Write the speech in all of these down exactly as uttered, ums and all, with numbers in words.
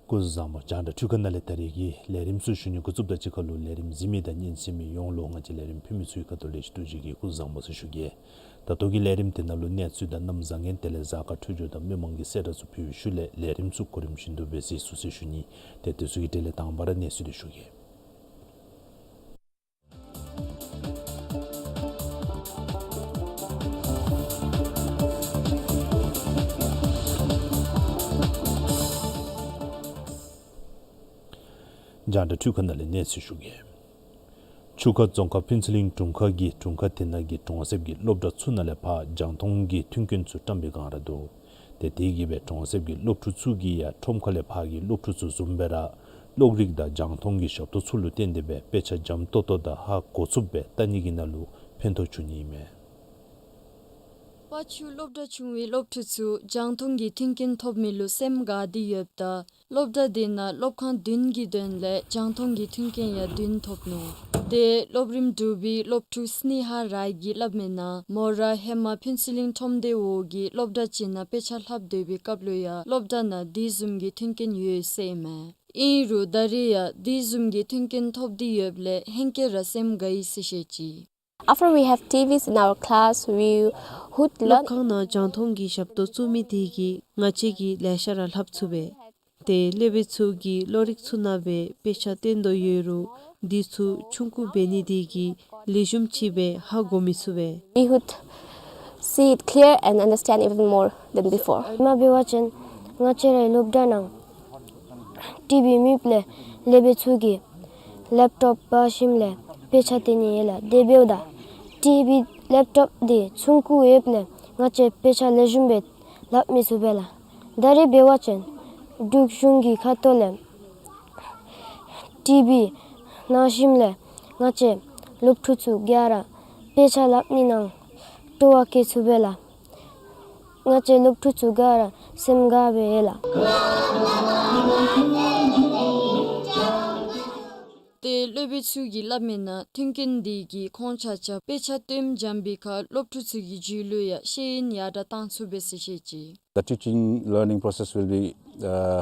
སྐུ་གཟུགས་བཟང་པོ། རྒྱང་བསྒྲགས་འཕྲུལ་ཁང་ནང་ལས་ད་རེས་ཀྱི་ལས་རིམ་ཚུ་ཞུ་ནི་འགོ་བཙུགསཔ་དང་གཅིག་ཁར་ལུ་ལས་རིམ་གཟིགས་མི་དང་སྙན་གསན་མི་ཡོངས་ལུ་ང་བཅས་ལས་རིམ་ཕུལ་མི་ཚུ་གི་ཁ་ཐུག་ལས་ཞུ་ཐུགས་རྗེ་གི་སྐུ་གཟུགས་བཟང་པོ་ཟེར་ཞུ་གེ། ད་ལྟོ་གི་ལས་རིམ་དེ་ནང་ལུ་གནས་ཚུལ་དང་གནམ་བཟང་ངན་དེ་ལས་གཟའ་སྐར་འཕྲོད་སྦྱོར་དང་མི་མང་གི་གསལ་བསྒྲགས་ཚུ་ཕུལ་བའི་ཤུལ་ལས་ལས་རིམ་ཚུ་གོ་རིམ་བཞིན་དུ་སྦེ་གཟིགས་ཚུགས་ཟེར་ཞུ་ནི། ཏེ་དེ་ཚུ་གི་གྲས་ལས་དང་པ་ར་གནས་ཚུལ་དེ་ཞུ་གེ། རྒྱང་བསྒྲགས་འཕྲུལ་ཁང་ནང་ལས་གནས་ཚུལ་ཞུ་གེ། ཆུ་ཁ་རྫོང་ཁག་ཕུན་ཚོགས་གླིང་དྲུང་ཁག་གིས་དྲུང་ཁག་དེ་ནང་གི་གྲོང་གསེབ་ཀྱི་སློབ་གྲྭ་ཚུ་ནང་ལས་ཕར་རྒྱང་མཐོང་གི་མཐུན་རྐྱེན་ཚུ་བཀྲམ་པའི་བསྒང་ར་འདུག། ཏེ་དེ་གིས་སྦེ་གྲོང་གསེབ་ཀྱི་སློབ་ཕྲུག་ཚུ་གིས་ཡང་ཁྲོམ་ཁ་ལས་ཕར་གྱི་སློབ་ཕྲུག་ཚུ་བཟུམ་སྦེ་ར་གློག་རིག་དང་རྒྱང་མཐོང་གི་ཞབས་ཏོག་ཚུ་ལུ་བརྟེན་ཏེ་སྦེ་དཔེ་ཆ་འཇམ་ཏོག་ཏོ་དང་ཧ་གོ་ཚུགསཔ་སྦེ་ལྟ་ནི་གི་ནང་ལུ་ཕན་ཐོགས་བྱུང་ནི་ཨིན་མས། ཕར་ཆུ་སློབ་གྲྭ་ཆུང་བའི་སློབ་ཕྲུག་ཚུ་རྒྱང་མཐོང་གི་མཐུན་རྐྱེན་ཐོབ་མི་ལུ་སེམས་དགའ་སྟེ་ཡོདཔ་ད་སློབ་གྲྭ་དེ་ནང་སློབ་ཁང་བདུན་གྱི་དོན་ལས་རྒྱང་མཐོང་གི་མཐུན་རྐྱེན་ཡང་བདུན་ཐོབ་ནུག། ཏེ་སློབ་རིམ་དྲུག་པའི་སློབ་ཕྲུག་སྣེ་ཧ་རའི་གིས་སླབ་མིའི་ནང་མོ་ར་ཧེ་མ་ཕུན་ཚོགས་གླིང་ཁྲོམ་སྡེ་འོག་གི་སློབ་གྲྭ་ཅིག་ནང་དཔེ་ཆ་ལྷབ་སྡོད་པའི་སྐབས་ལུ་ཡང་སློབ་གྲྭ་ནང་དེ་བཟུམ་གྱི་མཐུན་རྐྱེན་ཡོད་ཟེར་ཨིན་མས། ཨིན་རུང་ད་རེས་ཡང་དེ་བཟུམ་གྱི་མཐུན་རྐྱེན་ཐོབ་སྟེ་ཡོདཔ་ལས་ཧེང་སྐལ་ར་སེམས་དགའ་ཡི་ཟེར་བཤད་ཅི། After we have T Vs in our class, we would learn. སློབ་ཁང་ནང་རྒྱང་མཐོང་གི་ཞབས་ཏོག་བཙུགས་མི་དེ་གིས་ང་བཅས་ཀྱིས་ལེ་ཤ་ར་ལྷབ་ཚུགས་པས། ཏེ་སློབ་དཔོན་ཚུ་གིས་གློག་རིག་ཚུ་ནང་སྦེ་དཔེ་ཆ་སྟོན་དོ་ཡོད་རུང་དེ་ཚུ་ཆུང་ཀུ་འབད་ནི་དེ་གིས་ལེགས་ཤོམ་ཅིག་སྦེ་ཧ་གོ་མི་ཚུགས་པས། We would see it clear and understand even more than before. མ་འབད་བ་ཅིན་ང་བཅས་རའི་སློབ་གྲྭ་ནང་ཊི་བི་མེདཔ་ལས་སློབ་དཔོན་ཚུ་གིས་ལེབ་ཊོབ་འབག་ཞིནམ་ལས་དཔེ་ཆ་སྟོན་ནི་ཡོད་ལགས། དེ་འབདཝ་ད་ཊི་བི་ལེབ་ཊོབ་དེ་ཆུང་ཀུ་ཡོདཔ་ལས་ང་བཅས་དཔེ་ཆ་ལེགས་ཤོམ་སྦེ་ལྷབ་མི་ཚུགས་པས་ལགས། ད་རེས་འབད་བ་ཅིན་འབྲུག་གཞུང་གི་ཁ་ཐུག་ལས་ཊི་བི་གནང་ཞིནམ་ལས་ང་བཅས་སློབ་ཕྲུག་ཚུ་ག་ར་དཔེ་ཆ་ལྷབ་ནི་ནང་སྤྲོ་བ་བསྐྱེད་ཚུགས་པས་ལགས། ང་བཅས་སློབ་ཕྲུག་ཚུ་ག་ར་སེམས་དགའ་བས་ལགས། ཏེ་སློབ་དཔོན་ཚུ་གིས་སླབ་མིའི་ནང་མཐུན་རྐྱེན་དེ་གིས་ཁོང་ཆ་ཁྱབ་དཔེ་ཆ་སྟོནམ་འཇམ་པའི་ཁར་སློབ་ཕྲུག་ཚུ་གི་རྒྱུད་ལུ་ཡང་ཤེས་ཡོན་ཡར་དྲགས་བཏང་ཚུགས་པས་ཟེར་བཤད་ཅི། The teaching learning process will be, uh,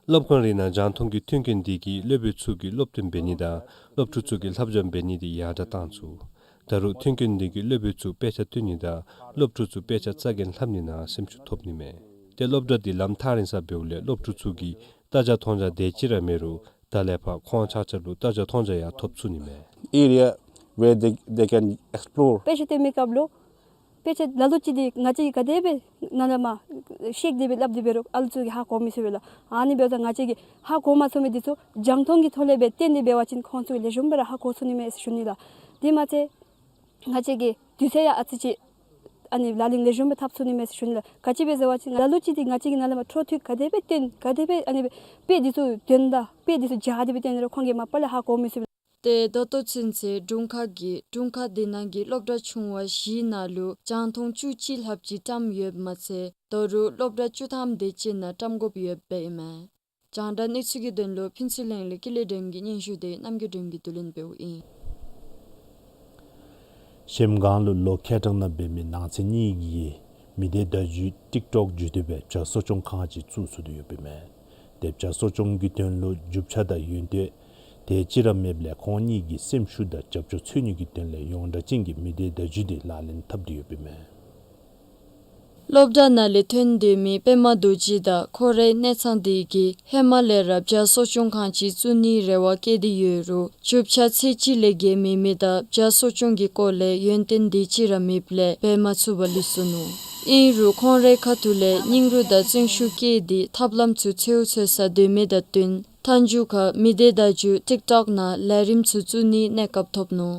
སློབ་ཁང་རེ་ནང་རྒྱང་མཐོང་གི་མཐུན་རྐྱེན་དེ་གིས་སློབ་དཔོན་ཚུ་གིས་སློབ་སྟོན་འབད་ནི་དང་སློབ་ཕྲུག་ཚུ་གིས་ལྷབ་སྦྱང་འབད་ནི་དེ་ཡར་དྲགས་བཏང་ཚུགས། ད་རུང་མཐུན་རྐྱེན་དེ་གིས་སློབ་དཔོན་ཚུ་དཔེ་ཆ་སྟོན་ནི་དང་སློབ་ཕྲུག་ཚུ་དཔེ་ཆ་རྩ་འགེངས་ལྷབ་ནི་ནང་སེམས་ཤུགས་ཐོབ་ནི་མས། ཏེ་སློབ་གྲྭ་དེ་ལམ་ཐག་རིང་ས་འབདཝ་ལས་སློབ་ཕྲུག་ཚུ་གིས་ལྟ་རྒྱ་མཐོང་རྒྱ་དེ་ཅིག་ར་མེད་རུང་ད་ལས་ཕར་ཁོང་ཆ་ཁྱབ་ལུ་ལྟ་རྒྱ་མཐོང་རྒྱ་ཡང་ཐོབ་ཚུགས་ནི་མས། Area where they, they can explore. དཔེ་ཆ་སྟོན་མི་སྐབས་ལུ་དཔེ་ཆ་ལ་ལུ་ཅིག་དེ་ང་བཅས་ཀྱིས་ག་དེ་སྦེ་ནཱ་ལས་མར་བཤད་དེ་སྦེ་སླབ་སྟེ་འབད་རུང་ཨ་ལུ་ཚུ་གིས་ཧ་གོ་མི་ཚུགས་པས་ལགས། ཨ་ནི་འབདཝ་ད་ང་བཅས་ཀྱིས་ཧ་གོ་མ་ཚུགས་མི་དེ་ཚུ་རྒྱང་མཐོང་གི་ཐོག་ལས་སྦེ་སྟོན་ཏེ་འབད་བ་ཅིན་ཁོང་ཚུ་ལེགས་ཤོམ་སྦེ་ར་ཧ་གོ་ཚུགས་ནི་མས་ཟེར་ཞུ་ནི་ལགས། དེ་མ་ཚད་ང་བཅས་ཀྱིས་དུས་ཚོད་ཡང་ཨ་ཙི་ཅིག་ཨ་ནི་ལག་ལེན་ལེགས་ཤོམ་སྦེ་འཐབ་ཚུགས་ནི་མས་ཟེར་ཞུ་ནི་ལགས། ག་ཅི་སྦེ་ཟེར་བ་ཅིན་ལ་ལུ་ཅིག་དེ་ང་བཅས་ཀྱིས་ནཱ་ལས་མར་འཕྲོ་མཐུད་ག་དེ་སྦེ་སྟོན་ག་དེ་སྦེ་ཨ་ནི་སྦེ་དཔེ་དེ་ཚུ་སྟོན་ད་དཔེ་དེ་ཚུ་སྦྱར་ཏེ་སྦེ་སྟོན་རུང་ཁོང་གིས་མ་པ་ལས་ཧ་གོ་མི་ཚུགས། ཏེ་ད་ལྟོ་ཚུན་ཚོད་དྲུང་ཁག་གིས་དྲུང་ཁག་དེ་ནང་གི་སློབ་གྲྭ་ཆུང་བ་བཞིའི་ནང་ལུ་རྒྱང་མཐོང་བཅུ་གཅིག་ལྷགཔ་ཅིག་བཀྲམ་ཡོདཔ་མ་ཚད་ད་རུང་སློབ་གྲྭ་བཅུ་ཐམ་དེ་ཅིག་ནང་བཀྲམ་དགོཔ་ཡོདཔ་ཨིན་མས། རྒྱང་བསྒྲགས་གནས་ཚུལ་གྱི་དོན་ལུ་ཕུན་ཚོགས་གླིང་ལས་ཀུན་ལེགས་སྒྲོལམ་གྱི་སྙན་ཞུ་དེ་རྣམ་རྒྱལ་སྒྲོལམ་གྱིས་བསྡུ་ལེན་འབདཝ་ཨིན། གཞལམ་སྒང་ལུ་ལོ་ཁལ་གྲངས་ནང་འབད་མི་ནང་ཚན་གཉིས་ཀྱི་མི་སྡེ་བརྡ་བརྒྱུད་ཊིཀ་ཊོཀ་བརྒྱུད་དེ་སྦེ་བྱ་གསོ་སྐྱོང་ཁང་ཅིག་བཙུགས་ཚུགས་ཏེ་ཡོདཔ་ཨིན་མས། ཏེ་བྱ་གསོ་སྐྱོང་གི་དོན་ལུ་རྒྱུ་ཆ་དང་ཡོན་ཏན་དེ་ཅིག་ར་མེདཔ་ལས་ཁོང་གཉིས་ཀྱི་སེམས་ཤུགས་དང་རྒྱབ་སྐྱོར་འཚོལ་ནི་གི་དོན་ལས་ཡོངས་གྲགས་ཅན་གྱི་མི་སྡེ་བརྡ་བརྒྱུད་དེ་ལག་ལེན་འཐབ་སྟེ་ཡོདཔ་ཨིན་མས། སློབ་གྲྭ་ནང་ལས་ཐོན་སྡོད་མི་པདྨ་རྡོ་རྗེ་དང་ཁོང་རའི་གནས་ཚང་དེ་གིས་ཧེ་མ་ལས་ར་བྱ་གསོ་སྐྱོང་ཁང་ཅིག་བཙུགས་ནིའི་རེ་བ་བསྐྱེད་དེ་ཡོད་རུང་རྒྱུ་ཆ་ཚད་གཅིག་ལས་བརྒལ་མེད་མི་དང་བྱ་གསོ་སྐྱོང་གི་སྐོར་ལས་ཡོན་ཏན་དེ་ཅིག་ར་མེདཔ་ལས་འབད་མ་ཚུགས་པར་ལུས་སོ་ནུག། ཨིན་རུང་ཁོང་རའི་ཁ་ཐུག་ལས་སྙིང་རུས་དང་བརྩོན་ཤུགས་བསྐྱེད་དེ་ཐབས་ལམ་ཚུ་འཚོལ་འཚོལ་ས་སྡོད་མི་དང་བསྟུན་མཐའ་མཇུག་ཁར་མི་སྡེ་བརྡ་བརྒྱུད་ཊིཀ་ཊོཀ་ནང་ལས་རིམ་ཚུ་བཙུགས་ནིའི་གནས་སྐབས་ཐོབ་ནུག།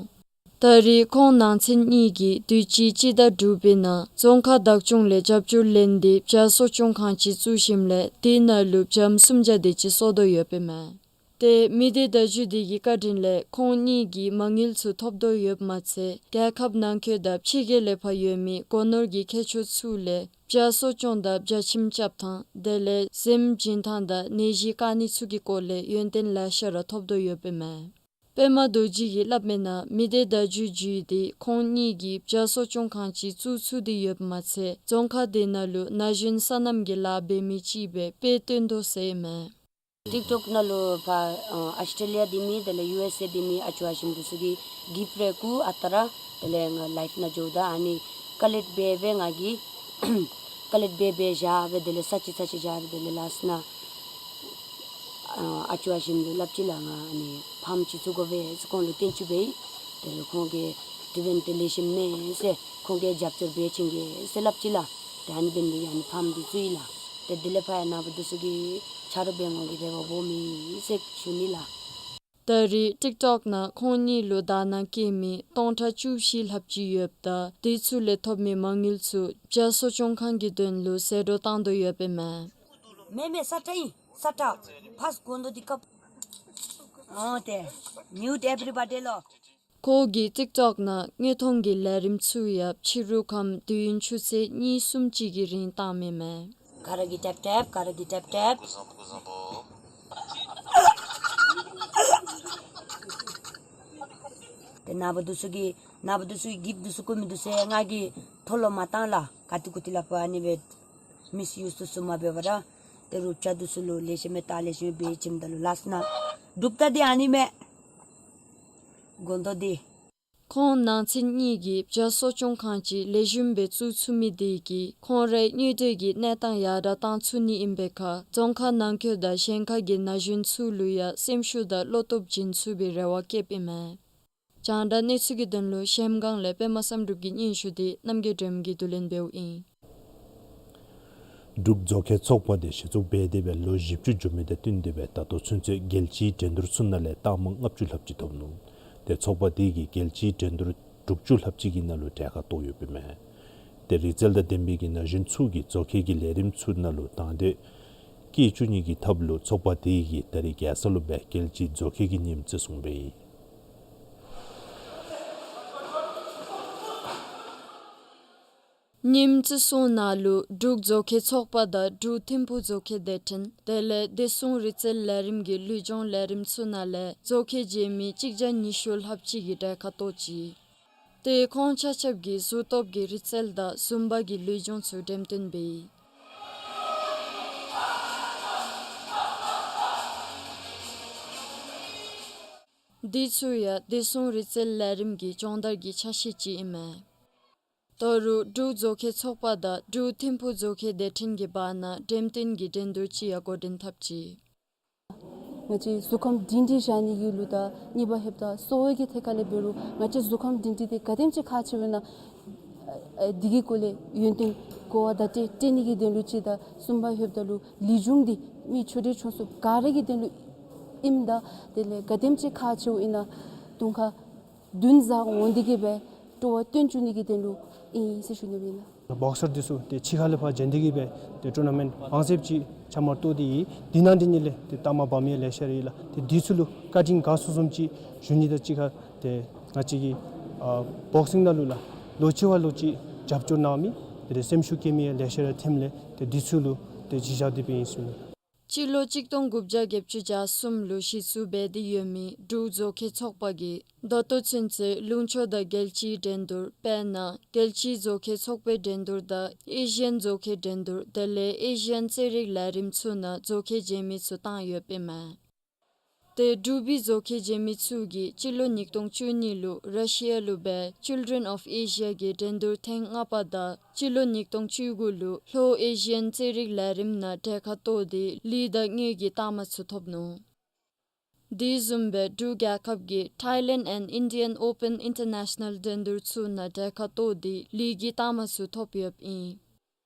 ད་རེས་ཁོང་ནང་ཚན་གཉིས་ཀྱིས་དུས་ཅི་སྤྱི་ཟླ་དྲུག་པའི་ནང་རྫོང་ཁག་བདག་སྐྱོང་ལས་རྒྱབ་སྐྱོར་ལེན་ཏེ་བྱ་གསོ་སྐྱོང་ཁང་ཅིག་བཙུགས་ཞིནམ་ལས་དེ་ནང་ལུ་བྱམོ་སུམ་བརྒྱ་དེ་ཅིག་གསོ་དོ་ཡོདཔ་ཨིན་མས། ཏེ་མི་སྡེ་བརྡ་བརྒྱུད་དེ་གི་བཀའ་དྲིན་ལས་ཁོང་གཉིས་ཀྱིས་མ་དངུལ་ཚུ་ཐོབ་དོ་ཡོདཔ་མ་ཚད་རྒྱལ་ཁབ་ནང་འཁོད་དང་ཕྱི་རྒྱལ་ལས་ཕར་ཡོད་མི་སྒོ་ནོར་གྱི་མཁས་མཆོག་ཚུ་ལས་བྱ་གསོ་སྐྱོང་དང་བྱ་ཁྱིམ་རྐྱབ་ཐངས་དེ་ལས་གཟིམ་བྱིན་ཐངས་དང་ནད་གཞི་བཀག་ནི་ཚུ་གི་སྐོར་ལས་ཡོན་ཏན་ལེ་ཤ་ར་ཐོབ་དོ་ཡོདཔ་ཨིན་མས། པདྨ་རྡོ་རྗེ་གིས་སླབ་མིའི་ནང་མི་སྡེ་བརྡ་བརྒྱུད་བརྒྱུད་དེ་ཁོང་གཉིས་ཀྱིས་བྱ་གསོ་སྐྱོང་ཁང་ཅིག་བཙུགས་ཚུགས་ཏེ་ཡོདཔ་མ་ཚད་རྫོང་ཁག་དེ་ནང་ལུ་ན་གཞོན་སོ་ནམ་གྱི་ལཱ་འབད་མི་ཅིག་སྦེ་དཔེ་སྟོན་དོ་ཟེར་ཨིན་མས། ཊིཀ་ཊོཀ་ནང་ལུ་ཕར་ཨ་ཨོསི་ཊྲེ་ལི་ཡ་འདི་མི་དེ་ལས་ཡུ་ཨེསི་ཨེ་འདི་མི་ཨ་ཅོ་ཨ་ཞིམ་འདི་ཚུ་གིས་གིཕཊ་རེ་བཀོ་ཨ་རྟག་ར་དེ་ལས་ང་ལའིབ་ནང་འགྱོཝ་ད་ཨ་ནི་ཀ་ལེཀཊ་འབད་འབད་ང་གིས་ཀ་ལེཀཊ་འབད་འབད་བཞག་སྦེ་དེ་ལས་ས་ཅིག་ས་ཅིག་བཞག་སྦེ་དེ་ལས་ལཱསཊ་ནང་ཨ་ཨ་ཅོ་ཨ་ཞིམ་ལུ་སླབ་ཅི་ལགས། ང་ཨ་ནི་ཕཱརམ་ཅིག་བཙུགས་དགོ་པས་ཟེར་ཁོང་ལུ་བསྟན་བཅོས་འབད་ཡི། དེ་ལས་ཁོང་གིས་དེ་འབདན་ཏེ་ལེགས་ཤོམ་མས་ཟེར་ཁོང་གིས་རྒྱབ་སྐྱོར་འབད་བྱིན་གེ་ཟེར་སླབ་ཅི་ལགས། ཏེ་ཨ་ནི་འབདན་ཏེ་ཨ་ནི་ཕཱརམ་འདི་བཙུགས་ཡི་ལགས། ཏེ་དེ་ལས་ཕར་ཡང་ནངས་པ་འདི་ཚུ་གི་ཆ་རོགས་འབད་འོང་གི་རེ་བ་སྦོམ་ཨིན་ཟེར་ཞུ་ནི་ལགས། ད་རེས་ཊིཀ་ཊོཀ་ནང་ཁོང་གཉིས་ལུ་དག་སྣང་བསྐྱེད་མི་སྟོང་ཕྲག་བཅུ་བཞི་ལྷགཔ་ཅིག་ཡོདཔ་ད་དེ་ཚུ་ལས་ཐོབ་མི་མ་དངུལ་ཚུ་བྱ་གསོ་སྐྱོང་ཁང་གི་དོན་ལུ་ཟད་འགྲོ་བཏང་དོ་ཡོདཔ་ཨིན་མས། མེན་མེན་ས་ཏྲ་ཨིན་ས་ཏྲ། ཕར་སྒོ་ནོར་འདི་ཀབ། ཨོ་དེ། Mute everybody ལོ། ཁོ་གིས་ཊིཀ་ཊོཀ་ནང་དངོས་མཐོང་གི་ལས་རིམ་ཚུ་ཡང་ཕྱི་རུ་ཁམས་དུས་ཡུན་ཆུ་ཚོད་གཉིས་གསུམ་ཅིག་གི་རིང་བཏངམ་ཨིན་མས། ག་ར་གིས་ཊེབ་ཊེབ། ག་ར་གིས་ཊེབ་ཊེབ། ཏེ་ནངས་པ་འདི་ཚུ་གིས་ནངས་པ་འདི་ཚུ་གིས་གིཕཊ་འདི་ཚུ་བཀོ་མི་འདི་ཚུ་ཡང་ང་གིས་མཐོལ་ལོ་མ་བཏང་ལགས། ག་ཏེ་གུ་ཏེ་ལགས་ཕར་ཨ་ནི་སྦེ་མིསི་ཡུསི་འདི་ཚུ་མ་འབད་བར་ར། ཏེ་རུབ་རྩ་འདི་ཚུ་ལུ་ལེགས་ཤོམ་སྦེ་བལྟ་ལེགས་ཤོམ་སྦེ་འབད་བྱིནམ་ད་ལུ་ལཱསཊ་ནང་གྲུབ་རྟགས་འདི་ཨ་ནི་མས། སྒོ་ནོར་འདི། ཁོང་ནང་ཚན་གཉིས་ཀྱིས་བྱ་གསོ་སྐྱོང་ཁང་ཅིག་ལེགས་ཤོམ་སྦེ་བཙུགས་ཚུགས་མི་དེ་གིས་ཁོང་རའི་དངོས་འབྲེལ་གྱི་གནས་སྟངས་ཡར་དྲག་བཏང་ཚུགས་ནི་ཨིན་པའི་ཁར་རྫོང་ཁག་ནང་འཁོད་དང་གཞན་ཁར་གྱི་ན་གཞོན་ཚུ་ལུ་ཡང་སེམས་ཤུགས་དང་བློ་སྟོབས་བྱིན་ཚུགས་པའི་རེ་བ་བསྐྱེདཔ་ཨིན་མས། རྒྱང་བསྒྲགས་གནས་ཚུལ་གྱི་དོན་ལུ་གཞལམ་སྒང་ལས་པདྨ་བསམ་གྲུབ་ཀྱི་སྙན་ཞུ་དེ་རྣམ་རྒྱལ་སྒྲོལམ་གྱིས་བསྡུ་ལེན་འབདཝ་ཨིན། འབྲུག་མཛོག་ཁའི་ཚོགས་པ་དེ་གཞི་བཙུགས་འབད་དེ་སྦེ་ལོ་བཞི་བཅུ་འགྱོ་མི་དང་བསྟུན་ཏེ་སྦེ་ད་ལྟོ་ཚུན་ཚོད་རྒྱལ་སྤྱིའི་འགྲན་བསྡུར་ཚུ་ནང་ལས་རྟགས་མ་ལྔ་བཅུ་ལྷགཔ་ཅིག་ཐོབ་ནུག། ཏེ་ཚོགས་པ་དེ་གིས་རྒྱལ་སྤྱིའི་འགྲན་བསྡུར་དྲུག་ཅུ་ལྷགཔ་ཅིག་གི་ནང་ལུ་གྲལ་ཁར་གཏོགས་ཡོདཔ་ཨིན་མས། ཏེ་རིག་རྩལ་དང་ལྡན་པའི་གི་ན་གཞོན་ཚུ་གིས་མཛོག་ཁའི་གི་ལས་རིམ་ཚུ་ནང་ལུ་དང་འདོད་བསྐྱེད་བཅུག་ནི་གི་ཐབས་ལུ་ཚོགས་པ་དེ་གིས་ད་རིས་རྒྱལ་ས་ལུ་སྦེ་རྒྱལ་སྤྱིའི་མཛོག་ཁའི་གི་ཉིནམ་བརྩི་སྲུང་འབད་ཡི། ཉིནམ་བརྩི་སྲུང་ནང་ལུ་འབྲུག་མཛོག་ཁའི་ཚོགས་པ་དང་འབྲུག་ཐིམ་ཕུག་མཛོག་ཁའི་སྡེ་ཕྲན་དེ་ལས་བདེ་སྲུང་རིག་རྩལ་ལས་རིམ་གྱི་ལུས་སྦྱོང་ལས་རིམ་ཚུ་ནང་ལས་མཛོག་ཁའི་རྗེས་མི་གཅིག་བརྒྱ་ཉི་ཤུ་ལྷགཔ་ཅིག་གིས་གྲལ་ཁར་གཏོགས་ཅི། ཏེ་ཁོང་ཆ་ཁྱབ་ཀྱིས་གཟུགས་སྟོབས་ཀྱི་རིག་རྩལ་དང་ཟུམ་བ་གི་ལུས་སྦྱོང་ཚུ་འགྲེམས་སྟོན་འབད་ཡི། འདི་ཚུ་ཡང་བདེ་སྲུང་རིག་རྩལ་ལས་རིམ་གྱི་སྦྱོང་བརྡར་གྱི་ཆ་ཤས་ཅིག་ཨིན་མས། ད་རུང་འབྲུག་མཛོག་ཁའི་ཚོགས་པ་དང་འབྲུག་ཐིམ་ཕུག་མཛོག་ཁའི་སྡེ་ཕྲན་གྱི་བར་ན་འགྲེམས་སྟོན་གྱི་འགྲན་བསྡུར་ཅིག་ཡང་འགོ་འདྲེན་འཐབ་ཅི། ང་བཅས་གཟུགས་ཁམས་སྒྲིང་སྒྲིང་བཞག་ནི་གི་ལུགས་དང་གཉིས་པ་ལྷོདཔ་ད་གསོ་བའི་གི་ཐད་ཁ་ལས་འབད་རུང་ང་བཅས་གཟུགས་ཁམས་སྒྲིང་སྒྲིང་འདི་ག་དེམ་ཅིག་ཁག་ཆེཝ་ཨིན་ན་ཨ་འདི་གི་སྐོར་ལས་ཡོན་ཏན་གོ་བ་བརྡ་སྤྲོད་སྤྲོད་ནི་གི་དོན་ལུ་ཅིག་དང་གསུམ་པ་ལྷོདཔ་ད་ལུ་ལུས་སྦྱོང་འདི་མི་ཆུང་འདྲིས་ཆུང་སུ་ག་ར་གི་དོན་ལུ་ཨིནམ་ད་དེ་ལས་ག་དེམ་ཅིག་ཁག་ཆེཝ་ཨིན་ན་གདོང་ཁར་འདུན་བཟའ་འོང་སྟེ་གི་སྦེ་སྤྲོ་བ་སྟོན་བཅུག་ནི་གི་དོན་ལུ་ཨིན་ཟེར་ཞུ་ནི་ཨིན་ལགས། བོག་སར་འདི་ཚུ་ཏེ་ཕྱི་ཁ་ལས་ཕར་འབྱོན་ཏེ་གི་སྦེ་ཏེ་ཊུར་ན་མེནཊ་དབང་ཚད་ཅིག་ཆ་མར་གཏོགས་ཏེ་ཡོད། འདི་ནང་འདི་ནི་ལས་ཏེ་རྟགས་མ་འབག་མི་ལེ་ཤ་ར་ཡོད་ལགས། ཏེ་འདི་ཚུ་ལུ་བཀའ་དྲིན་དགའ་ཚོར་བཟུམ་ཅིག་ཞུ་ནི་དང་གཅིག་ཁར་ཏེ་ང་བཅས་ཀྱི་ཨ་བོག་སིང་ནང་ལུ་ལགས་ལོག་ཅི་བ་ལོག་ཅི་རྒྱབ་སྐྱོར་གནང་མི་དེ་ལས་སེམས་ཤུགས་སྐྱེད་མི་ལེ་ཤ་ར་ཐོནམ་ལས་ཏེ་འདི་ཚུ་ལུ་ཏེ་གཞི་བཞག་སྟེ་སྦེ་ཨིན་ཟེར་ཞུ་ནི། སྤྱི་ལོ་གཅིག་སྟོང་དགུ་བརྒྱ་བརྒྱད་ཅུ་གྱ་གསུམ་ལུ་གཞི་བཙུགས་འབད་དེ་ཡོད་མི་འབྲུག་བཟོ་མཁས་ཚོགས་པ་གིས་ད་ལྟོ་ཚུན་ཚོད་ལུང་ཕྱོགས་དང་རྒྱལ་སྤྱིའི་འགྲན་བསྡུར་དཔེར་ན་རྒྱལ་སྤྱིའི་བཟོ་མཁས་ཚོགས་པའི་འགྲན་བསྡུར་དང་ཨེ་ཤི་ཡན་བཟོ་མཁས་འགྲན་བསྡུར་དེ་ལས་ཨེ་ཤི་ཡན་རྩེད་རིགས་ལས་རིམ་ཚུ་ནང་བཟོ་མཁས་མཛད་མི་ཚུ་བཏང་ཡོདཔ་ཨིན་མས། ཏེ་འབྲུག་པའི་བཟོ་མཁས་མཛད་མི་ཚུ་གིས་སྤྱི་ལོ་ཉིས་སྟོང་བཅུ་གཉིས་ལུ་ར་ཤི་ཡ་ལུ་སྦེ་Children of Asia གི་འགྲན་བསྡུར་ཐེངས་ལྔ་པ་དང་སྤྱི་ལོ་ཉིས་སྟོང་བཅུ་དགུ་ལུ་ལྷོ་ཨེ་ཤི་ཡན་རྩེད་རིགས་ལས་རིམ་ནང་གྲལ་ཁར་གཏོགས་ཏེ་ལུས་དང་དངུལ་གྱི་རྟགས་མ་ཚུ་ཐོབ་ནུག། དེ་བཟུམ་སྦེ་འབྲུག་རྒྱལ་ཁབ་ཀྱིས་Thailand and Indian Open International འགྲན་བསྡུར་ཚུ་ནང་གྲལ་ཁར་གཏོགས་ཏེ་ལུས་ཀྱི་རྟགས་མ་ཚུ་ཐོབ་ཡོདཔ་ཨིན།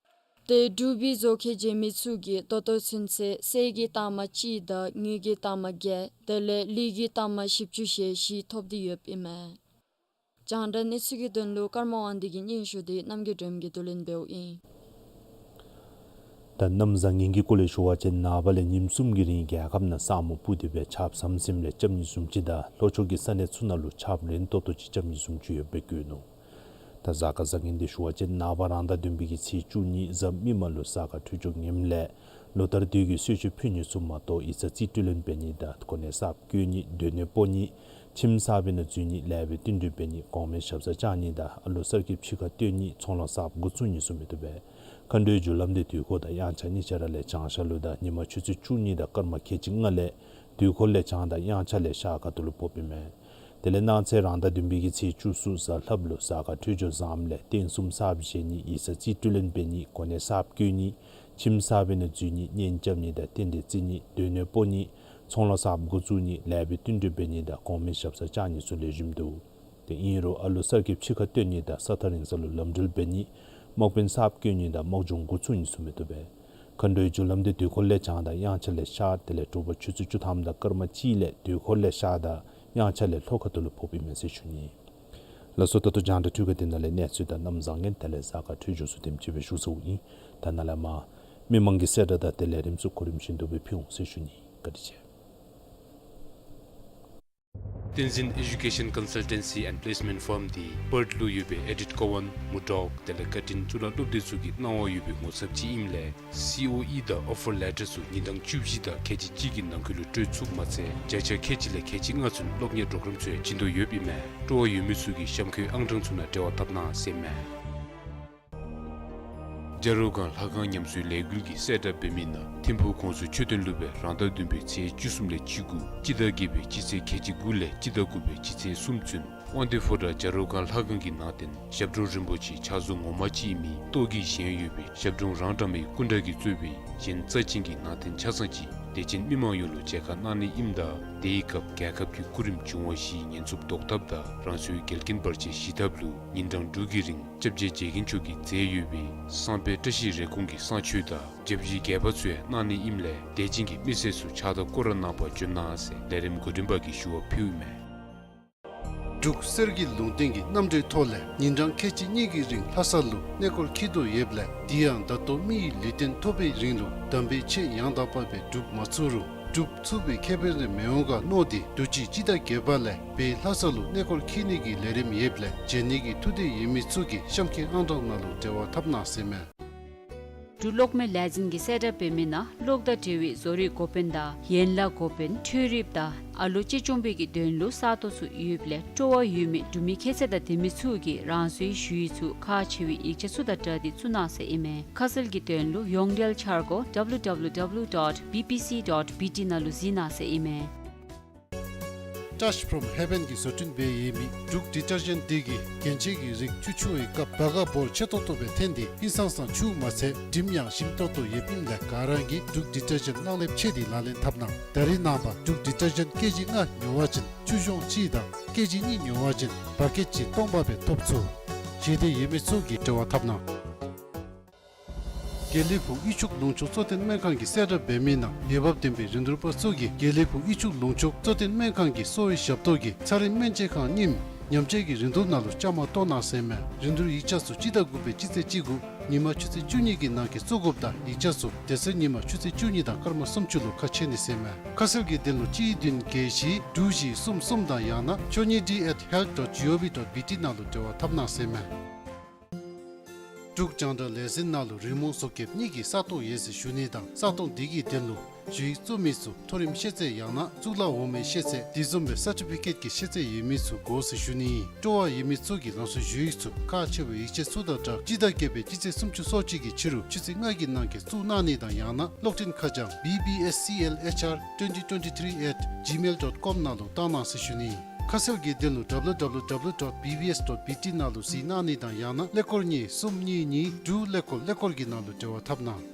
ཏེ་འབྲུག་པའི་བཟོ་མཁས་མཛད་མི་ཚུ་གིས་ད་ལྟོ་ཚུན་ཚོད་གསེར་གྱི་རྟགས་མ་གཅིག་དང་དངུལ་གྱི་རྟགས་མ་བརྒྱད་དེ་ལས་ལུས་ཀྱི་རྟགས་མ་བཞི་བཅུ་ཞེ་བཞི་ཐོབ་སྟེ་ཡོདཔ་ཨིན་མས། རྒྱང་བསྒྲགས་གནས་ཚུལ་གྱི་དོན་ལུ་ཀརྨ་དབང་འདུས་ཀྱི་སྙན་ཞུ་དེ་རྣམ་རྒྱལ་སྒྲོལམ་གྱིས་བསྡུ་ལེན་འབདཝ་ཨིན། ད་གནམ་བཟང་ངན་གྱི་སྐོར་ལས་ཞུ་བ་ཅིན་ནངས་པ་ལས་ཉིནམ་གསུམ་གྱི་རིང་རྒྱལ་ཁབ་ནང་ས་སྨུག་སྤུབས་ཏེ་སྦེ་ཆརཔ་ཟམ་ཟིམ་ལས་རྐྱབ་ནི་བཟུམ་ཅིག་དང་ལྷོ་ཕྱོགས་ཀྱི་ས་གནས་ཚུ་ནང་ལུ་ཆརཔ་རན་ཏོག་ཏོ་ཅིག་རྐྱབ་ནི་བཟུམ་ཅིག་ཡོདཔ་སྦེ་བཀོད་ནུག། ད་གཟའ་སྐར་བཟང་ངན་དེ་ཞུ་བ་ཅིན་ནངས་པ་རང་ཟླ་བདུན་པའི་གི་ཚེས་བཅུ་གཉིས་གཟའ་མིག་དམར་ལུ་གཟའ་སྐར་འཕྲོད་སྦྱོར་ངནམ་ལས་ལོ་ལྟར་དུས་ཀྱི་གསོལ་མཆོད་ཕུལ་ནི་ཚུ་མ་གཏོགས་ཡིག་ཚང་རྩིས་སྤྲོད་ལེན་འབད་ནི་དང་གོ་གནས་གསརཔ་བསྐོ་ནི་སྡོད་གནས་སྤོ་ནི་ཁྱིམ་གསར་པའི་ནང་འཛུལ་ནི་ལེགས་པའི་བསྟུན་གྲོས་འབད་ནི་གོང་མའི་ཞབས་སར་བཅར་ནི་དང་ཨ་ལོ་གསར་གྱི་ཕྱི་ཁར་སྟོན་ནི་ཚོང་ལཱ་གསརཔ་འགོ་བཙུགས་ནི་ཚུ་མི་བཏུབ་པས། མཁའ་འགྲོའི་རྒྱུ་ལམ་དེ་དུས་འཁོར་དང་དབྱངས་འཆར་གཉིས་ཆ་ར་ལས་བྱང་ཤར་ལུ་དང་ཉིན་མ་ཆུ་ཚོད་བཅུ་གཉིས་དང་སྐར་མ་ཁལ་གཅིག་ལྔ་ལས་དུས་འཁོར་ལས་བྱང་དང་དབྱངས་འཆར་ལས་ཤར་ཁ་ཐུག་ལུ་ཕོགཔ་ཨིན་མས། དེ་ལས་གནངས་ཚེ་རང་ཟླ་བདུན་པའི་གི་ཚེས་བཅུ་གསུམ་གཟའ་ལྷགཔ་ལུ་གཟའ་སྐར་འཕྲོད་སྦྱོར་བཟངམ་ལས་རྟེན་གསུམ་གསརཔ་བཞེངས་ནི་ཡིག་ཚང་རྩིས་སྤྲོད་ལེན་འབད་ནི་གོ་གནས་གསརཔ་བསྐོ་ནི་ཁྱིམ་གསར་པའི་ནང་འཛུལ་ནི་གཉེན་རྐྱབ་ནི་དང་རྟེན་འབྲེལ་བརྩི་ནི་སྡོད་གནས་སྤོ་ནི་ཚོང་ལཱ་གསརཔ་འགོ་བཙུགས་ནི་ལེགས་པའི་བསྟུན་གྲོས་འབད་ནི་དང་གོང་མའི་ཞབས་སར་བཅར་ནི་ཚུ་ལེགས་ཤོམ་འདུག། དེ་ཨིན་རུང་ཨ་ལོ་གསར་གྱི་ཕྱི་ཁར་སྟོན་ནི་དང་ས་ཐག་རིང་ས་ལུ་ལམ་འགྲུལ་འབད་ནི་དམག་དཔོན་གསརཔ་བསྐོ་ནི་དང་དམག་སྦྱོང་འགོ་བཙུགས་ནི་ཚུ་མི་བཏུབ་པས། མཁའ་འགྲོའི་རྒྱུ་ལམ་དེ་དུས་འཁོར་ལས་བྱང་དང་དབྱངས་འཆར་ལས་ཤར་དེ་ལས་དྲོ་པ་ཆུ་ཚོད་བཅུ་ཐམ་དང་སྐར་མ་གཅིག་ལས་དུས་འཁོར་ལས་ཤར་དང་དབྱངས་འཆར་ལས་ལྷོ་ཁ་ཐུག་ལུ་ཕོགཔ་ཨིན་མས་ཟེར་ཞུ་ནི། ལགས་སོ། ད་ལྟོ་རྒྱང་བསྒྲགས་འཕྲུལ་ཁང་འདི་ནང་ལས་གནས་ཚུལ་དང་གནམ་བཟང་ངན་དེ་ལས་གཟའ་སྐར་འཕྲོད་སྦྱོར་ཚུ་དེམ་ཅིག་སྦེ་ཞུ་ཚརཝ་ཨིན། ད་ནཱ་ལས་མར་མི་མང་གི་གསལ་བསྒྲགས་དང་དེ་ལས་རིམ་ཚུ་གོ་རིམ་བཞིན་དུ་སྦེ་ཕུལ་འོང་ཟེར་ཞུ་ནི། བཀའ་དྲིན་ཆེ། བསྟན་འཛིན་ཨེ་ཇུ་ཀེ་ཤཱན་ཀོན་སལ་ཊན་སི་ཨེནཌ་པི་ལེསི་མེནཊ་ཕརམ་འདི་པརཐ་ལུ་ཡོད་པའི་ཨེ་ཌིཐ་ཀོ་ཝཱན་མུར་ཌོག་དེ་ལས་ཀར་ཊིན་གཙུག་ལག་སློབ་སྡེ་ཚུ་གི་གནང་བ་ཡོད་པའི་ངོ་ཚབ་ཅིག་ཨིནམ་ལས་སི་ཨོ་ཨི་དང་ཨོ་ཕར་ལེ་ཊར་ཚུ་ཉིན་གྲངས་བཅུ་བཞི་དང་ཁལ་གཅིག་གཅིག་གི་ནང་འཁོད་ལུ་སྤྲོད་ཚུགསཔ་མ་ཚད་བརྒྱ་ཆ་ཁལ་གཅིག་ལས་ཁལ་གཅིག་ལྔ་ཚུན་སློབ་གཉེར་པོརོ་གརམ་ཚུ་ཡང་བྱིན་དོ་ཡོདཔ་ཨིན་མས། སྤྲོ་བ་ཡོད་མི་ཚུ་གིས་གཤམ་འཁོད་ཨང་གྲངས་ཚུ་ནང་འབྲེལ་བ་འཐབ་གནང་ཟེར་ཨིན་མས། བྱ་རོག་སྒང་ལྷ་ཁང་ཉམས་གསོའི་ལས་འགུལ་གྱིས་གསལ་བསྒྲགས་འབད་མི་ནང་ཐིམ་ཕུག་ཁོངས་སུ་མཆོད་རྟེན་ལུ་སྦེ་རང་ཟླ་བདུན་པའི་ཚེས་བཅུ་གསུམ་ལས་བཅུ་དགུ་སྤྱི་ཟླ་བརྒྱད་པའི་སྤྱི་ཚེས་ཁལ་གཅིག་དགུ་ལས་སྤྱི་ཟླ་དགུ་པའི་སྤྱི་ཚེས་གསུམ་ཚུན་དབང་འདུས་ཕོ་བྲང་བྱ་རོག་སྒང་ལྷ་ཁང་གི་ནང་རྟེན་ཞབས་དྲུང་རིན་པོ་ཆེ་ཕྱག་བཟོ་ངོ་མ་ཅིག་ཨིན་མི་ཏོག་གི་བཞེངས་ཡོད་པའི་ཞབས་དྲུང་རང་གྲངས་མའི་སྐུ་འདྲ་གིས་གཙོས་པའི་གཞན་རྩ་ཅན་གྱི་ནང་རྟེན་ཆ་ཚང་ཅིག་དད་ཅན་མི་མང་ཡོངས་ལུ་མཇལ་ཁ་གནང་ནི་ཨིནམ་ད་དེའི་སྐབས་རྒྱལ་ཁབ་ཀྱི་སྐུ་རིམ་བྱུང་བ་བཞིའི་ཉེན་སྲུང་བཟློག་ཐབས་དང་རང་སོའི་འགལ་རྐྱེན་བར་ཆད་ཞི་ཐབས་ལུ་ཉིན་གྲངས་དྲུག་གི་རིང་སྐྱབས་རྗེ་རྗེ་མཁན་མཆོག་གིས་མཛད་ཡོད་པའི་བསངས་དཔེ་བཀྲ་ཤིས་རེ་སྐོང་གི་བསངས་མཆོད་དང་བཅའ་བཞི་རྒྱས་པ་ཚུ་ཡང་གནང་ནི་ཨིནམ་ལས་དད་ཅན་གྱི་མི་སེར་ཚུ་ཕྱག་དང་སྐོར་ར་ནང་ཕར་འབྱོན་གནང་ཟེར་ལས་རིམ་འགོ་འདྲེན་པ་གིས་ཞུ་བ་ཕུལཝ་ཨིན་མས། འབྲུག་གསེར་གྱི་ལུང་བསྟན་གྱི་རྣམ་འགྲེལ་ཐོག་ལས་ཉིན་གྲངས་ཁལ་གཅིག་གཉིས་ཀྱི་རིང་ལྷ་ས་ལུ་གནས་སྐོར་འཁྱིད་དོ་ཡོདཔ་ལས་དེ་ཡང་ད་ལྟོ་མི་ཡི་ལུས་རྟེན་ཐོབ་པའི་རིང་ལུ་དམ་པའི་ཆོས་ཡང་དག་པ་སྦེ་སྒྲུབ་མ་ཚུགས་རུང་སྒྲུབ་ཚུགས་པའི་ཁེ་ཕན་རེ་མི་འོང་ག་མནོ་སྟེ་དུས་ཅི་སྤྱི་ཟླ་བརྒྱད་པ་ལས་བོད་ལྷ་ས་ལུ་གནས་སྐོར་འཁྱིད་ནི་གི་ལས་རིམ་ཡོདཔ་ལས་མཇལ་ནི་གི་ཐུགས་འདོད་ཡོད་མི་ཚུ་གིས་གཤམ་འཁོད་ཨང་གྲངས་ནང་ལུ་འབྲེལ་བ་འཐབ་གནང་ཟེར་ཨིན་མས། འབྲུག་གློག་མེ་ལས་འཛིན་གྱིས་གསལ་བསྒྲགས་འབད་མི་ནང་གློག་དང་འབྲེལ་བའི་བཟོ་རིག་འགོ་དཔོན་དང་ཡན་ལག་འགོ་དཔོན་འཕྲུལ་རིགཔ་དང་ཨ་ལོ་གཅེས་སྐྱོང་པའི་གི་དོན་ལུ་ས་སྟོང་ཚུ་ཡོདཔ་ལས་སྤྲོ་བ་ཡོད་མི་འབྲུག་མི་ཁྱད་ཚད་དང་ལྡན་མི་ཚུ་གིས་རང་སོའི་ཞུ་ཡིག་ཚུ་ཁག་ཆེ་བའི་ཡིག་ཆ་ཚུ་དང་སྦྲགས་ཏེ་བཙུགས་གནང་ཟེར་ཨིན་མས། ཁ་གསལ་གྱི་དོན་ལུ་ཡོངས་འབྲེལ་འཆར་སྒོ་W W W dot B B C dot B T ནང་ལུ་གཟིགས་གནང་ཟེར་ཨིན་མས། Touch from Heaven གྱིས་བཟོ་སྐྲུན་འབད་ཡོད་མི་འབྲུག་ཌི་ཊར་ཇེནཊ་འདི་གིས་རྒྱན་ཆས་ཀྱི་རིགས་ཆུ་འཁྱུ་བའི་སྐབས་བ་ག་འབོར་ཆེ་ཏོག་ཏོ་སྦེ་ཐོན་ཏེ་ཧིང་སང་སང་འཁྱུཝ་མ་ཚད་དྲིམ་ཡང་ཞིམ་ཏོག་ཏོ་ཡོདཔ་ཨིནམ་ལས་ག་ར་གིས་འབྲུག་ཌི་ཊར་ཇེནཊ་གླང་ལེབ་མཆོད་དེ་ལག་ལེན་འཐབ་གནང་། ད་རིས་ནངས་པ་འབྲུག་ཌི་ཊར་ཇེནཊ་ཀེ་ཇི་ལྔ་ཉོ་བ་ཅིན་ཆུ་གཞོང་གཅིག་དང་ཀེ་ཇི་གཉིས་ཉོ་བ་ཅིན་བ་ཀེཊ་ཅིག་སྟོང་པ་སྦེ་ཐོབ་ཚུགས། ཞེ་འདོད་ཡོད་མི་ཚུ་གིས་འབྲེལ་བ་འཐབ་གནང་། དགེ་ལེགས་ཕུག་ཨི་ཆུ་ལུང་ཕྱོགས་གཙོ་བསྟེན་སྨན་ཁང་གིས་གསལ་བསྒྲགས་འབད་མི་ནང་འོས་འབབ་ལྡན་པའི་རིན་བསྡུར་པ་ཚུ་གིས་དགེ་ལེགས་ཕུག་ཨི་ཆུ་ལུང་ཕྱོགས་གཙོ་བསྟེན་སྨན་ཁང་གི་གསོ་བའི་ཞབས་ཏོག་གིས་ཚ་རིམས་སྨན་དཔྱད་ཁང་རྙིངམ་ ཉམས་བཅོས་ཀྱི་རིན་བསྡུར་ནང་ལུ་བཅའ་མར་གཏོགས་གནང་ཟེར་མས། རིན་བསྡུར་ཡིག་ཆ་ཚུ་སྤྱི་ཟླ་དགུ་པའི་སྤྱི་ཚེས་གཅིག་དགུ་ཉིན་མ་ཆུ་ཚོད་བཅུ་གཉིས་ཀྱི་ནང་འཁོད་བཙུགས་དགོཔ་དང་ཡིག་ཆ་ཚུ་དེ་ཚེ་ཉིན་མ་ཆུ་ཚོད་བཅུ་གཉིས་དང་སྐར་མ་སུམ་ཅུ་ལུ་ཁ་ཕྱེ་ནི་ཟེར་མས། ཁ་གསལ་གྱི་དོན་ལུ་གཅིག་བདུན་བརྒྱད་བཞི་དྲུག་བཞི་གསུམ་གསུམ་དང་ཡང་ན་ཆོས་ཉིད་ཌི་ཨེཊ་ཧེལཐ་ཌོཊ་ཇི་ཨོ་ཝི་ཌོཊ་བི་ཊི་ནང་ལུ་འབྲེལ་བ་འཐབ་གནང་ཟེར་མས། འབྲུག་རྒྱང་བསྒྲགས་ལས་འཛིན་ནང་ལུ་རི་མོ་བཟོ་མཁན་གཉིས་ཀྱི་ས་སྟོང་ཡོད་ཟེར་ཞུ་ནི་དང་ས་སྟོང་དེ་གི་དོན་ལུ་ཞུ་ཡིག་བཙུགས་མི་ཚུ་མཐོ་རིམ་ཤེས་ཚད་ཡང་ན་གཙུག་ལག་འོག་མའི་ཤེས་ཚད་དེ་བཟུམ་སྦེ་སར་ཊི་ཕི་ཀེཊ་ཀྱི་ཤེས་ཚད་ཡོད་མི་ཚུ་དགོ་ཟེར་ཞུ་ནི་ཨིན། སྤྲོ་བ་ཡོད་མི་ཚུ་གིས་རང་སོའི་ཞུ་ཡིག་ཚུ་ཁག་ཆེ་བའི་ཡིག་ཆ་ཚུ་དང་སྦྲགས་སྤྱི་ཟླ་བརྒྱད་པའི་སྤྱི་ཚེས་སུམ་ཅུ་སོ་གཅིག་གི་ཕྱི་རུ་ཆུ་ཚོད་ལྔ་གི་ནང་འཁོད་བཙུགས་གནང་ནི་དང་ཡང་ན་གློག་འཕྲིན་ཁ་བྱང་B B S C L H R twenty twenty-three at gmail dot com ནང་ལུ་བཏང་གནང་ཟེར་ཞུ་ནི་ཨིན། ཁ་གསལ་གྱི་དོན་ལུ W W W dot B B S dot B T ནང་ལུ་གཟིགས་གནང་ནི་དང་ཡང་ན་ཀླད་ཀོར་གཉིས་གསུམ་གཉིས་གཉིས་དྲུག་ཀླད་ཀོར་ཀླད་ཀོར་གྱི་ནང་ལུ་འབྲེལ་བ་འཐབ་གནང་།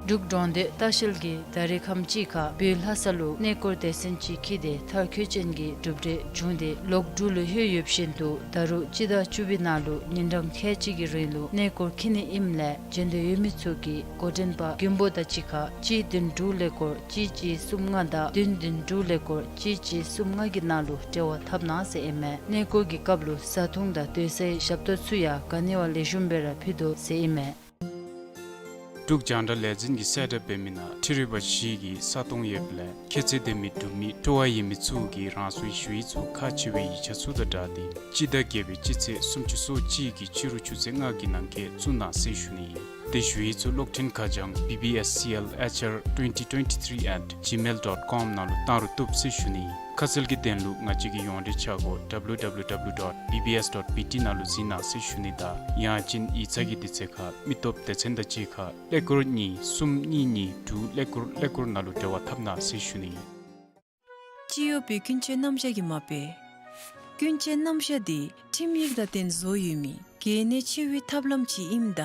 འབྲུག་འབྲོང་སྟོད་ལྟ་བཤལ་གྱིས་ད་རེས་ཁམས་ཅིག་ཁར་བོད་ལྷ་ས་ལུ་གནས་སྐོར་སྡེ་ཚན་ཅིག་འཁྱིད་དེ་མཐར་འཁྱོལ་ཅན་གྱི་གྲུབ་འབྲས་བྱུང་སྟེ་ལོག་འབྲུག་ལུ་ལྷོད་ཡོདཔ་བཞིན་དུ་ད་རུང་སྤྱི་ཟླ་བཅུ་པའི་ནང་ལུ་ཉིན་གྲངས་ཁལ་གཅིག་གི་རིང་ལུ་གནས་སྐོར་འཁྱིད་ནི་ཨིནམ་ལས་འབྱོན་འདོད་ཡོད་མི་ཚུ་གིས་འགོ་འདྲེན་པ་མགོན་པོ་དང་གཅིག་ཁར་གཅིག་བདུན་དྲུག་ཀླད་ཀོར་གཅིག་གཅིག་གསུམ་ལྔ་དང་བདུན་བདུན་དྲུག་ཀླད་ཀོར་གཅིག་གཅིག་གསུམ་ལྔ་གི་ནང་ལུ་འབྲེལ་བ་འཐབ་གནང་ཟེར་ཨིན་མས། གནས་སྐོར་གྱི་སྐབས་ལུ་བཟའ་འཐུང་དང་སྡོད་སའི་ཞབས་ཏོག་ཚུ་ཡང་ག་ནི་བ་ལེགས་ཤོམ་སྦེ་ར་ཕུལ་དོ་ཟེར་ཨིན་མས། འབྲུག་རྒྱང་བསྒྲགས་ལས་འཛིན་གྱིས་གསལ་བསྒྲགས་འབད་མི་ནང་འཕྲུལ་རིག་པ་བཞི་གི་ས་སྟོང་ཡོདཔ་ལས་ཁྱད་ཚད་ལྡན་མི་འབྲུག་མི་སྤྲོ་བ་ཡོད་མི་ཚུ་གིས་རང་སོའི་ཞུ་ཡིག་ཚུ་ཁག་ཆེ་བའི་ཡིག་ཆ་ཚུ་དང་སྦྲགས་ཏེ་སྤྱི་ཟླ་བརྒྱད་པའི་སྤྱི་ཚེས་སུམ་ཅུ་སོ་གཅིག་གི་ཕྱི་རུ་ཆུ་ཚོད་ལྔ་གི་ནང་འཁོད་བཙུགས་གནང་ཟེར་ཞུ་ནི་ཨིན། དེ་ཞུ་ཡིག་ཚུ་གློག་འཕྲིན་ཁ་བྱང་B B S C L H R twenty twenty-three at gmail dot com ནང་ལུ་བཏང་རུང་བཏུབ་ཟེར་ཞུ་ནི་ཨིན། ཁ་གསལ་གྱི་དོན་ལུ་ང་བཅས་ཀྱི་ཡོངས་འབྲེལ་ཆ་སྒོ་W W W dot B B S dot B T ནང་ལུ་གཟིགས་གནང་ཟེར་ཞུ་ནི་དང་ཡང་ཅིན་ཡིག་ཚང་གི་དུས་ཚོད་ཁར་མི་སྟོབས་སྡེ་ཚན་དང་གཅིག་ཁར་ཀླད་ཀོར་གཉིས་གསུམ་གཉིས་གཉིས་དྲུག་ཀླད་ཀོར་ཀླད་ཀོར་ནང་ལུ་འབྲེལ་བ་འཐབ་གནང་ཟེར་ཞུ་ནི་ཨིན། སྤྱི་ཡོངས་པའི་ཀུན་སྤྱོད་རྣམ་གཞག་གི་མ་དཔེ། ཀུན་སྤྱོད་རྣམ་གཞག་འདི་ཁྲིམས་ཡིག་དང་བསྟུན་བཟོ་ཡོད་མི་གལ་གནད་ཆེ་བའི་ཐབས་ལམ་ཅིག་ཨིནམ་ད་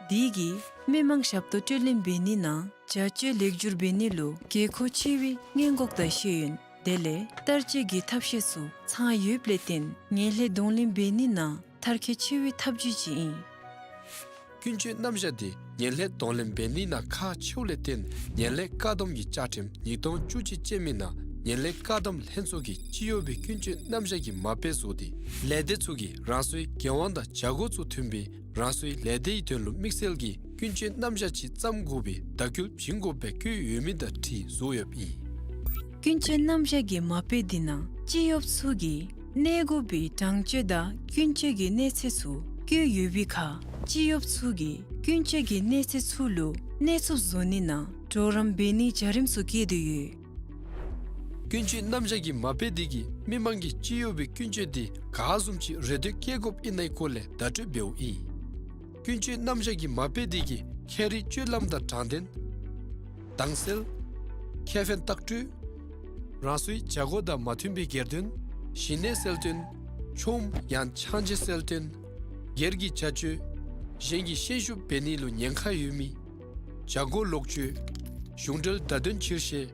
འདི་གིས་མི་མང་ཞབས་ཏོག་སྤྲོད་ལེན་འབད་ནི་ནང་བྱ་སྤྱོད་ལེགས་བསྒྱུར་འབད་ནི་ལུ་དགོས་མཁོ་ཆེ་བའི་སྔོན་འགོག་དང་ཤེས་ཡོན་དེ་ལས་བསྟར་སྤྱོད་ཀྱི་ཐབས་ཤེས་ཚུ་ཚང་ཡོདཔ་ལས་བརྟེན་ངན་ལྷད་གདོང་ལེན་འབད་ནི་ནང་མཐར་འཁྱོལ་ཆེ་བའི་ཐབས་བྱུས་ཅིག་ཨིན། ཀུན་སྤྱོད་རྣམ་གཞག་འདི་ངན་ལྷད་གདོང་ལེན་འབད་ནི་ནང་ཁག་ཆེཝ་ལས་བརྟེན་ངན་ལྷད་བཀག་སྡོམ་གྱི་བཅའ་ཁྲིམས་ཉིས་སྟོང་བཅུ་གཅིག་ཅན་མའི་ནང་ངན་ལྷད་བཀག་སྡོམ་ལྷན་ཚོགས་ཀྱི་སྤྱི་ཡོངས་པའི་ཀུན་སྤྱོད་རྣམ་གཞག་གི་མ་དཔེ་བཟོ་སྟེ་ལས་སྡེ་ཚུ་གིས་རང་སོའི་འགན་དབང་དང་བྱ་སྒོ་ཚུ་མཐུན་པའི་རང་སོའི་ལས་སྡེའི་དོན་ལུ་དམིགས་བསལ་གྱི་ཀུན་སྤྱོད་རྣམ་གཞག་ཅིག་བརྩམ་དགོ་པའི་བརྡ་སྐུལ་བྱིན་དགོཔ་སྦེ་བཀོད་ཡོད་མི་དང་འཁྲིལ་བཟོ་ཡོདཔ་ཨིན། ཀུན་སྤྱོད་རྣམ་གཞག་གི་མ་དཔེ་འདི་ནང་སྤྱི་གཡོགཔ་ཚུ་གིས་གནས་དགོ་པའི་དྲང་སྤྱོད་དང་ཀུན་སྤྱོད་ཀྱི་གནས་ཚད་ཚུ་བཀོད་ཡོད་པའི་ཁར་སྤྱི་གཡོགཔ་ཚུ་གིས་ཀུན་སྤྱོད་ཀྱི་གནས་ཚད་ཚུ་ལུ་གནས་ཚུགསཔ་བཟོ་ནི་ནང་གྲོགས་རམ་འབད་ནིའི་བྱ་རིམ་ཚུ་བཀོད་དེ་ཡོད། ཀུན་སྤྱོད་རྣམ་གཞག་གི་མ་དཔེ་འདི་གིས་མི་མང་གིས་སྤྱི་གཡོགཔ་གི་ཀུན་སྤྱོད་འདི་ག་བཟུམ་ཅིག་རེ་འདོད་བསྐྱེད་དགོཔ་ཨིན་ནའི་སྐོར་ལས་བརྡ་སྤྲོད་འབདཝ་ཨིན། ཀུན་སྤྱོད་རྣམ་གཞག་གི་མ་དཔེ་འདི་གིས་ཁྱད་རིག་སྤྱོད་ལམ་དང་དྲང་བདེན། དྭངས་གསལ། ཁེ་ཕན་ལྟག་སྤྲོད། རང་སོའི་བྱ་སྒོ་དང་མ་མཐུན་པའི་སྒེར་དོན། ཞི་གནས་གསལ་སྟོན། ཆོམ་ཡང་ཆང་བརྗེ་གསལ་སྟོན། སྒེར་གྱི་བྱ་སྤྱོད། གཞན་གྱི་ཤན་ཤུགས་འབད་ནི་ལུ་ཉེན་ཁ་ཡོད་མི། བྱ་སྒོ་ལོག་སྤྱོད། གཞུང་འབྲེལ་བརྡ་དོན་ཕྱིར་བཤེར།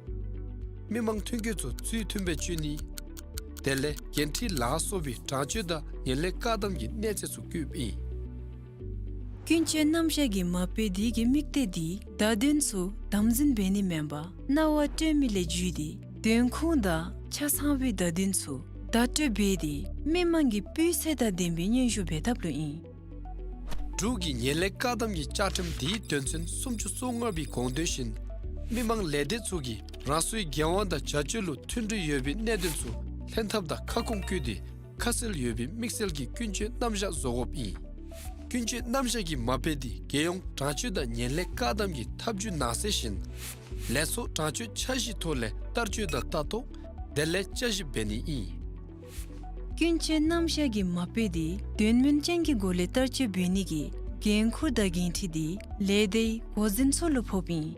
མི་མང་ཐོན་སྐྱེད་ཚུ་ཚུལ་མཐུན་སྦེ་སྤྱོད་ནི། དེ་ལས་འགན་འཁྲི་ལ་སོགས་པའི་དྲང་སྤྱོད་དང་ངན་ལྷད་བཀག་སྡོམ་གྱི་གནས་ཚད་ཚུ་བཀོདཔ་ཨིན། ཀུན་སྤྱོད་རྣམ་གཞག་གི་མ་དཔེ་འདི་གི་དམིགས་གཏད་འདི་བརྡ་དོན་ཚུ་དམ་འཛིན་འབད་ནི་མེན་པར་སྣང་བ་སྤྲོད་མི་ལས་བརྒྱུད་དེ་དོན་ཁུངས་དང་ཆ་ཚང་བའི་བརྡ་དོན་ཚུ་བརྡ་སྤྲོད་འབད་དེ་མི་མང་གི་སྤུས་ཚད་དང་ལྡན་པའི་སྙན་ཞུ་འབད་ཐབས་ལུ་ཨིན། འབྲུག་གི་ངན་ལྷད་བཀག་སྡོམ་གྱི་བཅའ་ཁྲིམས་འདིའི་དོན་ཚན་སུམ་ཅུ་སོ་ལྔ་པའི་དགོངས་དོན་བཞིན་མི་མང་ལས་སྡེ་ཚུ་གིས་རང་སོའི་འགན་དབང་དང་བྱ་སྤྱོད་ལུ་མཐུན་སྒྲིལ་ཡོད་པའི་གནད་དོན་ཚུ་ལྷན་ཐབས་དང་ཁ་སྐོང་བཀོད་དེ་ཁ་གསལ་ཡོད་པའི་དམིགས་བསལ་གྱི་ཀུན་སྤྱོད་རྣམ་གཞག་བཟོ་དགོཔ་ཨིན། ཀུན་སྤྱོད་རྣམ་གཞག་གི་མ་དཔེ་འདི་རྒྱལ་ཡོངས་དྲང་སྤྱོད་དང་ངན་ལྷད་བཀག་སྡོམ་གྱི་ཐབས་བྱུས་ནང་གསེས་བཞིན་ལས་ཚོགས་དྲང་སྤྱོད་འཆར་གཞིའི་ཐོག་ལས་བསྟར་སྤྱོད་དང་ལྟ་རྟོག་དེ་ལས་བསྐྱར་ཞིབ་འབད་ནི་ཨིན། ཀུན་སྤྱོད་རྣམ་གཞག་གི་མ་དཔེ་འདི་དོན་སྨིན་ཅན་གྱི་སྒོ་ལས་བསྟར་སྤྱོད་འབད་ནི་གི་འགན་ཁུར་དང་འགན་འཁྲི་འདི་ལས་སྡེའི་འགོ་འཛིན་ཚུ་ལུ་ཕོགཔ་ཨིན།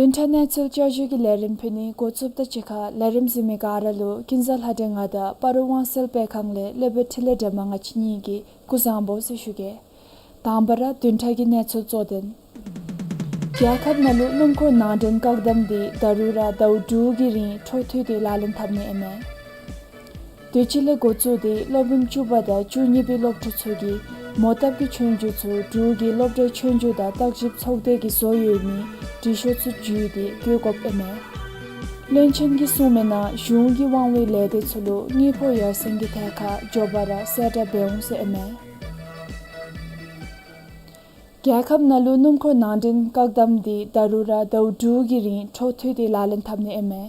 བདུན་ཕྲག་གནས་ཚུལ་བསྐྱར་ཞུའི་ལས་རིམ་ཕུལ་ནི་འགོ་བཙུགསཔ་ད་གཅིག་ཁར་ལས་རིམ་གཟིགས་མི་ག་ར་ལུ་ཀུན་བཟང་ལྷ་སྒྲོན་ང་དང་སྤ་རོ་ཝང་སེལ་སྤེལ་ཁང་ལས་ལེགས་པའི་འཕྲིན་ལས་སྒྲོལ་མ་ང་བཅས་གཉིས་ཀྱིས་སྐུ་གཟུགས་བཟང་པོ་ཟེར་ཞུ་གེ། དང་པ་ར་བདུན་ཕྲག་གི་གནས་ཚུལ་གཙོ་དོན། རྒྱལ་ཁབ་ནང་ལུ་སྣུམ་འཁོར་ནང་འདྲེན་བཀག་དམ་འདི་ད་རུང་ར་ཟླཝ་དྲུག་གི་རིང་འཕྲོ་མཐུད་དེ་ལག་ལེན་འཐབ་ནི་ཨིན་མས། དུས་ཅི་ལས་འགོ་བཙུགས་ཏེ་སློབ་རིམ་བཅུ་པ་དང་བཅུ་གཉིས་པའི་སློབ་ཕྲུག་ཚུ་གིས་མོ་བཏབ་ཀྱི་ཆོས་རྒྱུགས་ཚུ་འབྲུག་གི་སློབ་གྲྭའི་ཆོས་རྒྱུགས་དང་བརྟག་ཞིབ་ཚོགས་སྡེ་གིས་བཟོ་ཡོད་མི་དྲི་ཤོག་ཚུ་བརྒྱུད་དེ་བཀོད་དགོཔ་ཨིན་མས། བློན་ཆེན་གྱིས་གསུངས་མི་ནང་གཞུང་གི་དབང་བའི་ལས་སྡེ་ཚུ་ལུ་དངུལ་ཕོགས་ཡར་སེང་གི་ཐད་ཁར་མགྱོགས་པ་ར་གསལ་བསྒྲགས་འབད་འོང་ཟེར་ཨིན་མས། རྒྱལ་ཁབ་ནང་ལུ་སྣུམ་འཁོར་ནང་འདྲེན་བཀག་དམ་འདི་ད་རུང་ར་ཟླཝ་དྲུག་གི་རིང་འཕྲོ་མཐུད་དེ་ལག་ལེན་འཐབ་ནི་ཨིན་མས།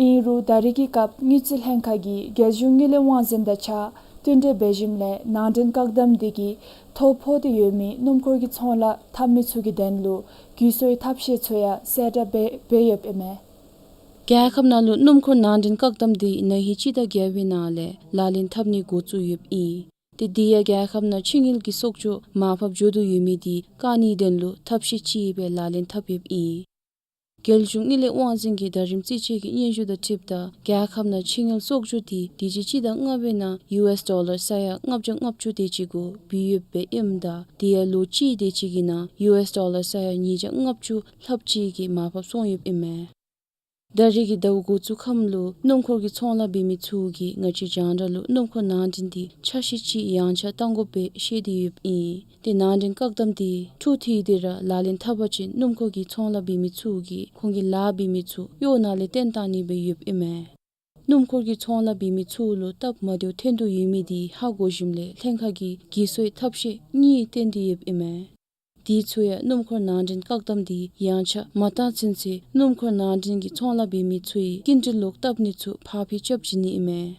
ཨིན་རུང་ད་རེས་ཀྱི་སྐབས་དངུལ་རྩིས་ལྷན་ཁག་གིས་རྒྱལ་གཞུང་དངུལ་ལས་དབང་འཛིན་དང་གཅིག་ཁར་བསྟུན་གྲོས་འབད་ཞིནམ་ལས་ནང་འདྲེན་བཀག་དམ་འདི་གིས་ཐོ་ཕོག་སྟེ་ཡོད་མི་སྣུམ་འཁོར་གྱི་ཚོང་ལཱ་འཐབ་མི་ཚུ་གི་དོན་ལུ་གུ་ཡངས་པའི་ཐབས་ཤེས་ཚུ་ཡང་གསལ་བསྒྲགས་འབད་འབད་ཡོདཔ་ཨིན་མས། རྒྱལ་ཁབ་ནང་ལུ་སྣུམ་འཁོར་ནང་འདྲེན་བཀག་དམ་འདི་ན་ཧིང་སྤྱི་ཟླ་བརྒྱད་པའི་ནང་ལས་ལག་ལེན་འཐབ་ནི་འགོ་བཙུགས་ཡོདཔ་ཨིན། ཏེ་དེ་ཡང་རྒྱལ་ཁབ་ནང་ཕྱི་དངུལ་གྱི་གསོག་འཇོག་མར་ཕབ་འགྱོ་དོ་ཡོད་མི་དེ་བཀག་ནིའི་དོན་ལུ་ཐབས་ཤེས་ཅིག་སྦེ་ལག་ལེན་འཐབ་ཡོདཔ་ཨིན། རྒྱལ་གཞུང་དངུལ་ལས་དབང་འཛིན་གྱི་ཟླ་རིམ་རྩིས་དཔྱད་ཀྱི་སྙན་ཞུ་དང་འཁྲིལཝ་ད་རྒྱལ་ཁབ་ནང་ཕྱི་དངུལ་གསོག་འཇོག་དེ་དུས་ཅི་སྤྱི་ཟླ་ལྔ་པའི་ནང་ཡུ་ཨེསི་ཌོ་ལར་ས་ཡ་ལྔ་བརྒྱ་ལྔ་བཅུ་དེ་ཅིག་གུ་བུད་ཡོདཔ་ཨིནམ་ད་དེ་ཡང་ལོ་གཅིག་དེ་ཅིག་གི་ནང་ཡུ་ཨེསི་ཌོ་ལར་ས་ཡ་ཉིས་བརྒྱ་ལྔ་བཅུ་ལྷགཔ་ཅིག་གིས་མར་ཕབ་སོང་ཡོདཔ་ཨིན་མས། ད་རེས་ཀྱི་ཟླཝ་འགོ་བཙུགས་ཁམས་ལུ་སྣུམ་འཁོར་གྱི་ཚོང་ལཱ་འབད་མི་ཚུ་གིས་ང་བཅས་རྒྱང་བསྒྲགས་ལུ་སྣུམ་འཁོར་ནང་འདྲེན་དེ་ཆ་ཤས་ཅིག་ཡངས་ཆག་བཏང་དགོཔ་སྦེ་བཤད་དེ་ཡོདཔ་ཨིན། ཏེ་ནང་འདྲེན་བཀག་དམ་དེ་འཕྲོ་མཐུད་དེ་ར་ལག་ལེན་འཐབ་པ་ཅིན་སྣུམ་འཁོར་གྱི་ཚོང་ལཱ་འབད་མི་ཚུ་གིས་ཁོང་གི་ལཱ་འབད་མི་ཚུ་གཡོག་ནང་ལས་བཏོན་བཏང་ནི་སྦེ་ཡོདཔ་ཨིན་མས། སྣུམ་འཁོར་གྱི་ཚོང་ལཱ་འབད་མི་ཚུ་ལུ་སྟབས་མ་བདེཝ་ཐོན་དོ་ཡོད་མི་དེ་ཧ་གོ་ཞིནམ་ལས་ལྷན་ཁག་གིས་གུ་ཡངས་པའི་ཐབས་ཤེས་གཉིས་བཏོན་ཏེ་ཡོདཔ་ཨིན་མས། དེ་ཚུ་ཡང་སྣུམ་འཁོར་ནང་འདྲེན་བཀག་དམ་དེ་ཡངས་ཆག་མ་བཏང་ཚུན་ཚོད་སྣུམ་འཁོར་ནང་འདྲེན་གྱི་ཚོང་ལཱ་འབད་མི་ཚུ་ཡི་སྐྱིན་འགྲུལ་ལོག་བཏབ་ནི་ཚུ་ཕར་འགྱངས་རྐྱབ་བྱིན་ནི་ཨིན་མས།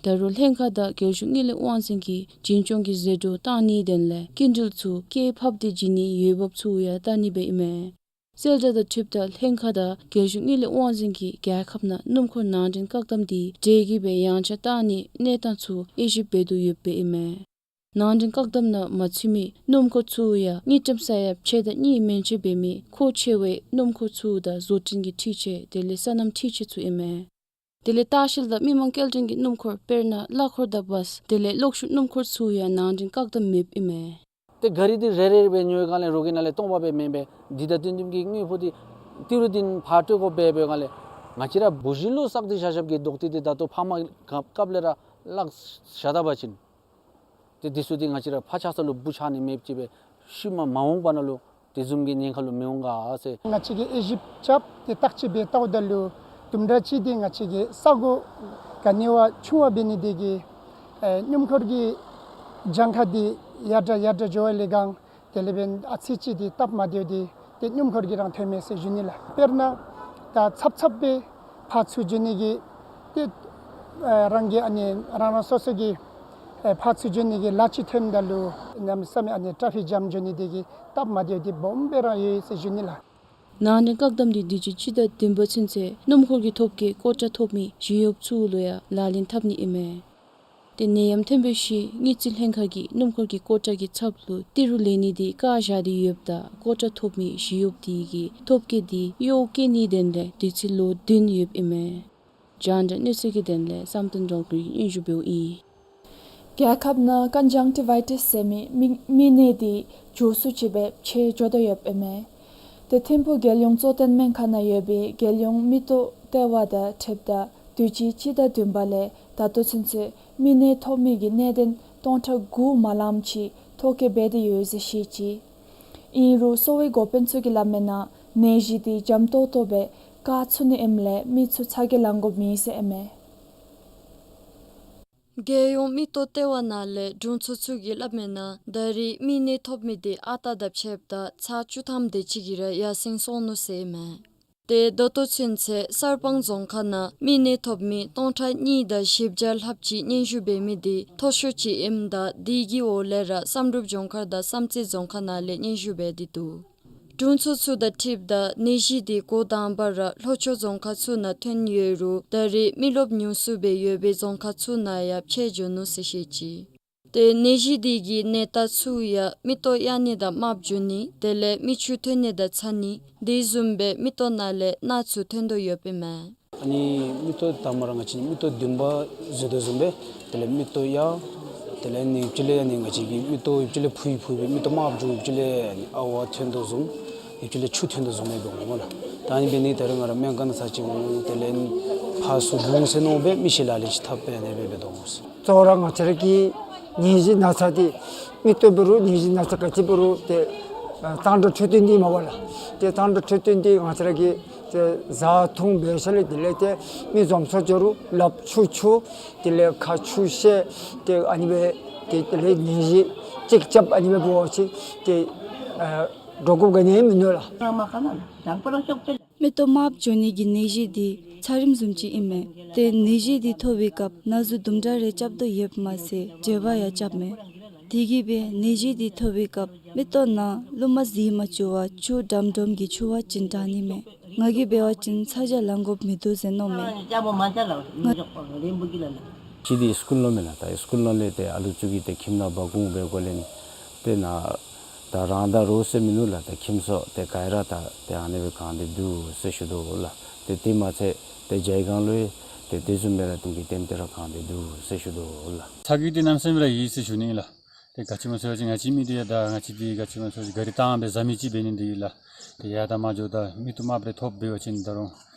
ད་རུང་ལྷན་ཁག་དང་རྒྱལ་གཞུང་དངུལ་ལས་དབང་འཛིན་གྱིས་འཛིན་སྐྱོང་གི་ཟད་འགྲོ་བཏང་ནིའི་དོན་ལས་སྐྱིན་འགྲུལ་ཚུ་སྐྱེད་ཕབ་སྟེ་བྱིན་ནིའི་འོས་འབབ་ཚུ་ཡང་བལྟ་ནི་སྦེ་ཨིན་མས། གསལ་བསྒྲགས་དང་འཁྲིལཝ་ད་ལྷན་ཁག་དང་རྒྱལ་གཞུང་དངུལ་ལས་དབང་འཛིན་གྱིས་རྒྱལ་ཁབ་ནང་སྣུམ་འཁོར་ནང་འདྲེན་བཀག་དམ་དེ་འབྲེལ་གྱི་སྦེ་ཡངས་ཆག་བཏང་ནིའི་གནས་སྟངས་ཚུ་དབྱེ་ཞིབ་འབད་དོ་ཡོདཔ་ཨིན་མས། ནང་འདྲེན་བཀག་དམ་ནང་མ་ཚུད་མི་སྣུམ་འཁོར་ཚུ་ཡང་དངུལ་ཀྲམ་ས་ཡ་ཕྱེད་དང་གཉིས་མན་ཆད་འབད་མི་མཁོ་ཆེ་བའི་སྣུམ་འཁོར་ཚུ་དང་བཟོ་སྐྲུན་གྱི་འཕྲུལ་ཆས་དེ་ལས་སོ་ནམ་འཕྲུལ་ཆས་ཚུ་ཨིན་མས། དེ་ལས་ལྟ་བཤལ་དང་མི་མང་སྐྱེལ་འདྲེན་གྱི་སྣུམ་འཁོར་དཔེར་ན་གླ་འཁོར་དང་བཱས་དེ་ལས་གློག་ཤུགས་སྣུམ་འཁོར་ཚུ་ཡང་ནང་འདྲེན་བཀག་དམ་མེདཔ་ཨིན་མས། ཏེ་ག་རི་དེ་རེ་རེ་སྦེ་ཉོ་བའི་སྒང་ལས་རོགས་ཀྱི་ནང་ལས་སྟོང་པ་སྦེ་མེན་པར་འདི་དང་བསྟུན་བསྟུན་གྱི་དངུལ་ཕོགས་དེ་ཏི་རུ་བདུན་ཕར་སྤྲོད་དགོཔ་སྦེ་འབད་བའི་སྒང་ལས་ང་བཅས་ར་བུ་གཞི་ལུ་བསགས་ཏེ་བཞག་བཞགཔ་གི་རྡོག་ཏི་དེ་ད་ལྟོ་ཕར་མ་ག་སྐབས་ལས་ར་བརླག་བཞག་ད་པ་ཅིན་ཏེ་དེ་ཚུ་དེ་ང་བཅས་ར་ཕར་ཆག་ས་ལུ་འབུ་ཆགས་ནི་མེདཔ་ཅིག་སྦེ་ཤུལ་མ་མ་འོངས་པ་ནང་ལུ་དེ་བཟུམ་གྱི་ཉེན་ཁ་ལུ་མི་འོང་ག་ཟེར། ང་བཅས་ཀྱིས་དབྱེ་ཞིབ་རྐྱབ་སྟེ་བརྟག་དཔྱད་འབད་བལྟཝ་ད་ལུ་དུམ་གྲ་ཅིག་དེ་ང་བཅས་ཀྱི་ས་གོ་ག་ནི་བ་ཆུང་བ་འབད་ནི་དེ་གིས་ཨེ་སྣུམ་འཁོར་གྱི་གྱངས་ཁ་དེ་ཡར་དྲག་ཡར་དྲག་འགྱོ་བ་ལས་བསྒང་དེ་ལས་འབདན་ཨ་ཙི་ཅིག་དེ་སྟབས་མ་བདེཝ་དེ་ཏེ་སྣུམ་འཁོར་གྱིས་ར་ཐོན་མས་ཟེར་ཞུ་ནི་ལགས། དཔེར་ན་ད་ཚབ་ཚབ་སྦེ་ཕར་ཚུར་འགྱོ་ནི་གི་ཏེ་ཨེ་རང་གི་ཨ་ནི་རང་རང་སོ་སོ་གི་ཨེ་ཕར་ཚུར་འགྱོ་ནི་གི་ལཱ་ཅིག་ཐོནམ་ད་ལུ་གནམ་མེད་ས་མེད་ཨ་ནི་ཊ་ཕིག་ཇམ་འགྱོ་ནི་དེ་གིས་སྟབས་མ་བདེཝ་དེ་སྦོམ་སྦེ་ར་ཡོད་ཟེར་ཞུ་ནི་ལགས། ནང་འདྲེན་བཀག་དམ་དེ་དུས་ཅི་སྤྱི་ཟླ་བདུན་པ་ཚུན་ཚོད་སྣུམ་འཁོར་གྱི་ཐོབ་སྐལ་ཀོ་ཊ་ཐོབ་མི་ཞི་གཡོགཔ་ཚུ་ལུ་ཡང་ལག་ལེན་འཐབ་ནི་ཨིན་མས། ཏེ་ནད་ཡམས་ཐོན་པའི་ཤུལ་དངུལ་རྩིས་ལྷན་ཁག་གིས་སྣུམ་འཁོར་གྱི་ཀོ་ཊ་གི་ཚབ་ལུ་ཏི་རུ་ལེན་ནི་དེ་བཀག་བཞག་སྟེ་ཡོདཔ་ད་ཀོ་ཊ་ཐོབ་མི་ཞི་གཡོགཔ་དེ་གི་ཐོབ་སྐལ་དེ་གཡོག་བཀོལ་ནིའི་དོན་ལས་དུས་ཚོད་ལོ་བདུན་ཡོདཔ་ཨིན་མས། རྒྱང་བསྒྲགས་གནས་ཚུལ་གྱི་དོན་ལས་བསམ་གཏན་སྒྲོལ་དཀར་གྱིས་སྙན་ཞུ་འབདཝ་ཨིན། རྒྱལ་ཁབ་ནང་ཀོན་ཇང་ཊི་ཝའི་ཊིས་ཟེར་མི་མིག་མིག་ནད་དེ་མགྱོགས་སུ་ཅིག་སྦེ་ཆེ་འགྱོ་དོ་ཡོདཔ་ཨིན་མས། ཏེ་ཐིམ་ཕུག་རྒྱལ་ཡོངས་གཙོ་བསྟེན་སྨན་ཁང་ནང་ཡོད་པའི་རྒྱལ་ཡོངས་མིག་ཏོ་ལྟེ་བ་དང་འཁྲིལཝ་ད་དུས་ཅི་སྤྱི་ཟླ་བདུན་པ་ལས་ད་ལྟོ་ཚུན་ཚོད་མིག་ནད་ཐོབ་མི་གི་གནད་དོན་སྟོང་ཕྲག་དགུ་མ་ལངམ་ཅིག་ཐོ་བཀོད་འབད་དེ་ཡོད་ཟེར་བཤད་ཅི། ཨིན་རུང་གསོ་བའི་འགོ་དཔོན་ཚུ་གིས་སླབ་མི་ནང་ནད་གཞི་དེ་འཇམ་ཏོག་ཏོ་སྦེ་བཀག་ཚུགས་ནི་ཨིནམ་ལས་མི་ཚུ་ཚ་གྱང་ལང་དགོཔ་མེད་ཟེར་ཨིན་མས། རྒྱལ་ཡོངས་མིག་ཏོ་ལྟེ་བ་ནང་ལས་དྲུང་འཚོ་ཚུ་གིས་སླབ་མི་ནང་ད་རེས་མིག་ནད་ཐོབ་མི་དེ་ཨ་རྟག་དང་ཕྱདཔ་ད་ཚར་བཅུ་ཐམ་དེ་ཅིག་གིས་ར་ཡར་སེང་སོང་ནུག་ཟེར་ཨིན་མས། ཏེ་ད་ལྟོ་ཚུན་ཚོད་གསར་སྤང་རྫོང་ཁག་ནང་མིག་ནད་ཐོབ་མི་སྟོང་ཕྲག་གཉིས་དང་བཞི་བརྒྱ་ལྷགཔ་ཅིག་སྙན་ཞུ་འབད་མི་དེ་མཐོ་ཤོས་ཅིག་ཨིནམ་ད་དེ་གི་འོག་ལས་ར་བསམ་གྲུབ་ལྗོངས་མཁར་དང་བསམ་རྩེ་རྫོང་ཁག་ནང་ལས་སྙན་ཞུ་འབད་དེ་འདུག། དྲུང་འཚོ་ཚུ་དང་འཁྲིལཝ་ད་ནད་གཞི་དེ་འགོ་དང་པ་ར་ལྷོ་ཕྱོགས་རྫོང་ཁག་ཚུ་ནང་ཐོན་ཡོད་རུང་ད་རེས་མི་རློབས་ཉུང་སུ་སྦེ་ཡོད་པའི་རྫོང་ཁག་ཚུ་ནང་ཡང་ཕྱད་འགྱོ་ནུག་ཟེར་བཤད་ཅི། ཏེ་ནད་གཞི་འདི་གི་ནད་རྟགས་ཚུ་ཡང་མིག་ཏོ་གཡའ་ནི་དང་དམརཔོ་འགྱོ་ནི་དེ་ལས་མིག་ཆུ་ཐོན་ནི་དང་ཚ་ནི་དེ་བཟུམ་སྦེ་མིག་ཏོ་ནང་ལས་རྣག་ཚུ་ཐོན་དོ་ཡོདཔ་ཨིན་མས། ཨ་ནི་མིག་ཏོ་དང་པ་ར་ང་བཅས་མིག་ཏོ་བདུན་པ་འཛོལ་དོ་བཟུམ་སྦེ་དེ་ལས་མིག་ཏོ་གཡའ་དེ་ལས་ནི་ཡུདཔ་ཅིག་ལས་ཡང་ནི་ང་བཅས་ཀྱི་མིག་ཏོ་ཡུདཔ་ཅིག་ལས་ཕུ་ཡི་ཕུ་སྦེ་མིག་ཏོ་དམརཔོ་འགྱོ། ཡུདཔ་ཅིག་ལས་ཡང་ནི་ཨ་ཝ་ཐོན་དོ་བཟུམ་ཡུདཔ་ཅིག་ལས་ཆུ་ཐོན་དོ་བཟུམ་སྦེ་འབད་འོང་ལགས། ད་ཨ་ནི་འབད་ནི་ད་རེས་ང་ར་སྨན་ཁང་ནང་ཚར་ཅིག་འོང་དེ་ལས་ཕར་ཚུར་འབུ་ཟེར་མནོ་སྦེ་མི་ཤི་ལ་ལུ་ཅིག་ཐབས་སྦེ་ཨ་ནི་སྦེ་འབད་དོ་འོང་ཟེར། གཙོ་བོ་ར་ང་བཅས་ར་གི་ནད་གཞི་ན་ཚ་འདི་མིག་ཏོ་འབད་རུང་ནད་གཞི་ན་ཚ་ག་ཅི་འབད་རུང་ཏེ་ཨ་གཙང་སྦྲ་འཕྲོད་བསྟེན་འདི་མས་པ་ལགས། ཏེ་གཙང་སྦྲ་འཕྲོད་བསྟེན་འདི་ང་བཅས་ར་གིས་ཏེ་བཟའ་འཐུང་འབད་ཞིནམ་ལས་དེ་ལས་ཏེ་མི་འཛོམས་ས་འགྱོ་རུང་ལགཔ་འཁྱུ་འཁྱུ་དེ་ལས་ཁ་འཁྱུ་བཤལ་ཏེ་ཨ་ནི་སྦེ་ཏེ་དེ་ལས་ནད་གཞི་ཅིག་རྐྱབ་ཨ་ནི་སྦེ་འབད་བ་ཅིན་ཏེ་ཨ་འདྲོག་དགོཔ་ག་ནི་ཡང་མིན་ནུག་ལགས། མིག་ཏོ་དམརཔོ་འགྱོ་ནི་གི་ནད་གཞི་འདི་ཚད་རིམས་བཟུམ་ཅིག་ཨིན་མས། ཏེ་ནད་གཞི་འདི་ཐོབ་པའི་སྐབས་ན་ཟུག་དུམ་གྲ་རེ་རྐྱབ་དོ་ཡོདཔ་མ་ཚད་བྲེལ་བ་ཡང་རྐྱབ་མས། དེ་གིས་སྦེ་ནད་གཞི་འདི་ཐོབ་པའི་སྐབས་མིག་ཏོ་ནང་ལུ་མ་བཟི་མ་བཅུག་པར་ཆུ་ཌམ་ཌམ་གྱི་འཁྱུ་བ་ཅིན་དྲང་ནི་མས། ང་གིས་འབད་བ་ཅིན་ཚ་གྱང་ལང་དགོཔ་མིན་འདུག་ཟེར་མནོཝ་མས། ང་ཅིག་འདི་སི་ཀུལ་ནང་མེན་ན། ད་སི་ཀུལ་ནང་ལས་ཏེ་ཨ་ལུ་ཚུ་གིས་ཏེ་ཁྱིམ་ནང་འབག་འོང་སྦེ་གོ་ལེན་ཏེ་ནཱ་ད་རང་ད་རོགས་ཟེར་མིན་འདུག་ལགས། ད་ཁྱིམ་སོགས་ཏེ་ག་ར་ད་ཏེ་ཨ་ནི་སྦེ་གང་སྟེ་འདུག་ཟེར་ཞུ་དོ་ལགས། ཏེ་དེ་མ་ཚད་ཏེ་ཇའི་སྒང་ལུ་ཡང་ཏེ་དེ་བཟུམ་སྦེ་ར་ཏེ་གི་ཏེམ་ཏེ་ར་གང་སྟེ་འདུག་ཟེར་ཞུ་དོ་ལགས། ཚ་གྱང་འདི་གནམ་མེད་ས་མེད་ར་ཡོད་ཟེར་ཞུ་ནི་ལགས། ཏེ་ག་ཅི་སྨོ་ཟེར་བ་ཅིན་ང་བཅས་མི་འདི་ཡང་ད་ང་བཅས་འདི་ག་ཅི་སྨོ་ཟེར་བ་ཅིན་ག་རི་བཏང་སྦེ་བཟའ་མི་ཅིག་འབད་ནི་འདི་ལགས། ཏེ་ཡར་དང་མར་འགྱོཝ་ད་མིག་ཏོ་དམརཔོ་རེ་ཐོབ་འབད་བ་ཅིན་ད་རུང་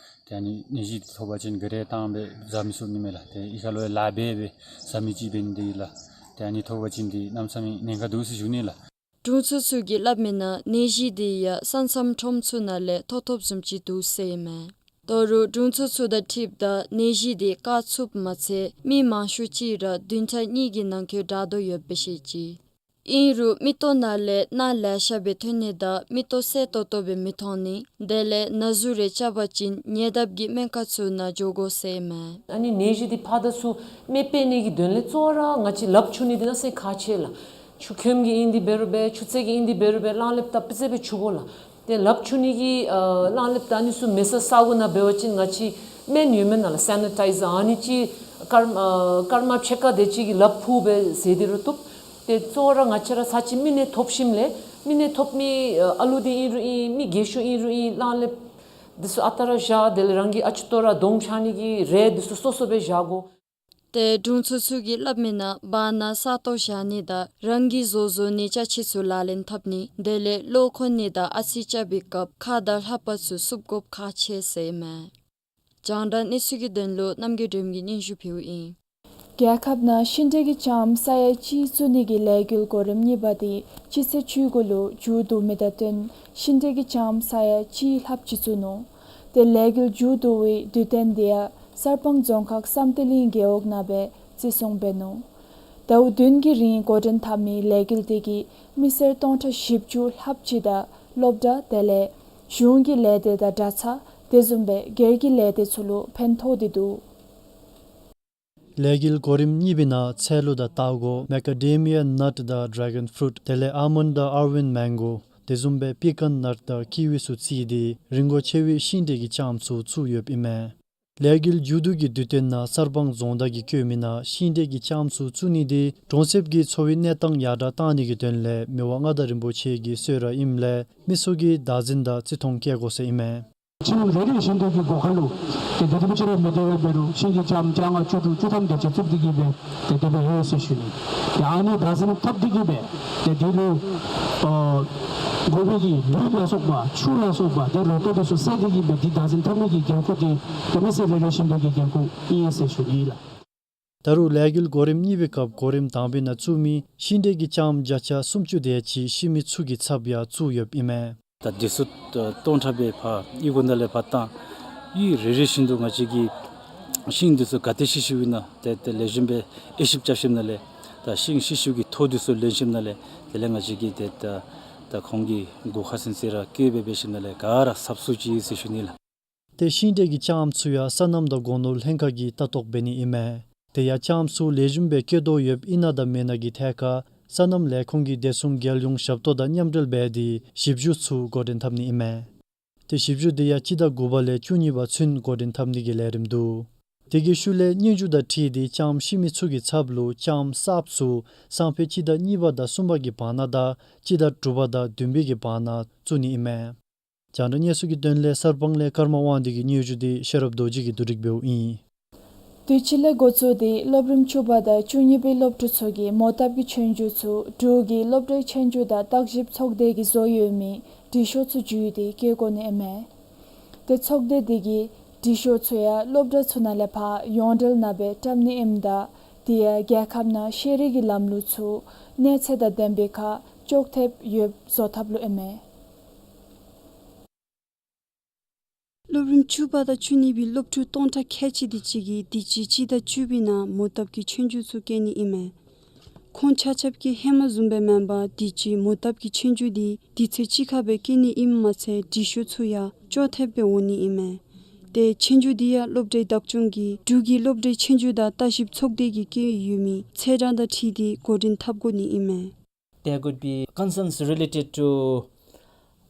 ཏེ་ཨ་ནི་ནད་གཞི་འདི་ཐོབ་པ་ཅིན་ག་རི་བཏང་སྦེ་བཟའ་མི་ཚུགས་ནི་མས་ལགས། ཏེ་གཡུས་ཁ་ལུ་ཡང་ལཱ་འབད་སྦེ་བཟའ་མི་ཅིག་འབད་ནི་འདི་ལགས། ཏེ་ཨ་ནི་ཐོབ་པ་ཅིན་འདི་གནམ་མེད་ས་མེད་ཉེན་ཁ་འདུག་ཟེར་ཞུ་ནི་ལགས། དྲུང་འཚོ་ཚུ་གིས་སླབ་མི་ནང་ནད་གཞི་འདི་ཡང་ས་མཚམས་ཁྲོམ་ཚུ་ནང་ལས་ཐོབ་ཐོབ་བཟུམ་ཅིག་འདུག་ཟེར་ཨིན་མས། ད་རུང་དྲུང་འཚོ་ཚུ་དང་འཁྲིལཝ་ད་ནད་གཞི་འདི་བཀག་ཚུགསཔ་མ་ཚད་མི་མང་ཤོས་ཅིག་ར་བདུན་ཕྲག་གཉིས་ཀྱི་ནང་འཁོད་དྲག་དོ་ཡོདཔ་སྦེ་བཤད་ཅི། ཨིན་རུང་མིག་ཏོ་ནང་ལས་རྣག་ལེ་ཤ་སྦེ་ཐོན་ནི་དང་མིག་ཏོ་གསལ་ཏོག་ཏོ་སྦེ་མི་མཐོང་ནི་དེ་ལས་ན་ཟུག་རེ་རྐྱབ་པ་ཅིན་ཉེ་འདབས་ཀྱི་སྨན་ཁང་ཚུ་ནང་འགྱོ་དགོ་ཟེར་ཨིན་མས། ཨ་ནི་ནད་གཞི་འདི་ཕར་དང་ཚུར་མི་སྤེལ་ནི་གི་དོན་ལས་གཙོ་བོ་ར་ང་བཅས་ལགཔ་འཁྱུ་ནི་འདི་གནམ་མེད་ས་མེད་ཁག་ཆེ་ལགས། ཆུ་ཁྱོམ་གྱི་ཨིན་ཏེ་འབད་རུང་འབད་ཆུ་ཚན་གྱི་ཨིན་ཏེ་འབད་རུང་འབད་གླང་ལེབ་དང་པི་ཙེ་སྦེ་འཁྱུ་དགོ་ལགས། ཏེ་ལགཔ་འཁྱུ་ནི་གི་ཨ་གླང་ལེབ་དང་ཨ་ནི་ཚུ་མེད་ས་ས་གོ་ནང་འབད་བ་ཅིན་ང་བཅས་སྨན་ཡོད་མེན་ན་ལགས། སེ་ནི་ཊའི་ཛར་ཨ་ནི་ཅིག་སྐར་ཨ་སྐར་མ་ཕྱེད་ཀ་དེ་ཅིག་གིས་ལགཔ་ཕུ་སྦེ་ཟེར་ཏེ་ར་བཏུབ། ཏེ་གཙོ་བོ་ར་ང་བཅས་ར་ཚར་ཅིག་མི་ནད་ཐོབ་ཞིནམ་ལས་མི་ནད་ཐོབ་མི་ཨ་ཨ་ལུ་འདི་ཨིན་རུང་ཨིན་མི་རྒས་ཤོས་ཨིན་རུང་ཨིན་གླང་ལེབ་འདི་ཚུ་ཨ་རྟག་ར་བཞག། དེ་ལས་རང་གི་ཨ་ཅུ་ཏོ་ར་གདོང་ཕྱག་ནི་གི་རས་འདི་ཚུ་སོ་སོ་སྦེ་བཞག་དགོ། ཏེ་དྲུང་འཚོ་ཚུ་གིས་སླབ་མི་ནང་བར་ན་ས་སྟོང་བཞག་ནི་དང་རང་གིས་བཟོ་བཟོ་ནི་ཅ་ཆས་ཚུ་ལག་ལེན་འཐབ་ནི་དེ་ལས་གློ་འཁོག་ནི་དང་ཨ་ཙི་རྐྱབ་པའི་སྐབས་ཁ་དང་ལྷ་པ་ཚུ་བསུབ་དགོཔ་ཁག་ཆེ་ཟེར་ཨིན་མས། རྒྱང་བསྒྲགས་གནས་ཚུལ་གྱི་དོན་ལུ་རྣམ་རྒྱལ་སྒྲོལམ་གྱིས་སྙན་ཞུ་ཕུལཝ་ཨིན། རྒྱལ་ཁབ་ནང་ཤིང་འབྲས་ཀྱི་ལྕངམ་ས་ཡ་གཅིག་བཙུགས་ནི་གི་ལས་འགུལ་གོ་རིམ་གཉིས་པ་འདི་སྤྱི་ཚེས་བཅུ་དགུ་ལུ་མཇུག་བསྡུ་མི་དང་བསྟུན་ཤིང་འབྲས་ཀྱི་ལྕངམ་ས་ཡ་གཅིག་ལྷགཔ་ཅིག་བཙུགས་ནུག། ཏེ་ལས་འགུལ་མཇུག་བསྡུ་བའི་དུས་སྟོན་འདི་ཡང་གསར་སྤང་རྫོང་ཁག་བསམ་གཏན་གླིང་རྒེད་འོག་ནང་སྦེ་བརྩི་སྲུང་འབད་ནུག། ཟླཝ་བདུན་གྱི་རིང་འགོ་འདྲེན་འཐབ་མི་ལས་འགུལ་འདི་གིས་མི་སེར་སྟོང་ཕྲག་བཞི་བཅུ་ལྷགཔ་ཅིག་དང་སློབ་གྲྭ་དེ་ལས་གཞུང་གི་ལས་སྡེ་དང་གྲྭ་ཚང་དེ་བཟུམ་སྦེ་སྒེར་གྱི་ལས་སྡེ་ཚུ་ལུ་ཕན་ཐོགས་ཏེ་འདུག། ལས་འགུལ་གོ་རིམ་གཉིས་པའི་ནང་ཚལ་ལུ་དང་སྟར་གོ་མེ་ཀ་ཌེ་མི་ཡ་ནཊ་དང་ཌྲེ་གཱན་ཕུ་རུཊ་དེ་ལས་ཨཱལ་མོནཌ་དང་ཨར་ཝིན་མེང་གོ་དེ་བཟུམ་སྦེ་པི་ཀཱན་ནཊ་དང་ཀི་ཝི་ཚུ་བརྩིས་ཏེ་རིན་གོང་ཆེ་བའི་ཤིང་འབྲས་ཀྱི་ལྕངམ་ཚུ་བཙུགས་ཡོདཔ་ཨིན་མས། ལས་འགུལ་མཇུག་བསྡུ་གི་དུས་སྟོན་ནང་གསར་སྤང་རྫོང་བདག་གིས་བཀོད་མི་ནང་ཤིང་འབྲས་ཀྱི་ལྕངམ་ཚུ་བཙུགས་ནི་འདི་གྲོང་གསེབ་ཀྱི་འཚོ་བའི་གནས་སྟངས་ཡར་དྲག་གཏང་ནི་གི་དོན་ལས་མི་དབང་མངའ་བདག་རིན་པོ་ཆེ་གི་གསོལ་རས་ཨིནམ་ལས་མི་སེར་གྱིས་བདག་འཛིན་དང་བརྩི་མཐོང་བསྐྱེད་དགོ་ཟེར་ཨིན་མས། ཁྱིམ་རེ་རེ་བཞིན་དུ་གི་སྒོ་ཁ་ལུ་ཏེ་དེ་རིམ་བྱོན་ར་མི་དེ་བ་འབད་རུང་ཤིང་གི་ལྕངམ་བཅོ་ལྔ་བཅུ་དྲུག་བཅུ་ཐམ་དེ་ཅིག་བཙུགས་ཏེ་གི་སྦེ་ཏེ་དེ་སྦེ་ཡོད་ཟེར་ཞུ་ནི། ཏེ་ཨ་ནི་བདག་འཛིན་འཐབ་སྟེ་གི་སྦེ་ཏེ་དེ་ལུ་ཨ་དགོ་པའི་གི་ལུད་ལ་སོགས་པ་ཆུ་ལ་སོགས་པ་ཏེ་ལོ་ཐོག་དེ་ཚུ་བསལ་ཏེ་གི་སྦེ་འདི་བདག་འཛིན་འཐབ་ནི་གི་འགན་ཁུར་འདི་ཏེ་མི་སེར་རེ་རེ་བཞིན་དུ་གི་འགན་ཁུར་ཨིན་ཟེར་ཞུ་ནི་ལགས། ད་རུང་ལས་འགུལ་གོ་རིམ་གཉིས་པའི་སྐབས་གོ་རིམ་དང་པའི་ནང་བཙུགས་མི་ཤིང་འབྲས་ཀྱི་ལྕངམ་བརྒྱ་ཆ་སུམ་ཅུ་དེ་ཅིག་ཤི་མི་ཚུ་གི་ཚབ་ཡང་བཙུགས་ཡོདཔ་ཨིན་མས། ད་འདི་ཚུ་ད་སྟོང་ཕྲག་སྦེ་ཕར་གཡུས་སྒོ་ནང་ལས་ཕར་བཏང་། གཡུས་རེ་རེ་བཞིན་དུ་ང་བཅས་ཀྱིས་ཤིང་འདི་ཚུ་ག་ཏེ་ཤི་ཤིཝ་ཨིན་ན་ཏེ་ཏེ་ལེགས་ཤོམ་སྦེ་དབྱེ་ཞིབ་རྐྱབ་ཞིནམ་ལས་ད་ཤིང་ཤི་ཤིཝ་གི་ཐོ་འདི་ཚུ་ལེན་ཞིནམ་ལས་དེ་ལས་ང་བཅས་ཀྱིས་ཏེ་ད་ད་ཁོང་གི་སྒོ་ཁར་ཚུན་ཚོད་ར་བཀོད་སྦེ་འབད་ཞིནམ་ལས་ག་ར་ཚབ་བཙུགས་ཅི་ཟེར་ཞུ་ནི་ལགས། ཏེ་ཤིང་འབྲས་ཀྱི་ལྕངམ་ཚུ་ཡང་སོ་ནམ་དང་སྒོ་ནོར་ལྷན་ཁག་གིས་ལྟ་རྟོག་འབད་ནི་ཨིན་མས། དེ་ཡང་ལྕངམ་ཚུ་ལེགས་ཤོམ་སྦེ་སྐྱེ་དོ་ཡོདཔ་ཨིན་ན་དང་མེན་ན་གི་ཐད་ཁར་སོ་ནམ་ལས་ཁུངས་ཀྱི་བདེ་སྲུང་རྒྱལ་ཡོངས་ཞབས་ཏོག་དང་མཉམ་འབྲེལ་འབད་དེ་ཞིབ་འཇུག་ཚུ་འགོ་འདྲེན་འཐབ་ནི་ཨིན་མས། ཏེ་ཞིབ་འཇུག་འདི་ཡང་སྤྱི་ཟླ་དགུ་པ་ལས་བཅུ་གཉིས་པ་ཚུན་འགོ་འདྲེན་འཐབ་ནི་གི་ལས་རིམ་འདུག། དེ་གི་ཤུལ་ལས་སྙན་ཞུ་དང་འཁྲིལ་ཏེ་ལྕམ་ཤི་མི་ཚུ་གི་ཚབ་ལུ་ལྕམ་གསརཔ་ཚུ་སང་ཕོད་སྤྱི་ཟླ་གཉིས་པ་དང་གསུམ་པ་གི་བར་ན་དང་སྤྱི་ཟླ་དྲུག་པ་དང་བདུན་པའི་གི་བར་ན་བཙུགས་ནི་ཨིན་མས། རྒྱང་བསྒྲགས་གནས་ཚུལ་གྱི་དོན་ལས་གསར་སྤང་ལས་ཀརྨ་དབང་འདུས་ཀྱི་སྙན་ཞུ་འདི་ཤེས་རབ་རྡོ་རྗེ་གིས་བསྡུ་སྒྲིག་འབདཝ་ཨིན། དུས་ཅི་ལས་འགོ་བཙུགས་ཏེ་སློབ་རིམ་བཅུ་པ་དང་བཅུ་གཉིས་པའི་སློབ་ཕྲུག་ཚུ་གིས་མོ་བཏབ་ཀྱི་ཆོས་རྒྱུགས་ཚུ་འབྲུག་གི་སློབ་གྲྭའི་ཆོས་རྒྱུགས་དང་བརྟག་ཞིབ་ཚོགས་སྡེ་གིས་བཟོ་ཡོད་མི་འབྲི་ཤོག་ཚུ་བརྒྱུད་དེ་བཀོད་དགོ་ནི་ཨིན་མས། ཏེ་ཚོགས་སྡེ་འདི་གིས་འབྲི་ཤོག་ཚུ་ཡང་སློབ་གྲྭ་ཚུ་ནང་ལས་ཕར་ཡོངས་འབྲེལ་ནང་སྦེ་བཀྲམ་ནི་ཨིནམ་ད་དེ་ཡང་རྒྱལ་ཁབ་ནང་ཤེས་རིག་གི་ལམ་ལུགས་ཚུ་གནས་ཚད་དང་ལྡན་པའི་ཁར་ཅོག་འཐདཔ་ཡོདཔ་བཟོ་ཐབས་ལུ་ཨིན་མས། སློབ་རིམ་བཅུ་པ་དང་བཅུ་གཉིས་པའི་སློབ་ཕྲུག་སྟོང་ཕྲག་ཁལ་གཅིག་དེ་ཅིག་གིས་དུས་ཅི་སྤྱི་ཟླ་བཅུ་པའི་ནང་མོ་བཏབ་ཀྱི་ཆོས་རྒྱུགས་ཚུ་བཀོད་ནི་ཨིན་མས། ཁོང་ཆ་ཁྱབ་ཀྱིས་ཧེ་མ་བཟུམ་སྦེ་མེན་པར་དུས་ཅི་མོ་བཏབ་ཀྱི་ཆོས་རྒྱུགས་འདི་དུས་ཚོད་གཅིག་ཁར་སྦེ་བཀོད་ནི་ཨིནམ་མ་ཚད་འབྲི་ཤོག་ཚུ་ཡང་ཅོག་འཐདཔ་སྦེ་འོང་ནི་ཨིན་མས། ཏེ་ཆོས་རྒྱུགས་འདི་ཡང་སློབ་གྲྭའི་བདག་སྐྱོང་གིས་འབྲུག་གི་སློབ་གྲྭའི་ཆོས་རྒྱུགས་དང་བརྟག་ཞིབ་ཚོགས་སྡེ་གིས་བཀོད་ཡོད་མི་ཚེས་གྲངས་དང་འཁྲིལ་ཏེ་འགོ་འདྲེན་འཐབ་དགོ་ནི་ཨིན་མས། There could be concerns related to,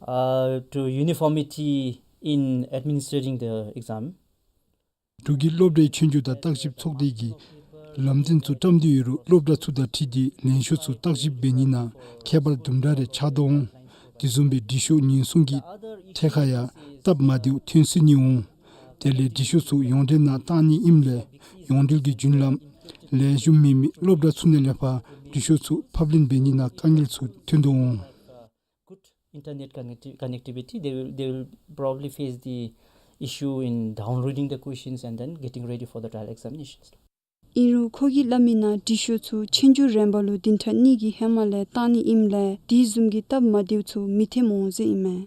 uh, to uniformity in administering the exam. འབྲུག་གི་སློབ་གྲྭའི་ཆོས་རྒྱུགས་དང་བརྟག་ཞིབ་ཚོགས་སྡེ་གིས་ལམ་སྟོན་ཚུ་བཀྲམ་སྟེ་ཡོད་རུང་སློབ་གྲྭ་ཚུ་དང་འཁྲིལ་ཏེ་ལན་ཤོག་ཚུ་བརྟག་ཞིབ་འབད་ནི་ནང་ཁྱད་པར་དུམ་གྲ་རེ་ཆགས་དོ་འོང་། དེ་བཟུམ་སྦེ་འབྲི་ཤོག་ཉེན་སྲུང་གི་ཐད་ཁར་ཡང་སྟབས་མ་བདེཝ་ཐོན་སྲིད་ནི་འོང་། དེ་ལས་འབྲི་ཤོག་ཚུ་ཡོངས་འབྲེལ་ནང་བཏང་ནི་ཨིནམ་ལས་ཡོངས་འབྲེལ་གྱི་རྒྱུན་ལམ་ལེགས་ཤོམ་མེད་མི་སློབ་གྲྭ་ཚུ་ནང་ལས་ཕར་འབྲི་ཤོག་ཚུ་ཕབ་ལེན་འབད་ནི་ནང་དཀའ་ངལ་ཚུ་ཐོན་དོ་འོང་། Good internet connecti- connectivity, they will, they will probably face the issue in downloading the questions and then getting ready for the trial examinations. ཨིན་རུང་ཁོ་གིས་སླབ་མི་ནང་འབྲི་ཤོག་ཚུ་ཆོས་རྒྱུགས་རན་པ་ལུ་བདུན་ཕྲག་གཉིས་ཀྱི་ཧེ་མ་ལས་བཏང་ནི་ཨིནམ་ལས་དེ་བཟུམ་གྱི་སྟབས་མ་བདེཝ་ཚུ་མི་ཐོནམ་འོང་ཟེར་ཨིན་མས།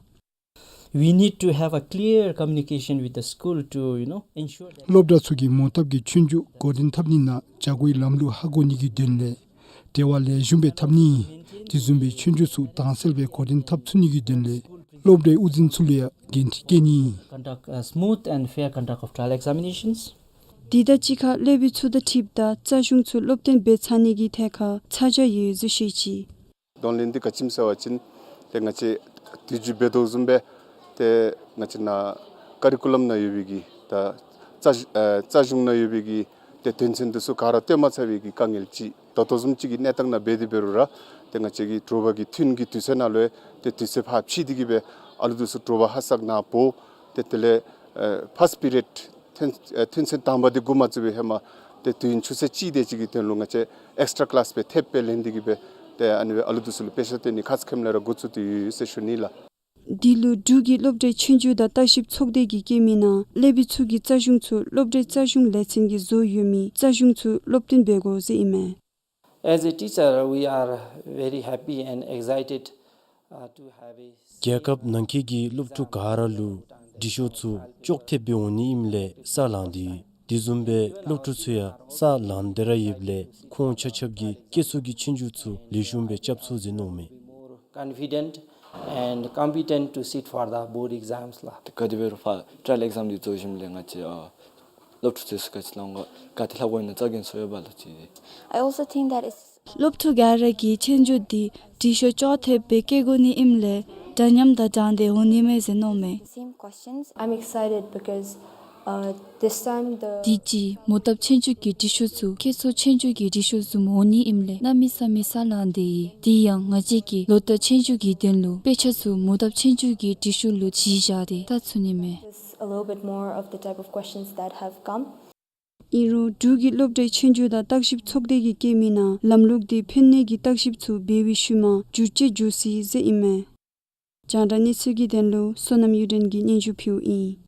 We need to have a clear communication with the school to, you know, ensure that སློབ་གྲྭ་ཚུ་གིས་མོ་བཏབ་ཀྱི་ཆོས་རྒྱུགས་འགོ་འདྲེན་འཐབ་ནི་ནང་བྱ་སྒོའི་ལམ་ལུགས་ཧ་གོ་ནི་གི་དོན་ལས་འབྲེལ་བ་ལེགས་ཤོམ་སྦེ་འཐབ་ནི། དེ་བཟུམ་སྦེ་ཆོས་རྒྱུགས་ཚུ་དྭངས་གསལ་སྦེ་འགོ་འདྲེན་འཐབ་ཚུགས་ནི་གི་དོན་ལས་སློབ་གྲྭའི་དབུ་འཛིན་ཚུ་ལུ་ཡང་འགན་འཁྲི་བཀལ་ནི། Conduct a smooth and fair conduct of trial examinations. དེ་དང་གཅིག་ཁར་སློབ་དཔོན་ཚུ་དང་འཁྲིལཝ་ད་རྩ་གཞུང་ཚུ་སློབ་སྟོན་འབད་ཚར་ནི་གི་ཐད་ཁར་ཚ་གྱང་ཡོད་ཟེར་བཤད་ཅི། དོན་ལན་འདི་ག་ཅི་སྨོ་ཟེར་བ་ཅིན་ཏེ་ང་བཅས་དུས་ཅི་འབད་དོ་བཟུམ་སྦེ་ཏེ་ང་བཅས་ནཱ་ཀ་རི་ཀུ་ལམ་ནང་ཡོད་པའི་གི་ད་རྩ་ཨ་རྩ་གཞུང་ནང་ཡོད་པའི་གི་ཏེ་དོན་ཚན་འདི་ཚུ་ག་ར་སྟོན་མ་ཚར་བའི་གི་དཀའ་ངལ་ཅིག་ད་ལྟོ་བཟུམ་ཅིག་གི་གནས་སྟངས་ནང་འབད་དེ་འབད་རུང་ར་ཏེ་ང་བཅས་ཀྱི་དྲོ་པ་གི་ཐུན་གྱི་དུས་ཚོད་ནང་ལུ་ཏེ་དུས་ཚོད་ཕར་ཕྱིས་ཏེ་གི་སྦེ་ཨ་ལུ་འདི་ཚུ་དྲོ་པ་ཧ་སག་ནང་འབོ། ཏེ་དེ་ལས་ཨ་ཕཱསཊ་པི་རི་ཡཌ་ཐུན་ཨ་ཐུན་ཚན་དང་པ་འདི་འགོ་མ་བཙུགས་པའི་ཧེ་མ་ཏེ་དུས་ཡུན་ཆུ་ཚོད་གཅིག་དེ་ཅིག་གི་དོན་ལུ་ང་བཅས་ཨེགསི་ཊྲ་ཀི་ལཱསི་སྦེ་ཐེབས་སྦེ་ལེན་ཏེ་གི་སྦེ་ཏེ་ཨ་ནི་སྦེ་ཨ་ལུ་འདི་ཚུ་ལུ་དཔེ་ཆ་སྟོན་ནི་ཁ་ཙ་ཁེམ་ལས་ར་འགོ་བཙུགས་ཏེ་ཡོད་ཟེར་ཞུ་ནི་ལགས། འདི་ལུ་འབྲུག་གི་སློབ་གྲྭའི་ཆོས་རྒྱུགས་དང་བརྟག་ཞིབ་ཚོགས་སྡེ་གིས་བཀོད་མི་ནང་སློབ་དཔོན་ཚུ་གིས་རྩ་གཞུང་ཚུ་སློབ་གྲྭའི་རྩ་གཞུང་ལས་ཚན་གྱིས་བཟོ་ཡོད་མི་རྩ་གཞུང་ཚུ་སློབ་སྟོན་འབད་དགོ་ཟེར་ཨིན་མས། As a teacher, we are very happy and excited, uh, to have a རྒྱལ་ཁབ་ནང་འཁོད་ཀྱི་སློབ་ཕྲུག་ག་ར་ལུ་འབྲི་ཤོག་ཚུ་ཅོག་འཐདཔ་སྦེ་འོང་ནི་ཨིནམ་ལས་ས་ལང་སྟེ་ཡོད། དེ་བཟུམ་སྦེ་སློབ་ཕྲུག་ཚུ་ཡང་ས་ལང་སྟེ་ར་ཡོདཔ་ལས་ཁོང་ཆ་ཁྱབ་ཀྱིས་སྐད་གསོ་གི་ཆོས་རྒྱུགས་ཚུ་ལེགས་ཤོམ་སྦེ་རྐྱབ་ཚུགས་ཟེར་མནོཝ་མས། More confident and competent to sit for the board exams ལགས། ཏེ་ག་དེ་འབད་རུང་ཕར་ཊ་རའལ་ཨེག་ཛམ་འདི་རྫོགས་ཞིནམ་ལས་ང་བཅས་ཨ་སློབ་ཕྲུག་ཚུ་ག་ཅི་ལོ་ག་དེ་ལྷབ་དགོ་ནི་རྩ་འགེངས་སོ་ཡོད་པ་ལགས་ཅིག། I also think that it's སློབ་ཕྲུག་ག་ར་གིས་ཆོས་རྒྱུགས་འདི་འབྲི་ཤོག་ཅོག་འཐདཔ་སྦེ་བཀོད་དགོ་ནི་ཨིནམ་ལས་འདྲ་མཉམ་དང་དྲང་སྟེ་འོང་ནི་མས་ཟེར་མནོཝ་མས། Same questions. I'm excited because, uh, this time the དུས་ཅི་མོ་བཏབ་ཆོས་རྒྱུགས་ཀྱི་འབྲི་ཤོག་ཚུ་སྐད་གསོ་ཆོས་རྒྱུགས་ཀྱི་འབྲི་ཤོག་བཟུམ་འོང་ནི་ཨིནམ་ལས་གནམ་མེད་ས་མེད་ས་ལང་སྟེ་ཡོད། དེ་ཡང་ང་བཅས་ཀྱིས་ལོ་ལྟར་ཆོས་རྒྱུགས་ཀྱི་དོན་ལུ་དཔེ་ཆ་ཚུ་མོ་བཏབ་ཆོས་རྒྱུགས་ཀྱི་འབྲི་ཤོག་ལུ་གཞི་བཞག་སྟེ་བལྟ་ཚུགས་ནི་མས། Just a little bit more of the type of questions that have come. ཨིན་རུང་འབྲུག་གི་སློབ་གྲྭའི་ཆོས་རྒྱུགས་དང་བརྟག་ཞིབ་ཚོགས་སྡེ་གིས་བཀོད་མི་ནང་ལམ་ལུགས་འདི་ཕན་གནོད་ཀྱི་བརྟག་ཞིབ་ཚུ་འབད་བའི་ཤུལ་མ་འགྱུར་བཅོས་འགྱོ་སྲིད་ཟེར་ཨིན་མས། རྒྱང་བསྒྲགས་གནས་ཚུལ་གྱི་དོན་ལུ་བསོད་ནམས་གཡུ་སྒྲོན་གྱིས་སྙན་ཞུ་ཕུལཝ་ཨིན།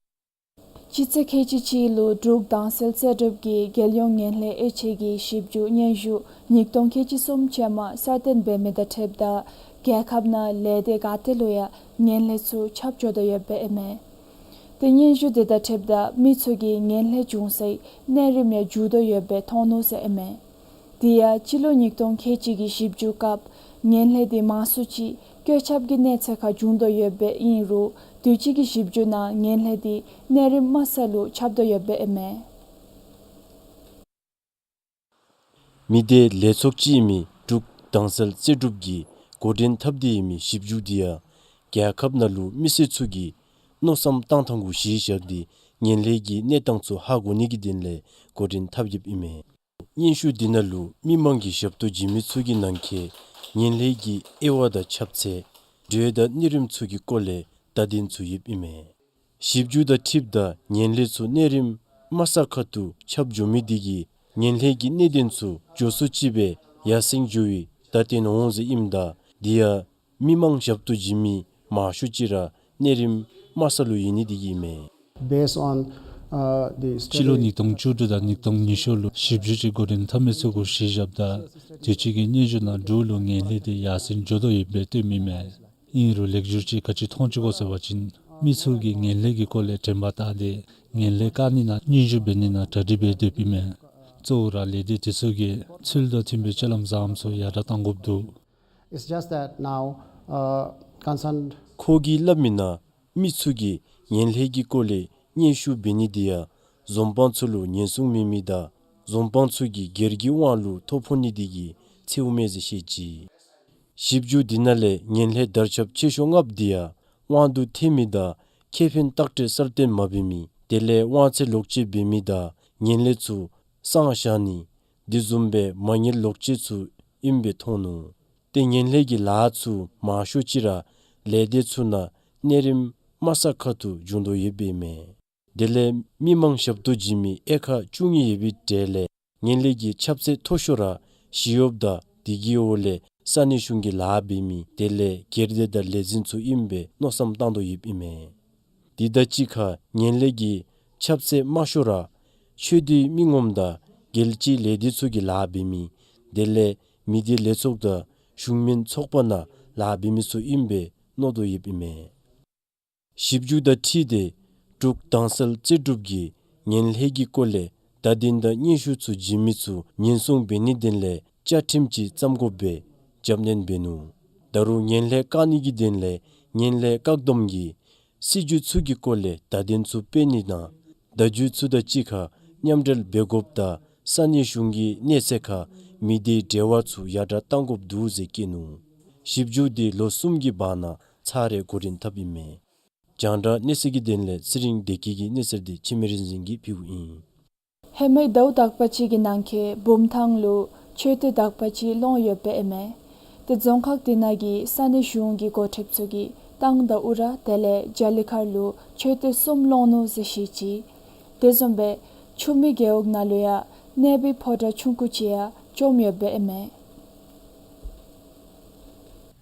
སྤྱི་ཚེས་ཁལ་གཅིག་གཅིག་ལུ་འབྲུག་དྭངས་གསལ་རྩེ་སྒྲུབ་ཀྱི་རྒྱལ་ཡོངས་ངན་ལྷད་དབྱེ་འབྱེད་ཀྱི་ཞིབ་འཇུག་སྙན་ཞུ་ཉིས་སྟོང་ཁལ་གཅིག་གསུམ་ཅན་མ་གསར་བཏོན་འབད་མི་དང་འཁྲིལཝ་ད་རྒྱལ་ཁབ་ནང་ལས་སྡེ་ག་ཏེ་ལུ་ཡང་ངན་ལྷད་ཚུ་ཁྱབ་འགྱོ་དོ་ཡོདཔ་ཨིན་མས། ཏེ་སྙན་ཞུ་དེ་དང་འཁྲིལཝ་ད་མི་ཚུ་གིས་ངན་ལྷད་བྱུང་སའི་གནས་རིམ་ཡང་འགྱུར་དོ་ཡོདཔ་སྦེ་མཐོང་ནུག་ཟེར་ཨིན་མས། དེ་ཡང་སྤྱི་ལོ་ཉིས་སྟོང་ཁལ་གཅིག་གི་ཞིབ་འཇུག་སྐབས་ངན་ལྷད་དེ་མང་སུ་ཅིག་བཀོད་ཁྱབ་ཀྱི་གནས་ཚད་ཁར་བྱུང་དོ་ཡོདཔ་ཨིན་རུང་དུས་ཅི་གི་ཞིབ་འཇུག་ནང་ངན་ལྷད་དེ་གནས་རིམ་དམའ་ས་ལུ་ཁྱབ་དོ་ཡོདཔ་ཨིན་མས། མི་སྡེ་ལས་ཚོགས་ཅིག་ཨིན་མི་འབྲུག་དྭངས་གསལ་རྩེ་སྒྲུབ་ཀྱིས་འགོ་འདྲེན་འཐབ་སྟེ་ཡོད་མི་ཞིབ་འཇུག་དེ་ཡང་རྒྱལ་ཁབ་ནང་ལུ་མི་སེར་ཚུ་གིས་མནོ་བསམ་བཏང་ཐངས་གུ་གཞི་བཞག་སྟེ་ ངན་ལྷད་ཀྱི་གནས་སྟངས་ཚུ་ཧ་གོ་ནི་གི་དོན་ལས་འགོ་འདྲེན་འཐབ་ཡོདཔ་ཨིན་མས། སྙན་ཞུ་འདི་ནང་ལུ་མི་མང་གི་ཞབས་ཏོག་བྱིན་མི་ཚུ་གི་ནང་འཁོད་ངན་ལྷད་ཀྱི་དབྱེ་བ་དང་ཁྱབ་ཚད་འགྲོས་དང་གནས་རིམ་ཚུ་གི་སྐོར་ལས་བརྡ་དོན་ཚུ་ཡོདཔ་ཨིན་མས། ཞིབ་འཇུག་དང་འཁྲིལཝ་ད་ངན་ལྷད་ཚུ་གནས་རིམ་དམའ་ས་ཁ་ཐུག་ཁྱབ་འགྱོ་མི་འདི་གིས་ངན་ལྷད་ཀྱི་གནད་དོན་ཚུ་མགྱོགས་སུ་ཅིག་སྦེ་ཡར་སེང་འགྱོ་བའི་བརྡ་དོན་འོང་ཟེར་ཨིནམ་ད་འདི་ཡང་མི་མང་ཞབས་ཏོག་བྱིན་མི་མང་ཤོས་ཅིག་ར་གནས་རིམ་དམའ་ས་ལུ་ཡོད་ནི་འདི་གིས་ཨིན་མས། Based on, uh, the study. སྤྱི་ལོ་ཉིས་སྟོང་བཅུ་དྲུག་དང་ཉིས་སྟོང་ཉི་ཤུ་ལུ་ཞིབ་འཇུག་ཅིག་འགོ་འདྲེན་འཐབ་མི་ཚུ་གུ་གཞི་བཞགཔ་ད་དུས་ཅི་གི་སྙན་ཞུ་ནང་འབྲུག་ལུ་ངན་ལྷད་འདི་ཡར་སེང་འགྱོ་དོ་ཡོདཔ་སྦེ་སྟོནམ་ཨིན་མས། ཨིན་རུང་ལེགས་སྒྱུར་ཅིག་ག་ཅི་མཐོང་ཅི་གོ་ཟེར་བ་ཅིན་མི་ཚུ་གིས་ངན་ལྷད་ཀྱི་སྐོར་ལས་དྲན་པ་བཏང་སྟེ་ངན་ལྷད་བཀག་ནི་ནང་སྙན་ཞུ་འབད་ནི་ནང་གྲ་སྒྲིག་འབད་སྡོདཔ་ཨིན་མས། གཙོ་བོ་ར་ལས་སྡེ་དེ་ཚུ་གིས་ཚུལ་དང་མཐུན་པའི་སྤྱོད་ལམ་བཟངམ་ཚུ་ཡར་དྲག་གཏང་དགོཔ་འདུག། It's just that now, uh, concerned ཁོ་གིས་སླབ་མི་ནང་མི་ཚུ་གིས་ངན་ལྷད་ཀྱི་སྐོར་ལས་སྙན་ཞུ་འབད་ནི་འདི་ཡང་འཛོམས་དཔང་ཚུ་ལུ་ཉེན་སྲུང་མེད་མི་དང་འཛོམས་དཔང་ཚུ་གིས་སྒེར་གྱི་དབང་ལུ་ཐོ་ཕོག་ནི་འདི་གིས་འཚེརཝ་མས་ཟེར་བཤད་ཅི། ཞིབ་འཇུག་འདི་ནང་ལས་ངན་ལྷད་དར་ཁྱབ་ཆེ་ཤོས་ལྔཔོ་འདི་ཡང་དབང་དུ་ཐལ་མི་དང་ཁེ་ཕན་བརྟག་དཔྱད་གསར་བཏོན་མ་འབད་མི་དེ་ལས་དབང་ཚད་ལོག་སྤྱོད་འབད་མི་དང་ངན་ལྷད་ཚུ་གསང་བཞག་ནི་དེ་བཟུམ་སྦེ་མ་དངུལ་ལོག་སྤྱོད་ཚུ་ཨིནམ་སྦེ་མཐོང་ནུག། ཏེ་ངན་ལྷད་ཀྱི་ལཱ་ཚུ་མང་ཤོས་ཅིག་ར་ལས་སྡེ་ཚུ་ནང་གནས་རིམ་དམའ་ས་ཁ་ཐུག་འབྱུང་དོ་ཡོདཔ་ཨིན་མས། དེ་ལས་མི་མང་ཞབས་ཏོག་བྱིན་མི་དབྱེ་ཁག་བཅུ་གཉིས་ཡོད་པའི་གྲས་ལས་ངན་ལྷད་ཀྱི་ཁྱབ་ཚད་མཐོ་ཤོས་ར་ཞི་གཡོགཔ་དང་དེ་གི་འོག་ལས་ས་གནས་གཞུང་གི་ལཱ་འབད་མི་དེ་ལས་སྒེར་སྡེ་དང་ལས་འཛིན་ཚུ་ཨིནམ་སྦེ་མནོ་བསམ་བཏང་དོ་ཡོདཔ་ཨིན་མས། དེ་དང་གཅིག་ཁར་ངན་ལྷད་ཀྱི་ཁྱབ་ཚད་དམའ་ཤོས་ར་ཆོས་སྡེའི་མི་ངོམ་དང་རྒྱལ་སྤྱིའི་ལས་སྡེ་ཚུ་གི་ལཱ་འབད་མི་དེ་ལས་མི་སྡེ་ལས་ཚོགས་དང་གཞུང་མིན་ཚོགས་པ་ནང་ལཱ་འབད་མི་ཚུ་ཨིནམ་སྦེ་མནོ་དོ་ཡོདཔ་ཨིན་མས། ཞིབ་འཇུག་དང་འཁྲིལ་ཏེ་འབྲུག་དྭངས་གསལ་རྩེ་སྒྲུབ་ཀྱིས་ངན་ལྷད་ཀྱི་སྐོར་ལས་བརྡ་དོན་དང་སྙན་ཞུ་ཚུ་བྱིན་མི་ཚུ་ཉེན་སྲུང་འབད་ནིའི་དོན་ལས་བཅའ་ཁྲིམས་ཅིག་བརྩམ་དགོཔ་སྦེ་རྒྱབ་སྣོན་འབད་ནུག། ད་རུང་ངན་ལྷད་བཀག་ནི་གི་དོན་ལས་ངན་ལྷད་བཀག་སྡོམ་གྱི་སྲིད་བྱུས་ཚུ་གི་སྐོར་ལས་བརྡ་དོན་ཚུ་སྤེལ་ནི་དང་བརྡ་བརྒྱུད་ཚུ་དང་གཅིག་ཁར་མཉམ་འབྲེལ་འབད་དགོཔ་དང་ས་གནས་གཞུང་གི་གནས་ཚད་ཁར་མི་སྡེའི་འབྲེལ་བ་ཚུ་ཡར་དྲག་གཏང་དགོཔ་འདུག་ཟེར་བཀོད་ནུག། ཞིབ་འཇུག་འདི་ལོ་གསུམ་གྱི་བར་ན་ཚར་རེ་འགོ་འདྲེན་འཐབ་ཨིན་མས། རྒྱང་བསྒྲགས་གནས་ཚུལ་གྱི་དོན་ལས་ཚེ་རིང་བདེ་སྐྱིད་ཀྱི་གནས་ཚུལ་འདི་འཆི་མེད་རིག་འཛིན་གྱིས་ཕུལཝ་ཨིན། ཧེ་མའི་ཟླཝ་དག་པ་ཅིག་གི་ནང་འཁོད་བུམ་ཐང་ལུ་མཆོད་རྟེན་དག་པ་ཅིག་སློང་ཡོདཔ་ཨིན་མས། ཏེ་རྫོང་ཁག་དེ་ནང་གི་ས་གནས་གཞུང་གི་འགོ་ཁྲིདཔ་ཚུ་གིས་ཏང་དང་ཨུ་ར་དེ་ལས་རྒྱ་ལི་མཁར་ལུ་མཆོད་རྟེན་གསུམ་སློང་ནུག་ཟེར་བཤད་ཅི། དེ་བཟུམ་སྦེ་ཆུ་སྨད་རྒེད་འོག་ནང་ལུ་ཡང་གནས་པའི་ཕོ་བྲང་ཆུང་ཀུ་ཅིག་ཡང་བཅོམ་ཡོདཔ་ཨིན་མས།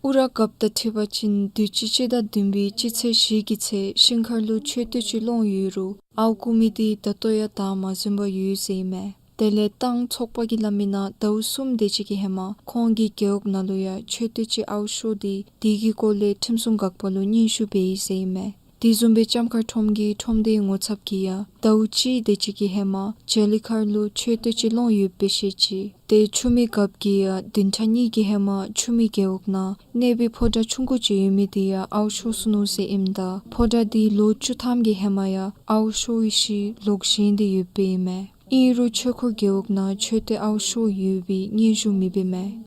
ཨུ་ར་རྒཔོ་དང་འཁྲིལ་བ་ཅིན་དུས་ཅི་སྤྱི་ཟླ་བདུན་པའི་སྤྱི་ཚེས་བཞི་གི་ཚེ་ཤིང་མཁར་ལུ་མཆོད་རྟེན་ཅིག་སློང་ཡོད་རུང་ཨརཝ་བརྐུ་མི་འདི་ད་ལྟོ་ཡང་བདའ་མ་ཟུན་པར་ཡོད་ཟེར་ཨིན་མས། དེ་ལས་ཏང་ཚོགས་པ་གིས་སླབ་མི་ནང་ཟླཝ་གསུམ་དེ་ཅིག་གི་ཧེ་མ་ཁོང་གི་རྒེད་འོག་ནང་ལུ་ཡང་མཆོད་རྟེན་ཅིག་ཨརཝ་ཤོར་ཏེ་དེ་གི་སྐོར་ལས་ཁྲིམས་སྲུང་འགག་པ་ལུ་སྙན་ཞུ་འབད་ཡི་ཟེར་ཨིན་མས། དེ་བཟུམ་སྦེ་ལྕམ་མཁར་ཁྲོམ་གྱི་ཁྲོམ་སྡེའི་ངོ་ཚབ་ཀྱིས་ཡང་ཟླཝ་གཅིག་དེ་ཅིག་གི་ཧེ་མ་རྒྱ་ལི་མཁར་ལུ་མཆོད་རྟེན་ཅིག་སློང་ཡོདཔ་སྦེ་བཤད་ཅི། ཏེ་ཆུ་སྨད་རྒཔོ་གིས་ཡང་བདུན་ཕྲག་གཉིས་ཀྱི་ཧེ་མ་ཆུ་སྨད་རྒེད་འོག་ནང་གནས་པའི་ཕོ་བྲང་ཆུང་ཀུ་ཅིག་ཡོད་མི་དེ་ཡང་ཨརཝ་ཤོར་སོ་ནུག་ཟེར་ཨིནམ་ད་ཕོ་བྲང་དེ་ལོ་བཅུ་ཐམ་གྱི་ཧེ་མ་ཡང་ཨརཝ་ཤོར་བའི་ཤུལ་ལོག་བཞེངས་ཏེ་ཡོདཔ་ཨིན་མས། ཨིན་རུང་ཆོས་འཁོར་རྒེད་འོག་ནང་མཆོད་རྟེན་ཨརཝ་ཤོར་ཡོད་པའི་སྙན་ཞུ་མེདཔ་ཨིན་མས།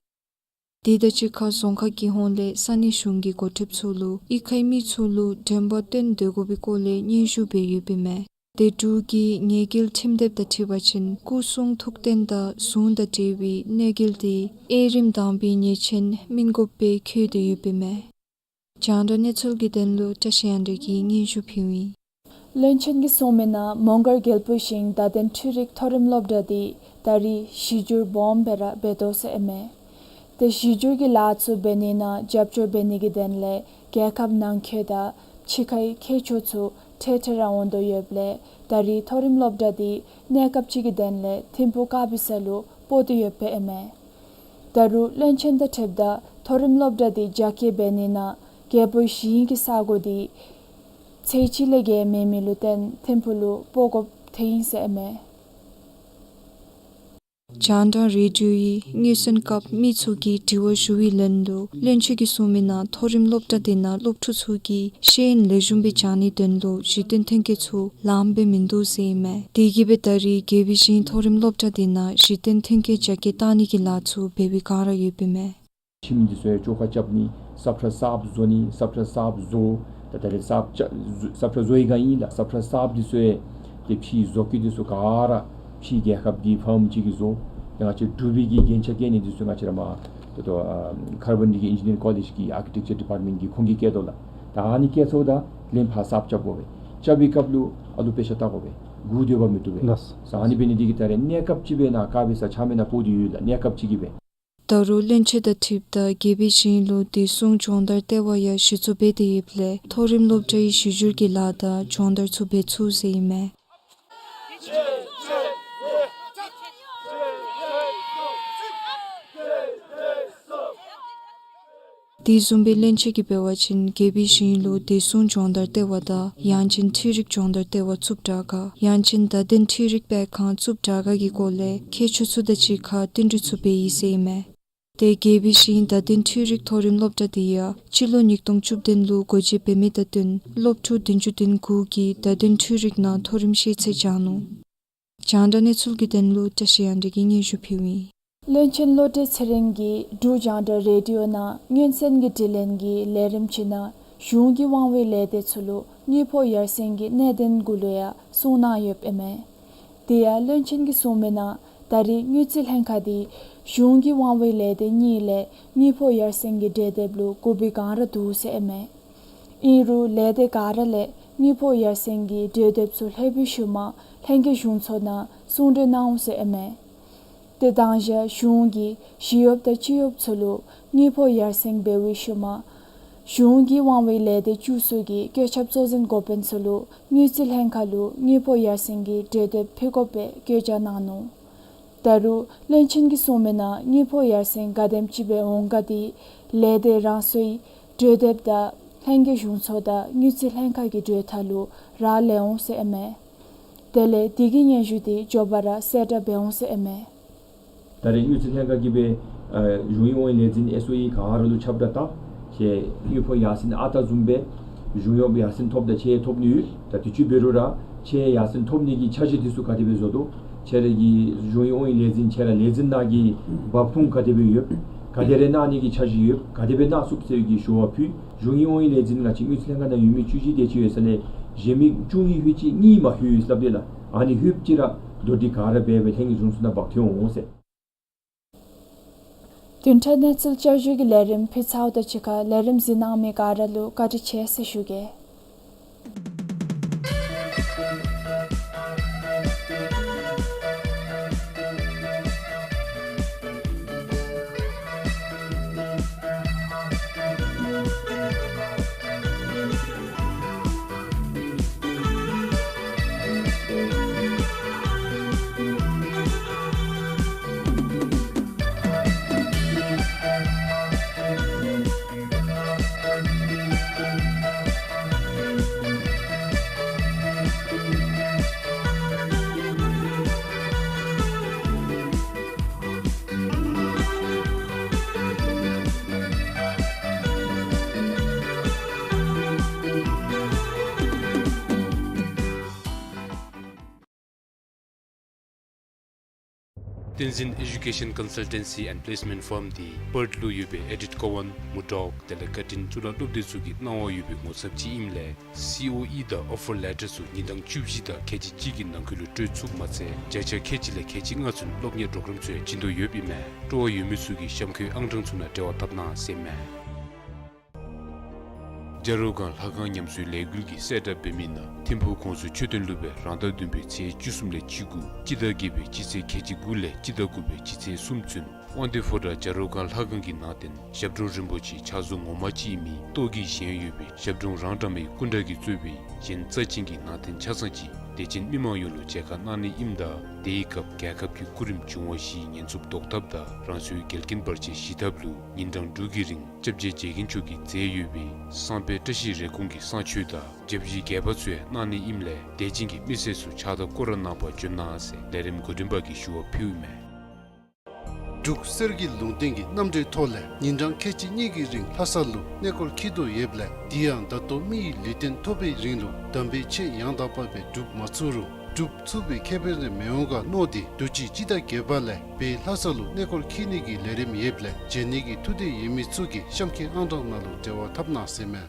དེ་དང་གཅིག་ཁར་རྫོང་ཁག་གི་ཧོངས་ལས་ས་གནས་གཞུང་གི་འགོ་ཁྲིདཔ་ཚུ་ལུ་གཡུས་ཁའི་མི་ཚུ་ལུ་དྲན་པ་བཏོན་སྡོད་དགོ་པའི་སྐོར་ལས་སྙན་ཞུ་འབད་ཡོདཔ་ཨིན་མས། ཏེ་འབྲུག་གི་ཉེས་འགེལ་ཁྲིམས་དེབ་དང་འཁྲིལ་བ་ཅིན་སྐུ་གསུང་ཐུགས་རྟེན་དང་གཟུངས་དང་འབྲེལ་བའི་གནོད་འགེལ་དེ་དབྱེ་རིམ་དང་པའི་ཉེས་ཆེན་སྨིན་དགོཔ་སྦེ་འཁོད་དེ་ཡོདཔ་ཨིན་མས། རྒྱང་བསྒྲགས་གནས་ཚུལ་གྱི་དོན་ལུ་བཀྲ་ཤིས་དབང་འདུས་ཀྱིས་སྙན་ཞུ་ཕུལཝ་ཨིན། བློན་ཆེན་གྱིས་གསུངས་མི་ནང་མོང་སྒར་རྒྱལ་པོའི་ཞིང་བརྡ་དོན་འཕྲུལ་རིག་མཐོ་རིམ་སློབ་གྲྭ་འདི་ད་རེས་གཞི་བསྒྱུར་སྦོམ་སྦེ་ར་འབད་དོ་ཟེར་ཨིན་མས། ཏེ་གཞི་བསྒྱུར་གྱི་ལཱ་ཚུ་འབད་ནི་ནང་རྒྱབ་སྐྱོར་འབད་ནི་གི་དོན་ལས་རྒྱལ་ཁབ་ནང་འཁོད་དང་ཕྱི་ཁའི་མཁས་མཆོག་ཚུ་ཐེངས་ཐེངས་ར་འོང་དོ་ཡོདཔ་ལས་ད་རེས་མཐོ་རིམ་སློབ་གྲྭ་འདི་གནས་སྐབས་ཅིག་གི་དོན་ལས་ཐིམ་ཕུག་དཀར་སྦིས་ས་ལུ་སྤོ་དོ་ཡོདཔ་ཨིན་མས། ད་རུང་བློན་ཆེན་དང་འཁྲིལཝ་ད་མཐོ་རིམ་སློབ་གྲྭ་འདི་རྒྱ་སྐྱེད་འབད་ནི་ནང་རྒྱལ་པོའི་ཞིང་གི་ས་གོ་འདི་ཚད་ཅིག་ལས་བརྒལ་མེད་མི་ལུ་བརྟེན་ཐིམ་ཕུག་ལུ་སྤོ་དགོཔ་ཐོན་ཡི་ཟེར་ཨིན་མས། རྒྱང་བསྒྲགས་རེ་ཌིའོ་ཡིས་སྔོན་སོན་སྐབས་མི་ཚུ་གིས་དྲི་བ་ཞུ་བའི་ལན་ལུ་བློན་ཆེན་གྱིས་གསུངས་མི་ནང་མཐོ་རིམ་སློབ་གྲྭ་དེ་ནང་སློབ་ཕྲུག་ཚུ་གིས་ཤེས་ཡོན་ལེགས་ཤོམ་སྦེ་སྦྱང་ནིའི་དོན་ལུ་གཞི་རྟེན་མཐུན་རྐྱེན་ཚུ་ལངམ་སྦེ་མིན་འདུག་ཟེར་ཨིན་མས། དེ་གིས་སྦེ་ད་རེས་རྒྱལ་པོའི་ཞིང་མཐོ་རིམ་སློབ་གྲྭ་དེ་ནང་གཞི་རྟེན་མཐུན་རྐྱེན་རྒྱ་སྐྱེད་གཏང་ནི་གི་ལཱ་ཚུ་འབད་བའི་བསྒང་ར་ཡོདཔ་ཨིན་མས། ཁྱིམ་འདི་ཚུ་ཡང་བཅོ་ཁ་རྐྱབ་ནི་སབ་ཁྲ་གསརཔ་བཟོ་ནི་སབ་ཁྲ་གསརཔ་བཟོ། ད་ད་རེས་སབ་ཁྲ་གསརཔ་བཟོ་བའི་བསྒང་ཨིན་ལགས། སབ་ཁྲ་གསརཔ་འདི་ཚུ་ཡང་ ཏེ་ཕྱིའི་བཟོ་བཀོད་འདི་ཚུ་ག་ར་ཕྱིའི་རྒྱལ་ཁབ་ཀྱི་ཕཱརམ་ཅིག་གིས་བཟོ། ཏེ་ང་བཅས་འབྲུག་པའི་གི་རྒྱན་ཆ་བཀལ་ནི་འདི་ཚུ་ང་བཅས་ར་མར་ཏེ་ད་ཨ་ཁར་བན་རི་གི་ཨིན་ཇི་ནི་ཡརིང་ཀོ་ལེཇ་གི་ཨར་ཀི་ཊེག་ཅར་ཌི་པཱརཊ་མེནཊ་གིས་ཁོང་གིས་བཀལ་དོ་ལགས། ད་ཨ་ནི་བཀལ་ཚརཝ་ད་ལན་ཕར་གསརཔ་རྐྱབ་དགོ་པས། རྐྱབ་པའི་སྐབས་ལུ་ཨ་ལུ་དཔེ་ཆ་བལྟ་དགོ་པས། གུ་སྡོད་པ་མི་བཏུབ་པས། ལགས། ཨ་ནི་འབད་ནི་འདི་གིས་ད་རེས་གནས་སྐབས་ཅིག་སྦེ་ནཱ་དཀར་སྦེ་ས་ཆ་མེན་ན་སྤོ་སྟེ་ཡོད་ལགས། གནས་སྐབས་ཅིག་གིས་སྦེ། ད་རུང་བློན་ཆེན་དང་འཁྲིལཝ་ད་རྒྱལ་པོའི་ཞིང་ལུ་བདེ་སྲུང་སྦྱོང་བརྡར་ལྟེ་བ་ཡང་གཞི་བཙུགས་འབད་དེ་ཡོདཔ་ལས་མཐོ་རིམ་སློབ་གྲྭའི་གཞི་བསྒྱུར་གྱི་ལཱ་དང་སྦྱོང་བརྡར་ཚུ་འབད་ཚུགས་ཟེར་ཨིན་མས། དེ་བཟུམ་སྦེ་བློན་ཆེན་གྱིས་འབད་བ་ཅིན་རྒྱལ་པོའི་ཞིང་ལུ་བདེ་སྲུང་སྦྱོང་བརྡར་ལྟེ་བ་དང་ཡང་ཅིན་འཕྲུལ་རིག་སྦྱོང་བརྡར་ལྟེ་བ་བཙུགས་དྲག་ག་ཡང་ཅིན་བརྡ་དོན་འཕྲུལ་རིག་སྤེལ་ཁང་བཙུགས་དྲག་ག་གི་སྐོར་ལས་མཁས་མཆོག་ཚུ་དང་གཅིག་ཁར་བསྟུན་གྲོས་ཚུ་འབད་ཡི་ཟེར་ཨིན་མས། ཏེ་རྒྱལ་པོའི་ཞིང་བརྡ་དོན་འཕྲུལ་རིག་མཐོ་རིམ་སློབ་གྲྭ་འདི་ཡང་སྤྱི་ལོ་ཉིས་སྟོང་བཅུ་བདུན་ལུ་སྒོ་འབྱེད་འབད་མི་དང་བསྟུན་སློབ་ཕྲུག་བདུན་ཅུ་དོན་དགུ་གིས་བརྡ་དོན་འཕྲུལ་རིག་ནང་མཐོ་རིམ་ཤེས་ཚད་སྦྱངས་ནུག། རྒྱང་བསྒྲགས་གནས་ཚུལ་གྱི་དོན་ལུ་བཀྲ་ཤིས་དབྱངས་སྒྲོན་གྱིས་སྙན་ཞུ་ཕུལཝ་ཨིན། བློན་ཆེན་བློ་གྲོས་ཚེ་རིང་གིས་འབྲུག་རྒྱང་བསྒྲགས་རེ་ཌི་ཡོ་ནང་སྔོན་གསན་གྱི་དྲི་ལན་གྱི་ལས་རིམ་ཅིག་ནང་གཞུང་གིས་དབང་བའི་ལས་སྡེ་ཚུ་ལུ་དངུལ་ཕོགས་ཡར་སེང་གི་གནད་དོན་གུ་ལུ་ཡང་གསུང་གནང་ཡོདཔ་ཨིན་མས། དེ་ཡང་བློན་ཆེན་གྱིས་གསུངས་མི་ནང་ད་རེས་དངུལ་རྩིས་ལྷན་ཁག་འདི་གཞུང་གིས་དབང་བའི་ལས་སྡེ་གཉིས་ལས་དངུལ་ཕོགས་ཡར་སེང་གི་གྲོས་འདེབས་ལུ་གུ་བུད་གང་ར་འདུག་ཟེར་ཨིན་མས། ཨིན་རུང་ལས་སྡེ་ག་ར་ལས་དངུལ་ཕོགས་ཡར་སེང་གི་གྲོས་འདེབས་ཚུ་ལྷོད་པའི་ཤུལ་མ་ལྷན་རྒྱས་གཞུང་ཚོགས་ནང་གསུང་གྲོས་གནང་འོང་ཟེར་ཨིན་མས། ཏེ་དང་ཞག་གཞུང་གིས་ཞི་གཡོགཔ་དང་སྤྱི་གཡོགཔ་ཚུ་ལུ་དངུལ་ཕོགས་ཡར་སེང་འབད་བའི་ཤུལ་མ་གཞུང་གིས་དབང་བའི་ལས་སྡེ་བཅུ་གསུམ་གྱི་བཀོད་ཁྱབ་གཙོ་འཛིན་འགོ་དཔོན་ཚུ་ལུ་དངུལ་རྩིས་ལྷན་ཁག་ལུ་དངུལ་ཕོགས་ཡར་སེང་གི་གྲོས་འདེབས་ཕུལ་དགོ་པའི་བཀོད་རྒྱ་གནང་ནུག། ད་རུང་བློན་ཆེན་གྱིས་གསུངས་མི་ནང་དངུལ་ཕོགས་ཡར་སེང་ག་དེམ་ཅིག་སྦེ་འོང་ག་འདི་ལས་སྡེ་རང་སོའི་གྲོས་འདེབས་དང་ལྷན་རྒྱས་གཞུང་ཚོགས་དང་དངུལ་རྩིས་ལྷན་ཁག་གི་གྲོས་ཐག་ལུ་རག་ལས་འོང་ཟེར་ཨིན་མས། དེ་ལས་འདི་གི་སྙན་ཞུ་འདི་མགྱོགས་པ་ར་གསལ་བསྒྲགས་འབད་འོང་ཟེར་ཨིན་མས། ད་རེས་དངུལ་རྩིས་ལྷན་ཁག་གིས་སྦེ་ཨ་གཞུང་གི་དབང་བའི་ལས་འཛིན་ཨེསི་ཨོ་ཨི་ག་ར་ལུ་ཁྱབ་བསྒྲགས་བཏང་ཞིནམ་དངུལ་ཕོགས་ཡར་སེང་ཨ་རྟག་བཟུམ་སྦེ་གཞུང་གཡོགཔ་ཡར་སེང་ཐོབ་དང་ཁྱེད་ཐོབ་ནི་ཡོད། ད་དུས་ཅི་འབད་རུང་ར་ཁྱེད་ཡར་སེང་ཐོབ་ནི་གི་འཆར་གཞི་འདི་ཚུ་ག་དེ་སྦེ་བཟོ་དོ། ཁྱེད་ར་གི་གཞུང་གི་དབང་བའི་ལས་འཛིན་ཁྱེད་ར་ལས་འཛིན་ནང་གི་འབབ་ཁུངས་ག་དེ་སྦེ་ཡོད། ག་དེ་རེ་གནང་ནི་གི་འཆར་གཞི་ཡོད། ག་དེ་སྦེ་གནང་ཚུགས་ཟེར་གྱི་ཞུ་བ་ཕུལ། གཞུང་གི་དབང་བའི་ལས་འཛིན་ང་བཅས་དངུལ་རྩིས་ལྷན་ཁག་ནང་ཡོད་མི་བཅུ་བཞི་དེ་ཅིག་ཡོད་ས་ལས་གཞན་མི་བཅུ་གཉིས་ལྷོད་ཅི་གཉིས་མ་ལྷོད་སླབ་དེས་ལགས། ཨ་ནི་ལྷོད་ཅི་ར་དོ་འགྲིག་ག་ར་འབད་སྦེ་ལྷན་རྒྱས་གཞུང་ཚོགས་ནང་འབག་འཐོན་འོང་ཟེར། བདུན་ཕྲག་གནས་ཚུལ་བསྐྱར་ཞུ་གི་ལས་རིམ་ཕུལ་ཚརཝ་དང་གཅིག་ཁར་ལས་རིམ་གཟིགས་གནང་མི་ག་ར་ལུ་བཀའ་དྲིན་ཆེ་ཟེར་ཞུ་གེ། བསྟན་འཛིན་Education Consultancy and Placement Firm འདི་པརཐ་ལུ་ཡོད་པའི་ཨེ་ཌིཐ་ཀོ་ཝཱན་མུར་ཌོག་དེ་ལས་ཀར་ཊིན་གཙུག་ལག་སློབ་སྡེ་ཚུ་གི་གནང་བ་ཡོད་པའི་ངོ་ཚབ་ཅིག་ཨིནམ་ལས་སི་ཨོ་ཨི་དང་ཨོ་ཕར་ལེ་ཊར་ཚུ་ཉིན་གྲངས་བཅུ་བཞི་དང་ཁལ་གཅིག་གཅིག་གི་ནང་འཁོད་ལུ་སྤྲོད་ཚུགསཔ་མ་ཚད་བརྒྱ་ཆ་ཁལ་གཅིག་ལས་ཁལ་གཅིག་ལྔ་ཚུན་སློབ་གཉེར་པྲོ་གརམ་ཚུ་ཡང་བྱིན་དོ་ཡོདཔ་ཨིན་མས། སྤྲོ་བ་ཡོད་མི་ཚུ་གིས་གཤམ་འཁོད་ཨང་གྲངས་ཚུ་ནང་འབྲེལ་བ་འཐབ་གནང་ཟེར་ཨིན་མས། བྱ་རོག་སྒང་ལྷ་ཁང་ཉམས་གསོའི་ལས་འགུལ་གྱིས་གསལ་བསྒྲགས་འབད་མི་ནང་ཐིམ་ཕུག་གོང་ས་མཆོག་སྟོན་ལུ་སྦེ་རང་ཟླ་བདུན་པའི་ཚེས་བཅུ་གསུམ་ལས་བཅུ་དགུ་སྤྱི་ཟླ་བརྒྱད་པའི་སྤྱི་ཚེས་ཁལ་གཅིག་དགུ་ལས་སྤྱི་ཟླ་དགུ་པའི་སྤྱི་ཚེས་གསུམ་ཚུན་དབང་འདུས་ཕོ་བྲང་བྱ་རོག་སྒང་ལྷ་ཁང་གི་ནང་རྟེན་ཞབས་དྲུང་རིན་པོ་ཆེ་ཕྱག་བཟོ་ངོ་མ་ཅིག་ཨིན་མི་ཏོག་གི་བཞེངས་ཡོད་པའི་ཞབས་དྲུང་རང་གྲངས་མེད་སྐུ་འདྲ་གིས་གཙོས་པའི་གཞན་རྩ་ཅན་གྱི་ནང་རྟེན་ཆ་ཚང་ཅིག་དད་ཅན་མི་མང་ཡོངས་ལུ་མཇལ་ཁ་གནང་ནི་ཨིནམ་ད་དེའི་སྐབས་རྒྱལ་ཁབ་ཀྱི་སྐུ་རིམ་འབྱུང་བ་བཞིའི་ཉེན་ཚབས་བཟློག་ཐབས་དང་རང་སོའི་འགལ་རྐྱེན་བར་ཆད་ཞི་ཐབས་ལུ་ཉིན་གྲངས་དྲུག་གི་རིང་སྐྱབས་རྗེ་རྗེ་མཁན་མཆོག་གིས་མཛད་ཡོད་པའི་གསང་སྦས་བཀྲ་ཤིས་རེ་སྐོང་གི་གསང་མཆོད་དང་བརྒྱ་བཞི་རྒྱས་པ་ཚུ་ཡང་གནང་ནི་ཨིནམ་ལས་དད་ཅན་གྱི་མི་སེར་ཚུ་ཕྱག་དང་སྐོར་ར་ནང་ཕར་འབྱོན་གནང་ཟེར་ལས་རིམ་འགོ་འདྲེན་པ་གིས་ཞུ་བ་ཕུལཝ་ཨིན་མས། འབྲུག་གསེར་གྱི་ལུང་བསྟན་གྱི་རྣམ་འགྲེལ་ཐོག་ལས་ཉིན་གྲངས་ཁལ་གཅིག་གཉིས་ཀྱི་རིང་ལྷ་ས་ལུ་གནས་སྐོར་འཁྱིད་དོ་ཡོདཔ་ལས་དེ་ཡང་ད་ལྟོ་མི་ཡི་ལུས་རྟེན་ཐོབ་པའི་རིང་ལུ་དམ་པའི་ཆོས་ཡང་དག་པ་སྦེ་སྒྲུབ་མ་ཚུགས་རུང་སྒྲུབ་ཚུགས་པའི་ཁེ་ཕན་རེ་མི་འོང་ག་མནོ་སྟེ་དུས་ཅི་སྤྱི་ཟླ་བརྒྱད་པ་ལས་སྦེ་ལྷ་ས་ལུ་གནས་སྐོར་འཁྱིད་ནི་གི་ལས་རིམ་ཡོདཔ་ལས་མཇལ་ནི་གི་ཐུགས་འདོད་ཡོད་མི་ཚུ་གིས་གཤམ་འཁོད་ཨང་གྲངས་ནང་ལུ་འབྲེལ་བ་འཐབ་གནང་ཟེར་ཨིན་མས།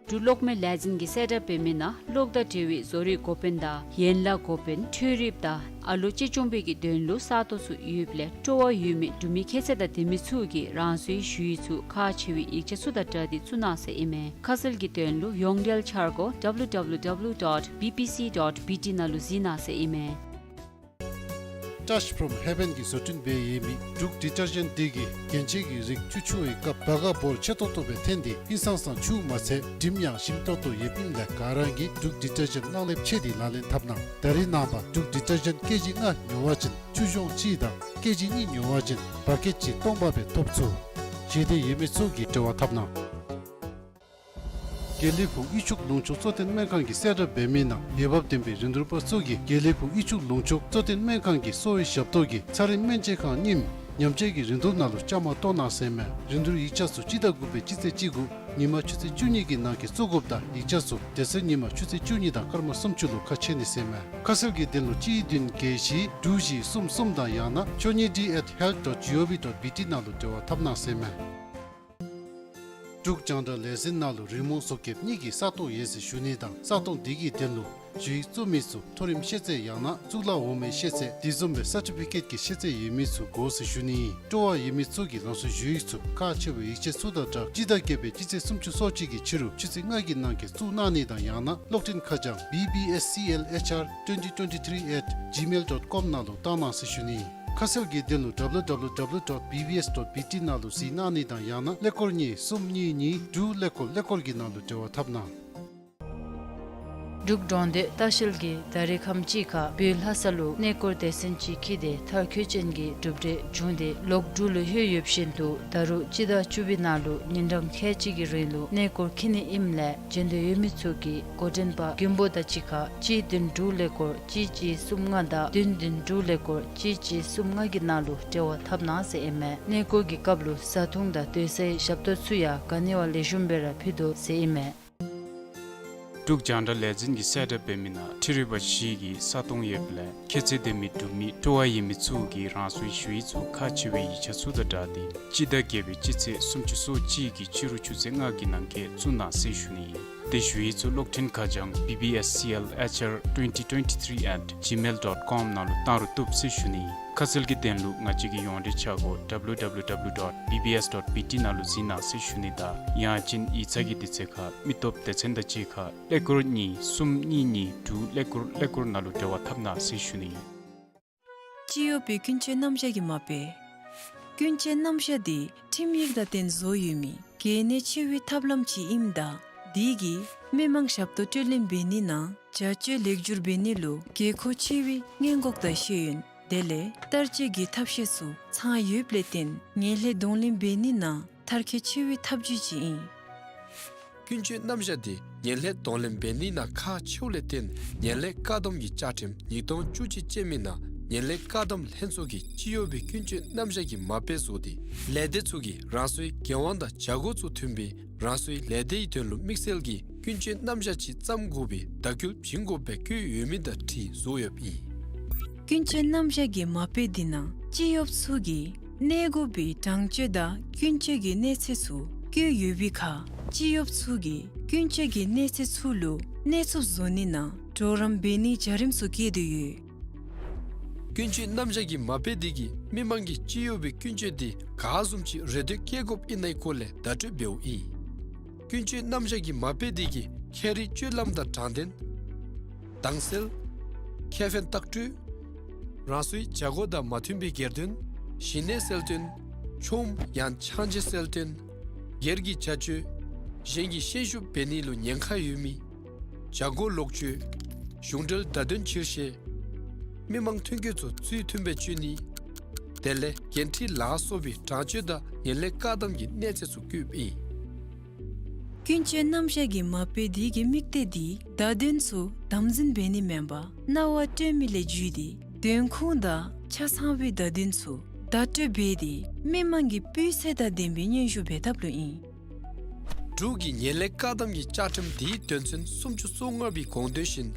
འབྲུག་གློག་མེ་ལས་འཛིན་གྱིས་གསལ་བསྒྲགས་འབད་མི་ནང་གློག་དང་འབྲེལ་བའི་བཟོ་རིག་འགོ་དཔོན་དང་ཡན་ལག་འགོ་དཔོན་འཕྲུལ་རིགཔ་དང་ཨ་ལོ་གཅེས་སྐྱོང་པའི་གི་དོན་ལུ་ས་སྟོང་ཚུ་ཡོདཔ་ལས་སྤྲོ་བ་ཡོད་མི་འབྲུག་མི་ཁྱད་ཚད་དང་ལྡན་མི་ཚུ་གིས་རང་སོའི་ཞུ་ཡིག་ཚུ་ཁག་ཆེ་བའི་ཡིག་ཆ་ཚུ་དང་སྦྲགས་ཏེ་བཙུགས་གནང་ཟེར་ཨིན་མས། ཁ་གསལ་གྱི་དོན་ལུ་ཡོངས་འབྲེལ་འཆར་སྒོ་W W W dot B P C dot B T ནང་ལུ་གཟིགས་གནང་ཟེར་ཨིན་མས། Touch from Heaven གྱིས་བཟོ་སྐྲུན་འབད་ཡོད་མི་འབྲུག་ཌི་ཊར་ཇེནཊ་འདི་གིས་རྒྱན་ཆས་ཀྱི་རིགས་ཆུ་འཁྱུ་བའི་སྐབས་བ་ག་བོར་ཆེ་ཏོག་ཏོ་སྦེ་འཐོན་ཏེ་ཧིང་སངས་ས་ཆུ་མ་ཚད་འགྲིམ་ཡང་ཞིམ་ཏོག་ཏོ་ཡོདཔ་ཨིནམ་ལས་ག་ར་གིས་འབྲུག་ཌི་ཊར་ཇེནཊ་གནང་ལེབ་ཆེ་སྟེ་ལག་ལེན་འཐབ་གནང་། ད་རེས་ནངས་པ་འབྲུག་ཌི་ཊར་ཇེནཊ་ཀེ་ཇི་ལྔ་ཉོ་བ་ཅིན་ཆུ་གཞོང་གཅིག་དང་ཀེ་ཇི་གཉིས་ཉོ་བ་ཅིན་བ་ཀེཊ་ཅིག་སྟོང་པ་སྦེ་ཐོབ་ཚུགས། བཞེས་འདོད་ཡོད་མི་ཚུ་གིས་འབྲེལ་བ་འཐབ་གནང་། དགེ་ལེགས་ཕུག་དབུས་ཕྱོགས་ལུང་ཕྱོགས་གཙོ་བསྟེན་སྨན་ཁང་གིས་གསལ་བསྒྲགས་འབད་མི་ནང་འོས་འབབ་ལྡན་པའི་རིན་བསྡུར་པ་ཚུ་གིས་དགེ་ལེགས་ཕུག་དབུས་ཕྱོགས་ལུང་ཕྱོགས་གཙོ་བསྟེན་སྨན་ཁང་གི་གསོ་བའི་ཞབས་ཏོག་གི་ཚ་རིམས་སྨན་དཔྱད་ཁང་གཉིསམ་ཉམས་དཔྱད་ཀྱི་རིན་བསྡུར་ནང་ལུ་བཅའ་མར་གཏོགས་གནང་ཟེར་མས། རིན་བསྡུར་ཡིག་ཆ་ཚུ་སྤྱི་ཟླ་དགུ་པའི་སྤྱི་ཚེས་བཅུ་དགུ་ཉིན་མ་ཆུ་ཚོད་བཅུ་གཉིས་ཀྱི་ནང་འཁོད་བཙུགས་དགོཔ་དང་ཡིག་ཆ་ཚུ་དེ་ཚེ་ཉིན་མ་ཆུ་ཚོད་བཅུ་གཉིས་དང་སྐར་མ་སུམ་ཅུ་ལུ་ཁ་ཕྱེ་ནི་ཟེར་མས། ཁ་གསལ་གྱི་དོན་ལུ་གཅིག་བདུན་བརྒྱད་བཞི་དྲུག་བཞི་གསུམ་གསུམ་དང་ཡང་ན་ཆོས་ཉིད་D at health dot G O V dot B T ནང་ལུ་འབྲེལ་བ་འཐབ་གནང་ཟེར་མས། འབྲུག་རྒྱང་བསྒྲགས་ལས་འཛིན་ནང་ལུ་རི་མོ་བཟོ་མཁསཔ་གཉིས་ཀྱི་ས་སྟོང་ཡོད་ཟེར་ཞུ་ནི་དང་ས་སྟོང་འདི་གི་དོན་ལུ་ཞུ་ཡིག་བཙུགས་མི་ཚུ་མཐོ་རིམ་ཤེས་ཚད་ཡང་ན་གཙུག་ལག་འོག་མའི་ཤེས་ཚད་དེ་བཟུམ་སྦེ་སར་ཊི་ཕི་ཀེཊ་ཀྱི་ཤེས་ཚད་ཡོད་མི་ཚུ་དགོ་ཟེར་ཞུ་ནི་ཨིན། སྤྲོ་བ་ཡོད་མི་ཚུ་གིས་རང་སོའི་ཞུ་ཡིག་ཚུ་ཁག་ཆེ་བའི་ཡིག་ཆ་ཚུ་དང་སྦྲགས་སྤྱི་ཟླ་བརྒྱད་པའི་སྤྱི་ཚེས་སུམ་ཅུ་སོ་གཅིག་གི་ཕྱི་རུ་ཆུ་ཚོད་ལྔ་གི་ནང་འཁོད་བཙུགས་གནང་ནི་དང་ཡང་ན་གློག་འཕྲིན་ཁ་བྱང་B B S C L H R twenty twenty-three at gmail dot com ནང་ལུ་བཏང་གནང་ཟེར་ཞུ་ནི་ཨིན། ཁ་གསལ་གྱི་དོན་ལུ W W W dot B B S dot B T ནང་ལུ་གཟིགས་གནང་ནི་དང་ཡང་ན་ཀླད་ཀོར་གཉིས་གསུམ་གཉིས་གཉིས་དྲུག་ཀླད་ཀོར་ཀླད་ཀོར་གྱི་ནང་ལུ་འབྲེལ་བ་འཐབ་གནང་། འབྲུག་འབྲོང་སྟོད་ལྟ་བཤལ་གྱིས་ད་རེས་ཁམས་ཅིག་ཁར་བོད་ལྷ་ས་ལུ་གནས་སྐོར་སྡེ་ཚན་ཅིག་འཁྱིད་དེ་མཐར་འཁྱོལ་ཅན་གྱི་གྲུབ་འབྲས་བྱུང་སྟེ་ལོག་འབྲུག་ལུ་ལྷོད་ཡོདཔ་བཞིན་དུ་ད་རུང་སྤྱི་ཟླ་བཅུ་པའི་ནང་ལུ་ཉིན་གྲངས་ཁལ་གཅིག་གི་རིང་ལུ་གནས་སྐོར་འཁྱིད་ནི་ཨིནམ་ལས་བྱོན་འདོད་ཡོད་མི་ཚུ་གིས་འགོ་འདྲེན་པ་མགོན་པོ་དང་གཅིག་ཁར་གཅིག་བདུན་དྲུག་ཀླད་ཀོར་གཅིག་གཅིག་གསུམ་ལྔ་དང་བདུན་བདུན་དྲུག་ཀླད་ཀོར་གཅིག་གཅིག་གསུམ་ལྔ་གི་ནང་ལུ་འབྲེལ་བ་འཐབ་གནང་ཟེར་ཨིན་མས། གནས་སྐོར་གྱི་སྐབས་ལུ་བཟའ་འཐུང་དང་སྡོད་སའི་ཞབས་ཏོག་ཚུ་ཡང་ག་ནི་བ་ལེགས་ཤོམ་སྦེ་ར་ཕུལ་དོ་ཟེར་ཨིན་མས། འབྲུག་རྒྱང་བསྒྲགས་ལས་འཛིན་གྱིས་གསལ་བསྒྲགས་འབད་མི་ནང་འཕྲུལ་རིག་པ་བཞི་གི་ས་སྟོང་ཡོདཔ་ལས་ཁྱད་ཚད་ལྡན་མི་འབྲུག་མི་སྤྲོ་བ་ཡོད་མི་ཚུ་གིས་རང་སོའི་ཞུ་ཡིག་ཚུ་ཁག་ཆེ་བའི་ཡིག་ཆ་ཚུ་དང་སྦྲགས་ཏེ་སྤྱི་ཟླ་བརྒྱད་པའི་སྤྱི་ཚེས་སུམ་ཅུ་སོ་གཅིག་གི་ཕྱི་རུ་ཆུ་ཚོད་ལྔ་གི་ནང་འཁོད་བཙུགས་གནང་ཟེར་ཞུ་ནི་ཨིན། དེ་ཞུ་ཡིག་ཚུ་གློག་འཕྲིན་ཁ་བྱང་B B S C L H R twenty twenty-three at gmail dot com ནང་ལུ་བཏང་རུང་བཏུབ་ཟེར་ཞུ་ནི་ཨིན། ཁ་གསལ་གྱི་དོན་ལུ་ང་བཅས་ཀྱི་ཡོངས་འབྲེལ་འཆར་སྒོ་W W W dot B B S dot B T ནང་ལུ་གཟིགས་གནང་ཟེར་ཞུ་ནི་དང་ཡང་ཅིན་ཡིག་ཚང་གི་དུས་ཚོད་ཁར་མི་སྟོབས་སྡེ་ཚན་དང་གཅིག་ཁར་ཀླད་ཀོར་གཉིས་གསུམ་གཉིས་གཉིས་དྲུག་ཀླད་ཀོར་ཀླད་ཀོར་ནང་ལུ་འབྲེལ་བ་འཐབ་གནང་ཟེར་ཞུ་ནི་ཨིན། སྤྱི་གཡོགཔ་པའི་ཀུན་སྤྱོད་རྣམ་གཞག་གི་མ་དཔེ། ཀུན་སྤྱོད་རྣམ་གཞག་འདི་ཁྲིམས་ཡིག་དང་བསྟུན་བཟོ་ཡོད་མི་གལ་གནད་ཆེ་བའི་ཐབས་ལམ་ཅིག་ཨིནམ་ད་འདི་གིས་མི་མང་ཞབས་ཏོག་སྤྲོད་ལེན་འབད་ནི་ནང་བྱ་སྤྱོད་ལེགས་བསྒྱུར་འབད་ནི་ལུ་དགོས་མཁོ་ཆེ་བའི་སྔོན་འགོག་དང་ཤེས་ཡོན་དེ་ལས་བསྟར་སྤྱོད་ཀྱི་ཐབས་ཤེས་ཚུ་ཚང་ཡོདཔ་ལས་བརྟེན་ངན་ལྷད་གདོང་ལེན་འབད་ནི་ནང་མཐར་འཁྱོལ་ཆེ་བའི་ཐབས་བྱུས་ཅིག་ཨིན། ཀུན་སྤྱོད་རྣམ་གཞག་འདི་ངན་ལྷད་གདོང་ལེན་འབད་ནི་ནང་ཁག་ཆེཝ་ལས་བརྟེན་ངན་ལྷད་བཀག་སྡོམ་གྱི་བཅའ་ཁྲིམས་ཉིས་སྟོང་བཅུ་གཅིག་ཅན་མའི་ནང་ངན་ལྷད་བཀག་སྡོམ་ལྷན་ཚོགས་ཀྱིས་སྤྱི་གཡོགཔ་པའི་ཀུན་སྤྱོད་རྣམ་གཞག་གི་མ་དཔེ་བཟོ་སྟེ་ལས་སྡེ་ཚུ་གིས་རང་སོའི་འགན་དབང་དང་བྱ་སྒོ་ཚུ་མཐུན་པའི་རང་སོའི་ལས་སྡེའི་དོན་ལུ་དམིགས་བསལ་གྱི་ཀུན་སྤྱོད་རྣམ་གཞག་ཅིག་བརྩམ་དགོ་པའི་བརྡ་སྐུལ་བྱིན་དགོཔ་སྦེ་བཀོད་ཡོད་མི་དང་འཁྲིལ་བཟོ་ཡོདཔ་ཨིན། ཀུན་སྤྱོད་རྣམ་གཞག་གི་མ་དཔེ་འདི་ནང་སྤྱི་གཡོགཔ་ཚུ་གིས་གནས་དགོ་པའི་དྲང་སྤྱོད་དང་ཀུན་སྤྱོད་ཀྱི་གནས་ཚད་ཚུ་བཀོད་ཡོད་པའི་ཁར་སྤྱི་གཡོགཔ་ཚུ་གིས་ཀུན་སྤྱོད་ཀྱི་གནས་ཚད་ཚུ་ལུ་གནས་ཚུགསཔ་བཟོ་ནི་ནང་གྲོགས་རམ་འབད་ནིའི་བྱ་རིམ་ཚུ་བཀོད་དེ་ཡོད། ཀུན་སྤྱོད་རྣམ་གཞག་གི་མ་དཔེ་འདི་གིས་མི་མང་གིས་སྤྱི་གཡོགཔ་པའི་ཀུན་སྤྱོད་འདི་ག་བཟུམ་ཅིག་རེ་འདོད་བསྐྱེད་དགོཔ་ཨིན་ནའི་སྐོར་ལས་བརྡ་སྤྲོད་འབདཝ་ཨིན། ཀུན་སྤྱོད་རྣམ་གཞག་གི་མ་དཔེ་འདི་གིས་ཁྱད་རིག་སྤྱོད་ལམ་དང་དྲང་བདེན། དྭངས་གསལ། ཁེ་ཕན་ལྟག་སྤྲོད། རང་སོའི་བྱ་སྒོ་དང་མ་མཐུན་པའི་སྒེར་དོན། ཞི་གནས་གསལ་སྟོན། ཆོམ་ཡང་ཆང་ཆེ་གསལ་སྟོན། སྒེར་གྱི་བྱ་སྤྱོད། གཞན་གྱི་ཤན་ཤུགས་འབད་ནི་ལུ་ཉེན་ཁ་ཡོད་མི། བྱ་སྒོ་ལོག་སྤྱོད། གཞུང་འབྲེལ་བརྡ་དོན་ཕྱིར་བཤེར། མི་མང་ཐོན་སྐྱེད་ཚུ་ཚུལ་མཐུན་སྦེ་སྤྱོད་ནི། དེ་ལས་འགན་འཁྲི་ལ་སོགས་པའི་དྲང་སྤྱོད་དང་ངན་ལྷད་བཀག་སྡོམ་གྱི་གནས་ཚད་ཚུ་བཀོདཔ་ཨིན། ཀུན་སྤྱོད་རྣམ་གཞག་གི་མ་དཔེ་འདི་གི་དམིགས་གཏད་འདི་བརྡ་དོན་ཚུ་དམ་འཛིན་འབད་ནི་མེན་པར་རྣ་བར་སྤྲོད་མི་ལས་བརྒྱུད་དེ་དོན་ཁུངས་དང་ཆ་ཚང་བའི་བརྡ་དོན་ཚུ་བརྡ་སྤྲོད་འབད་དེ་མི་མང་གི་སྤུས་ཚད་དང་ལྡན་པའི་སྙན་ཞུ་འབད་ཐབས་ལུ་ཨིན། འབྲུག་གི་ངན་ལྷད་བཀག་སྡོམ་གྱི་བཅའ་ཁྲིམས་འདིའི་དོན་ཚན་སུམ་ཅུ་སོ་ལྔ་པའི་དགོངས་དོན་བཞིན་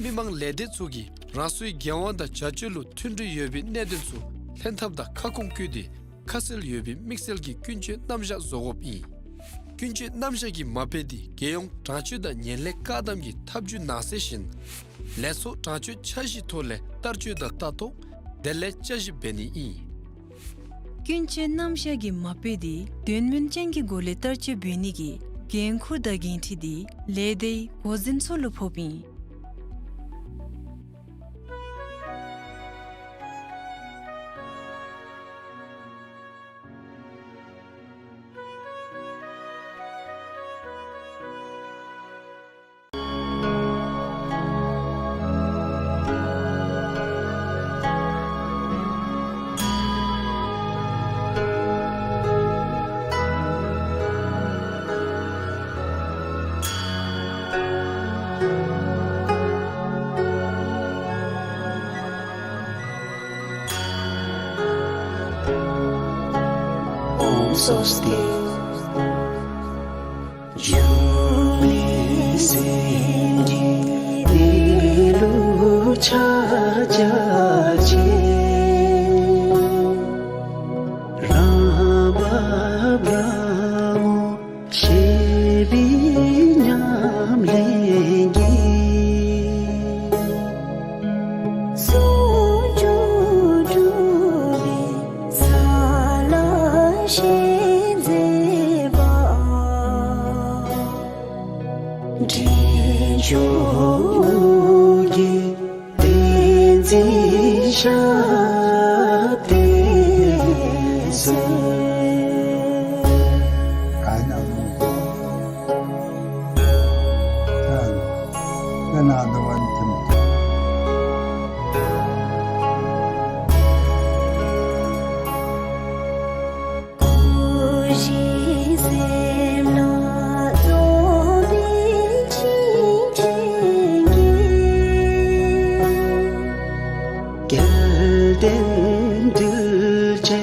མི་མང་ལས་སྡེ་ཚུ་གིས་རང་སོའི་འགན་དབང་དང་བྱ་སྤྱོད་ལུ་མཐུན་སྒྲིལ་ཡོད་པའི་གནད་དོན་ཚུ་ལྷན་ཐབས་དང་ཁ་སྐོང་བཀོད་དེ་ཁ་གསལ་ཡོད་པའི་དམིགས་བསལ་གྱི་ཀུན་སྤྱོད་རྣམ་གཞག་བཟོ་དགོཔ་ཨིན། ཀུན་སྤྱོད་རྣམ་གཞག་གི་མ་དཔེ་འདི་རྒྱལ་ཡོངས་དྲང་སྤྱོད་དང་ངན་ལྷད་བཀག་སྡོམ་གྱི་ཐབས་བྱུས་ནང་གསེས་བཞིན་ལས་ཚོགས་དྲང་སྤྱོད་འཆར་གཞིའི་ཐོག་ལས་བསྟར་སྤྱོད་དང་ལྟ་རྟོག་དེ་ལས་བསྐྱར་ཞིབ་འབད་ནི་ཨིན། ཀུན་སྤྱོད་རྣམ་གཞག་གི་མ་དཔེ་འདི་དོན་སྨིན་ཅན་གྱི་སྒོ་ལས་བསྟར་སྤྱོད་འབད་ནི་གི་འགན་ཁུར་དང་འགན་འཁྲི་འདི་ལས་སྡེའི་འགོ་འཛིན་ཚུ་ལུ་ཕོགཔ་ཨིན། ཨོཾ་སྭ་སྟི། འབྱུང་གནས་སེམས་ཀྱི་གནས་ལུགས་ཕྱག་རྒྱ་ཆེ། རང་བབས་རང་ངོ་ཤེས་པའི་ཉམས་ལེན་གྱིས། ཟུང་འཇུག་སྒྲུབ་པའི་ས་ལ་ཞེན་མཛད་པ། འབྲས་ལྗོངས་ཀྱི་བསྟན་འཛིན་ཞབས་བརྟན་གསོལ། སྐུ་བཞིའི་སེམས་ལ་རྫོགས་པའི་ཕྱིར་དྲན་གྱིས། རྒྱལ་བསྟན་གདུལ་བྱའི་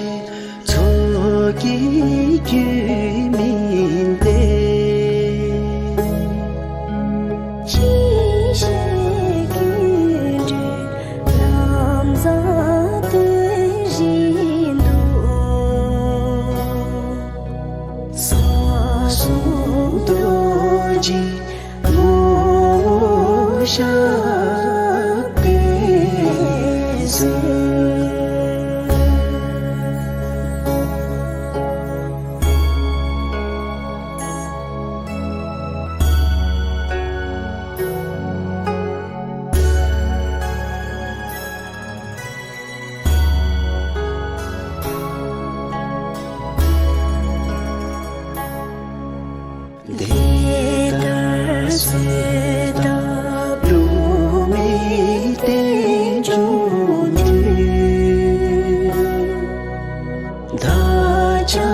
ཚོགས་ཀྱི་རྒྱུད་སྨིན་ཏེ། ཅི་ཕྱིར་ཀུན་འདུས་ལམ་བཟང་སྟོན་བཞིན་དུ། ས་གསུམ་རྡོ་རྗེའི་ངོ་བོ་ཞབས་བརྟན་གསོལ། དེ་ལྟར་གསོལ་བཏབ་བསླུ་མེད་རྟེན་འབྱུང་གྲོལ། བདག་ཅག་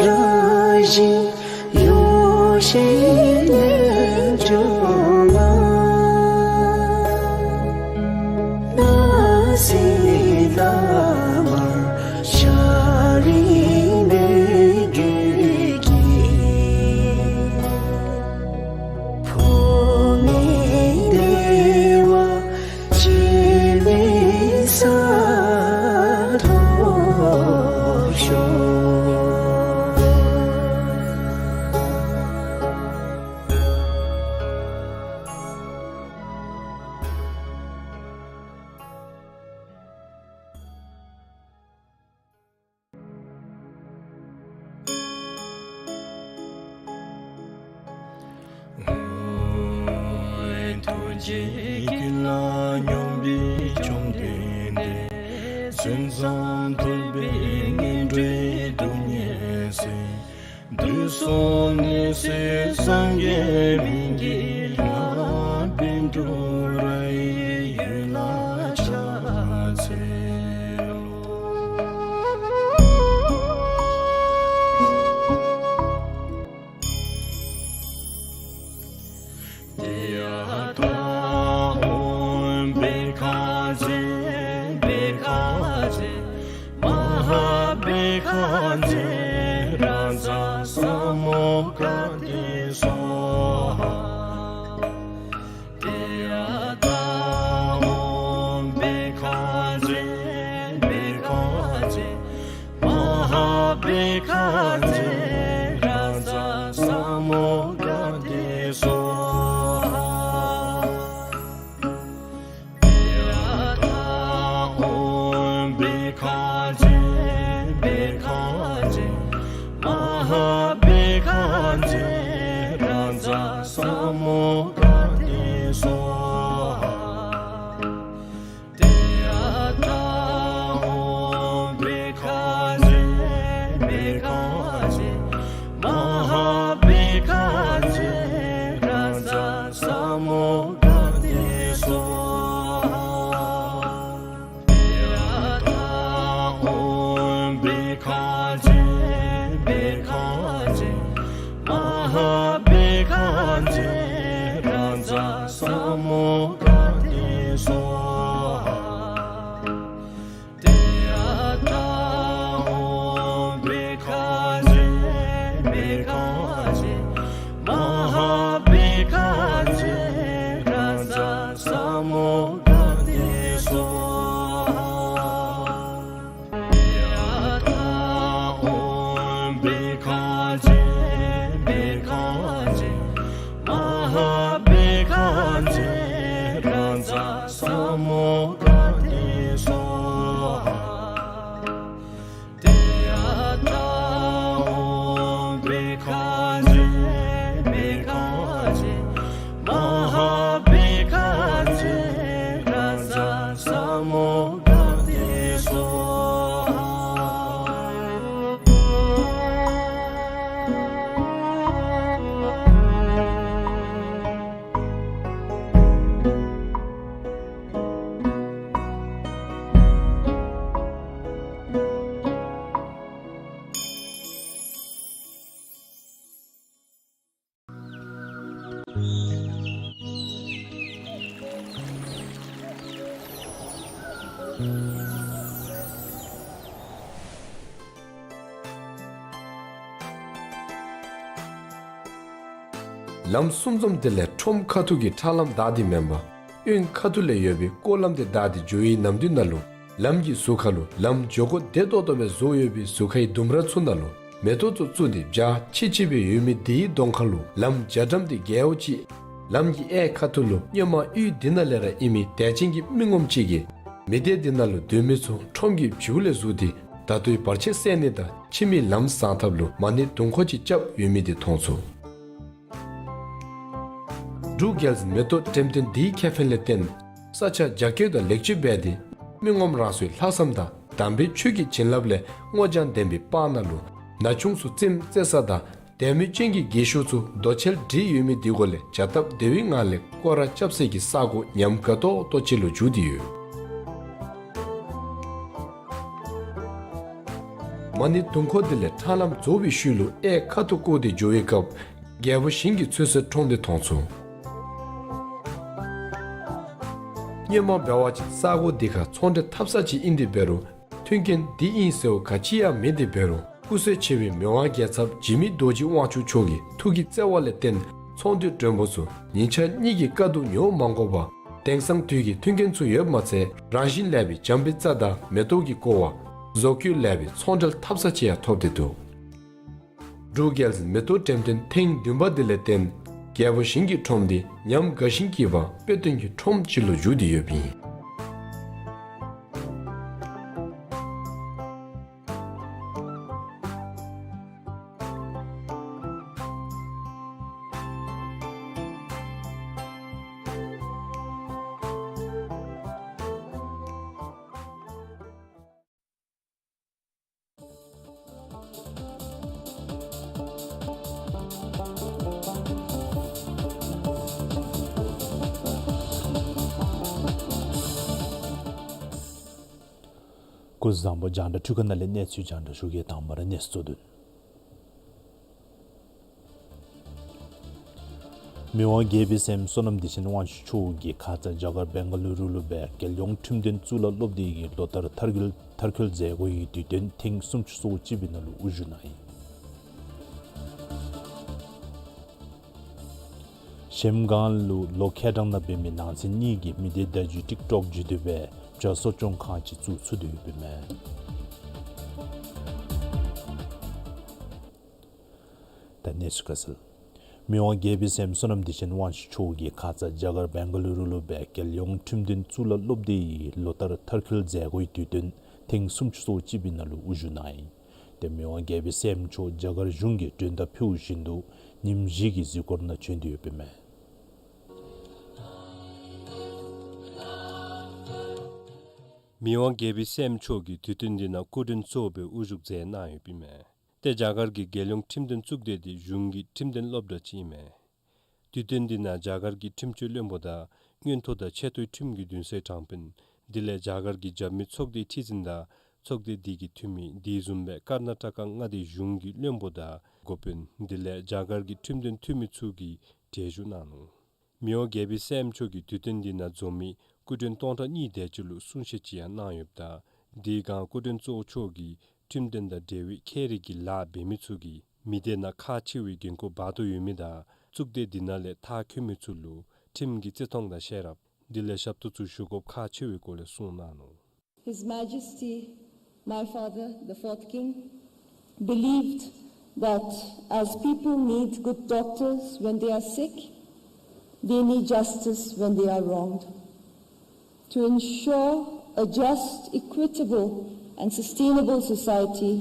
རང་བཞིན་ཡེ་ཤེས་རྣལ་འབྱོར་མ། སྣང་སྲིད་ལམ་བར་ཤཱ་རིའི་མོས་གུས་ཀྱིས། ཕུང་ནད་བདེ་བ་སྤྱན་མིག་གསལ་ཐོབ་ཤོག། ཐུགས་རྗེ་ཀུན་ལ་སྙོམས་པའི་བཅོམ་ལྡན་འདས། མཚན་བཟང་ཐོད་པའི་ངན་འགྲོའི་སྡུག་བསྔལ་སེལ། དུས་གསུམ་ནད་སེལ་སངས་རྒྱས་སྨན་གྱི་བླ། པཎ་གྲུབ་རང་གི་འོད་ལ་ཕྱག་འཚལ་ལོ། ཏདྱ་ཐཱ། ཨོཾ་བྷཻ་ཥ་ཛྱེ་བྷཻ་ཥ་ཛྱེ་མ་ཧཱ་བྷཻ་ཥ་ཛྱེ་རཱ་ཛ་ས་མུདྒ་ཏེ་སྭཱ་ཧཱ། ཏདྱ་ཐཱ། ཨོཾ་བྷཻ་ཥ་ཛྱེ་བྷཻ་ཥ་ཛྱེ་མ་ཧཱ་བྷཻ་ཥ་ཛྱེ་རཱ་ཛ་ས་ མ་ཧཱ་བི་ཥ་ཛྱེ་རཱ་ཛ་ས་མུདྒ་ཏེ་སྭཱ་ཧཱ། ཏདྱ་ཐཱ། ཨོཾ་བི་ཥ་ཛྱེ་བི་ཥ་ཛྱེ་མ་ཧཱ་བི་ཥ་ཛྱེ་རཱ་ཛ་ས་མུདྒ་ཏེ་སྭཱ་ཧཱ། ཏདྱ་ཐཱ། ཨོཾ་བི་ཥ་ཛྱེ་བི་ཥ་ཛྱེ་མ་ཧཱ་བི་ཥ་ཛྱེ་རཱ་ཛ་ས་མུདྒ་ཏེ་སྭཱ་ཧཱ། ཏདྱ་ཐཱ། ཨོཾ་བི་ཥ་ཛྱེ་བི་ཥ་ཛྱེ་མ་ཧཱ་བི་ཥ་ཛྱེ་རཱ་ཛ་ས་མུདྒ་ཏེ་སྭཱ་ཧཱ། ཏདྱ་ཐཱ། ཨོཾ་བི་ཥ་ཛྱེ་བི་ཥ་ཛྱེ་མ་ཧཱ་བི་ཥ་ཛྱེ་རཱ་ཛ་ས་མུདྒ་ཏེ་སྭཱ་ཧཱ། ཏདྱ་ཐཱ། ཨོཾ་བི་ཥ་ཛྱེ་བི་ཥ་ཛྱེ་མ་ཧཱ་བི་ཥ་ཛྱེ་རཱ་ཛ་ས་མུདྒ་ཏེ་སྭཱ་ཧཱ། ལམ་གསུམ་འཛོམས་དེ་ལས་ཁྲོམ་ཁ་ཐུག་གི་ཁྲ་ལམ་བདའ་སྟེ་མེན་པར་གཡོན་ཁ་ཐུག་ལས་ཡོད་པའི་སྐོར་ལམ་དེ་བདའ་སྟེ་འགྱོ་བའི་ནམ་དུས་ནང་ལུ་ལམ་གྱི་ཟུར་ཁ་ལུ་ལམ་འགྱོ་སྒོ་བདེ་ཏོག་ཏོ་སྦེ་བཟོ་ཡོད་པའི་ཟུར་ཁའི་ལྡུམ་ར་ཚུ་ནང་ལུ་མེ་ཏོག་ཚུ་བཙུགས་ཏེ་འཇའ་ཆི་ཆི་སྦེ་ཡོད་མི་དེའི་གདོང་ཁ་ལུ་ལམ་རྒྱ་གྲམ་དེ་རྒྱལ་པོ་ཅིག་ལམ་གྱི་གཡས་ཁ་ཐུག་ལུ་སྔོན་མ་ཡུལ་འདི་ནང་ལས་ར་ཨིན་མི་དད་ཅན་གྱི་མི་ངོམ་ཅིག་གིས་མི་སྡེ་འདི་ནང་ལུ་སྡོད་མི་ཚུ་ཁྲོམ་གྱི་བྱིའུ་ལས་བཟུང་སྟེ་ད་ལྟོའི་བར་ཆད་སེལ་ནི་དང་ཕྱི་མའི་ལམ་བཟང་ཐབས་ལུ་མ་ཎི་དུང་འཁོར་ཅིག་རྐྱབ་ཡོད་མི་དེ་མཐོང་ཚུགས། འབྲུག་རྒྱལ་མཛོད་མེ་ཏོག་འགྲེམས་སྟོན་འདིའི་ཁེ་ཕན་ལས་བརྟེན་ས་ཆ་རྒྱ་སྐྱེད་དང་ལེགས་བཅོས་འབད་དེ་མི་ངོམ་རང་སོའི་ལྷག་བསམ་དང་དམ་པའི་ཆོས་ཀྱི་བྱིན་རླབས་ལས་སྔོ་ལྗང་ལྡན་པའི་སྤང་ནང་ལུ་ན་ཆུང་ཚུ་རྩེདམོ་རྩེ་ས་དང་དད་མོས་ཅན་གྱི་རྒས་ཤོས་ཚུ་རྡོ་གཅལ་སྒྲིག་ཡོད་མི་དེ་གུ་ལས་བྱ་སྟབས་བདེ་བའི་ངང་ལས་སྐོར་ར་རྐྱབ་སའི་གི་ས་གོ་ཉམས་དགའ་ཏོག་ཏོ་ཅིག་ལུ་འགྱུར་ཏེ་ཡོད། མ་ཎི་དུང་འཁོར་དེ་ལས་ཁྲ་ལམ་རྫོགས་པའི་ཤུལ་ལུ་གཡས་ཁ་ཐུག་བསྐོར་ཏེ་འགྱོ་བའི་སྐབས་རྒྱལ་པོ་ཞིང་གི་ཚོད་བསྲེ་ཁྲོམ་དེ་མཐོང་ཚུགས། སྔོན་མ་འབད་བ་ཅིན་ས་གོ་འདི་ཁར་ཚོང་འབྲེལ་འཐབ་ས་ཅིག་ཨིན་ཏེ་འབད་རུང་མཐུན་རྐྱེན་འདི་ཨིན་ཟེར་བ་ག་ཅི་ཡང་མེད་དེ་འབད་རུང་སྐུ་སྲོག་ཆེ་བའི་མི་དབང་རྒྱལ་ཚབ་འཇིགས་མེད་རྡོ་རྗེ་དབང་ཕྱུག་མཆོག་གི་ཐུགས་ཀྱི་བརྩེ་བ་ལས་བརྟེན་ཚོང་འདུས་མགྲོན་པོ་ཚུ་ཉིན་ཞག་གཉིས་ཀྱི་དཀའ་སྡུག་མྱོང་མ་དགོ་པར་དེང་སང་དུས་ཀྱི་མཐུན་རྐྱེན་ཚུ་ཡོདཔ་མ་ཚད་རང་བཞིན་ལེགས་པའི་བྱམས་པའི་རྩྭ་དང་མེ་ཏོག་གིས་བསྐོར་བ་བཟོ་བཀོད་ལེགས་པའི་ཚོང་འབྲེལ་འཐབ་ས་ཅིག་ཡང་ཐོབ་སྟེ་འདུག། འབྲུག་རྒྱལ་མཛོད་མེ་ཏོག་འགྲེམས་སྟོན་ཐེངས་བདུན་པ་འདི་ལས་བརྟེན་རྒྱལ་པོ་ཞིང་གི་ཁྲོམ་འདི་ཉམས་དགའ་ཞིང་སྐྱིད་པ་དཔེ་སྟོན་གྱི་ཁྲོམ་ཅིག་ལུ་འགྱུར་ཏེ་ཡོདཔ་ཨིན། སྐུ་གཟུགས་བཟང་པོ། རྒྱང་བསྒྲགས་འཕྲུལ་ཁང་ནང་ལས་གནས་ཚུལ་རྒྱང་བསྒྲགས་ཞུ་གེ། དང་པ་ར་གནས་ཚུལ་གཙོ་དོན། མི་དབང་རྒྱལ་པོའི་སྲསམོ་བསོད་ནམས་བདེ་ཆེན་དབང་ཕྱུག་མཆོག་གིས་ཁ་ཙ་རྒྱ་གར་བེང་ག་ལུ་རུ་ལུ་སྦེ་རྒྱལ་ཡོངས་ཁྲིམས་དོན་གཙུག་ལག་སློབ་སྡེ་གི་ལོ་ལྟར་མཐར་འཁྱོལ་མཐར་འཁྱོལ་མཛད་སྒོའི་དུས་སྟོན་ཐེངས་སུམ་ཅུ་སོ་གཅིག་པའི་ནང་ལུ་དབུ་བཞུགས་གནང་ཡི། གཞལམ་སྒང་ལུ་ལོ་ཁལ་གྲངས་ནང་འབད་མི་ནང་ཚན་གཉིས་ཀྱི་མི་སྡེ་བརྡ་བརྒྱུད་ཊིཀ་ཊོཀ་བརྒྱུད་དེ་སྦེ་བྱ་གསོ་སྐྱོང་ཁང་ཅིག་བཙུགས་ཚུགས་ཏེ་ཡོདཔ་ཨིན་མས། ད་གནས་ཚུལ་ཁ་གསལ། མི་དབང་རྒྱལ་པོའི་སྲསམོ་བསོད་ནམས་བདེ་ཆེན་དབང་ཕྱུག་མཆོག་གིས་ཁ་ཙ་རྒྱ་གར་བེང་ག་ལུ་རུ་ལུ་སྦེ་རྒྱལ་ཡོངས་ཁྲིམས་དོན་གཙུག་ལག་སློབ་སྡེའི་ལོ་ལྟར་མཐར་འཁྱོལ་མཛད་སྒོའི་དུས་སྟོན་ཐེངས་སུམ་ཅུ་སོ་གཅིག་པའི་ནང་ལུ་དབུ་བཞུགས་གནང་ཡི། ཏེ་མི་དབང་རྒྱལ་པོའི་སྲས་མོ་མཆོག་རྒྱ་གར་གཞུང་གིས་མགྲོན་བརྡ་ཕུལཝ་བཞིན་དུ་ཉིནམ་བཞི་གི་གཟིགས་སྐོར་ནང་བྱོན་ཏེ་ཡོདཔ་ཨིན་མས། མི་དབང་རྒྱལ་པོའི་སྲས་མོ་མཆོག་གིས་དུས་སྟོན་འདི་ནང་སྐུ་མགྲོན་གཙོ་བོ་སྦེ་དབུ་བཞུགས་མཛད་གནང་ཡོདཔ་ཨིན་མས། ཏེ་རྒྱ་གར་གྱི་རྒྱལ་ཡོངས་ཁྲིམས་དོན་གཙུག་སྡེ་འདི་གཞུང་གི་ཁྲིམས་དོན་སློབ་གྲྭ་ཅིག་ཨིན་མས། དུས་སྟོན་འདི་ནང་རྒྱ་གར་གྱི་ཁྲིམས་སྤྱི་བློན་པོ་དང་མངོན་མཐོ་དང་ཆེ་མཐོའི་ཁྲིམས་ཀྱི་འདུན་སའི་དྲང་དཔོན་དེ་ལས་རྒྱ་གར་གྱི་རྒྱབ་མི་ཚོགས་སྡེའི་ཁྲི་འཛིན་དང་ཚོགས་སྡེ་འདི་གི་འཐུས་མི་དེ་བཟུམ་སྦེ་ཀར་ན་ཊ་ཀ་མངའ་སྡེའི་གཞུང་གི་བློན་པོ་དང་འགོ་དཔོན་དེ་ལས་རྒྱ་གར་གྱི་ཁྲིམས་དོན་འཐུས་མི་ཚུ་གིས་གྲལ་བཞུགས་གནང་ནུག། མི་དབང་རྒྱལ་པོའི་སྲས་མོ་མཆོག་གིས་དུས་སྟོན་འདི་ནང་འཛོམས་མི་སྐུ་མགྲོན་སྟོང་ཕྲག་གཉིས་དེ་ཅིག་ལུ་གསུང་བཤད་ཅིག་ཡང་གནང་ཡོདཔ་ད་དེའི་སྒང་སྐུ་མགྲོན་གཙོ་བོ་མཆོག་གིས་ཁྲིམས་དོན་དང་འབྲེལ་བའི་ཁྱད་རིག་གི་ལཱ་འབད་མི་ཚུ་གིས་མི་སྡེ་ནང་ཁག་ཆེ་བའི་འགན་ཁུར་འབག་དོ་ཡོད་མི་དང་གཙུག་སྡེ་འདི་ནང་ལས་མཐར་འཁྱོལ་མི་ཚུ་ལུ་ཁྲིམས་ཀྱི་བརྩི་མཐོང་དང་ཤེས་རབ་དེ་ལས་ཞབས་ཏོག་ཚུ་ཞུ་དགོཔ་ཁག་ཆེ་བའི་སྐོར་ལས་གསུངས་གནང་ནུག། His Majesty, my father, the fourth king, believed that as people need good doctors when they are sick, they need justice when they are wronged. To ensure a just, equitable, and sustainable society,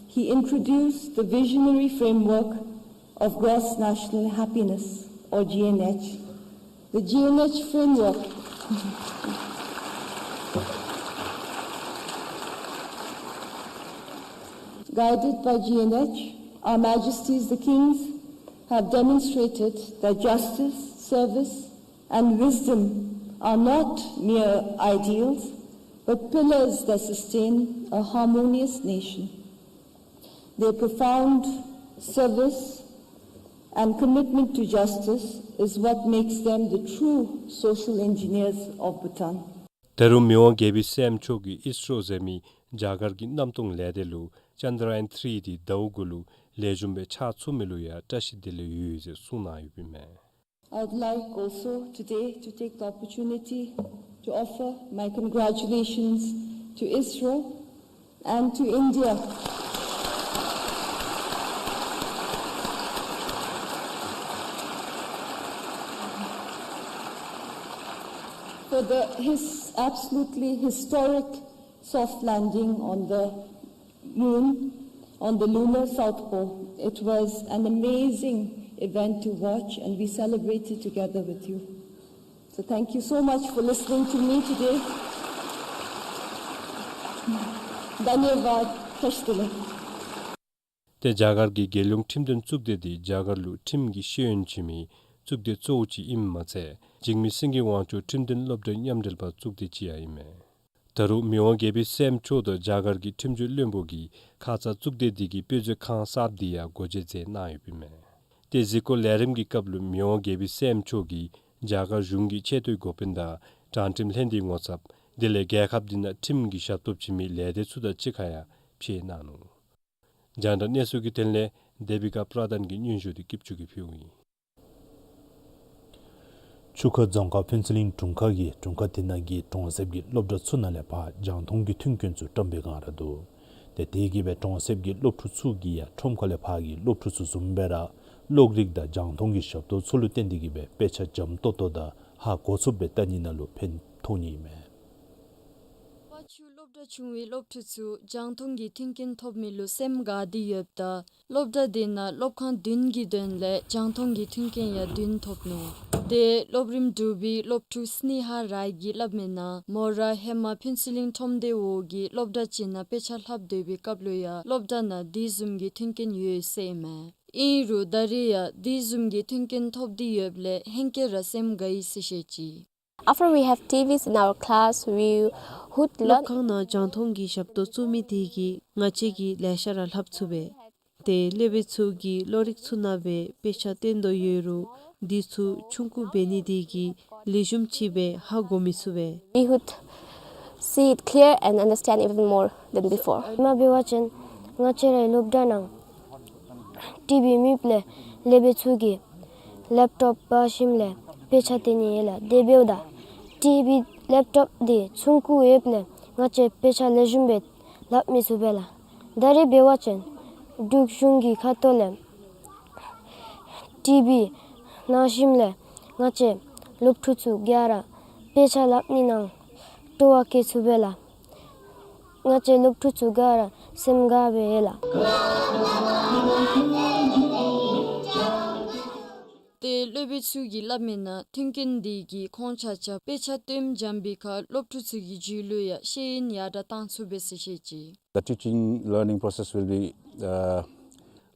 he introduced the visionary framework of gross national happiness, or G N H. The G N H framework, guided by G N H, Our Majesties the Kings have demonstrated that justice, service, and wisdom are not mere ideals, but pillars that sustain a harmonious nation. Their profound service and commitment to justice is what makes them the true social engineers of Bhutan. ད་རུང་མི་དབང་རྒྱལ་པོའི་སྲས་མོ་མཆོག་གིས་ཨིས་རོ་ཟེར་མི་རྒྱ་གར་གྱི་གནམ་སྟོང་ལས་སྡེ་ལུ་ཅན་དྲ་ཡཱན་ཐི་རི་འདི་ཟླཝ་དགུ་ལུ་ལེགས་ཤོམ་སྦེ་ཕྱག་ཚུགས་མི་ལུ་ཡང་བཀྲ་ཤིས་བདེ་ལེགས་ཡོད་ཟེར་གསུངས་གནང་ཡོདཔ་ཨིན་མས། I would like also today to take the opportunity to offer my congratulations to ISRO and to India for the his absolutely historic soft landing on the moon, on the lunar south pole. It was an amazing event to watch, and we celebrated together with you. So thank you so much for listening to me today. धन्यवाद। ཁྱེད་ཚུ་ལུ། ཏེ་རྒྱ་གར་གྱི་རྒྱལ་ཡོངས་ཁྲིམས་དོན་གཙུག་སྡེ་འདི་རྒྱ་གར་ལུ་ཁྲིམས་ཀྱི་ཤེས་ཡོན་ཆེ་མི་གཙུག་སྡེ་གཙོ་བོ་ཅིག་ཨིནམ་མ་ཚད་འཇིགས་མེད་སེང་གེ་དབང་ཕྱུག་ཁྲིམས་དོན་སློབ་གྲྭའི་མཉམ་འབྲེལ་པ་གཙུག་སྡེ་ཅིག་ཡང་ཨིན་མས། ད་རུང་མི་དབང་རྒྱལ་པོའི་སྲས་མོ་མཆོག་དང་རྒྱ་གར་གྱི་ཁྲིམས་སྤྱི་བློན་པོ་གིས་ཁ་ཙ་གཙུག་སྡེ་འདི་གི་དཔེ་མཛོད་ཁང་གསརཔ་འདི་ཡང་སྒོ་འབྱེད་མཛད་གནང་ཡོདཔ་ཨིན་མས། ཏེ་གཟིགས་སྐོར་ལས་རིམ་གྱི་སྐབས་ལུ་མི་དབང་རྒྱལ་པོའི་སྲས་མོ་མཆོག་གིས་རྒྱ་གར་གཞུང་གི་ཆེ་མཐོའི་འགོ་དཔོན་དང་དྲང་ཁྲིམས་ལྷན་སྡེའི་ངོ་ཚབ་དེ་ལས་རྒྱལ་ཁབ་འདི་ནང་ཁྲིམས་ཀྱི་ཞབས་ཏོག་བྱིན་མི་ལས་སྡེ་ཚུ་དང་གཅིག་ཁར་ཡང་ཕྱད་གནང་ནུག། རྒྱང་བསྒྲགས་གནས་ཚུལ་གྱི་དོན་ལས་དེ་བི་ཀ་པྲ་དཱན་གྱི་སྙན་ཞུ་འདི་སྐྱིདཔ་ཆུ་གིས་ཕུལཝ་ཨིན། ཆུ་ཁ་རྫོང་ཁག་ཕུན་ཚོགས་གླིང་དྲུང་ཁག་གིས་དྲུང་ཁག་དེ་ནང་གི་གྲོང་གསེབ་ཀྱི་སློབ་གྲྭ་ཚུ་ནང་ལས་ཕར་རྒྱང་མཐོང་གི་མཐུན་རྐྱེན་ཚུ་བཀྲམ་པའི་སྒང་ར་འདུག། ཏེ་དེ་གིས་སྦེ་གྲོང་གསེབ་ཀྱི་སློབ་ཕྲུག་ཚུ་གིས་ཡང་ཁྲོམ་ཁ་ལས་ཕར་གྱི་སློབ་ཕྲུག་ཚུ་བཟུམ་སྦེ་ར་གློག་རིག་དང་རྒྱང་མཐོང་གི་ཞབས་ཏོག་ཚུ་ལུ་བརྟེན་ཏེ་གིས་སྦེ་དཔེ་ཆ་འཇམ་ཏོག་ཏོ་དང་ཧ་གོ་ཚུགསཔ་སྦེ་ལྟ་ནི་ནང་ལུ་ཕན་ཐོགས་ནི་ཨིན་མས། པ་ཆུ་སློབ་གྲྭ་ཆུང་བའི་སློབ་ཕྲུག་ཚུ་རྒྱང་མཐོང་གི་མཐུན་རྐྱེན་ཐོབ་མི་ལུ་སེམས་དགའ་སྟེ་ཡོདཔ་ད་སློབ་གྲྭ་དེ་ནང་སློབ་ཁང་བདུན་གྱི་དོན་ལས་རྒྱང་མཐོང་གི་མཐུན་རྐྱེན་ཡང་བདུན་ཐོབ་ནུག། ཏེ་སློབ་རིམ་དྲུག་པའི་སློབ་ཕྲུག་སྣེ་ཧ་རའི་གིས་སླབ་མིའི་ནང་མོ་ར་ཧེ་མ་ཕུན་ཚོགས་གླིང་ཁྲོམ་སྡེ་འོག་གི་སློབ་གྲྭ་ཅིག་ནང་དཔེ་ཆ་ལྷབ་སྡོད་པའི་སྐབས་ལུ་ཡང་སློབ་གྲྭ་ནང་དེ་བཟུམ་གྱི་མཐུན་རྐྱེན་ཡོད་ཟེར་ཨིན་མས། ཨིན་རུང་ད་རེས་ཡང་དེ་བཟུམ་གྱི་མཐུན་རྐྱེན་ཐོབ་སྟེ་ཡོདཔ་ལས་ཧེང་སྐལ་ར་སེམས་དགའ་ཡི་ཟེར་བཤད་ཅི། After we have T Vs in our class, we would learn. སློབ་ཁང་ནང་རྒྱང་མཐོང་གི་ཞབས་ཏོག་བཙུགས་མི་དེ་གིས་ང་བཅས་ཀྱིས་ལེ་ཤ་ར་ལྷབ་ཚུགས་པས། ཏེ་སློབ་དཔོན་ཚུ་གིས་གློག་རིག་ཚུ་ནང་སྦེ་དཔེ་ཆ་སྟོན་དོ་ཡོད་རུང་དེ་ཚུ་ཆུང་ཀུ་འབད་ནི་དེ་གིས་ལེགས་ཤོམ་ཅིག་སྦེ་ཧ་གོ་མི་ཚུགས་པས། We would see it clear and understand even more than before. མ་འབད་བ་ཅིན་ང་བཅས་རའི་སློབ་གྲྭ་ནང་ཊི་བི་མེདཔ་ལས་སློབ་དཔོན་ཚུ་གིས་ལེབ་ཊོབ་འབག་ཞིནམ་ལས་དཔེ་ཆ་སྟོན་ནི་ཡོད་ལགས། དེ་འབདཝ་ད་ཊི་བི་ལེབ་ཊོབ་འདི་ཆུང་ཀུ་ཡོདཔ་ལས་ང་བཅས་དཔེ་ཆ་ལེགས་ཤོམ་སྦེ་ལྷབ་མི་ཚུགས་པས་ལགས། ད་རེས་འབད་བ་ཅིན་འབྲུག་གཞུང་གི་ཁ་ཐུག་ལས་ཊི་བི་གནང་ཞིནམ་ལས་ང་བཅས་སློབ་ཕྲུག་ཚུ་ག་ར་དཔེ་ཆ་ལྷབ་ནི་ནང་སྤྲོ་བ་བསྐྱེད་ཚུགས་པས་ལགས། ང་བཅས་སློབ་ཕྲུག་ཚུ་ག་ར་སེམས་དགའ་སྦེ་ཡོད་ལགས། ཏེ་སློབ་དཔོན་ཚུ་གིས་སླབ་མི་ནང་མཐུན་རྐྱེན་འདི་གིས་ཁོང་ཆ་ཁྱབ་དཔེ་ཆ་སྟོནམ་འཇམ་པའི་ཁར་སློབ་ཕྲུག་ཚུ་གི་རྒྱུད་ལུ་ཡང་ཤེས་ཡོན་ཡར་དྲག་བཏང་ཚུགས་པས་ཟེར་བཤད་ཅི། The teaching learning process will be, uh,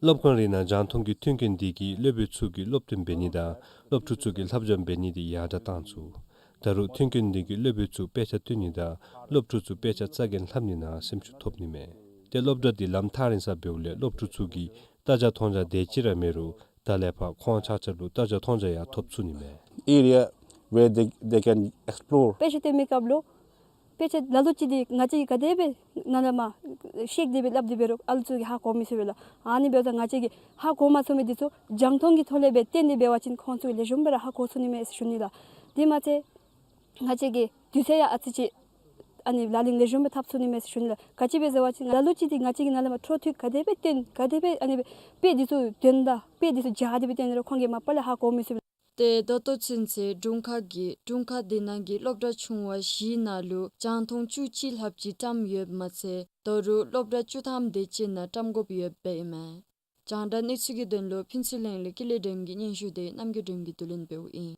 སློབ་ཁང་རེ་ནང་རྒྱང་མཐོང་གི་མཐུན་རྐྱེན་འདི་གིས་སློབ་དཔོན་ཚུ་གིས་སློབ་སྟོན་འབད་ནི་དང་སློབ་ཕྲུག་ཚུ་གིས་ལྷབ་སྦྱང་འབད་ནི་འདི་ཡར་དྲག་བཏང་ཚུགས། ད་རུང་མཐུན་རྐྱེན་འདི་གིས་སློབ་དཔོན་ཚུ་དཔེ་ཆ་སྟོན་ནི་དང་སློབ་ཕྲུག་ཚུ་དཔེ་ཆ་རྩ་འགེངས་ལྷབ་ནི་ནང་སེམས་ཤུགས་ཐོབ་ནི་མས། ཏེ་སློབ་གྲྭ་འདི་ལམ་ཐག་རིང་སར་འབདཝ་ལས་སློབ་ཕྲུག་ཚུ་གིས་ལྟ་རྒྱ་མཐོང་རྒྱ་དེ་ཅིག་ར་མེད་རུང་ད་ལས་ཕར་ཁོང་ཆ་ཁྱབ་ལུ་ལྟ་རྒྱ་མཐོང་རྒྱ་ཡང་ཐོབ་ཚུགས་ནི་མས། Area where they, they can explore. དཔེ་ཆ་སྟོན་མི་སྐབས་ལུ་དཔེ་ཆ་ལ་ལུ་ཅིག་འདི་ང་བཅས་ཀྱིས་ག་དེ་སྦེ་ནཱ་ལས་མར་བཤད་དེ་སྦེ་སླབ་དེ་འབད་རུང་ཨ་ལུ་ཚུ་གིས་ཧ་གོ་མི་ཚུགས་པས་ལགས། ཨ་ནི་འབདཝ་ད་ང་བཅས་ཀྱིས་ཧ་གོ་མ་ཚུགས་མི་འདི་ཚུ་རྒྱང་མཐོང་གི་ཐོག་ལས་སྦེ་སྟོན་ཏེ་འབད་བ་ཅིན་ཁོང་ཚུ་ལེགས་ཤོམ་སྦེ་ར་ཧ་གོ་ཚུགས་ནི་མས་ཟེར་ཞུ་ནི་ལགས། དེ་མ་ཚད་ང་བཅས་ཀྱིས་དུས་ཚོད་ཡང་ཨ་ཙི་ཅིག་ཨ་ནི་ལག་ལེན་ལེགས་ཤོམ་སྦེ་འཐབ་ཚུགས་ནི་མས་ཟེར་ཞུ་ནི་ལགས། ག་ཅི་སྦེ་ཟེར་བ་ཅིན་ལ་ལུ་ཅིག་འདི་ང་བཅས་ཀྱིས་ནཱ་ལས་མར་འཕྲོ་མཐུད་ག་དེ་སྦེ་སྟོན་ག་དེ་སྦེ་ཨ་ནི་སྦེ་དཔེ་འདི་ཚུ་སྟོན་ད་དཔེ་འདི་ཚུ་སྦྱར་ཏེ་སྦེ་སྟོན་རུང་ཁོང་གིས་མ་པ་ལས་ཧ་གོ་མི་ཚུགས། ཏེ་ད་ལྟོ་ཚུན་ཚོད་དྲུང་ཁག་གིས་དྲུང་ཁག་དེ་ནང་གི་སློབ་གྲྭ་ཆུང་བ་བཞིའི་ནང་ལུ་རྒྱང་མཐོང་བཅུ་གཅིག་ལྷགཔ་ཅིག་བཀྲམ་ཡོདཔ་མ་ཚད་ད་རུང་སློབ་གྲྭ་བཅུ་ཐམ་དེ་ཅིག་ནང་བཀྲམ་དགོཔ་ཡོདཔ་ཨིན་མས། རྒྱང་བསྒྲགས་གནས་ཚུལ་གྱི་དོན་ལུ་ཕུན་ཚོགས་གླིང་ལས་ཀུན་ལེགས་སྒྲོལམ་གྱི་སྙན་ཞུ་དེ་རྣམ་རྒྱལ་སྒྲོལམ་གྱིས་བསྡུ་ལེན་འབདཝ་ཨིན།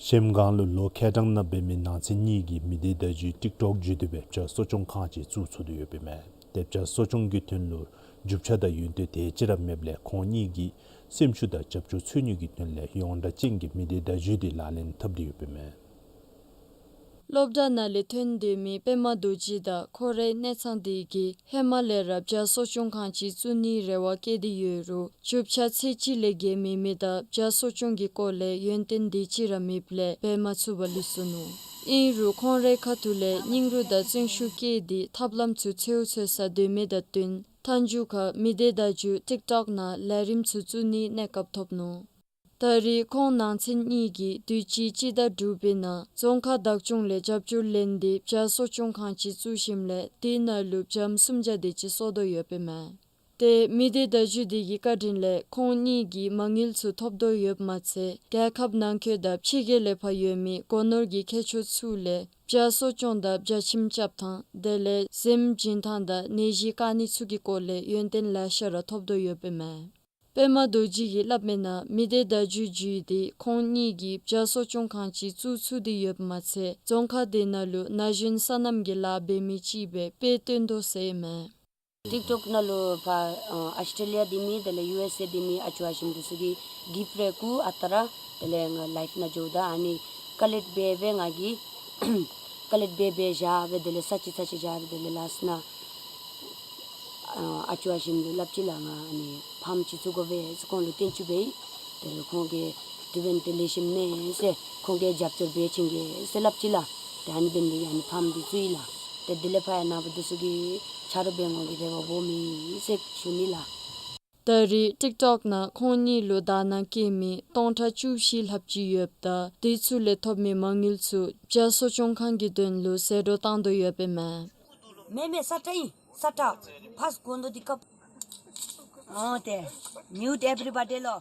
གཞལམ་སྒང་ལུ་ལོ་ཁལ་གྲངས་ནང་འབད་མི་ནང་ཚན་གཉིས་ཀྱི་མི་སྡེ་བརྡ་བརྒྱུད་ཊིཀ་ཊོཀ་བརྒྱུད་དེ་སྦེ་བྱ་གསོ་སྐྱོང་ཁང་ཅིག་བཙུགས་ཚུགས་ཏེ་ཡོདཔ་ཨིན་མས། ཏེ་བྱ་གསོ་སྐྱོང་གི་དོན་ལུ་རྒྱུ་ཆ་དང་ཡོན་ཏན་དེ་ཅིག་ར་མེདཔ་ལས་ཁོང་གཉིས་ཀྱིས་སེམས་ཤུགས་དང་རྒྱབ་སྐྱོར་འཚོལ་ནི་གི་དོན་ལས་ཡོངས་གྲགས་ཅན་གྱི་མི་སྡེ་བརྡ་བརྒྱུད་དེ་ལག་ལེན་འཐབ་སྟེ་ཡོདཔ་ཨིན་མས། སློབ་གྲྭ་ནང་ལས་ཐོན་སྡོད་མི་པདྨ་རྡོ་རྗེ་དང་ཁོ་རའི་གནས་ཚང་དེ་གིས་ཧེ་མ་ལས་ར་བྱ་གསོ་སྐྱོང་ཁང་ཅིག་བཙུགས་ནིའི་རེ་བ་བསྐྱེད་དེ་ཡོད་རུང་རྒྱུ་ཆ་ཚད་གཞི་ལས་བརྒལ་མེད་མི་དང་བྱ་གསོ་སྐྱོང་གི་སྐོར་ལས་ཡོན་ཏན་དེ་ཅིག་ར་མེདཔ་ལས་འབད་མ་ཚུགས་པར་ལུས་སོ་ནུག། ཨིན་རུང་ཁོང་རའི་ཁ་ཐུག་ལས་སྙིང་རུས་དང་བརྩོན་ཤུགས་བསྐྱེད་དེ་ཐབས་ལམ་ཚུ་འཚོལ་འཚོལ་ས་སྡོད་མི་དང་བསྟུན་མཐའ་མཇུག་ཁར་མི་སྡེ་བརྡ་བརྒྱུད་ཊིཀ་ཊོཀ་ནང་ལས་རིམ་ཚུ་བཙུགས་ནིའི་གནས་སྐབས་ཐོབ་ནུག། ད་རེས་ཁོང་ནང་ཚན་གཉིས་ཀྱིས་དུས་ཅི་སྤྱི་ཟླ་དྲུག་པའི་ནང་རྫོང་ཁག་བདག་སྐྱོང་ལས་རྒྱབ་སྐྱོར་ལེན་ཏེ་བྱ་གསོ་སྐྱོང་ཁང་ཅིག་བཙུགས་ཞིནམ་ལས་དེའི་ནང་ལུ་བྱམོ་སུམ་བརྒྱ་དེ་ཅིག་གསོ་དོ་ཡོདཔ་ཨིན་མས། ཏེ་མི་སྡེ་བརྡ་བརྒྱུད་དེ་གི་བཀའ་དྲིན་ལས་ཁོང་གཉིས་ཀྱིས་མ་དངུལ་ཚུ་ཐོབ་དོ་ཡོདཔ་མ་ཚད་རྒྱལ་ཁབ་ནང་འཁོད་དང་ཕྱི་རྒྱལ་ལས་ཕར་ཡོད་མི་སྒོ་ནོར་གྱི་མཁས་མཆོག་ཚུ་ལས་བྱ་གསོ་སྐྱོང་དང་བྱ་ཁྱིམ་རྐྱབ་ཐངས་དེ་ལས་གཟིམ་སྦྱིན་ཐངས་དང་ནད་གཞི་བཀག་ནི་ཚུ་གི་སྐོར་ལས་ཡོན་ཏན་ལེ་ཤ་ར་ཐོབ་དོ་ཡོདཔ་ཨིན་མས། པདྨ་རྡོ་རྗེ་གིས་སླབ་མི་ནང་མི་སྡེ་བརྡ་བརྒྱུད་བརྒྱུད་དེ་ཁོང་གཉིས་ཀྱིས་བྱ་གསོ་སྐྱོང་ཁང་ཅིག་བཙུགས་ཚུགས་ཏེ་ཡོདཔ་མ་ཚད་རྫོང་ཁག་དེ་ནང་ལུ་ན་གཞོན་སོ་ནམ་གྱི་ལཱ་འབད་མི་ཅིག་སྦེ་དཔེ་སྟོན་དོ་ཟེར་ཨིན་མས། ཊིཀ་ཊོཀ་ནང་ལུ་ཕར་ཨ་ཨོསི་ཊྲེ་ལི་ཡ་འདི་མི་དེ་ལས་ཡུ་ཨེསི་ཨེ་འདི་མི་ཨ་ཅོ་ཨ་ཞིམ་འདི་ཚུ་གིས་གིཕཊ་རེ་བཀོ་ཨ་རྟག་ར་དེ་ལས་ང་ལའིབ་ནང་འགྱོཝ་ད་ཨ་ནི་ཀ་ལེཀཊ་འབད་འབད་ང་གིས་ཀ་ལེཀཊ་འབད་འབད་བཞག་སྦེ་དེ་ལས་ཚར་གཅིག་ཚར་གཅིག་བཞག་སྦེ་དེ་ལས་ལཱསཊ་ནང་ཨ་ཨ་ཅོ་ཨ་ཞིམ་ལུ་སླབ་ཅི་ལགས། ང་ཨ་ནི་ཕཱརམ་ཅིག་བཙུགས་དགོ་པས་ཟེར་ཁོང་ལུ་བསྟན་བཅོས་འབད་ཡི། དེ་ལས་ཁོང་གིས་དྲི་བ་དེ་ལེགས་ཤོམ་མེད་ཟེར་ཁོང་གིས་རྒྱབ་སྐྱོར་འབད་བྱིན་གེ་ཟེར་སླབ་ཅི་ལགས། ཏེ་ཨ་ནི་འབད་ནི་དེ་གིས་ཨ་ནི་ཕཱརམ་འདི་བཙུགས་ཡི་ལགས། ཏེ་དེ་ལས་ཕར་ཡང་ནངས་པ་འདི་ཚུ་གི་ཆ་རོགས་འབད་དགོ་གི་རེ་བ་སྦོམ་ཨིན་ཟེར་ཞུ་ནི་ལགས། ད་རེས་ཊིཀ་ཊོཀ་ནང་ཁོང་གཉིས་ལུ་དག་སྣང་བསྐྱེད་མི་སྟོང་ཕྲག་བཅུ་བཞི་ལྷགཔ་ཅིག་ཡོདཔ་ད་དེ་ཚུ་ལས་ཐོབ་མི་མ་དངུལ་ཚུ་བྱ་གསོ་སྐྱོང་ཁང་གི་དོན་ལུ་ཟད་འགྲོ་བཏང་དོ་ཡོདཔ་ཨིན་མས། མེ་མེ་ས་ཏྲ་ཨིན་ས་ཏྲ་ཕཱསཊ་གོ་འདོད་དེ་སྐབས། ཨོ་ཏེ་མིའུཊ་ཨེབ་རི་བ་ཌི་ལོ།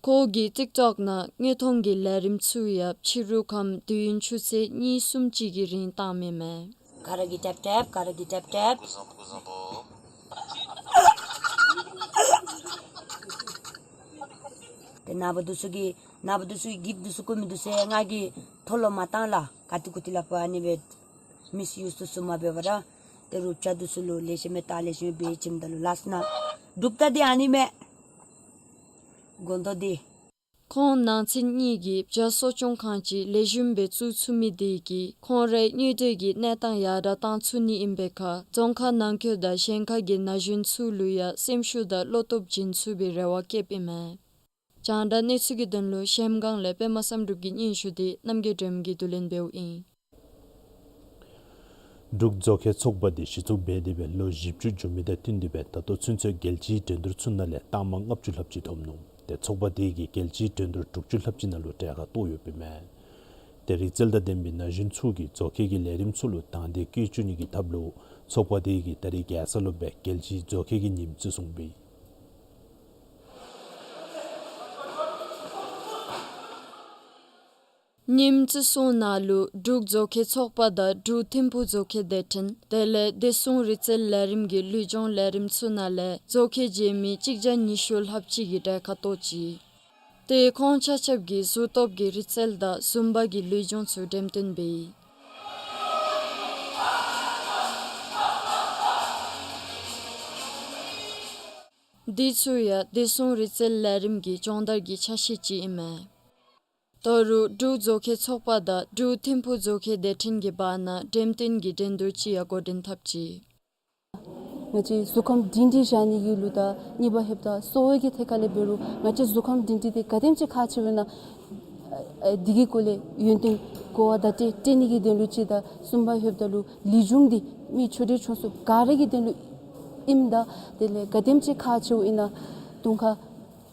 ཁོ་གིས་ཊིཀ་ཊོཀ་ནང་དངོས་མཐོང་གི་ལས་རིམ་ཚུ་ཡང་ཕྱི་རུ་ཁམས་དུས་ཡུན་ཆུ་ཚོད་གཉིས་གསུམ་ཅིག་གི་རིང་བཏངམ་ཨིན་མས། ག་ར་གིས་ཊེབ་ཊེབ་ག་ར་གིས་ཊེབ་ཊེབ། ཏེ་ནངས་པ་འདི་ཚུ་གིས་ནངས་པ་འདི་ཚུ་གིས་གིཕཊ་འདི་ཚུ་བཀོ་མི་འདི་ཚུ་ང་གིས་མཐོལ་ལོ་མ་བཏང་ལགས། ག་ཏེ་གུ་ཏེ་ལགས་ཕར་ཨ་ནི་སྦེ་མིསི་ཡུསི་འདི་ཚུ་མ་འབད་བར་ར་ཏེ་རུབ་ཆ་འདི་ཚུ་ལུ་ལེགས་ཤོམ་སྦེ་བལྟ་ལེགས་ཤོམ་སྦེ་འབད་བྱིནམ་ད་ལུ་ལཱསཊ་ནང་གྲུབ་ད་འདི་ཨ་ནི་མས། དགོངས་དོན་འདི། ཁོང་ནང་ཚན་གཉིས་ཀྱིས་བྱ་གསོ་སྐྱོང་ཁང་ཅིག་ལེགས་ཤོམ་སྦེ་བཙུགས་ཚུགས་མི་དེ་གིས་ཁོང་རའི་དངོས་འབྲེལ་གྱི་གནས་སྟངས་ཡར་དྲག་བཏང་ཚུགས་ནི་ཨིན་པའི་ཁར་རྫོང་ཁག་ནང་འཁོད་དང་གཞན་ཁར་གྱི་ན་གཞོན་ཚུ་ལུ་ཡང་སེམས་ཤུགས་དང་བློ་སྟོབས་སྦྱིན་ཚུགས་པའི་རེ་བ་བསྐྱེདཔ་ཨིན་མས། རྒྱང་བསྒྲགས་གནས་ཚུལ་གྱི་དོན་ལུ་གཞལམ་སྒང་ལས་པདྨ་བསམ་གྲུབ་ཀྱི་སྙན་ཞུ་དེ་རྣམ་རྒྱལ་སྒྲོལ་མ་གིས་བསྡུ་ལེན་འབདཝ་ཨིན། འབྲུག་མཛོག་མཁན་ཚོགས་པ་དེ་གཞི་བཙུགས་འབད་དེ་སྦེ་ལོ་བཞི་བཅུ་འགྱོ་མི་དང་བསྟུན་ཏེ་སྦེ་ད་ལྟོ་ཚུན་ཚོད་རྒྱལ་སྤྱིའི་འགྲན་བསྡུར་ཚུ་ནང་ལས་རྟགས་མ་ལྔ་བཅུ་ལྷགཔ་ཅིག་ཐོབ་ནུག། ཏེ་ཚོགས་པ་དེ་གིས་རྒྱལ་སྤྱིའི་འགྲན་བསྡུར་དྲུག་ཅུ་ལྷགཔ་ཅིག་ནང་ལུ་གྲལ་ཁར་གཏོགས་ཡོདཔ་ཨིན་མས། ཏེ་རིག་རྩལ་དང་ལྡན་པའི་ན་གཞོན་ཚུ་གིས་མཛོག་མཁན་གྱི་ལས་རིམ་ཚུ་ལུ་དང་འདོད་བསྐྱེད་བཅུག་ནི་གི་ཐབས་ལུ་ཚོགས་པ་དེ་གིས་ད་རིས་རྒྱལ་ས་ལུ་སྦེ་རྒྱལ་སྤྱིའི་མཛོག་མཁན་གྱི་ཉིནམ་བརྩི་སྲུང་འབད་ཡི། ཉིནམ་བཅུ་གསུམ་ནང་ལུ་འབྲུག་བཟོ་མཁས་ཚོགས་པ་དང་འབྲུག་ཐིམ་ཕུག་བཟོ་མཁས་སྡེ་ཕྲན་དེ་ལས་བདེ་སྲུང་རིག་རྩལ་ལས་རིམ་གྱི་ལུས་སྦྱོང་ལས་རིམ་ཚུ་ནང་ལས་བཟོ་མཁས་མཇལ་མི་གཅིག་བརྒྱ་ཉི་ཤུ་ལྷགཔ་ཅིག་གིས་གྲལ་ཁར་གཏོགས་ཅི། ཏེ་ཁོང་ཆ་ཁྱབ་ཀྱིས་གཟུགས་སྟོབས་ཀྱི་རིག་རྩལ་དང་ཟུམ་བ་གི་ལུས་སྦྱོང་ཚུ་འགྲེམས་སྟོན་འབད་ཡི། འདི་ཚུ་ཡང་བདེ་སྲུང་རིག་རྩལ་ལས་རིམ་གྱི་སྦྱོང་བརྡར་གྱི་ཆ་ཤས་ཅིག་ཨིན་མས། ད་རུང་འབྲུག་བཟོ་མཁས་ཚོགས་པ་དང་འབྲུག་ཐིམ་ཕུག་བཟོ་མཁས་སྡེ་ཕྲན་གྱི་བར་ན་འགྲེམས་སྟོན་གྱི་འགྲན་བསྡུར་ཅིག་ཡང་འགོ་འདྲེན་འཐབ་ཅི། ང་བཅས་གཟུགས་ཁམས་སྒྲིང་སྒྲིང་བཞག་ནི་གི་ལུ་དང་གཉིས་པ་ཧེབ་ད་གསོ་བའི་གི་ཐད་ཁ་ལས་འབད་རུང་ང་བཅས་གཟུགས་ཁམས་སྒྲིང་སྒྲིང་འདི་ག་དེམ་ཅིག་ཁག་ཆེཝ་ཨིན་ན། ཨ་འདི་གི་སྐོར་ལས་ཡོན་ཏན་གོ་བ་བརྡ་སྤྲོད་སྤྲོད་ནི་གི་དོན་ལུ་ཅིག་དང་གསུམ་པ་ཧེབ་ད་ལུ་ལེགས་ཆུང་འདི་མི་ཆུང་འདྲིས་ཆུང་སུ་ག་ར་གི་དོན་ལུ་ཨིནམ་ད་དེ་ལས་ག་དེམ་ཅིག་ཁག་ཆེཝ་ཨིན་ན་དུང་ཁ་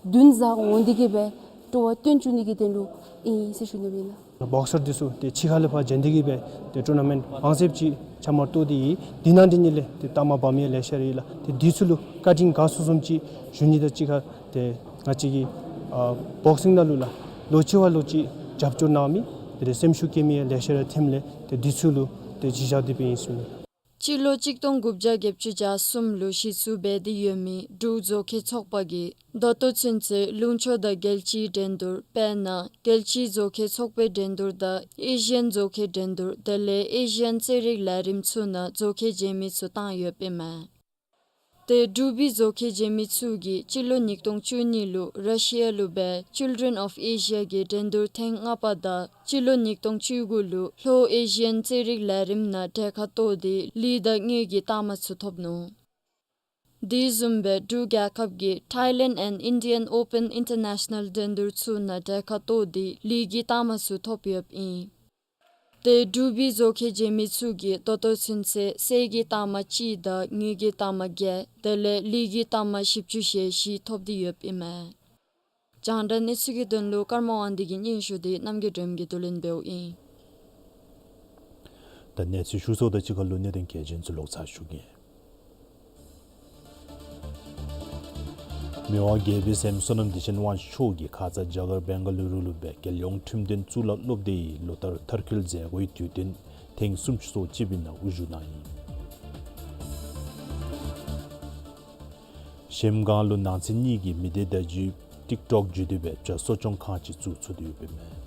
བདུན་བཟའ་འོང་འདི་གིས་སྦེ་སྤྲོ་བ་སྟོན་བཅུག་ནི་གི་དོན་ལུ་ཨིན་ཟེར་ཞུ་ནི་ཨིན་ལགས། བོག་སར་འདི་ཚུ་ཏེ་ཕྱི་ཁ་ལས་ཕར་བྱོན་ཏེ་གིས་སྦེ་ཏེ་ཊུར་ན་མེནཊ་མང་སུ་ཅིག་ཆ་མར་གཏོགས་ཏེ་ཡོད། འདི་ནང་འདི་ནི་ལས་ཏེ་རྟགས་མ་འབག་མི་ལེ་ཤ་ར་ཡོད་ལགས། ཏེ་འདི་ཚུ་ལུ་བཀའ་དྲིན་དགའ་ཚོར་བཟུམ་ཅིག་ཞུ་ནི་དང་གཅིག་ཁར་ཏེ་ང་བཅས་ཀྱི་ཨ་བོག་སིང་ནང་ལུ་ལགས་ལོག་ཅི་བ་ལོག་ཅི་རྒྱབ་སྐྱོར་གནང་མི་ཏེ་སེམས་ཤུགས་སྐྱེད་མི་ལེ་ཤ་ར་ཐོནམ་ལས་ཏེ་འདི་ཚུ་ལུ་ཏེ་གཞི་བཞག་སྟེ་སྦེ་ཨིན་ཟེར་ཞུ་ནི། སྤྱི་ལོ་གཅིག་སྟོང་དགུ་བརྒྱ་བརྒྱད་ཅུ་གྱ་གསུམ་ལུ་གཞི་བཙུགས་འབད་དེ་ཡོད་མི་འབྲུག་བཟོ་མཁས་ཚོགས་པ་གིས་ད་ལྟོ་ཚུན་ཚོད་ལུང་ཕྱོགས་དང་རྒྱལ་སྤྱིའི་འགྲན་བསྡུར་དཔེར་ན་རྒྱལ་སྤྱིའི་བཟོ་མཁས་ཚོགས་པའི་འགྲན་བསྡུར་དང་ཨེ་ཤི་ཡན་བཟོ་མཁས་འགྲན་བསྡུར་དེ་ལས་ཨེ་ཤི་ཡན་རྩེད་རིགས་ལས་རིམ་ཚུ་ནང་བཟོ་མཁས་མཇལ་མི་ཚུ་བཏང་ཡོདཔ་ཨིན་མས། ཏེ་འབྲུག་པའི་བཟོ་མཁས་མཇལ་མི་ཚུ་གིས་སྤྱི་ལོ་ཉིས་སྟོང་བཅུ་གཉིས་ལུ་ར་ཤི་ཡ་ལུ་སྦེ་Children of Asia གི་འགྲན་བསྡུར་ཐེངས་ལྔ་པ་དང་སྤྱི་ལོ་ཉིས་སྟོང་བཅུ་དགུ་ལུ་ལྷོ་ཨེ་ཤི་ཡན་རྩེད་རིགས་ལས་རིམ་ནང་གྲལ་ཁར་གཏོགས་ཏེ་ལུས་དང་དངུལ་གྱི་རྟགས་མ་ཚུ་ཐོབ་ནུག། དེ་བཟུམ་སྦེ་འབྲུག་རྒྱལ་ཁབ་ཀྱི་Thailand and Indian Open International འགྲན་བསྡུར་ཚུ་ནང་གྲལ་ཁར་གཏོགས་ཏེ་ལུས་ཀྱི་རྟགས་མ་ཚུ་ཐོབ་ཡོདཔ་ཨིན། ཏེ་འབྲུག་པའི་བཟོ་མཁས་མཇལ་མི་ཚུ་གིས་ད་ལྟོ་ཚུན་ཚོད་གསེར་གྱི་རྟགས་མ་གཅིག་དང་དངུལ་གྱི་རྟགས་མ་བརྒྱད་དེ་ལས་ལུས་ཀྱི་རྟགས་མ་བཞི་བཅུ་ཞེ་བཞི་ཐོབ་སྟེ་ཡོདཔ་ཨིན་མས། རྒྱང་བསྒྲགས་གནས་ཚུལ་གྱི་དོན་ལུ་ཀརྨ་དབང་འདུས་ཀྱི་སྙན་ཞུ་དེ་རྣམ་རྒྱལ་སྒྲོལམ་གྱིས་བསྡུ་ལེན་འབདཝ་ཨིན། ད་གནས་ཚུལ་ཞུ་ཚརཝ་དང་གཅིག་ཁར་ལུ་གནད་དོན་གལ་ཆེན་ཚུ་ལོག་ཚར་ཞུ་གེ། མི་དབང་རྒྱལ་པོའི་སྲསམོ་བསོད་ནམས་བདེ་ཆེན་དབང་ཕྱུག་གིས་ཁ་ཙ་རྒྱ་གར་བེང་ག་ལུ་རུ་ལུ་སྦེ་རྒྱལ་ཡོངས་ཁྲིམས་དོན་གཙུག་ལག་སློབ་སྡེའི་ལོ་བསྟར་མཐར་འཁྱོལ་མཛད་སྒོའི་དུས་སྟོན་ཐེངས་སུམ་ཅུ་སོ་གཅིག་པའི་ནང་དབུ་བཞུགས་གནང་ཡི། གཞལམ་སྒང་ལུ་ནང་ཚན་གཉིས་ཀྱི་མི་སྡེ་བརྡ་བརྒྱུད་ཊིཀ་ཊོཀ་བརྒྱུད་དེ་སྦེ་བྱ་གསོ་སྐྱོང་ཁང་ཅིག་བཙུགས་ཚུགས་ཏེ་ཡོདཔ་ཨིན་མས།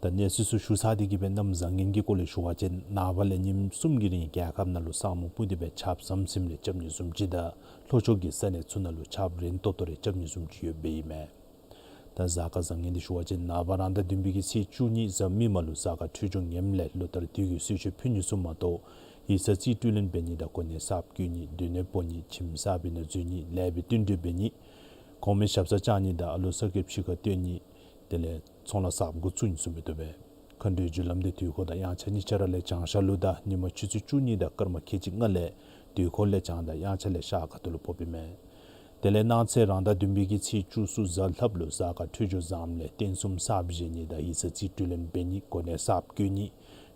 ད་གནས་ཚུལ་ཚུ་ཞུ་ཚར་ཏེ་གིས་སྦེ་གནམ་བཟང་ངན་གྱི་སྐོར་ལས་ཞུ་བ་ཅིན་ནངས་པ་ལས་ཉིནམ་གསུམ་གྱི་རིང་རྒྱལ་ཁབ་ནང་ལུ་ས་སྨུག་སྤུབས་ཏེ་སྦེ་ཆརཔ་ཟམ་ཟིམ་རེ་རྐྱབ་ནི་བཟུམ་ཅིག་དང་ལྷོ་ཕྱོགས་ཀྱི་ས་གནས་ཚུ་ནང་ལུ་ཆརཔ་རན་ཏོག་ཏོ་རེ་རྐྱབ་ནི་བཟུམ་ཅིག་ཡོདཔ་ཨིན་མས། ད་གཟའ་སྐར་བཟང་ངན་འདི་ཞུ་བ་ཅིན་ནངས་པ་རང་ཟླ་བདུན་པའི་གི་ཚེས་བཅུ་གཉིས་གཟའ་མིག་དམར་ལུ་གཟའ་སྐར་འཕྲོད་སྦྱོར་ངནམ་ལས་ལོ་བསྟར་དུས་ཀྱི་གསོལ་མཆོད་ཕུལ་ནི་ཚུ་མ་གཏོགས་ཡིག་ཚང་རྩིས་སྤྲོད་ལེན་འབད་ནི་དང་གོ་གནས་གསརཔ་བསྐོ་ནི་སྡོད་གནས་སྤོ་ནི་ཁྱིམ་གསར་པའི་ནང་འཛུལ་ནི་ལེགས་པའི་བསྟུན་གྲོས་འབད་ནི་གོང་མའི་ཞབས་སར་བཅར་ནི་དང་ཨ་ལོ་གསར་སྐྱེས་ཕྱི་ཁར་བཏོན་ནི་དེ་ལས་ཚོང་ལཱ་གསརཔ་འགོ་བཙུགས་ནི་ཚུ་མི་བཏུབ་པས། མཁའ་འགྲོའི་རྒྱུ་ལམ་འདི་དུས་འཁོར་དང་དབྱངས་འཆར་གཉིས་ཆ་ར་ལས་བྱང་ཤར་ལུ་དང་ཉིན་མ་ཆུ་ཚོད་བཅུ་གཉིས་དང་སྐར་མ་ཁལ་གཅིག་ལྔ་ལས་དུས་འཁོར་ལས་བྱང་དང་དབྱངས་འཆར་ལས་ཤར་ཁ་ཐུག་ལུ་ཕོགཔ་ཨིན་མས། དེ་ལས་གནངས་ཚེ་རང་ཟླ་བདུན་པའི་གི་ཚེས་བཅུ་གསུམ་གཟའ་ལྷགཔ་ལུ་གཟའ་སྐར་འཕྲོད་སྦྱོར་བཟངམ་ལས་རྟེན་གསུམ་གསརཔ་བཞེངས་ནི་དང་ཡིག་ཚང་རྩིས་སྤྲོད་ལེན་འབད་ནི་གོ་གནས་གསརཔ་བསྐོ་ནི་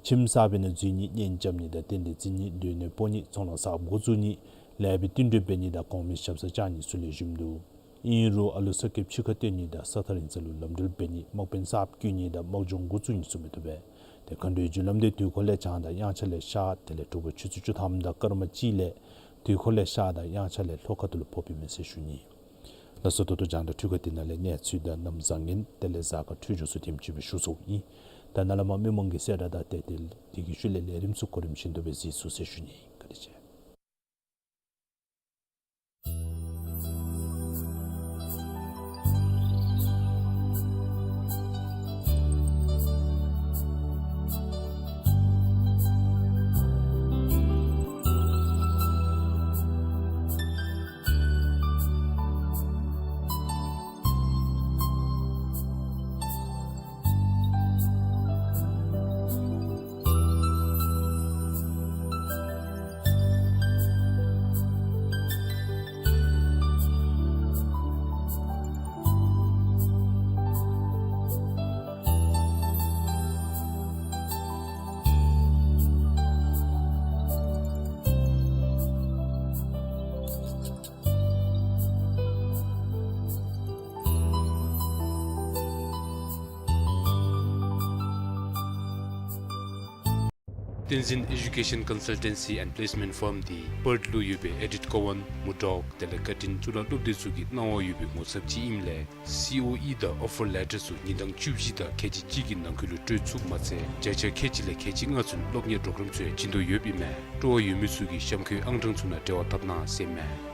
ཁྱིམ་གསར་པའི་ནང་འཛུལ་ནི་གཉེན་རྐྱབ་ནི་དང་རྟེན་འབྲེལ་བརྩི་ནི་སྡོད་གནས་སྤོ་ནི་ཚོང་ལཱ་གསརཔ་འགོ་བཙུགས་ནི་ལེགས་པའི་བསྟུན་གྲོས་འབད་ནི་དང་གོང་མའི་ཞབས་སར་བཅར་ནི་ཚུ་ལེགས་ཤོམ་འདུག། ཨིན་རུང་ཨ་ལོ་གསར་སྐྱེས་ཕྱི་ཁར་བཏོན་ནི་དང་ས་ཐག་རིང་ས་ལུ་ལམ་འགྲུལ་འབད་ནི་དམག་དཔོན་གསརཔ་བསྐོ་ནི་དང་དམག་སྦྱོང་འགོ་བཙུགས་ནི་ཚུ་མི་བཏུབ་པས། ཏེ་མཁའ་འགྲོའི་རྒྱུ་ལམ་འདི་དུས་འཁོར་ལས་བྱང་དང་དབྱངས་འཆར་ལས་ཤར་དེ་ལས་དྲོ་པ་ཆུ་ཚོད་བཅུ་ཐམ་དང་སྐར་མ་གཅིག་ལས་དུས་འཁོར་ལས་ཤར་དང་དབྱངས་འཆར་ལས་ལྷོ་ཁ་ཐུག་ལུ་ཕོགཔ་ཨིན་མས་ཟེར་ཞུ་ནི། ལགས་སོ། ད་ལྟོ་རྒྱང་བསྒྲགས་འཕྲུལ་ཁང་འདི་ནང་ལས་གནས་ཚུལ་དང་གནམ་བཟང་ངན་དེ་ལས་གཟའ་སྐར་འཕྲོད་སྦྱོར་ཚུ་དེམ་ཅིག་སྦེ་ཞུ་ཚརཝ་ཨིན། ད་ནཱ་ལས་མར་མི་མང་གི་གསལ་བསྒྲགས་དང་དེ་དེ་དེ་གི་ཤུལ་ལས་ལས་རིམ་ཚུ་གོ་རིམ་བཞིན་དུ་སྦེ་གཟིགས་ཚུགས་ཟེར་ཞུ་ནི། བཀའ་དྲིན་ཆེ། Tenzin Education Consultancy and Placement Firm འདི་པརཐ་ལུ་ཡོད་པའི་ཨེ་ཌིཊ་ཀོ་ཝཱན་མུར་ཌོག་དེ་ལས་ཀར་ཊིན་གཙུག་ལག་སློབ་སྡེ་ཚུ་གིས་གནང་བ་ཡོད་པའི་ངོ་ཚབ་ཅིག་ཨིནམ་ལས་སི་ཨོ་ཨི་དང་ཨོ་ཕར་ལེ་ཊར་ཚུ་ཉིན་གྲངས་བཅུ་བཞི་དང་ཁལ་གཅིག་གཅིག་གི་ནང་འཁོད་ལུ་སྤྲོད་ཚུགསཔ་མ་ཚད་བརྒྱ་ཆ་ཁལ་གཅིག་ལས་ཁལ་གཅིག་ལྔ་ཚུན་སློབ་གཉེར་པོརོ་གརམ་ཚུ་ཡང་བྱིན་དོ་ཡོདཔ་ཨིན་མས། སྤྲོ་བ་ཡོད་མི་ཚུ་གིས་གཤམ་འཁོད་ཨང་གྲངས་ཚུ་ནང་འབྲེལ་བ་འཐབ་གནང་ཟེར་མས།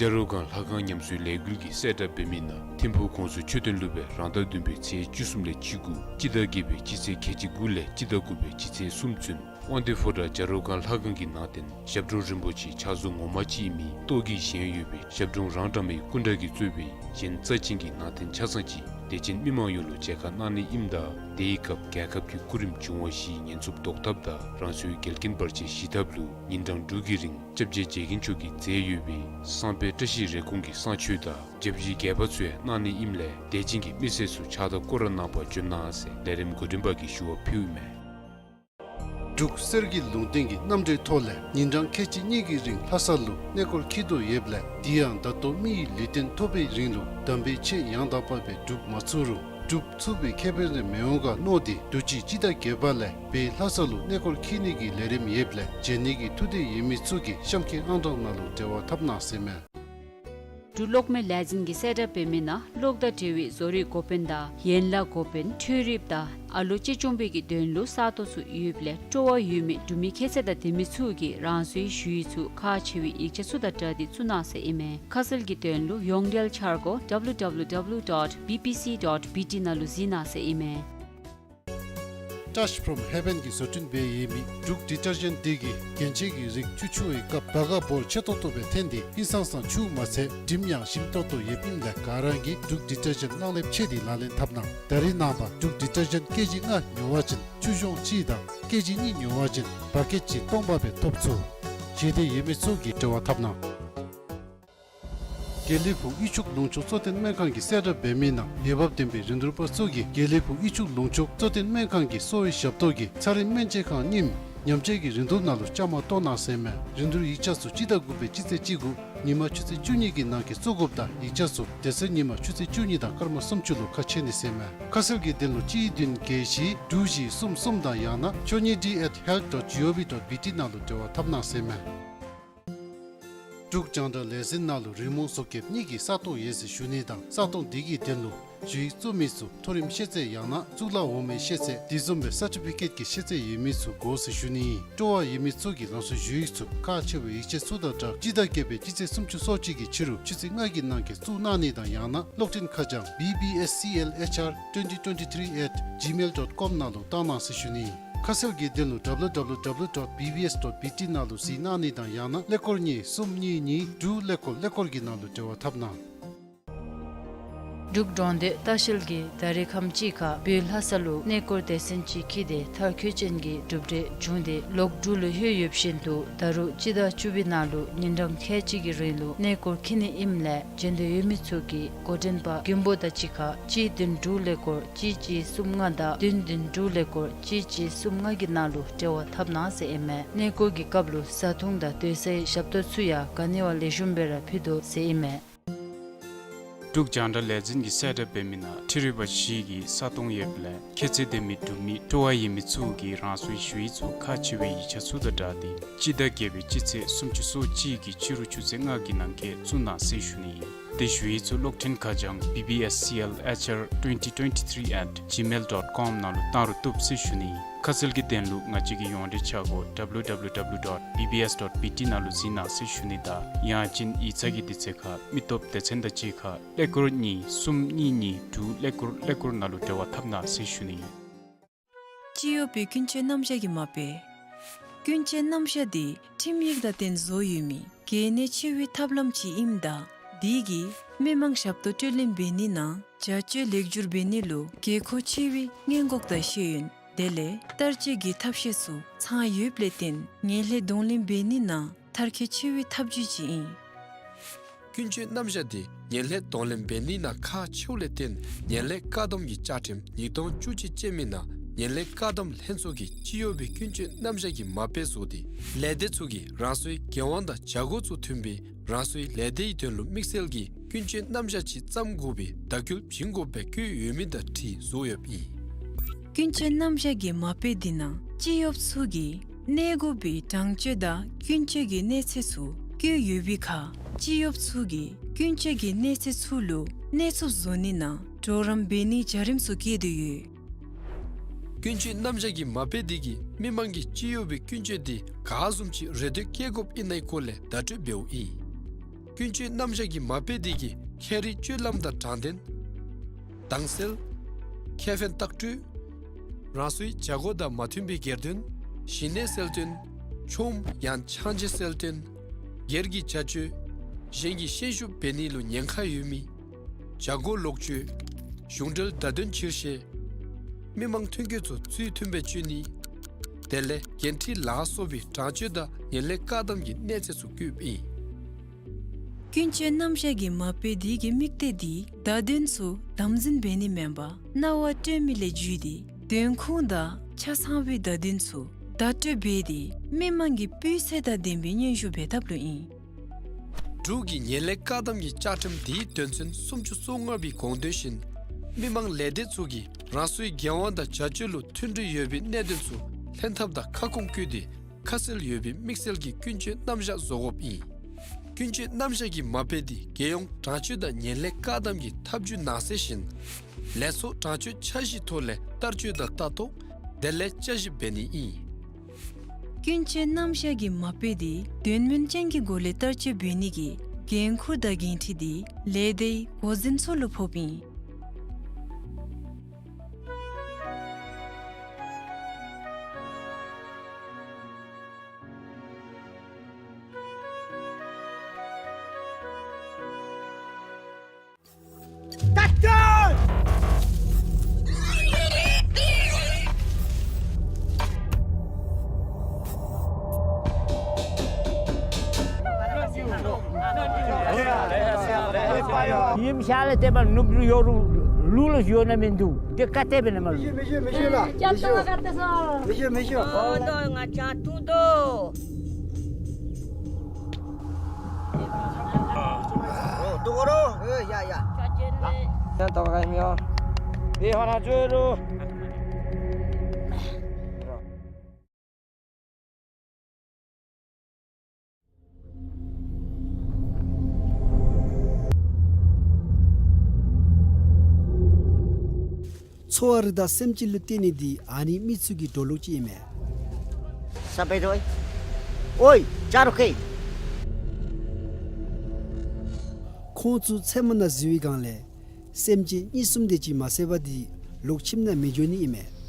བྱ་རོག་སྒང་ལྷ་ཁང་ཉམས་གསོའི་ལས་འགུལ་གྱིས་གསལ་བསྒྲགས་འབད་མི་ནང་ཐིམ་ཕུག་ཁོངས་སུ་ཆོས་དོན་སློབ་དཔོན་རང་ཟླ་བདུན་པའི་ཚེས་བཅུ་གསུམ་ལས་བཅུ་དགུ་སྤྱི་ཟླ་བརྒྱད་པའི་སྤྱི་ཚེས་ཁལ་གཅིག་དགུ་ལས་སྤྱི་ཟླ་དགུ་པའི་སྤྱི་ཚེས་གསུམ་ཚུན་དབང་འདུས་ཕོ་བྲང་བྱ་རོག་སྒང་ལྷ་ཁང་གི་ནང་རྟེན་ཞབས་དྲུང་རིན་པོ་ཆེའི་ཕྱག་བཟོ་ངོ་མ་ཅིག་ཨིན་མི་ཏོག་གི་བཞེངས་ཡོད་པའི་ཞབས་དྲུང་རང་གྲངས་མའི་སྐུ་འདྲ་གིས་གཙོས་པའི་གཞན་རྩ་ཅན་གྱི་ནང་རྟེན་ཆ་ཚང་ཅིག་དད་ཅན་མི་མང་ཡོངས་ལུ་མཇལ་ཁ་གནང་ནི་ཨིནམ་ད་དེའི་སྐབས་རྒྱལ་ཁབ་ཀྱི་སྐུ་རིམ་འབྱུང་བ་བཞིའི་ཉེན་སྲུང་བཟློག་ཐབས་དང་རང་སོའི་འགལ་རྐྱེན་བར་ཆད་ཞི་ཐབས་ལུ་ཉིན་གྲངས་དྲུག་གི་རིང་སྐྱབས་རྗེ་རྗེ་མཁན་མཆོག་གིས་མཛད་ཡོད་པའི་བསངས་དཔེ་བཀྲ་ཤིས་རེ་སྐོང་གི་བསངས་མཆོད་དང་བརྒྱ་བཞིའི་རྒྱས་པ་ཚུ་ཡང་གནང་ནི་ཨིནམ་ལས་དད་ཅན་གྱི་མི་སེར་ཚུ་ཕྱག་བདར་སྐོར་ར་གནང་པར་འབྱོན་གནང་ཟེར་ལས་རིམ་འགོ་འདྲེན་པ་གིས་ཞུ་བ་ཕུལཝ་མས། འབྲུག་གསེར་གྱི་ལུང་བསྟན་གྱི་རྣམ་འགྲེལ་ཐོག་ལས་ཉིན་གྲངས་ཁལ་གཅིག་གཉིས་ཀྱི་རིང་ལྷ་ས་ལུ་གནས་སྐོར་འཁྱིད་དོ་ཡོདཔ་ལས་དེ་ཡང་ད་ལྟོ་མི་ཡི་ལུས་རྟེན་ཐོབ་པའི་རིང་ལུ་དམ་པའི་ཆོས་ཡང་དག་པ་སྦེ་སྒྲུབ་མ་ཚུགས་རུང་སྒྲུབ་ཚུགས་པའི་ཁེ་ཕན་རེ་མི་འོང་ག་མནོ་སྟེ་དུས་ཅི་སྤྱི་ཟླ་བརྒྱད་པ་ལས་བོད་ལྷ་ས་ལུ་གནས་སྐོར་འཁྱིད་ནི་གི་ལས་རིམ་ཡོདཔ་ལས་མཇལ་ནི་གི་ཐུགས་འདོད་ཡོད་མི་ཚུ་གིས་གཤམ་འཁོད་ཨང་གྲངས་ནང་ལུ་འབྲེལ་བ་འཐབ་གནང་ཟེར་མས། འབྲུག་གློག་མེ་ལས་འཛིན་གྱིས་གསལ་བསྒྲགས་འབད་མི་ནང་གློག་དང་འབྲེལ་བའི་བཟོ་རིག་འགོ་དཔོན་དང་ཡན་ལག་འགོ་དཔོན་འཕྲུལ་རིགཔ་དང་ཨ་ལོ་གཅེས་སྐྱོང་པའི་གི་དོན་ལུ་ས་སྟོང་ཚུ་ཡོདཔ་ལས་སྤྲོ་བ་ཡོད་མི་འབྲུག་མི་ཁྱད་ཚད་དང་ལྡན་མི་ཚུ་གིས་རང་སོའི་ཞུ་ཡིག་ཚུ་ཁག་ཆེ་བའི་ཡིག་ཆ་ཚུ་དང་སྦྲགས་ཏེ་བཙུགས་གནང་ཟེར་ཨིན་མས། ཁ་གསལ་གྱི་དོན་ལུ་ཡོངས་འབྲེལ་འཆར་སྒོ་www dot bbc dot bt ནང་ལུ་གཟིགས་གནང་ཟེར་ཨིན་མས། Touch from Heaven གྱིས་བཟོ་སྐྲུན་འབད་ཡོད་མི་འབྲུག་ཌི་ཊར་ཇེནཊ་འདི་གིས་རྒྱན་ཆ་གི་རིགས་ཆུང་ཆུང་བའི་སྐབས་བ་ག་བོར་ཆེ་ཏོག་ཏོ་སྦེ་ཐོན་ཏེ་ཧིང་སངས་ས་ཆུང་མ་ཚད་འགྲིམ་ཡང་ཞིམ་ཏོག་ཏོ་ཡོདཔ་ཨིནམ་ལས་ག་ར་གིས་འབྲུག་ཌི་ཊར་ཇེནཊ་གླང་ལེབ་ཕྱེ་སྟེ་ལག་ལེན་འཐབ་གནང་། ད་རེས་ནངས་པ་འབྲུག་ཌི་ཊར་ཇེནཊ་ཀེ་ཇི་ལྔ་ཉོ་བ་ཅིན་ཆུ་གཞོང་གཅིག་དང་ཀེ་ཇི་གཉིས་ཉོ་བ་ཅིན་བ་ཀེཊ་གཅིག་སྟོང་པ་སྦེ་ཐོབ་ཚུགས། ཞེ་འདོད་ཡོད་མི་ཚུ་གིས་འབྲེལ་བ་འཐབ་གནང་། དགེ་ལེགས་ཕུག་དབུས་ཕྱོགས་ལུང་ཕྱོགས་གཙོ་བསྟེན་སྨན་ཁང་གིས་གསལ་བསྒྲགས་འབད་མི་ནང་འོས་འབབ་ལྡན་པའི་རིན་བསྡུར་པ་ཚུ་གིས་དགེ་ལེགས་ཕུག་དབུས་ཕྱོགས་ལུང་ཕྱོགས་གཙོ་བསྟེན་སྨན་ཁང་གི་གསོ་བའི་ཞབས་ཏོག་གི་ཚན་རིག་སྨན་དཔྱད་ཁང་རྙིངམ་ཉམས་བཅོས་ཀྱི་རིན་བསྡུར་ནང་ལུ་བཅའ་མར་གཏོགས་གནང་ཟེར་མས། རིན་བསྡུར་ཡིག་ཆ་ཚུ་སྤྱི་ཟླ་དགུ་པའི་སྤྱི་ཚེས་བཅུ་དགུ་ཉིན་མ་ཆུ་ཚོད་བཅུ་གཉིས་ཀྱི་ནང་འཁོད་བཙུགས་དགོཔ་དང་ཡིག་ཆ་ཚུ་དེ་ཚེ་ཉིན་མ་ཆུ་ཚོད་བཅུ་གཉིས་དང་སྐར་མ་སུམ་ཅུ་ལུ་ཁ་ཕྱེ་ནི་ཟེར་མས། ཁ་གསལ་གྱི་དོན་ལུ་གཅིག་བདུན་བརྒྱད་བཞི་དྲུག་བཞི་གསུམ་གསུམ་དང་ཡང་ན་ཆོས་ཉིད་ཌི་at health dot gov dot bt ནང་ལུ་འབྲེལ་བ་འཐབ་གནང་ཟེར་མས། འབྲུག་རྒྱང་བསྒྲགས་ལས་འཛིན་ནང་ལུ་རི་མོ་བཟོ་མཁསཔ་གཉིས་ཀྱི་ས་སྟོང་ཡོད་ཟེར་ཞུ་ནི་དང་ས་སྟོང་དེ་གི་དོན་ལུ་ཞུ་ཡིག་བཙུགས་མི་ཚུ་མཐོ་རིམ་ཤེས་ཚད་ཡང་ན་གཙུག་ལག་འོག་མའི་ཤེས་ཚད་དེ་བཟུམ་སྦེ་སར་ཊི་ཕི་ཀེཊ་ཀྱི་ཤེས་ཚད་ཡོད་མི་ཚུ་དགོ་ཟེར་ཞུ་ནི་ཨིན། སྤྲོ་བ་ཡོད་མི་ཚུ་གིས་རང་སོའི་ཞུ་ཡིག་ཚུ་ཁག་ཆེ་བའི་ཡིག་ཆ་ཚུ་དང་སྦྲགས་སྤྱི་ཟླ་བརྒྱད་པའི་སྤྱི་ཚེས་སུམ་ཅུ་སོ་གཅིག་གི་ཕྱི་རུ་ཆུ་ཚོད་ལྔ་གི་ནང་འཁོད་བཙུགས་གནང་ནི་དང་ཡང་ན་གློག་འཕྲིན་ཁ་བྱང་B B S C L H R twenty twenty-three at gmail dot com ནང་ལུ་བཏང་གནང་ཟེར་ཞུ་ནི་ཨིན། ཁ་གསལ་གྱི་དོན་ལུ W W W dot B B S dot B T ནང་ལུ་གཟིགས་གནང་ནི་དང་ཡང་ན་ཀླད་ཀོར་གཉིས་གསུམ་གཉིས་གཉིས་དྲུག་ཀླད་ཀོར་ཀླད་ཀོར་གྱི་ནང་ལུ་འབྲེལ་བ་འཐབ་གནང་། འབྲུག་གྲོང་སྡེ་ལྟ་བཤལ་གྱིས་ད་རེས་ཁམས་ཅིག་ཁར་བོད་ལྷ་ས་ལུ་གནས་སྐོར་སྡེ་ཚན་ཅིག་འཁྱིད་དེ་མཐར་འཁྱོལ་ཅན་གྱི་གྲུབ་འབྲས་བྱུང་སྟེ་ལོག་འབྲུག་ལུ་ལྷོད་ཡོད་བཞིན་དུ་ད་རུང་སྤྱི་ཟླ་བཅུ་པའི་ནང་ལུ་ཉིན་གྲངས་ཁལ་གཅིག་གི་རིང་ལུ་གནས་སྐོར་འཁྱིད་ནི་ཨིནམ་ལས་མཇལ་འདོད་ཡོད་མི་ཚུ་གིས་འགོ་འདྲེན་པ་མགོན་པོ་དང་གཅིག་ཁར་གཅིག་བདུན་དྲུག་ཀླད་ཀོར་གཅིག་གཅིག་གསུམ་ལྔ་དང་བདུན་བདུན་དྲུག་ཀླད་ཀོར་གཅིག་གཅིག་གསུམ་ལྔ་གི་ནང་ལུ་འབྲེལ་བ་འཐབ་གནང་ཟེར་ཨིན་མས། གནས་སྐོར་གྱི་སྐབས་ལུ་བཟའ་འཐུང་དང་སྡོད་སའི་ཞབས་ཏོག་ཚུ་ཡང་ག་ནི་བ་ལེགས་ཤོམ་སྦེ་ར་ཕུལ་དོ་ཟེར་ཨིན་མས། འབྲུག་རྒྱང་བསྒྲགས་ལས་འཛིན་གྱིས་གསལ་བསྒྲགས་འབད་མི་ནང་འཕྲུལ་རིག་པ་བཞི་གི་ས་སྟོང་ཡོདཔ་ལས་ཁྱད་ཚད་ལྡན་མི་འབྲུག་མི་སྤྲོ་བ་ཡོད་མི་ཚུ་གིས་རང་སོའི་ཞུ་ཡིག་ཚུ་ཁག་ཆེ་བའི་ཡིག་ཆ་ཚུ་དང་སྦྲགས་ཏེ་སྤྱི་ཟླ་བརྒྱད་པའི་སྤྱི་ཚེས་སུམ་ཅུ་སོ་གཅིག་གི་ཕྱི་རུ་ཆུ་ཚོད་ལྔ་གི་ནང་འཁོད་བཙུགས་གནང་ཟེར་ཞུ་ནི་ཨིན། དེ་ཞུ་ཡིག་ཚུ་གློག་འཕྲིན་ཁ་བྱང་B B S C L H R twenty twenty-three at gmail dot com ནང་ལུ་བཏང་རུང་བཏུབ་ཟེར་ཞུ་ནི་ཨིན། ཁ་གསལ་གྱི་དོན་ལུ་ང་བཅས་ཀྱི་ཡོངས་འབྲེལ་འཆར་སྒོ་W W W dot B B S dot B T ནང་ལུ་གཟིགས་གནང་ཟེར་ཞུ་ནི་དང་ཡང་ཅིན་ཡིག་ཚང་གི་དུས་ཚོད་ཁར་མི་སྟོབས་སྡེ་ཚན་དང་གཅིག་ཁར་ཀླད་ཀོར་གཉིས་གསུམ་གཉིས་གཉིས་དྲུག་ཀླད་ཀོར་ཀླད་ཀོར་ནང་ལུ་འབྲེལ་བ་འཐབ་གནང་ཟེར་ཞུ་ནི་ཨིན། སྤྱི་ཡོངས་པའི་ཀུན་སྤྱོད་རྣམ་གཞག་གི་མ་དཔེ། ཀུན་སྤྱོད་རྣམ་གཞག་འདི་ཁྲིམས་ཡིག་དང་བསྟུན་བཟོ་ཡོད་མི་གལ་གནད་ཆེ་བའི་ཐབས་ལམ་ཅིག་ཨིནམ་ད་འདི་གིས་མི་མང་ཞབས་ཏོག་སྤྲོད་ལེན་འབད་ནི་ནང་བྱ་སྤྱོད་ལེགས་བསྒྱུར་འབད་ནི་ལུ་དགོས་མཁོ་ཆེ་བའི་སྔོན་འགོག་དང་ཤེས་ཡོན་དེ་ལས་བསྟར་སྤྱོད་ཀྱི་ཐབས་ཤེས་ཚུ་ཚང་ཡོདཔ་ལས་བརྟེན་ངན་ལྷད་གདོང་ལེན་འབད་ནི་ནང་མཐར་འཁྱོལ་ཆེ་བའི་ཐབས་ཇུས་ཅིག་ཨིན། ཀུན་སྤྱོད་རྣམ་གཞག་འདི་ངན་ལྷད་གདོང་ལེན་འབད་ནི་ནང་ཁག་ཆེཝ་ལས་བརྟེན་ངན་ལྷད་བཀག་སྡོམ་གྱི་བཅའ་ཁྲིམས་ཉིས་སྟོང་བཅུ་གཅིག་ཅན་མི་ནང་ངན་ལྷད་བཀག་སྡོམ་ལྷན་ཚོགས་ཀྱིས་སྤྱི་ཡོངས་པའི་ཀུན་སྤྱོད་རྣམ་གཞག་གི་མ་དཔེ་བཟོ་སྟེ་ལས་སྡེ་ཚུ་གིས་རང་སོའི་འགན་དབང་དང་བྱ་སྒོ་ཚུ་མཐུན་པའི་རང་སོའི་ལས་སྡེའི་དོན་ལུ་དམིགས་བསལ་གྱི་ཀུན་སྤྱོད་རྣམ་གཞག་ཅིག་བརྩམ་དགོ་པའི་བརྡ་སྐུལ་བྱིན་དགོཔ་སྦེ་བཀོད་ཡོད་མི་དང་འཁྲིལ་བཟོ་ཡོདཔ་ཨིན། ཀུན་སྤྱོད་རྣམ་གཞག་གི་མ་དཔེ་འདི་ནང་སྤྱི་གཡོགཔ་ཚུ་གིས་གནས་དགོ་པའི་དྲང་སྤྱོད་དང་ཀུན་སྤྱོད་ཀྱི་གནས་ཚད་ཚུ་བཀོད་ཡོད་པའི་ཁར་སྤྱི་གཡོགཔ་ཚུ་གིས་ཀུན་སྤྱོད་ཀྱི་གནས་ཚད་ཚུ་ལུ་གནས་ཚུགསཔ་བཟོ་ནི་ནང་གྲོགས་རམ་འབད་ནིའི་བྱ་རིམ་ཚུ་བཀོད་དེ་ཡོད། ཀུན་སྤྱོད་རྣམ་གཞག་གི་མ་དཔེ་འདི་གིས་མི་མང་གིས་སྤྱི་གཡོག་པའི་ཀུན་སྤྱོད་འདི་ག་བཟུམ་ཅིག་རེ་འདོད་བསྐྱེད་དགོཔ་ཨིན་ནའི་སྐོར་ལས་བརྡ་སྤྲོད་འབདཝ་ཨིན། ཀུན་སྤྱོད་རྣམ་གཞག་གི་མ་དཔེ་འདི་གིས་ཁྱད་རིག་སྤྱོད་ལམ་དང་དྲང་བདེན། དྭངས་གསལ། ཁེ་ཕན་ལྟག་སྤྲོད། རང་སོའི་བྱ་སྒོ་དང་མ་མཐུན་པའི་སྒེར་དོན། ཞི་གནས་གསལ་སྟོན། ཆོམ་ཡང་ཆང་ཆེ་གསལ་སྟོན། སྒེར་གྱི་བྱ་སྤྱོད། གཞན་གྱི་ཤན་ཤུགས་འབད་ནི་ལུ་ཉེན་ཁ་ཡོད་མི། བྱ་སྒོ་ལོག་སྤྱོད། གཞུང་འབྲེལ་བརྡ་དོན་ཕྱིར་བཤད། མི་མང་ཐོན་སྐྱེད་ཚུ་ཚུལ་མཐུན་པའི་སྤྱོད་ནི། དེ་ལས་འགན་འཁྲི་ལ་སོགས་པའི་དྲང་སྤྱོད་དང་ངན་ལྷད་བཀག་སྡོམ་གྱི་གནས་ཚད་ཚུ་བཀོདཔ་ཨིན། ཀུན་སྤྱོད་རྣམ་གཞག་གི་མ་དཔེ་འདི་གི་དམིགས་གཏད་འདི་བརྡ་དོན་ཚུ་དམ་འཛིན་འབད་ནི་མེན་པར་རྣ་བར་སྤྲོད་མི་ལས་བརྒྱུད་དེ་དོན་ཁུངས་དང་ཆ་ཚང་བའི་བརྡ་དོན་ཚུ་བརྡ་སྤྲོད་འབད་དེ་མི་མང་གི་སྤུས་ཚད་དང་ལྡན་པའི་སྙན་ཞུ་འབད་ཐབས་ལུ་ཨིན། འབྲུག་གི་ངན་ལྷད་བཀག་སྡོམ་གྱི་བཅའ་ཁྲིམས་འདིའི་དོན་ཚན་སུམ་ཅུ་སོ་ལྔ་པའི་དགོངས་དོན་བཞིན་མི་མང་ལས་སྡེ་ཚུ་གིས་རང་སོའི་འགན་དབང་དང་བྱ་སྤྱོད་ལུ་མཐུན་སྒྲིལ་ཡོད་པའི་གནད་དོན་ཚུ་ལྷན་ཐབས་དང་ཁ་སྐོང་བཀོད་དེ་ཁ་གསལ་ཡོད་པའི་དམིགས་བསལ་གྱི་ཀུན་སྤྱོད་རྣམ་གཞག་བཟོ་དགོཔ་ཨིན། ཀུན་སྤྱོད་རྣམ་གཞག་གི་མ་དཔེ་འདི་རྒྱལ་ཡོངས་དྲང་སྤྱོད་དང་ངན་ལྷད་བཀག་སྡོམ་གྱི་ཐབས་ཇུས་ནང་གསལ་བཞིན་ལས་ཚོགས་དྲང་སྤྱོད་འཆར་གཞིའི་ཐོག་ལས་བསྟར་སྤྱོད་དང་ལྟ་རྟོག་དེ་ལས་བསྐྱར་ཞིབ་འབད་ནི་ཨིན། ཀུན་སྤྱོད་རྣམ་གཞག་གི་མ་དཔེ་འདི་དོན་སྨིན་ཅན་གྱི་སྒོ་ལས་བསྟར་སྤྱོད་འབད་ནི་གི་འགན་ཁུར་དང་འགན་འཁྲི་འདི་ལས་སྡེའི་འགོ་འཛིན་ཚུ་ལུ་ཕོགཔ་ཨིན། ཉིམ་ཤར་ལས་བརྟེན་པ་ནུབ་ལུ་ཡོད་རུང་ལུ་ལུ་ཡོད་ན་མིན་འདུག། དེ་བཀའ་གཏད་པས་ན་མ་ལུ། མི་ཤེས། མི་ཤེས་ལགས། མི་ཤེས། མི་ཤེས། ཨོ་དོ་ང་ཅག་ཐུག་དོ། ཨོ་དོ་གོ་རོ། ཨེ་ཡ་ཡ། ཡ་དོ་ག་མི་ཡོ། དེ་ཧོ་ན་ཅོ་རུ། འཚོ་བ་རི་དྭགས་སེམས་ཅན་ལུ་བརྟེན་ནི་འདི་ཨ་ནི་མི་ཚུ་གི་འགྲོ་ལུགས་ཅིག་ཨིན་མས། ས་པའི་དོ། ཨོའི་ཅ་རོ་ཁེ། ཁོང་ཚུ་ཚལ་མ་ནང་འཛུལ་བའི་སྒང་ལས་སེམས་ཅན་གཉིས་གསུམ་དེ་ཅིག་མ་བསད་པར་འདི་ལོག་ཁྱིམ་ནང་མི་འགྱོ་ནི་ཨིན་མས།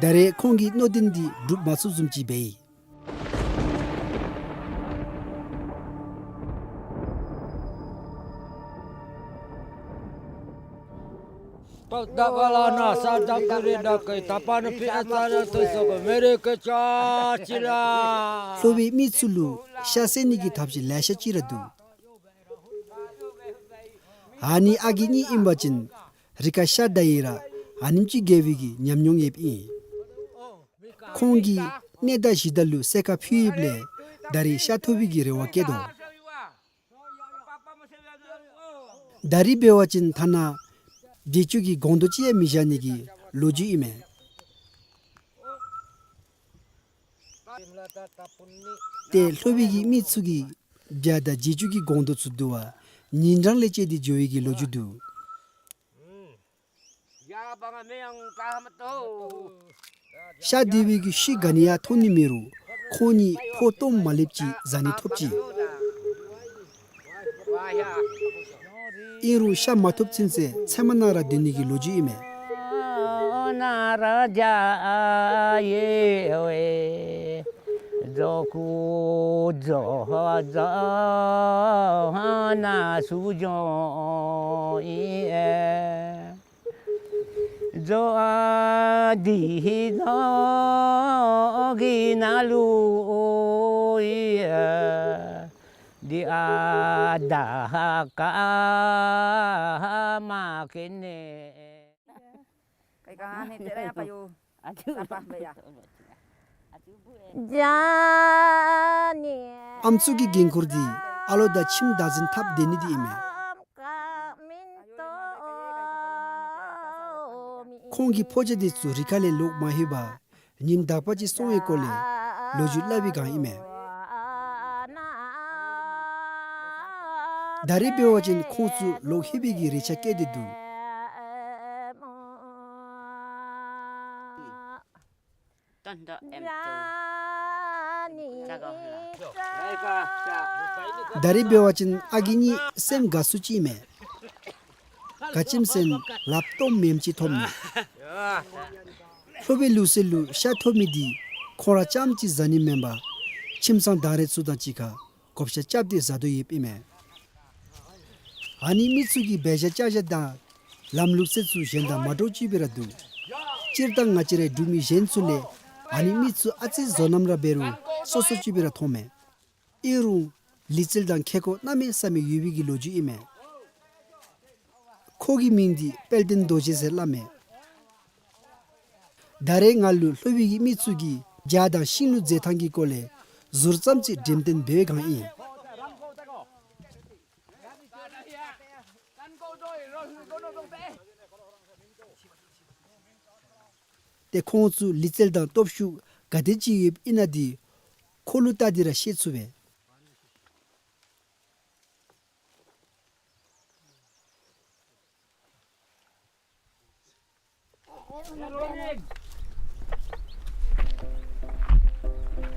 ད་རེས་ཁོང་གི་མནོ་དོན་འདི་འགྲུབ་མ་ཚུགས་བཟུམ་ཅིག་འབད་ཡི། ལྷོ་པའི་མི་ཚུ་ལུ་ཤ་བསད་ནི་གི་ཐབས་ཤེས་ལེ་ཤ་ཅིག་ར་འདུག། ཨ་ནི་ཨ་རྒས་གཉིས་ཨིན་པ་ཅིན་རི་ཁར་ཤ་བདའ་ཡི་ར་ཨ་ནེམ་ཅིག་རྒས་པའི་གི་ཉམས་མྱོང་ཡོདཔ་ཨིན། ཁོང་གིས་གནས་བདག་གཞི་བདག་ལུ་གསོལ་ཁ་ཕུལ་ཡོདཔ་ལས་ད་རེས་ཤ་ཐོབ་པའི་གི་རེ་བ་བསྐྱེད་དོ། ད་རེས་འབད་བ་ཅིན་ཐ་ན་རྗེས་འཇུག་གི་སྒོང་རྡོག་ཅིག་ཡང་མི་བཞག་ནི་གི་ལོ་རྒྱུས་ཨིན་མས། ཏེ་ལྷོ་པའི་གི་མི་ཚུ་གིས་བྱ་དང་རྗེས་འཇུག་གི་སྒོང་རྡོག་ཚུ་བསྡུ་བར་ཉིན་གྲངས་ལས་བཅད་དེ་འགྱོ་བའི་གི་ལོ་རྒྱུས་འདུག། ཤ་འདི་བའི་གི་ཤུལ་ག་ནི་ཡང་ཐོན་ནི་མེད་རུང་ཁོང་གཉིས་ཕོ་སྟོངམ་མ་ལེབ་ཅིག་བཟའ་ནི་ཐོབ་ཅི། ཨིན་རུང་ཤ་མ་ཐོབ་ཚུན་ཚོད་ཚལ་མ་ནང་ར་སྡོད་ནི་གི་ལོ་རྒྱུས་ཨིན་མས། ཨམ་སྲུ་གི་འགན་ཁུར་འདི་ཨ་ལོ་དང་ཁྱིམ་བདག་འཛིན་འཐབ་སྡོད་ནི་འདི་ཨིན་མས། ཁོང་གི་ཕོ་རྒྱས་འདི་ཚུ་རི་ཁ་ལས་ལོག་མ་ལྷོད་པར་ཉིནམ་དག་པ་ཅིག་སོང་བའི་སྐོར་ལས་ལོ་རྒྱུས་སླབ་པའི་སྒང་ཨིན་མས། ད་རེས་འབད་བ་ཅིན་ཁོང་ཚུ་ལོག་ལྷོད་པའི་གི་རེ་ཆ་བསྐྱེད་དེ་འདུག། ད་རེས་འབད་བ་ཅིན་ཨ་རྒས་གཉིས་སེམས་དགའ་སུ་ཅིག་མས། ག་ཅི་སྨོ་ཟེར་ན་ལགཔ་སྟོངམ་མེནམ་ཅིག་ཐོབ་ནུག། ལྷོ་པའི་ལུགས་སྲོལ་ལུ་ཤ་ཐོབ་མི་འདི་ཁོང་ར་རྐྱངམ་གཅིག་བཟའ་ནི་མེན་པར་ཁྱིམ་ཚང་དང་རེ་ཚུ་དང་གཅིག་ཁར་བགོ་བཤའ་རྐྱབ་སྟེ་བཟའ་དོ་ཡོདཔ་ཨིན་མས། ཨ་ནི་མི་ཚུ་གི་འབད་བཞག་བཅའ་བཞག་དང་ལམ་ལུགས་སྲོལ་ཚུ་གཞན་དང་མ་འདྲཝ་ཅིག་སྦེ་ར་འདུག། སྤྱིར་བཏང་ང་བཅས་རའི་འབྲུག་མི་གཞན་ཚུ་ལས་ཨ་ནི་མི་ཚུ་ཨ་ཙི་བཟོ་རྣམ་ར་འབད་རུང་སོ་སོ་ཅིག་སྦེ་ར་མཐོངམ་མས། ཨིན་རུང་ལུས་རྩལ་དང་ཁེ་ཀོ་གནམ་མེད་ས་མེད་ཡོད་པའི་གི་ལོ་རྒྱུས་ཨིན་མས། ཁོ་གི་མིང་འདི་དཔལ་ལྡན་རྡོ་རྗེ་ཟེར་སླབ་མས། ད་རེས་ང་ལུ་ལྷོ་པའི་གི་མི་ཚུ་གིས་རྒྱ་དང་ཤིང་ལུ་འཛེག་ཐངས་ཀྱི་སྐོར་ལས་ཟུར་ཙམ་ཅིག་འགྲེམས་སྟོན་འབད་བའི་སྒང་ཨིན། ཏེ་ཁོང་ཚུ་ལུས་རྩལ་དང་སྟོབས་ཤུགས་ག་དེ་ཅིག་ཡོདཔ་ཨིན་ན་འདི་ཁོ་ལུ་བལྟ་སྟེ་ར་ཤེས་ཚུགས་པས།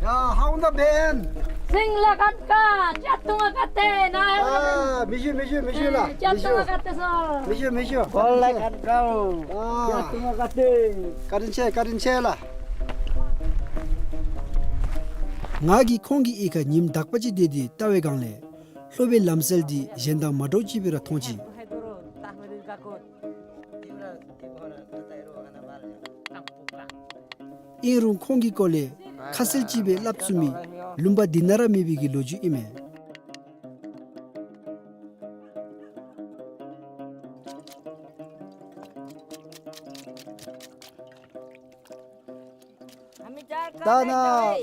ཡ་ཧཱུྃ་ད་བན། སེང་ལ་ཁན་ཀ་ཅ་ཏུང་ང་ཀ་ཏེ་ན་ཡ། ཨ་མི་ཞུ་མི་ཞུ་མི་ཞུ་ལགས། ཅ་ཏུང་ང་ཀ་ཏེ་སོ། མི་ཞུ་མི་ཞུ། གོ་ལ་ཁན་ཀ་ཨོ། ཅ་ཏུང་ང་ཀ་ཏེ། བཀའ་དྲིན་ཆེ་བཀའ་དྲིན་ཆེ་ལགས། ང་གིས་ཁོང་གི་གཡུས་ཁར་ཉིནམ་དག་པ་ཅིག་སྡོད་དེ་བལྟ་བའི་སྒང་ལས་ལྷོ་པའི་ལམ་སྲོལ་འདི་གཞན་དང་མ་འདྲཝ་ཅིག་སྦེ་ར་མཐོང་ཅི། ཨིན་རུང་ཁོང་གི་སྐོར་ལས་ཁ་གསལ་ཅིག་སྦེ་སླབ་ཚུགས་མི་ལུང་པ་འདི་ན་ར་མེད་པའི་གི་ལོ་རྒྱུས་ཨིན་མས། ད་ནཱ་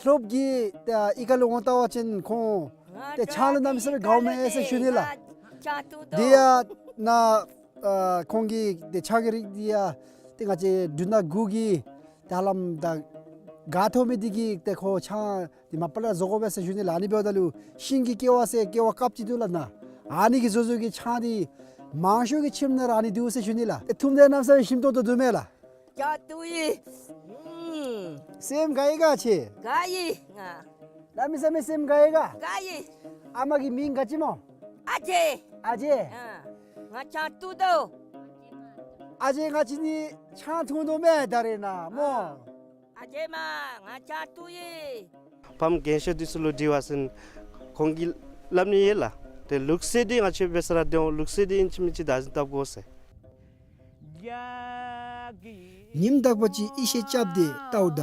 ལྷོཔ་གི་ད་གཡུས་ཁ་ལུ་འོང་བལྟ་བ་ཅིན་ཁོང་ཏེ་ཆང་ལུ་གནམ་མེད་ས་མེད་དགའཝ་མས་ཟེར་ཞུ་ནི་ལགས། དེ་ཡང་ནཱ་ཨ་ཁོང་གི་ཏེ་ཆང་གི་རིགས་འདི་ཡང་ཏེ་ང་བཅས་འབྲུ་སྣ་དགུ་གི་ད་ལམ་ད་ག་ཐོབ་མི་འདི་གིས་ཏེ་ཁོ་ཆང་འདི་མ་པ་ལས་བཟོ་དགོ་པས་ཟེར་ཞུ་ནི་ལགས། ཨ་ནི་འབདཝ་ད་ལུ་ཤིང་གི་ཀེ་བ་ཟེར་ཀེ་བ་དཀརཔོ་ཅིག་འདུག་ལགས་ནཱ། ཨ་ནི་གིས་བཟོ་བཟོཝ་གི་ཆང་འདི་མང་ཤོས་ཀྱི་ཁྱིམ་ནང་ར་ཨ་ནི་འདུག་ཟེར་ཞུ་ནི་ལགས། ཏེ་འཐུངམ་ད་གནམ་མེད་ས་མེད་ཞིམ་ཏོང་ཏོ་འདུག་མས་ལགས། ཅ་ཏུ་ཡི། ཨུམ། སེམས་དགའ་ཡི་ག་ཁྱོད། དགའ་ཡི་ང་། གནམ་མེད་ས་མེད་སེམས་དགའ་ཡི་ག། དགའ་ཡི། ཨ་མ་གི་མིང་ག་ཅི་སྨོ། ཨ་ཅེ། ཨ་ཅེ། ཨ། ང་ཆང་འཐུང་དོ། ཨ་ཅེ་ང་བཅས་ནི་ཆང་འཐུང་དོ་མས་ད་རེས་ནཱ་སྨོ། ཨ་ཅེ་མ་ང་ཆང་འཐུང་ཡི། ཕམ་རྒན་ཤོས་འདི་ཚུ་ལུ་དྲི་བ་ཟེར་ན་ཁོང་གིས་སླབ་ནི་ཡོད་ལགས། ཏེ་ལུགས་སྲོལ་འདི་ང་བཅས་འབད་ས་ར་ཏེ་ལུགས་སྲོལ་འདི་ཨིན་ཅི་མིན་ཅི་བདག་འཛིན་འཐབ་དགོ་ཟེར། ཉིནམ་དག་པ་ཅིག་གཡུས་ཤེལ་རྐྱབ་སྟེ་བལྟཝ་ད་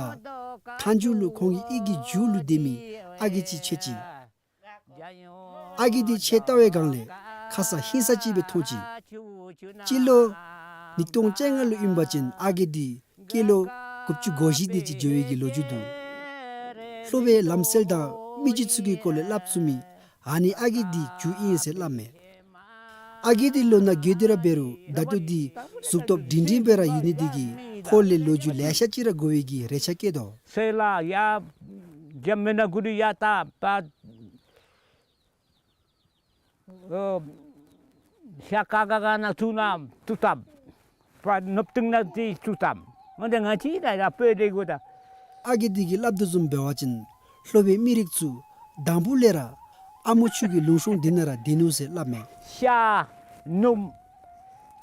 མཐའ་མཇུག་ལུ་ཁོང་གི་གཡུས་ཀྱི་མཇུག་ལུ་སྡོད་མི་ཨ་རྒས་ཅིག་མཇལ་ཅི། ཨ་རྒས་འདི་ཕྱད་བལྟ་བའི་སྒང་ལས་ཁ་ས་ཧིང་ས་ཅིག་སྦེ་མཐོང་ཅི། སྤྱི་ལོ་ཉིས་སྟོང་བཅོ་ལྔ་ལུ་ཨིན་པ་ཅིན་ཨ་རྒས་འདི་སྐྱེས་ལོ་དགུ་བཅུ་གོ་བཞི་དེ་ཅིག་འགྱོ་བའི་གི་ལོ་རྒྱུས་འདུག། ལྷོ་པའི་ལམ་སྲོལ་དང་མི་རྒྱུད་ཚུ་གི་སྐོར་ལས་སླབ་ཚུགས་མི་ཨ་ནི་ཨ་རྒས་འདི་མཇུག་ཨིན་ཟེར་སླབ་མས། ཨ་རྒས་འདི་ལོ་ན་རྒས་ཏེ་ར་འབད་རུང་ད་ལྟོ་འདི་གཟུགས་སྟོབས་སྒྲིང་སྒྲིང་སྦེ་ར་ཡོད་ནི་འདི་གིས་ཁོ་ལས་ལོ་རྒྱུས་ལེ་ཤ་ཅིག་ར་གོ་བའི་གི་རེ་ཆ་བསྐྱེད་དོ། སེ་ལ་ཡ་རྒྱ་མི་ནག་གུ་རི་ཡ་ད་པ་ཨོ་ཤ་ཀ་ཀ་ཀ་ན་ཐུག་ན་ཐུག་ཐབས། པ་ནུབ་སྟེང་ན་ཏེ་ཐུག་ཐབས། འོན་ཏེ་ང་བཅས་ད་ཡར་སྤོས་ཏེ་དགོ་ད། ཨ་རྒས་འདི་གིས་སླབ་དོ་བཟུམ་འབད་བ་ཅིན་ལྷོ་པའི་མི་རིགས་ཚུ་དང་པོ་ལས་ར་ཨ་མོ་ཆུ་གི་ལུང་གཤོང་འདི་ནང་ར་སྡོད་ནུག་ཟེར་སླབ་མས། ཤ་ནུབ་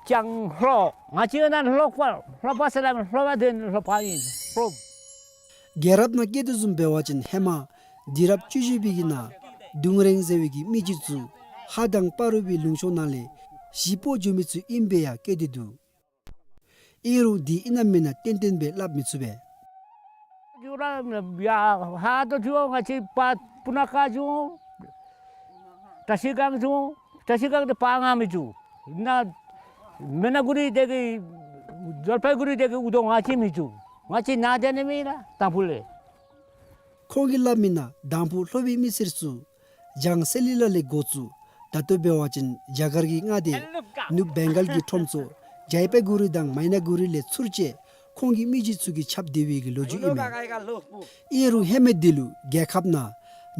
ལྕང་ལྷོ། ང་བཅས་ནཱ་ལྷོ་པ་ལྷོ་པ་ཟེར་སླབ་མས། ལྷོ་པ་འདི་ལྷོ་པ་ཨིན་ལྷོ། རྒྱལ་རབས་ནང་བཀོད་དོ་བཟུམ་འབད་བ་ཅིན་ཧེ་མ་དུས་རབས་བཅུ་བཞི་པའི་གི་ནང་ལྡུམ་ར་ཟེར་བའི་གི་མི་རྒྱུད་ཚུ་ཧ་དང་སྤ་རོ་པའི་ལུང་གཤོང་ནང་ལས་གཞིས་སྤོ་འགྱོ་མི་ཚུ་ཨིན་པའི་ཡང་བཀོད་དེ་འདུག། ཨིན་རུང་འདི་ཨིན་ན་མེན་ན་ཏན་ཏན་སྦེ་སླབ་མི་ཚུགས་པས། ཡ་ཧ་ཏོ་ཅུ་ང་བཅས་པ་སྤུ་ན་ཁ་ཅུ་བཀྲ་ཤིས་སྒང་ཅུ་བཀྲ་ཤིས་སྒང་དེ་པ་ང་མི་ཅུ་ན་མེ་ན་གུ་རི་དེ་གི་ཇོལ་པའི་གུ་རི་དེ་གི་འུ་དོ་ང་བཅས་མི་ཅུ་ང་བཅས་ན་དེ་ནི་མེན་ན་དང་ཕུ་ལས། ཁོང་གིས་སླབ་མི་ནང་དང་ཕུ་ལྷོ་པའི་མི་སེར་ཚུ་ལྗང་སེ་ལི་ལ་ལས་འགོ་བཙུགས་ད་ལྟོ་འབད་བ་ཅིན་རྒྱ་གར་གྱི་མངའ་སྡེ་ནུབ་བེང་གཱལ་གྱི་ཁྲོམ་ཚོ་ཇལ་པའི་གུ་རི་དང་མའི་ན་གུ་རི་ལས་ཚུར་བཅད་ཁོང་གི་མི་རྗེ་ཚུ་གིས་ཁྱབ་སྡོད་པའི་གི་ལོ་རྒྱུས་ཨིན་མས། ཨིན་རུང་ཧེ་མ་འདི་ལུ་རྒྱལ་ཁབ་ནང་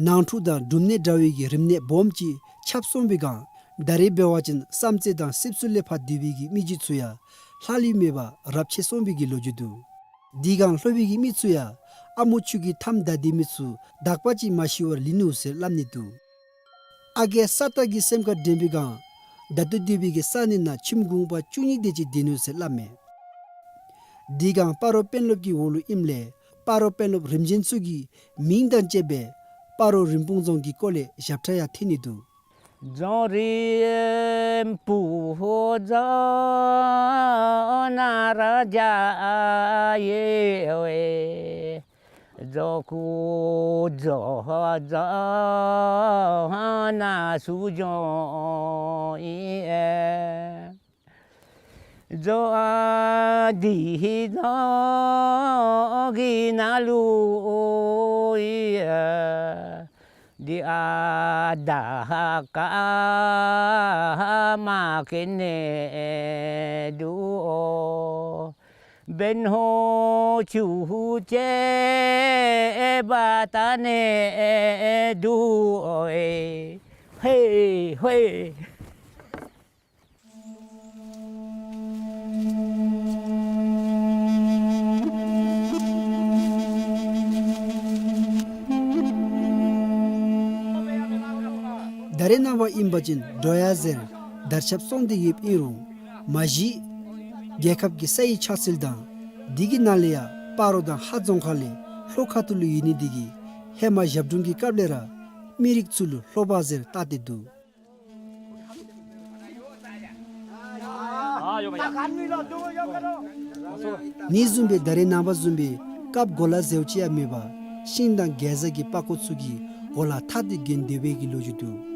ནང་འཁྲུག་དང་འབྲུམ་ནད་འདྲ་བའི་གི་རིམས་ནད་སྦོམ་ཅིག་ཁྱབ་སོང་བའི་སྒང་ད་རེས་འབད་བ་ཅིན་བསམ་རྩེ་དང་སྲིབ་སུ་ལས་ཕར་སྡོད་པའི་གི་མི་རྗེ་ཚུ་ཡང་ལྷག་ལུས་མེད་པར་རབས་ཆད་སོང་བའི་གི་ལོ་རྒྱུས་འདུག། དེ་སྒང་ལྷོ་པའི་གི་མི་ཚུ་ཡང་ཨ་མོ་ཆུ་གི་མཐའམ་བདའ་སྡོད་མི་ཚུ་དག་པ་ཅིག་མ་ཤི་བར་ལུས་ནུག་ཟེར་སླབ་ནི་འདུག། ཨ་རྒས་ས་སྟག་གི་སེམས་ཁར་དྲན་པའི་སྒང་ད་ལྟོ་སྡོད་པའི་གི་ས་གནས་ནང་ཁྱིམ་གུང་པ་བཅུ་གཉིས་དེ་ཅིག་སྡོད་ནུག་ཟེར་སླབ་མས། དེ་སྒང་སྤ་རོ་དཔོན་སློབ་ཀྱི་འོག་ལུ་ཨིནམ་ལས་སྤ་རོ་དཔོན་སློབ་རིམ་བྱོན་ཚུ་གི་མིང་དང་བཅས་པའི་སྤ་རོ་རིན་སྤུངས་རྫོང་གི་སྐོར་ལས་ཞབས་ཁྲ་ཡང་ཐོན་ནི་འདུག། རྫོང་རིན་སྤུངས་རྫོང་ན་ར་རྒྱ་ཡེ་བའི། རྫོང་ཀུ་རྫོང་རྫོང་ན་སུ་རྫོང་ཨིན། རྫོང་འདི་རྫོང་གི་ནང་ལུ་ཨིན། འདི་ཨ་དར་དཀར་མ་སྐྱེས་ནས་འདུག། བན་ཧོ་ཆུ་སྐྱེས་པ་ད་ནས་འདུག། ཧེ་ཧེ། ད་རེས་ནངས་པ་ཨིན་པ་ཅིན་འགྲོ་ཡ་ཟེར་དར་ཁྱབ་སོང་སྟེ་ཡོདཔ་ཨིན་རུང་མ་གཞི་རྒྱལ་ཁབ་ཀྱི་ས་ཡི་ཆགས་ཚུལ་དང་དེ་གི་ནང་ལས་ཡང་སྤ་རོ་དང་ཧཱ་རྫོང་ཁག་ལས་ལྷོ་ཁ་ཐུག་ལུ་ཡོད་ནི་དེ་གིས་ཧེ་མ་ཞབས་དྲུང་གི་སྐབས་ལས་ར་མི་རིགས་ཚུ་ལུ་ལྷོ་པ་ཟེར་བཏགས་ཏེ་འདུག། ཨ་ཡོད་པ་ཡ། ནི་བཟུམ་སྦེ་ད་རེས་ནངས་པ་བཟུམ་སྦེ་སྐབས་གོ་ལ་ཟེརཝ་ཅིག་ཡང་མེད་པར་ཤིང་དང་གེ་ཛ་གི་པགས་ཀོ་ཚུ་གིས་གོ་ལ་ཐག་ཏུ་བརྒྱན་སྡོད་པའི་གི་ལོ་རྒྱུས་འདུག།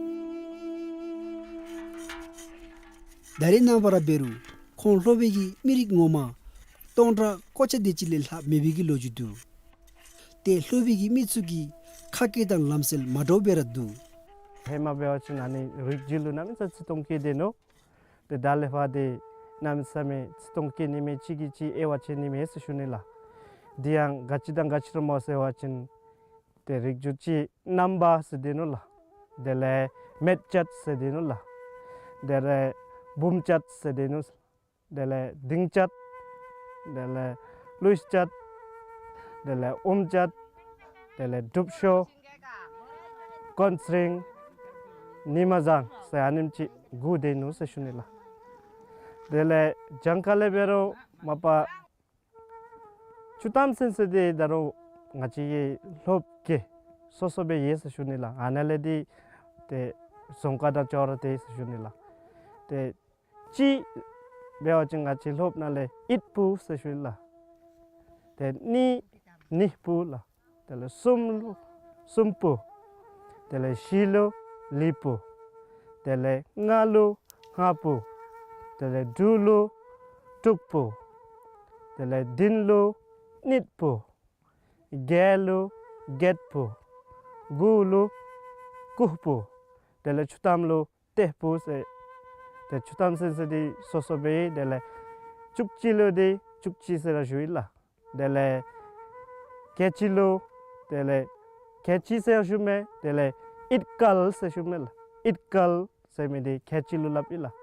ད་རེས་ནངས་པ་ར་འབད་རུང་ཁོང་ལྷོ་པའི་གི་མི་རིགས་ངོ་མ་སྟོང་ཕྲག་ཀོ་ཅ་དེ་ཅིག་ལས་ལྷག་མེད་པའི་གི་ལོ་རྒྱུས་འདུག། ཏེ་ལྷོ་པའི་གི་མི་ཚུ་གི་ཁ་སྐད་དང་ལམ་སྲོལ་མ་འདྲཝ་སྦེ་ར་འདུག། ཧེ་མ་འབད་བ་ཅིན་ཨ་ནི་རིགས་རྒྱུད་ལུ་གནམ་མེད་ས་མེད་ཚིག་སྟོང་སྐྱེ་སྡོད་ནུག། ཏེ་ད་ལས་ཕར་ཏེ་གནམ་མེད་ས་མེད་ཚིག་སྟོང་སྐྱེ་ནི་མས། གཅིག་གིས་གཅིག་དབྱེ་བ་ཕྱེ་ནི་མས་ཟེར་ཞུ་ནི་ལགས། དེ་ཡང་ག་ཅི་དང་ག་ཅི་ར་སྨོ་ཟེར་བ་ཅིན་ཏེ་རིགས་རྒྱུད་གཅིག་རྣམ་པ་ཟེར་སྡོད་ནུག་ལགས། དེ་ལས་སྨད་བཅད་ཟེར་སྡོད་ནུག་ལགས། དེ་ལས་འབུམ་བཅད་ཟེར་སྡོད་ནུག། དེ་ལས་ལྡིང་བཅད། དེ་ལས་ཀླུ་བཅད། དེ་ལས་ཨུམ་བཅད། དེ་ལས་སྒྲུབ་ཤོ། ཀོན་སྲིང་། ཉི་མ་བཟང་ཟེར་ཨ་ནེམ་ཅིག་དགུ་སྡོད་ནུག་ཟེར་ཞུ་ནི་ལགས། དེ་ལས་གྱངས་ཁ་ལས་འབད་རུང་མ་པ་བཅུ་ཐམ་ཟེར་ཟེར་ཏེ་ད་རུང་ང་བཅས་ཀྱི་ལྷོ་པ་གི་སོ་སོ་སྦེ་ཡོད་ཟེར་ཞུ་ནི་ལགས། ཨ་ནཱ་ལས་འདི་ཏེ་རྫོང་ཁག་དང་ཅོག་ར་འཐདཔ་ཟེར་ཞུ་ནི་ལགས། ཏེ་གཅིག་འབད་བ་ཅིན་ང་བཅས་ལྷོ་པ་ནང་ལས་ཨིད་སྤུ་ཟེར་ཞུ་ནི་ལགས། ཏེ་གཉིས་ནི་སྤུ་ལགས། དེ་ལས་གསུམ་ལུ་གསུམ་སྤུ། དེ་ལས་བཞི་ལུ་ལི་སྤུ། དེ་ལས་ལྔ་ལུ་ལྔ་སྤུ། དེ་ལས་དྲུག་ལུ་དྲུག་སྤུ། དེ་ལས་བདུན་ལུ་བདུན་སྤུ། བརྒྱད་ལུ་བརྒྱད་སྤུ། དགུ་ལུ་དགུ་སྤུ། དེ་ལས་བཅུ་ཐམ་ལུ་ཏེ་སྤུ་ཟེར། ཏེ་བཅུ་ཐམ་ཟེར་ཟེར་འདི་སོ་སོ་སྦེ། དེ་ལས་བཅུ་གཅིག་ལུ་འདི་བཅུ་གཅིག་ཟེར་ར་ཞུ་ཡི་ལགས། དེ་ལས་ཁལ་གཅིག་ལུ་དེ་ལས་ཁལ་གཅིག་ཟེར་ཞུ་མས། དེ་ལས་ཨིད་སྐལ་ཟེར་ཞུ་མས་ལགས། ཨིད་སྐལ་ཟེར་མི་འདི་ཁལ་གཅིག་ལུ་སླབ་ཨིན་ལགས།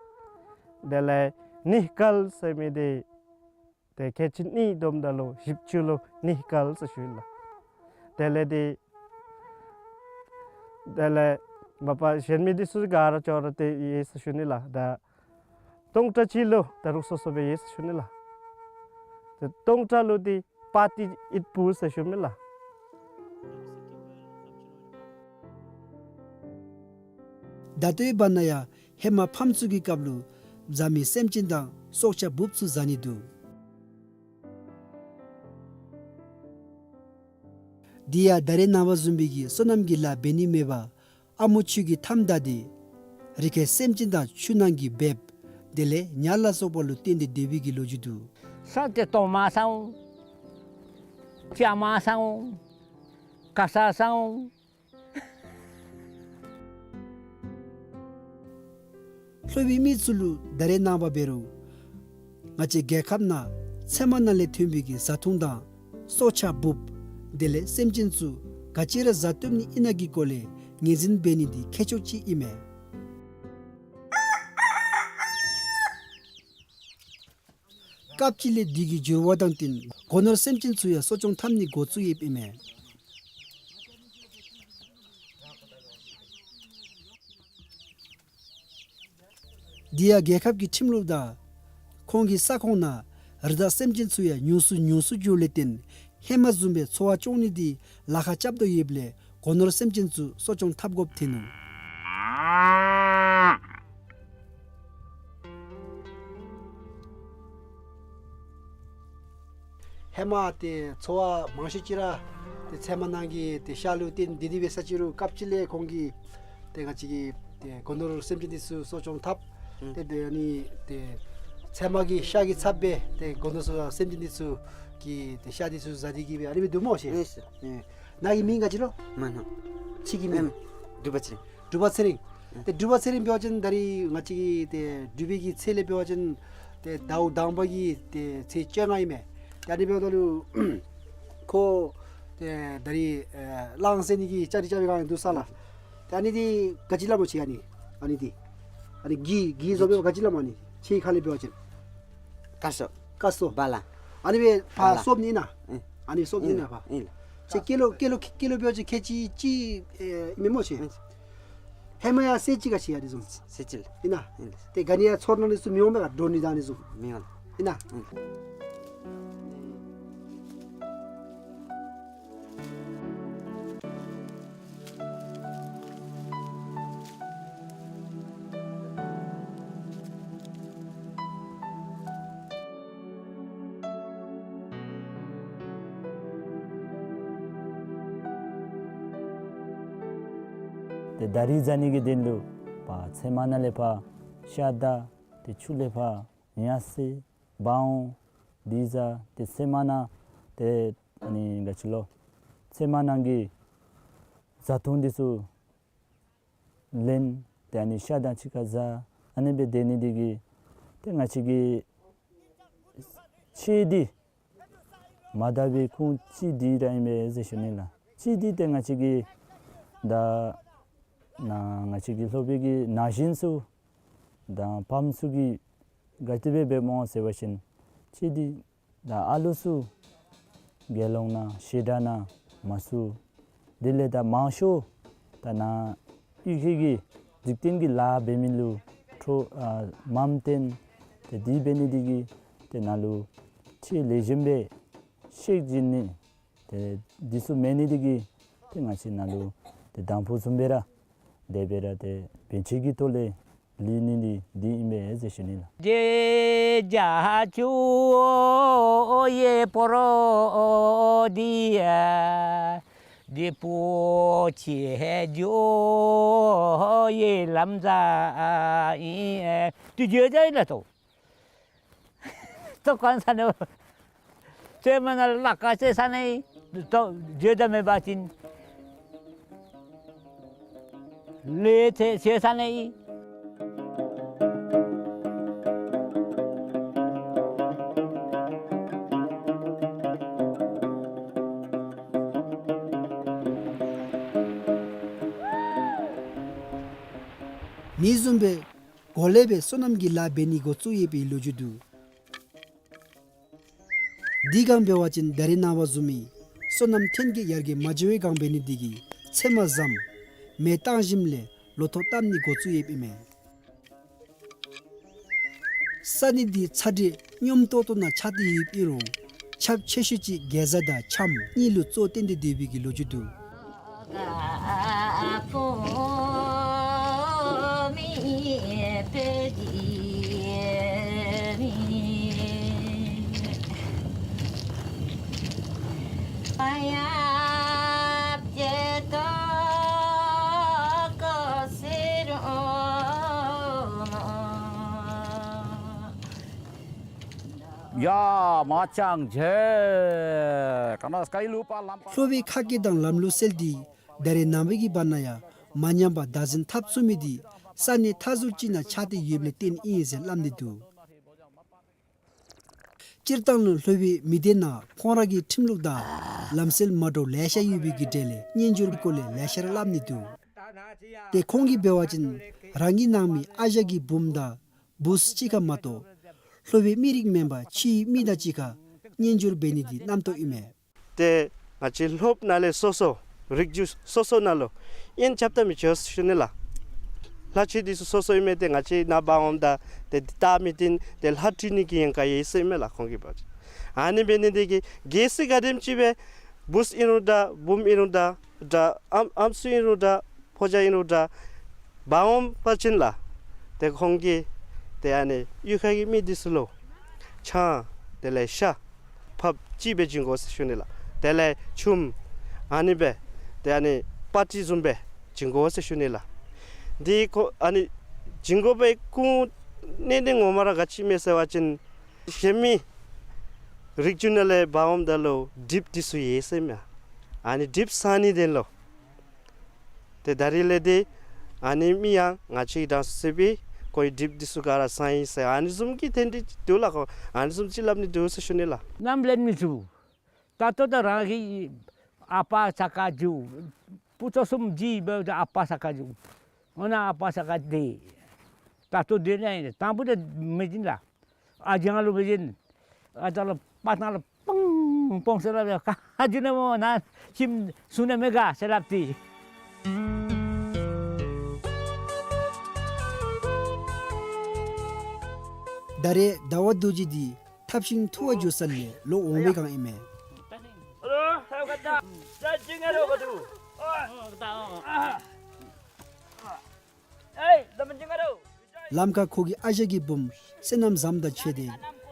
དེ་ལས་ཉིས་སྐལ་ཟེར་མི་འདི་ཏེ་ཁལ་གཅིག་གཉིས་བསྡོམ་ད་ལུ་བཞི་བཅུ་ལུ་ཉིས་སྐལ་ཟེར་ཞུ་ཡི་ལགས། དེ་ལས་འདི་དེ་ལས་མ་པ་གཞན་མི་འདི་ཚུ་ག་ར་ཅོག་ར་འཐདཔ་ཡོད་ཟེར་ཞུ་ནི་ལགས། ད་སྟོང་ཕྲག་གཅིག་ལུ་ད་རུང་སོ་སོ་སྦེ་ཡོད་ཟེར་ཞུ་ནི་ལགས། ཏེ་སྟོང་ཕྲག་ལུ་འདི་པ་ཏི་ཨིད་སྤུ་ཟེར་ཞུ་མི་ལགས། ད་ལྟོའི་བར་ན་ཡང་ཧེ་མ་ཕམ་ཚུ་གི་སྐབས་ལུ་བཟའ་མི་སེམས་ཅན་དང་སྲོག་ཆགས་འབུཔ་ཚུ་བཟའ་ནི་འདུག། དེ་ཡང་ད་རེས་ནངས་པ་བཟུམ་སྦེ་གི་སོ་ནམ་གྱི་ལཱ་འབད་ནི་མེད་པར་ཨ་མོ་ཆུ་གིས་མཐའམ་བདའ་སྟེ་རི་ཁའི་སེམས་ཅན་དང་ཆུ་ནང་གི་འབེབས་དེ་ལས་ཉ་ལ་སོགས་པ་ལུ་བརྟེན་ཏེ་སྡོད་པའི་གི་ལོ་རྒྱུས་འདུག། ས་དེ་དོ་མ་སང་འོང་། ཅ་མ་སང་འོང་། ག་ས་སང་འོང་། ལྷོ་པའི་མི་ཚུ་ལུ་ད་རེས་ནངས་པ་འབད་རུང་ང་བཅས་རྒྱལ་ཁབ་ནང་ཚལ་མ་ནང་ལས་ཐོན་པའི་གི་བཟའ་འཐུང་དང་སྲོག་ཆགས་འབུཔ་དེ་ལས་སེམས་ཅན་ཚུ་ག་ཅི་ར་བཟའ་བཏུབ་ནི་ཨིན་ན་གི་སྐོར་ལས་ངོས་འཛིན་འབད་ནི་འདི་ཁྱད་ཆོས་ཅིག་ཨིན་མས། སྐབས་ཅིག་ལས་དུས་ཀྱི་འགྱུར་བ་དང་བསྟུན་སྒོ་ནོར་སེམས་ཅན་ཚུ་ཡང་གསོ་སྐྱོང་འཐབ་ནི་འགོ་བཙུགས་ཡོདཔ་ཨིན་མས། དེ་ཡང་རྒྱལ་ཁབ་ཀྱི་ཁྲིམས་ལུགས་དང་ཁོང་གི་ས་ཁོངས་ནང་རི་དྭགས་སེམས་ཅན་ཚུ་ཡང་ཉུང་སུ་ཉུང་སུ་འགྱོཝ་ལས་བརྟེན་ཧེ་མ་བཟུམ་སྦེ་འཚོ་བ་སྐྱོང་ནི་འདི་ལཱ་ཁག་རྐྱབ་དོ་ཡོདཔ་ལས་སྒོ་ནོར་སེམས་ཅན་ཚུ་གསོ་སྐྱོང་འཐབ་དགོཔ་ཐོན་ནུག། ཧེ་མ་ཏེ་འཚོ་བ་མང་ཤོས་ཅིག་ར་ཏེ་ཚལ་མ་ནང་གི་ཏེ་ཤ་ལུ་བརྟེན་ཏེ་སྡོད་པའི་ས་ཅིག་རུང་སྐབས་ཅིག་ལས་ཁོང་གིས་ཏེ་ང་བཅས་ཀྱི་ཏེ་སྒོ་ནོར་སེམས་ཅན་འདི་ཚུ་གསོ་སྐྱོང་འཐབ། ཨུམ། ཏེ་ཏེ་ཨ་ནི་ཏེ་ཚལ་མ་གི་ཤ་གིས་ཚབ་སྦེ་ཏེ་སྒོ་ནོར་སེམས་ཅན་འདི་ཚུ་གི་ཏེ་ཤ་འདི་ཚུ་བཟའ་སྟེ་གི་སྦེ་ཨ་ནི་སྦེ་འདུག་སྨོ་ཤེ། ཨིན་ཟེར། ཨེ་ནཱ་གི་མིང་ག་ཅི་ལོ། མ་ན། ཁྱོད་ཀྱི་མིང་། ཨེམ། འབྲུག་པ་ཚེ་རིང་། འབྲུག་པ་ཚེ་རིང་། ཨེ། ཏེ་འབྲུག་པ་ཚེ་རིང་འབད་བ་ཅིན་ད་རིས་ང་བཅས་ཀྱི་ཏེ་འབྲུག་པའི་གི་ཚལ་ལས་འབད་བ་ཅིན་ཏེ་ཟླཝ་དང་པ་གི་ཏེ་ཚེས་བཅོ་ལྔ་ཨིན་མས། ཏེ་ཨ་ནི་འབདཝ་ད་ལུ་ཁོ་ཏེ་ད་རིས་ཨེ་གླང་བསད་ནི་གི་བཅའ་སྒྲིག་རྐྱབ་པའི་སྒང་འདུག་ས་ལགས། ཏེ་ཨ་ནི་འདི་ག་ཅི་སླབ་སྨོ་ཁྱོད་ཨ་ནི། ཨ་ནི་འདི་ཨ་ནི་གི་གི་བཟོ་སྦེ་ག་ཅི་སླབ་སྨོ་ཨ་ནི་ཁྱོད་ཁ་ལས་འབད་བ་ཅིན། ཀ་སོ། ཀ་སོ། བ་ལ། ཨ་ནི་སྦེ་ཕར་བ་ལ། སོབ་ནི་ཨིན་ན། ཨེ། ཨ་ནི་སོབ་ནི་ཨིན་ན་ཨིན་ལགས། ཕར། ཨིན་ལགས། ཁྱོད་སྐྱེས་ལོ་སྐྱེས་ལོ་འབད་བ་ཅིན་ཁལ་གཅིག་གཅིག་ཨེ་ཨིན་མས་སྨོ་ཁྱོད། ཨིན། ཧེ་མ་ཡང་སེར་ཅིག་ག་ཅི་ཡང་འདི་བཟུམ། སེར་ཅིག་ལགས། ཨིན་ན། ཨིན་ལགས། ཏེ་ག་ནི་ཡང་ཚོར་སྣང་འདི་ཚུ་མི་འོང་པས་ག། འདྲོག་ནི་དང་འདི་ཚུ། མི་འོང་། ཨིན་ན། ཨིན་ལགས། ཏེ་ད་རིས་བཟའ་ནི་གི་དོན་ལུ་ཕར་ཚལ་མ་ནང་ལས་ཕར་ཤ་བདའ། ཏེ་ཆུ་ལས་ཕར་ཉ་བསད། འབག་འོང་། འདི་བཟའ། ཏེ་ཚལ་མ་ནང་ཏེ་ཨ་ནི་ག་ཅི་ལོ། ཚལ་མ་ནང་གི་བཟའ་འཐུང་འདི་ཚུ་ལེན། ཏེ་ཨ་ནི་ཤ་དང་གཅིག་ཁར་བཟའ། ཨ་ནི་སྦེ་སྡོད་ནི་འདི་གིས་ཏེ་ང་བཅས་ཀྱི་ཆོས་འདི་མ་དག་པའི་ཁུངས་ཅིག་འདི་ར་ཨིན་པས་ཟེར་ཞུ་ནི་ལགས། ཆོས་འདི་ཏེ་ང་བཅས་ཀྱི་ད་ནཱ་ང་བཅས་ཀྱི་ལྷོ་པའི་གི་ན་གཞོན་ཚུ་དང་ཕམ་ཚུ་གིས་ག་དེ་སྦེ་འབདཝ་སྨོ་ཟེར་བ་ཅིན་ཆོས་འདི་ད་ཨ་ལུ་ཚུ་དགེ་སློང་ནང་བཤད་གྲྭ་ནང་མ་ཚུད། དེ་ལས་ད་མང་ཤོས་ད་ནཱ་གཡུས་ཁའི་གི་འཇིག་རྟེན་གྱི་ལཱ་འབད་མི་ལུ་འཕྲོ་ཨ་མམ་བཏོན། ཏེ་དེ་འབད་ནི་འདི་གིས་ཏེ་ནཱ་ལུ་ཆོས་ལེགས་ཤོམ་སྦེ་ཤེས་བྱིན་ནི་ཏེ་འདི་ཚུ་མེད་ནི་འདི་གིས་ཏེ་ང་བཅས་ནཱ་ལུ་ཏེ་དང་ཕུ་བཟུམ་སྦེ་ར་དེ་སྦེ་ར་ཏེ་བན་ཆོས་ཀྱི་ཐོག་ལས་ལུས་ནི་འདི་འདི་ཨིན་པས་ཟེར་ཞུ་ནི་ལགས། ཏེ་ག་ས་ནི་ཚལ་མ་ནང་ལཱ་ག་ཅི་ས་ནི་ཏེ་འགྱོ་ད་མེད་པ་ཅིན་ལས་ཏེ་ཅི་ས་ནི། མི་བཟུམ་སྦེ་གོ་ལེ་སྦེ་སོ་ནམ་གྱི་ལཱ་འབད་ནི་འགོ་བཙུགས་ཡོད་པའི་ལོ་རྒྱུས་འདུག། དེ་སྒང་འབད་བ་ཅིན་ད་རེས་ནངས་པ་བཟུམ་མའི་སོ་ནམ་ཐོན་སྐྱེད་ཡར་རྒྱས་མ་འགྱོ་བའི་སྒང་འབད་ནི་འདི་གིས་ཚལ་མ་བཟའམ་མེ་བཏང་ཞིནམ་ལས་ལོ་ཐོག་བཏབ་ནི་འགོ་བཙུགས་ཡོདཔ་ཨིན་མས། ས་གནས་འདི་ཚ་དྲོད་སྙོམས་ཏོག་ཏོ་ནང་ཆགས་ཏེ་ཡོདཔ་ཨིན་རུང་ཁྱབ་ཆེ་ཤོས་ཅིག་གེ་ཛ་དང་ཁྱམས་གཉིས་ལུ་གཙོ་བོ་བཏོན་ཏེ་སྡོད་པའི་གི་ལོ་རྒྱུས་འདུག། ཡ་མ་ཅང་ཇེ་ཀ་ན་སྐྱེ་ལུ་པ་ལམ་པ། ལྷོ་པའི་ཁ་སྐད་དང་ལམ་ལུགས་སྲོལ་འདི་ད་རེས་ནངས་པ་གི་བར་ན་ཡང་མ་ཉམས་པར་བདག་འཛིན་འཐབ་ཚུགས་མི་འདི་ས་གནས་མཐའ་ཟུར་ཅིག་ནང་ཆགས་ཏེ་ཡོདཔ་ལས་བརྟེན་ཨིན་ཟེར་སླབ་ནི་འདུག། སྤྱིར་བཏང་ལུ་ལྷོ་པའི་མི་སྡེ་ནང་ཁོང་ར་གི་ཁྲིམས་ལུགས་དང་ལམ་སྲོལ་མ་འདྲཝ་ལེ་ཤ་ཡོད་པའི་གི་གྲས་ལས་གཉེན་སྦྱོར་གྱི་སྐོར་ལས་ལེ་ཤ་ར་སླབ་ནི་འདུག། ཏེ་ཁོང་གིས་འབད་བ་ཅིན་རང་གི་ནང་མི་ཨ་ཞང་གི་བུམོ་དང་བུཚ་གཅིག་ཁར་མ་གཏོགས་ལྷོ་པའི་མི་རིགས་མེན་པར་ཕྱིའི་མི་དང་གཅིག་ཁར་གཉེན་སྦྱོར་འབད་ནི་འདི་རྣམ་རྟོག་ཨིན་མས། ཏེ་ང་བཅས་ལྷོ་པ་ནང་ལས་སོ་སོ་རིགས་རྒྱུད་སོ་སོ་ནང་ལུ་གཉེན་རྐྱབ་ད་མི་ཆོག་ཟེར་ཞུ་ནི་ལགས། ལྷ་ཆོས་འདི་ཚུ་སོ་སོ་ཨིན་མས། ཏེ་ང་བཅས་ནཱ་འབག་འོངམ་ད་ཏེ་འདི་ལྟ་མི་བཏུབ། ཏེ་ལྷ་བྲི་ནི་གི་ཉེན་ཁ་ཡོད་ཟེར་ཨིན་མས་ལགས་ཁོང་གིས་འབད་བ་ཅིན། ཨ་ནི་འབད་ནི་འདི་གིས་གལ་སྲིད་ག་དེམ་ཅིག་སྦེ་བུཚ་ཨིན་རུང་འདྲ་བུམོ་ཨིན་རུང་འདྲ་འདྲ་ཨམ་ཨམ་སྲུ་ཨིན་རུང་འདྲ་ཕོ་རྒྱས་ཨིན་རུང་འདྲ་འབག་འོང་པ་ཅིན་ལགས། ཏེ་ཁོང་གིས་ཏེ་ཨ་ནི་གཡུས་ཁ་གི་མི་འདི་ཚུ་ལུ་ཆང་དེ་ལས་ཤ་ཕགཔ་ཅིག་སྦེ་བྱིན་དགོ་ཟེར་ཞུ་ནི་ལགས། དེ་ལས་ཆུམ་ཨ་ནི་སྦེ་ཏེ་ཨ་ནི་པ་ཏི་བཟུམ་སྦེ་བྱིན་དགོ་ཟེར་ཞུ་ནི་ལགས། འདི་ཁོ་ཨ་ནི་བྱིན་དགོ་པའི་སྐུ་གནད་དོན་ངོ་མ་ར་ག་ཅི་ཨིན་མས་ཟེར་བ་ཅིན་གཞན་མི་རིགས་རྒྱུད་ནང་ལས་འབག་འོངམ་ད་ལུ་གྲིབ་འདི་ཚུ་ཡོད་ཟེར་ཨིན་མས། ཨ་ནི་གྲིབ་སངས་ནིའི་དོན་ལུ། ཏེ་ད་རིས་ལས་ཏེ་ཨ་ནི་མི་ཡང་ང་བཅས་ཀྱི་དྲང་སྲོང་ཟེར་བའི་ཁོ་གི་གྲིབ་འདི་ཚུ་ག་ར་སངས་ཡི་ཟེར་ཨ་ནི་བཟུམ་གྱི་རྟེན་འབྲེལ་འདུག་ལགས། ཁོ་ཨ་ནི་བཟུམ་ཅིག་སླབ་ནི་འདུག་ཟེར་ཞུ་ནི་ལགས། ནམ་ལེན་མི་ཚུགས། ད་ལྟོ་ད་རང་གི་ཨ་པ་ས་ཀ་འགྱོ། བུ་ཚ་གསུམ་གྱི་འབདཝ་ད་ཨ་པ་ས་ཀ་འགྱོ། འོ་ན་ཨ་པ་ས་ཀ་དེ་ད་ལྟོ་དེ་ནས་དང་པོ་དེ་མི་འཛིན་ལགས། ཨ་ཅང་ལུ་མི་འཛིན། ཨ་ཅང་ལུ་པ་ཏང་ལུ་པང་པང་ཟེར་སླབ་ཡ་ག་ཨ་ཅང་ནི་མོ་ན་ཁྱིམ་སོང་ནི་མེད་ག་ཟེར་སླབ་སྟེ། ད་རེས་ཟླ་བ་རྡོ་རྗེ་འདི་ཐབས་ཤིང་འཐུ་བར་འགྱོ་ས་ལས་ལོ་འོང་བའི་སྒང་ཨིན་མས། ལམ་ཁར་ཁོ་གི་ཨ་ཞང་གི་བུམོ་བསོད་ནམས་བཟངམོ་དང་ཕྱད་དེ་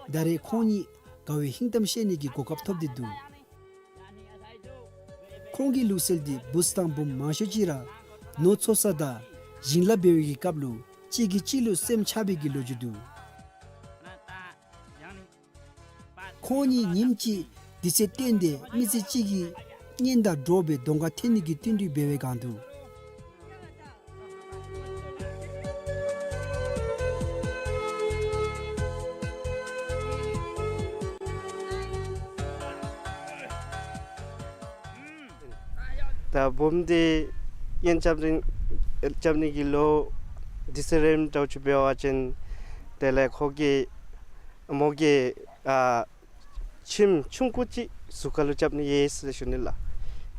ད་རེས་ཁོང་གཉིས་དགའ་བའི་ཧིང་གཏམ་བཤད་ནི་གི་གོ་སྐབས་ཐོབ་སྟེ་འདུག། ཁོང་གི་ལུགས་སྲོལ་འདི་བུཚ་དང་བུམོ་མང་ཤོས་ཅིག་ར་ནོར་འཚོ་ས་དང་བྱིན་རླབས་འབད་བའི་གི་སྐབས་ལུ་གཅིག་གིས་གཅིག་ལུ་སེམས་ཆགས་པའི་གི་ལོ་རྒྱུས་འདུག། ཁོང་གཉིས་ཉིནམ་གཅིག་དུས་ཚོད་བཏོན་ཏེ་མི་ཚེ་གཅིག་གི་གཉེན་དང་འགྲོགས་སྦེ་གདོང་ཁར་ཐོན་ནི་གི་བསྟུན་གྲོས་འབད་བའི་སྒང་དུ། ད་བུམོ་འདི་གཉེན་རྐྱབ་ནི་རྐྱབ་ནི་གི་ལོ་དུས་ཚོད་རནམ་འདྲཝ་ཅིག་འབད་བ་ཅིན་དེ་ལས་ཁོ་གིས་མོ་གིས་ཨ་ཁྱིམ་ཆུང་ཀུ་ཅིག་གཟུགས་ཁར་ལུ་རྐྱབ་ནི་ཡོད་ཟེར་ཞུ་ནི་ལགས།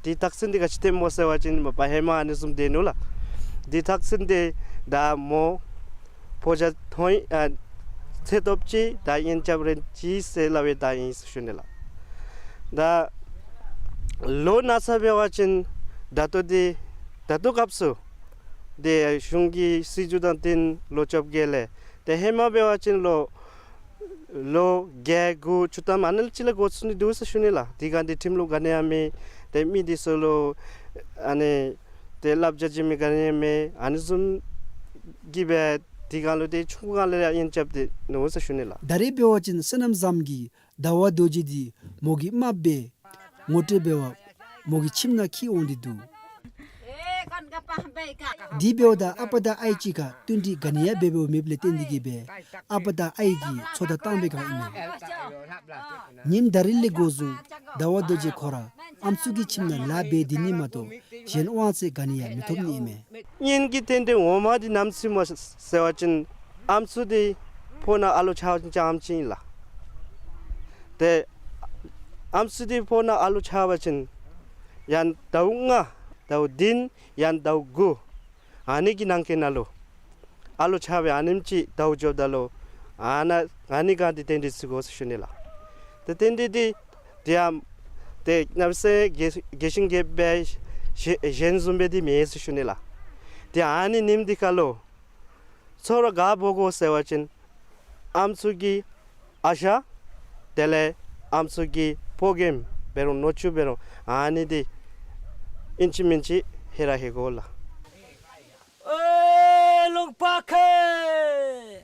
དེའི་རྟགས་མཚན་འདི་ག་ཅི་སྟོནམ་སྨོ་ཟེར་བ་ཅིན་མ་པ་ཧེ་མ་ཨ་ནི་བཟུམ་སྡོད་ནུག་ལགས། དེའི་རྟགས་མཚན་འདི་ད་མོ་ཕོ་རྒྱས་མཐོང་ཡི་ཨ་ཚེ་སྟོབས་ཅིག་ད་གཉེན་རྐྱབ་རན་ཅི་ཟེར་སླབ་པའི་རྟགས་ཨིན་ཟེར་ཞུ་ནི་ལགས། ད་ལོ་ན་ཚ་འབད་བ་ཅིན་ད་ལྟོ་འདི་ད་ལྟོ་སྐབས་སུ་འདི་གཞུང་གི་སྲིད་བྱུས་དང་བསྟུན་ལོ་བཅོ་བརྒྱད་ལས་ཏེ་ཧེ་མ་འབད་བ་ཅིན་ལོ་ལོ་བརྒྱད་དགུ་བཅུ་ཐམ་ཨ་ནི་ལུ་ཅིག་ལས་འགོ་བཙུགས་ནི་འདུག་ཟེར་ཞུ་ནི་ལགས། དེ་སྒང་འདི་ཁྲིམས་ལུགས་ག་ནི་ཡང་མེད། ཏེ་མི་འདི་ཚུ་ལུ་ཨ་ནི་ཏེ་བསླབ་བྱ་བྱིན་མི་ག་ནི་ཡང་མེད། ཨ་ནི་བཟུམ་གྱིས་སྦེ་དེ་སྒང་ལུ་ཏེ་ཆུང་ཀུ་སྒང་ལས་ཡང་གཉེན་རྐྱབ་སྟེ་ནུག་ཟེར་ཞུ་ནི་ལགས། ད་རེས་འབད་བ་ཅིན་བསོད་ནམས་བཟངམོ་གིས་ཟླ་བ་རྡོ་རྗེ་འདི་མོ་གི་རྨགཔ་སྦེ་ངོ་སྤྲོད་འབད་བར་མོ་གི་ཁྱིམ་ནང་འཁྱིད་འོང་སྟེ་འདུག། དེ་འབདཝ་ད་ཨ་པ་དང་ཨའི་གཅིག་ཁར་བསྟུན་གྲོས་ག་ནི་ཡང་འབད་འབདཝ་མེདཔ་ལས་བརྟེན་ཏེ་གིས་སྦེ་ཨ་པ་དང་ཨའི་གིས་ཚོད་ལྟ་བཏང་བའི་སྒང་ཨིན་མས། ཉིནམ་ད་རིས་ལས་འགོ་བཟུང་ཟླ་བ་རྡོ་རྗེ་ཁོ་ར་ཨམ་སྲུ་གི་ཁྱིམ་ནང་ལཱ་འབད་སྡོད་ནི་མ་གཏོགས་གཞན་དབང་ཚད་ག་ནི་ཡང་མི་ཐོབ་ནི་ཨིན་མས། གཉེན་གྱི་རྟེན་འབྲེལ་ངོ་མ་འདི་ནམ་ཚུན་སྨོ་ཟེར་བ་ཅིན་ཨམ་སྲུ་འདི་ཕོ་ནང་ཨ་ལོ་ཆགས་པ་ཅིན་ཙམ་ཅིག་ཨིན་ལགས། ཏེ་ཨམ་སྲུ་འདི་ཕོ་ནང་ཨ་ལོ་ཆགས་པ་ཅིན་ཡང་ཟླཝ་ལྔ་ཟླཝ་བདུན་ཡང་ཟླཝ་དགུ་ཨ་ནི་གི་ནང་འཁོད་ནང་ལུ་ཨ་ལོ་ཆགས་པའི་ཨ་ནེམ་ཅིག་ཟླཝ་འགྱོཝ་ད་ལུ་ཨ་ནཱ་ཨ་ནི་སྒང་འདི་རྟེན་འབྲེལ་བརྩི་དགོ་ཟེར་ཞུ་ནི་ལགས། ཏེ་རྟེན་འབྲེལ་འདི་དེ་ཡང་ཏེ་གནམ་མེད་ས་མེད་རྒྱས་རྒྱས་ཤིང་རྒྱསཔ་སྦེ་གཞན་གཞན་བཟུམ་སྦེ་འདི་མེད་ཟེར་ཞུ་ནི་ལགས། ཏེ་ཨ་ནི་ཉིནམ་འདི་ཁར་ལུ་ཚོགས་ར་ག་འབོ་དགོ་ཟེར་བ་ཅིན་ཨམ་སྲུ་གི་ཨ་ཞང་དེ་ལས་ཨམ་སྲུ་གི་ཕོ་རྒནམ་འབད་རུང་ནུ་གཅུང་འབད་རུང་ཨ་ནི་འདི་ཨིན་ཅི་མིན་ཅི་ཧེ་ར་ཧེ་དགོ་ལགས། ཨེ་ལུང་པ་ཁེ།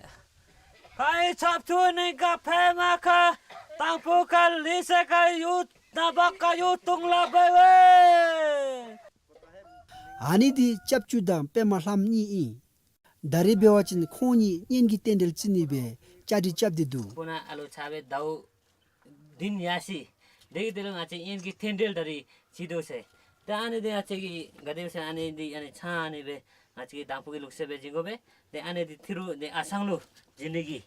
ཕའི་ཚབ་ཏུ་ནི་ག་ཕེ་མ་ཁ། དང་པོ་ཁར་ལི་སེ་ཁར་ཡུལ་ནང་པ་ཁར་ཡུལ་དུང་ལ་འབད་བས། ཨ་ནི་འདི་སྐྱབས་ཆུ་དང་པདྨ་ལྷ་མོ་གཉིས་ཨིན། ད་རེས་འབད་བ་ཅིན་ཁོང་གཉིས་གཉེན་གྱི་རྟེན་འབྲེལ་བརྩི་ནི་སྦེ་བཅའ་སྒྲིག་རྐྱབ་སྟེ་འདུག། ཁོ་ན་ཨ་ལོ་ཆ་སྦེ་ཟླཝ་བདུན་ཡར་སོ་ཡི། དེ་གི་དེ་ལུ་ང་བཅས་གཉེན་གྱི་རྟེན་འབྲེལ་ད་རེས་བརྩི་དོ་ཟེར། ད་ཨ་ནི་འདི་ང་བཅས་ཀྱིས་ག་དེ་སྦེ་ཟེར་ཨ་ནི་འདི་ཨ་ནི་ཆང་ཨ་ནི་སྦེ་ང་བཅས་ཀྱིས་དང་ཕུ་གི་ལུགས་སྲོལ་སྦེ་བྱིན་དགོ་པས། ཏེ་ཨ་ནི་འདི་ཐི་རུ་འདི་ཨ་སང་ལུ་བྱིན་ནི་གི་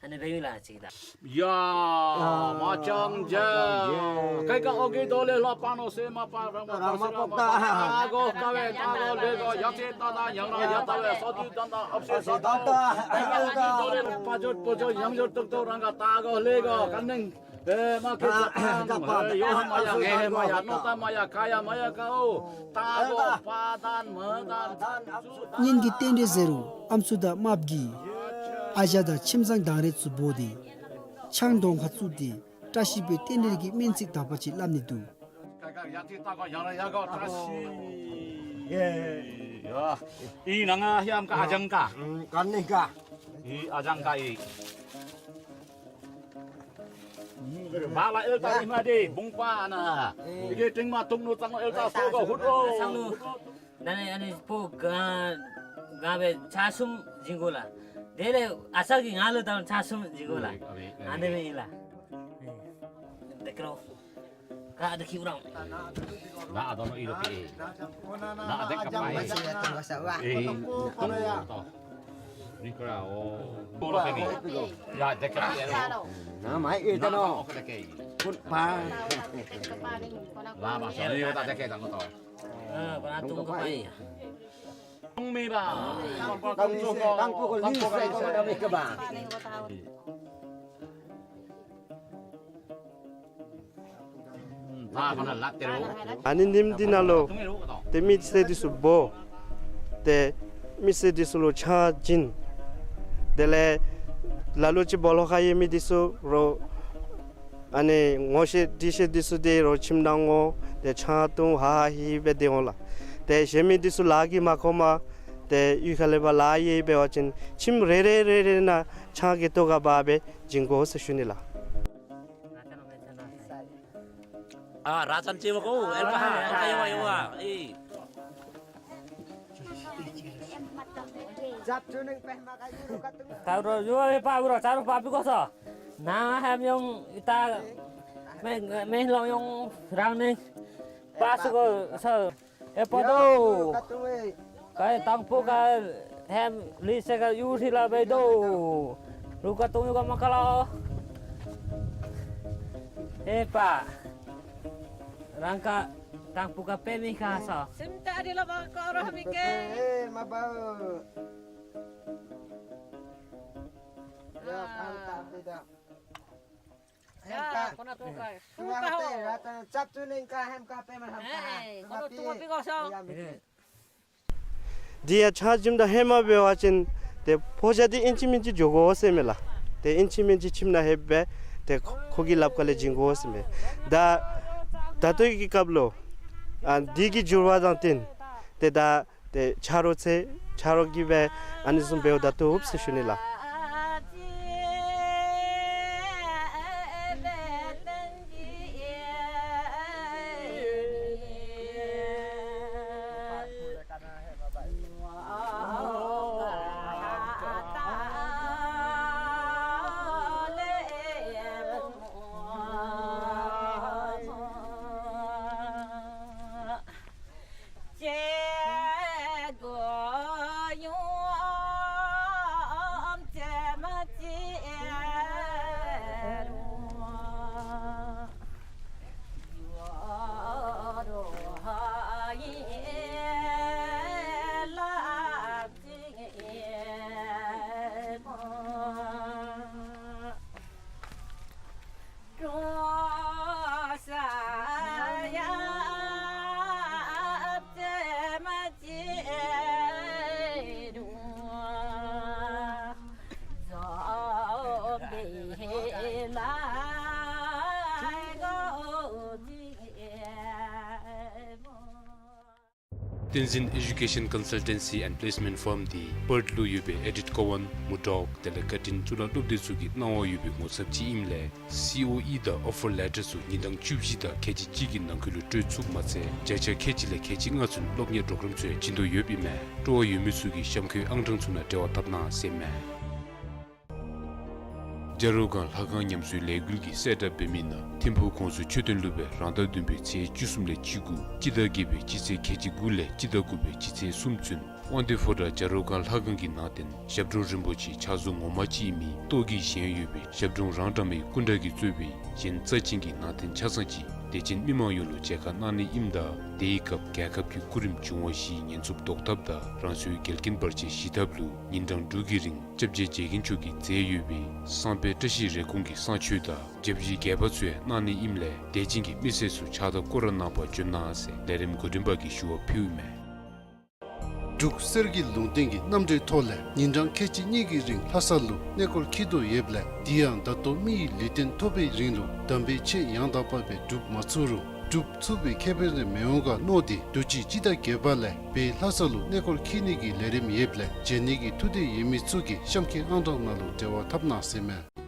ཨ་ནི་སྦེ་ཨིན་ལགས་ཅིག་ད། ཡ་མ་ཅང་ཇ། ཀའི་ཀ་ཨོ་ཀེ་དོ་ལེ་ལ་པ་ནོ་སེ་མ་པ་ར་མ་པ་སེ་ར་མ་པ། ཨ་གོ་ཀ་བེ་ཏ་གོ་ལེ་གོ་ཡ་ཅེ་ཏ་ཏ་ཡང་ན་ཡ་ཏ་བེ་སོ་ཏི་ཏ་ཏ་ཨབ་སེ་ས་ཏ། ཨོ་ཀེ་དོ་ལེ་པ་ཇོ་པོ་ཇོ་ཡང་ཇོ་ཏོག་ཏོ་རང་ག་ཏ་གོ་ལེ་གོ་ཀ་ནེང་། ཨེ་མ་ཀེ་ཨ་ས་ཏང་ཨེ་ཡོ་ཧ་མ་ཡ་ངེ་ཧེ་མ་ཡ་ནོ་ཏ་མ་ཡ་ཀ་ཡ་མ་ཡ་ཀ་ཨོ་ཏ་གོ་པ་ཏན་མ་ཏན། གཉེན་གྱི་རྟེན་འབྲེལ་ཟེར་རུང་ཨམ་སྲུ་དང་རྨགཔ་གིས་ཨ་ཞང་དང་ཁྱིམ་ཚང་དང་རེ་ཚུ་འབོ་སྟེ་ཆང་གདོང་ཁར་བཙུགས་ཏེ་བཀྲ་ཤིས་པའི་རྟེན་འབྲེལ་གྱི་སྨོན་ཚིག་དག་པ་ཅིག་སླབ་ནི་འདུག། ཡ་ཨི་ནང་ང་ཧེ་ཨམ་ཀ་ཨ་ཞང་ཀ་ཨི་ཨ་ཞང་ཀ་ཨི། བ་ལ་ཨེལ་ཏ་ཨི་མ་དེ་བུང་པ་ཨ་ན། ཨི་གེ་ཏིང་མ་ཏུང་ནུ་ཙང་ཨེལ་ཏ་སོ་ག་ཧུད་ཨོ། ད་ནི་ཨ་ནི་ཕོ་ག་ག་སྦེ་ཆ་གསུམ་བྱིན་དགོ་ལགས། དེ་ལས་ཨ་ས་གི་ང་ལུ་ད་ཆ་གསུམ་བྱིན་དགོ་ལགས། ཨ་ནི་སྦེ་ཨིན་ལགས། དེ་ཀྲོ། ཁ་ཨ་ད་ཁྱིའུ་རང་། ན་ཨ་ད་ནོ་ཨི་རོ་ཀེ། ན་ཨ་དེ་ཀ་པ་ཨེ། ཨེ། ཏོ། ནི་ཀ་ར་ཨོ། ཏོ་ལོ་ཀེ་ནི། ཡ་དེ་ཀ་ཨེ་རོ། ན་མ་ཨེ་ད་ནོ། ཀུན་པ། ལ་མ་སོ་ནི་ཡོ་ད་དེ་ཀེ་ད་ནོ་ཏོ། ཨ་ཀ་ཏུང་ཀ་པ་ཨེ། ཏུང་མི་བ། ཏུང་མི་སེ་ཏང་པོ་གོ་ལི་སེ་ཏང་པོ་གོ་ལི་སེ་ཏང་པོ་གོ་ལི་སེ། ཨ་ནི་ཉིནམ་འདི་ནང་ལུ་ཏེ་མི་སེར་འདི་ཚུ་འབོ། ཏེ་མི་སེར་འདི་ཚུ་ལུ་ཆང་བྱིན། དེ་ལས་ལ་ལུ་ཅིག་སྦོ་ལོགས་ཁར་ཡོད་མི་འདི་ཚུ་རོགས་ཨ་ནི་ངོ་ཤེས་འདྲིས་ཤེས་འདི་ཚུ་ཏེ་རོགས་ཁྱིམ་ནང་འོང་། ཏེ་ཆང་འཐུང་ཧ་ཧ་ཧི་ཧི་སྦེ་སྡོད་འོང་ལགས། ཏེ་གཞན་མི་འདི་ཚུ་ལཱ་གིས་མ་ཁོམ་པར་ཏེ་གཡུས་ཁ་ལས་ཕར་ལཱ་ཡོད་པ་ཅིན་ཁྱིམ་རེ་རེ་རེ་རེ་ནང་ཆང་གི་ཏོག་ཁར་འབག་སྦེ་བྱིན་དགོ་ཟེར་ཞུ་ནི་ལགས། ཨ་ར་ཙན་ཅེ་བ་ཀོ་ཨེལ་ཀ་ཧ་ཨེལ་ཀ་ཡོ་བ་ཡོ་བ་ཨེ། ད་རུང་ཡོ་བ་ཧེ་པ་རུང་ཙ་རུང་པ་པི་ཀོ་སོ། ནཱ་ཧེམ་ཡོང་ཨི་ཏ་མེ་མེ་ལོང་ཡོང་རང་ནི་པ་སུ་ཀོ་སོ། ཨེ་པ་དོ། ཀ་ཡེ་དང་པོ་ཀ་ཧེམ་ལི་སེ་ཀ་ཡུ་རི་ལ་བེ་དོ། རུ་ཀ་ཏུང་ཡུ་ཀ་མ་ཀ་ལོ། ཨེ་པ། རང་ཀ་དང་པོ་ཀ་པེ་མི་ཁ་སོ། སིམ་ཏ་རི་ལ་བ་ཀ་ར་མི་ཀེ། ཨེ་མ་བ། ཡ་ཁང་ཏ་པེ་ད། ཡ་ཁོ་ན་ཏོ་ཀ་ཤུ་ཀ་ཧོ། འདི་ཡང་ཆང་བྱིནམ་ད་ཧེ་མ་འབད་བ་ཅིན་ཏེ་ཕོ་རྒྱས་འདི་ཨིན་ཅི་མིན་ཅི་འགྱོ་དགོ་ཟེར་མས་ལགས། ཏེ་ཨིན་ཅི་མིན་ཅི་ཁྱིམ་ནང་ལྷོད་སྦེ་ཏེ་ཁོ་གི་ལགཔ་ཁ་ལས་བྱིན་དགོ་ཟེར་མས། ད་ད་ལྟོ་གི་སྐབས་ལུ་ཨ་འདི་གི་འགྱུར་བ་དང་བསྟུན་ཏེ་ད་ཏེ་ཆ་རོགས་ཚེ་ཆ་རོགས་ཀྱིས་སྦེ་ཨ་ནི་བཟུམ་འབདཝ་ད་བཏུབ་ཟེར་ཞུ་ནི་ལགས། Tenzin Education Consultancy and Placement Firm འདི་པརཐ་ལུ་ཡོད་པའི་ཨེ་ཌིཐ་ཀོ་ཝན་མུར་ཌོག་དེ་ལས་ཀར་ཊིན་གཙུག་ལག་སློབ་སྡེ་ཚུ་གི་གནང་བ་ཡོད་པའི་ངོ་ཚབ་ཅིག་ཨིནམ་ལས་སི་ཨོ་ཨི་དང་ཨོ་ཕར་ལེ་ཊར་ཚུ་ཉིན་གྲངས་བཅུ་བཞི་དང་ཁལ་གཅིག་གཅིག་གི་ནང་འཁོད་ལུ་སྤྲོད་ཚུགསཔ་མ་ཚད་བརྒྱ་ཆ་ཁལ་གཅིག་ལས་ཁལ་གཅིག་ལྔ་ཚུན་སློབ་གཉེར་པོརོ་གརམ་ཚུ་ཡང་བྱིན་དོ་ཡོདཔ་ཨིན་མས། སྤྲོ་བ་ཡོད་མི་ཚུ་གིས་གཤམ་འཁོད་ཨང་གྲངས་ཚུ་ནང་འབྲེལ་བ་འཐབ་གནང་ཟེར་མས། བྱ་རོག་སྒང་ལྷ་ཁང་ཉམས་གསོའི་ལས་འགུལ་གྱི་གསལ་བསྒྲགས་འབད་མི་ནང་ཐིམ་ཕུག་ཁོངས་སུ་མཆོད་རྟེན་ལུ་སྦེ་རང་ཟླ་བདུན་པའི་ཚེས་བཅུ་གསུམ་ལས་བཅུ་དགུ་སྤྱི་ཟླ་བརྒྱད་པའི་སྤྱི་ཚེས་ཁལ་གཅིག་དགུ་ལས་སྤྱི་ཟླ་དགུ་པའི་སྤྱི་ཚེས་གསུམ་ཚུན་དབང་འདུས་ཕོ་བྲང་བྱ་རོག་སྒང་ལྷ་ཁང་གི་ནང་རྟེན་ཞབས་དྲུང་རིན་པོ་ཆེ་ཕྱག་བཟོ་ངོ་མ་ཅིག་ཨིན་མི་ཏོག་གི་བཞེངས་ཡོད་པའི་ཞབས་དྲུང་རང་གྲངས་མའི་སྐུ་འདྲ་གིས་གཙོས་པའི་གཞན་རྩ་ཅན་གྱི་ནང་རྟེན་ཆ་ཚང་ཅིག་དད་ཅན་མི་མང་ཡོངས་ལུ་མཇལ་ཁ་གནང་ནི་ཨིནམ་ད་དེའི་སྐབས་རྒྱལ་ཁབ་ཀྱི་སྐུ་རིམ་བྱུང་བ་བཞིའི་ཉེན་ཚབས་བཟློག་ཐབས་དང་རང་སོའི་འགལ་རྐྱེན་བར་ཆད་ཞི་ཐབས་ལུ་ཉིན་གྲངས་དྲུག་གི་རིང་སྐྱབས་རྗེ་རྗེ་མཁན་མཆོག་གིས་མཛད་ཡོད་པའི་བསངས་དཔེ་བཀྲ་ཤིས་རེ་སྐོང་གི་བསངས་མཆོད་དང་བཅའ་བཞི་རྒྱས་པ་ཚུ་ཡང་གནང་ནི་ཨིནམ་ལས་དད་ཅན་གྱི་མི་སེར་ཚུ་ཕྱག་དང་སྐོར་ར་ནང་ཕར་འབྱོན་གནང་ཟེར་ལས་རིམ་འགོ་འདྲེན་པ་གིས་ཞུ་བ་ཕུལཝ་མས། འབྲུག་གསེར་གྱི་ལུང་བསྟན་གྱི་རྣམ་འགྲེལ་ཐོག་ལས་ཉིན་གྲངས་ཁལ་གཅིག་གཉིས་ཀྱི་རིང་ལྷ་ས་ལུ་གནས་སྐོར་འཁྱིད་དོ་ཡོདཔ་ལས་དེ་ཡང་ད་ལྟོ་མི་ཡི་ལུས་རྟེན་ཐོབ་པའི་རིང་ལུ་དམ་པའི་ཆོས་ཡང་དག་པ་སྦེ་སྒྲུབ་མ་ཚུགས་རུང་སྒྲུབ་ཚུགས་པའི་ཁེ་ཕན་རེ་མི་འོང་ག་མནོ་སྟེ་དུས་ཅི་སྤྱི་ཟླ་བརྒྱད་པ་ལས་བོད་ལྷ་ས་ལུ་གནས་སྐོར་འཁྱིད་ནི་གི་ལས་རིམ་ཡོདཔ་ལས་མཇལ་ནི་གི་ཐུགས་འདོད་ཡོད་མི་ཚུ་གིས་གཤམ་འཁོད་ཨང་གྲངས་ནང་ལུ་འབྲེལ་བ་འཐབ་གནང་ཟེར་མས།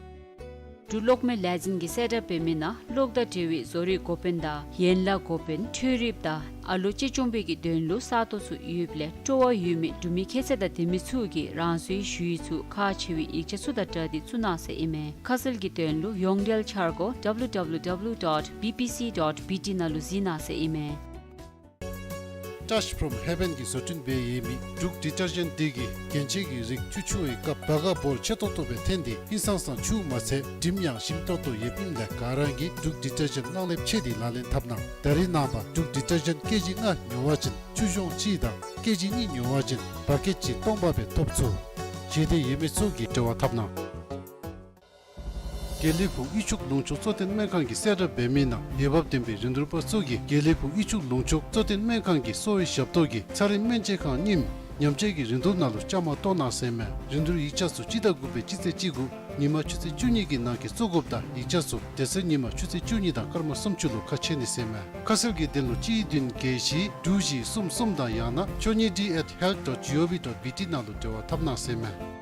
འབྲུག་གློག་མེ་ལས་འཛིན་གྱི་གསལ་བསྒྲགས་འབད་མི་ནང་གློག་དང་འབྲེལ་བའི་བཟོ་རིག་འགོ་དཔོན་དང་ཡན་ལག་འགོ་དཔོན་འཕྲུལ་རིགཔ་དང་ཨ་ལོ་གཅེས་སྐྱོང་པའི་གི་དོན་ལུ་ས་སྟོང་ཚུ་ཡོདཔ་ལས་སྤྲོ་བ་ཡོད་མི་འབྲུག་མི་ཁྱད་ཚད་དང་ལྡན་མི་ཚུ་གིས་རང་སོའི་ཞུ་ཡིག་ཚུ་ཁག་ཆེ་བའི་ཡིག་ཆ་ཚུ་དང་སྦྲགས་ཏེ་བཙུགས་གནང་ཟེར་ཨིན་མས། ཁ་གསལ་གྱི་དོན་ལུ་ཡོངས་འབྲེལ་འཆར་སྒོ་www dot bbc dot bt ནང་ལུ་གཟིགས་གནང་ཟེར་ཨིན་མས། Touch from Heaven གྱིས་བཟོ་སྐྲུན་འབད་ཡོད་མི་འབྲུག་ཌི་ཊར་ཇེནཊ་འདི་གིས་རྒྱན་ཆ་གི་རིགས་ཆུ་འཁྱུ་བའི་སྐབས་བ་ག་བོར་ཆེ་ཏོག་ཏོ་སྦེ་འཐོན་ཏེ་ཧིང་སངས་སངས་འཁྱུཝ་མ་ཚད་དྲིམ་ཡང་ཞིམ་ཏོག་ཏོ་ཡོདཔ་ཨིནམ་ལས་ག་ར་གིས་འབྲུག་ཌི་ཊར་ཇེནཊ་གླང་ལེབ་ཕྱེ་སྟེ་ལག་ལེན་འཐབ་གནང་། ད་རིས་ནངས་པ་འབྲུག་ཌི་ཊར་ཇེནཊ་ཀེ་ཇི་ལྔ་ཉོ་བ་ཅིན་ཆུ་གཞོང་གཅིག་དང་ཀེ་ཇི་གཉིས་ཉོ་བ་ཅིན་བ་ཀེཊ་གཅིག་སྟོང་པ་སྦེ་ཐོབ་ཚུགས། བཞེས་འདོད་ཡོད་མི་ཚུ་གིས་འབྲེལ་བ་འཐབ་གནང་། དགེ་ལེགས་ཕུག་དབུས་ཕྱོགས་ལུང་ཕྱོགས་གཙོ་བསྟེན་སྨན་ཁང་གི་གསལ་བསྒྲགས་འབད་མི་ནང་འོས་འབབ་ལྡན་པའི་རིན་བསྡུར་པ་ཚུ་གིས་དགེ་ལེགས་ཕུག་དབུས་ཕྱོགས་ལུང་ཕྱོགས་གཙོ་བསྟེན་སྨན་ཁང་གི་གསོ་བའི་ཞབས་ཏོག་གི་ཚ་རིམས་སྨན་དཔྱད་ཁང་རྙིངམ་ཉམས་བཅོས་ཀྱི་རིན་བསྡུར་ནང་ལུ་བཅའ་མར་གཏོགས་གནང་ཟེར་མས། རིན་བསྡུར་ཡིག་ཆ་ཚུ་སྤྱི་ཟླ་དགུ་པའི་སྤྱི་ཚེས་བཅུ་དགུ་ཉིན་མ་ཆུ་ཚོད་བཅུ་གཉིས་ཀྱི་ནང་འཁོད་བཙུགས་དགོཔ་དང་ཡིག་ཆ་ཚུ་དེ་ཚེ་ཉིན་མ་ཆུ་ཚོད་བཅུ་གཉིས་དང་སྐར་མ་སུམ་ཅུ་ལུ་ཁ་ཕྱེ་ནི་ཟེར་མས། ཁ་གསལ་གྱི་དོན་ལུ་གཅིག་བདུན་བརྒྱད་བཞི་དྲུག་བཞི་གསུམ་གསུམ་དང་ཡང་ན་ཆོས་ཉིད་ཌི་ཨེཊ་ཧེལཐ་ཌོཊ་ཇི་ཨོ་ཝི་ཌོཊ་བི་ཊི་ནང་ལུ་འབྲེལ་བ་འཐབ་གནང་ཟེར་མས།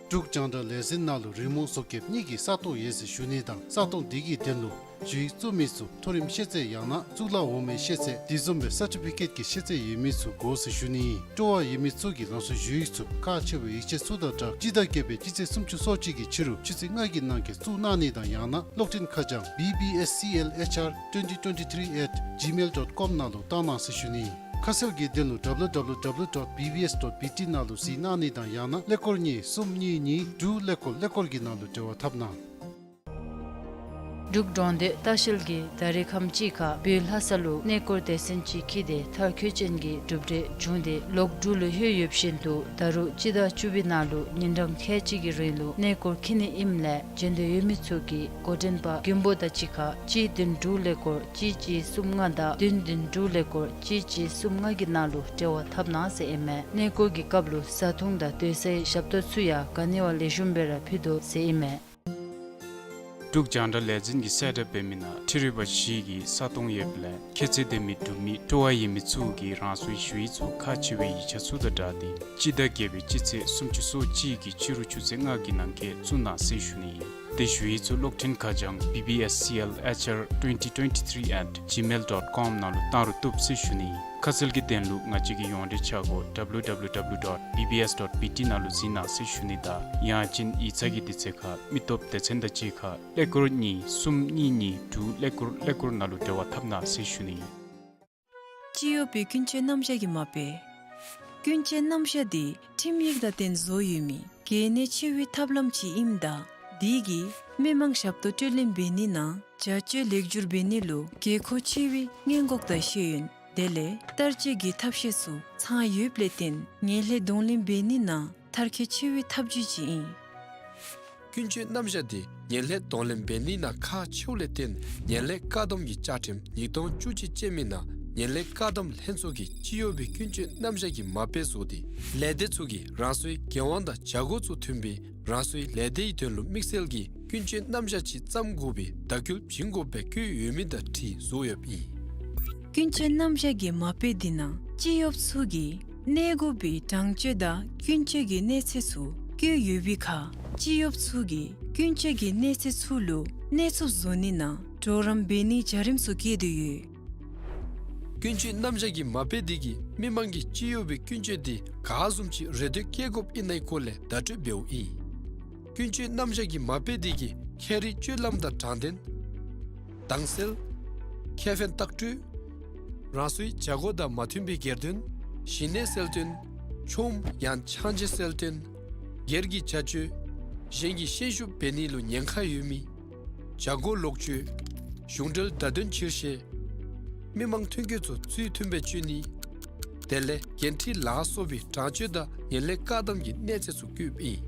འབྲུག་རྒྱང་བསྒྲགས་ལས་འཛིན་ནང་ལུ་རི་མོ་བཟོ་མཁསཔ་གཉིས་ཀྱི་ས་སྟོང་ཡོད་ཟེར་ཞུ་ནི་དང་ས་སྟོང་འདི་གི་དོན་ལུ་ཞུ་ཡིག་བཙུགས་མི་ཚུ་མཐོ་རིམ་ཤེས་ཚད་ཡང་ན་གཙུག་ལག་འོག་མའི་ཤེས་ཚད་དེ་བཟུམ་སྦེ་སར་ཊི་ཕི་ཀེཊ་ཀྱི་ཤེས་ཚད་ཡོད་མི་ཚུ་དགོ་ཟེར་ཞུ་ནི་ཨིན། སྤྲོ་བ་ཡོད་མི་ཚུ་གིས་རང་སོའི་ཞུ་ཡིག་ཚུ་ཁག་ཆེ་བའི་ཡིག་ཆ་ཚུ་དང་སྦྲགས་སྤྱི་ཟླ་བརྒྱད་པའི་སྤྱི་ཚེས་སུམ་ཅུ་སོ་གཅིག་གི་ཕྱི་རུ་ཆུ་ཚོད་ལྔ་གི་ནང་འཁོད་བཙུགས་གནང་ནི་དང་ཡང་ན་གློག་འཕྲིན་ཁ་བྱང་B B S C L H R twenty twenty-three at gmail dot com ནང་ལུ་བཏང་གནང་ཟེར་ཞུ་ནི་ཨིན། ཁ་གསལ་གྱི་དོན་ལུ་W W W dot B B S dot B T ནང་ལུ་གཟིགས་གནང་ནི་དང་ཡང་ན་ཀླད་ཀོར་གཉིས་གསུམ་གཉིས་གཉིས་དྲུག་ཀླད་ཀོར་ཀླད་ཀོར་གྱི་ནང་ལུ་འབྲེལ་བ་འཐབ་གནང་། འབྲུག་འབྲོང་སྟོད་ལྟ་བཤལ་གྱིས་ད་རིས་ཁམས་ཅིག་ཁར་བོད་ལྷ་ས་ལུ་གནས་སྐོར་སྡེ་ཚན་ཅིག་འཁྱིད་དེ་མཐར་འཁྱོལ་ཅན་གྱི་གྲུབ་འབྲས་བྱུང་སྟེ་ལོག་འབྲུག་ལུ་ལྷོད་ཡོད་བཞིན་དུ་ད་རུང་སྤྱི་ཟླ་བཅུ་པའི་ནང་ལུ་ཉིན་གྲངས་ཁལ་གཅིག་གི་རིང་ལུ་གནས་སྐོར་འཁྱིད་ནི་ཨིནམ་ལས་མཇལ་འདོད་ཡོད་མི་ཚུ་གིས་འགོ་འདྲེན་པ་མགོན་པོ་དང་གཅིག་ཁར་གཅིག་བདུན་དྲུག་ཀླད་ཀོར་གཅིག་གཅིག་གསུམ་ལྔ་དང་བདུན་བདུན་དྲུག་ཀླད་ཀོར་གཅིག་གཅིག་གསུམ་ལྔ་གི་ནང་ལུ་འབྲེལ་བ་འཐབ་གནང་ཟེར་ཨིན་མས། གནས་སྐོར་གྱི་སྐབས་ལུ་བཟའ་འཐུང་དང་སྡོད་སའི་ཞབས་ཏོག་ཚུ་ཡང་ག་ནི་བ་ལེགས་ཤོམ་སྦེ་ར་ཕུལ་དོ་ཟེར་ཨིན་མས། འབྲུག་རྒྱང་བསྒྲགས་ལས་འཛིན་གྱི་གསལ་བསྒྲགས་འབད་མི་ནང་འཕྲུལ་རིག་པ་བཞི་གི་ས་སྟོང་ཡོདཔ་ལས་ཁྱད་ཚད་ལྡན་མི་འབྲུག་མི་སྤྲོ་བ་ཡོད་མི་ཚུ་གིས་རང་སོའི་ཞུ་ཡིག་ཚུ་ཁག་ཆེ་བའི་ཡིག་ཆ་ཚུ་དང་སྦྲགས་ཏེ་སྤྱི་ཟླ་བརྒྱད་པའི་སྤྱི་ཚེས་སུམ་ཅུ་སོ་གཅིག་གི་ཕྱི་རུ་ཆུ་ཚོད་ལྔ་གི་ནང་འཁོད་བཙུགས་གནང་ཟེར་ཞུ་ནི་ཨིན། དེ་ཞུ་ཡིག་ཚུ་གློག་འཕྲིན་ཁ་བྱང་B B S C L H R twenty twenty-three at gmail dot com ནང་ལུ་བཏང་རུང་བཏུབ་ཟེར་ཞུ་ནི་ཨིན། ཁ་གསལ་གྱི་དོན་ལུ་ང་བཅས་ཀྱི་ཡོངས་འབྲེལ་འཆར་སྒོ་W W W dot B B S dot B T ནང་ལུ་གཟིགས་གནང་ཟེར་ཞུ་ནི་དང་ཡང་ཅིན་ཡིག་ཚང་གི་དུས་ཚོད་ཁར་མི་སྟོབས་སྡེ་ཚན་དང་གཅིག་ཁར་ཀླད་ཀོར་གཉིས་གསུམ་གཉིས་གཉིས་དྲུག་ཀླད་ཀོར་ཀླད་ཀོར་ནང་ལུ་འབྲེལ་བ་འཐབ་གནང་ཟེར་ཞུ་ནི་ཨིན། སྤྱི་ཡོངས་པའི་ཀུན་སྤྱོད་རྣམ་གཞག་གི་མ་དཔེ། ཀུན་སྤྱོད་རྣམ་གཞག་འདི་ཁྲིམས་ཡིག་དང་ལྡན་བཟོ་ཡོད་མི་གལ་གནད་ཆེ་བའི་ཐབས་ལམ་ཅིག་ཨིནམ་ད་འདི་གིས་མི་མང་ཞབས་ཏོག་སྤྲོད་ལེན་འབད་ནི་ནང་བྱ་སྤྱོད་ལེགས་བསྒྱུར་འབད་ནི་ལུ་དགོས་མཁོ་ཆེ་བའི་སྔོན་འགོག་དང་ཤེས་ཡོན་དེ་ལས་བསྟར་སྤྱོད་ཀྱི་ཐབས་ཤེས་ཚུ་ཚང་ཡོདཔ་ལས་བརྟེན་ངན་ལྷད་གདོང་ལེན་འབད་ནི་ནང་མཐར་འཁྱོལ་ཆེ་བའི་ཐབས་བྱུས་ཅིག་ཨིན། ཀུན་སྤྱོད་རྣམ་གཞག་འདི་ངན་ལྷད་གདོང་ལེན་འབད་ནི་ནང་ཁག་ཆེཝ་ལས་བརྟེན་ངན་ལྷད་བཀག་སྡོམ་གྱི་བཅའ་ཁྲིམས་ཉིས་སྟོང་བཅུ་གཅིག་ཅན་མི་ནང་ངན་ལྷད་བཀག་སྡོམ་ལྷན་ཚོགས་ཀྱིས་སྤྱི་ཡོངས་པའི་ཀུན་སྤྱོད་རྣམ་གཞག་གི་མ་དཔེ་བཟོ་སྟེ་ལས་སྡེ་ཚུ་གིས་རང་སོའི་འགན་དབང་དང་བྱ་སྒོ་ཚུ་མཐུན་པའི་རང་སོའི་ལས་སྡེའི་དོན་ལུ་དམིགས་བསལ་གྱི་ཀུན་སྤྱོད་རྣམ་གཞག་ཅིག་བརྩམ་དགོ་པའི་བརྡ་བསྐུལ་བྱིན་དགོཔ་སྦེ་བཀོད་ཡོད་མི་དང་འཁྲིལ་བཟོ་ཡོདཔ་ཨིན། ཀུན་སྤྱོད་རྣམ་གཞག་གི་མ་དཔེ་འདི་ནང་སྤྱི་གཡོགཔ་ཚུ་གིས་གནས་དགོ་པའི་དྲང་སྤྱོད་དང་ཀུན་སྤྱོད་ཀྱི་གནས་ཚད་ཚུ་བཀོད་ཡོད་པའི་ཁར་སྤྱི་གཡོགཔ་ཚུ་གིས་ཀུན་སྤྱོད་ཀྱི་གནས་ཚད་ཚུ་ལུ་གནས་ཚུགསཔ་བཟོ་ནི་ནང་གྲོགས་རམ་འབད་ནིའི་བྱ་རིམ་ཚུ་བཀོད་དེ་ཡོད། ཀུན་སྤྱོད་རྣམ་གཞག་གི་མ་དཔེ་འདི་གིས་མི་མང་གིས་སྤྱི་གཡོག་པའི་ཀུན་སྤྱོད་འདི་ག་བཟུམ་ཅིག་རེ་འདོད་བསྐྱེད་དགོཔ་ཨིན་ནའི་སྐོར་ལས་བརྡ་སྤྲོད་འབདཝ་ཨིན། ཀུན་སྤྱོད་རྣམ་གཞག་གི་མ་དཔེ་འདི་གིས་ཁྱད་རིག་སྤྱོད་ལམ་དང་དྲང་བདེན། དྭངས་གསལ། ཁེ་ཕན་ལྟག་སྤྲོད། རང་སོའི་བྱ་སྒོ་དང་མ་མཐུན་པའི་སྒེར་དོན། ཞི་གནས་གསལ་སྟོན། ཆོམ་ཡང་ཆང་ཆེ་གསལ་སྟོན། སྒེར་གྱི་བྱ་སྤྱོད། གཞན་གྱི་ཤན་ཤུགས་འབད་ནི་ལུ་ཉེན་ཁ་ཡོད་མི། བྱ་སྒོ་ལོག་སྤྱོད། གཞུང་འབྲེལ་བརྡ་དོན་ཕྱིར་བཤོལ། མི་མང་ཐོན་སྐྱེད་ཚུ་ཚུལ་མཐུན་པའི་སྤྱོད་ནི། དེ་ལས་འགན་འཁྲི་ལ་སོགས་པའི་དྲང་སྤྱོད་དང་ངན་ལྷད་བཀག་སྡོམ་གྱི་གནས་ཚད་ཚུ་བཀོདཔ་ཨིན།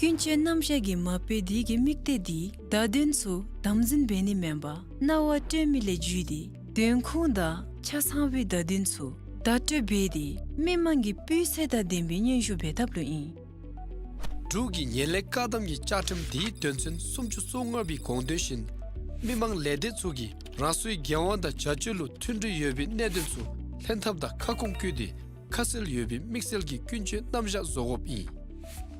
ཀུན་སྤྱོད་རྣམ་གཞག་གི་མ་དཔེ་འདི་གི་དམིགས་གཏད་འདི་བརྡ་དོན་ཚུ་དམ་འཛིན་འབད་ནི་མེན་པར་རྣ་བར་སྤྲོད་མི་ལས་བརྒྱུད་དེ་དོན་ཁུངས་དང་ཆ་ཚང་བའི་བརྡ་དོན་ཚུ་བརྡ་སྤྲོད་འབད་དེ་མི་མང་གི་སྤུས་ཚད་དང་ལྡན་པའི་སྙན་ཞུ་འབད་ཐབས་ལུ་ཨིན། འབྲུག་གི་ངན་ལྷད་བཀག་སྡོམ་གྱི་བཅའ་ཁྲིམས་འདིའི་དོན་ཚན་སུམ་ཅུ་སོ་ལྔ་པའི་དགོངས་དོན་བཞིན་མི་མང་ལས་སྡེ་ཚུ་གིས་རང་སོའི་འགན་དབང་དང་བྱ་སྤྱོད་ལུ་མཐུན་སྒྲིལ་ཡོད་པའི་གནད་དོན་ཚུ་ལྷན་ཐབས་དང་ཁ་སྐོང་བཀོད་དེ་ཁ་གསལ་ཡོད་པའི་དམིགས་བསལ་གྱི་ཀུན་སྤྱོད་རྣམ་གཞག་བཟོ་དགོཔ་ཨིན།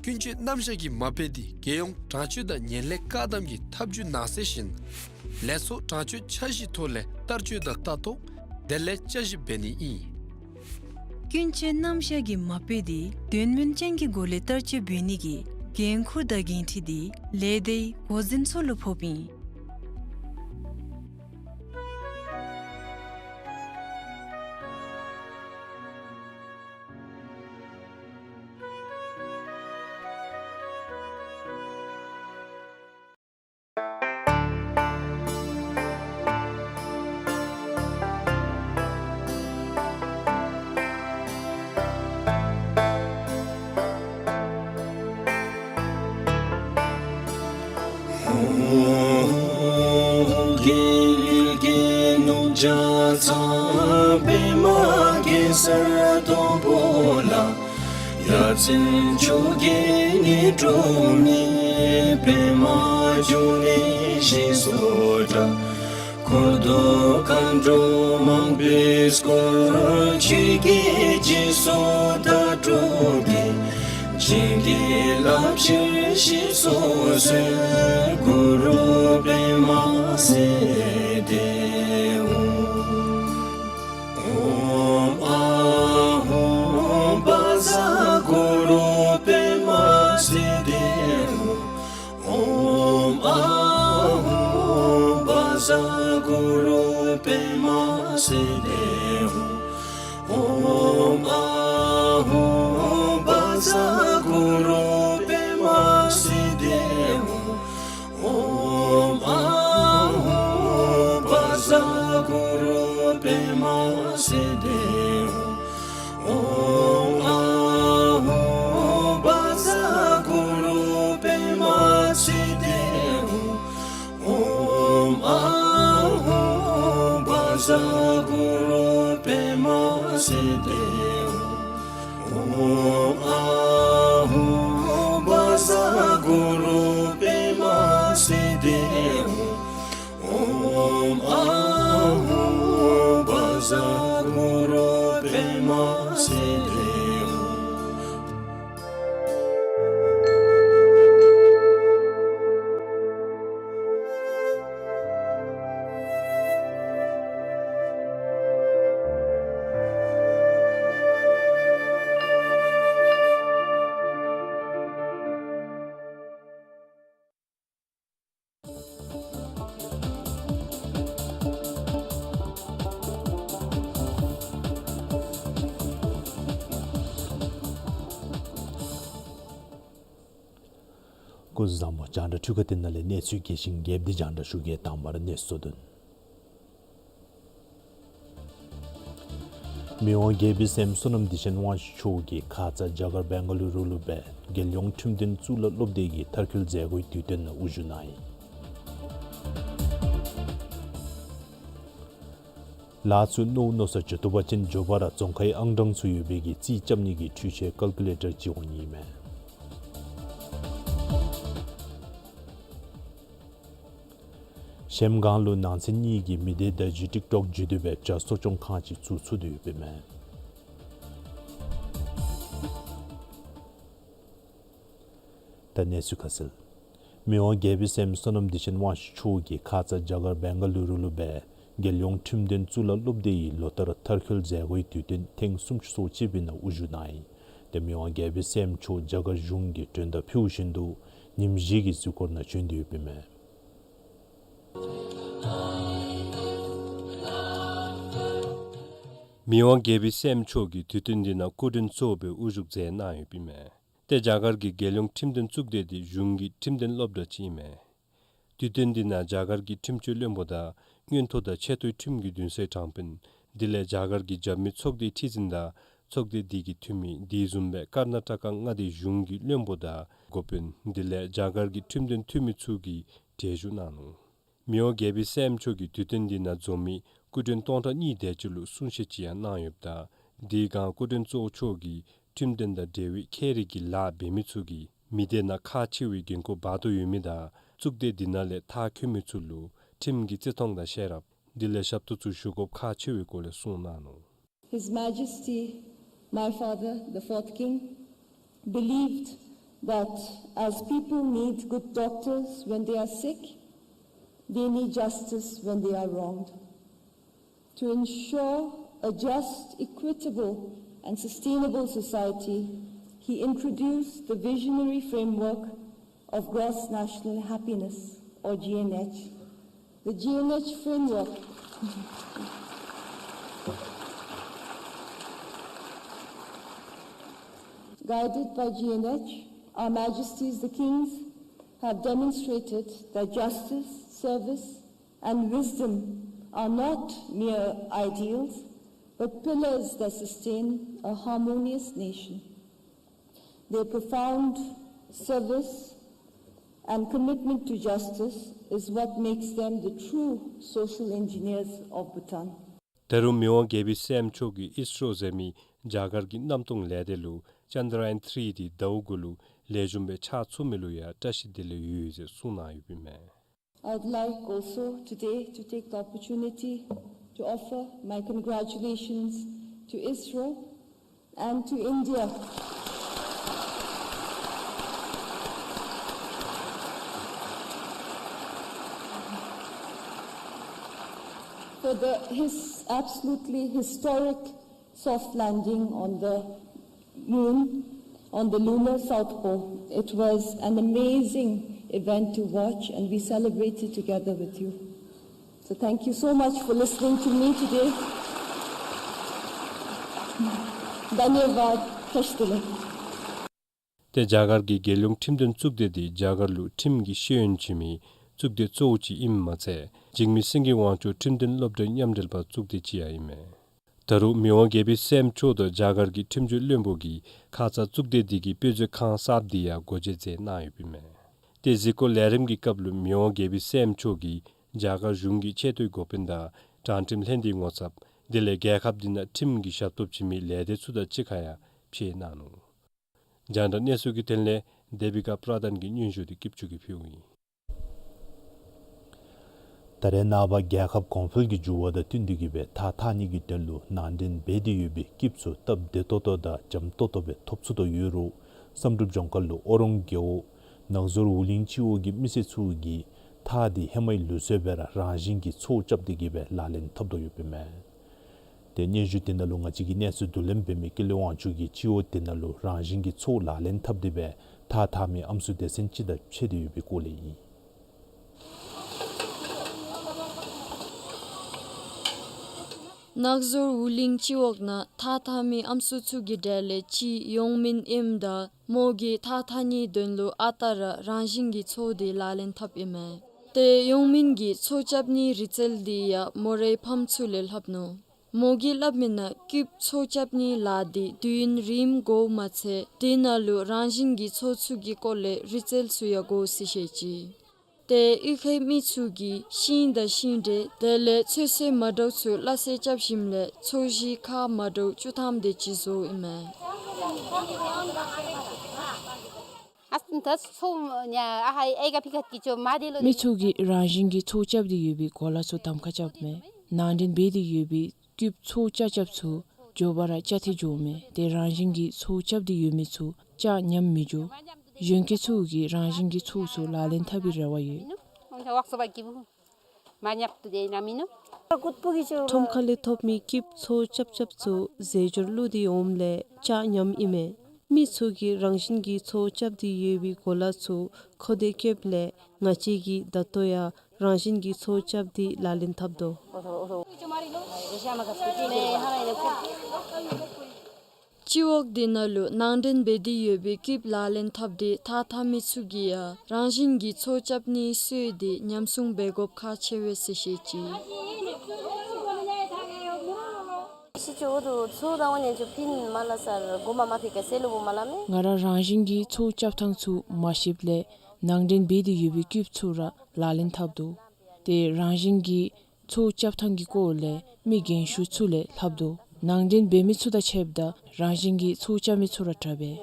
ཀུན་སྤྱོད་རྣམ་གཞག་གི་མ་དཔེ་འདི་རྒྱལ་ཡོངས་དྲང་སྤྱོད་དང་ངན་ལྷད་བཀག་སྡོམ་གྱི་ཐབས་ཇུས་ནང་གསལ་བཞིན་ལས་ཚོགས་དྲང་སྤྱོད་འཆར་གཞིའི་ཐོག་ལས་བསྟར་སྤྱོད་དང་ལྟ་རྟོག་དེ་ལས་བསྐྱར་ཞིབ་འབད་ནི་ཨིན། ཀུན་སྤྱོད་རྣམ་གཞག་གི་མ་དཔེ་འདི་དོན་སྨིན་ཅན་གྱི་སྒོ་ལས་བསྟར་སྤྱོད་འབད་ནི་གི་འགན་ཁུར་དང་འགན་འཁྲི་འདི་ལས་སྡེའི་འགོ་འཛིན་ཚུ་ལུ་ཕོགཔ་ཨིན། རྒྱལ་ཡུལ་གྱི་ནུབ་བྱང་ཚང་པདྨ་གེ་སར་སྡོང་པོ་ལ། ཡ་མཚན་མཆོག་གི་ཉི་སྒྲོན་མེ། པདྨ་འབྱུང་གནས་ཞེས་སུ་གྲགས། འཁོར་དང་མཁའ་འགྲོ་མང་པོས་བསྐོར། ཆོས་ཀྱི་རྗེས་སུ་བདག་སྒྲུབ་ཀྱིས། བྱིན་གྱིས་བརླབ་ཕྱིར་གཤེགས་སུ་གསོལ། གུ་རུ་པདྨ་སིདྡྷི་ཧཱུྃ། ཨོཾ་ཨཱཿཧཱུྃ་བཛྲ་གུ་རུ་པདྨ་སིདྡྷི་ཧཱུྃ། ཨོཾ་ཨཱཿཧཱུྃ་བཛྲ་གུ་རུ་པདྨ་སིདྡྷི་ཧཱུྃ། ཨོཾ་ཨཱཿཧཱུྃ་བཛྲ་གུ་རུ་པདྨ་སིདྡྷི་ཧཱུྃ། ཨོཾ་ཨཱཿཧཱུྃ་བཛྲ་གུ་རུ་པདྨ་སིདྡྷི་ཧཱུྃ། ཨོཾ་ཨཱཿཧཱུྃ་བཛྲ་གུ་རུ་པདྨ་སིདྡྷི་ཧཱུྃ། ཨོཾ་ཨཱཿཧཱུྃ་བཛྲ་གུ་རུ་པདྨ་སིདྡྷི་ཧཱུྃ། ཨོཾ་ཨཱཿཧཱུྃ་བཛྲ་གུ་རུ་པདྨ་སིདྡྷི་ཧཱུྃ། ཨོཾ་ཨཱཿཧཱུྃ་བཛྲ་གུ་རུ་པདྨ་སིདྡྷི་ཧཱུྃ། སྐུ་གཟུགས་བཟང་པོ། རྒྱང་བསྒྲགས་འཕྲུལ་ཁང་འདི་ནང་ལས་གནས་ཚུལ་རྒྱས་ཤིང་རྒྱས་པ་འདི་རྒྱང་བསྒྲགས་ཞུ་གེ། དང་པ་ར་གནས་ཚུལ་དོན། མི་དབང་རྒྱལ་པོའི་སྲསམོ་བསོད་ནམས་བདེ་ཆེན་དབང་ཕྱུག་མཆོག་གིས་ཁ་ཙ་རྒྱ་གར་བེང་ག་ལུ་རུ་ལུ་སྦེ་རྒྱལ་ཡོངས་ཁྲིམས་དོན་གཙུག་ལག་སློབ་སྡེ་གི་མཐར་འཁྱོལ་མཛད་སྒོའི་དུས་སྟོན་ནང་དབུ་བཞུགས་གནང་ཡི། ལ་ཚུ་མནོ་མནོ་ས་ཅིག་ཐུབ་པ་ཅིན་མགྱོགས་པ་ར་རྫོང་ཁའི་ཨང་གྲངས་ཚུ་ཡོད་པའི་གི་རྩིས་རྐྱབ་ནི་གི་འཕྲུལ་ཆས་ཀལ་ཀུ་ལེ་ཊར་ཅིག་འོང་ནི་མས། གཞལམ་སྒང་ལུ་ནང་ཚན་གཉིས་ཀྱི་མི་སྡེ་བརྡ་བརྒྱུད་ཊིཀ་ཊོཀ་བརྒྱུད་དེ་སྦེ་བྱ་གསོ་སྐྱོང་ཁང་ཅིག་བཙུགས་ཚུགས་ཏེ་ཡོདཔ་ཨིན་མས། ད་གནས་ཚུལ་ཁ་གསལ། མི་དབང་རྒྱལ་པོའི་སྲསམོ་བསོད་ནམས་བདེ་ཆེན་དབང་ཕྱུག་མཆོག་གིས་ཁ་ཙ་རྒྱ་གར་བེང་ག་ལུ་རུ་ལུ་སྦེ་རྒྱལ་ཡོངས་ཁྲིམས་དོན་གཙུག་ལག་སློབ་སྡེ་ཡི་ལོ་བསྟར་མཐར་འཁྱོལ་མཛད་སྒོའི་དུས་སྟོན་ཐེངས་སུམ་ཅུ་སོ་གཅིག་པའི་ནང་དབུ་བཞུགས་གནང་ཡི། ཏེ་མི་དབང་རྒྱལ་པོའི་སྲསམོ་མཆོག་རྒྱ་གར་གཞུང་གི་མགྲོན་བརྡ་ཕུལ་བཞིན་དུ་ཉིནམ་བཞི་གི་གཟིགས་སྐོར་ནང་བྱོན་ཏེ་ཡོདཔ་ཨིན་མས། མི་དབང་རྒྱལ་པོའི་སྲསམོ་མཆོག་གིས་དུས་སྟོན་འདི་ནང་སྐུ་མགྲོན་གཙོ་བོ་སྦེ་དབུ་བཞུགས་མཛད་གནང་ཡོདཔ་ཨིན་མས། ཏེ་རྒྱ་གར་གྱི་རྒྱལ་ཡོངས་ཁྲིམས་དོན་གཙུག་སྡེ་འདི་གཞུང་གི་ཁྲིམས་དོན་སློབ་གྲྭ་ཅིག་ཨིན་མས། དུས་སྟོན་འདི་ནང་རྒྱ་གར་གྱི་ཁྲིམས་སྤྱོད་བློན་པོ་དང་མངོན་མཐོ་དང་ཆེ་མཐོའི་ཁྲིམས་ཀྱི་འདུན་སའི་དྲང་དཔོན་དེ་ལས་རྒྱ་གར་གྱི་རྒྱབ་མི་ཚོགས་སྡེའི་ཁྲི་འཛིན་དང་ཚོགས་སྡེ་འདི་གི་འཐུས་མི་དེ་བཟུམ་སྦེ་ཀར་ན་ཊ་ཀ་མངའ་སྡེའི་གཞུང་གི་བློན་པོ་དང་འགོ་དཔོན་དེ་ལས་རྒྱ་གར་གྱི་ཁྲིམས་དོན་འཐུས་མི་ཚུ་གིས་གྲལ་བཞུགས་གནང་ནུག། མི་དབང་རྒྱལ་པོའི་སྲསམོ་མཆོག་གིས་དུས་སྟོན་འདི་ནང་འཛོམས་མི་སྐུ་མགྲོན་སྟོང་ཕྲག་གཉིས་དེ་ཅིག་ལུ་གསུང་བཤད་ཅིག་ཡང་གནང་ཡོདཔ་ད་དེའི་སྒང་སྐུ་མགྲོན་གཙོ་བོ་མཆོག་གིས་ཁྲིམས་དོན་དང་འབྲེལ་བའི་ཁྱད་རིག་གི་ལཱ་འབད་མི་ཚུ་གིས་མི་སྡེ་ནང་ཁག་ཆེ་བའི་འགན་ཁུར་འབག་དོ་ཡོད་མི་དང་གཙུག་སྡེ་འདི་ནང་ལས་མཐར་འཁྱོལ་མི་ཚུ་ལུ་ཁྲིམས་ཀྱི་བརྩི་མཐོང་དང་ཤེས་རབ་དེ་ལས་ཞབས་ཏོག་ཚུ་ཞུ་དགོཔ་ཁག་ཆེ་བའི་སྐོར་ལས་གསུངས་གནང་ནུག། His Majesty, my father, the fourth king, believed that as people need good doctors when they are sick, they need justice when they are wronged. To ensure a just, equitable, and sustainable society, he introduced the visionary framework of gross national happiness, or G N H. The G N H framework, guided by G N H, Our Majesties the Kings have demonstrated that justice, service, and wisdom are not mere ideals, but pillars that sustain a harmonious nation. Their profound service and commitment to justice is what makes them the true social engineers of Bhutan. ད་རུང་མི་དབང་རྒྱལ་པོའི་སྲསམོ་མཆོག་གིས་ཨིས་རོ་ཟེར་མི་རྒྱ་གར་གྱི་གནམ་སྟོང་ལས་སྡེ་ལུ་ཅཱན་དྲ་ཡཱན་ཐི་རི་འདི་ཟླཝ་དགུ་ལུ་ལེགས་ཤོམ་སྦེ་ཕྱག་ཚུགས་མི་ལུ་ཡང་བཀྲ་ཤིས་བདེ་ལེགས་ཡོད་ཟེར་གསུངས་གནང་ཡོདཔ་ཨིན་མས། I would like also today to take the opportunity to offer my congratulations to ISRO and to India for the his absolutely historic soft landing on the moon, on the lunar south pole. It was an amazing event to watch, and we celebrated together with you. So thank you so much for listening to me today. धन्यवाद। ཁྱེད་ཚུ་ལུ། ཏེ་རྒྱ་གར་གྱི་རྒྱལ་ཡོངས་ཁྲིམས་དོན་གཙུག་སྡེ་འདི་རྒྱ་གར་ལུ་ཁྲིམས་ཀྱི་ཤེས་ཡོན་བྱིན་མི་གཙུག་སྡེ་གཙོ་བོ་ཅིག་ཨིནམ་མ་ཚད་འཇིགས་མེད་སེང་གེ་དབང་ཕྱུག་ཁྲིམས་དོན་སློབ་གྲྭའི་མཉམ་འབྲེལ་པ་གཙུག་སྡེ་ཅིག་ཡང་ཨིན་མས། ད་རུང་མི་དབང་རྒྱལ་པོའི་སྲསམོ་མཆོག་དང་རྒྱ་གར་གྱི་ཁྲིམས་སྤྱོད་བློན་པོ་གིས་ཁ་ཙ་གཙུག་སྡེ་འདི་གི་དཔེ་མཛོད་ཁང་གསརཔ་འདི་ཡང་སྒོ་འབྱེད་མཛད་གནང་ཡོདཔ་ཨིན་མས། ཏེ་གཟིགས་སྐོར་ལས་རིམ་གྱི་སྐབས་ལུ་མི་དབང་རྒྱལ་པོའི་སྲསམོ་མཆོག་གིས་རྒྱ་གར་གཞུང་གི་ཆེ་མཐོའི་འགོ་དཔོན་དང་དྲང་ཁྲིམས་ལྷན་སྡེའི་ངོ་ཚབ་དེ་ལས་རྒྱལ་ཁབ་འདི་ནང་ཁྲིམས་ཀྱི་ཞབས་ཏོག་བྱིན་མི་ལས་སྡེ་ཚུ་དང་གཅིག་ཁར་ཡང་ཕྱད་གནང་ནུག། རྒྱང་བསྒྲགས་གནས་ཚུལ་གྱི་དོན་ལས་དེ་བི་ཀ་པྲ་དཱན་གྱི་སྙན་ཞུ་འདི་སྐྱིད་ཆུ་གིས་ཕུལཝ་ཨིན། ད་རེས་ནངས་པ་རྒྱལ་ཁབ་གོང་འཕེལ་གྱི་འགྱུར་བ་དང་བསྟུན་ཏེ་གིས་སྦེ་ཐགས་འཐག་ནི་གི་དོན་ལུ་ནང་འདྲེན་འབད་དེ་ཡོད་པའི་སྐྱིབས་ཚུ་སྟབས་བདེ་ཏོག་ཏོ་དང་འཇམ་ཏོག་ཏོ་སྦེ་ཐོབ་ཚུགས་དོ་ཡོད་རུང་བསམ་གྲུབ་ལྗོངས་མཁར་ལུ་ཨོ་རོང་རྒེད་འོག་ནག་ཟུར་ཝུ་ལིང་སྤྱི་འོག་གི་མི་སེར་ཚུ་གིས་ཐགས་འདི་ཧེ་མའི་ལུགས་སྲོལ་སྦེ་ར་རང་བཞིན་གྱིས་ཚོགས་རྐྱབ་སྟེ་གིས་སྦེ་ལག་ལེན་འཐབ་དོ་ཡོདཔ་ཨིན་མས། ཏེ་སྙན་ཞུ་འདི་ནང་ལུ་ང་བཅས་ཀྱི་གནས་ཚུལ་བསྡུ་ལེན་འབད་མི་ཀུན་ལེགས་དབང་ཕྱུག་གིས་སྤྱི་འོག་འདི་ནང་ལུ་རང་བཞིན་གྱིས་ཚོགས་ལག་ལེན་འཐབ་སྟེ་སྦེ་ཐགས་འཐག་མི་ཨམ་སྲུ་སྡེ་ཚན་ཅིག་དང་ཕྱད་དེ་ཡོད་པའི་སྐོར་ལས་ཨིན། ནག་ཟུར་ཝུ་ལིང་སྤྱི་འོག་ནང་ཐགས་འཐག་མི་ཨམ་སྲུ་ཚུ་གི་གྲས་ལས་གཅིག་ཡོང་མིན་ཨིནམ་ད་མོ་གིས་ཐགས་འཐག་ནིའི་དོན་ལུ་ཨ་རྟག་ར་རང་བཞིན་གྱིས་ཚོགས་འདི་ལག་ལེན་འཐབ་ཨིན་མས། ཏེ་ཡོང་མིན་གྱིས་ཚོགས་རྐྱབ་ནིའི་རིག་རྩལ་འདི་ཡང་མོ་རའི་ཕམ་ཚུ་ལས་ལྷབ་ནུག། མོ་གིས་སླབ་མི་ནང་སྐྱིབས་ཚོགས་རྐྱབ་ནིའི་ལཱ་འདི་དུས་ཡུན་རིངམོ་འགོརཝ་མ་ཚད་དེ་ནང་ལུ་རང་བཞིན་གྱིས་ཚོགས་ཚུགས་ཀྱི་སྐོར་ལས་རིག་རྩལ་ཚུ་ཡང་དགོ་ཟེར་བཤད་ཅི། ཏེ་གཡུས་ཁའི་མི་ཚུ་གིས་ཤིང་དང་ཤིང་འབྲས་དེ་ལས་ཚོད་བསྲེ་མ་འདྲཝ་ཚུ་སླ་བསྲེ་རྐྱབ་ཞིནམ་ལས་ཚོས་གཞི་ཁ་མ་འདྲཝ་བཅུ་ཐམ་དེ་ཅིག་བཟོཝ་ཨིན་མས། ཨ་སྟོན་ ད་ཚོགས་ཉ་ཨ་ཧའི་ཨེ་ག་ཕི་ཁ་ཀི་ཅོ་མ་དེ་ལོ། མི་ཚུ་གིས་རང་བཞིན་གྱིས་ཚོགས་རྐྱབ་སྟེ་ཡོད་པའི་གོ་ལ་ཚུ་གདམ་ཁ་རྐྱབ་མས། ནང་འདྲེན་འབད་དེ་ཡོད་པའི་རྐུབ་ཚོགས་རྐྱབ་རྐྱབ་ཚུ་མགྱོགས་པ་ར་བཅག་ཐལ་འགྱོཝ་མས། ཏེ་རང་བཞིན་གྱིས་ཚོགས་རྐྱབ་སྟེ་ཡོད་མི་ཚུ་བཅག་ཉམས་མི་འགྱོ། གཞོན་སྐྱེས་ཚུ་གིས་རང་བཞིན་གྱིས་ཚོགས་ཚུ་ལག་ལེན་འཐབ་པའི་རེ་བ་ཡོད། མ་ཉབ་ཏུ་དེ་ན་མིན་ནུག། ཁྲོམ་ཁ་ལས་ཐོབ་མི་རྐུབ་ཚོགས་རྐྱབ་རྐྱབ་ཚུ་རྫས་སྦྱོར་བླུགས་ཏེ་འོངམ་ལས་བཅག་ཉམས་ཨིན་མས། མི་ཚུ་གིས་རང་བཞིན་གྱིས་ཚོགས་རྐྱབ་སྟེ་ཡོད་པའི་གོ་ལ་ཚུ་མཁོ་འདོད་བསྐྱེདཔ་ལས་ང་བཅས་ཀྱིས་ད་ལྟོ་ཡང་རང་བཞིན་གྱིས་ཚོགས་རྐྱབ་སྟེ་ལག་ལེན་འཐབ་དོ། སྤྱི་འོག་འདི་ནང་ལུ་ནང་འདྲེན་འབད་དེ་ཡོད་པའི་རྐུབ་ལག་ལེན་འཐབ་སྟེ་ཐགས་འཐག་མི་ཚུ་གིས་ཡང་རང་བཞིན་གྱིས་ཚོགས་རྐྱབ་ནི་སོང་སྟེ་ཉམས་སྲུང་འབད་དགོཔ་ཁག་ཆེ་བས་ཟེར་བཤད་ཅི། ང་ར་རང་བཞིན་གྱིས་ཚོགས་རྐྱབ་ཐངས་ཚུ་མ་ཤེསཔ་ལས་ནང་འདྲེན་འབད་དེ་ཡོད་པའི་རྐུབ་ཚུ་ར་ལག་ལེན་འཐབ་དོ། ཏེ་རང་བཞིན་གྱིས་ཚོགས་རྐྱབ་ཐངས་ཀྱི་སྐོར་ལས་མི་རྒན་ཤོས་ཚུ་ལས་ལྷབ་དོ། ནང་འདྲེན་འབད་མི་ཚུ་དང་ཕྱདཔ་ད་རང་བཞིན་གྱིས་ཚོགས་རྐྱབ་མི་ཚུ་ར་དྲག་པས།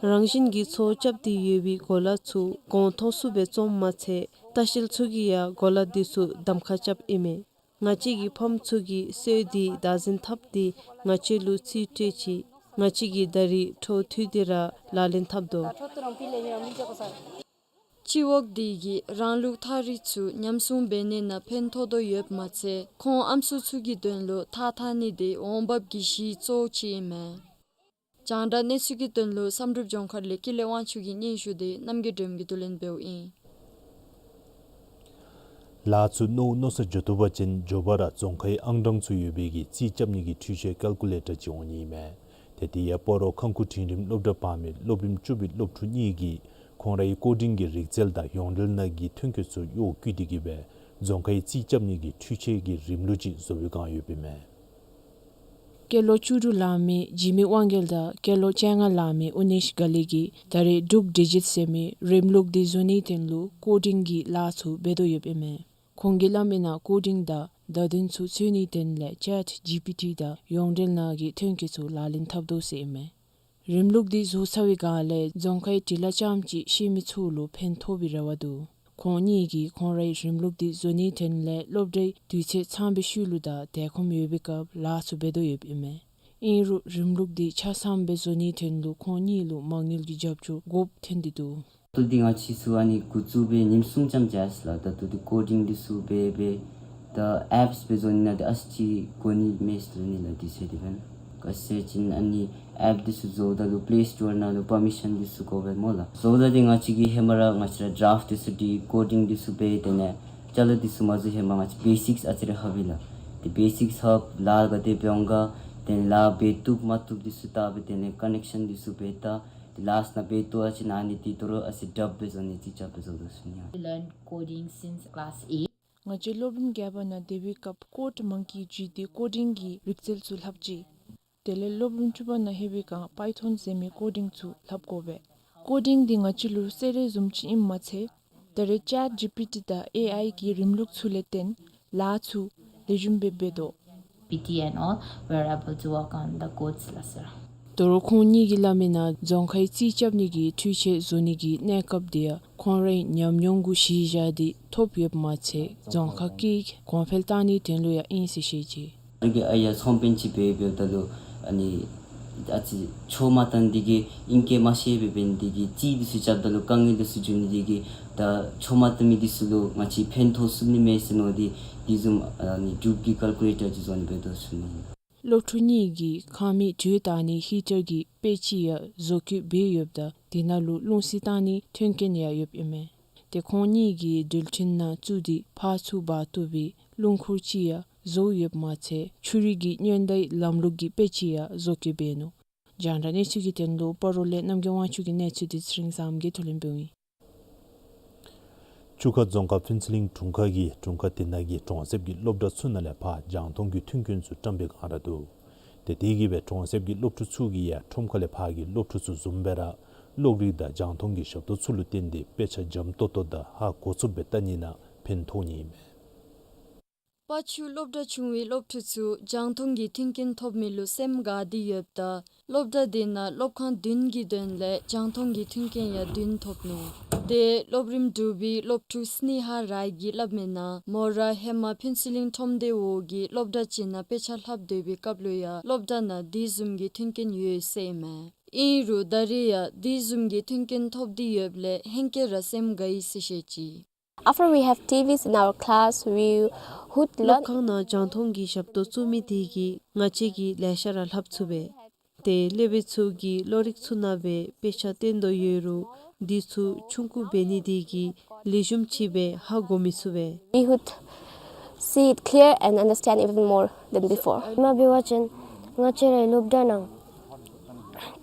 རང་བཞིན་གྱིས་ཚོགས་རྐྱབ་སྟེ་ཡོད་པའི་གོ་ལ་ཚུ་གོང་མཐོ་སུ་སྦེ་བཙུགསཔ་མ་ཚད་ལྟ་བཤལ་ཚུ་གིས་ཡང་གོ་ལ་འདི་ཚུ་གདམ་ཁ་རྐྱབ་ཨིན་མས། ང་བཅས་ཀྱི་ཕམ་ཚུ་གིས་སོ་འདི་བདག་འཛིན་འཐབ་སྟེ་ང་བཅས་ལུ་རྩིས་སྤྲོད་ཅི། ང་བཅས་ཀྱིས་ད་རིས་འཕྲོ་མཐུད་དེ་ར་ལག་ལེན་འཐབ་དོ། སྤྱི་འོག་འདི་གིས་རང་ལུགས་ཐགས་རིས་ཚུ་ཉམས་སྲུང་འབད་ནི་ནང་ཕན་ཐོགས་དོ་ཡོདཔ་མ་ཚད་ཁོང་ཨམ་སྲུ་ཚུ་གི་དོན་ལུ་ཐགས་འཐག་ནི་འདི་འོང་འབབ་ཀྱི་གཞི་གཙོ་བོ་ཅིག་ཨིན་མས། རྒྱང་བསྒྲགས་གནས་ཚུལ་གྱི་དོན་ལུ་བསམ་གྲུབ་ལྗོངས་མཁར་ལས་ཀུན་ལེགས་དབང་ཕྱུག་གི་སྙན་ཞུ་འདི་རྣམ་རྒྱལ་སྒྲོལམ་གྱིས་བསྡུ་ལེན་འབདཝ་ཨིན། ལཱ་ཚུ་མནོ་མནོ་ས་འགྱོ་བཏུབ་པ་ཅིན་མགྱོགས་པ་ར་རྫོང་ཁའི་ཨང་གྲངས་ཚུ་ཡོད་པའི་གི་རྩིས་རྐྱབ་ནི་གི་འཕྲུལ་ཆས་ཀལ་ཀུ་ལེ་ཊར་ཅིག་འོང་ནི་ཨིན་མས། ཏེ་དེ་ཡང་སྤ་རོ་ཁང་ཁུ་འབྲིང་རིམ་སློབ་གྲྭ་བར་མའི་སློབ་རིམ་བཅུ་པའི་སློབ་ཕྲུག་གཉིས་ཀྱིས་ཁོང་རའི་ཀོ་ཌིང་གི་རིག་རྩལ་དང་ཡོངས་འབྲེལ་ནང་གི་ཐོན་སྐྱེད་ཚུ་གཡོག་བཀོལ་ཏེ་གི་སྦེ་རྫོང་ཁའི་རྩིས་རྐྱབ་ནི་གི་འཕྲུལ་ཆས་ཀྱི་རིམ་ལུགས་ཅིག་བཟོ་བའི་བསྒང་ཡོདཔ་ཨིན་མས། སྐྱེས་ལོ་བཅུ་དྲུག་ལང་མི་འཇིགས་མེད་དབང་རྒྱལ་དང་སྐྱེས་ལོ་བཅོ་ལྔ་ལང་མི་ཨུ་ནེཤ་དགའ་ལེགས་ཀྱིས་ད་རེས་ཌུག་ཌི་ཇིཊ་ཟེར་མི་རིམ་ལུགས་འདི་བཟོ་ནིའི་དོན་ལུ་ཀོ་ཌིང་གི་ལཱ་ཚུ་འབད་དོ་ཡོདཔ་ཨིན་མས། ཁོང་གིས་སླབ་མིའི་ནང་ཀོ་ཌིང་དང་བརྡ་དོན་ཚུ་འཚོལ་ནིའི་དོན་ལས་ཅེཊ་ཇི་པི་ཊི་དང་ཡོངས་འབྲེལ་ནང་གི་ཐོན་སྐྱེད་ཚུ་ལག་ལེན་འཐབ་དོ་ཟེར་ཨིན་མས། རིམ་ལུགས་འདི་བཟོ་ཚར་བའི་བསྒང་ལས་རྫོང་ཁའི་འབྲི་ལྷག་རྐྱངམ་ཅིག་ཤེས་མི་ཚུ་ལུ་ཕན་ཐོགས་པའི་རེ་བ་འདུག། ཁོང་གཉིས་ཀྱིས་ཁོང་རའི་རིམ་ལུགས་འདི་བཟོ་ནིའི་དོན་ལས་སློབ་གྲྭའི་དུས་ཚོད་ཚངམ་སྦེ་ཤུལ་ལུ་དང་དལ་ཁོམ་ཡོད་པའི་སྐབས་ལཱ་ཚུ་འབད་དོ་ཡོདཔ་ཨིན་མས། ཨིན་རུང་རིམ་ལུགས་འདི་ཆ་ཚང་སྦེ་བཟོ་ནིའི་དོན་ལུ་ཁོང་གཉིས་ལུ་མ་དངུལ་གྱི་རྒྱབ་སྐྱོར་དགོཔ་ཐོན་ཏེ་འདུག། ད་ལྟོ་འདི་ང་བཅས་ཚུ་ཨ་ནི་འགོ་བཙུགས་སྦེ་ཉིནམ་གསུམ་ཙམ་ཅིག་ཡར་སོང་ལགས། ད་ལྟོ་འདི་ཀོ་ཌིང་འདི་ཚུ་འབད་འབད་ད་ཨེཔསི་སྦེ་བཟོ་ནི་ནང་འདི་ཨ་ཙི་ཅིག་གོ་གནས་མེད་ཟེར་ནི་ལགས། འདི་ཚུ་འདི་འབདན་ག་ཅི་ཟེར་བ་ཅིན་ཨ་ནི་ཨེཔ་འདི་ཚུ་བཟོཝ་ད་ལུ་པེ་ལེ་སི་ཊོར་ནང་ལུ་པར་མི་ཤཱན་འདི་ཚུ་དགོ་པས་སྨོ་ལགས། བཟོཝ་ད་འདི་ང་བཅས་ཀྱིས་ཧེ་མ་ར་ང་བཅས་ར་ཌ་རཕཊ་འདི་ཚུ་འདི་ཀོ་ཌིང་འདི་ཚུ་འབད་དེ་ལས་ཅ་ལ་འདི་ཚུ་མ་བཟོ་ཧེ་མ་ང་བཅས་བེ་སིཀསི་ཨ་ཙི་རེ་ལྷབ་ཡི་ལགས། ཏེ་བེ་སིཀསི་ལྷབ་ལཱ་ག་དེ་འབད་འོང་ག་དེ་ལས་ལཱ་འབད་བཏུབ་མ་བཏུབ་འདི་ཚུ་བལྟ་སྦེ་དེ་ལས་ཀ་ནེག་ཤཱན་འདི་ཚུ་འབད་བལྟ། ཏེ་ལཱསཊ་ནང་འབད་བཏུབ་པ་ཅིན་ཨ་ནི་འདི་དོ་རུང་ཨ་ཙི་ཌབ་སྦེ་བཟོ་ནི་ཅིག་རྐྱབ་སྦེ་བཟོ་དོ་ཟེར་ནི་ཡང་། Learn coding since class eight. ང་བཅས་སློབ་རིམ་བརྒྱད་པ་ནང་སྡོད་པའི་སྐབས་ཀོཌ་མང་ཀི་བརྒྱུད་དེ་ཀོ་ཌིང་གི་རིག་རྩལ་ཚུ་ལྷབ་ཅི། དེ་ལས་སློབ་རིམ་བཅུ་པ་ནང་ལྷོད་པའི་བསྒང་པའི་ཐོན་ཟེར་མི་ཀོ་ཌིང་ཚུ་ལྷབ་དགོ་པས། ཀོ་ཌིང་འདི་ང་བཅས་ལུ་གསོལ་རས་བཟུམ་ཅིག་ཨིནམ་མ་ཚད་ད་རེས་ཅེཊ་ཇི་པི་ཊི་དང་ཨེ་ཨའི་གི་རིམ་ལུགས་ཚུ་ལས་བརྟེན་ལཱ་ཚུ་ལེགས་ཤོམ་སྦེ་འབད་དོ། P T and all were able to work on the codes, ལགས་སོ། དོ་རུང་ཁོང་གཉིས་ཀྱིས་སླབ་མིའི་ནང་རྫོང་ཁའི་རྩིས་རྐྱབ་ནི་གི་འཕྲུལ་ཆས་བཟོ་ནི་གི་གནས་སྐབས་འདི་ཡང་ཁོང་རའི་ཉམས་མྱོང་གུ་གཞི་བཞག་སྟེ་ཐོབ་ཡོདཔ་མ་ཚད་རྫོང་ཁ་སྐད་གོང་འཕེལ་བཏང་ནིའི་དོན་ལུ་ཡང་ཨིན་ཟེར་བཤད་ཅི། རིག་གི་ཨ་ཡ་ཚོང་དཔོན་ཅིག་འབད་འབདཝ་ད་ལུ་ཨ་ནི་ཨ་ཙི་ཆོས་མ་དང་འདི་གིས་ཨིང་སྐད་མ་ཤེས་པའི་འབད་ནི་འདི་གིས་རྩིས་འདི་ཚུ་རྐྱབ་ད་ལུ་དཀའ་ངལ་འདི་ཚུ་འབྱུང་ནི་འདི་གིས་ད་ཆོས་མ་དང་མི་འདི་ཚུ་ལུ་ང་བཅས་ཕན་ཐོགས་ཚུགས་ནི་མས་ཟེར་མནོ་སྟེ་དེ་བཟུམ་ཨ་ནི་གྲུབ་ཀྱི་ཀལ་ཀུ་ལེ་ཊར་ཅིག་བཟོ་ནི་འབད་དོ་ཟེར་ནི། སློབ་ཕྲུག་གཉིས་ཀྱིས་ཁང་མིག་དྲོད་བཏང་ནི་ཧི་ཊར་གྱི་དཔེ་ཅིག་ཡང་བཟོ་བཀོད་འབད་ཡོདཔ་ད་དེ་ནང་ལུ་རླུང་བསིལ་བཏང་ནི་མཐུན་རྐྱེན་ཡང་ཡོདཔ་ཨིན་མས། ཏེ་ཁོང་གཉིས་ཀྱིས་འགྲུལ་འཕྲིན་ནང་བཙུགས་ཏེ་ཕར་ཚུར་འབག་བཏུབ་པའི་རླུང་འཁོར་ཅིག་ཡང་བཟོ་ཡོདཔ་མ་ཚད་ཆུ་རུད་ཀྱི་སྔོན་བརྡའི་ལམ་ལུགས་ཀྱི་དཔེ་ཅིག་ཡང་བཟོ་བཀོད་འབད་ནུག། རྒྱང་བསྒྲགས་གནས་ཚུལ་གྱི་དོན་ལུ་སྤ་རོ་ལས་རྣམ་རྒྱལ་དབང་ཕྱུག་གི་གནས་ཚུལ་འདི་ཚེ་རིང་བཟངམོ་གིས་བསྡུ་ལེན་འབདཝ་ཨིན། ཆུ་ཁ་རྫོང་ཁག་ཕུན་ཚོགས་གླིང་དྲུང་ཁག་གིས་དྲུང་ཁག་དེ་ནང་གི་གྲོང་གསེབ་ཀྱི་སློབ་གྲྭ་ཚུ་ནང་ལས་ཕར་རྒྱང་མཐོང་གི་མཐུན་རྐྱེན་ཚུ་བཀྲམ་པའི་བསྒང་ར་འདུག། ཏེ་དེ་གིས་སྦེ་གྲོང་གསེབ་ཀྱི་སློབ་ཕྲུག་ཚུ་གིས་ཡང་ཁྲོམ་ཁ་ལས་ཕར་གྱི་སློབ་ཕྲུག་ཚུ་བཟུམ་སྦེ་ར་གློག་རིག་དང་རྒྱང་མཐོང་གི་ཞབས་ཏོག་ཚུ་ལུ་བརྟེན་ཏེ་དཔེ་ཆ་འཇམ་ཏོང་ཏོ་དང་ཧ་གོ་ཚུགསཔ་སྦེ་བལྟ་ནི་ནང་ཕན་ཐོགས་ནི་ཨིན་མས། པ་ཆུ་སློབ་གྲྭ་ཆུང་བའི་སློབ་ཕྲུག་ཚུ་རྒྱང་མཐོང་གི་མཐུན་རྐྱེན་ཐོབ་མི་ལུ་སེམས་དགའ་སྟེ་ཡོདཔ་ད་སློབ་གྲྭ་དེ་ནང་སློབ་ཁང་བདུན་གྱི་དོན་ལས་རྒྱང་མཐོང་གི་མཐུན་རྐྱེན་ཡང་བདུན་ཐོབ་ནུག། དེ་སློབ་རིམ་དྲུག་པའི་སློབ་ཕྲུག་སྣེ་ཧ་རའི་གིས་སླབ་མིའི་ནང་མོ་ར་ཧེ་མ་ཕུན་ཚོགས་གླིང་ཁྲོམ་སྡེ་འོག་གི་སློབ་གྲྭ་ཅིག་ནང་དཔེ་ཆ་ལྷབ་སྡོད་པའི་སྐབས་ལུ་ཡང་སློབ་གྲྭ་ནང་དེ་བཟུམ་གྱི་མཐུན་རྐྱེན་ཡོད་ཟེར་ཨིན་མས། ཨིན་རུང་ད་རེས་ཡང་དེ་བཟུམ་གྱི་མཐུན་རྐྱེན་ཐོབ་སྟེ་ཡོདཔ་ལས་ཧེང་སྐལ་ར་སེམས་དགའ་ཡི་ཟེར་བཤད་ཅི། After we have T Vs in our class, we would learn. སློབ་ཁང་ནང་རྒྱང་མཐོང་གི་ཞབས་ཏོག་བཙུགས་མི་དེ་གིས་ང་བཅས་ཀྱིས་ལེ་ཤ་ར་ལྷབ་ཚུགས་པས། ཏེ་སློབ་དཔོན་ཚུ་གིས་བློ་རིག་ཚུ་ནང་སྦེ་དཔེ་ཆ་སྟོན་དོ་ཡོད་རུང་དེ་ཚུ་ཆུང་ཀུ་འབད་ནི་དེ་གིས་ལེགས་ཤོམ་ཅིག་སྦེ་ཧ་གོ་མི་ཚུགས་པས། We would see it clear and understand even more than before. མ་འབད་བ་ཅིན་ང་བཅས་རའི་སློབ་གྲྭ་ནང་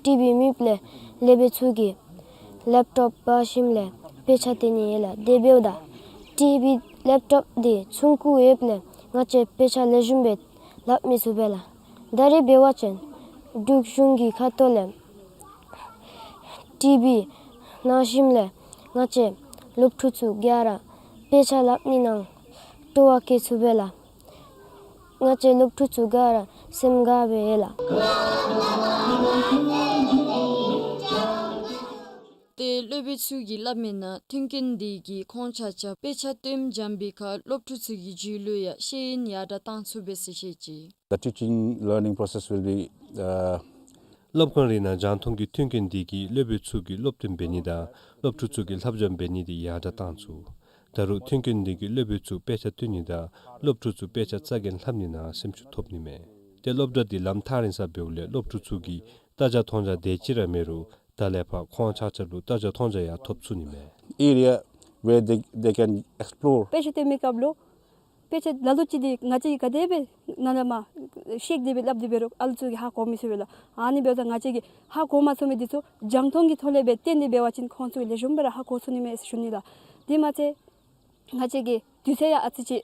ཊི་བི་མེདཔ་ལས་སློབ་དཔོན་ཚུ་གིས་ལེབ་ཊོབ་འབག་ཞིནམ་ལས་དཔེ་ཆ་སྟོན་ནི་ཡོད་ལགས། དེ་འབདཝ་ད་ཊི་བི་ལེབ་ཊོབ་དེ་ཆུང་ཀུ་ཡོདཔ་ལས་ང་བཅས་དཔེ་ཆ་ལེགས་ཤོམ་སྦེ་ལྷབ་མི་ཚུགས་པས་ལགས། ད་རེས་འབད་བ་ཅིན་འབྲུག་གཞུང་གི་ཁ་ཐུག་ལས་ཊི་བི་གནང་ཞིནམ་ལས་ང་བཅས་སློབ་ཕྲུག་ཚུ་ག་ར་དཔེ་ཆ་ལྷབ་ནི་ནང་སྤྲོ་བ་བསྐྱེད་ཚུགས་པས་ལགས། ང་བཅས་སློབ་ཕྲུག་ཚུ་ག་ར་སེམས་དགའ་བས་ལགས། ཏེ་སློབ་དཔོན་ཚུ་གིས་སླབ་མིའི་ནང་མཐུན་རྐྱེན་དེ་གིས་ཁོང་ཆ་ཁྱབ་དཔེ་ཆ་སྟོནམ་འཇམ་པའི་ཁར་སློབ་ཕྲུག་ཚུ་གི་རྒྱུད་ལུ་ཡང་ཤེས་ཡོན་ཡར་དྲག་བཏང་ཚུགས་པས་ཟེར་བཤད་ཅི། The teaching learning process will be, uh, སློབ་ཁང་རེ་ནང་རྒྱང་མཐོང་གི་མཐུན་རྐྱེན་དེ་གིས་སློབ་དཔོན་ཚུ་གིས་སློབ་སྟོན་འབད་ནི་དང་སློབ་ཕྲུག་ཚུ་གིས་ལྷབ་འཇམ་འབད་ནི་དེ་ཡར་དྲག་བཏང་ཚུགས། ད་རུང་མཐུན་རྐྱེན་དེ་གིས་སློབ་དཔོན་ཚུ་དཔེ་ཆ་སྟོན་ནི་དང་སློབ་ཕྲུག་ཚུ་དཔེ་ཆ་རྩ་འགེངས་ལྷབ་ནི་ནང་སེམས་ཤུགས་ཐོབ་ནི་མས། ཏེ་སློབ་གྲྭ་དེ་ལམ་ཐག་རིང་ས་འབདཝ་ལས་སློབ་ཕྲུག་ཚུ་གིས་ལྟ་རྒྱ་མཐོང་རྒྱ་དེ་ཅིག་ར་མེད་རུང་ད་ལས་ཕར་ཁོང་ཆ་ཁྱབ་ལུ་ལྟ་རྒྱ་མཐོང་རྒྱ་ཡང་ཐོབ་ཚུགས་ནི་མས། Area where they, they can explore. དཔེ་ཆ་སྟོན་མི་སྐབས་ལུ་དཔེ་ཆ་ལ་ལུ་ཅིག་དེ་ང་བཅས་ཀྱིས་ག་དེ་སྦེ་ནཱ་ལས་མར་བཤད་དེ་སྦེ་སླབ་དེ་འབད་རུང་ཨ་ལུ་ཚུ་གིས་ཧ་གོ་མི་ཚུགས་པས་ལགས། ཨ་ནི་འབདཝ་ད་ང་བཅས་ཀྱིས་ཧ་གོ་མ་ཚུགས་མི་དེ་ཚུ་རྒྱང་མཐོང་གི་ཐོག་ལས་སྦེ་སྟོན་དེ་འབད་བ་ཅིན་ཁོང་ཚུ་ལེགས་ཤོམ་སྦེ་ར་ཧ་གོ་ཚུགས་ནི་མས་ཟེར་ཞུ་ནི་ལགས། དེ་མ་ཚད་ང་བཅས་ཀྱིས་དུས་ཚོད་ཡང་ཨ་ཙི་ཅིག་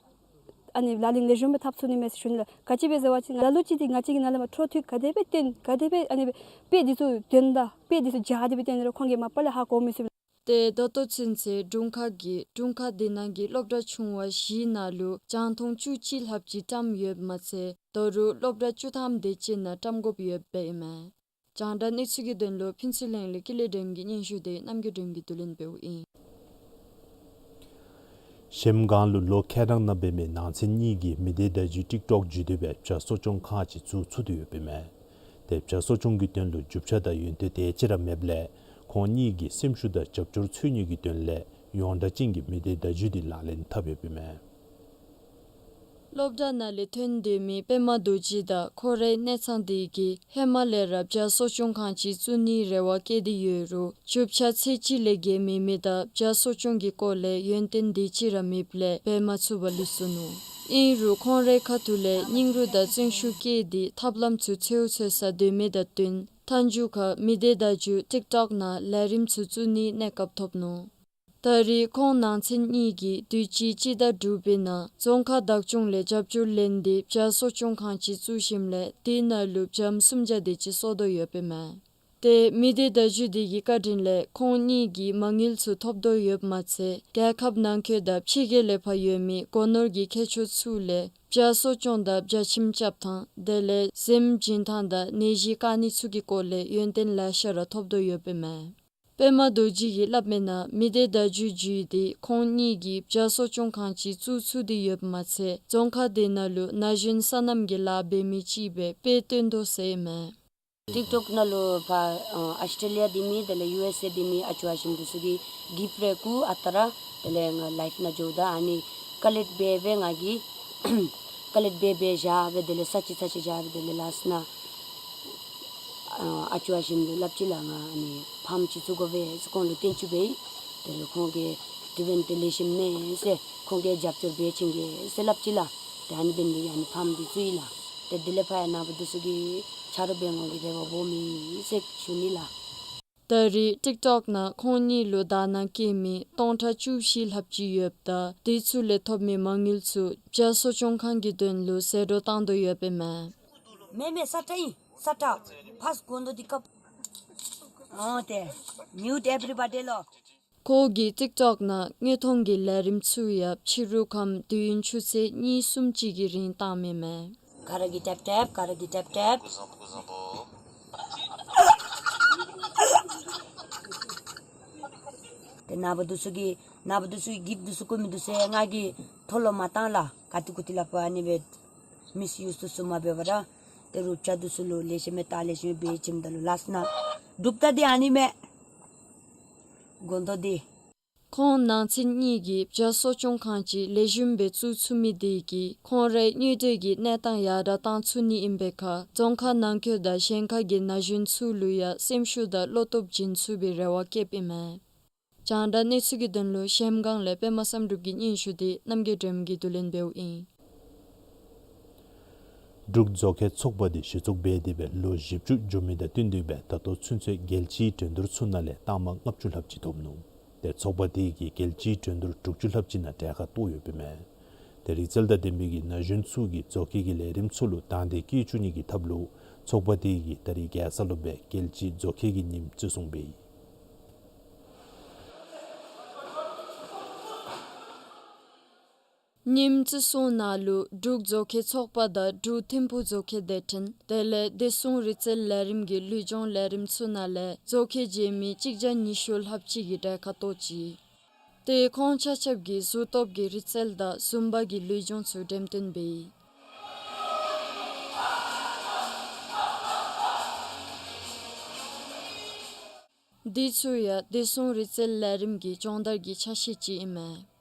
ཨ་ནི་ལག་ལེན་ལེགས་ཤོམ་སྦེ་འཐབ་ཚུགས་ནི་མས་ཟེར་ཞུ་ནི་ལགས། ག་ཅི་སྦེ་ཟེར་བ་ཅིན་ལ་ལུ་ཅིག་དེ་ང་བཅས་ཀྱིས་ནཱ་ལས་མར་འཕྲོ་མཐུད་ག་དེ་སྦེ་སྟོན་ག་དེ་སྦེ་ཨ་ནི་སྦེ་དཔེ་དེ་ཚུ་སྟོན་ད་དཔེ་དེ་ཚུ་སྦྱར་དེ་སྦེ་སྟོན་རུང་ཁོང་གིས་མ་པ་ལས་ཧ་གོ་མི་ཚུགས། ཏེ་ད་ལྟོ་ཚུན་ཚོད་དྲུང་ཁག་གིས་དྲུང་ཁག་དེ་ནང་གི་སློབ་གྲྭ་ཆུང་བ་བཞི་ནང་ལུ་རྒྱང་མཐོང་བཅུ་གཅིག་ལྷགཔ་ཅིག་བཀྲམ་ཡོདཔ་མ་ཚད་ད་རུང་སློབ་གྲྭ་བཅུ་ཐམ་དེ་ཅིག་ནང་བཀྲམ་དགོཔ་ཡོདཔ་ཨིན་མས། རྒྱང་བསྒྲགས་གནས་ཚུལ་གྱི་དོན་ལུ་ཕུན་ཚོགས་གླིང་ལས་ཀུན་ལེགས་སྒྲོལ་མ་གི་སྙན་ཞུ་དེ་རྣམ་རྒྱལ་སྒྲོལ་མ་གིས་བསྡུ་ལེན་འབདཝ་ཨིན། གཞལམ་སྒང་ལུ་ལོ་ཁལ་གྲངས་ནང་འབད་མི་ནང་ཚན་གཉིས་ཀྱི་མི་སྡེ་བརྡ་བརྒྱུད་ཊིཀ་ཊོཀ་བརྒྱུད་དེ་སྦེ་བྱ་གསོ་སྐྱོང་ཁང་ཅིག་བཙུགས་ཚུགས་ཏེ་ཡོདཔ་ཨིན་མས། ཏེ་བྱ་གསོ་སྐྱོང་གི་དོན་ལུ་རྒྱུ་ཆ་དང་ཡོན་ཏན་དེ་ཅིག་ར་མེདཔ་ལས་ཁོང་གཉིས་ཀྱིས་སེམས་ཤུགས་དང་རྒྱབ་སྐྱོར་འཚོལ་ནི་གི་དོན་ལས་ཡོངས་གྲགས་ཅན་གྱི་མི་སྡེ་བརྡ་བརྒྱུད་དེ་ལག་ལེན་འཐབ་ཡོདཔ་ཨིན་མས། སློབ་གྲྭ་ནང་ལས་ཐོན་སྡོད་མི་པདྨ་རྡོ་རྗེ་དང་ཁོ་རའི་གནས་ཚང་དེ་གིས་ཧེ་མ་ལས་ར་བྱ་གསོ་སྐྱོང་ཁང་ཅིག་བཙུགས་ནིའི་རེ་བ་བསྐྱེད་དེ་ཡོད་རུང་རྒྱུ་ཆ་ཚད་ཅིག་ལས་བརྒལ་མེད་མི་དང་བྱ་གསོ་སྐྱོང་གི་སྐོར་ལས་ཡོན་ཏན་དེ་ཅིག་ར་མེདཔ་ལས་འབད་མ་ཚུགས་པར་ལུས་སོ་ནུག། ཨིན་རུང་ཁོང་རའི་ཁ་ཐུག་ལས་སྙིང་རུས་དང་བརྩོན་ཤུགས་བསྐྱེད་དེ་ཐབས་ལམ་ཚུ་འཚོལ་འཚོལ་ས་སྡོད་མི་དང་བསྟུན་མཐའ་མཇུག་ཁར་མི་སྡེ་བརྡ་བརྒྱུད་ཊིཀ་ཊོཀ་ནང་ལས་རིམ་ཚུ་བཙུགས་ནིའི་གནས་སྐབས་ཐོབ་ནུག། ད་རེས་ཁོང་ནང་ཚན་གཉིས་ཀྱིས་དུས་ཅི་སྤྱི་ཟླ་དྲུག་པའི་ནང་རྫོང་ཁག་བདག་སྐྱོང་ལས་རྒྱབ་སྐྱོར་ལེན་ཏེ་བྱ་གསོ་སྐྱོང་ཁང་ཅིག་བཙུགས་ཞིནམ་ལས་དེ་ནང་ལུ་བྱམོ་སུམ་བརྒྱ་དེ་ཅིག་གསོ་དོ་ཡོདཔ་ཨིན་མས། ཏེ་མི་སྡེ་བརྡ་བརྒྱུད་དེ་གི་བཀའ་དྲིན་ལས་ཁོང་གཉིས་ཀྱིས་མ་དངུལ་ཚུ་ཐོབ་དོ་ཡོདཔ་མ་ཚད་རྒྱལ་ཁབ་ནང་འཁོད་དང་ཕྱི་རྒྱལ་ལས་ཕར་ཡོད་མི་སྒོ་ནོར་གྱི་མཁས་མཆོག་ཚུ་ལས་བྱ་གསོ་སྐྱོང་དང་བྱ་ཁྱིམ་རྐྱབ་ཐངས་དེ་ལས་གཟིམ་སྦྱིན་ཐངས་དང་ནད་གཞི་བཀག་ནི་ཚུ་གི་སྐོར་ལས་ཡོན་ཏན་ལེ་ཤ་ར་ཐོབ་དོ་ཡོདཔ་ཨིན་མས། པདྨ་རྡོ་རྗེ་གིས་སླབ་མིའི་ནང་མི་སྡེ་བརྡ་བརྒྱུད་བརྒྱུད་དེ་ཁོང་གཉིས་ཀྱིས་བྱ་གསོ་སྐྱོང་ཁང་ཅིག་བཙུགས་ཚུགས་ཏེ་ཡོདཔ་མ་ཚད་རྫོང་ཁག་དེ་ནང་ལུ་ན་གཞོན་སོ་ནམ་གྱི་ལཱ་འབད་མི་ཅིག་སྦེ་དཔེ་སྟོན་དོ་ཟེར་ཨིན་མས། ཊིཀ་ཊོཀ་ནང་ལུ་ཕར་ཨ་ཨཱོས་ཊྲེ་ལི་ཡ་སྡོད་མི་དེ་ལས་ཡུ་ཨེས་ཨེ་སྡོད་མི་ཨ་ཅོ་ཨ་ཞེམོ་འདི་ཚུ་གིས་གིཕཊ་རེ་བསྐུར་ཨ་རྟག་ར། དེ་ལས་ང་ལའིབ་ནང་འགྱོཝ་ད་ཨ་ནི་ཀ་ལེཀཊ་འབད་འབད་ང་གིས་ཀ་ལེཀཊ་འབད་འབད་བཞག་སྦེ་དེ་ལས་ས་ཅིག་ས་ཅིག་བཞག་སྦེ་དེ་ལས་ལཱསཊ་ནང་ཨ་ཨ་ཅོ་ཨ་ཞེམོ་ལུ་སླབ་ཅི་ལགས། ང་ཨ་ནི་ཕཱརམ་ཅིག་བཙུགས་དགོ་པས་ཟེར་ཁོང་ལུ་བསྟན་བཅུག་སྦེ་ཨིན། དེ་ལས་ཁོང་གིས་དེ་འབདན་ཏེ་ལེགས་ཤོམ་མས་ཟེར་ཁོང་གིས་རྒྱབ་སྐྱོར་འབད་བྱིན་གེ་ཟེར་སླབ་ཅི་ལགས། ཏེ་ཨ་ནི་འབདན་ཏེ་ཨ་ནི་ཕཱརམ་འདི་བཙུགས་ཡི་ལགས། ཏེ་དེ་ལས་ཕར་ཡང་ནངས་པ་འདི་ཚུ་གི་ཆ་རོགས་འབད་དགོ་གི་རེ་བ་སྦོམ་ཨིན་ཟེར་ཞུ་ནི་ལགས། ད་རེས་ཊིཀ་ཊོཀ་ནང་ཁོང་གཉིས་ལུ་དག་སྣང་བསྐྱེད་མི་སྟོང་ཕྲག་བཅུ་བཞི་ལྷགཔ་ཅིག་ཡོདཔ་ད་དེ་ཚུ་ལས་ཐོབ་མི་མ་དངུལ་ཚུ་བྱ་གསོ་སྐྱོང་ཁང་གི་དོན་ལུ་ཟད་འགྲོ་བཏང་དོ་ཡོདཔ་ཨིན་མས། མེན་མེན་སཱ་ཊ་ཨིན་སཱ་ཊ། ཕཱསཊ་གོ་འདོད་འདི་ཀབ། ཨོ་ཏེ་མིའུཊ་ཨེབ་རི་བ་ཌི་ལོ། ཁོ་གིས་ཊིཀ་ཊོཀ་ནང་དངོས་མཐོང་གི་ལས་རིམ་ཚུ་ཡང་ཕྱི་རུ་ཁམས་དུས་ཡུན་ཆུ་ཚོད་གཉིས་གསུམ་ཅིག་གི་རིང་བཏངམ་ཨིན་མས། ག་ར་གིས་ཊེབ་ཊེབ། ག་ར་གིས་ཊེབ་ཊེབ། ཏེ་ནཱ་བུ་འདི་ཚུ་གིས་ནཱ་བུ་འདི་ཚུ་གིས་གིཕ་འདི་ཚུ་བཀོ་མི་འདུག་ཟེར། ང་གིས་ཐོ་ལོ་མ་བཏང་ལགས། ག་ཏེ་གུ་ཏེ་ལགས་པ། ཨ་ནི་སྦེ་མིསི་ཡུསི་འདི་ཚུ་མ་འབད་བར་ར། ཏེ་རུབ་ཆ་འདི་ཚུ་ལུ་ལེགས་ཤོམ་སྦེ་བལྟ། ལེགས་ཤོམ་སྦེ་འབད་ཞིནམ་ད་ལུ་ལགས་ན་སྒྲུབ་ད་འདི་ཨ་ནི་མས། དགོངས་དོན་འདི། ཁོང་ནང་ཚན་གཉིས་ཀྱིས་བྱ་གསོ་སྐྱོང་ཁང་ཅིག་ལེགས་ཤོམ་སྦེ་བཙུགས་ཚུགས་མི་དེ་གིས་ཁོང་རའི་དངོས་འབྲེལ་གྱི་གནས་སྟངས་ཡར་དྲག་བཏང་ཚུགས་ནི་ཨིན་པའི་ཁར་རྫོང་ཁག་ནང་འཁོད་དང་གཞན་ཁར་གྱི་ན་གཞོན་ཚུ་ལུ་ཡང་སེམས་ཤུགས་དང་བློ་སྟོབས་བྱིན་ཚུགས་པའི་རེ་བ་བསྐྱེདཔ་ཨིན་མས། རྒྱང་བསྒྲགས་གནས་ཚུལ་གྱི་དོན་ལུ་གཞལམ་སྒང་ལས་པདྨ་བསམ་གྲུབ་ཀྱི་སྙན་ཞུ་དེ་རྣམ་རྒྱལ་སྒྲོལ་མ་གིས་བསྡུ་ལེན་འབདཝ་ཨིན། འབྲུག་མཛོག་ཁའི་ཚོགས་པ་འདི་གཞི་བཙུགས་འབད་དེ་སྦེ་ལོ་བཞི་བཅུ་འགྱོ་མི་དང་བསྟུན་ཏེ་སྦེ་ད་ལྟོ་ཚུན་ཚོད་རྒྱལ་སྤྱིའི་འགྲན་བསྡུར་ཚུ་ནང་ལས་རྟགས་མ་ལྔ་བཅུ་ལྷགཔ་ཅིག་ཐོབ་ནུག། ཏེ་ཚོགས་པ་དེ་གིས་རྒྱལ་སྤྱིའི་འགྲན་བསྡུར་དྲུག་ཅུ་ལྷགཔ་ཅིག་ནང་གྲལ་ཁར་གཏོགས་ཡོདཔ་ཨིན་མས། ཏེ་རིག་རྩལ་དང་ལྡན་པའི་གི་ན་གཞོན་ཚུ་གིས་མཛོག་ཁའི་གི་ལས་རིམ་ཚུ་ལུ་དང་འདོད་བསྐྱེད་བཅུག་ནི་གི་ཐབས་ལུ་ཚོགས་པ་དེ་གིས་ད་རིས་རྒྱལ་ས་ལུ་སྦེ་རྒྱལ་སྤྱིའི་མཛོག་ཁའི་གི་ཉིནམ་བརྩི་སྲུང་འབད་ཡི། ཉིནམ་བརྩི་སྲུང་ནང་ལུ་འབྲུག་མཛོག་ཁའི་ཚོགས་པ་དང་འབྲུག་ཐིམ་ཕུག་མཛོག་ཁའི་སྡེ་ཕྲན་དེ་ལས་བདེ་སྲུང་རིག་རྩལ་ལས་རིམ་གྱི་ལུས་སྦྱོང་ལས་རིམ་ཚུ་ནང་ལས་མཛོག་ཁའི་མཇལ་མི་གཅིག་བརྒྱ་ཉི་ཤུ་ལྷགཔ་ཅིག་གིས་གྲལ་ཁར་གཏོགས་ཅི། ཏེ་ཁོང་ཆ་ཁྱབ་ཀྱིས་གཟུགས་སྟོབས་ཀྱི་རིག་རྩལ་དང་ཟུམ་བ་གི་ལུས་སྦྱོང་ཚུ་འགྲེམས་སྟོན་འབད་ཡི། འདི་ཚུ་ཡང་བདེ་སྲུང་རིག་རྩལ་ལས་རིམ་གྱི་སྦྱོང་བརྡར་གྱི་ཆ་ཤས་ཅིག་ཨིན་མས།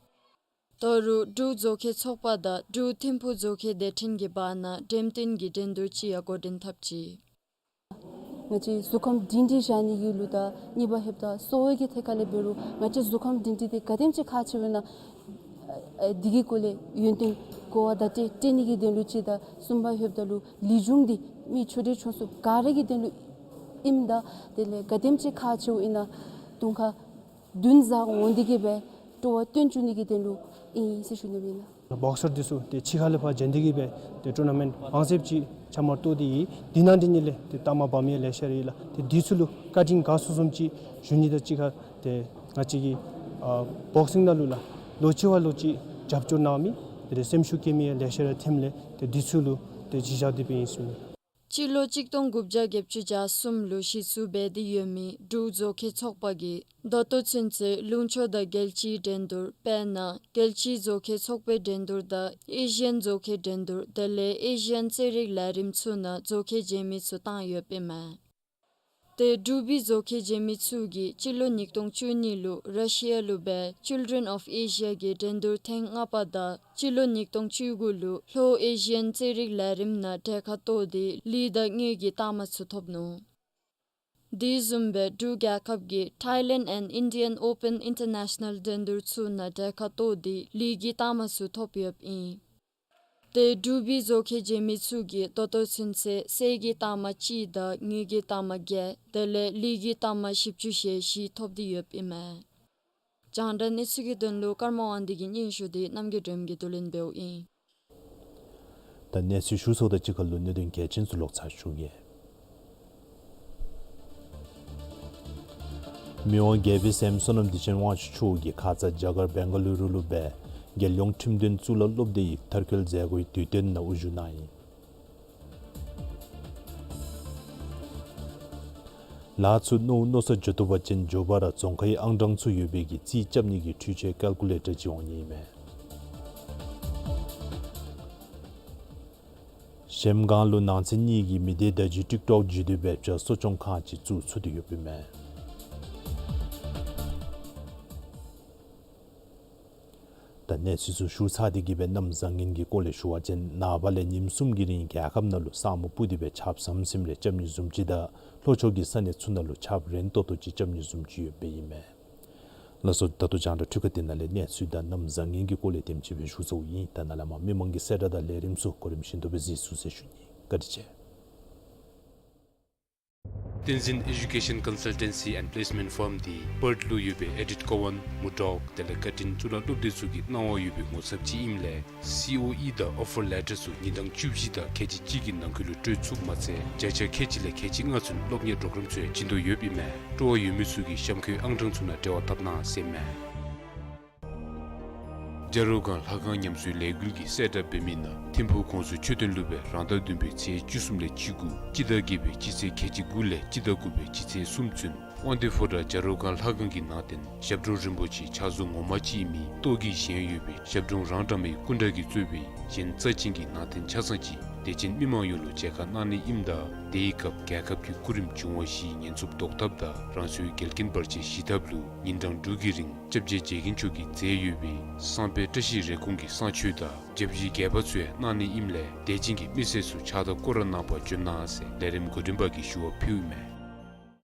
ད་རུང་འབྲུག་མཛོག་ཁའི་ཚོགས་པ་དང་འབྲུག་ཐིམ་ཕུག་མཛོག་ཁའི་སྡེ་ཕྲན་གྱི་བར་ན་འགྲེམས་སྟོན་གྱི་འགྲན་བསྡུར་ཅིག་ཡང་འགོ་འདྲེན་འཐབ་ཅི། ང་བཅས་གཟུགས་ཁམས་སྒྲིང་སྒྲིང་བཞག་ནི་གི་ལུ་དང་གཉིས་པ་ལྷོདཔ་ད་གསོ་བའི་གི་ཐད་ཁ་ལས་འབད་རུང་ང་བཅས་གཟུགས་ཁམས་སྒྲིང་སྒྲིང་འདི་ག་དེམ་ཅིག་ཁག་ཆེཝ་ཨིན་ན། ཨ་འདི་གི་སྐོར་ལས་ཡོན་ཏན་གོ་བ་བརྡ་སྤྲོད་སྤྲོད་ནི་གི་དོན་ལུ་ཅིག་དང་གསུམ་པ་ལྷོདཔ་ད་ལུ་ལུས་སྦྱོང་འདི་མི་ཆུང་འདྲིས་ཆུང་སུ་ག་ར་གི་དོན་ལུ་ཨིནམ་ད་དེ་ལས་ག་དེམ་ཅིག་ཁག་ཆེཝ་ཨིན་ན་དུང་ཁ་བདུན་བཟའ་འོང་འདི་གིས་སྦེ་སྤྲོ་བ་སྟོན་བཅུག་ནི་གི་དོན་ལུ་ཨིན་ཟེར་ཞུ་ནི་ཨིན་ལགས། བོག་སར་འདི་ཚུ་ཏེ་ཕྱི་ཁ་ལས་ཕར་འབྱོན་འདི་གིས་སྦེ་ཏེ་ཊུར་ན་མེནཊ་མང་སུ་ཅིག་ཆ་མར་གཏོགས་ཏེ་ཡོད། འདི་ནང་འདི་ནི་ལས་ཏེ་རྟགས་མ་འབག་མི་ལེ་ཤ་ར་ཡོད་ལགས། ཏེ་འདི་ཚུ་ལུ་བཀའ་དྲིན་དགའ་ཚོར་བཟུམ་ཅིག་ཞུ་ནི་དང་གཅིག་ཁར་ཏེ་ང་བཅས་ཀྱི་ཨ་བོག་སིང་ནང་ལུ་ལགས་ལོ་གཅིག་བ་ལོ་གཅིག་རྒྱབ་སྐྱོར་གནང་མི་ཏེ་སེམས་ཤུགས་བསྐྱེད་མི་ལེ་ཤ་ར་ཐོནམ་ལས་ཏེ་འདི་ཚུ་ལུ་ཏེ་གཞི་བཞག་སྟེ་སྦེ་ཨིན་ཟེར་ཞུ་ནི། སྤྱི་ལོ་གཅིག་སྟོང་དགུ་བརྒྱ་བརྒྱད་ཅུ་གྱ་གསུམ་ལུ་གཞི་བཙུགས་འབད་དེ་ཡོད་མི་འབྲུག་མཛོག་ཁའི་ཚོགས་པ་གིས་ད་ལྟོ་ཚུན་ཚོད་ལུང་ཕྱོགས་དང་རྒྱལ་སྤྱིའི་འགྲན་བསྡུར་དཔེར་ན་རྒྱལ་སྤྱིའི་མཛོག་ཁའི་ཚོགས་པའི་འགྲན་བསྡུར་དང་ཨེ་ཤི་ཡན་མཛོག་ཁའི་འགྲན་བསྡུར་དེ་ལས་ཨེ་ཤི་ཡན་རྩེད་རིགས་ལས་རིམ་ཚུ་ནང་མཛོག་ཁའི་མཇལ་མི་ཚུ་བཏང་ཡོདཔ་ཨིན་མས། ཏེ་འབྲུག་པའི་མཛོག་ཁའི་མཇལ་མི་ཚུ་གིས་སྤྱི་ལོ་ཉིས་སྟོང་བཅུ་གཉིས་ལུ་ར་ཤི་ཡ་ལུ་སྦེ་Children of Asia གི་འགྲན་བསྡུར་ཐེངས་ལྔ་པ་དང་སྤྱི་ལོ་ཉིས་སྟོང་བཅུ་དགུ་ལུ་ལྷོ་ཨེ་ཤི་ཡན་རྩེད་རིགས་ལས་རིམ་ནང་གྲལ་ཁར་གཏོགས་ཏེ་ལུས་དང་དངུལ་གྱི་རྟགས་མ་ཚུ་ཐོབ་ནུག། དེ་བཟུམ་སྦེ་འབྲུག་རྒྱལ་ཁབ་ཀྱིས་Thailand and Indian Open International འགྲན་བསྡུར་ཚུ་ནང་གྲལ་ཁར་གཏོགས་ཏེ་ལུས་ཀྱི་རྟགས་མ་ཚུ་ཐོབ་ཡོདཔ་ཨིན། ཏེ་འབྲུག་པའི་མཛོག་ཁའི་མཇལ་མི་ཚུ་གིས་ད་ལྟོ་ཚུན་ཚོད་གསེར་གྱི་རྟགས་མ་གཅིག་དང་དངུལ་གྱི་རྟགས་མ་བརྒྱད་དེ་ལས་ལུས་ཀྱི་རྟགས་མ་བཞི་བཅུ་ཞེ་བཞི་ཐོབ་སྟེ་ཡོདཔ་ཨིན་མས། རྒྱང་བསྒྲགས་གནས་ཚུལ་གྱི་དོན་ལུ་ཀརྨ་དབང་འདུས་ཀྱི་སྙན་ཞུ་དེ་རྣམ་རྒྱལ་སྒྲོལ་མ་གིས་བསྡུ་ལེན་འབདཝ་ཨིན། ད་གནས་ཚུལ་ཞུ་ཚརཝ་དང་གཅིག་ཁར་ལུ་གནད་དོན་གལ་ཆེན་ཚུ་ལོག་ཚར་ཞུ་གེ། མི་དབང་རྒྱལ་པོའི་སྲསམོ་བསོད་ནམས་བདེ་ཆེན་དབང་ཕྱུག་མཆོག་གིས་ཁ་ཙ་རྒྱ་གར་བེང་ག་ལུ་རུ་ལུ་སྦེ་རྒྱལ་ཡོངས་ཁྲིམས་དོན་གཙུག་ལག་སློབ་སྡེའི་མཐར་འཁྱོལ་མཛད་སྒོའི་དུས་སྟོན་ནང་དབུ་བཞུགས་གནང་ཡི། ལཱ་ཚུ་མནོ་མནོ་ས་འགྱོ་བཏུབ་པ་ཅིན་མགྱོགས་པ་ར་རྫོང་ཁའི་ཨང་གྲངས་ཚུ་ཡོད་པའི་གི་རྩིས་རྐྱབ་ནི་གི་འཕྲུལ་ཆས་ཀལ་ཀུ་ལེ་ཊར་ཅིག་འོང་ནི་ཨིན་མས། གཞལམ་སྒང་ལུ་ནང་ཚན་གཉིས་ཀྱི་མི་སྡེ་བརྡ་བརྒྱུད་ཊིཀ་ཊོཀ་བརྒྱུད་དེ་སྦེ་བྱ་གསོ་སྐྱོང་ཁང་ཅིག་བཙུགས་ཚུགས་ཏེ་ཡོདཔ་ཨིན་མས། ད་གནས་ཚུལ་ཚུ་ཞུ་ཚར་ཏེ་གི་སྦེ་གནམ་བཟང་ངན་གྱི་སྐོར་ལས་ཞུ་བ་ཅིན་ནངས་པ་ལས་ཉིནམ་གསུམ་གྱི་རིང་རྒྱལ་ཁབ་ནང་ལུ་ས་སྨུག་སྤུབས་ཏེ་སྦེ་ཆརཔ་ཟམ་ཟིམ་རེ་རྐྱབ་ནི་བཟུམ་ཅིག་དང་ལྷོ་ཕྱོགས་ཀྱི་ས་གནས་ཚུ་ནང་ལུ་ཆརཔ་རན་ཏོག་ཏོ་ཅིག་རྐྱབ་ནི་བཟུམ་ཅིག་ཡོདཔ་ཨིན་མས། ལགས་སོ། ད་ལྟོ་རྒྱང་བསྒྲགས་འཕྲུལ་ཁང་འདི་ནང་ལས་གནས་ཚུལ་དང་གནམ་བཟང་ངན་གྱི་སྐོར་ལས་དེམ་ཅིག་སྦེ་ཞུ་ཚརཝ་ཨིན། ད་ནཱ་ལས་མར་མི་མང་གི་གསལ་བསྒྲགས་དང་ལས་རིམ་ཚུ་གོ་རིམ་བཞིན་དུ་སྦེ་གཟིགས་ཚུགས་ཟེར་ཞུ་ནི། བཀའ་དྲིན་ཆེ། བསྟན་འཛིན་Education Consultancy and Placement Firm འདི་པརཐ་ལུ་ཡོད་པའི་ཨེ་ཌིཊ་ཀོ་ཝཱན་མུར་ཌོག་དེ་ལས་ཀར་ཊིན་གཙུག་ལག་སློབ་སྡེ་ཚུ་གིས་གནང་བ་ཡོད་པའི་ངོ་ཚབ་ཅིག་ཨིནམ་ལས་སི་ཨོ་ཨི་དང་ཨོ་ཕར་ལེ་ཊར་ཚུ་ཉིན་གྲངས་བཅུ་བཞི་དང་ཁལ་གཅིག་གཅིག་གི་ནང་འཁོད་ལུ་སྤྲོད་ཚུགསཔ་མ་ཚད་བརྒྱ་ཆ་ཁལ་གཅིག་ལས་ཁལ་གཅིག་ལྔ་ཚུན་སློབ་གཉེར་གྲོགས་རམ་ཚུ་ཡང་བྱིན་དོ་ཡོདཔ་ཨིན་མས། སྤྲོ་བ་ཡོད་མི་ཚུ་གིས་གཤམ་འཁོད་ཨང་གྲངས་ཚུ་ནང་འབྲེལ་བ་འཐབ་གནང་ཟེར་མས། བྱ་རོག་སྒང་ལྷ་ཁང་ཉམས་གསོའི་ལས་འགུལ་གྱིས་གསལ་བསྒྲགས་འབད་མི་ནང་ཐིམ་ཕུག་ཁོངས་སུ་ཆོས་དོན་སློབ་དཔོན་རང་ཟླ་བདུན་པའི་ཚེས་བཅུ་གསུམ་ལས་བཅུ་དགུ་སྤྱི་ཟླ་བརྒྱད་པའི་སྤྱི་ཚེས་ཁལ་གཅིག་དགུ་ལས་སྤྱི་ཟླ་དགུ་པའི་སྤྱི་ཚེས་གསུམ་ཚུན་དབང་འདུས་ཕོ་བྲང་བྱ་རོག་སྒང་ལྷ་ཁང་གི་ནང་རྟེན་ཞབས་དྲུང་རིན་པོ་ཆེའི་ཕྱག་བཟོ་ངོ་མ་ཅིག་ཨིན་མི་ཏོག་གི་བཞེངས་ཡོད་པའི་ཞབས་དྲུང་རང་གྲངས་མའི་སྐུ་འདྲ་གིས་གཙོས་པའི་གཞན་རྩ་ཅན་གྱི་ནང་རྟེན་ཆ་ཚང་ཅིག་དད་ཅན་མི་མང་ཡོངས་ལུ་མཇལ་ཁ་གནང་ནི་ཨིནམ་ད་དེའི་སྐབས་རྒྱལ་ཁབ་ཀྱི་སྐུ་རིམ་འབྱུང་བ་བཞིའི་ཉེན་ཚབས་བཟློག་ཐབས་དང་རང་སོའི་འགལ་རྐྱེན་བར་ཆད་ཞི་ཐབས་ལུ་ཉིན་གྲངས་དྲུག་གི་རིང་སྐྱབས་རྗེ་རྗེ་མཁན་མཆོག་གིས་མཛད་ཡོད་པའི་བསངས་དཔེ་བཀྲ་ཤིས་རེ་སྐོང་གི་བསངས་མཆོད་དང་སྐྱབས་རྗེ་རྒྱས་པ་ཚུ་ཡང་གནང་ནི་ཨིནམ་ལས་དད་ཅན་གྱི་མི་སེར་ཚུ་ཕྱག་དང་སྐོར་ར་གནང་པར་འབྱོན་གནང་ཟེར་ལས་རིམ་འགོ་འདྲེན་པ་གིས་ཞུ་བ་ཕུལཝ་མས།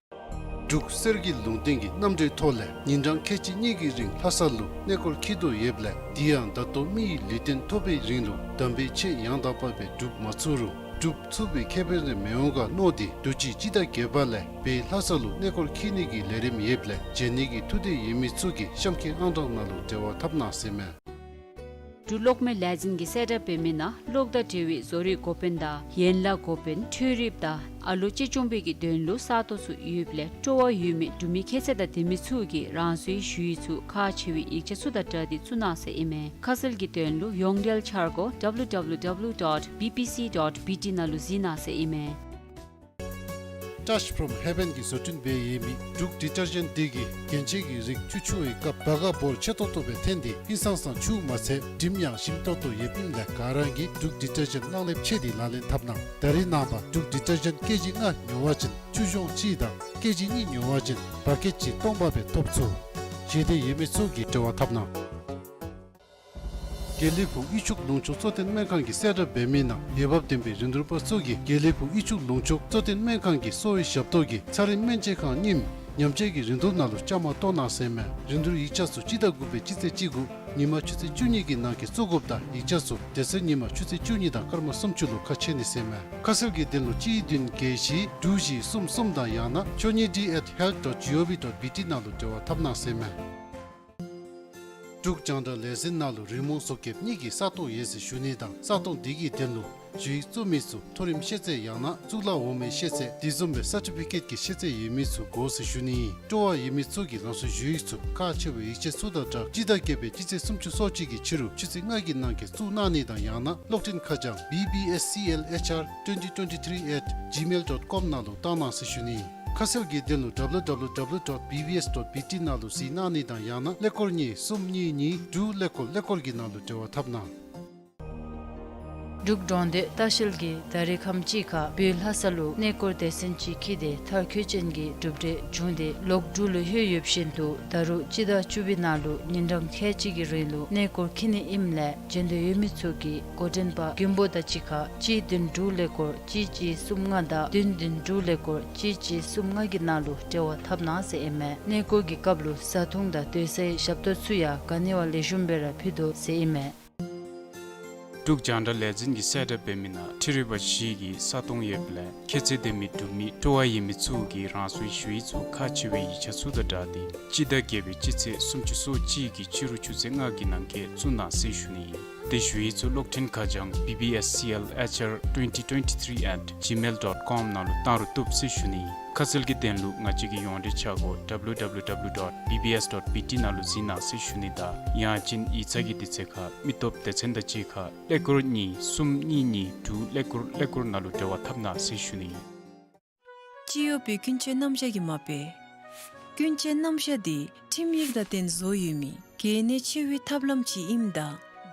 འབྲུག་གསེར་གྱི་ལུང་བསྟན་གྱི་རྣམ་འགྲེལ་ཐོག་ལས་ཉིན་གྲངས་ཁལ་གཅིག་གཉིས་ཀྱི་རིང་ལྷ་ས་ལུ་གནས་སྐོར་འཁྱིད་དོ་ཡོདཔ་ལས་དེ་ཡང་ད་ལྟོ་མི་ཡི་ལུས་རྟེན་ཐོབ་པའི་རིང་ལུ་དམ་པའི་ཆོས་ཡང་དག་པ་སྦེ་སྒྲུབ་མ་ཚུགས་རུང་སྒྲུབ་ཚུགས་པའི་ཁེ་ཕན་རེ་མི་འོང་ག་མནོ་སྟེ་དུས་ཅི་སྤྱི་ཟླ་བརྒྱད་པ་ལས་བོད་ལྷ་ས་ལུ་གནས་སྐོར་འཁྱིད་ནི་གི་ལས་རིམ་ཡོདཔ་ལས་མཇལ་ནི་གི་ཐུགས་འདོད་ཡོད་མི་ཚུ་གིས་གཤམ་འཁོད་ཨང་གྲངས་ནང་ལུ་འབྲེལ་བ་འཐབ་གནང་ཟེར་མས། འབྲུག་གློག་མེ་ལས་འཛིན་གྱིས་གསལ་བསྒྲགས་འབད་མི་ནང་གློག་དང་འབྲེལ་བའི་བཟོ་རིག་འགོ་དཔོན་དང་ཡན་ལག་འགོ་དཔོན་འཕྲུལ་རིགཔ་དང་ཨ་ལོ་གཅེས་སྐྱོང་པའི་གི་དོན་ལུ་ས་སྟོང་ཚུ་ཡོདཔ་ལས་སྤྲོ་བ་ཡོད་མི་འབྲུག་མི་ཁྱད་ཚད་དང་ལྡན་མི་ཚུ་གིས་རང་སོའི་ཞུ་ཡིག་ཚུ་ཁག་ཆེ་བའི་ཡིག་ཆ་ཚུ་དང་སྦྲགས་ཏེ་བཙུགས་གནང་ཟེར་ཨིན་མས། ཁ་གསལ་གྱི་དོན་ལུ་ཡོངས་འབྲེལ་འཆར་སྒོ་www dot bbc dot bt ནང་ལུ་གཟིགས་གནང་ཟེར་ཨིན་མས། Touch from Heaven གྱིས་བཟོ་སྐྲུན་འབད་ཡོད་མི་འབྲུག་ཌི་ཊར་ཇེནཊ་འདི་གིས་རྒྱན་ཆའི་གི་རིགས་ཆུ་འཁྱུ་བའི་སྐབས་བར་ག་འབོར་ཆེ་ཏོག་ཏོ་སྦེ་ཐོན་ཏེ་ཧིང་སངས་ས་ཆུ་མ་ཚད་དྲིམ་ཡང་ཞིམ་ཏོག་ཏོ་ཡོདཔ་ཨིནམ་ལས་ག་ར་གིས་འབྲུག་ཌི་ཊར་ཇེནཊ་གླང་ལེབ་ཕྱེ་སྟེ་ལག་ལེན་འཐབ་གནང་། ད་རེས་ནངས་པ་འབྲུག་ཌི་ཊར་ཇེནཊ་ཀེ་ཇི་ལྔ་ཉོ་བ་ཅིན་ཆུ་གཞོང་གཅིག་དང་ཀེ་ཇི་གཉིས་ཉོ་བ་ཅིན་བར་ཀེཊ་ཅིག་སྟོང་པ་སྦེ་ཐོབ་ཚུགས། བཞེས་འདོད་ཡོད་མི་ཚུ་གིས་འབྲེལ་བ་འཐབ་གནང་། དགེ་ལེགས་ཕུག་དབུས་ཕྱོགས་ལུང་ཕྱོགས་གཙོ་བསྟེན་སྨན་ཁང་གིས་གསལ་བསྒྲགས་འབད་མི་ནང་འོས་འབབ་ལྡན་པའི་རིན་བསྡུར་པ་ཚུ་གིས་དགེ་ལེགས་ཕུག་དབུས་ཕྱོགས་ལུང་ཕྱོགས་གཙོ་བསྟེན་སྨན་ཁང་གི་གསོ་བའི་ཞབས་ཏོག་གི་ཚ་རེངས་སྨན་དཔྱད་ཁང་རྙིངམ་ཉམས་བཅོས་ཀྱི་རིན་བསྡུར་ནང་ལུ་བཅའ་མར་གཏོགས་གནང་ཟེར་མས། རིན་བསྡུར་ཡིག་ཆ་ཚུ་སྤྱི་ཟླ་དགུ་པའི་སྤྱི་ཚེས་གཅིག་དགུ་ཉིན་མ་ཆུ་ཚོད་བཅུ་གཉིས་ཀྱི་ནང་འཁོད་བཙུགས་དགོཔ་དང་ཡིག་ཆ་ཚུ་དེ་ཚེ་ཉིན་མ་ཆུ་ཚོད་བཅུ་གཉིས་དང་སྐར་མ་སུམ་ཅུ་ལུ་ཁ་ཕྱེ་ནི་ཟེར་མས། ཁ་གསལ་གྱི་དོན་ལུ་གཅིག་བདུན་བརྒྱད་བཞི་དྲུག་བཞི་གསུམ་གསུམ་དང་ཡང་ན་ཆོས་ཉིད་ཌི་ཨེཊ་ཧེལཐ་ཌོཊ་ཇི་ཨོ་ཝི་ཌོཊ་བི་ཊི་ནང་ལུ་འབྲེལ་བ་འཐབ་གནང་ཟེར་མས། འབྲུག་རྒྱང་བསྒྲགས་ལས་འཛིན་ནང་ལུ་རི་མོ་བཟོ་མཁསཔ་གཉིས་ཀྱི་ས་སྟོང་ཡོད་ཟེར་ཞུ་ནི་དང་ས་སྟོང་དེ་གི་དོན་ལུ་ཞུ་ཡིག་བཙུགས་མི་ཚུ་མཐོ་རིམ་ཤེས་ཚད་ཡང་ན་གཙུག་ལག་འོག་མའི་ཤེས་ཚད་དེ་བཟུམ་སྦེ་སར་ཊི་ཕི་ཀེཊ་ཀྱི་ཤེས་ཚད་ཡོད་མི་ཚུ་དགོ་ཟེར་ཞུ་ནི་ཨིན། སྤྲོ་བ་ཡོད་མི་ཚུ་གིས་རང་སོའི་ཞུ་ཡིག་ཚུ་ཁག་ཆེ་བའི་ཡིག་ཆ་ཚུ་དང་སྦྲགས་སྤྱི་ཟླ་བརྒྱད་པའི་སྤྱི་ཚེས་སུམ་ཅུ་སོ་གཅིག་གི་ཕྱི་རུ་ཆུ་ཚོད་ལྔ་གི་ནང་འཁོད་བཙུགས་གནང་ནི་དང་ཡང་ན་གློག་འཕྲིན་ཁ་བྱང་B B S C L H R twenty twenty-three at gmail dot com ནང་ལུ་བཏང་གནང་ཟེར་ཞུ་ནི་ཨིན། ཁ་གསལ་གྱི་དོན་ལུ་W W W dot B B S dot B T ནང་ལུ་གཟིགས་གནང་ནི་དང་ཡང་ན་ཀླད་ཀོར་གཉིས་གསུམ་གཉིས་གཉིས་དྲུག་ཀླད་ཀོར་ཀླད་ཀོར་གྱི་ནང་ལུ་འབྲེལ་བ་འཐབ་གནང་། འབྲུག་འབྲོང་སྟོད་ལྟ་བཤལ་གྱིས་ད་རེས་ཁམས་ཅིག་ཁར་བོད་ལྷ་ས་ལུ་གནས་སྐོར་སྡེ་ཚན་ཅིག་འཁྱིད་དེ་མཐར་འཁྱོལ་ཅན་གྱི་གྲུབ་འབྲས་བྱུང་སྟེ་ལོག་འབྲུག་ལུ་ལྷོད་ཡོདཔ་བཞིན་དུ་ད་རུང་སྤྱི་ཟླ་བཅུ་པའི་ནང་ལུ་ཉིན་གྲངས་ཁལ་གཅིག་གི་རིང་ལུ་གནས་སྐོར་འཁྱིད་ནི་ཨིནམ་ལས་མཇལ་འདོད་ཡོད་མི་ཚུ་གིས་འགོ་འདྲེན་པ་མགོན་པོ་དང་གཅིག་ཁར་གཅིག་བདུན་དྲུག་ཀླད་ཀོར་གཅིག་གཅིག་གསུམ་ལྔ་དང་བདུན་བདུན་དྲུག་ཀླད་ཀོར་གཅིག་གཅིག་གསུམ་ལྔ་གི་ནང་ལུ་འབྲེལ་བ་འཐབ་གནང་ཟེར་ཨིན་མས། གནས་སྐོར་གྱི་སྐབས་ལུ་བཟའ་འཐུང་དང་སྡོད་སའི་ཞབས་ཏོག་ཚུ་ཡང་ག་ནི་བ་ལེགས་ཤོམ་སྦེ་ར་ཕུལ་དོ་ཟེར་ཨིན་མས། འབྲུག་རྒྱང་བསྒྲགས་ལས་འཛིན་གྱིས་གསལ་བསྒྲགས་འབད་མི་ནང་འཕྲུལ་རིག་པ་བཞི་གི་ས་སྟོང་ཡོདཔ་ལས་ཁྱད་ཚད་ལྡན་མི་འབྲུག་མི་སྤྲོ་བ་ཡོད་མི་ཚུ་གིས་རང་སོའི་ཞུ་ཡིག་ཚུ་ཁག་ཆེ་བའི་ཡིག་ཆ་ཚུ་དང་སྦྲགས་ཏེ་སྤྱི་ཟླ་བརྒྱད་པའི་སྤྱི་ཚེས་སུམ་ཅུ་སོ་གཅིག་གི་ཕྱི་རུ་ཆུ་ཚོད་ལྔ་གི་ནང་འཁོད་བཙུགས་གནང་ཟེར་ཞུ་ནི་ཨིན། དེ་ཞུ་ཡིག་ཚུ་གློག་འཕྲིན་ཁ་བྱང་B B S C L H R twenty twenty-three at gmail dot com ནང་ལུ་བཏང་རུང་བཏུབ་ཟེར་ཞུ་ནི་ཨིན། ཁ་གསལ་གྱི་དོན་ལུ་ང་བཅས་ཀྱི་ཡོངས་འབྲེལ་འཆར་སྒོ་W W W dot B B S dot B T ནང་ལུ་གཟིགས་གནང་ཟེར་ཞུ་ནི་དང་ཡང་ཅིན་ཡིག་ཚང་གི་དུས་ཚོད་ཁར་མི་སྟོབས་སྡེ་ཚན་དང་གཅིག་ཁར་ཀླད་ཀོར་གཉིས་གསུམ་གཉིས་གཉིས་དྲུག་ཀླད་ཀོར་ཀླད་ཀོར་ནང་ལུ་འབྲེལ་བ་འཐབ་གནང་ཟེར་ཞུ་ནི་ཨིན། སྤྱི་ཡོངས་པའི་ཀུན་སྤྱོད་རྣམ་གཞག་གི་མ་དཔེ། ཀུན་སྤྱོད་རྣམ་གཞག་འདི་ཁྲིམས་ཡིག་དང་བསྟུན་བཟོ་ཡོད་མི་གལ་གནད་ཆེ་བའི་ཐབས་ལམ་ཅིག་ཨིནམ་ད་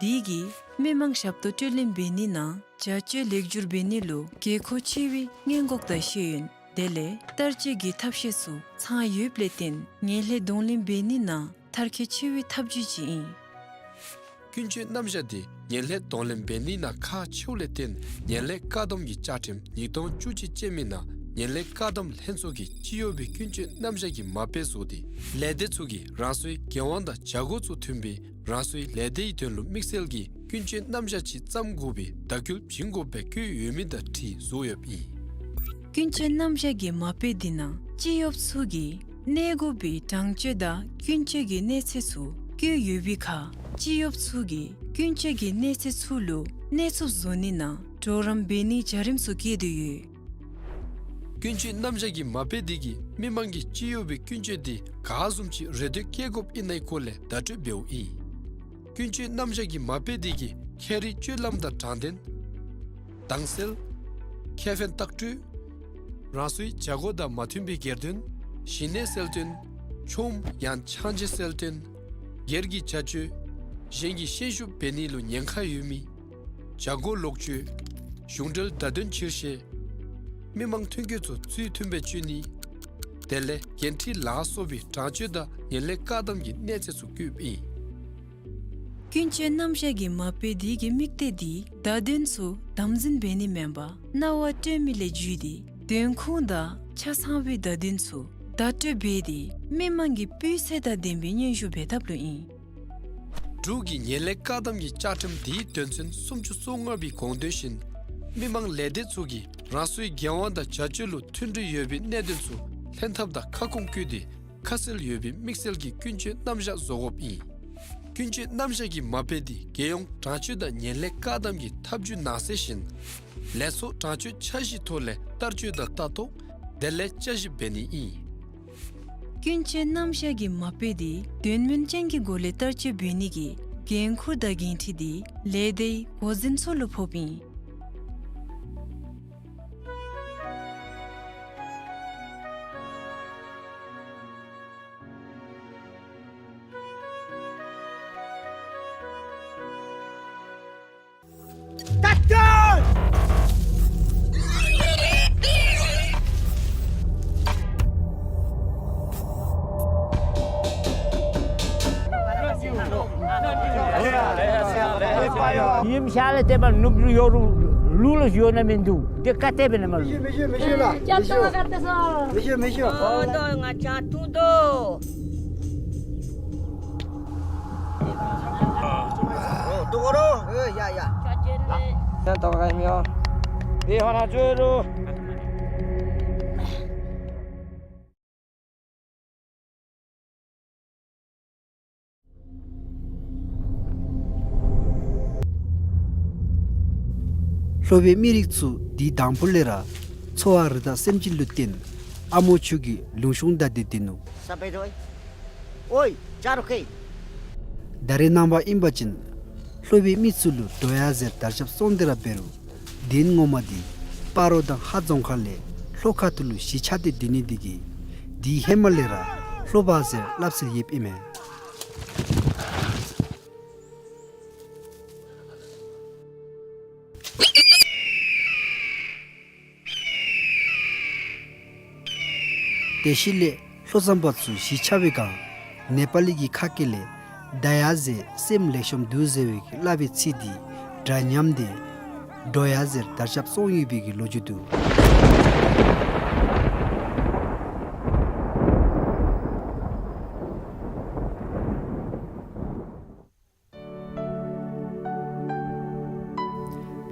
འདི་གིས་མི་མང་ཞབས་ཏོག་སྤྲོད་ལེན་འབད་ནི་ནང་བྱ་སྤྱོད་ལེགས་བསྒྱུར་འབད་ནི་ལུ་དགོས་མཁོ་ཆེ་བའི་སྔོན་འགོག་དང་ཤེས་ཡོན་དེ་ལས་བསྟར་སྤྱོད་ཀྱི་ཐབས་ཤེས་ཚུ་ཚང་ཡོདཔ་ལས་བརྟེན་ངན་ལྷད་གདོང་ལེན་འབད་ནི་ནང་མཐར་འཁྱོལ་ཆེ་བའི་ཐབས་བྱུས་ཅིག་ཨིན། ཀུན་སྤྱོད་རྣམ་གཞག་འདི་ངན་ལྷད་གདོང་ལེན་འབད་ནི་ནང་ཁག་ཆེཝ་ལས་བརྟེན་ངན་ལྷད་བཀག་སྡོམ་གྱི་བཅའ་ཁྲིམས་ཉིས་སྟོང་བཅུ་གཅིག་ཅན་མི་ནང་ངན་ལྷད་བཀག་སྡོམ་ལྷན་ཚོགས་ཀྱིས་སྤྱི་ཡོངས་པའི་ཀུན་སྤྱོད་རྣམ་གཞག་གི་མ་དཔེ་བཟོ་སྟེ་ལས་སྡེ་ཚུ་གིས་རང་སོའི་འགན་དབང་དང་བྱ་སྒོ་ཚུ་མཐུན་པའི་རང་སོའི་ལས་སྡེའི་དོན་ལུ་དམིགས་བསལ་གྱི་ཀུན་སྤྱོད་རྣམ་གཞག་ཅིག་བརྩམ་དགོ་པའི་བརྡ་བསྐུལ་བྱིན་དགོཔ་སྦེ་བཀོད་ཡོད་མི་དང་འཁྲིལ་བཟོ་ཡོདཔ་ཨིན། ཀུན་སྤྱོད་རྣམ་གཞག་གི་མ་དཔེ་འདི་ནང་སྤྱི་གཡོགཔ་ཚུ་གིས་གནས་དགོ་པའི་དྲང་སྤྱོད་དང་ཀུན་སྤྱོད་ཀྱི་གནས་ཚད་ཚུ་བཀོད་ཡོད་པའི་ཁར་སྤྱི་གཡོགཔ་ཚུ་གིས་ཀུན་སྤྱོད་ཀྱི་གནས་ཚད་ཚུ་ལུ་གནས་ཚུགསཔ་བཟོ་ནི་ནང་གྲོགས་རམ་འབད་ནིའི་བྱ་རིམ་ཚུ་བཀོད་དེ་ཡོད། ཀུན་སྤྱོད་རྣམ་གཞག་གི་མ་དཔེ་འདི་གིས་མི་མང་གིས་སྤྱི་གཡོགཔ་པའི་ཀུན་སྤྱོད་འདི་ག་བཟུམ་ཅིག་རེ་འདོད་བསྐྱེད་དགོཔ་ཨིན་ནའི་སྐོར་ལས་བརྡ་སྤྲོད་འབདཝ་ཨིན། ཀུན་སྤྱོད་རྣམ་གཞག་གི་མ་དཔེ་འདི་གིས་ཁྱད་རིག་སྤྱོད་ལམ་དང་དྲང་བདེན། དྭངས་གསལ། ཁེ་ཕན་བརྟག་གྲོས། རང་སོའི་བྱ་སྒོ་དང་མ་མཐུན་པའི་སྒེར་དོན། ཞི་གནས་གསལ་སྟོན། ཆོམ་ཡང་ཆང་ཆེ་གསལ་སྟོན། སྒེར་གྱི་བྱ་སྤྱོད། གཞན་གྱི་ཤན་ཤུགས་འབད་ནི་ལུ་ཉེན་ཁ་ཡོད་མི། བྱ་སྒོ་ལོག་སྤྱོད། གཞུང་འབྲེལ་བརྡ་དོན་ཕྱིར་བཤེར། མི་མང་ཐོན་སྐྱེད་ཚུ་ཚུལ་མཐུན་སྦེ་སྤྱོད་ནི། དེ་ལས་འགན་འཁྲི་ལ་སོགས་པའི་དྲང་སྤྱོད་དང་ངན་ལྷད་བཀག་སྡོམ་གྱི་གནས་ཚད་ཚུ་བཀོདཔ་ཨིན། ཀུན་སྤྱོད་རྣམ་གཞག་གི་མ་དཔེ་འདི་གི་དམིགས་གཏད་འདི་བརྡ་དོན་ཚུ་དམ་འཛིན་འབད་ནི་མེན་པར་རྣ་བར་སྤྲོད་མི་ལས་བརྒྱུད་དེ་དོན་ཁུངས་དང་ཆ་ཚང་བའི་བརྡ་དོན་ཚུ་བརྡ་སྤྲོད་འབད་དེ་མི་མང་གི་སྤུས་ཚད་དང་ལྡན་པའི་སྙན་ཞུ་འབད་ཐབས་ལུ་ཨིན། འབྲུག་གི་ངན་ལྷད་བཀག་སྡོམ་གྱི་བཅའ་ཁྲིམས་འདིའི་དོན་ཚན་སུམ་ཅུ་སོ་ལྔ་པའི་དགོངས་དོན་བཞིན་མི་མང་ལས་སྡེ་ཚུ་གིས་རང་སོའི་འགན་དབང་དང་བྱ་སྤྱོད་ལུ་མཐུན་སྒྲིལ་ཡོད་པའི་གནད་དོན་ཚུ་ལྷན་ཐབས་དང་ཁ་སྐོང་བཀོད་དེ་ཁ་གསལ་ཡོད་པའི་དམིགས་བསལ་གྱི་ཀུན་སྤྱོད་རྣམ་གཞག་བཟོ་དགོཔ་ཨིན། ཀུན་སྤྱོད་རྣམ་གཞག་གི་མ་དཔེ་འདི་རྒྱལ་ཡོངས་དྲང་སྤྱོད་དང་ངན་ལྷད་བཀག་སྡོམ་གྱི་ཐབས་ཇུས་ནང་གསལ་བཞིན་ལས་ཚོགས་དྲང་སྤྱོད་འཆར་གཞིའི་ཐོག་ལས་བསྟར་སྤྱོད་དང་ལྟ་རྟོག་དེ་ལས་བསྐྱར་ཞིབ་འབད་ནི་ཨིན། ཀུན་སྤྱོད་རྣམ་གཞག་གི་མ་དཔེ་འདི་དོན་སྨིན་ཅན་གྱི་སྒོ་ལས་བསྟར་སྤྱོད་འབད་ནི་གི་འགན་ཁུར་དང་འགན་འཁྲི་འདི་ལས་སྡེའི་འགོ་འཛིན་ཚུ་ལུ་ཕོགཔ་ཨིན། ཡིམ་ཤ་ལ་ཏེ་མ་ནུབ་རུ་ཡོ་རུ་ལུ་ལུ་ཡོ་ན་མིན་འདུག། ཏེ་ཀ་ཏེ་བེ་ན་མ་ལུ། མི་ཤེས། མི་ཤེས་ལ། ཅམ་ཏོ་མ་ག་ཏེ་སོ། མི་ཤེས། མི་ཤེས། ཨོ་དོ་ང་ཅ་ཏུ་དོ། ཨོ་དོ་གོ་རོ། ཨེ་ཡ་ཡ། ཅ་ཅེན་ལེ། ཡ་ཏོ་ག་མི་ཡོ། ཨེ་ཧོ་ན་ཅོ་རོ། ལྷོ་པའི་མི་རིགས་ཚུ་འདི་དང་ཕུ་ལས་ར་འཚོ་བ་རི་དྭགས་སེམས་ཅན་ལུ་བརྟེན་ཨ་མོ་ཆུ་གི་ལུང་གཤོང་བདའ་སྟེ་སྡོད་ནུག། ས་པའི་རོ། ཨོའི་ཅ་རོ་ཁེ། ད་རེས་ནངས་པ་ཨིན་པ་ཅིན་ལྷོ་པའི་མི་ཚུ་ལུ་འགྲོ་ཡ་ཟེར་དར་ཁྱབ་སོང་སྟེ་ར་འབད་རུང་གདན་ངོ་མ་འདི་སྤ་རོ་དང་ཧཱ་རྫོང་ཁག་ལས་ལྷོ་ཁ་ཐུག་ལུ་གཞིས་ཆགས་ཏེ་སྡོད་ནི་འདི་གིས་འདི་ཧེ་མ་ལས་ར་ལྷོ་པ་ཟེར་སླབ་སྲོལ་ཡོདཔ་ཨིན་མས། དེ་ཤུལ་ལས་ལྷོ་མཚམས་པ་ཚུ་གཞིས་ཆགས་པའི་སྒང་ནེ་པ་ལི་གི་ཁ་སྐད་ལས་ད་ཡ་ཟེར་སེམས་ལེགས་ཤོམ་འདུག་ཟེར་བའི་གི་སླབ་པའི་ཚིག་འདི་འདྲ་མཉམ་སྟེ་འགྲོ་ཡ་ཟེར་དར་ཁྱབ་སོང་ཡོད་པའི་གི་ལོ་རྒྱུས་འདུག།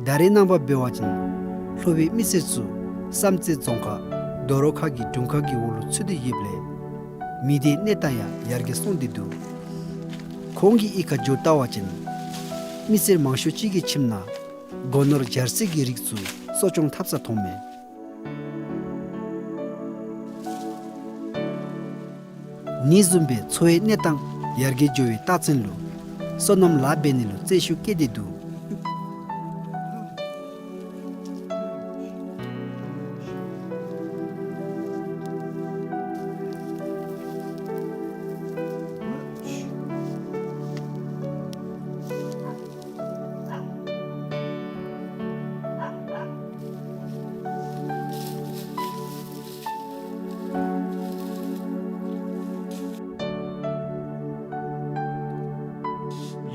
ད་རེས་ནངས་པ་འབད་བ་ཅིན་ལྷོ་པའི་མི་སེར་ཚུ་བསམ་རྩེ་རྫོང་ཁག་རྡོ་རོག་ཁ་གི་དྲུང་ཁག་གི་འོག་ལུ་ཚུད་དེ་ཡོདཔ་ལས་མི་སྡེའི་གནས་སྟངས་ཡང་ཡར་རྒྱས་སོང་སྟེ་འདུག། ཁོང་གི་གཡུས་ཁར་འགྱོ་བལྟ་བ་ཅིན་མི་སེར་མང་ཤོས་ཅིག་གི་ཁྱིམ་ནང་སྒོ་ནོར་སྦྱར་སའི་གི་རིགས་ཚུ་གསོ་སྐྱོང་འཐབ་ས་མཐོང་མས། ཨ་ནི་བཟུམ་སྦེ་འཚོ་བའི་གནས་སྟངས་ཡར་རྒྱས་འགྱོ་བའི་རྟགས་མཚན་ལུ་སོ་ནམ་ལཱ་འབད་ནི་ལུ་བརྩོན་ཤུགས་བསྐྱེད་དེ་འདུག།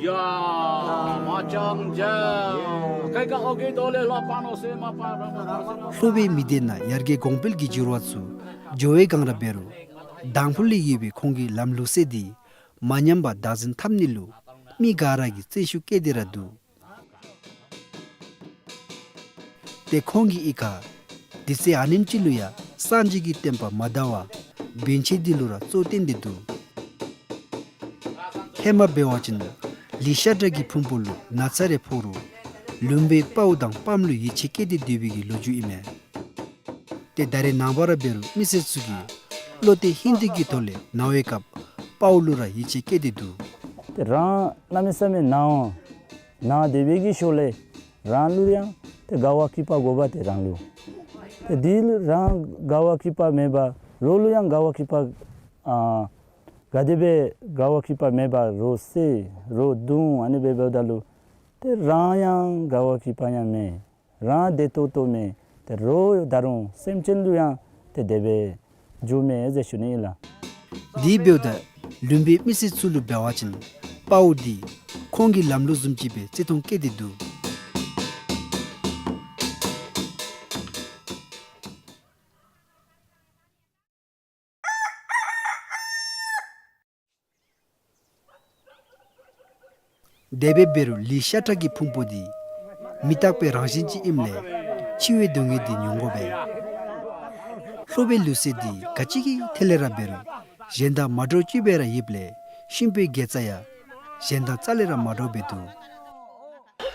ཡ་མ་ཅང་ཇ། ཀའི་ཀ་ཨོ་ཀེ་དོ་ལེ་ལ་པ་ནོ་སེ་མ་པ་ར་མ་པ་སེ་མ། ལྷོ་པའི་མི་སྡེ་ནང་ཡར་རྒྱས་གོང་འཕེལ་གྱི་འགྱུར་བ་ཚུ་འགྱོ་བའི་སྒང་ར་འབད་རུང་དང་ཕུ་ལས་ཡོད་པའི་ཁོང་གི་ལམ་ལུགས་སྲོལ་འདི་མ་ཉམས་པར་བདག་འཛིན་འཐབ་ནི་ལུ་མི་ག་ར་གིས་བརྩོན་ཤུགས་བསྐྱེད་དེ་ར་འདུག། ཏེ་ཁོང་གི་གཡུས་ཁར་ དེ་ཚེ་ཨ་ནེམ་ཅིག་ལུ་ཡང་སངས་རྒྱས་ཀྱི་བསྟན་པ་མ་དར་བར་བན་ཆེ་འདི་ལུ་ར་གཙོ་བསྟེན་ཏེ་འདུག། ཧེ་མ་འབད་བ་ཅིན་ལི་ཤ་ཊ་གི་ཕུང་པོ་ལུ་ན་ཚ་རེ་ཕོག་རུང་ལུང་པའི་དཔའ་བོ་དང་དཔའམ་ལུ་ཡིད་ཆེས་བསྐྱེད་དེ་སྡོད་པའི་གི་ལོ་རྒྱུས་ཨིན་མས། ཏེ་ད་རེས་ནངས་པ་ར་འབད་རུང་མི་སེར་ཚུ་གིས་བློ་གཏད་ཧིང་གཏད་ཀྱི་ཐོག་ལས་ན་བའི་སྐབས་དཔའ་བོ་ལུ་ར་ཡིད་ཆེས་བསྐྱེད་དེ་འདུག། ཏེ་རང་གནམ་མེད་ས་མེད་ན་འོང་ན་སྡོད་པའི་གི་ཤུལ་ལས་རང་ལུ་ཡང་ཏེ་དགའ་བ་སྐྱིད་པ་དགོ་པ་ཏེ་རང་ལུ། ཏེ་འདི་ལུ་རང་དགའ་བ་སྐྱིད་པ་མེད་པར་རོགས་ལུ་ཡང་དགའ་བ་སྐྱིད་པ་ཨ་ག་དེ་སྦེ་དགའ་བ་སྐྱིད་པ་མེད་པར་རོགས་བསད་རོགས་བརྡུང་ཨ་ནི་སྦེ་འབདཝ་ད་ལུ་ཏེ་རང་ཡང་དགའ་བ་སྐྱིད་པ་ཡང་མེད། རང་བདེ་ཏོག་ཏོ་མེད། ཏེ་རོགས་ད་རུང་སེམས་ཅན་ལུ་ཡང་ཏེ་དེ་སྦེ་འགྱོ་མས་ཟེར་ཞུ་ནི་ཨིན་ལགས། དེ་འབདཝ་ད་ལུང་པའི་མི་སེར་ཚུ་ལུ་འབད་བ་ཅིན་དཔའ་བོ་འདི་ཁོང་གི་ལམ་ལུགས་བཟུམ་ཅིག་སྦེ་བརྩི་མཐོང་བསྐྱེད་དེ་འདུག། དེ་སྦེ་འབད་རུང་ལི་ཤ་ཊ་གི་ཕུང་པོ་འདི་མི་རྟག་པའི་རང་བཞིན་ཅིག་ཨིནམ་ལས་འཆི་བའི་སྡུག་བསྔལ་འདི་མྱོང་དགོ་པས། ལྷོ་པའི་ལུགས་སྲོལ་འདི་ག་ཅི་གི་ཐད་ལས་ར་འབད་རུང་གཞན་དང་མ་འདྲཝ་ཅིག་སྦེ་ར་ཡོདཔ་ལས་གཤིན་པོའི་དགེ་རྩ་ཡང་གཞན་དང་རྩ་ལས་ར་མ་འདྲཝ་སྦེ་འདུག།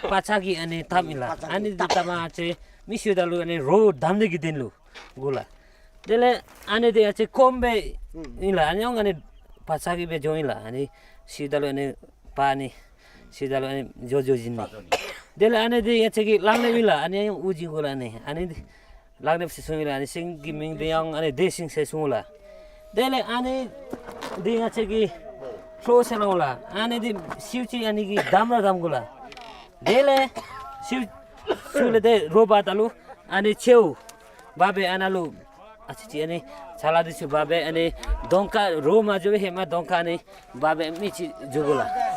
པ་ཚག་གི་ཨ་ནི་ཐགཔ་ཨིན་ལགས། ཨ་ནི་འདི་ཐགཔ་ཨ་ཙི་མི་ཤིཝ་ད་ལུ་ཨ་ནི་རོ་བསྡམ་ནི་གི་དོན་ལུ་དགོ་ལགས། དེ་ལས་ཨ་ནི་འདི་ཨ་ཙི་སྐོམ་སྦེ་ཨིན་ལགས། ཨ་ནི་ཡང་ཨ་ནི་པ་ཚག་གི་སྦེ་འགྱོཝ་ཨིན་ལགས། ཨ་ནི་ཤིཝ་ད་ལུ་ཨ་ནི་པ་ཨ་ནི་ཤིཝ་ད་ལུ་ཨ་ནི་འགྱོ་འགྱོ་བྱིན་ནི། དེ་ལས་ཨ་ནི་འདི་ཨ་ཙི་གི་ལག་ནེམ་ཨིན་ལགས། ཨ་ནི་ཡང་དབུགས་འབྱིན་དགོ་ལགས། ཨ་ནི་ཨ་ནི་འདི་ལག་ནེམ་ཟེར་གསུངམ་ཨིན་ལགས། ཨ་ནི་ཤིང་གི་མིང་འདི་ཡང་ཨ་ནི་བདེ་ཤིང་ཟེར་གསུངམ་ལགས། དེ་ལས་ཨ་ནི་འདི་ཨ་ཙི་གི་ལྷོ་ཟེར་སླབ་འོང་ལགས། ཨ་ནི་འདི་ཤིཝ་ཅིག་ཨ་ནི་གི་བསྡམ་ར་བསྡམ་དགོ་ལགས། དེ་ལས་ཤིཝ་ཚུ་ལས་ཏེ་རོ་འབག་ད་ལུ་ཨ་ནི་མཆེཝ་འབག་སྦེ་ཨ་ནཱ་ལུ་ཨ་ཙི་ཅིག་ཨ་ནི་ཆ་ལ་འདི་ཚུ་འབག་སྦེ་ཨ་ནི་གདོང་ཁར་རོ་མ་འགྱོ་བའི་ཧེ་མ་གདོང་ཁར་ཨ་ནི་འབག་སྦེ་མི་ཅིག་འགྱོ་དགོ་ལགས།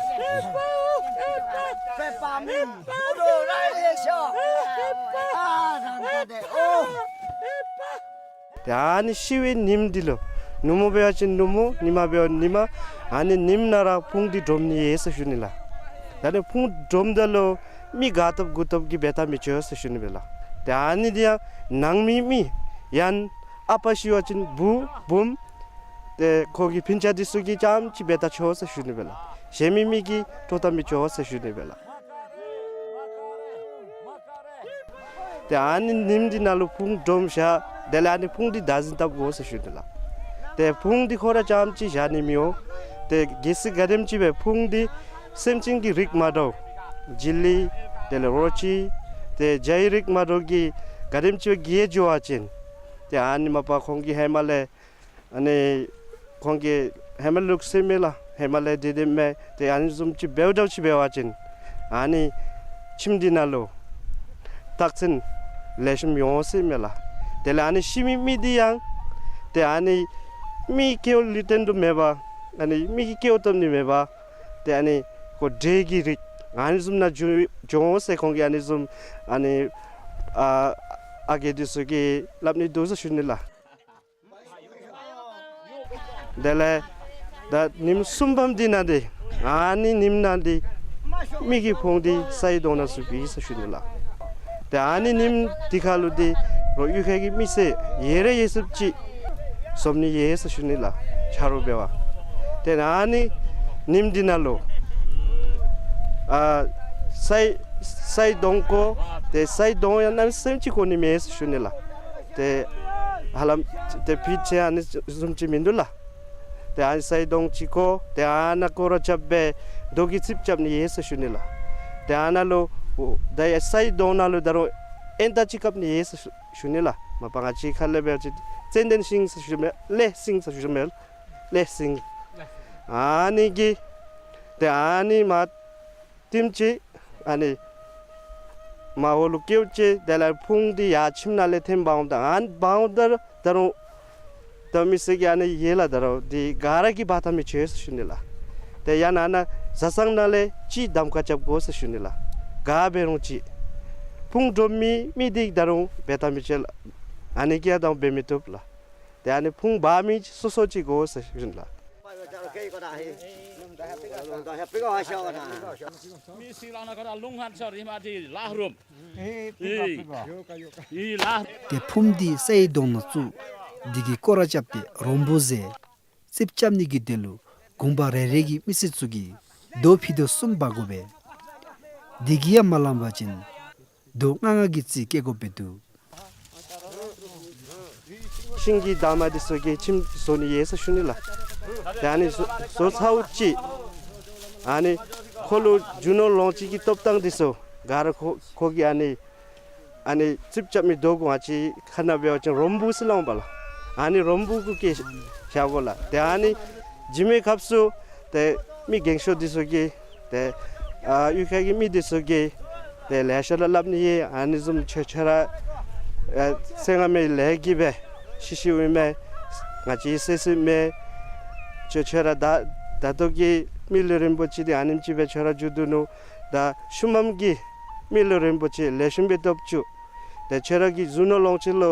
ཏེ་ཨ་ནི་ཤི་བའི་ཉིནམ་འདི་ལུ་ནུབ་མོ་འབད་བ་ཅིན་ནུབ་མོ་ཉི་མ་འབད་བ་ཉི་མ་ཨ་ནི་ཉིནམ་ནང་ར་ཕུང་འདི་དྲོམ་ནི་ཡོད་ཟེར་ཞུ་ནི་ལགས། ད་ཨ་ནི་ཕུང་དྲོམ་ད་ལུ་མི་དགའ་སྟོབས་མགུ་སྟོབས་ཀྱིས་འབད་ད་མི་ཆོག་ཟེར་ཞུ་ནི་སྦེ་ལགས། ཏེ་ཨ་ནི་འདི་ཡང་ནང་མི་མི་ཡང་ཨ་པ་ཤི་བ་ཅིན་བུ་བུམོ་ཏེ་ཁོ་གི་སྤུན་ཆ་འདི་ཚུ་གིས་རྐྱངམ་ཅིག་འབད་ད་ཆོག་ཟེར་ཞུ་ནི་སྦེ་ལགས། གཞན་མི་མི་གིས་དཀྲོག་ད་མི་ཆོག་ཟེར་ཞུ་ནི་སྦེ་ལགས། ཏེ་ཨ་ནི་ཉིནམ་འདི་ནང་ལུ་ཕུང་དྲོམ་བཞག། དེ་ལས་ཨ་ནི་ཕུང་འདི་བདག་འཛིན་འཐབ་དགོ་ཟེར་ཞུ་ནི་ལགས། ཏེ་ཕུང་འདི་ཁོ་ར་རྐྱངམ་ཅིག་བཞག་ནི་མི་འོང་། ཏེ་གལ་སྲིད་ག་དེམ་ཅིག་སྦེ་ཕུང་འདི་སེམས་ཅན་གྱི་རིགས་མ་འདྲཝ་བྱི་ལི་དེ་ལས་རོ་ཁྱི་ཏེ་བྱ་ཡི་རིགས་མ་འདྲཝ་གི་ག་དེམ་ཅིག་སྦེ་གིས་འགྱོ་བ་ཅིན་ཏེ་ཨ་ནི་མ་པ་ཁོང་གིས་ཧེ་མ་ལས་ཨ་ནི་ཁོང་གི་ཧེ་མ་ལུགས་སྲོལ་མས་ལགས། ཧེ་མ་ལས་འདི་འདི་མས། ཏེ་ཨ་ནི་བཟུམ་ཅིག་འབདཝ་འདྲཝ་ཅིག་འབད་བ་ཅིན་ཨ་ནི་ཁྱིམ་འདི་ནང་ལུ་རྟགས་མཚན་ལེགས་ཤོམ་ཡོད་ཟེར་མས་ལགས། དེ་ལས་ཨ་ནི་ཤི་མི་མི་འདི་ཡང་ཏེ་ཨ་ནི་མི་སྐྱེ་བོ་ལུས་རྟེན་དུ་མེད་པ་ཨ་ནི་མི་གི་སྐྱེ་བོ་བཏབ་ནི་མེད་པ་ཏེ་ཨ་ནི་ཁོ་འདྲེ་གི་རིགས་ཨ་ནི་བཟུམ་ནང་འགྱོ་འགྱོ་འོང་ཟེར་ཁོང་གིས་ཨ་ནི་བཟུམ་ཨ་ནི་ཨ་ཨ་རྒས་འདི་ཚུ་གིས་སླབ་ནི་འདུག་ཟེར་ཞུ་ནི་ལགས། དེ་ལས་ད་ཉིནམ་གསུམ་པམ་འདི་ནང་འདི་ཨ་ནི་ཉིནམ་ནང་འདི་མི་གི་ཕུང་འདི་ས་ཡི་དོང་ནང་ཚུད་པས་ཟེར་ཞུ་ནི་ལགས། ཏེ་ཨ་ནི་ཉིནམ་འདི་ཁར་ལུ་འདི་རོགས་གཡུས་ཁའི་གི་མི་སེར་ཡོད་ར་ཡོད་ཚད་ཅིག་འཛོམས་ནི་ཡོད་ཟེར་ཞུ་ནི་ལགས། ཆ་རོགས་འབད་བར། ཏེ་ཨ་ནི་ཉིནམ་འདི་ནང་ལུ་ཨ་ས་ཡི་ས་ཡི་དོང་བརྐོ། ཏེ་ས་ཡི་དོང་ཡང་གནམ་མེད་ས་མེད་ཅིག་བརྐོ་ནི་མེད་ཟེར་ཞུ་ནི་ལགས། ཏེ་ཧ་ལམ་ཏེ་ཕིཊ་ཅིག་ཨ་ནི་བཟུམ་ཅིག་མིན་འདུག་ལགས། ཏེ་ཨ་ནི་ས་ཡི་དོང་ཅིག་བརྐོ། ཏེ་ཨ་ནཱ་སྐོར་ར་རྐྱབ་སྦེ་རྡོ་གི་རྩིགཔ་རྐྱབ་ནི་ཡོད་ཟེར་ཞུ་ནི་ལགས། ཏེ་ཨ་ནཱ་ལུ་ད་ཡ་ས་ཡི་དོང་ནང་ལུ་ད་རུང་ཨེན་ཏ་ཅིག་བཀབ་ནི་ཡོད་ཟེར་ཞུ་ནི་ལགས། མ་པ་ང་བཅས་ཁ་ལས་འབད་བ་ཅིན་ཙན་དན་ཤིང་ཟེར་ཞུ་མས། ཀླད་ཤིང་ཟེར་ཞུ་མས། ཀླད་ཤིང་། ཨ་ནི་གིས་ཏེ་ཨ་ནི་མར་བཏིམ་ཅི། ཨ་ནི་མར་འོག་ལུ་བཀལཝ་ཅིག། དེ་ལས་ཕུང་འདི་ཡར་ཁྱིམ་ནང་ལས་ཐོན་འབག་འོངམ་ད་ཨ་ནི་འབག་འོངམ་ད་ད་རུང་ད་མི་སེར་གྱིས་ཨ་ནི་ཡོད་ལགས། ད་རུང་འདི་ག་ར་གིས་འབག་ད་མི་ཆོག་ཟེར་ཞུ་ནི་ལགས། ཏེ་ཡང་ན་ན་བཟའ་ཚང་ནང་ལས་གཅིག་གདམ་ཁ་རྐྱབ་དགོ་ཟེར་ཞུ་ནི་ལགས། ག་འབད་རུང་ཅིག་ཕུང་དྲོམ་མི་མི་འདི་ད་རུང་འབག་ད་མི་ཆོག་ལགས། ཨ་ནི་གིས་ཡང་ད་རུང་འབག་མི་བཏུབ་ལགས། ཏེ་ཨ་ནི་ཕུང་འབག་མི་སོ་སོ་ཅིག་དགོ་ཟེར་ཞུ་ནི་ལགས། ཏེ་ཕུངམ་འདི་སའི་གདོང་ནང་བཙུགས། དེ་གིས་སྐོར་ར་རྐྱབ་སྟེ་རོམ་བུ་བཟོ། རྩིགཔ་རྐྱབ་ནི་གི་དོན་ལུ་གུང་པ་རེ་རེ་གིས་མི་སེར་ཚུ་གིས་རྡོ་ཕྱེ་རྡོག་གསུམ་འབག་དགོ་པས། དེ་གིས་ཡང་མ་ལང་པ་ཅིན་རྡོ་ལྔ་ལྔ་གི་རྩིས་བཀལ་དགོཔ་སྦེ་འདུག། ཤིང་གི་འདབ་མ་འདི་ཚུ་གིས་ཁྱིམ་བཟོ་ནི་ཡོད་ཟེར་ཞུ་ནི་ལགས། ཏེ་ཨ་ནི་བཟོ་བཟོ་ཚརཝ་ཅིག་ཨ་ནི་ཁོ་ལུ་རྒྱུ་ནོར་ལོངས་སྤྱོད་ཀྱི་ཐོབ་ཐང་འདི་ཚུ་ག་ར་ཁོ་ཁོ་གིས་ཨ་ནི་ཨ་ནི་རྩིགཔ་རྐྱབ་མི་རྡོ་གུ་ང་བཅས་ཁ་ནང་འབད་བ་ཅིན་རོམ་བུ་ཟེར་སླབ་འོང་པ་ལགས། ཨ་ནི་རོམ་བུ་གུ་བཀལ་བཞག་དགོ་ལགས། ཏེ་ཨ་ནི་བྱིན་མི་སྐབས་སུ་ཏེ་མི་རྒན་ཤོས་འདི་ཚུ་གིས་ཏེ་ཨ་གཡུས་ཁ་གི་མི་འདི་ཚུ་གིས་ཏེ་ལེ་ཤ་ར་སླབ་ནི་ཡོད། ཨ་ནི་བཟུམ་ཁྱོད་ཁྱོད་ར་ཨ་ཚེ་སྔ་མའི་ལས་ཀྱིས་སྦེ་ཤི་ཤིཝ་ཨིན་མས། ང་བཅས་སྲིད་སྲིདཔ་མས། ཁྱོད་ཁྱོད་ར་ད་ད་ལྟོ་གི་མི་ལུས་རིན་པོ་ཆེ་འདི་ཨ་ནེམ་ཅིག་སྦེ་ཁྱོད་ར་བརྗེད་དོ་ནུག། ད་ཤུལ་མམ་གྱི་མི་ལུས་རིན་པོ་ཆེ་ལེགས་ཤོམ་སྦེ་ཐོབ་བཅུག། ཏེ་ཁྱོད་ར་གི་རྒྱུ་ནོར་ལོངས་སྤྱོད་ལུ་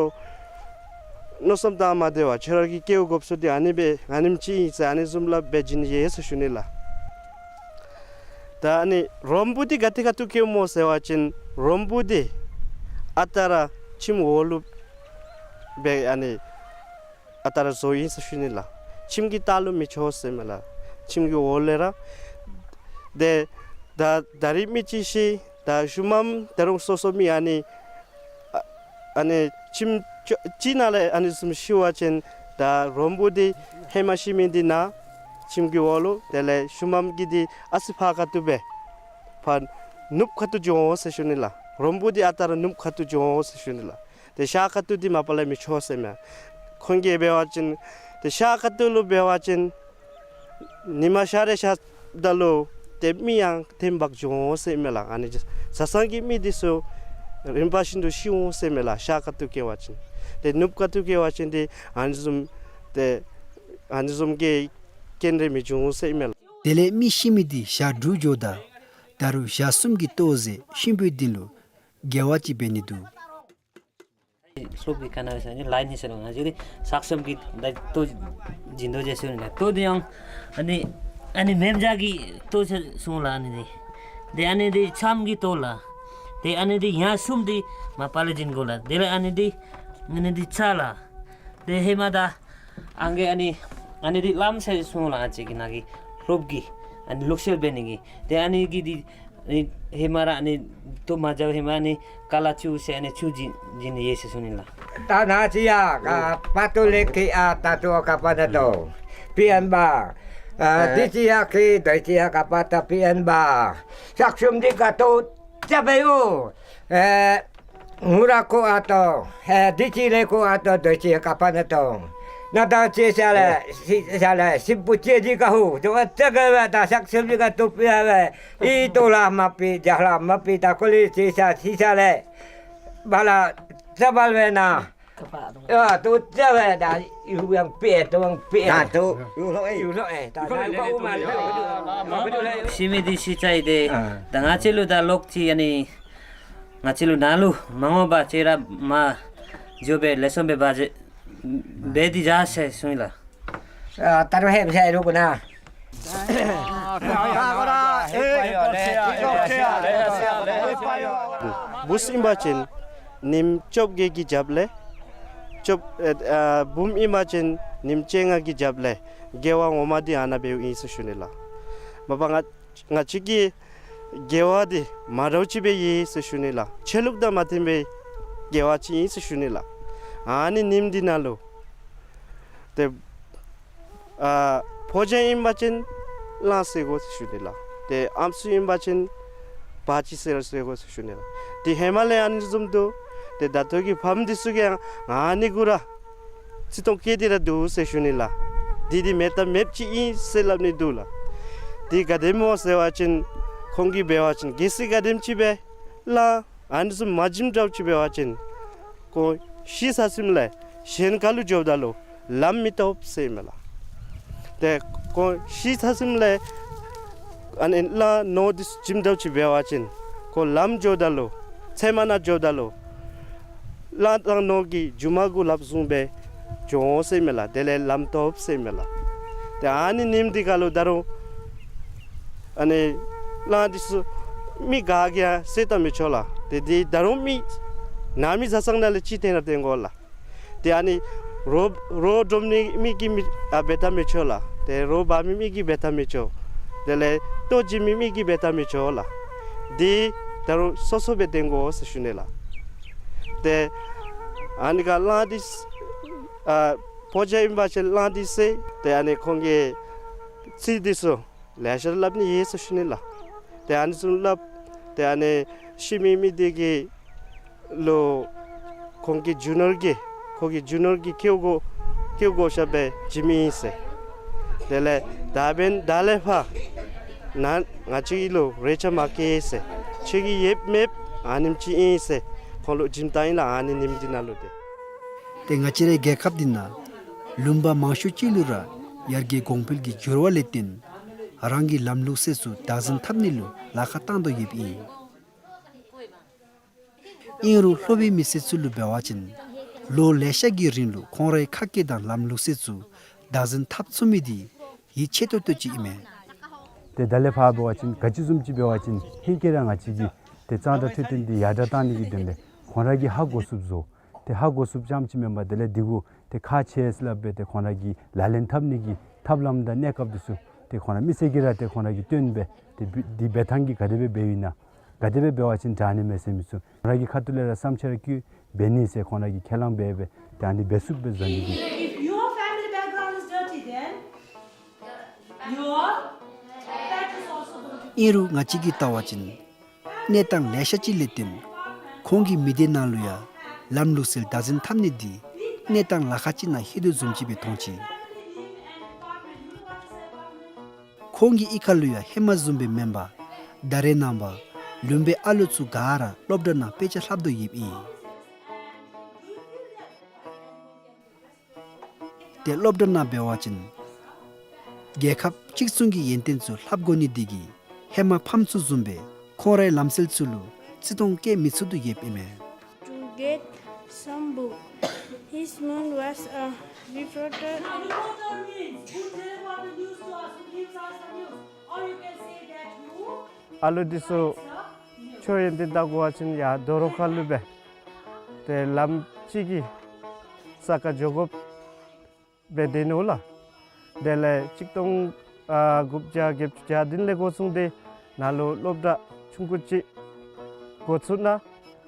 མནོ་བསམ་བཏང་མ་སྟེར་བར་ཁྱོད་ར་གིས་བཀལ་དགོཔ་ཚུ་འདི་ཨ་ནི་སྦེ་ཨ་ནེམ་ཅིག་ཨིན་ཟེར་ཨ་ནི་བཟུམ་སླབ་སྦེ་བྱིན་ནི་ཡོད་ཟེར་ཞུ་ནི་ལགས། ད་ཨ་ནི་རོམ་བུ་འདི་ག་ཏེ་ཁ་ཐུག་བཀལཝ་སྨོ་ཟེར་བ་ཅིན་རོམ་བུ་འདི་ཨ་རྟག་ར་ཁྱིམ་འོག་ལུ་སྦེ་ཨ་ནི་ཨ་རྟག་ར་བཟོཝ་ཨིན་ཟེར་ཞུ་ནི་ལགས། ཁྱིམ་གྱི་ལྟག་ལུ་མི་ཆོག་ཟེར་མས་ལགས། ཁྱིམ་གྱི་འོག་ལས་ར། ཏེ་ད་ད་རིས་མི་ཅིག་ཤི་ད་ཤུལ་མམ་ད་རུང་སོ་སོ་མི་ཨ་ནི་ཨ་ཨ་ནི་ཁྱིམ་ཅོ་ཅིག་ནང་ལས་ཨ་ནི་བཟུམ་ཤི་བ་ཅིན་ད་རོམ་བུ་འདི་ཧེ་མ་ཤི་མི་འདི་ནཱ་ཁྱིམ་གྱི་འོག་ལུ་དེ་ལས་ཤུལ་མམ་གྱི་འདི་ཨ་ཙི་ཕར་ཁ་ཐུག་སྦེ་ཕར་ནུབ་ཁ་ཐུག་འགྱོ་འོང་ཟེར་ཞུ་ནི་ལགས། རོམ་བུ་འདི་ཨ་རྟག་ར་ནུབ་ཁ་ཐུག་འགྱོ་འོང་ཟེར་ཞུ་ནི་ལགས། ཏེ་ཤར་ཁ་ཐུག་འདི་མ་པ་ལས་མི་ཆོག་ཟེར་མས། ཁོང་གིས་འབད་བ་ཅིན་ཏེ་ཤར་ཁ་ཐུག་ལུ་འབད་བ་ཅིན་ཉིན་མ་ཤར་རེ་ཤརཝ་ད་ལུ་ཏེ་མི་ཡང་ཐེམ་འབག་འགྱོ་འོང་ཟེར་མས་ལགས། ཨ་ནི་བཟའ་ཚང་གི་མི་འདི་ཚུ་རིམ་པ་བཞིན་དུ་ཤི་འོང་ཟེར་མས་ལགས། ཤར་ཁ་ཐུག་བཀལ་བ་ཅིན། ཏེ་ནུབ་ཁ་ཐུག་བཀལ་བ་ཅིན་འདི་ཨ་ནི་བཟུམ་ཏེ་ཨ་ནི་བཟུམ་གྱི་རྐྱེན་རེ་མི་འབྱུང་ཟེར་མས་ལགས། དེ་ལས་མི་ཤི་མི་འདི་ཞག་དྲུག་འགྱོཝ་ད་ད་རུང་ཞག་གསུམ་གྱི་ལྟོ་ཟས་གཤིན་པོའི་སྡིངས་ལུ་དགེ་བ་ཅིག་འབད་ནི་འདུག། སློབ་ཀྱི་ཁ་ནང་ཟེར་ནི་ལཱ་ནི་ཟེར་རུང་ང་བཅས་ར་ཞག་གསུམ་གྱི་ད་ལྟོ་བྱིན་དོ་ཟེར་ཞུ་ནི་ལགས། ལྟོ་འདི་ཡང་ཨ་ནི་ཨ་ནི་མེན་བྱ་གི་ལྟོ་ཟེར་གསུངས་ལགས། ཨ་ནི་འདི་ཏེ་ཨ་ནི་འདི་ཆམ་གྱི་ལྟོ་ལགས། ཏེ་ཨ་ནི་འདི་ཡང་གསུམ་འདི་མ་པ་ལས་བྱིན་དགོ་ལགས། དེ་ལས་ཨ་ནི་འདི་ཨ་ནི་འདི་ཚྭ་ལགས། ཏེ་ཧེ་མ་ད་ཨང་གི་ཨ་ནི་ཨ་ནི་འདི་ལམ་ཟེར་གསུངས་ལགས། ཨ་ཙི་གི་ནང་གི་སློབ་ཀྱི་ཨ་ནི་ལུགས་སྲོལ་འབད་ནི་གི་ཏེ་ཨ་ནི་གི་འདི་ཨ་ནི་ཧེ་མ་ར་ཨ་ནི་ལྟོ་མ་བྱ་ཧེ་མ་ཨ་ནི་ཀ་ལ་ཆུ་ཟེར་ཨ་ནི་ཆུ་བྱིན་བྱིན་ནི་ཡོད་ཟེར་ཞུ་ནི་ལགས། ད་ན་ཅི་ཡ་ག་པ་ཏོ་ལེ་ཁི་ཨ་ད་ཏོ་ཀ་པ་ན་ཏོ་པི་ཨན་བ། ཨ་དི་ཅི་ཡ་ཁི་དི་ཅི་ཡ་ག་པ་ཏ་པི་ཨན་བ། ཤག་ཤུམ་དི་ག་ཏོ་ཅ་བེ་ཡོ། ཨེ་ངུ་ར་ཀོ་ཨ་ཏོ་ཨེ་དི་ཅི་ལེ་ཀོ་ཨ་ཏོ་དི་ཅི་ཀ་པ་ན་ཏོ་ན་ད་ཅེ་ཤ་ལེ་ཤི་ཤ་ལེ་ཤི་བུ་ཅེ་དི་ག་ཧུ་ཏོ་ཨ་ཏ་ག་བ་ད་ཤག་ཤུམ་དི་ག་ཏོ་པི་ཨ་བེ། ཨི་ཏོ་ལ་མ་པི་ཇ་ལ་མ་པི་ད་ཀོ་ལི་ཅི་ཤ་ཤི་ཤ་ལེ་བ་ལ་ཙ་བལ་བེ་ན། ཨ་ཏོ་ཙ་བེ་ད་ཡུ་ཡང་པེ་ཏོ་ཡང་པེ། ད་ཏོ་ཡུ་ལོ་ཨེ། ཡུ་ལོ་ཨེ། ད་ན་ཡུ་ལོ་ཨུ་མ་ལོ། ཤི་མི་འདི་ཤི་ཚར་ཡི། ཏེ་ཨ་ད་ང་བཅས་ལུ་ད་ལོག་ཅི་ཨ་ནི་ང་བཅས་ལུ་ནཱ་ལུ་མ་འོངས་པ་ཅིག་ར་མ་འགྱོ་བའི་ལེགས་ཤོམ་སྦེ་བ་ཅི་འབད་དེ་བཞག་ཟེར་གསུངས་ཡི་ལགས། ཨ་ད་རུང་ཧེ་མ་ཤ་ཡི་རུ་གུ་ན། བུཚ་ཨིན་པ་ཅིན་ཉིནམ་བཅོ་བརྒྱད་ཀྱི་རྒྱབ་ལས་བཅོ་ཨ་བུམོ་ཨིན་པ་ཅིན་ཉིནམ་བཅོ་ལྔ་གི་རྒྱབ་ལས་དགེ་བ་ངོ་མ་འདི་ཨ་ནཱ་འབདཝ་ཨིན་ཟེར་ཞུ་ནི་ལགས། མ་པ་ང་ང་བཅས་ཀྱི་དགེ་བ་འདི་མ་འདྲཝ་ཅིག་སྦེ་ཡོད་ཟེར་ཞུ་ནི་ལགས། ཆོས་ལུགས་དང་མ་མཐུན་པའི་དགེ་བ་ཅིག་ཨིན་ཟེར་ཞུ་ནི་ལགས། ཨ་ནི་ཉིནམ་འདི་ནང་ལུ་ཏེ་ཨ་ཕོ་རྒྱས་ཨིན་པ་ཅིན་གླང་བསད་དགོ་ཟེར་ཞུ་ནི་ལགས། ཏེ་ཨམ་སྲུ་ཨིན་པ་ཅིན་བ་ཅི་བསད་བསད་དགོ་ཟེར་ཞུ་ནི་ལགས། ཏེ་ཧེ་མ་ལས་ཨ་ནི་བཟུམ་འདུག། ཏེ་ད་ལྟོ་གི་ཕམ་འདི་ཚུ་གིས་ཡང་ཨ་ནི་གུ་ར་ཚིག་ཐོང་བཀལ་ཏེ་ར་འདུག་ཟེར་ཞུ་ནི་ལགས། འདི་འདི་མེད་དང་མེདཔ་ཅིག་ཨིན་ཟེར་སླབ་ནི་འདུག་ལགས། འདི་ག་དེམ་སྨོ་ཟེར་བ་ཅིན་ཁོང་གིས་འབད་བ་ཅིན་གལ་སྲིད་ག་དེམ་ཅིག་སྦེ་གླང་ཨ་ནི་བཟུམ་མ་བྱིནམ་འདྲཝ་ཅིག་འབད་བ་ཅིན་ཁོང་ཤི་ཚར་ཞིནམ་ལས་གཞན་ཁ་ལུ་འགྱོཝ་ད་ལུ་ལམ་མི་ཐོབ་ཟེར་མས་ལགས། ཏེ་ཁོང་ཤི་ཚར་ཞིནམ་ལས་ཨ་ནི་གླང་ནོར་འདི་བྱིནམ་འདྲཝ་ཅིག་འབད་བ་ཅིན་ཁོང་ལམ་འགྱོཝ་ད་ལུ་ཚལ་མ་ནང་འགྱོཝ་ད་ལུ་གླང་དང་ནོར་གྱི་རྒྱུ་མ་གུ་ལགཔ་བཟུང་སྦེ་འགྱོ་འོང་ཟེར་མས་ལགས། དེ་ལས་ལམ་ཐོབ་ཟེར་མས་ལགས། ཏེ་ཨ་ནི་ཉིནམ་འདི་ཁ་ལུ་ད་རུང་ ཨ་ནི་གླང་འདི་ཚུ་མི་ག་གིས་ཡང་བསད་བཏང་མི་ཆོག་ལགས། ཏེ་འདི་ད་རུང་མི་ནང་མི་བཟའ་ཚང་ནང་ལས་ཅིག་འཐེན་ར་འཐེན་དགོ་ལགས། ཏེ་ཨ་ནི་རོ་རོ་སྒྲུབ་ནི་མི་གིས་མི་ཨ་འབད་བཏང་མི་ཆོག་ལགས། ཏེ་རོ་འབག་མི་མི་གིས་འབད་བཏང་མི་ཆོག། དེ་ལས་ལྟོ་བྱིན་མི་མི་གིས་འབད་བཏང་མི་ཆོག་ལགས། འདི་ད་རུང་སོ་སོ་སྦེ་འཐེན་དགོ་ཟེར་ཞུ་ནི་ལགས། ཏེ་ཨ་ནི་ཁར་གླང་འདི་ཨ་ཕོ་རྒྱས་ཨིན་པ་ཅིན་གླང་འདི་བསད། ཏེ་ཨ་ནི་ཁོང་གི་ཚིག་འདི་ཚུ་ལེ་ཤ་སླབ་ནི་ཡོད་ཟེར་ཞུ་ནི་ལགས། ཏེ་ཨ་ནི་ཚུ་སླབ། ཏེ་ཨ་ནི་ཤི་མི་མི་འདི་གི་ལུ་ཁོང་གི་རྒྱུ་ནོར་གྱི་ཁོང་གི་རྒྱུ་ནོར་གྱི་ཁེའུ་གོ་ཁེའུ་གོ་ཤ་སྦེ་བྱིནམ་ཨིན་ཟེར། དེ་ལས་ད་འབདན་ད་ལས་ཕར་ནཱ་ང་བཅས་ལུ་རེ་ཆ་མ་བཀལ་ཟེར། ཁྱོད་ཀྱི་ཡོདཔ་མེདཔ་ཨ་ནེམ་ཅིག་ཨིན་ཟེར་ཁོང་ལུ་བྱིནམ་ད་ཨིན་ལགས། ཨ་ནི་ཉིནམ་འདི་ནང་ལུ་ཏེ། ཏེ་ང་བཅས་རའི་རྒྱལ་ཁབ་འདི་ནང་ལུང་པ་མང་ཤོས་ཅིག་ལུ་ར་ཡར་རྒྱས་གོང་འཕེལ་གྱི་འགྱུར་བ་ལས་བརྟེན་རང་གི་ལམ་ལུགས་སྲོལ་ཚུ་བདག་འཛིན་འཐབ་ནི་ལུ་ལཱ་ཁག་བཏང་དོ་ཡོདཔ་ཨིན། ཨིན་རུང་ལྷོ་པའི་མི་སེར་ཚུ་ལུ་འབད་བ་ཅིན་ལོ་ལེ་ཤ་གི་རིང་ལུ་ཁོང་རའི་ཁ་སྐད་དང་ལམ་ལུགས་སྲོལ་ཚུ་བདག་འཛིན་འཐབ་ཚུགས་མི་འདི་ཡིད་ཆེས་ཏོག་ཏོ་ཅིག་ཨིན་མས། ཏེ་ད་ལས་ཕར་འབད་བ་ཅིན་ག་ཅི་བཟུམ་ཅིག་འབད་བ་ཅིན་ཧེང་སྐལ་ར་ང་བཅས་ཀྱི་ཏེ་གཙང་སྦྲ་འཕྲོད་བསྟེན་འདི་ཡར་དྲག་བཏང་ནི་གི་དོན་ལས་ཁོང་ར་གིས་ཧ་གོ་ཚུགསཔ་བཟོ། ཏེ་ཧ་གོ་ཚུགསཔ་རྐྱངམ་ཅིག་མེན་པར་དེ་ལས་འདི་གུ་ཏེ་ཁག་ཆེ་ཟེར་སླབ་སྦེ་ཏེ་ཁོང་ར་གིས་ལག་ལེན་འཐབ་ནི་གི་ཐབས་ལམ་དང་གནས་སྐབས་འདི་ཚུ་ཏེ་ཁོང་ར་མི་སེར་གྱིས་ར་ཏེ་ཁོང་ར་གིས་སྟོན་སྦེ་ཏེ་འབད་འདི་འབད་ཐངས་ཀྱི་ག་དེ་སྦེ་འབདཝ་ཨིན་ན་ག་དེ་སྦེ་འབད་བ་ཅིན་དྲག་ནི་མས་ཟེར་མི་ཚུ་ཁོང་ར་གི་ཁ་ཐུག་ལས་ར་བསམ་འཆར་བཀོད་འབད་ནི་ཟེར་ཁོང་ར་གིས་ཁས་བླངས་འབད་སྦེ་ཏེ་ཨ་ནི་འབད་ཚུགསཔ་སྦེ་བཟོ་ནི་གི། If your family background is dirty, then your practice also going to be. ཨིན་རུང་ང་བཅས་ཀྱིས་བལྟ་བ་ཅིན་གནས་སྟངས་ལེ་ཤ་ཅིག་ལས་བརྟེན་ཁོང་གི་མི་སྡེ་ནང་ལུ་ཡང་ལམ་ལུགས་སྲོལ་བདག་འཛིན་འཐབ་ནི་འདི་གནས་སྟངས་ལཱ་ཁག་ཅིག་ནང་ལྷོད་དོ་བཟུམ་ཅིག་སྦེ་མཐོང་ཅི། ཁོང་གི་གཡུས་ཁ་ལུ་ཡང་ཧེ་མ་བཟུམ་སྦེ་མེན་པར་ད་རེས་ནངས་པ་ལུང་པའི་ཨ་ལོ་ཚུ་ག་ར་སློབ་གྲྭ་ནང་དཔེ་ཆ་ལྷབ་དོ་ཡོདཔ་ཨིན། ཏེ་སློབ་གྲྭ་ནང་འབད་བ་ཅིན་རྒྱལ་ཁབ་གཅིག་མཚུངས་ཀྱི་ཡོན་ཏན་ཚུ་ལྷབ་དགོ་ནི་འདི་གིས་ཧེ་མ་ཕམ་ཚུ་བཟུམ་སྦེ་ཁོང་རའི་ལམ་སྲོལ་ཚུ་ལུ་བརྩི་མཐོང་བསྐྱེད་མི་ཚུགས་དོ་ཡོདཔ་ཨིན་མས། To get some book. His moon was a reporter. A reporter means who deliver the news to us, who gives us the news. Or you can say that who ཨ་ལོ་འདི་ཚུ་ཆོས་ཡོན་ཏན་བལྟ་དགོ་པ་ཅིན་ཡར་རྡོ་རོ་ཁ་ལུ་སྦེ་ཏེ་ལམ་གཅིག་གི་ས་ཁར་འགྱོ་དགོཔ་སྦེ་སྡོད་ནུག་ལགས། དེ་ལས་གཅིག་སྟོང་ཨ་དགུ་བརྒྱ་བརྒྱད་ཅུ་གྱ་བདུན་ལས་འགོ་བཟུང་སྟེ་ནཱ་ལུ་སློབ་གྲྭ་ཆུང་ཀུ་ཅིག་འགོ་བཙུགས་གནང་།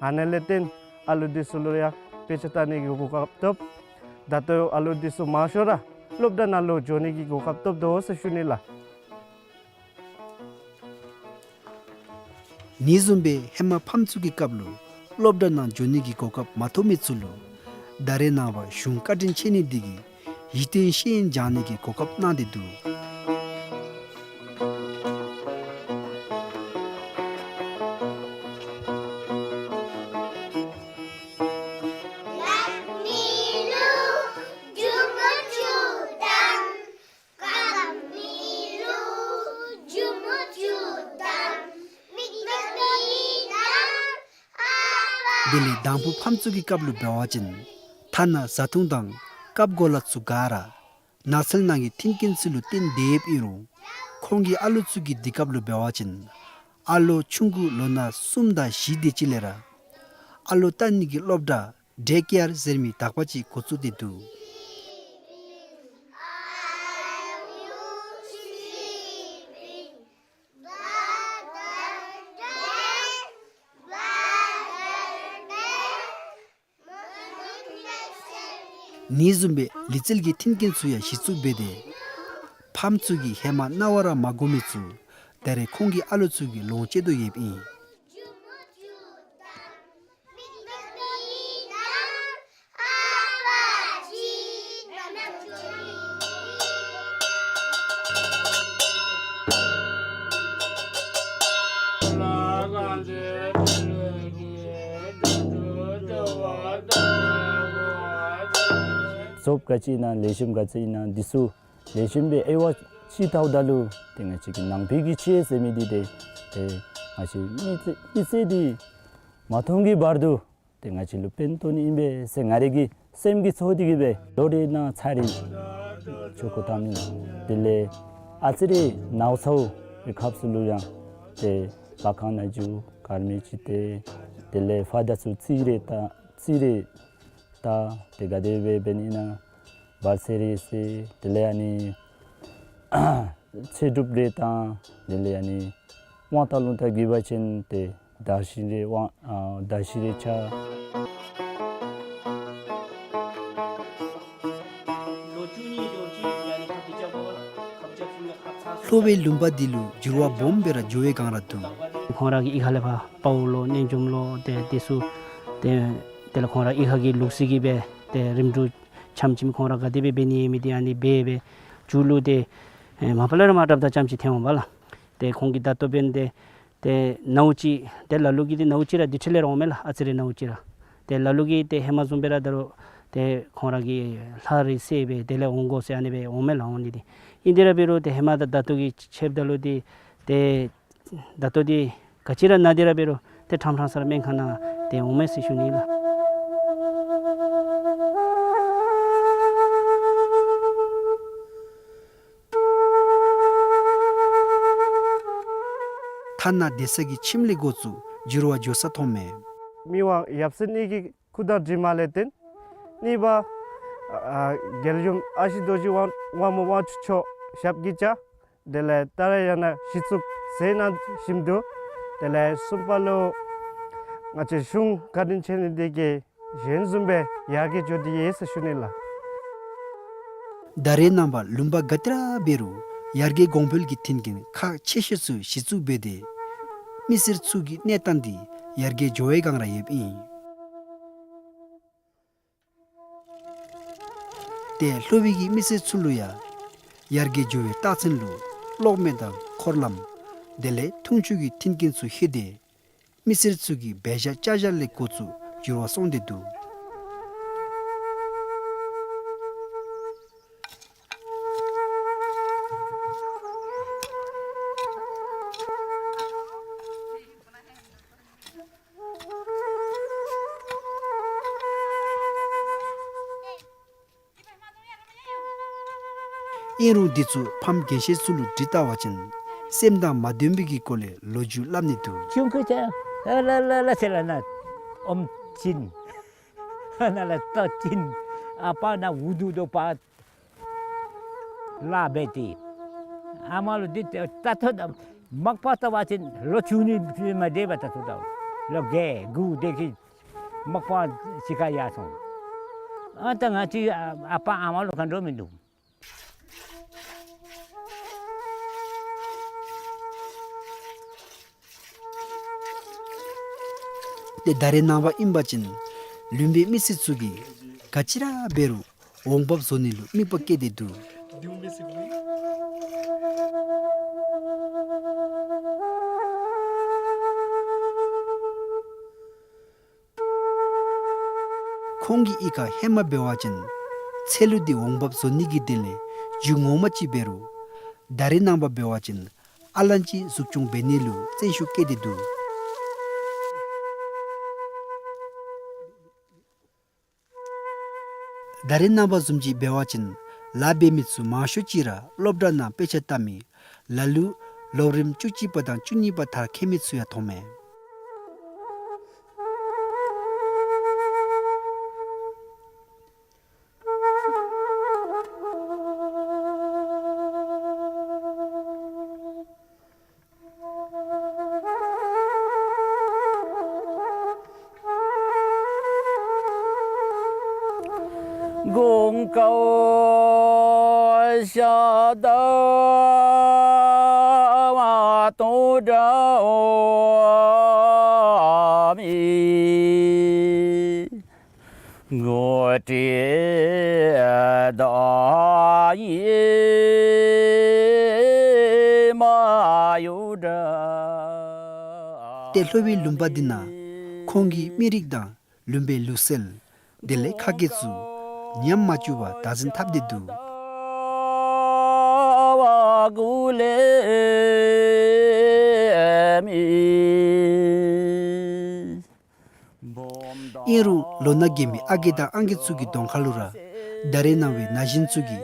ཨ་ནི་ལས་བརྟེན་ཨ་ལོ་འདི་ཚུ་ལུ་ཡང་དཔེ་ཆ་བལྟ་ནི་གི་གོ་སྐབས་ཐོབ། ད་ལྟོ་ཨ་ལོ་འདི་ཚུ་མང་ཤོས་ར་སློབ་གྲྭ་ནང་ལུ་འགྱོ་ནི་གི་གོ་སྐབས་ཐོབ་དོ་ཟེར་ཞུ་ནི་ལགས། ཨ་ནི་བཟུམ་སྦེ་ཧེ་མ་ཕམ་ཚུ་གི་སྐབས་ལུ་སློབ་གྲྭ་ནང་འགྱོ་ནི་གི་གོ་སྐབས་མ་ཐོབ་མི་ཚུ་ལུ་ད་རེས་ནངས་པ་གཞུང་བཀའ་དྲིན་ཆེ་ནི་འདི་གིས་གཞི་རྟེན་ཤེས་ཡོན་སྦྱང་ནི་གི་གོ་སྐབས་གནང་སྟེ་འདུག། དེ་ལས་དང་ཕུ་ཕམ་ཚུ་གི་སྐབས་ལུ་འབད་བ་ཅིན་ཐ་ན་བཟའ་འཐུང་དང་རྐབ་གོ་ལ་ཚུ་ག་ར་ནགས་ཚལ་ནང་གི་མཐུན་རྐྱེན་ཚུ་ལུ་བརྟེན་སྡོདཔ་ཨིན་རུང་ཁོང་གི་ཨ་ལོ་ཚུ་གི་དུས་སྐབས་ལུ་འབད་བ་ཅིན་ཨ་ལོ་ཆུང་ཀུ་ལོ་ན་གསུམ་དང་བཞི་དེ་ཅིག་ལས་ར་ཨ་ལོ་བལྟ་ནི་གི་སློབ་གྲྭ་ཌེ་ཀེར་ཟེར་མི་དག་པ་ཅིག་འགོ་བཙུགས་ཏེ་འདུག། ཨ་ནི་བཟུམ་སྦེ་ལུས་རྩལ་གྱི་མཐུན་རྐྱེན་ཚུ་ཡང་གཞི་བཙུགས་འབད་དེ་ཕམ་ཚུ་གིས་ཧེ་མ་རྣ་བར་མ་གོ་མི་ཚུ་ད་རེས་ཁོང་གི་ཨ་ལོ་ཚུ་གིས་ལོངས་སྤྱོད་དོ་ཡོདཔ་ཨིན། རྫོགསཔ་ག་ཅི་ཨིན་ན་ལེགས་ཤོམ་ག་ཅི་ཨིན་ན་འདི་ཚུ་ལེགས་ཤོམ་སྦེ་དབྱེ་བ་ཕྱེ་བལྟཝ་ད་ལུ་ཏེ་ང་བཅས་ཀྱི་ནང་པའི་གི་ཆོས་ཟེར་མི་འདི་ཏེ་ཏེ་ང་བཅས་མི་ཚེ་མི་ཚེ་འདི་མ་ཐོན་གྱི་བར་དུ་ཏེ་ང་བཅས་ལུ་ཕན་ཐོགས་ནི་ཨིན་པས་ཟེར་ང་རའི་གི་སེམས་ཀྱི་ཚོར་འདི་གིས་སྦེ་ལོ་རེ་ནང་ཚར་རེ་ཆོས་སྐོར་བཏང་ནི། དེ་ལས་ཨ་ཙི་རེ་ནཝ་ཚཝ་ ཁབ་ཚུ་ལུ་ཡང་ཏེ་ལྷ་ཁང་ནང་འགྱོ་དཀར་མེ་ཅིག་ཏེ་དེ་ལས་ཕར་དང་ཚུར་རྩིས་རེ་བལྟ་རྩིས་རེ་བལྟ་ཏེ་ག་དེ་སྦེ་འབད་ནི་ཨིན་ན་བར་ཆད་རེ་སེལ། དེ་ལས་ཨ་ནི་ཚེ་སྒྲུབ་རེ་བཏང་། དེ་ལས་ཨ་ནི་དབང་ཐང་ལུང་ཐང་དགོ་པ་ཅིན་ཏེ་དར་ཤིང་རེ་དབང་ཨ་དར་ཤིང་རེ་ཆགས། ལྷོ་པའི་ལུང་པ་འདི་ལུ་འགྱུར་བ་སྦོམ་སྦེ་ར་འགྱོ་བའི་སྒང་ར་འདུག། ཁོང་ར་གི་གཡུས་ཁ་ལས་ཕར་དཔའ་བོ་ལོ་རྣལ་འབྱོརམ་ལོ་ཏེ་དེ་ཚུ་ཏེ་དེ་ལས་ཁོང་ར་གཡུས་ཁ་གི་ལུགས་སྲོལ་གྱི་སྦེ་ཏེ་རིམ་གྲོ་འཆམ་འཆམ་ཁོང་ར་ག་དེ་སྦེ་འབད་ནི་ཡོད་མི་འདི་ཨ་ནི་སྦེ་སྦེ་མཇུག་ལུ་ཏེ་ཨེ་མ་པ་ལས་ར་མར་དྲགཔ་ད་རྐྱངམ་ཅིག་ཐོན་འོང་པ་ལགས། ཏེ་ཁོང་གི་ད་ལྟོ་འབདན་ཏེ་ཏེ་ནཝ་ཅིག་ཏེ་ལ་ལུ་གིས་ཏེ་ནཝ་ཅིག་ར་དེ་འཕྲོ་ལས་ར་འོང་མས་ལགས། ཨ་ཙི་རེ་ནཝ་ཅིག་ར། ཏེ་ལ་ལུ་གིས་ཏེ་ཧེ་མ་བཟུམ་སྦེ་ར་ད་རུང་ཏེ་ཁོང་ར་གི་ལྷ་རེ་བསད་སྦེ་དེ་ལས་འོང་དགོ་ཟེར་ཨ་ནི་སྦེ་འོང་མས་ལགས། འོང་ནི་འདི་ཨིན་དེ་ར་འབད་རུང་ཏེ་ཧེ་མ་དང་ད་ལྟོ་གི་ཕྱདཔ་ད་ལུ་འདི་ཏེ་ད་ལྟོ་འདི་ག་ཅི་ར་ན་སྟེ་ར་འབད་རུང་ཏེ་ཕྲང་ཕྲང་ས་ར་སྨན་ཁང་ནང་ཏེ་འོང་མས་ཟེར་ཞུ་ནི་ལགས། ཐ་ན་སྡོད་ས་གི་ཁྱིམ་ལས་འགོ་བཙུགས་འགྱུར་བ་འགྱོ་ས་མཐོང་མས། མི་དབང་ཡབ་སྲས་གཉིས་ཀྱི་སྐུ་དང་གྲིབ་མ་ལས་བརྟེན། གཉིས་པ་ཨ་རྒྱལ་ཡུམ་ཨ་ཞེ་རྡོ་རྗེ་དབང་དབང་མོ་དབང་ཕྱུག་མཆོག་ཞབས་ཀྱིས་བཅགས། དེ་ལས་ད་རེས་ཡང་ན་གཞི་བཙུགས་མཛད་གནང་བཞིན་འདུག། དེ་ལས་གསུམ་པ་ལུ་ང་བཅས་གཞུང་བཀའ་དྲིན་ཆེ་ནི་འདི་གིས་གཞན་བཟུམ་སྦེ་ཡར་རྒྱས་འགྱོ་སྟེ་ཡོད་ཟེར་ཞུ་ནི་ལགས། ད་རེས་ནངས་པ་ལུང་པ་ག་ཏེ་ར་འབད་རུང་ཡར་རྒྱས་གོང་འཕེལ་གྱི་མཐུན་རྐྱེན་ཁག་ཆེ་ཤོས་ཚུ་གཞི་བཙུགས་འབད་དེ་མི་སེར་ཚུ་གི་གནས་སྟངས་འདི་ཡར་རྒྱས་འགྱོ་བའི་སྒང་ར་ཡོདཔ་ཨིན། ཏེ་ལྷོ་པའི་གི་མི་སེར་ཚུ་ལུ་ཡང་ཡར་རྒྱས་འགྱོ་བའི་རྟགས་མཚན་ལུ་གློག་མེ་དང་འཁོར་ལམ་དེ་ལས་འཐུང་ཆུ་གི་མཐུན་རྐྱེན་ཚུ་ལྷོད་དེ་མི་སེར་ཚུ་གི་འབད་བཞག་བཅག་བཞག་ལས་འགོ་བཙུགས་འགྱུར་བ་སོང་སྟེ་འདུག། ཨིན་རུང་འདི་ཚུ་ཕམ་རྒན་ཤོས་ཚུ་ལུ་དྲི་བལྟ་བ་ཅིན་སེམས་དང་མ་ལྡན་པའི་གི་སྐོར་ལས་ལོ་རྒྱུས་སླབ་ནི་འདུག། ཁྱུང་ཁྱུང་ཆེ་ལ་ལ་ལ་ལ་ཟེར་ལ་ན་ཨོམ་ཅིན་ན་ལ་ཏོ་ཅིན་ཨ་པ་ན་འུ་དུ་དོ་པ་ལ་འབད་དེ་ཨ་མ་ལུ་འདི་ད་ཐོ་ད་མག་པ་ལྟ་བ་ཅིན་ལོ་བཅུ་གཉིས་མ་འདས་པ་ད་ཐོ་ད་ལོ་བརྒྱད་དགུ་དེ་གི་མག་པ་ཅིག་ཁར་ཡར་སོང་། ཨ་ད་ང་བཅས་ཨ་པ་ཨ་མ་ལུ་ག་འདྲ་མིན་འདུག། ཏེ་ད་རེས་ནངས་པ་ཨིན་པ་ཅིན་ལུང་པའི་མི་སེར་ཚུ་གིས་ག་ཅི་ར་འབད་རུང་འོང་འབབ་བཟོ་ནི་ལུ་དམིགས་པ་བསྐྱེད་དེ་འདུག། ཁོང་གི་གཡུས་ཁར་ཧེ་མ་འབད་བ་ཅིན་ཚལ་ལུ་འདི་འོང་འབབ་བཟོ་ནི་གི་དོན་ལས་རྒྱུ་ངོ་མ་ཅིག་འབད་རུང་ད་རེས་ནངས་པ་འབད་བ་ཅིན་ཨ་ལན་ཅིག་འཛུགས་སྐྱོང་འབད་ནི་ལུ་བརྩོན་ཤུགས་བསྐྱེད་དེ་འདུག། ད་རེས་ནངས་པ་བཟུམ་ཅིག་འབད་བ་ཅིན་ལཱ་འབད་མི་ཚུ་མང་ཤོས་ཅིག་ར་སློབ་གྲྭ་ནང་དཔེ་ཆ་ལྟ་མི་ལ་ལུ་ལོ་རིམ་བཅུ་གཅིག་པ་དང་བཅུ་གཉིས་པ་མཐར་འཁྱོལ་མི་ཚུ་ཡང་མཐོང་མས། གོང་ཀའོ་ཤ་དང་མ་དོ་འདྲ་མི། ངོ་སྤྲོད་ད་ཡེ་མ་ཡོད་འདྲ། ཏེ་ལྷོ་པའི་ལུང་པ་འདི་ནང་ཁོང་གི་མི་རིགས་དང་ལུང་པའི་ལུགས་སྲོལ་དེ་ལས་ཁ་སྐད་ཚུ་ཉམས་མ་བཅུག་པར་བདག་འཛིན་འཐབ་སྟེ་འདུག། ཨིན་རུང་ལོ་ན་རྒས་མི་ཨ་རྒས་དང་ཨང་རྒས་ཚུ་གི་གདོང་ཁ་ལུ་ར་ད་རེས་ནངས་པའི་ན་གཞོན་ཚུ་གི་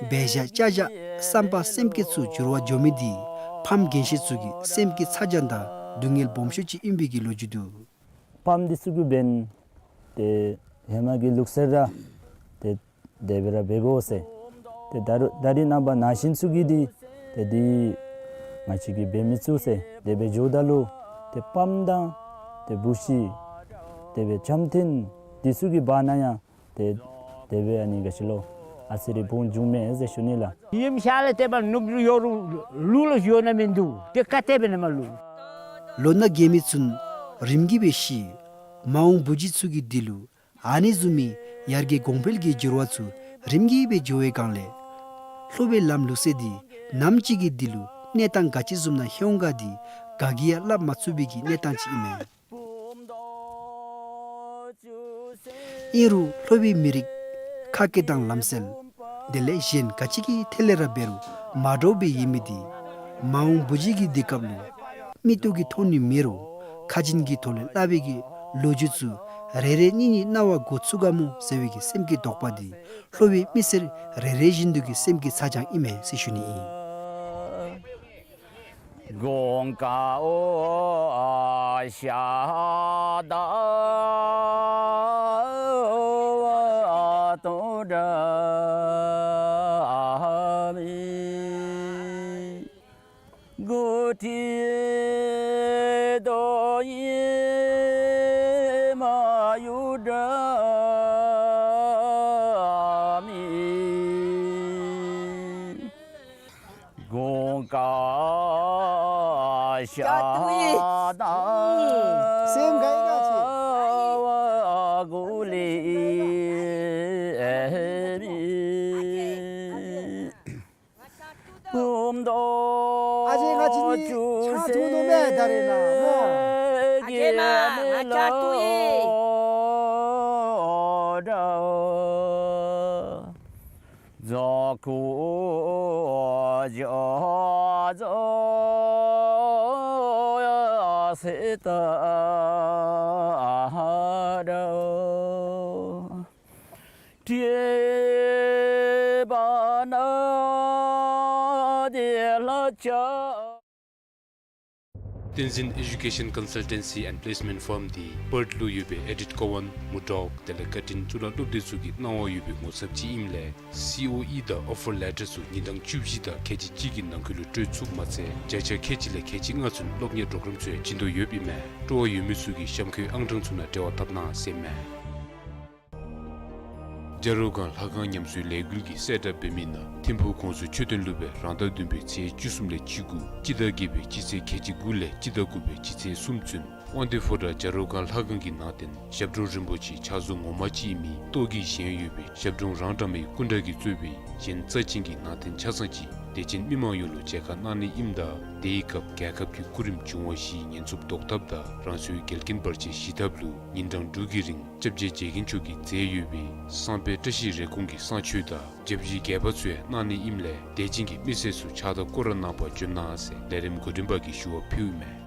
འབད་བཞག་བཅག་བཞག་བསམ་པ་སེམས་བསྐྱེད་ཚུ་འགྱུར་བ་འགྱོ་མི་འདི་ ཁམས་རྒན་ཤོས་ཚུ་གི་སེམས་ཀྱི་ཚ་གྱང་དང་སྡུག་བསྔལ་སྦོམ་ཤོས་ཅིག་ཨིན་པའི་གི་ལོ་རྒྱུས་འདུག། ཕམ་འདི་ཚུ་གིས་འབདན་ཏེ་ཧེ་མ་གི་ལུགས་སྲོལ་ར་ཏེ་དེ་སྦེ་ར་འབད་དགོ་ཟེར། ཏེ་ད་རུང་ད་རེས་ནངས་པ་ན་གཞོན་ཚུ་གིས་འདི་ཏེ་འདི་ང་བཅས་ཀྱི་འབད་མི་ཚུ་ཟེར་དེ་སྦེ་འགྱོཝ་ད་ལུ་ཏེ་ཕམ་དང་ཏེ་བུ་གཞི་དེ་སྦེ་བྱམས་ཐོན་འདི་ཚུ་གི་བར་ན་ཡང་ཏེ་དེ་སྦེ་ཨ་ནི་ག་ཅི་ལོ་ཨ་ཙི་རེ་བུང་བྱུང་མས་ཟེར་ཞུ་ནི་ལགས། ཡུམ་ཤ་ལས་ཏེ་མ་ནུབ་ལུ་ཡོད་རུང་ལུ་ལུ་ཡོད་ན་མིན་འདུག། ཏེ་ག་དེ་སྦེ་ནི་མ་ལུ། ལོ་ན་རྒས་མི་ཚུན་རིམ་གྱིས་སྦེ་ཤི། མ་འོངས་བུ་བརྒྱུད་ཚུ་གི་དུས་ལུ་ཨ་ནི་བཟུམ་མའི་ཡར་རྒྱས་གོང་འཕེལ་གྱི་འགྱུར་བ་ཚུ་རིམ་གྱིས་སྦེ་འགྱོ་བའི་སྒང་ལས་ལྷོ་པའི་ལམ་ལུགས་སྲོལ་འདི་ནམ་ཅིག་གི་དུས་ལུ་གནས་སྟངས་ག་ཅི་བཟུམ་ནང་ལྷོད་འོང་ག་འདི་ག་གིས་ཡང་སླབ་མ་ཚུགས་པའི་གི་གནས་སྟངས་ཅིག་ཨིན་མས། ཨིན་རུང་ལྷོ་པའི་མི་རིགས་ཁ་སྐད་དང་ལམ་སྲོལ་དེ་ལས་གཞན་ག་ཅི་གི་ཐད་ལས་ར་འབད་རུང་མ་འདྲཝ་སྦེ་ཡོད་མི་འདི་མ་འོངས་བུ་བརྒྱུད་ཀྱི་དུས་སྐབས་ལུ་མིག་ཏོ་གི་ཐོག་ནི་མེད་རུང་ཁ་རྒྱུན་གྱི་ཐོག་ལས་སླབ་པའི་གི་ལོ་རྒྱུས་ཚུ་རེ་རེ་གཉིས་གཉིས་རྣ་བར་གོ་ཚུགས་ག་མོ་ཟེར་བའི་གི་སེམས་ཀྱི་དོགས་པ་འདི་ལྷོ་པའི་མི་སེར་རེ་རེ་བཞིན་དུ་གི་སེམས་ཀྱི་ཚ་གྱང་ཨིན་མས་ཟེར་ཞུ་ནི་ཨིན། སེམས་དགའ་ཡི་ག་ཅི། ཨ་ཅེ་ང་བཅས་ནི་ཆང་འཐུང་དོ་མས་ད་རེས་ནངས་པ་མོ། ཨ་ཅེ་མ་ང་ཆང་འཐུང་ཡི། བསྟན་འཛིན་Education Consultancy and Placement Firm འདི་པརཐ་ལུ་ཡོད་པའི་ཨེ་ཌིཐ་ཀོ་ཝན་མུར་ཌོག་དེ་ལས་ཀར་ཊིན་གཙུག་ལག་སློབ་སྡེ་ཚུ་གི་གནང་བ་ཡོད་པའི་ངོ་ཚབ་ཅིག་ཨིནམ་ལས་སི་ཨོ་ཨི་དང་ཨོ་ཕར་ལེ་ཊར་ཚུ་ཉིན་གྲངས་བཅུ་བཞི་དང་ཁལ་གཅིག་གཅིག་གི་ནང་འཁོད་ལུ་སྤྲོད་ཚུགསཔ་མ་ཚད་བརྒྱ་ཆ་ཁལ་གཅིག་ལས་ཁལ་གཅིག་ལྔ་ཚུན་སློབ་གཉེར་པོརོ་གརམ་ཚུ་ཡང་བྱིན་དོ་ཡོདཔ་ཨིན་མས། སྤྲོ་བ་ཡོད་མི་ཚུ་གིས་གཤམ་འཁོད་ཨང་གྲངས་ཚུ་ནང་འབྲེལ་བ་འཐབ་གནང་ཟེར་ཨིན་མས། བྱ་རོག་སྒང་ལྷ་ཁང་ཉམས་གསོའི་ལས་འགུལ་གྱི་གསལ་བསྒྲགས་འབད་མི་ནང་ཐིམ་ཕུག་ཁོངས་སུ་ཆོས་དོན་སློབ་དཔོན་རང་ཟླ་བདུན་པའི་ཚེས་བཅུ་གསུམ་ལས་བཅུ་དགུ་སྤྱི་ཟླ་བརྒྱད་པའི་སྤྱི་ཚེས་ཁལ་གཅིག་དགུ་ལས་སྤྱི་ཟླ་དགུ་པའི་སྤྱི་ཚེས་གསུམ་ཚུན་དབང་འདུས་ཕོ་བྲང་བྱ་རོག་སྒང་ལྷ་ཁང་གི་ནང་རྟེན་ཞབས་དྲུང་རིན་པོ་ཆེའི་ཕྱག་བཟོ་ངོ་མ་ཅིག་ཨིན་མི་ཏོག་གིས་བཞེངས་ཡོད་པའི་ཞབས་དྲུང་རང་འདྲ་མའི་སྐུ་འདྲ་གིས་གཙོས་པའི་གཞན་རྩ་ཅན་གྱི་ནང་རྟེན་ཆ་ཚང་ཅིག་དད་ཅན་མི་མང་ཡོངས་ལུ་མཇལ་ཁ་གནང་ནི་ཨིནམ་ད་དེའི་སྐབས་རྒྱལ་ཁབ་ཀྱི་སྐུ་རིམ་འབྱུང་བ་བཞིའི་ཉེན་ཚབས་བཟློག་ཐབས་དང་རང་སོའི་འགལ་རྐྱེན་བར་ཆད་ཞི་ཐབས་ལུ་ཉིན་གྲངས་དྲུག་གི་རིང་སྐྱབས་རྗེ་རྗེ་མཁན་མཆོག་གིས་མཛད་ཡོད་པའི་བསམ་འཕེལ་བཀྲ་ཤིས་རེ་སྐོང་གི་གསང་མཆོད་དང་སྐྱབས་རྗེ་རྒྱས་པ་ཚུ་ཡང་གནང་ནི་ཨིནམ་ལས་དད་ཅན་གྱི་མི་སེར་ཚུ་ཕྱག་དང་སྐོར་ར་གནང་པར་འབྱོན་གནང་ཟེར་ལས་རིམ་འགོ་འདྲེན་པ་གིས་ཞུ་བ་ཕུལཝ་ཨིན་མས།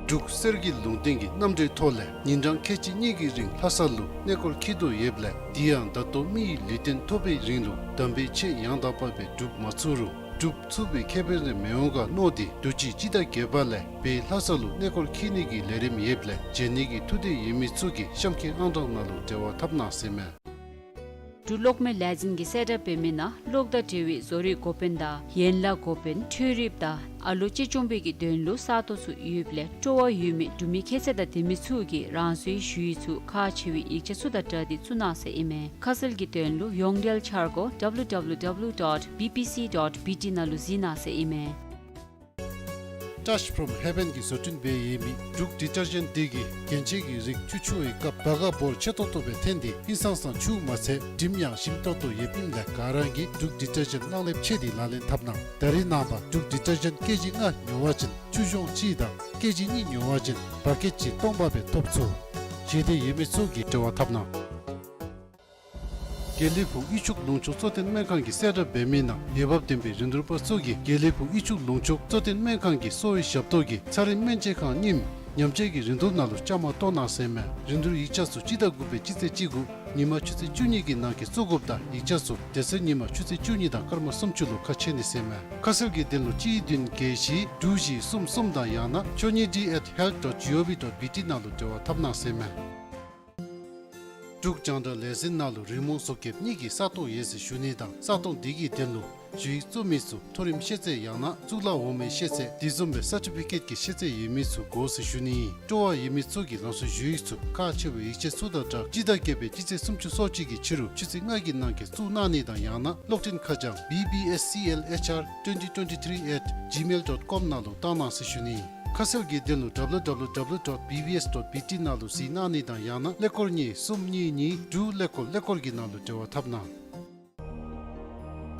འབྲུག་གསེར་གྱི་ལུང་བསྟན་གྱི་རྣམ་འགྲེལ་ཐོག་ལས་ཉིན་གྲངས་ཁལ་གཅིག་གཉིས་ཀྱི་རིང་ལྷ་ས་ལུ་གནས་སྐོར་འཁྱིད་དོ་ཡོདཔ་ལས་དེ་ཡང་ད་ལྟོ་མི་ཡི་ལུས་རྟེན་ཐོབ་པའི་རིང་ལུ་དམ་པའི་ཆོས་ཡང་དག་པ་སྦེ་སྒྲུབ་མ་ཚུགས་རུང་སྒྲུབ་ཚུགས་པའི་ཁེ་ཕན་རེ་མི་འོང་ག་མནོ་སྟེ་དུས་ཅི་སྤྱི་ཟླ་བརྒྱད་པ་ལས་བོད་ལྷ་ས་ལུ་གནས་སྐོར་འཁྱིད་ནི་གི་ལས་རིམ་ཡོདཔ་ལས་མཇལ་ནི་གི་ཐུགས་འདོད་ཡོད་མི་ཚུ་གིས་གཤམ་འཁོད་ཨང་གྲངས་ནང་ལུ་འབྲེལ་བ་འཐབ་གནང་ཟེར་ཨིན་མས། འབྲུག་གློག་མེ་ལས་འཛིན་གྱིས་གསལ་བསྒྲགས་འབད་མི་ནང་གློག་དང་འབྲེལ་བའི་བཟོ་རིག་འགོ་དཔོན་དང་ཡན་ལག་འགོ་དཔོན་འཕྲུལ་རིགཔ་དང་ཨ་ལོ་གཅེས་སྐྱོང་པའི་གི་དོན་ལུ་ས་སྟོང་ཚུ་ཡོདཔ་ལས་སྤྲོ་བ་ཡོད་མི་འབྲུག་མི་ཁྱད་ཚད་དང་ལྡན་མི་ཚུ་གིས་རང་སོའི་ཞུ་ཡིག་ཚུ་ཁག་ཆེ་བའི་ཡིག་ཆ་ཚུ་དང་སྦྲགས་ཏེ་བཙུགས་གནང་ཟེར་ཨིན་མས། ཁ་གསལ་གྱི་དོན་ལུ་ཡོངས་འབྲེལ་འཆར་སྒོ་W W W dot B P C dot B T ནང་ལུ་གཟིགས་གནང་ཟེར་ཨིན་མས། Touch from Heaven གྱིས་བཟོ་སྐྲུན་འབད་ཡོད་མི་འབྲུག་ཌི་ཊར་ཇེནཊ་འདི་གིས་རྒྱན་ཆའི་གི་རིགས་ཆུ་འཁྱུ་བའི་སྐབས་བ་ག་འབོར་ཆེ་ཏོག་ཏོ་སྦེ་ཐོན་ཏེ་ཧིང་སངས་ས་འཁྱུ་མ་ཚད་དྲིམ་ཡང་ཞིམ་ཏོག་ཏོ་ཡོདཔ་ཨིནམ་ལས་ག་ར་གིས་འབྲུག་ཌི་ཊར་ཇེནཊ་གླང་ལེབ་ཕྱེ་སྟེ་ལག་ལེན་འཐབ་གནང་། ད་རེས་ནངས་པ་འབྲུག་ཌི་ཊར་ཇེནཊ་ཀེ་ཇི་ལྔ་ཉོ་བ་ཅིན་ཆུ་གཞོང་གཅིག་དང་ཀེ་ཇི་གཉིས་ཉོ་བ་ཅིན་བ་ཀེཊ་གཅིག་སྟོང་པ་སྦེ་ཐོབ་ཚུགས། མཇལ་འདོད་ཡོད་མི་ཚུ་གིས་འབྲེལ་བ་འཐབ་གནང་། དགེ་ལེགས་ཕུག་དབུས་ཕྱོགས་ལུང་ཕྱོགས་གཙོ་བསྟེན་སྨན་ཁང་གིས་གསལ་བསྒྲགས་འབད་མི་ནང་འོས་འབབ་ལྡན་པའི་རིན་བསྡུར་པ་ཚུ་གིས་དགེ་ལེགས་ཕུག་དབུས་ཕྱོགས་ལུང་ཕྱོགས་གཙོ་བསྟེན་སྨན་ཁང་གི་གསོ་བའི་ཞབས་ཏོག་གི་ཚ་རིམས་སྨན་དཔྱད་ཁང་རྙིངམ་ ཉམས་བཅོས་ཀྱི་རིན་བསྡུར་ནང་ལུ་བཅའ་མར་གཏོགས་གནང་ཟེར་མས། རིན་བསྡུར་ཡིག་ཆ་ཚུ་སྤྱི་ཟླ་དགུ་པའི་སྤྱི་ཚེས་བཅུ་དགུ་ཉིན་མ་ཆུ་ཚོད་བཅུ་གཉིས་ཀྱི་ནང་འཁོད་བཙུགས་དགོཔ་དང་ཡིག་ཆ་ཚུ་དེ་ཚེ་ཉིན་མ་ཆུ་ཚོད་བཅུ་གཉིས་དང་སྐར་མ་སུམ་ཅུ་ལུ་ཁ་ཕྱེ་ནི་ཟེར་མས། ཁ་གསལ་གྱི་དོན་ལུ་གཅིག་བདུན་བརྒྱད་བཞི་དྲུག་བཞི་གསུམ་གསུམ་དང་ཡང་ན་ཆོས་ཉིད་ཌི་ཨེཊ་ཧེལཐ་ཌོཊ་ཇི་ཨོ་ཝི་ཌོཊ་བི་ཊི་ནང་ལུ་འབྲེལ་བ་འཐབ་གནང་ཟེར་མས། འབྲུག་རྒྱང་བསྒྲགས་ལས་འཛིན་ནང་ལུ་རི་མོ་བཟོ་མཁསཔ་གཉིས་ཀྱི་ས་སྟོང་ཡོད་ཟེར་ཞུ་ནི་དང་ས་སྟོང་དེ་གི་དོན་ལུ་ཞུ་ཡིག་བཙུགས་མི་ཚུ་མཐོ་རིམ་ཤེས་ཚད་ཡང་ན་གཙུག་ལག་འོག་མའི་ཤེས་ཚད་དེ་བཟུམ་སྦེ་སར་ཊི་ཕི་ཀེཊ་ཀྱི་ཤེས་ཚད་ཡོད་མི་ཚུ་དགོ་ཟེར་ཞུ་ནི་ཨིན། སྤྲོ་བ་ཡོད་མི་ཚུ་གིས་རང་སོའི་ཞུ་ཡིག་ཚུ་ཁག་ཆེ་བའི་ཡིག་ཆ་ཚུ་དང་སྦྲགས་སྤྱི་ཟླ་བརྒྱད་པའི་སྤྱི་ཚེས་སུམ་ཅུ་སོ་གཅིག་གི་ཕྱི་རུ་ཆུ་ཚོད་ལྔ་གི་ནང་འཁོད་བཙུགས་གནང་ནི་དང་ཡང་ན་གློག་འཕྲིན་ཁ་བྱང་བི་བི་ཨེསི་སི་ཨེལ་ཨེཆ་ཨར་ཊུ་ཝེན་ཊི་ཊུ་ཝེན་ཊི་ཐིརི་ཨེཊ་ཇི་མེལ་ཌོཊ་ཀོམ་ནང་ལུ་བཏང་གནང་ཟེར་ཞུ་ནི་ཨིན། ཁ་གསལ་གྱི་དོན་ལུ་ཌབ་ལུ་ཌབ་ལུ་ཌབ་ལུ་ཌོཊ་བི་བི་ཨེསི་ཌོཊ་བི་ཊི་ནང་ལུ་གཟིགས་གནང་ནི་དང་ཡང་ན་ཀླད་ཀོར་གཉིས་གསུམ་གཉིས་གཉིས་དྲུག་ཀླད་ཀོར་ཀླད་ཀོར་གྱི་ནང་ལུ་འབྲེལ་བ་འཐབ་གནང་།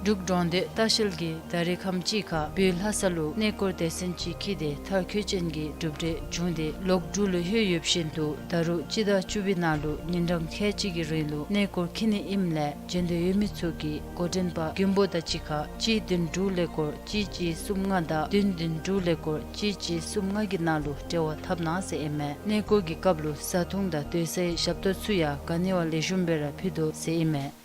འབྲུག་འབྲོང་སྟོད་ལྟ་བཤལ་གྱིས་ད་རེས་ཁམས་ཅིག་ཁར་བོད་ལྷ་ས་ལུ་གནས་སྐོར་སྡེ་ཚན་ཅིག་འཁྱིད་དེ་མཐར་འཁྱོལ་ཅན་གྱི་གྲུབ་འབྲས་བྱུང་སྟེ་ལོག་འབྲུག་ལུ་ལྷོད་ཡོདཔ་བཞིན་དུ་ད་རུང་སྤྱི་ཟླ་བཅུ་པའི་ནང་ལུ་ཉིན་གྲངས་ཁལ་གཅིག་གི་རིང་ལུ་གནས་སྐོར་འཁྱིད་ནི་ཨིནམ་ལས་འབྱོན་འདོད་ཡོད་མི་ཚུ་གིས་འགོ་འདྲེན་པ་མགོན་པོ་དང་གཅིག་ཁར་གཅིག་བདུན་དྲུག་ཀླད་ཀོར་གཅིག་གཅིག་གསུམ་ལྔ་དང་བདུན་བདུན་དྲུག་ཀླད་ཀོར་གཅིག་གཅིག་གསུམ་ལྔ་གི་ནང་ལུ་འབྲེལ་བ་འཐབ་གནང་ཟེར་ཨིན་མས། གནས་སྐོར་གྱི་སྐབས་ལུ་བཟའ་འཐུང་དང་སྡོད་སའི་ཞབས་ཏོག་ཚུ་ཡང་ག་ནི་བ་ལེགས་ཤོམ་སྦེ་ར་ཕུལ་དོ་ཟེར་ཨིན་མས།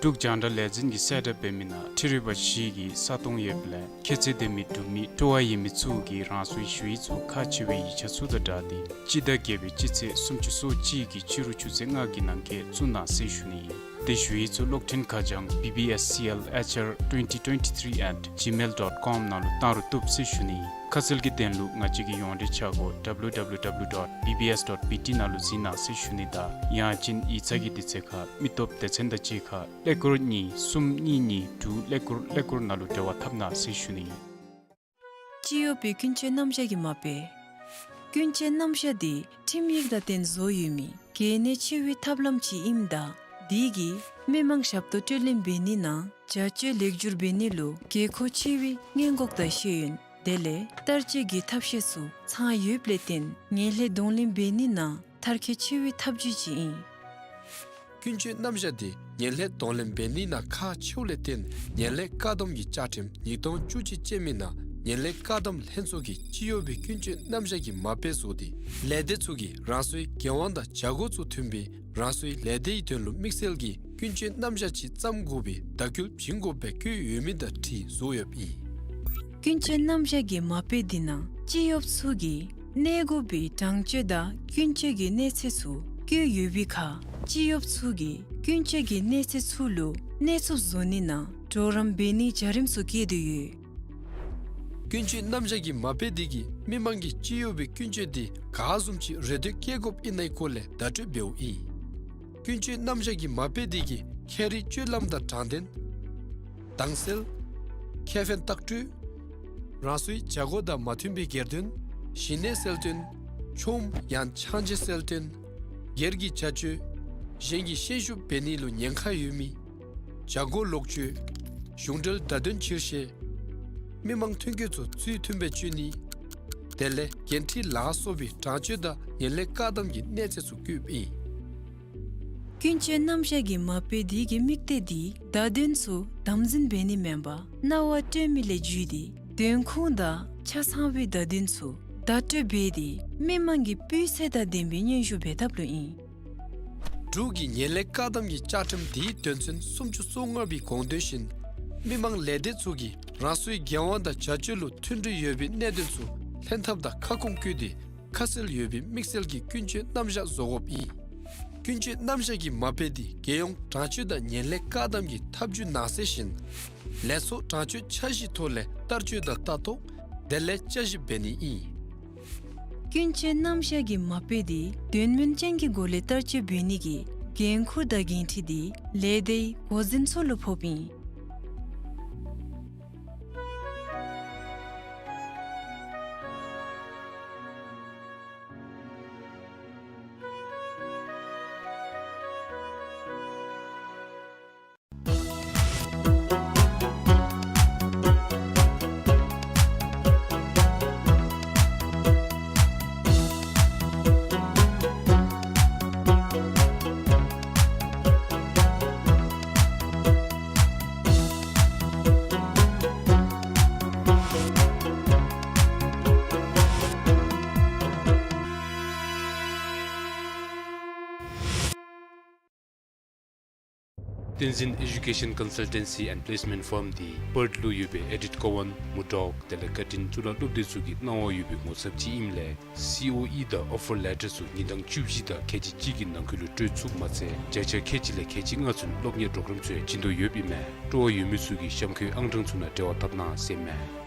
འབྲུག་རྒྱང་བསྒྲགས་ལས་འཛིན་གྱིས་གསལ་བསྒྲགས་འབད་མི་ནང་ཁྲི་རི་བ་བཞི་གི་ས་སྟོང་ཡོདཔ་ལས་ཁྱད་ཚད་ལྡན་མི་འབྲུག་མི་སྤྲོ་བ་ཡོད་མི་ཚུ་གིས་རང་སོའི་ཞུ་ཡིག་ཚུ་ཁག་ཆེ་བའི་ཡིག་ཆ་ཚུ་དང་སྦྲགས་ཏེ་སྤྱི་ཟླ་བརྒྱད་པའི་སྤྱི་ཚེས་སུམ་ཅུ་སོ་གཅིག་གི་ཕྱི་རུ་ཆུ་ཚོད་ལྔ་གི་ནང་འཁོད་བཙུགས་གནང་ཟེར་ཞུ་ནི་ཨིན། ཏེ་ཞུ་ཡིག་ཚུ་གློག་འཕྲིན་ཁ་བྱང་བི་བི་ཨེསི་སི་ཨེལ་ཨེཆ་ཨར་ཊུ་ཝེན་ཊི་ཊུ་ཝེན་ཊི་ཐིརི་ཨེཊ་ཇི་མེལ་ཌོཊ་ཀོམ་ནང་ལུ་བཏང་རུང་བཏུབ་ཟེར་ཞུ་ནི་ཨིན། ཁ་གསལ་གྱི་དོན་ལུ་ང་བཅས་ཀྱི་ཡོངས་འབྲེལ་ཆ་སྒོ་ཌབ་ལུ་ཌབ་ལུ་ཌབ་ལུ་ཌོཊ་བི་བི་ཨེསི་ཌོཊ་བི་ཊི་ནང་ལུ་གཟིགས་གནང་ཟེར་ཞུ་ནི་དང་ཡང་ཅིན་ཡིག་ཚང་གི་དུས་ཚོད་ཁར་མི་སྟོབས་སྡེ་ཚན་དང་གཅིག་ཁར་ཀླད་ཀོར་གཉིས་གསུམ་གཉིས་གཉིས་དྲུག་ཀླད་ཀོར་ཀླད་ཀོར་ནང་ལུ་འབྲེལ་བ་འཐབ་གནང་ཟེར་ཞུ་ནི་ཨིན། སྤྱི་ཡོངས་པའི་ཀུན་སྤྱོད་རྣམ་གཞག་གི་མ་དཔེ། ཀུན་སྤྱོད་རྣམ་གཞག་འདི་ཁྲིམས་ཡིག་དང་བསྟུན་བཟོ་ཡོད་མི་གལ་གནད་ཆེ་བའི་ཐབས་ལམ་ཅིག་ཨིནམ་ད་འདི་གིས་མི་མང་ཞབས་ཏོག་སྤྲོད་ལེན་འབད་ནི་ནང་བྱ་སྤྱོད་ལེགས་བསྒྱུར་འབད་ནི་ལུ་དགོས་མཁོ་ཆེ་བའི་སྔོན་འགོག་དང་ཤེས་ཡོན་དེ་ལས་བསྟར་སྤྱོད་ཀྱི་ཐབས་ཤེས་ཚུ་ཚང་ཡོདཔ་ལས་བརྟེན་ངན་ལྷད་གདོང་ལེན་འབད་ནི་ནང་མཐར་འཁྱོལ་ཆེ་བའི་ཐབས་བྱུས་ཅིག་ཨིན། ཀུན་སྤྱོད་རྣམ་གཞག་འདི་ངན་ལྷད་གདོང་ལེན་འབད་ནི་ནང་ཁག་ཆེཝ་ལས་བརྟེན་ངན་ལྷད་བཀག་སྡོམ་གྱི་བཅའ་ཁྲིམས་ཉིས་སྟོང་བཅུ་གཅིག་ཅན་མི་ནང་ངན་ལྷད་བཀག་སྡོམ་ལྷན་ཚོགས་ཀྱི་སྤྱི་ཡོངས་པའི་ཀུན་སྤྱོད་རྣམ་གཞག་གི་མ་དཔེ་བཟོ་སྟེ་ལས་སྡེ་ཚུ་གིས་རང་སོའི་འགན་དབང་དང་བྱ་སྒོ་ཚུ་མཐུན་པའི་རང་སོའི་ལས་སྡེའི་དོན་ལུ་དམིགས་བསལ་གྱི་ཀུན་སྤྱོད་རྣམ་གཞག་ཅིག་བརྩམ་དགོ་པའི་བརྡ་སྐུལ་བྱིན་དགོཔ་སྦེ་བཀོད་ཡོད་མི་དང་འཁྲིལ་བཟོ་ཡོདཔ་ཨིན། ཀུན་སྤྱོད་རྣམ་གཞག་གི་མ་དཔེ་འདི་ནང་སྤྱི་གཡོགཔ་ཚུ་གིས་གནས་དགོ་པའི་དྲང་སྤྱོད་དང་ཀུན་སྤྱོད་ཀྱི་གནས་ཚད་ཚུ་བཀོད་ཡོད་པའི་ཁར་སྤྱི་གཡོགཔ་ཚུ་གིས་ཀུན་སྤྱོད་ཀྱི་གནས་ཚད་ཚུ་ལུ་གནས་ཚུགསཔ་བཟོ་ནི་ནང་གྲོགས་རམ་འབད་ནིའི་བྱ་རིམ་ཚུ་བཀོད་དེ་ཡོད། ཀུན་སྤྱོད་རྣམ་གཞག་གི་མ་དཔེ་འདི་གིས་མི་མང་གིས་སྤྱི་གཡོག་པའི་ཀུན་སྤྱོད་འདི་ག་བཟུམ་ཅིག་རེ་འདོད་བསྐྱེད་དགོཔ་ཨིན་ནའི་སྐོར་ལས་བརྡ་སྤྲོད་འབདཝ་ཨིན། ཀུན་སྤྱོད་རྣམ་གཞག་གི་མ་དཔེ་འདི་གིས་ཁྱད་རིག་སྤྱོད་ལམ་དང་དྲང་བདེན། དྭངས་གསལ། ཁེ་ཕན་ལྟག་སྤྲོད། རང་སོའི་བྱ་སྒོ་དང་མ་མཐུན་པའི་སྒེར་དོན། ཞི་གནས་གསལ་སྟོན། ཆོམ་ཡང་ཆང་བརྗེ་གསལ་སྟོན། སྒེར་གྱི་བྱ་སྤྱོད། གཞན་གྱི་ཤན་ཤུགས་འབད་ནི་ལུ་ཉེན་ཁ་ཡོད་མི། བྱ་སྒོ་ལོག་སྤྱོད། གཞུང་འབྲེལ་བརྡ་དོན་ཕྱིར་བཤེར། མི་མང་ཐོན་སྐྱེད་ཚུ་ཚུལ་མཐུན་སྦེ་སྤྱོད་ནི། དེ་ལས་འགན་འཁྲི་ལ་སོགས་པའི་དྲང་སྤྱོད་དང་ངན་ལྷད་བཀག་སྡོམ་གྱི་གནས་ཚད་ཚུ་བཀོདཔ་ཨིན། ཀུན་སྤྱོད་རྣམ་གཞག་གི་མ་དཔེ་འདི་གི་དམིགས་གཏད་འདི་བརྡ་དོན་ཚུ་དམ་འཛིན་འབད་ནི་མེན་པར་སྣང་བ་སྤྲོད་མི་ལས་བརྒྱུད་དེ་དོན་ཁུངས་དང་ཆ་ཚང་བའི་བརྡ་དོན་ཚུ་བརྡ་སྤྲོད་འབད་དེ་མི་མང་གི་སྤུས་ཚད་དང་ལྡན་པའི་སྙན་ཞུ་འབད་ཐབས་ལུ་ཨིན། འབྲུག་གི་ངན་ལྷད་བཀག་སྡོམ་གྱི་བཅའ་ཁྲིམས་འདིའི་དོན་ཚན་སུམ་ཅུ་སོ་ལྔ་པའི་དགོངས་དོན་བཞིན་མི་མང་ལས་སྡེ་ཚུ་གིས་རང་སོའི་འགན་དབང་དང་བྱ་སྤྱོད་ལུ་མཐུན་སྒྲིལ་ཡོད་པའི་གནད་དོན་ཚུ་ལྷན་ཐབས་དང་ཁ་སྐོང་བཀོད་དེ་ཁ་གསལ་ཡོད་པའི་དམིགས་བསལ་གྱི་ཀུན་སྤྱོད་རྣམ་གཞག་བཟོ་དགོཔ་ཨིན། ཀུན་སྤྱོད་རྣམ་གཞག་གི་མ་དཔེ་འདི་རྒྱལ་ཡོངས་དྲང་སྤྱོད་དང་ངན་ལྷད་བཀག་སྡོམ་གྱི་ཐབས་བྱུས་ནང་གསེས་བཞིན་ལས་ཚོགས་དྲང་སྤྱོད་འཆར་གཞིའི་ཐོག་ལས་བསྟར་སྤྱོད་དང་ལྟ་རྟོག་དེ་ལས་དཔྱད་ཞིབ་འབད་ནི་ཨིན། ཀུན་སྤྱོད་རྣམ་གཞག་གི་མ་དཔེ་འདི་དོན་སྨིན་ཅན་གྱི་སྒོ་ལས་བསྟར་སྤྱོད་འབད་ནི་གི་འགན་ཁུར་དང་འགན་འཁྲི་འདི་ལས་སྡེའི་འགོ་འཛིན་ཚུ་ལུ་ཕོགཔ་ཨིན། Tenzin Education Consultancy and Placement Firm འདི་པརཐ་ལུ་ཡོད་པའི་ཨེ་ཌིཐ་ཀོ་ཝཱན་མུར་ཌོག་དེ་ལས་ཀར་ཊིན་གཙུག་ལག་སློབ་སྡེ་ཚུ་གིས་གནང་བ་ཡོད་པའི་ངོ་ཚབ་ཅིག་ཨིནམ་ལས་སི་ཨོ་ཨི་དང་ཨོ་ཕར་ལེ་ཊར་ཚུ་ཉིན་གྲངས་བཅུ་བཞི་དང་ཁལ་གཅིག་གཅིག་གི་ནང་འཁོད་ལུ་སྤྲོད་ཚུགསཔ་མ་ཚད་བརྒྱ་ཆ་ཁལ་གཅིག་ལས་ཁལ་གཅིག་ལྔ་ཚུན་སློབ་གཉེར་པོརོ་གརམ་ཚུ་ཡང་བྱིན་དོ་ཡོདཔ་ཨིན་མས། སྤྲོ་བ་ཡོད་མི་ཚུ་གིས་གཤམ་འཁོད་ཨང་གྲངས་ཚུ་ནང་འབྲེལ་བ་འཐབ་གནང་ཟེར་མས།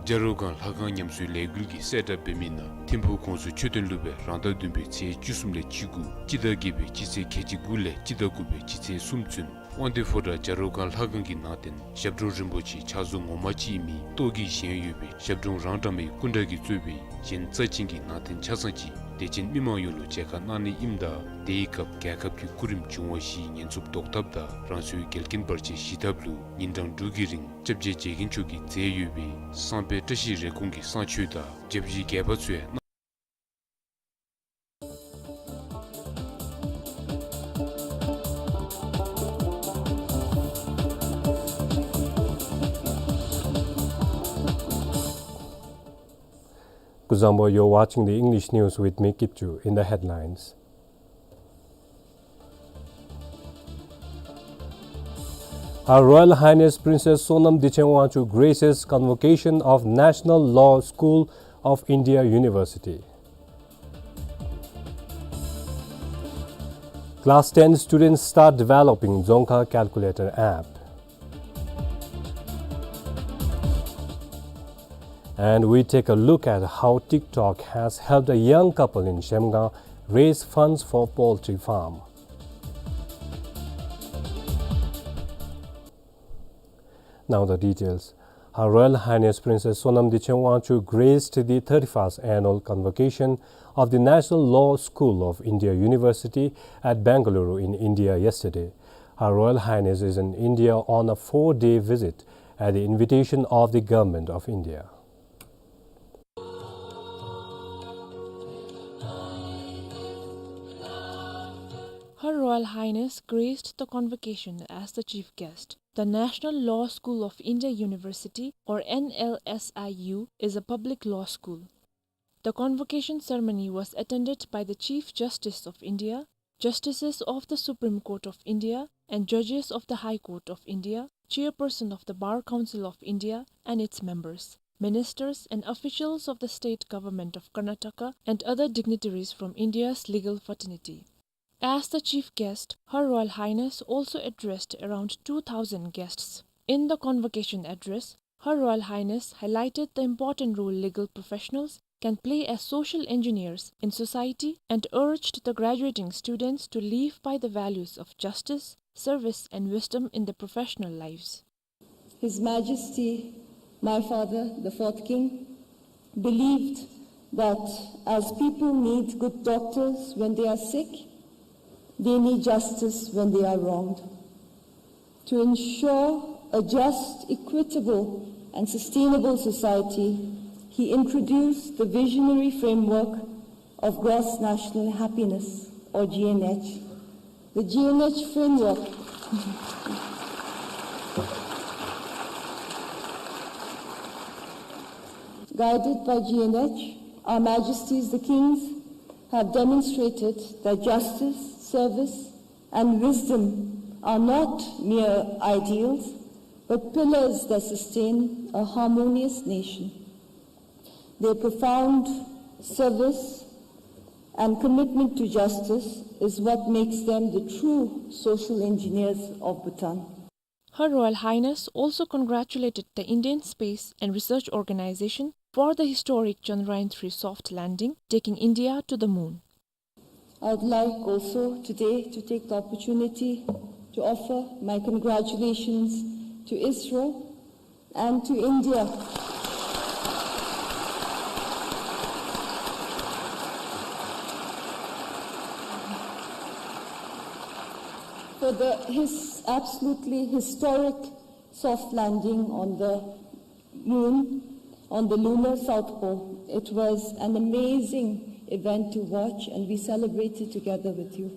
བྱ་རོག་སྒང་ལྷ་ཁང་ཉམས་གསོའི་ལས་འགུལ་གྱིས་གསལ་བསྒྲགས་འབད་མི་ནང་ཐིམ་ཕུག་ཁོངས་སུ་ཆོས་དོན་སློབ་དཔོན་རང་ཟླ་བདུན་པའི་ཚེས་བཅུ་གསུམ་ལས་བཅུ་དགུ་སྤྱི་ཟླ་བརྒྱད་པའི་སྤྱི་ཚེས་ཁལ་གཅིག་དགུ་ལས་སྤྱི་ཟླ་དགུ་པའི་སྤྱི་ཚེས་གསུམ་ཚུན་དབང་འདུས་ཕོ་བྲང་བྱ་རོག་སྒང་ལྷ་ཁང་གི་ནང་རྟེན་ཞབས་དྲུང་རིན་པོ་ཆེའི་ཕྱག་བཟོ་ངོ་མ་ཅིག་ཨིན་མི་ཏོག་གི་བཞེངས་ཡོད་པའི་ཞབས་དྲུང་རང་གྲངས་མའི་སྐུ་འདྲ་གིས་གཙོས་པའི་གཞན་རྩ་ཅན་གྱི་ནང་རྟེན་ཆ་ཚང་ཅིག་དད་ཅན་མི་མང་ཡོངས་ལུ་མཇལ་ཁ་གནང་ནི་ཨིནམ་ད་དེའི་སྐབས་རྒྱལ་ཁབ་ཀྱི་སྐུ་རིམ་འབྱུང་བ་བཞིའི་ཉེན་ཚབས་བཟློག་ཐབས་དང་རང་སོའི་འགལ་རྐྱེན་བར་ཆད་ཞི་ཐབས་ལུ་ཉིན་གྲངས་དྲུག་གི་རིང་སྐྱབས་རྗེ་རྗེ་མཁན་མཆོག་གིས་མཛད་ཡོད་པའི་བསངས་དཔེ་བཀྲ་ཤིས་རེ་སྐོང་གི་བསངས་མཆོད་དང་སྐྱབས་རྗེ་རྒྱས་པ་ཚུ་ཡང་གནང་སྐུ་གཟུགས་བཟང་པོ། You're watching the English news with me, Kipchu. In the headlines, Her Royal Highness Princess Sonam Dichen Wangchuck graces convocation of National Law School of India University. Class ten students start developing Dzongkha Calculator app. And we take a look at how TikTok has helped a young couple in Zhemgang raise funds for poultry farm. Now the details. Her Royal Highness Princess Sonam Dichen Wangchuck graced the thirty-first annual convocation of the National Law School of India University at Bengaluru in India yesterday. Her Royal Highness is in India on a four-day visit at the invitation of the Government of India. Her Royal Highness graced the convocation as the chief guest. The National Law School of India University, or N L S I U, is a public law school. The convocation ceremony was attended by the Chief Justice of India, Justices of the Supreme Court of India and Judges of the High Court of India, Chairperson of the Bar Council of India and its members, ministers and officials of the state government of Karnataka, and other dignitaries from India's legal fraternity. As the chief guest, Her Royal Highness also addressed around two thousand guests. In the convocation address, Her Royal Highness highlighted the important role legal professionals can play as social engineers in society and urged the graduating students to live by the values of justice, service, and wisdom in their professional lives. His Majesty, my father, the fourth king, believed that as people need good doctors when they are sick, they need justice when they are wronged. To ensure a just, equitable, and sustainable society, he introduced the visionary framework of Gross National Happiness, or G N H. The G N H framework, guided by G N H, Our Majesties the Kings have demonstrated that justice, service, and wisdom are not mere ideals, but pillars that sustain a harmonious nation. Their profound service and commitment to justice is what makes them the true social engineers of Bhutan. Her Royal Highness also congratulated the Indian Space and Research Organization for the historic Chandrayaan three soft landing, taking India to the moon. I would like also today to take the opportunity to offer my congratulations to ISRO and to India for the his-, absolutely historic soft landing on the moon, on the lunar south pole. It was an amazing event to watch, and we celebrated together with you.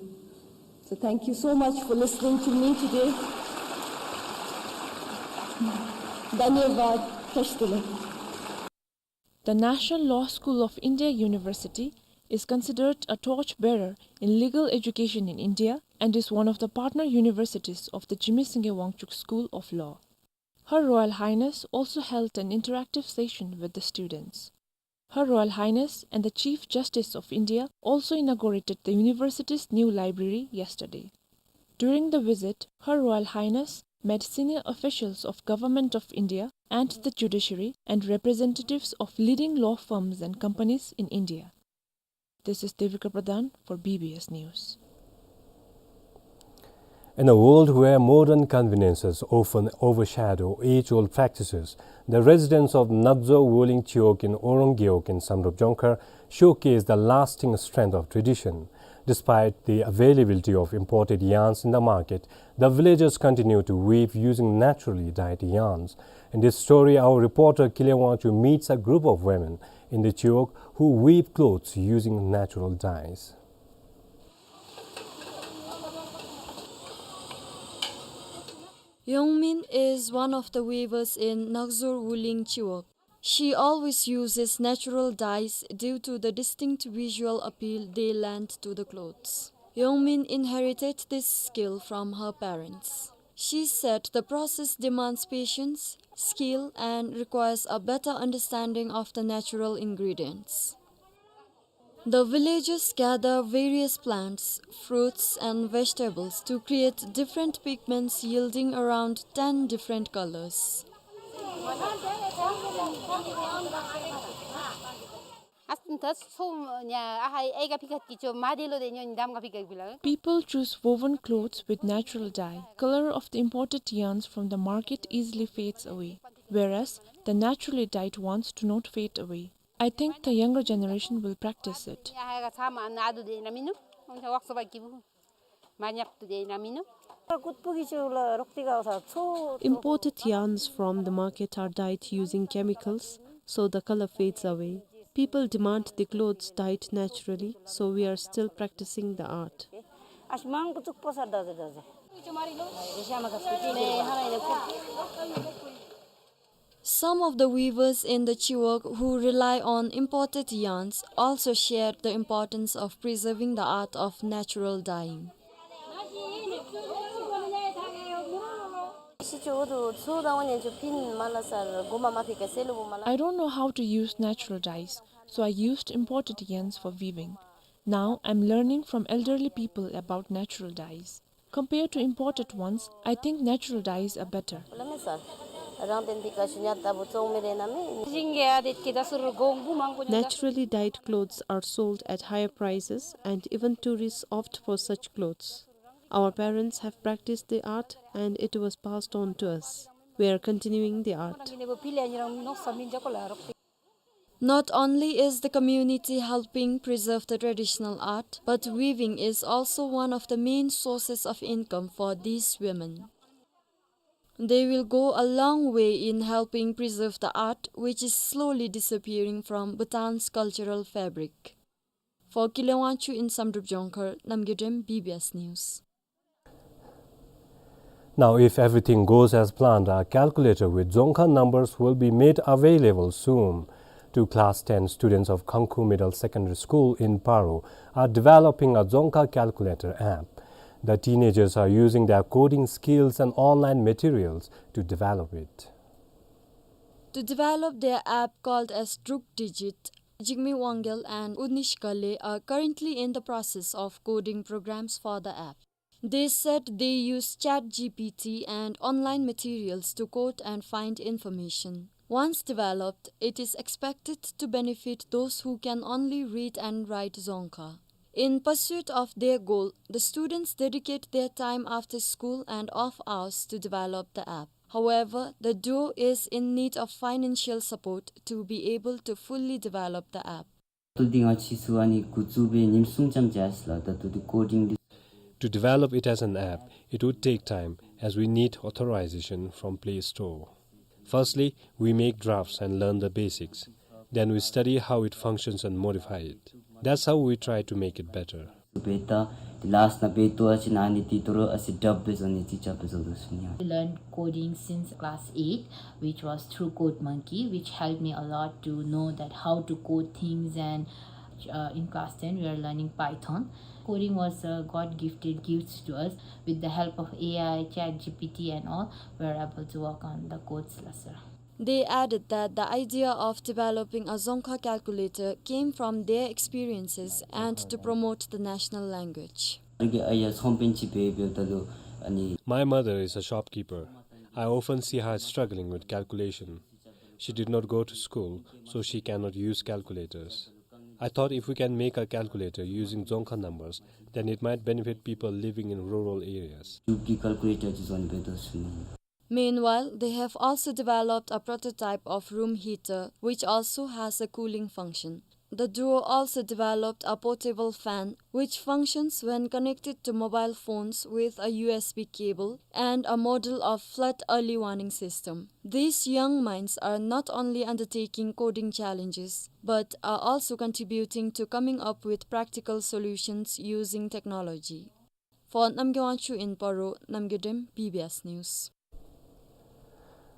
So thank you so much for listening to me today. धन्यवाद। ख़ुश दिली। The National Law School of India University is considered a torch bearer in legal education in India, and is one of the partner universities of the Jigme Singye Wangchuck School of Law. Her Royal Highness also held an interactive session with the students. Her Royal Highness and the Chief Justice of India also inaugurated the university's new library yesterday. During the visit, Her Royal Highness met senior officials of Government of India and the judiciary and representatives of leading law firms and companies in India. This is Devika Pradhan for B B S News. In a world where modern conveniences often overshadow age-old practices, the residents of Nakzor Wuling Chiwog in Orong Gewog in Samdrup Jongkhar showcase the lasting strength of tradition. Despite the availability of imported yarns in the market, the villagers continue to weave using naturally dyed yarns. In this story, our reporter Kile Wangchuk meets a group of women in the Chiwog who weave clothes using natural dyes. Yongmin is one of the weavers in Nakzor Wuling Chiwog. She always uses natural dyes due to the distinct visual appeal they lend to the clothes. Yongmin inherited this skill from her parents. She said the process demands patience, skill, and requires a better understanding of the natural ingredients. The villagers gather various plants, fruits, and vegetables to create different pigments, yielding around ten different colors. People choose woven clothes with natural dye. Color of the imported yarns from the market easily fades away, whereas the naturally dyed ones do not fade away. I think the younger generation will practice it. Imported yarns from the market are dyed using chemicals, so the color fades away. People demand the clothes dyed naturally, so we are still practicing the art. Some of the weavers in the Chiwog who rely on imported yarns also shared the importance of preserving the art of natural dyeing. I don't know how to use natural dyes, so I used imported yarns for weaving. Now I'm learning from elderly people about natural dyes. Compared to imported ones, I think natural dyes are better. Naturally dyed clothes are sold at higher prices, and even tourists opt for such clothes. Our parents have practiced the art, and it was passed on to us. We are continuing the art. Not only is the community helping preserve the traditional art, but weaving is also one of the main sources of income for these women. They will go a long way in helping preserve the art, which is slowly disappearing from Bhutan's cultural fabric. For Kile Wangchuk in Samdrup Jongkhar, Namgay Dem, B B S News. Now, if everything goes as planned, a calculator with Dzongkha numbers will be made available soon. Two class ten students of Khangkhu Middle Secondary School in Paro are developing a Dzongkha calculator app. The teenagers are using their coding skills and online materials to develop it. To develop their app called as Druk Digit, Jigme Wangyal and Unish Ghale are currently in the process of coding programs for the app. They said they use ChatGPT and online materials to code and find information. Once developed, it is expected to benefit those who can only read and write Dzongkha. In pursuit of their goal, the students dedicate their time after school and off hours to develop the app. However, the duo is in need of financial support to be able to fully develop the app. ད་ལྟོ་འདི་ང་བཅས་ཚུ་ཨ་ནི་འགོ་བཙུགས་སྦེ་ཉིནམ་གསུམ་ཙམ་ཅིག་ཨ་ཙི་ལགས། ད་ལྟོ་འདི་coding འདི། To develop it as an app, it would take time as we need authorization from Play Store. Firstly, we make drafts and learn the basics. Then we study how it functions and modify it. That's how we try to make it better. སྦེ་ད་ལཱསཊ་ནང་འབད་བ་ཅིན་ཨ་ནི་འདི་དོ་རུང་ཨ་ཙི་སྒྲུབ་སྦེ་བཟོ་ནི་ཅིག་རྐྱབ་སྦེ་བཟོ་དོ་ཟེར་ཨིན། Learned coding since class eight, which was through CodeMonkey, which helped me a lot to know that how to code things. And, uh, in class ten, we are learning Python. Coding was a God-gifted gift to us. With the help of A I, Chat G P T and all, we are able to work on the codes, la sir. They added that the idea of developing a Dzongkha calculator came from their experiences and to promote the national language. My mother is a shopkeeper. I often see her struggling with calculation. She did not go to school, so she cannot use calculators. I thought if we can make a calculator using Dzongkha numbers, then it might benefit people living in rural areas. Meanwhile, they have also developed a prototype of room heater, which also has a cooling function. The duo also developed a portable fan, which functions when connected to mobile phones with a U S B cable, and a model of flood early warning system. These young minds are not only undertaking coding challenges, but are also contributing to coming up with practical solutions using technology. For Namgay Wangchuk in Paro, Namgay Dem, B B S News.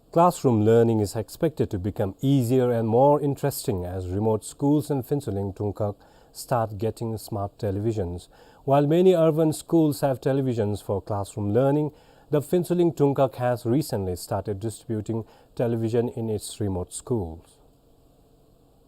Classroom learning is expected to become easier and more interesting as remote schools in Phuentsholing Dungkhag start getting smart televisions. While many urban schools have televisions for classroom learning, the Phuentsholing Dungkhag has recently started distributing television in its remote schools.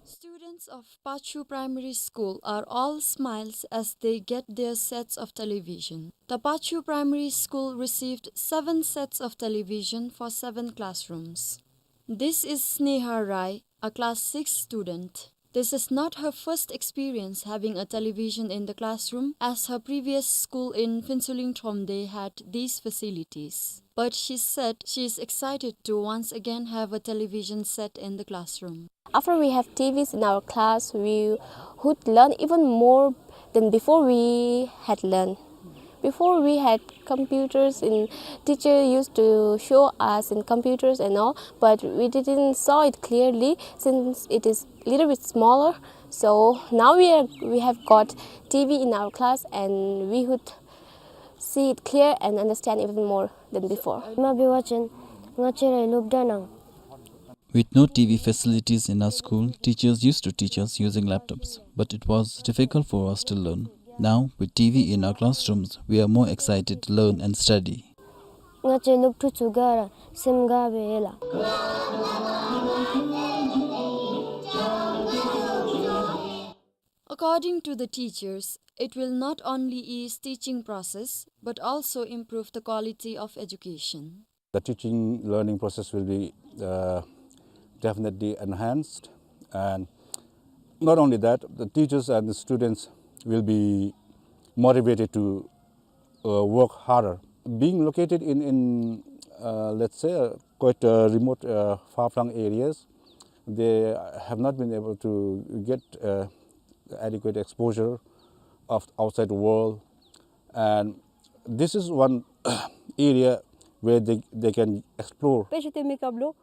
Students of Pachu Primary School are all smiles as they get their sets of television. The Pachu Primary School received seven sets of television for seven classrooms. This is Sneha Rai, a class six student. This is not her first experience having a television in the classroom, as her previous school in Phuentsholing Thromde had these facilities. But she said she is excited to once again have a television set in the classroom. After we have T Vs in our class, we would learn even more than before we had learned. Before we had computers and teacher used to show us in computers and all, but we didn't saw it clearly since it is little bit smaller. So now we are, we have got T V in our class and we would see it clear and understand even more than before. Ima biwa chen, nga chera lobda nang. With no T V facilities in our school, teachers used to teach us using laptops, but it was difficult for us to learn. Now, with T V in our classrooms, we are more excited to learn and study. Nga che lobthu chu gara sem ga be la. According to the teachers, it will not only ease teaching process, but also improve the quality of education. The teaching learning process will be, uh, definitely enhanced, and not only that, the teachers and the students will be motivated to, uh, work harder. Being located in, in, uh, let's say, uh, quite, uh, remote, uh, far-flung areas, they have not been able to get, uh, adequate exposure of outside world, and this is one area where they, they can explore. Pe shite mi kablo,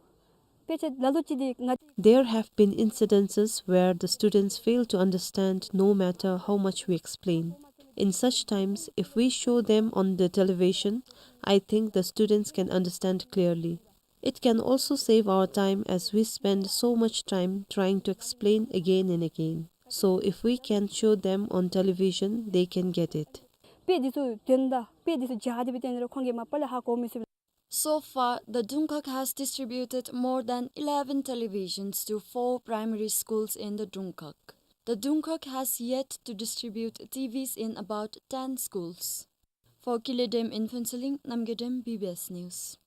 pe che lalo chi di nga. There have been incidences where the students fail to understand no matter how much we explain. In such times, if we show them on the television, I think the students can understand clearly. It can also save our time as we spend so much time trying to explain again and again. So if we can show them on television, they can get it. Pe di su tenda, pe di su jadi bi tenro khonge ma pala ha ko mi su. So far, the Dungkhag has distributed more than eleven televisions to four primary schools in the Dungkhag. The Dungkhag has yet to distribute T Vs in about ten schools. For Kile Dem in Phuentsholing, Namgay Dem, B B S News.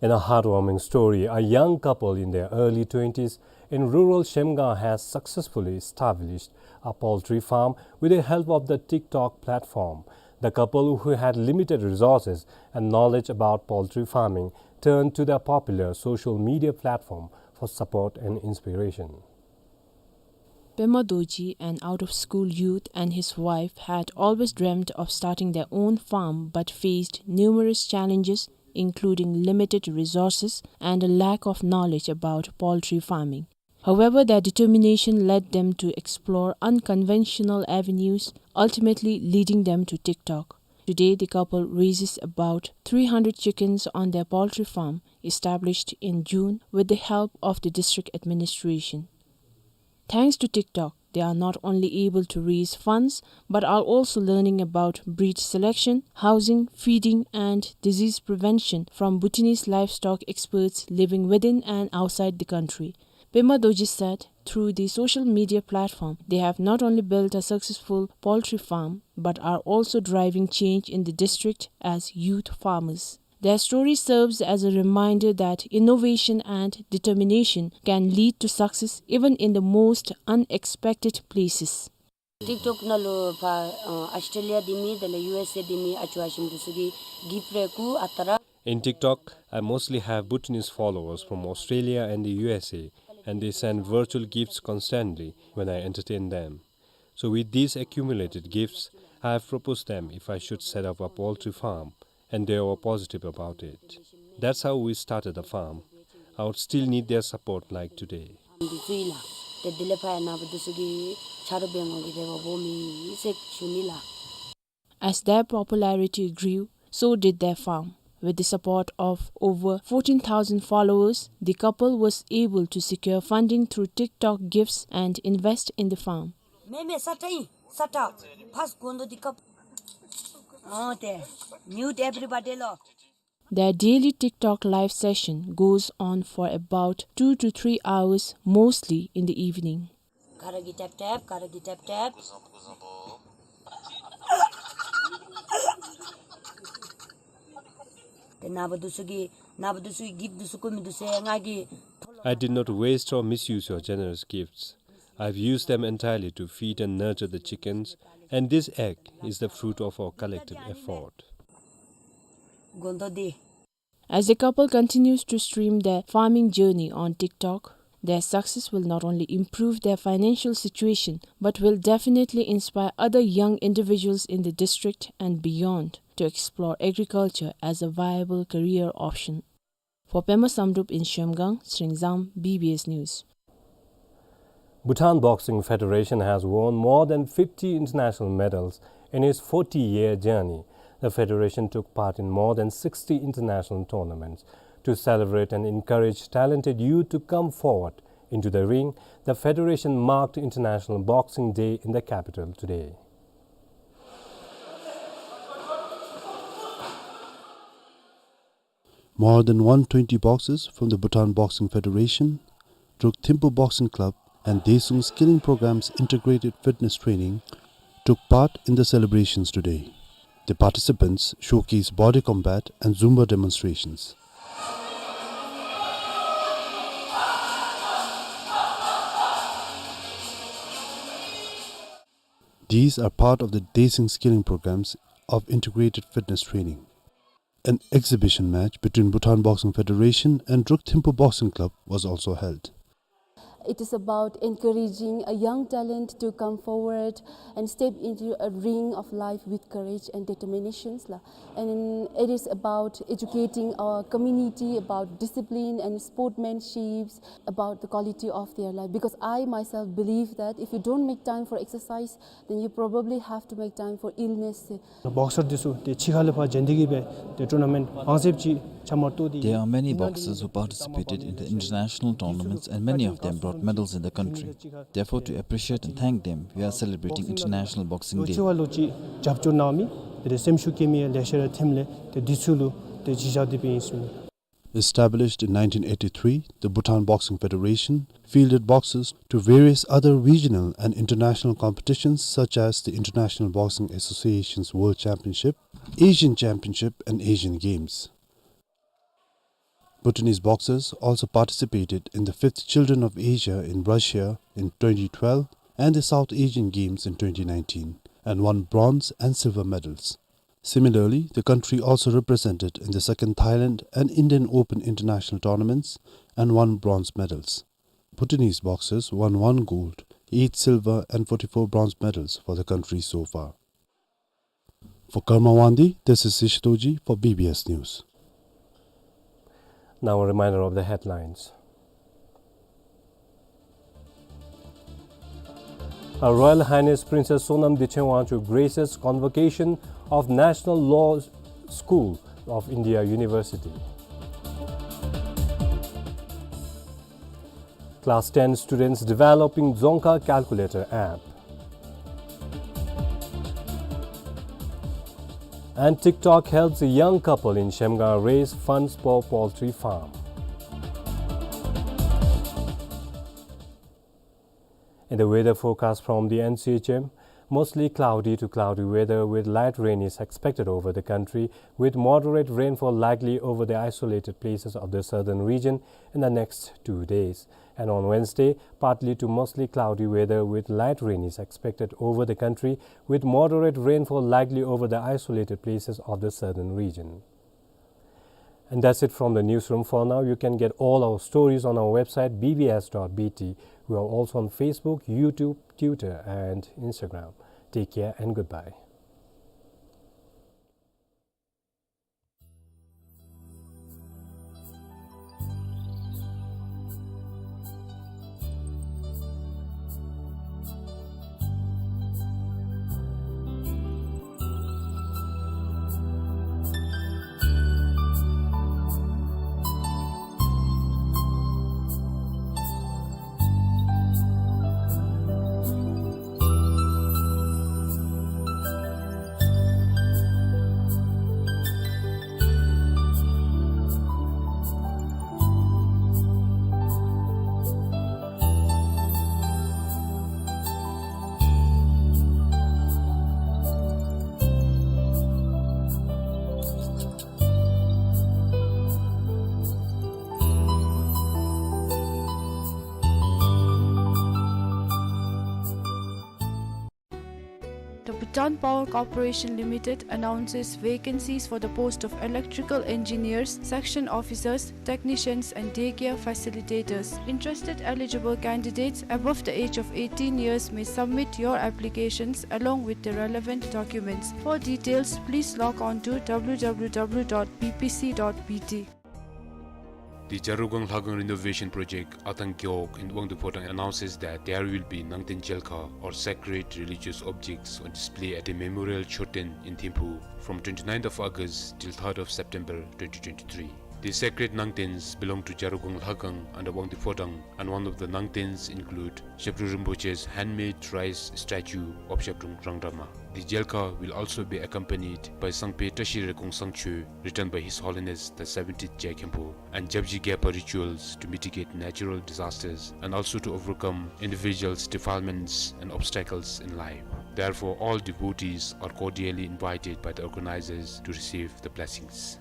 In a heartwarming story, a young couple in their early twenties in rural Shemgaon has successfully established a poultry farm with the help of the TikTok platform. The couple, who had limited resources and knowledge about poultry farming, turned to the popular social media platform for support and inspiration. Pema Dorji, an out-of-school youth, and his wife had always dreamt of starting their own farm but faced numerous challenges, including limited resources and a lack of knowledge about poultry farming. However, their determination led them to explore unconventional avenues, ultimately leading them to TikTok. Today, the couple raises about three hundred chickens on their poultry farm, established in June with the help of the district administration. Thanks to TikTok, They are not only able to raise funds, but are also learning about breed selection, housing, feeding, and disease prevention from Bhutanese livestock experts living within and outside the country. Pema Dorji said, through the social media platform, they have not only built a successful poultry farm, but are also driving change in the district as youth farmers. Their story serves as a reminder that innovation and determination can lead to success even in the most unexpected places. TikTok ནང་ལུ་ཕར་ཨ་ཨཱོས་ཊྲེ་ལི་ཡ་འདི་མི་དེ་ལས་ཡུ་ཨེསི་ཨེ་འདི་མི་ཨ་ཅོ་ཨ་ཞིམ་འདི་ཚུ་གིས་གིཕཊ་རེ་བཀོ་ཨ་རྟག་ར། In TikTok, I mostly have Bhutanese followers from Australia and the U S A, and they send virtual gifts constantly when I entertain them. So with these accumulated gifts, I have proposed them if I should set up a poultry farm, and they were positive about it. That's how we started the farm. I would still need their support like today. འདི་ཚུ་ཨིན་ལགས། ཏེ་དེ་ལས་ཕར་ཡང་ནཱ་བུ་འདི་ཚུ་གིས་ཆ་རོགས་འབད་འོང་གི་རེ་བ་སྦོམ་ཨིན་ཟེར་ཞུ་ནི་ལགས། As their popularity grew, so did their farm. With the support of over fourteen thousand followers, the couple was able to secure funding through TikTok gifts and invest in the farm. མེ་མེ་ས་ཏྲ་ཨིན་ས་ཏྲ་ཕར་སྒོ་འདོ་འདི་ཀ་ཨོ་ཏེ་mute everybody ལོ། Their daily TikTok live session goes on for about two to three hours, mostly in the evening. ག་ར་གི་ཊེབ་ཊེབ་ག་ར་གི་ཊེབ་ཊེབ། ཏེ་ནཱ་བུ་འདི་ཚུ་གིས་ནཱ་བུ་འདི་ཚུ་གིས་གིཕཊ་འདི་ཚུ་བཀོ་མི་འདུག་ཟེར་ང་གིས། I did not waste or misuse your generous gifts. I've used them entirely to feed and nurture the chickens, and this egg is the fruit of our collective effort. སྒོ་འདོ་འདི། As the couple continues to stream their farming journey on TikTok, their success will not only improve their financial situation, but will definitely inspire other young individuals in the district and beyond to explore agriculture as a viable career option. For Pema Samdrup in Shemgang, Sringzam, B B S News. Bhutan Boxing Federation has won more than fifty international medals in its forty-year journey. The federation took part in more than sixty international tournaments. To celebrate and encourage talented youth to come forward into the ring, the federation marked International Boxing Day in the capital today. More than one twenty boxers from the Bhutan Boxing Federation, Druk Thimphu Boxing Club, and Daesung Skilling Program's integrated fitness training took part in the celebrations today. The participants showcased body combat and Zumba demonstrations. These are part of the Daesung Skilling Programs of integrated fitness training. An exhibition match between Bhutan Boxing Federation and Druk Thimphu Boxing Club was also held. It is about encouraging a young talent to come forward and step into a ring of life with courage and determinations, la. And it is about educating our community about discipline and sportsmanship, about the quality of their life. Because I myself believe that if you don't make time for exercise, then you probably have to make time for illness. Boxer འདི་ཚུ་ཏེ་ཕྱི་ཁ་ལས་ཕར་འབྱོན་ཏེ་གིས་སྦེ་ཏེ་ཊུར་ན་མེནཊ་མང་སུ་ཅིག་ཆ་མར་གཏོགས་ཏེ། There are many boxers who participated in the international tournaments, and many of them brought medals in the country. Therefore, to appreciate and thank them, we are celebrating International Boxing Day. ལོ་གཅིག་བ་ལོ་གཅིག་རྒྱབ་སྐྱོར་གནང་མི་དེ་ལས་སེམས་ཤུགས་སྐྱེད་མི་ལེ་ཤ་ར་ཐོནམ་ལས་ཏེ་འདི་ཚུ་ལུ་ཏེ་གཞི་བཞག་སྟེ་སྦེ་ཨིན་ཟེར་ཞུ་ནི། Established in nineteen eighty-three, the Bhutan Boxing Federation fielded boxers to various other regional and international competitions such as the International Boxing Association's World Championship, Asian Championship, and Asian Games. Bhutanese boxers also participated in the fifth Children of Asia in Russia in twenty twelve and the South Asian Games in twenty nineteen and won bronze and silver medals. Similarly, the country also represented in the second Thailand and Indian Open international tournaments and won bronze medals. Bhutanese boxers won one gold, eight silver and forty-four bronze medals for the country so far. For Karma Wangdi, this is Sishi Dorji for B B S News. Now a reminder of the headlines. Her Royal Highness Princess Sonam Dechen Wangchuck graces convocation of National Law School of India University. Class ten students developing Dzongkha calculator app. And TikTok helps a young couple in Shemgang raise funds for poultry farm. In the weather forecast from the N C H M, mostly cloudy to cloudy weather with light rain is expected over the country, with moderate rainfall likely over the isolated places of the southern region in the next two days. And on Wednesday, partly to mostly cloudy weather with light rain is expected over the country, with moderate rainfall likely over the isolated places of the southern region. And that's it from the newsroom for now. You can get all our stories on our website, B B S dot B T. We are also on Facebook, YouTube, Twitter, and Instagram. Take care and goodbye. The Bhutan Power Corporation Limited announces vacancies for the post of electrical engineers, section officers, technicians, and daycare facilitators. Interested eligible candidates above the age of eighteen years may submit your applications along with the relevant documents. For details, please log on to W W W dot B P C dot B T. The Jarukang Lhagang Renovation Project, Atang Gewog in Wangdue Phodrang announces that there will be Nangten Jelkha or sacred religious objects on display at the Memorial Choten in Thimphu from twenty-ninth of August till third of September twenty twenty-three. The sacred Nangtens belong to Jarukang Lhagang under Wangdue Phodrang and one of the Nangtens include Shapdrung Rinpoche's handmade rice statue of Shapdrung Rangdama. The Jelkha will also be accompanied by Sangpe Tashire Gongsangcho, written by His Holiness the seventeenth Je Khenpo, and Japji Gyalpa rituals to mitigate natural disasters and also to overcome individuals' defilements and obstacles in life. Therefore, all devotees are cordially invited by the organizers to receive the blessings.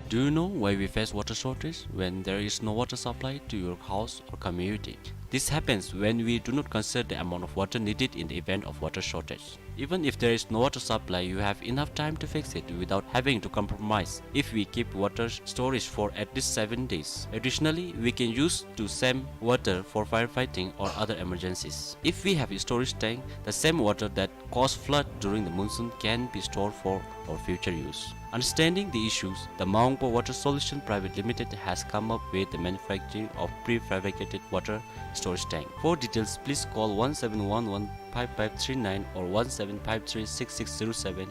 Do you know why we face water shortage when there is no water supply to your house or community? This happens when we do not consider the amount of water needed in the event of water shortage. Even if there is no water supply, you have enough time to fix it without having to compromise if we keep water storage for at least seven days. Additionally, we can use the same water for firefighting or other emergencies. If we have a storage tank, the same water that cause flood during the monsoon can be stored for our future use. Understanding the issues, the Maungpa Water Solution Private Limited has come up with the manufacturing of prefabricated water storage tank. For details, please call one seven one one five five three nine or one seven five three six six zero seven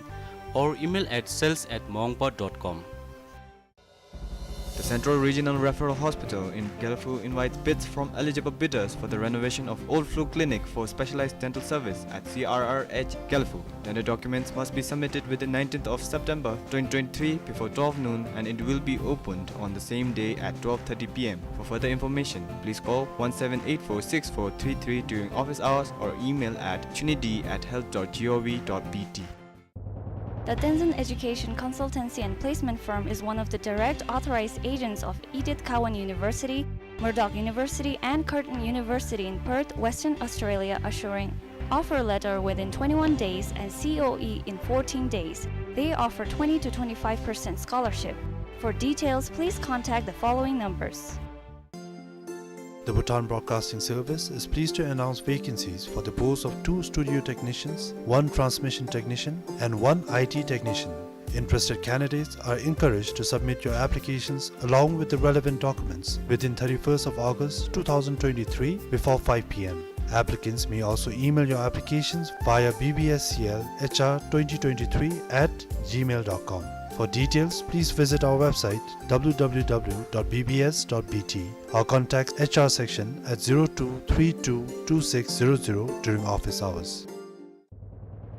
or email at sales at maungpa dot com. The Central Regional Referral Hospital in Gelephu invites bids from eligible bidders for the renovation of old flu clinic for specialized dental service at C R R H Gelephu. Tender documents must be submitted within nineteenth of September twenty twenty-three before twelve noon, and it will be opened on the same day at twelve thirty P M. For further information, please call one seven eight four six four three three during office hours or email at chunidi at health dot gov dot B T. The Tenzin Education Consultancy and Placement Firm is one of the direct authorized agents of Edith Cowan University, Murdoch University, and Curtin University in Perth, Western Australia, assuring offer letter within twenty-one days and C O E in fourteen days. They offer twenty to twenty-five percent scholarship. For details, please contact the following numbers. The Bhutan Broadcasting Service is pleased to announce vacancies for the posts of two studio technicians, one transmission technician, and one I T technician. Interested candidates are encouraged to submit your applications along with the relevant documents within thirty-first of August two thousand twenty-three before five P M. Applicants may also email your applications via B B S C L H R twenty twenty-three at gmail dot com. For details, please visit our website, w w w dot b b s dot b t, or contact H R section at zero two three two two six zero zero during office hours.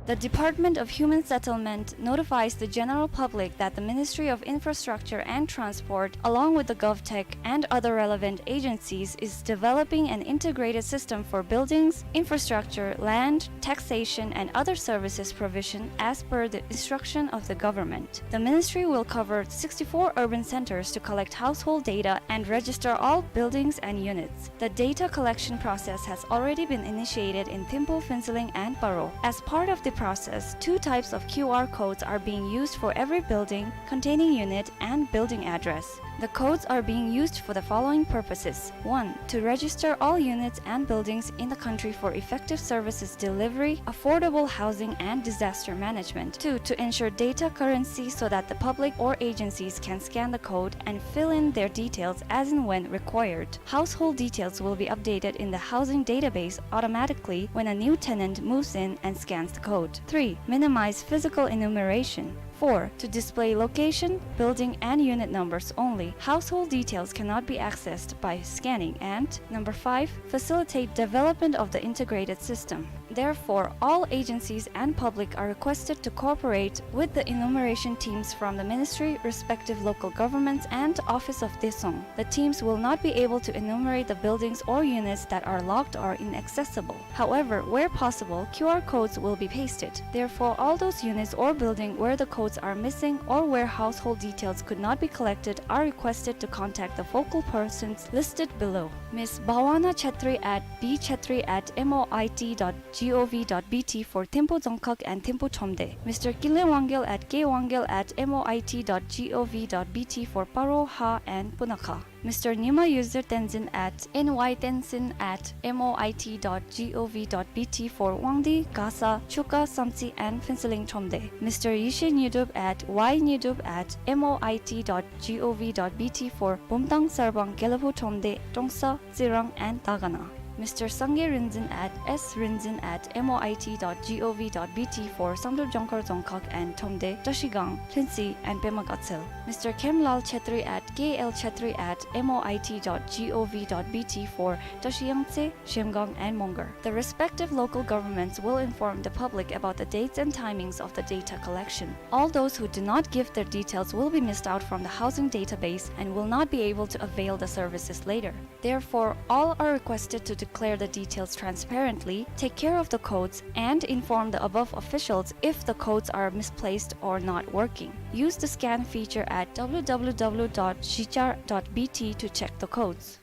The Department of Human Settlement notifies the general public that the Ministry of Infrastructure and Transport, along with the GovTech and other relevant agencies, is developing an integrated system for buildings, infrastructure, land, taxation, and other services provision as per the instruction of the government. The ministry will cover sixty-four urban centers to collect household data and register all buildings and units. The data collection process has already been initiated in Thimphu, Phuentsholing, and Paro. As part of the process, two types of Q R codes are being used for every building containing unit and building address. The codes are being used for the following purposes. One, to register all units and buildings in the country for effective services delivery, affordable housing, and disaster management. Two, to ensure data currency so that the public or agencies can scan the code and fill in their details as and when required. Household details will be updated in the housing database automatically when a new tenant moves in and scans the code. Three, minimize physical enumeration. Four, to display location, building, and unit numbers only. Household details cannot be accessed by scanning. And number five, facilitate development of the integrated system. Therefore, all agencies and public are requested to cooperate with the enumeration teams from the ministry, respective local governments, and Office of Daesung. The teams will not be able to enumerate the buildings or units that are locked or inaccessible. However, where possible, Q R codes will be pasted. Therefore, all those units or building where the codes are missing or where household details could not be collected are requested to contact the focal persons listed below. Miss Bhawana Chetri at b chetri at m o i t dot g o v dot b t for Thimphu Dzongkhag and Thimphu Thromde. Mister Kinley Wangyal at k wangyal at m o i t dot g o v dot b t for Paro, Ha, and Punakha. Mister Nyima Yuzir Tenzin at n y tenzin at m o i t dot g o v dot b t for Wangdue, Gasa, Chuka, Samtse, and Phuentsholing Thromde. Mister Yeshe Nyidup at y nyidup at m o i t dot g o v dot b t for Bumthang, Sarbang, Gelephu Thromde, Trongsa, Tsirang, and Dagana. Mister Sangay Rinzin at s rinzin at m o i t dot g o v dot b t for Samdrup, Jongkhar, Dzongkhag, and Thromde, Trashigang, Lhuentse, and Pema Gatshel. Mister Khemlal Chetri at k l chetri at m o i t dot g o v dot b t for Trashi, Yangtse, Zhemgang, and Mongar. The respective local governments will inform the public about the dates and timings of the data collection. All those who do not give their details will be missed out from the housing database and will not be able to avail the services later. Therefore, all are requested to declare the details transparently, take care of the codes, and inform the above officials if the codes are misplaced or not working. Use the scan feature at w w w dot shichar dot b t to check the codes.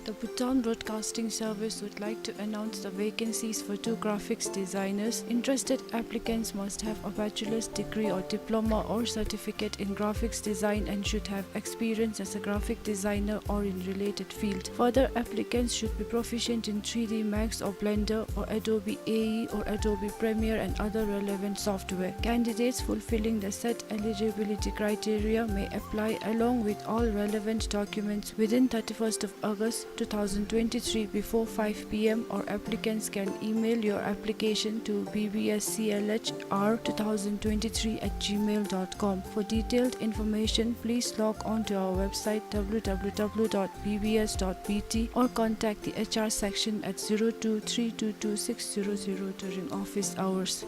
The Bhutan Broadcasting Service would like to announce the vacancies for two graphics designers. Interested applicants must have a bachelor's degree or diploma or certificate in graphics design and should have experience as a graphic designer or in related field. Further, applicants should be proficient in three D Max or Blender or Adobe A E or Adobe Premiere and other relevant software. Candidates fulfilling the set eligibility criteria may apply along with all relevant documents within thirty-first of August two thousand twenty-three before five p m, or applicants can email your application to b b s c l h r two thousand twenty-three at gmail dot com. For detailed information, please log on to our website w w w dot b b s dot b t or contact the H R section at zero two three two two six zero zero during office hours.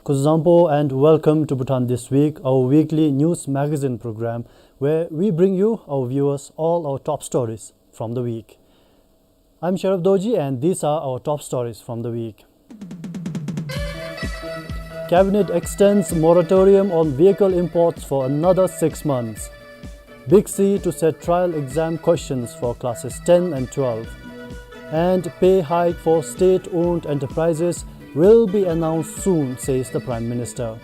Kuzuzangpo and welcome to Bhutan This Week, our weekly news magazine program where we bring you, our viewers, all our top stories from the week. I'm Sharaf Dorji and these are our top stories from the week. Cabinet extends moratorium on vehicle imports for another six months. Big C to set trial exam questions for classes ten and twelve. And pay hike for state-owned enterprises will be announced soon, says the Prime Minister.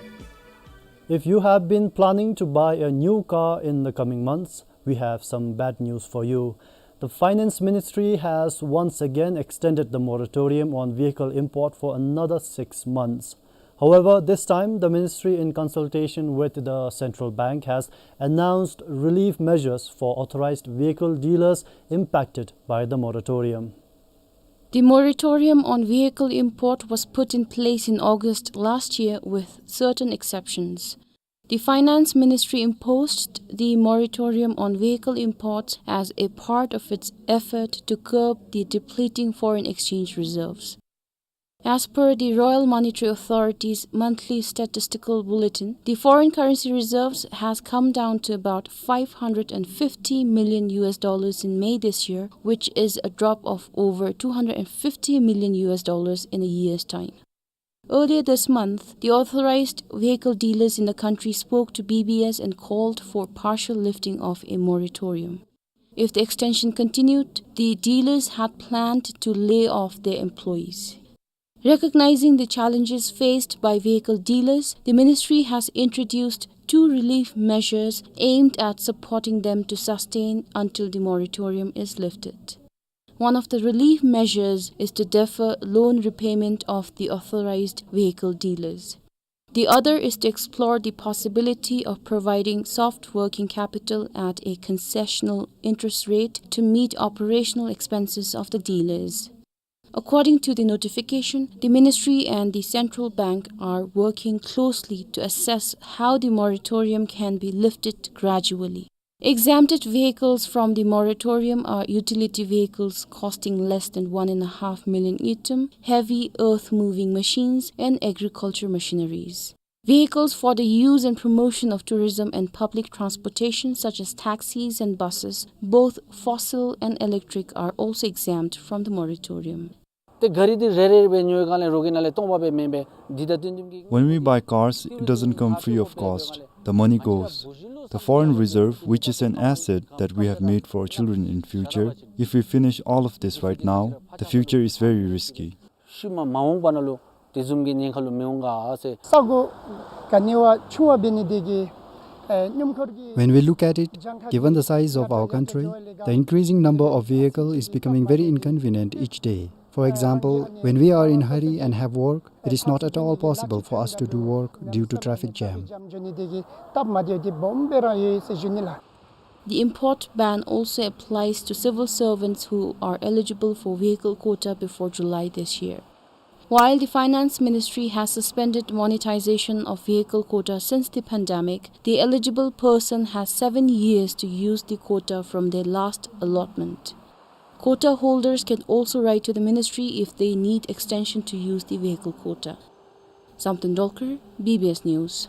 If you have been planning to buy a new car in the coming months, we have some bad news for you. The Finance Ministry has once again extended the moratorium on vehicle import for another six months. However, this time the ministry, in consultation with the central bank, has announced relief measures for authorized vehicle dealers impacted by the moratorium. The moratorium on vehicle import was put in place in August last year with certain exceptions. The Finance Ministry imposed the moratorium on vehicle imports as a part of its effort to curb the depleting foreign exchange reserves. As per the Royal Monetary Authority's monthly statistical bulletin, the foreign currency reserves has come down to about five hundred and fifty million U S dollars in May this year, which is a drop of over two hundred and fifty million U S dollars in a year's time. Earlier this month, the authorized vehicle dealers in the country spoke to B B S and called for partial lifting of a moratorium. If the extension continued, the dealers had planned to lay off their employees. Recognizing the challenges faced by vehicle dealers, the ministry has introduced two relief measures aimed at supporting them to sustain until the moratorium is lifted. One of the relief measures is to defer loan repayment of the authorized vehicle dealers. The other is to explore the possibility of providing soft working capital at a concessional interest rate to meet operational expenses of the dealers. According to the notification, the ministry and the central bank are working closely to assess how the moratorium can be lifted gradually. Exempted vehicles from the moratorium are utility vehicles costing less than one and a half million ngultrum, heavy earth-moving machines, and agriculture machineries. Vehicles for the use and promotion of tourism and public transportation, such as taxis and buses, both fossil and electric, are also exempt from the moratorium. ཏེ་གཱ་རི་འདི་རེ་རེ་སྦེ་ཉོ་བའི་སྒང་ལས་རོགས་ཀྱི་ནང་ལས་སྟོང་པ་སྦེ་མེན་པས། འདི་ད་དོན་དམ་གྱི། When we buy cars, it doesn't come free of cost. The money goes. The foreign reserve, which is an asset that we have made for our children in future, if we finish all of this right now, the future is very risky. ཤུལ་མ་མ་འོངས་པ་ནང་ལུ་དེ་བཟུམ་གྱི་ཉེན་ཁ་ལུ་མི་འོང་ག་ཟེར། ས་གོ་ག་ནི་བ་ཆུང་བ་འབད་ནི་དེ་གིས་ཨེ་སྣུམ་འཁོར་གྱི། When we look at it, given the size of our country, the increasing number of vehicle is becoming very inconvenient each day. For example, when we are in hurry and have work, it is not at all possible for us to do work due to traffic jam. The import ban also applies to civil servants who are eligible for vehicle quota before July this year. While the Finance Ministry has suspended monetization of vehicle quota since the pandemic, the eligible person has seven years to use the quota from their last allotment. Quota holders can also write to the ministry if they need extension to use the vehicle quota. Samten Dolkar, B B S News.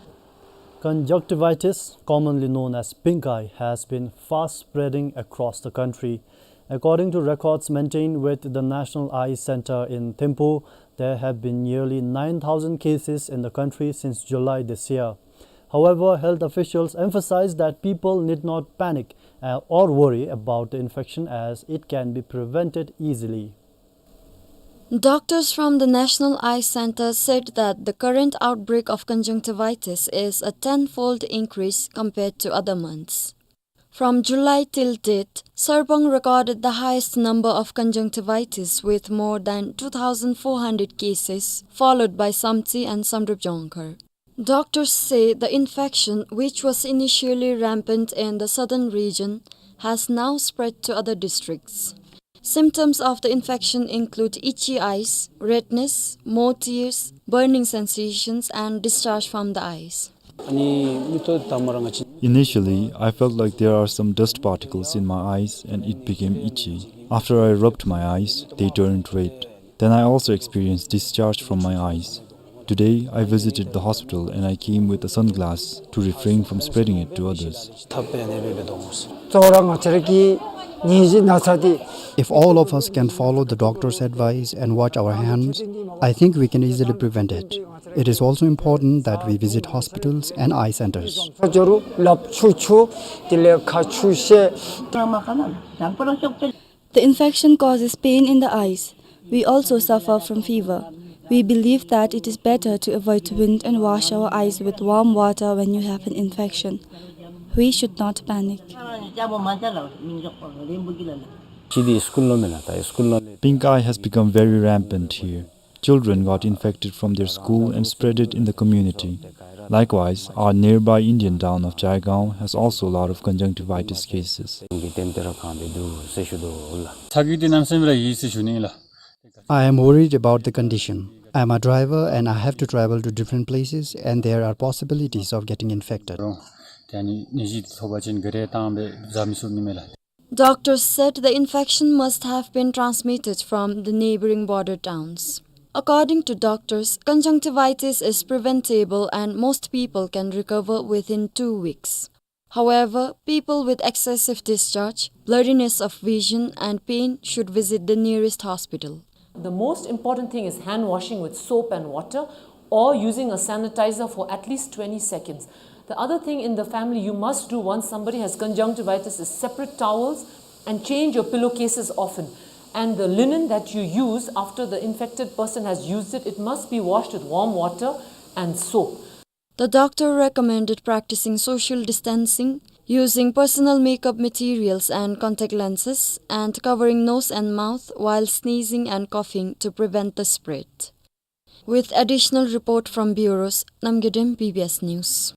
Conjunctivitis, commonly known as pink eye, has been fast spreading across the country. According to records maintained with the National Eye Center in Thimphu, there have been nearly nine thousand cases in the country since July this year. However, health officials emphasize that people need not panic, uh, or worry about the infection, as it can be prevented easily. Doctors from the National Eye Center said that the current outbreak of conjunctivitis is a tenfold increase compared to other months. From July till date, Sarpang recorded the highest number of conjunctivitis with more than two thousand four hundred cases, followed by Samtse and Samdrup Jongkhar. Doctors say the infection, which was initially rampant in the southern region, has now spread to other districts. Symptoms of the infection include itchy eyes, redness, more tears, burning sensations, and discharge from the eyes. Initially, I felt like there are some dust particles in my eyes and it became itchy. After I rubbed my eyes, they turned red. Then I also experienced discharge from my eyes. Today, I visited the hospital and I came with a sunglass to refrain from spreading it to others. If all of us can follow the doctor's advice and wash our hands, I think we can easily prevent it. It is also important that we visit hospitals and eye centers. The infection causes pain in the eyes. We also suffer from fever. We believe that it is better to avoid wind and wash our eyes with warm water when you have an infection. We should not panic. Pink eye has become very rampant here. Children got infected from their school and spread it in the community. Likewise, our nearby Indian town of Jaigaon has also a lot of conjunctivitis cases. I am worried about the condition. I am a driver and I have to travel to different places, and there are possibilities of getting infected. Doctors said the infection must have been transmitted from the neighboring border towns. According to doctors, conjunctivitis is preventable and most people can recover within two weeks. However, people with excessive discharge, blurriness of vision, and pain should visit the nearest hospital. The most important thing is hand washing with soap and water or using a sanitizer for at least twenty seconds. The other thing in the family you must do once somebody has conjunctivitis is separate towels and change your pillowcases often. And the linen that you use after the infected person has used it, it must be washed with warm water and soap. The doctor recommended practicing social distancing, using personal makeup materials and contact lenses, and covering nose and mouth while sneezing and coughing to prevent the spread. With additional report from bureaus, Namgay Dem, B B S News.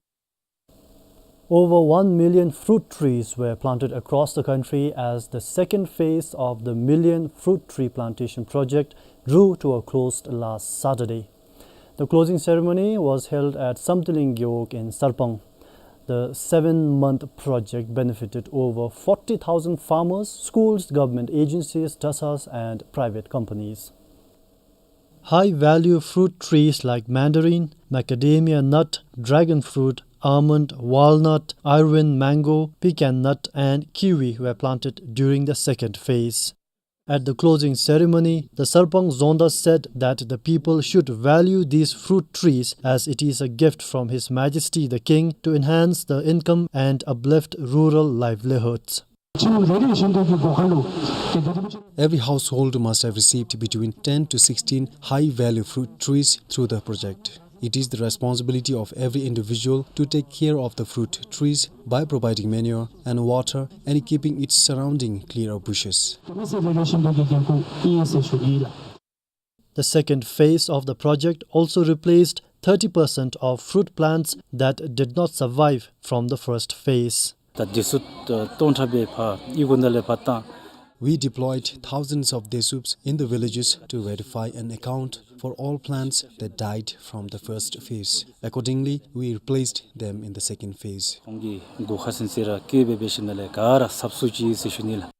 Over one million fruit trees were planted across the country as the second phase of the Million Fruit Tree Plantation Project drew to a close last Saturday. The closing ceremony was held at Samthuling Gewog in Sarpang. The seven-month project benefited over forty thousand farmers, schools, government agencies, dasas, and private companies. High-value fruit trees like mandarin, macadamia nut, dragon fruit, almond, walnut, Irvine mango, pecan nut, and kiwi were planted during the second phase. At the closing ceremony, the Sarpang Zonda said that the people should value these fruit trees as it is a gift from His Majesty the King to enhance the income and uplift rural livelihoods. Every household must have received between ten to sixteen high-value fruit trees through the project. It is the responsibility of every individual to take care of the fruit trees by providing manure and water and keeping its surrounding clear of bushes. The second phase of the project also replaced thirty percent of fruit plants that did not survive from the first phase. ད་དེ་ཚུ་ད་སྟོང་ཕྲག་སྦེ་ཕར་ཨི་ཁུག་ནང་ལས་ཕར་བཏང་། We deployed thousands of desups in the villages to verify and account for all plants that died from the first phase. Accordingly, we replaced them in the second phase. ཁོང་གི་སྒོ་ཁ་ཟིན་ཟེར་ར་བཀོད་སྦེ་འབད་ཞིནམ་ལས་ག་ར་སབ་སུ་ཅིག་ཟེར་ཞུ་ནི་ལགས།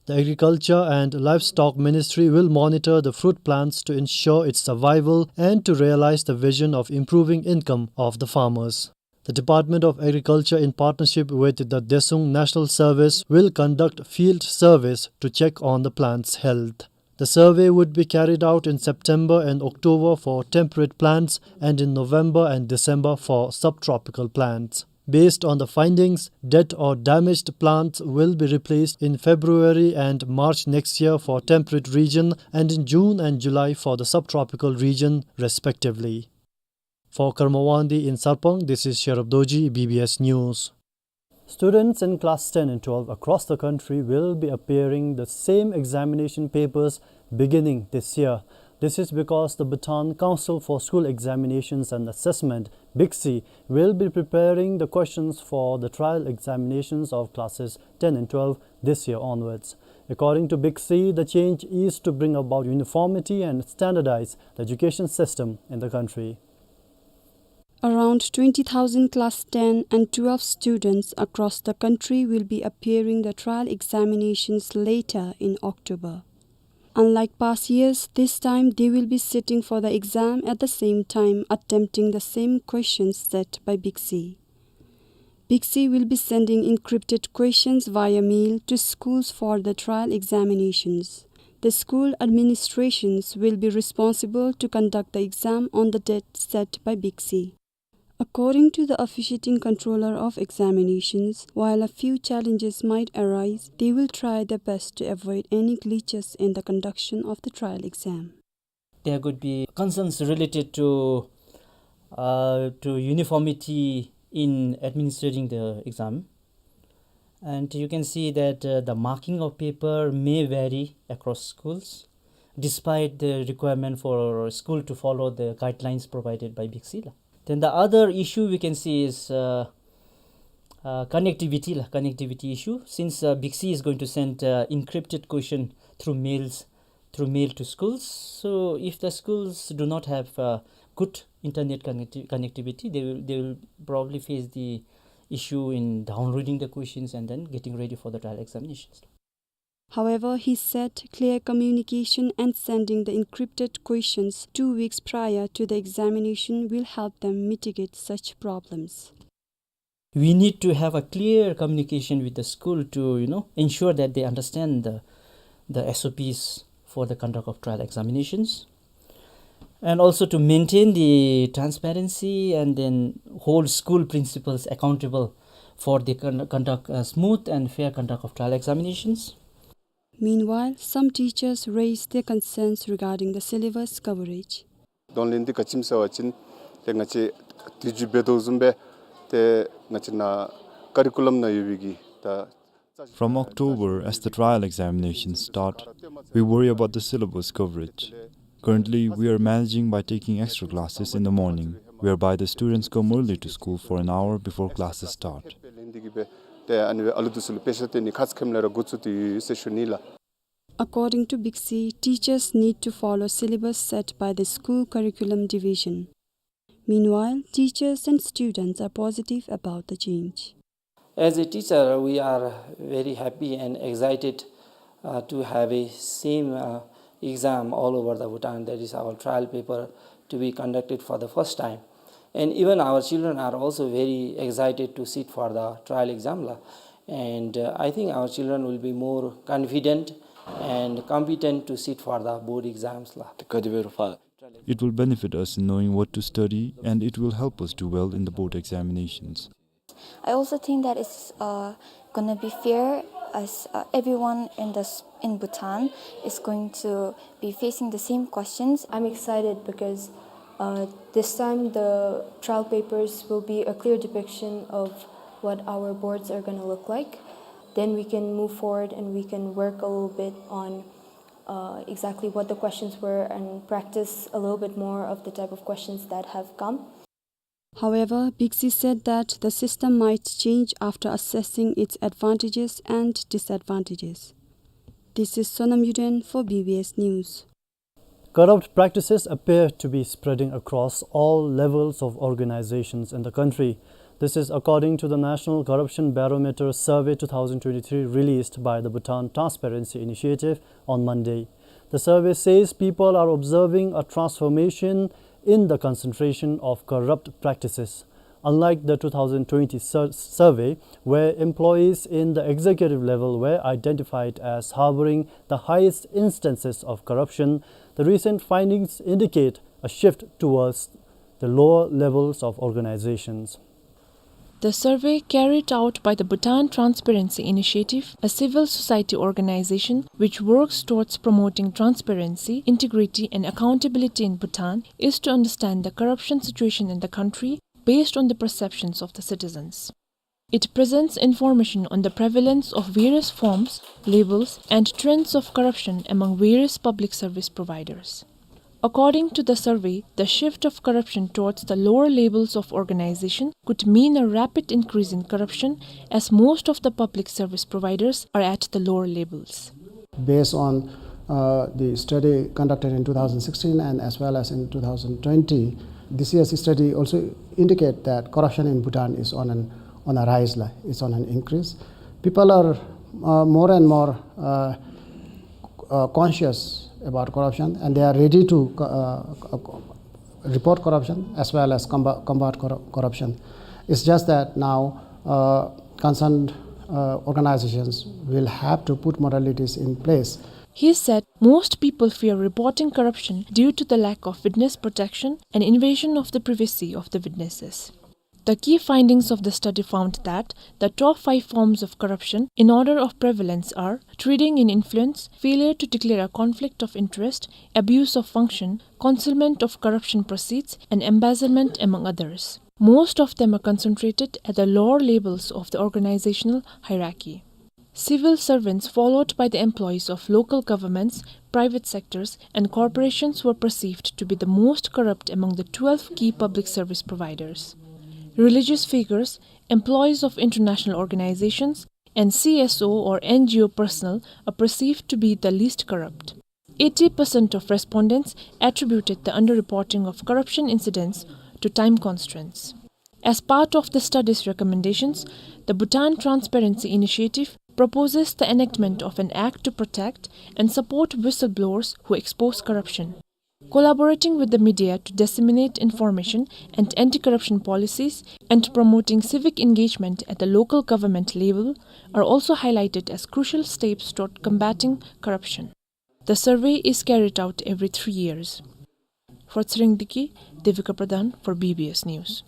The Agriculture and Livestock Ministry will monitor the fruit plants to ensure its survival and to realize the vision of improving income of the farmers. The Department of Agriculture, in partnership with the Desung National Service, will conduct field surveys to check on the plants' health. The survey would be carried out in September and October for temperate plants and in November and December for subtropical plants. Based on the findings, dead or damaged plants will be replaced in February and March next year for temperate region and in June and July for the subtropical region, respectively. For Karma Wangdi in Sarpang, this is Sherab Dorji, B B S News. Students in class ten and twelve across the country will be appearing the same examination papers beginning this year. This is because the Bhutan Council for School Examinations and Assessment, BICSE, will be preparing the questions for the trial examinations of classes ten and twelve this year onwards. According to BICSE, the change is to bring about uniformity and standardize the education system in the country. Around twenty thousand class ten and twelve students across the country will be appearing the trial examinations later in October. Unlike past years, this time they will be sitting for the exam at the same time attempting the same questions set by BICSE. BICSI will be sending encrypted questions via mail to schools for the trial examinations. The school administrations will be responsible to conduct the exam on the date set by BICSI. According to the officiating controller of examinations, while a few challenges might arise, they will try their best to avoid any glitches in the conduction of the trial exam. There could be concerns related to, uh, to uniformity in administering the exam. And you can see that, uh, the marking of paper may vary across schools, despite the requirement for school to follow the guidelines provided by BICSI la. Then the other issue we can see is, uh, uh, connectivity la, connectivity issue. Since, uh, BICSI is going to send, uh, encrypted question through mails, through mail to schools. So if the schools do not have, uh, good internet connecti-, connectivity, they will, they will probably face the issue in downloading the questions and then getting ready for the trial examinations. However, he said clear communication and sending the encrypted questions two weeks prior to the examination will help them mitigate such problems. We need to have a clear communication with the school to, you know, ensure that they understand the, the S O Ps for the conduct of trial examinations. And also to maintain the transparency and then hold school principals accountable for the con-, conduct, uh, smooth and fair conduct of trial examinations. Meanwhile, some teachers raised their concerns regarding the syllabus coverage. གདོང་ལེན་འདི་ག་ཅི་སྨོ་ཟེར་བ་ཅིན་ཏེ་ང་བཅས་དུས་ཅི་འབད་དོ་བཟུམ་སྦེ་ཏེ་ང་བཅས་ནཱ་ཀ་རི་ཀུ་ལམ་ནང་ཡོད་པའི་གི་ད། From October, as the trial examinations start, we worry about the syllabus coverage. Currently, we are managing by taking extra classes in the morning, whereby the students come early to school for an hour before classes start. ཏེ་ཨ་ནི་སྦེ་ཨ་ལུ་འདི་ཚུ་ལུ་དཔེ་ཆ་སྟོན་ནི་ཁ་ཙ་ཁེམ་ལས་ར་འགོ་བཙུགས་ཏེ་ཡོད་ཟེར་ཞུ་ནི་ལགས། According to BICSI, teachers need to follow syllabus set by the school curriculum division. Meanwhile, teachers and students are positive about the change. As a teacher, we are very happy and excited, uh, to have a same, uh, exam all over the Bhutan, that is our trial paper, to be conducted for the first time. And even our children are also very excited to sit for the trial exam la. And, uh, I think our children will be more confident and competent to sit for the board exams la. It will benefit us in knowing what to study, and it will help us do well in the board examinations. I also think that it's, uh, gonna be fair, as, uh, everyone in this, in Bhutan is going to be facing the same questions. I'm excited because, uh, this time the trial papers will be a clear depiction of what our boards are gonna look like. Then we can move forward and we can work a little bit on, uh, exactly what the questions were and practice a little bit more of the type of questions that have come. However, BICSI said that the system might change after assessing its advantages and disadvantages. This is Sonam Yuden for B B S News. Corrupt practices appear to be spreading across all levels of organizations in the country. This is according to the National Corruption Barometer Survey two thousand twenty-three released by the Bhutan Transparency Initiative on Monday. The survey says people are observing a transformation in the concentration of corrupt practices. Unlike the two thousand twenty sur-, survey, where employees in the executive level were identified as harboring the highest instances of corruption, the recent findings indicate a shift towards the lower levels of organizations. The survey carried out by the Bhutan Transparency Initiative, a civil society organization which works towards promoting transparency, integrity, and accountability in Bhutan, is to understand the corruption situation in the country based on the perceptions of the citizens. It presents information on the prevalence of various forms, labels, and trends of corruption among various public service providers. According to the survey, the shift of corruption towards the lower levels of organization could mean a rapid increase in corruption, as most of the public service providers are at the lower levels. Based on, uh, the study conducted in two thousand sixteen and as well as in two thousand twenty, this year's study also indicate that corruption in Bhutan is on an, on a rise, la, it's on an increase. People are, uh, more and more, uh, uh, conscious about corruption, and they are ready to, uh, report corruption as well as comba-, combat corru-, corruption. It's just that now, Uh, concerned, uh, organizations will have to put modalities in place. He said most people fear reporting corruption due to the lack of witness protection and invasion of the privacy of the witnesses. The key findings of the study found that the top five forms of corruption in order of prevalence are trading in influence, failure to declare a conflict of interest, abuse of function, concealment of corruption proceeds, and embezzlement, among others. Most of them are concentrated at the lower levels of the organizational hierarchy. Civil servants, followed by the employees of local governments, private sectors, and corporations, were perceived to be the most corrupt among the twelve key public service providers. Religious figures, employees of international organizations, and C S O or N G O personnel are perceived to be the least corrupt. Eighty percent of respondents attributed the underreporting of corruption incidents to time constraints. As part of the study's recommendations, the Bhutan Transparency Initiative proposes the enactment of an act to protect and support whistleblowers who expose corruption. Collaborating with the media to disseminate information and anti-corruption policies and promoting civic engagement at the local government level are also highlighted as crucial steps toward combating corruption. The survey is carried out every three years. For Tshering Deki, Devika Pradhan for B B S News.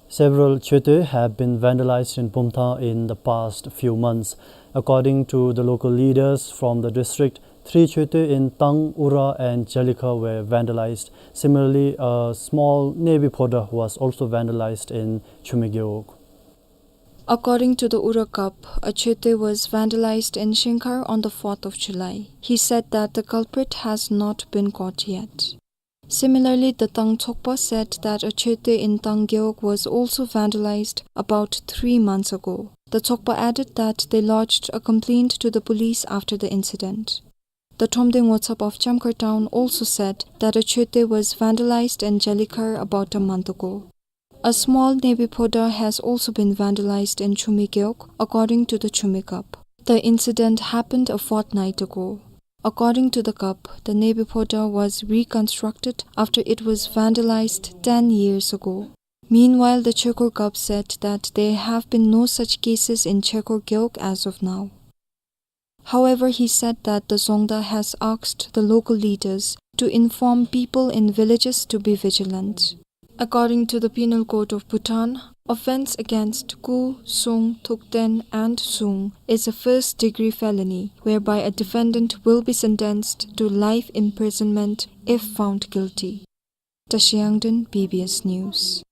Several chötö have been vandalized in Bumthang in the past few months. According to the local leaders from the district, three chötö in Tang, Ura and Jalikha were vandalized. Similarly, a small Nebi phoda was also vandalized in Chumi Gewog. According to the Ura Kap, a chötö was vandalized in Shingkhar on the fourth of July. He said that the culprit has not been caught yet. Similarly, the Tang Chokpa said that a chötö in Tang Gewog was also vandalized about three months ago. The Chokpa added that they lodged a complaint to the police after the incident. The Thromde Ngotsap of Chamkhar town also said that a chötö was vandalized in Jalikhar about a month ago. A small Nebi phoda has also been vandalized in Chumi Gewog, according to the Chumi Kap. The incident happened a fortnight ago. According to the Kap, the Nebi phoda was reconstructed after it was vandalized ten years ago. Meanwhile, the Chekur Kap said that there have been no such cases in Chekur Gewog as of now. However, he said that the Zongda has asked the local leaders to inform people in villages to be vigilant. According to the Penal Code of Bhutan, offense against Ku, Sung, Thukten, and Sung is a first-degree felony, whereby a defendant will be sentenced to life imprisonment if found guilty. Tashi Yangden, B B S News.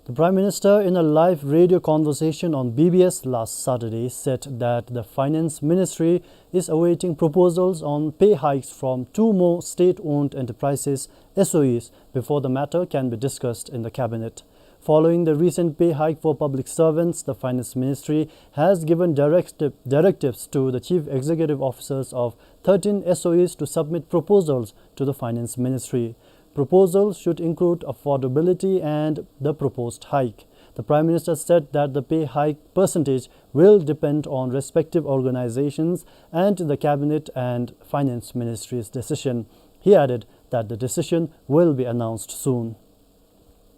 The Prime Minister, in a live radio conversation on B B S last Saturday, said that the Finance Ministry is awaiting proposals on pay hikes from two more state-owned enterprises, S O Es, before the matter can be discussed in the cabinet. Following the recent pay hike for public servants, the Finance Ministry has given directive, directives to the chief executive officers of thirteen S O Es to submit proposals to the Finance Ministry. Proposals should include affordability and the proposed hike. The Prime Minister said that the pay hike percentage will depend on respective organizations and the Cabinet and Finance Ministry's decision. He added that the decision will be announced soon.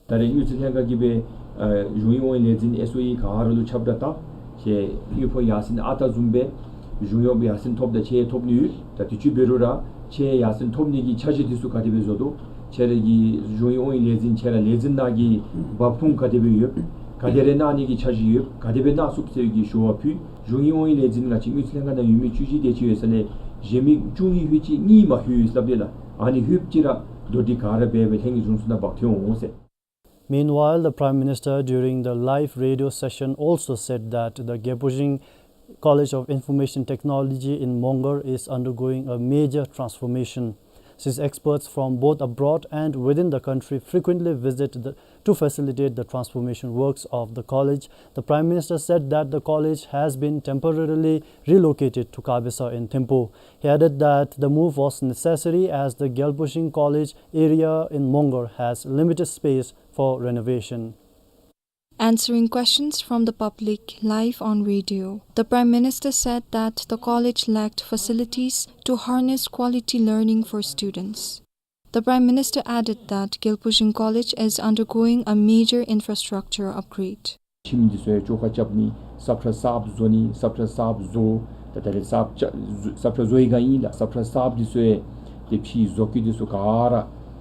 ད་རེས་དངུལ་རྩིས་ལྷན་ཁག་གིས་སྦེ་ཨ་གཞུང་གཡོག་དབང་ལས་འཛིན་S O E ག་ར་ལུ་ཁྱབ་བསྒྲགས་བཏང་། ཁྱེད་དངུལ་ཕོགས་ཡར་སེང་ཨ་རྟག་བཟུམ་སྦེ་གཞུང་གཡོགཔ་ཡར་སེང་ཐོབ་ད་ཁྱེད་ཐོབ་ནི་ཡོད། ད་དུས་ཅི་འབད་རུང་ར་ཁྱེད་ཡར་སེང་ཐོབ་ནི་གི་འཆར་གཞི་འདི་ཚུ་ག་དེ་སྦེ་བཟོ་དོ། ཁྱེད་ར་གི་གཞུང་གཡོག་དབང་ལས་འཛིན་ཁྱེད་ར་ལས་འཛིན་ནང་གི་འབབ་ཁུངས་ག་དེ་སྦེ་ཡོད། ག་དེ་རེ་གནང་ནི་གི་འཆར་གཞི་ཡོད། ག་དེ་སྦེ་གནང་ཚུགས་ཟེར་གྱི་ཞུ་བ་ཕུལ། གཞུང་གཡོག་དབང་ལས་འཛིན་ང་བཅས་དངུལ་རྩིས་ལྷན་ཁག་ནང་ཡོད་མི་བཅུ་བཞི་དེ་ཅིག་ཡོད་ས་ལས་གཞན་མི་བཅུ་གཉིས་ལྷོད་ཅིག་གཉིས་མ་ལྷོད་ཡོད་ཟེར་སླབ་ཡོད་ལགས། ཨ་ནི་ལྷོདཔ་ཅིག་ར་དོ་འགྲིག་ག་ར་འབད་སྦེ་ལྷན་གྱི་བཟུང་ས་ནང་འབག་འཐོན་འོང་ཟེར། Meanwhile, the Prime Minister, during the live radio session, also said that the Gelbujeng College of Information Technology in Mongar is undergoing a major transformation. Since experts from both abroad and within the country frequently visit the, to facilitate the transformation works of the college, the Prime Minister said that the college has been temporarily relocated to Kabesa in Thimphu. He added that the move was necessary as the Gelbujeng College area in Mongar has limited space for renovation. Answering questions from the public live on radio, the Prime Minister said that the college lacked facilities to harness quality learning for students. The Prime Minister added that Gelbujeng College is undergoing a major infrastructure upgrade. ཁྱིམ་འདི་ཚུ་ཡང་བཅོ་ཁ་རྐྱབ་ནི་སབ་ཁྲ་གསརཔ་བཟོ་ནི་སབ་ཁྲ་གསརཔ་བཟོ། ད་ད་རེས་སབ་ཁྲ་གསརཔ་བཟོ་ཡི་ག་ཨིན་ལགས། སབ་ཁྲ་གསརཔ་འདི་ཚུ་ཡང་ཏེ་ཕྱི་བཟོ་བཀོད་འདི་ཚུ་ག་ར་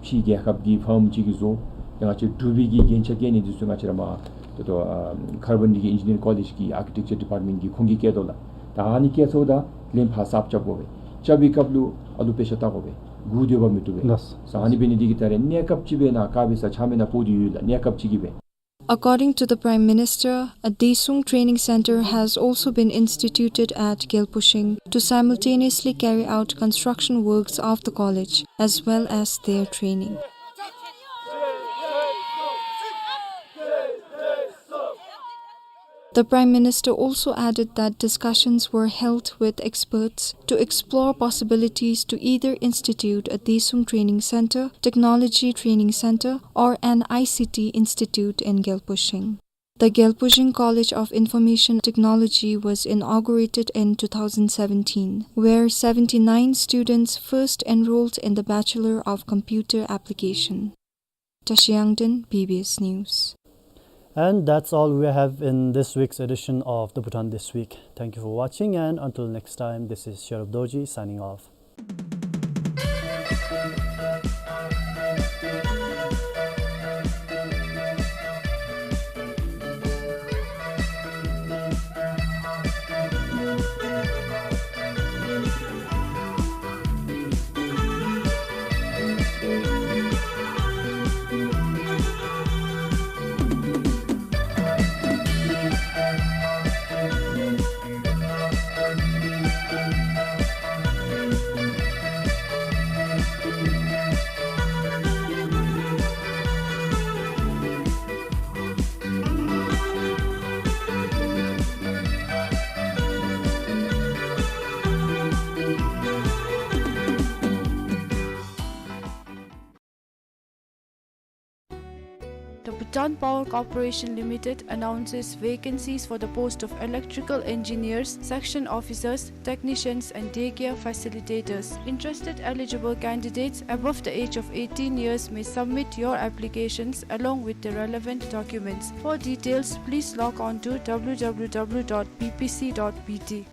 ཕྱི་རྒྱལ་ཁབ་ཀྱི་ཕཱརམ་ཅིག་གིས་བཟོ། ཏེ་ང་བཅས་འབྲུག་པའི་གི་རྒྱན་ཆ་བཀལ་ནི་འདི་ཚུ་ང་བཅས་ར་མར་ཏེ་ཏོ་ཨ་ཁར་བན་རི་གི་ཨིན་ཇི་ནི་ཡརིང་ཀོ་ལེཇ་གི་ཨར་ཀི་ཊེག་ཅར་ཌི་པཱརཊ་མེནཊ་གིས་ཁོང་གིས་བཀལ་དོ་ལགས། ད་ཨ་ནི་བཀལ་ཚརཝ་ད་ལན་ཕར་གསརཔ་རྐྱབ་དགོ་པས། རྐྱབ་པའི་སྐབས་ལུ་ཨ་ལུ་པེ་ཤ་བལྟ་དགོ་པས། སྒུག་སྡོད་པ་མི་བཏུབ་པས། ལགས། ཨ་ནི་འབད་ནི་འདི་གིས་ད་རེས་གནས་སྐབས་ཅིག་སྦེ་ནཱ་དཀར་སྦི་ས་ཆ་མེད་ནཱ་སྤོ་སྟེ་ཡོད་ལགས། གནས་སྐབས་ཅིག་གི་སྦེ། According to the Prime Minister, a Daesung Training Center has also been instituted at Gyalpushing to simultaneously carry out construction works of the college as well as their training. The Prime Minister also added that discussions were held with experts to explore possibilities to either institute a Daesung Training Center, Technology Training Center, or an I C T institute in Gyalpushing. The Gyalpushing College of Information Technology was inaugurated in two thousand seventeen, where seventy-nine students first enrolled in the Bachelor of Computer Application. Tashi Yangden, B B S News. And that's all we have in this week's edition of The Bhutan This Week. Thank you for watching, and until next time, this is Sherub Dorji signing off. The Bhutan Power Corporation Limited announces vacancies for the post of electrical engineers, section officers, technicians, and daycare facilitators. Interested eligible candidates above the age of eighteen years may submit your applications along with the relevant documents. For details, please log on to W W W dot B P C dot B T.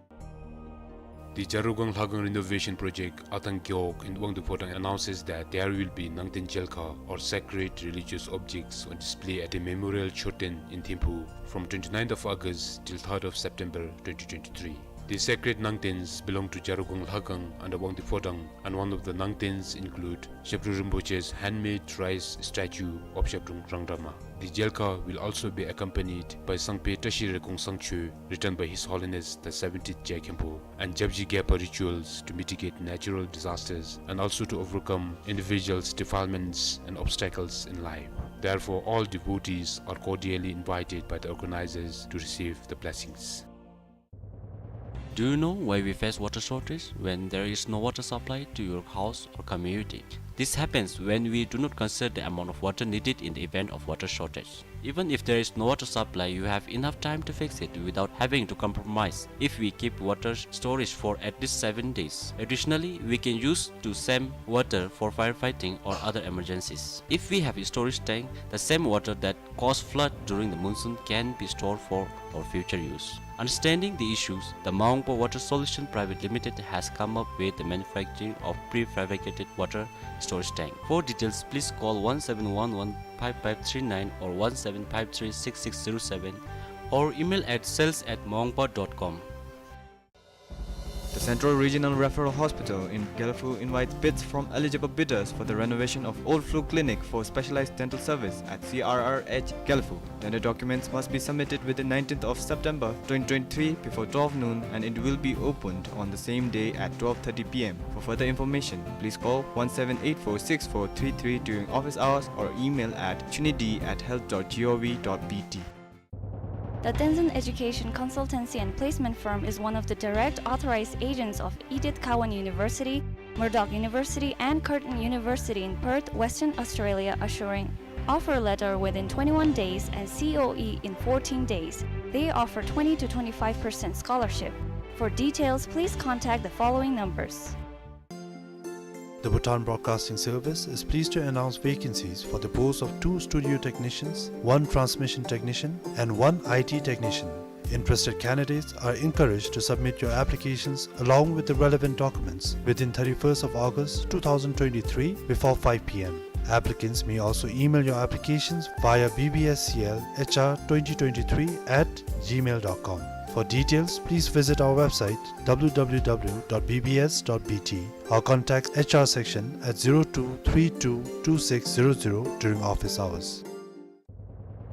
The Jarugong Lhagang Renovation Project, Atang Gewog in Wangdue Phodrang announces that there will be Nangten Jelkha, or sacred religious objects, on display at the Memorial Choten in Thimphu from twenty-ninth of August till third of September twenty twenty-three. The sacred Nangtens belong to Jarugong Lhagang under Wangdue Phodrang, and one of the Nangtens include Shabdrung Rinpoche's handmade rice statue of Shabdrung Rangdama. The Jelkha will also be accompanied by Sangpe Tashi Rekong Sangcho, written by His Holiness the seventeenth Jye Khenpo, and Japji Gyapa rituals to mitigate natural disasters and also to overcome individuals' defilements and obstacles in life. Therefore, all devotees are cordially invited by the organizers to receive the blessings. Do you know why we face water shortage when there is no water supply to your house or community? This happens when we do not consider the amount of water needed in the event of water shortage. Even if there is no water supply, you have enough time to fix it without having to compromise if we keep water storage for at least seven days. Additionally, we can use the same water for firefighting or other emergencies. If we have a storage tank, the same water that cause flood during the monsoon can be stored for our future use. Understanding the issues, the Maungpa Water Solution Private Limited has come up with the manufacturing of prefabricated water storage tank. For details, please call one seven one one five five three nine or one seven five three six six zero seven or email at sales at maungpa dot com. The Central Regional Referral Hospital in Gelephu invites bids from eligible bidders for the renovation of old floor clinic for specialized dental service at C R R H Gelephu. Tender documents must be submitted within nineteenth of September twenty twenty-three before twelve noon, and it will be opened on the same day at twelve thirty P M. For further information, please call one seven eight four six four three three during office hours or email at chunidi at health dot gov dot B T. The Tenzin Education Consultancy and Placement Firm is one of the direct authorized agents of Edith Cowan University, Murdoch University, and Curtin University in Perth, Western Australia, assuring offer letter within twenty-one days and C O E in fourteen days. They offer twenty to twenty-five percent scholarship. For details, please contact the following numbers. The Bhutan Broadcasting Service is pleased to announce vacancies for the post of two studio technicians, one transmission technician, and one I T technician. Interested candidates are encouraged to submit your applications along with the relevant documents within thirty-first of August two thousand twenty-three before five p m. Applicants may also email your applications via B B S C L H R twenty twenty-three at gmail dot com. For details, please visit our website w w w dot b b s dot b t or contact H R section at zero two three two two six zero zero during office hours.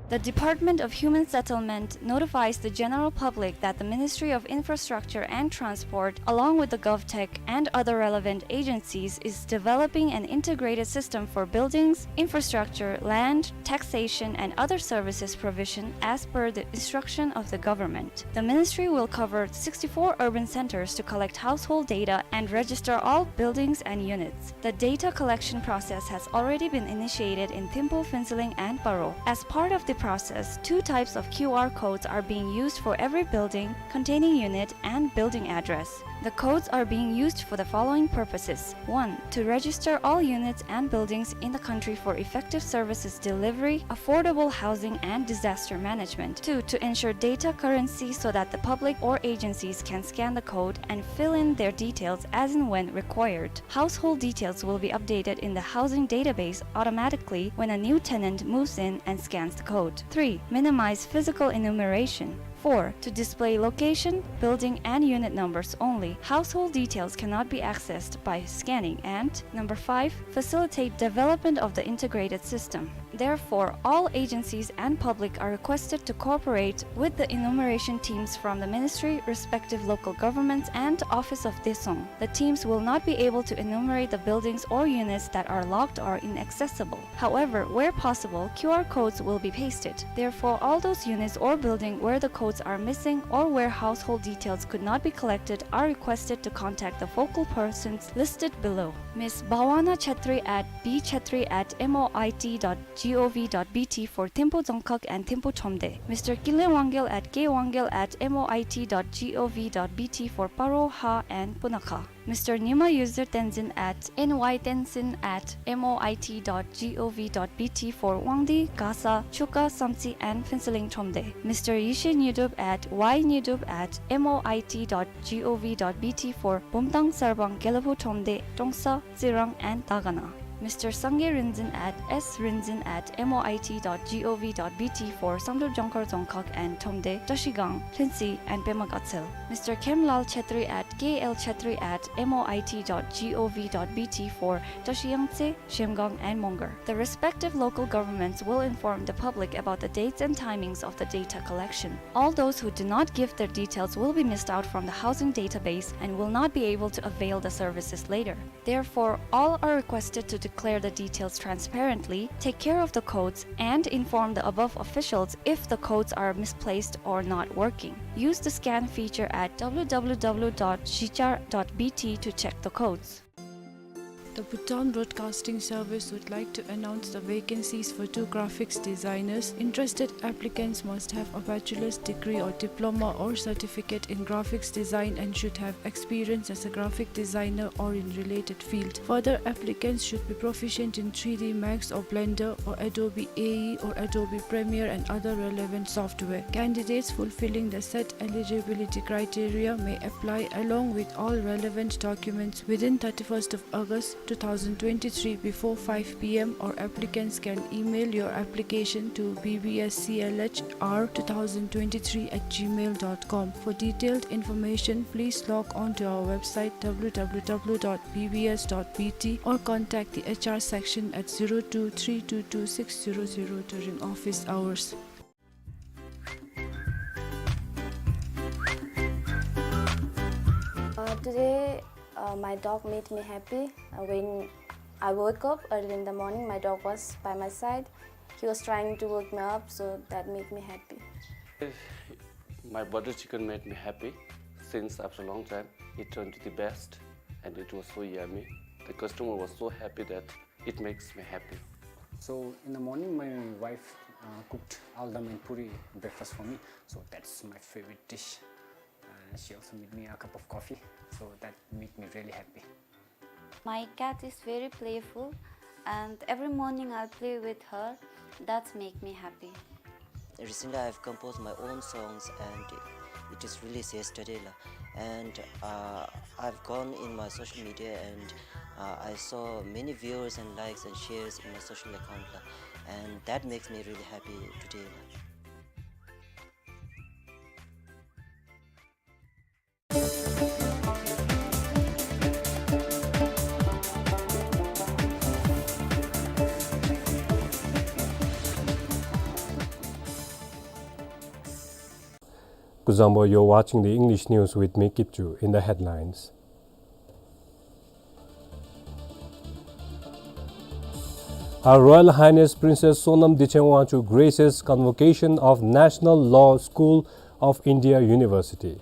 The Department of Human Settlement notifies the general public that the Ministry of Infrastructure and Transport, along with the GovTech and other relevant agencies, is developing an integrated system for buildings, infrastructure, land, taxation, and other services provision as per the instruction of the government. The ministry will cover sixty-four urban centers to collect household data and register all buildings and units. The data collection process has already been initiated in Thimphu, Phuentsholing, and Paro. As part of the process, two types of Q R codes are being used for every building containing unit and building address. The codes are being used for the following purposes. One, to register all units and buildings in the country for effective services delivery, affordable housing, and disaster management. Two, to ensure data currency so that the public or agencies can scan the code and fill in their details as and when required. Household details will be updated in the housing database automatically when a new tenant moves in and scans the code. Three, minimize physical enumeration. Four, to display location, building, and unit numbers only. Household details cannot be accessed by scanning. And number five, facilitate development of the integrated system. Therefore, all agencies and public are requested to cooperate with the enumeration teams from the ministry, respective local governments, and Office of Daesung. The teams will not be able to enumerate the buildings or units that are locked or inaccessible. However, where possible, Q R codes will be pasted. Therefore, all those units or building where the codes are missing or where household details could not be collected are requested to contact the focal persons listed below. Miss Bhawana Chetri at b chetri at m o i t dot g o v dot b t for Thimphu Dzongkhag and Thimphu Thromde. Mister Kinley Wangyal at k wangyal at m o i t dot g o v dot b t for Paro, Ha, and Punakha. Mister Nyima Yuzir Tenzin at n y tenzin at m o i t dot g o v dot b t for Wangdue, Gasa, Chuka, Samtse, and Phuentsholing Thromde. Mister Yeshe Nyidup at y nyidup at m o i t dot g o v dot b t for Bumthang, Sarbang, Gelephu Thromde, Trongsa, Tsirang, and Dagana. Mister Sangay Rinzin at s rinzin at m o i t dot g o v dot b t for Samdrup, Jongkhar, Dzongkhag, and Thromde, Trashigang, Lhuentse, and Pema Gatshel. Mister Khemlal Chetri at k l chetri at m o i t dot g o v dot b t for Trashi Yangtse, Zhemgang, and Mongar. The respective local governments will inform the public about the dates and timings of the data collection. All those who do not give their details will be missed out from the housing database and will not be able to avail the services later. Therefore, all are requested to declare the details transparently, take care of the codes, and inform the above officials if the codes are misplaced or not working. Use the scan feature at w w w dot zhichar dot b t to check the codes. The Bhutan Broadcasting Service would like to announce the vacancies for two graphics designers. Interested applicants must have a bachelor's degree or diploma or certificate in graphics design and should have experience as a graphic designer or in related field. Further, applicants should be proficient in three D Max or Blender or Adobe A E or Adobe Premiere and other relevant software. Candidates fulfilling the set eligibility criteria may apply along with all relevant documents within thirty-first of August two thousand twenty-three before five p m, or applicants can email your application to b b s c l h r two thousand twenty-three at gmail dot com. For detailed information, please log on to our website w w w dot b b s dot b t or contact the H R section at zero two three two two six zero zero during office hours. Uh, today, uh, my dog made me happy. Uh, when I woke up early in the morning, my dog was by my side. He was trying to wake me up, so that made me happy. My butter chicken made me happy since after a long time. It turned to the best, and it was so yummy. The customer was so happy that it makes me happy. So in the morning, my wife, uh, cooked aldam and puri breakfast for me. So that's my favorite dish. Uh, she also made me a cup of coffee. So that made me really happy. My cat is very playful, and every morning I'll play with her. That's make me happy. Recently, I've composed my own songs, and it is released yesterday, la. And, uh, I've gone in my social media, and, uh, I saw many viewers and likes and shares in my social account, la. And that makes me really happy today, la. Kuzuzangpo, you're watching the English news with me, Kipchu. In the headlines, Her Royal Highness Princess Sonam Dechen Wangchuck graces convocation of National Law School of India University.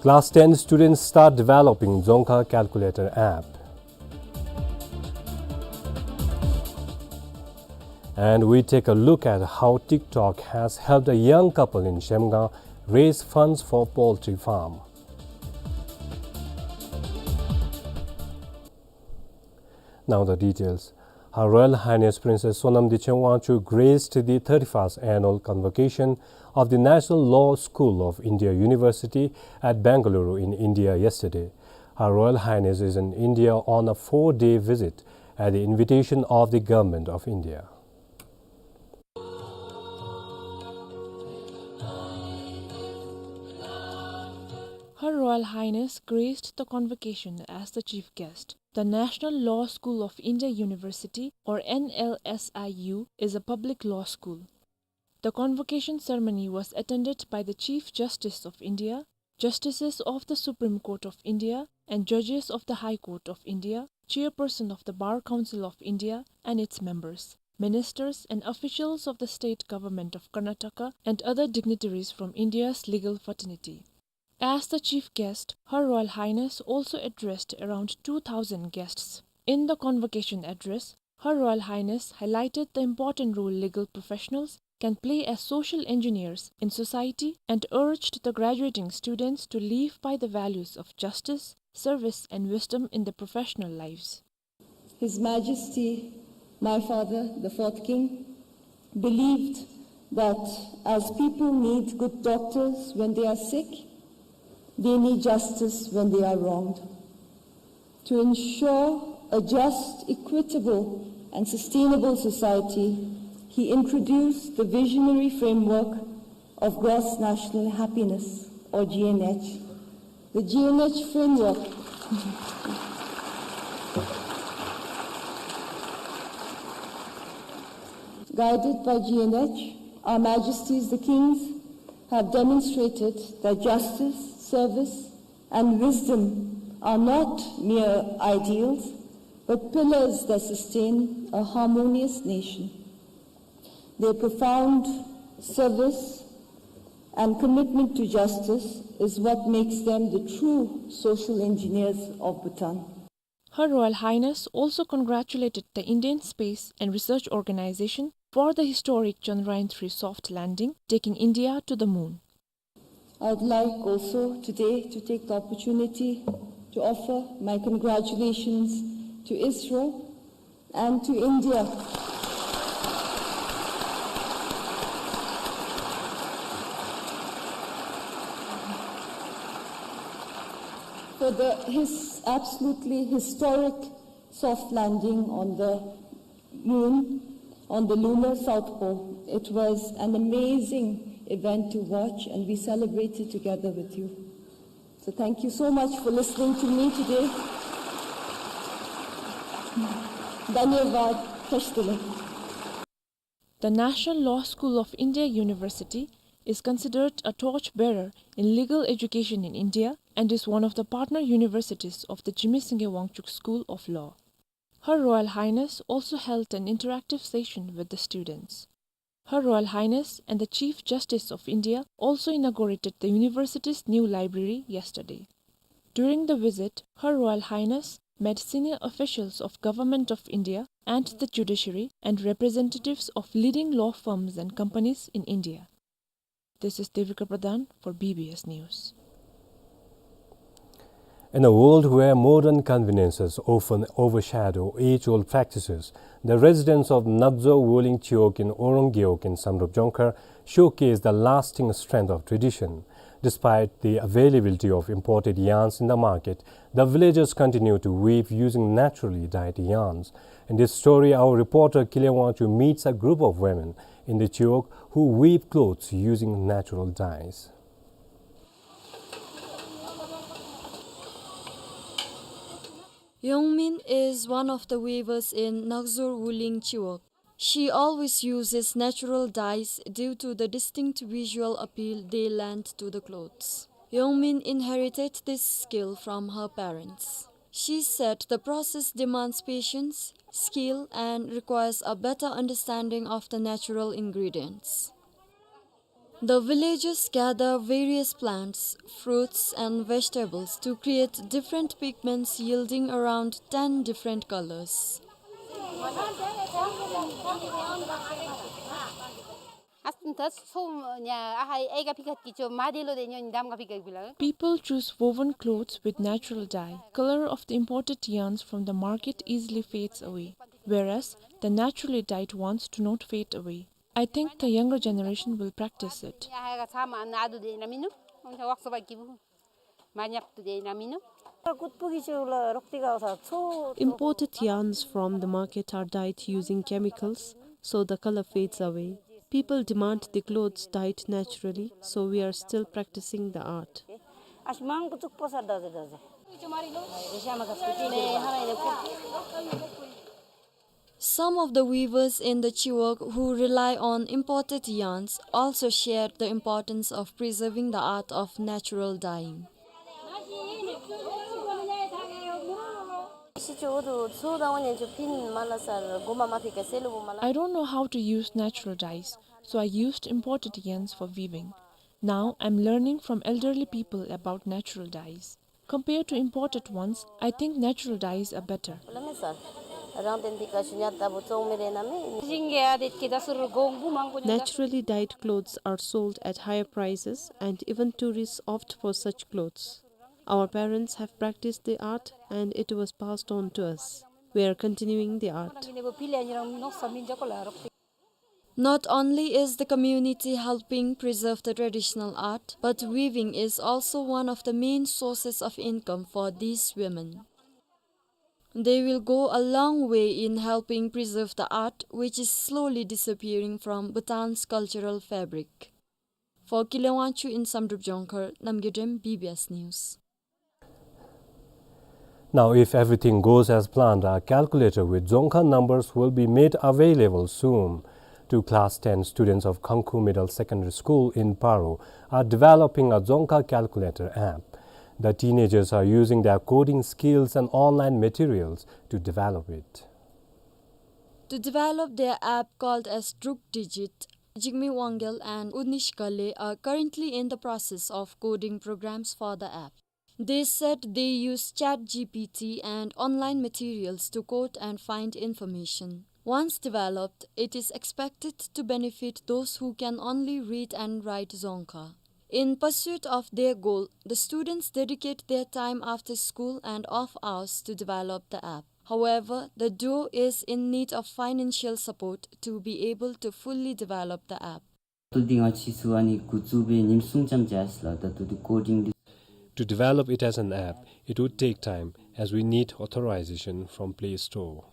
Class ten students start developing Dzongkha Calculator app. And we take a look at how TikTok has helped a young couple in Zhemgang raise funds for poultry farm. Now the details. Her Royal Highness Princess Sonam Dechen Wangchuck graced the thirty-first annual convocation of the National Law School of India University at Bengaluru in India yesterday. Her Royal Highness is in India on a four-day visit at the invitation of the Government of India. Her Royal Highness graced the convocation as the chief guest. The National Law School of India University, or N L S I U, is a public law school. The convocation ceremony was attended by the Chief Justice of India, Justices of the Supreme Court of India and Judges of the High Court of India, Chairperson of the Bar Council of India and its members, ministers and officials of the State Government of Karnataka, and other dignitaries from India's legal fraternity. As the chief guest, Her Royal Highness also addressed around two thousand guests. In the convocation address, Her Royal Highness highlighted the important role legal professionals can play as social engineers in society and urged the graduating students to live by the values of justice, service, and wisdom in their professional lives. His Majesty, my father, the fourth king, believed that as people need good doctors when they are sick, they need justice when they are wronged. To ensure a just, equitable, and sustainable society, he introduced the visionary framework of Gross National Happiness, or G N H. The G N H framework. Guided by G N H, Our Majesties the Kings have demonstrated that justice, service, and wisdom are not mere ideals, but pillars that sustain a harmonious nation. Their profound service and commitment to justice is what makes them the true social engineers of Bhutan. Her Royal Highness also congratulated the Indian Space and Research Organization for the historic Chandrayaan three soft landing, taking India to the moon. I would like also today to take the opportunity to offer my congratulations to ISRO and to India for the his-, absolutely historic soft landing on the moon, on the lunar south pole. It was an amazing event to watch, and we celebrated together with you. So thank you so much for listening to me today. धन्यवाद, ख़ुश दिली. The National Law School of India University is considered a torch bearer in legal education in India and is one of the partner universities of the Jigme Singye Wangchuck School of Law. Her Royal Highness also held an interactive session with the students. Her Royal Highness and the Chief Justice of India also inaugurated the university's new library yesterday. During the visit, Her Royal Highness met senior officials of Government of India and the judiciary and representatives of leading law firms and companies in India. This is Devika Pradhan for B B S News. In a world where modern conveniences often overshadow age-old practices, the residents of Nakzor Wuling Chiwog in Orang Gewog in Samdrup Jongkhar showcase the lasting strength of tradition. Despite the availability of imported yarns in the market, the villagers continue to weave using naturally dyed yarns. In this story, our reporter Kile Wangchuk meets a group of women in the Chiwog who weave clothes using natural dyes. Yongmin is one of the weavers in Nakzor Wuling Chiwog. She always uses natural dyes due to the distinct visual appeal they lend to the clothes. Yongmin inherited this skill from her parents. She said the process demands patience, skill, and requires a better understanding of the natural ingredients. The villagers gather various plants, fruits, and vegetables to create different pigments, yielding around ten different colors. People choose woven clothes with natural dye. Color of the imported yarns from the market easily fades away, whereas the naturally dyed ones do not fade away. I think the younger generation will practice it. Imported yarns from the market are dyed using chemicals, so the color fades away. People demand the clothes dyed naturally, so we are still practicing the art. Some of the weavers in the Chiwog who rely on imported yarns also shared the importance of preserving the art of natural dyeing. I don't know how to use natural dyes, so I used imported yarns for weaving. Now I'm learning from elderly people about natural dyes. Compared to imported ones, I think natural dyes are better. Naturally dyed clothes are sold at higher prices, and even tourists opt for such clothes. Our parents have practiced the art, and it was passed on to us. We are continuing the art. Not only is the community helping preserve the traditional art, but weaving is also one of the main sources of income for these women. They will go a long way in helping preserve the art, which is slowly disappearing from Bhutan's cultural fabric. For Kile Wangchuk in Samdrup Jongkhar, Namgay Dem, B B S News. Now, if everything goes as planned, a calculator with Dzongkha numbers will be made available soon to class ten students of Khangkhu Middle Secondary School in Paro are developing a Dzongkha calculator app. The teenagers are using their coding skills and online materials to develop it. To develop their app called as Druk Digit, Jigme Wangyal and Unish Ghale are currently in the process of coding programs for the app. They said they use ChatGPT and online materials to code and find information. Once developed, it is expected to benefit those who can only read and write Dzongkha. In pursuit of their goal, the students dedicate their time after school and off hours to develop the app. However, the duo is in need of financial support to be able to fully develop the app. ད་ལྟོ་འདི་ང་བཅས་ཚུ་ཨ་ནི་འགོ་བཙུགས་སྦེ་ཉིནམ་གསུམ་ཙམ་ཅིག་ཨ་ཙི་ལགས། ད་ལྟོ་འདི་coding འདི། To develop it as an app, it would take time as we need authorization from Play Store.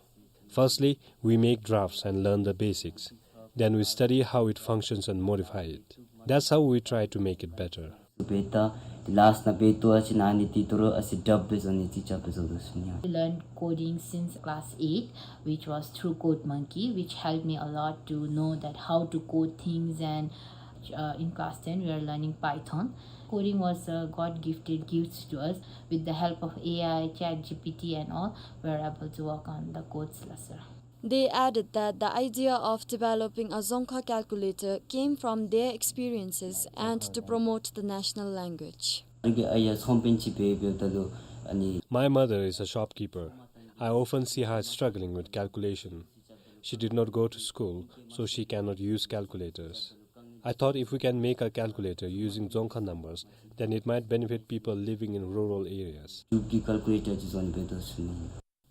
Firstly, we make drafts and learn the basics. Then we study how it functions and modify it. That's how we try to make it better. སྦེ་ད་ལྟོ་ལཱསཊ་ནང་འབད་དོ་ཨ་ཙི་ནཱ་ཨ་ནི་འདི་དོ་རུང་ཨ་ཙི་ཌབ་འབད་བཟོ་ནི་ཅིག་རྐྱབ་སྦེ་བཟོ་དོ་ཟེར་ཨིན། I learned coding since class eight, which was through CodeMonkey, which helped me a lot to know that how to code things, and, uh, in class ten we are learning Python. Coding was a God-gifted gift to us. With the help of A I, ChatGPT and all, we are able to work on the codes, sir. They added that the idea of developing a Dzongkha calculator came from their experiences and to promote the national language. My mother is a shopkeeper. I often see her struggling with calculation. She did not go to school, so she cannot use calculators. I thought if we can make a calculator using Dzongkha numbers, then it might benefit people living in rural areas.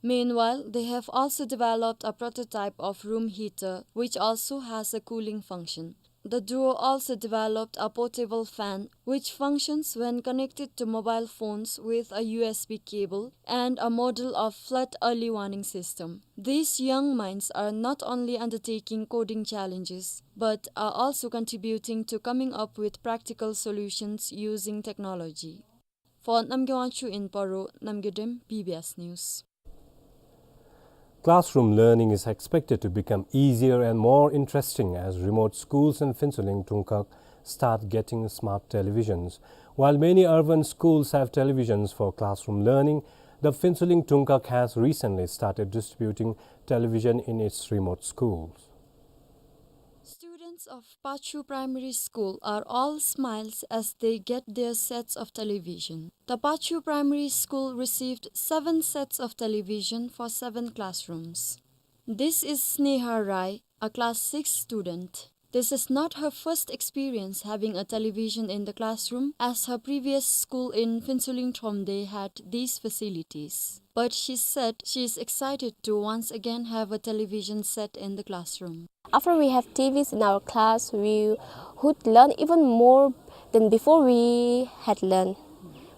Meanwhile, they have also developed a prototype of room heater, which also has a cooling function. The duo also developed a portable fan, which functions when connected to mobile phones with a U S B cable, and a model of flood early warning system. These young minds are not only undertaking coding challenges, but are also contributing to coming up with practical solutions using technology. For Namgay Wangchuk in Paro, Namgay Dem, B B S News. Classroom learning is expected to become easier and more interesting as remote schools in Phuentsholing Dungkhag start getting smart televisions. While many urban schools have televisions for classroom learning, the Phuentsholing Dungkhag has recently started distributing television in its remote schools. Students of Pachu Primary School are all smiles as they get their sets of television. The Pachu Primary School received seven sets of television for seven classrooms. This is Sneha Rai, a class six student. This is not her first experience having a television in the classroom, as her previous school in Phuentsholing Thromde had these facilities. But she said she is excited to once again have a television set in the classroom. After we have T Vs in our class, we would learn even more than before we had learned.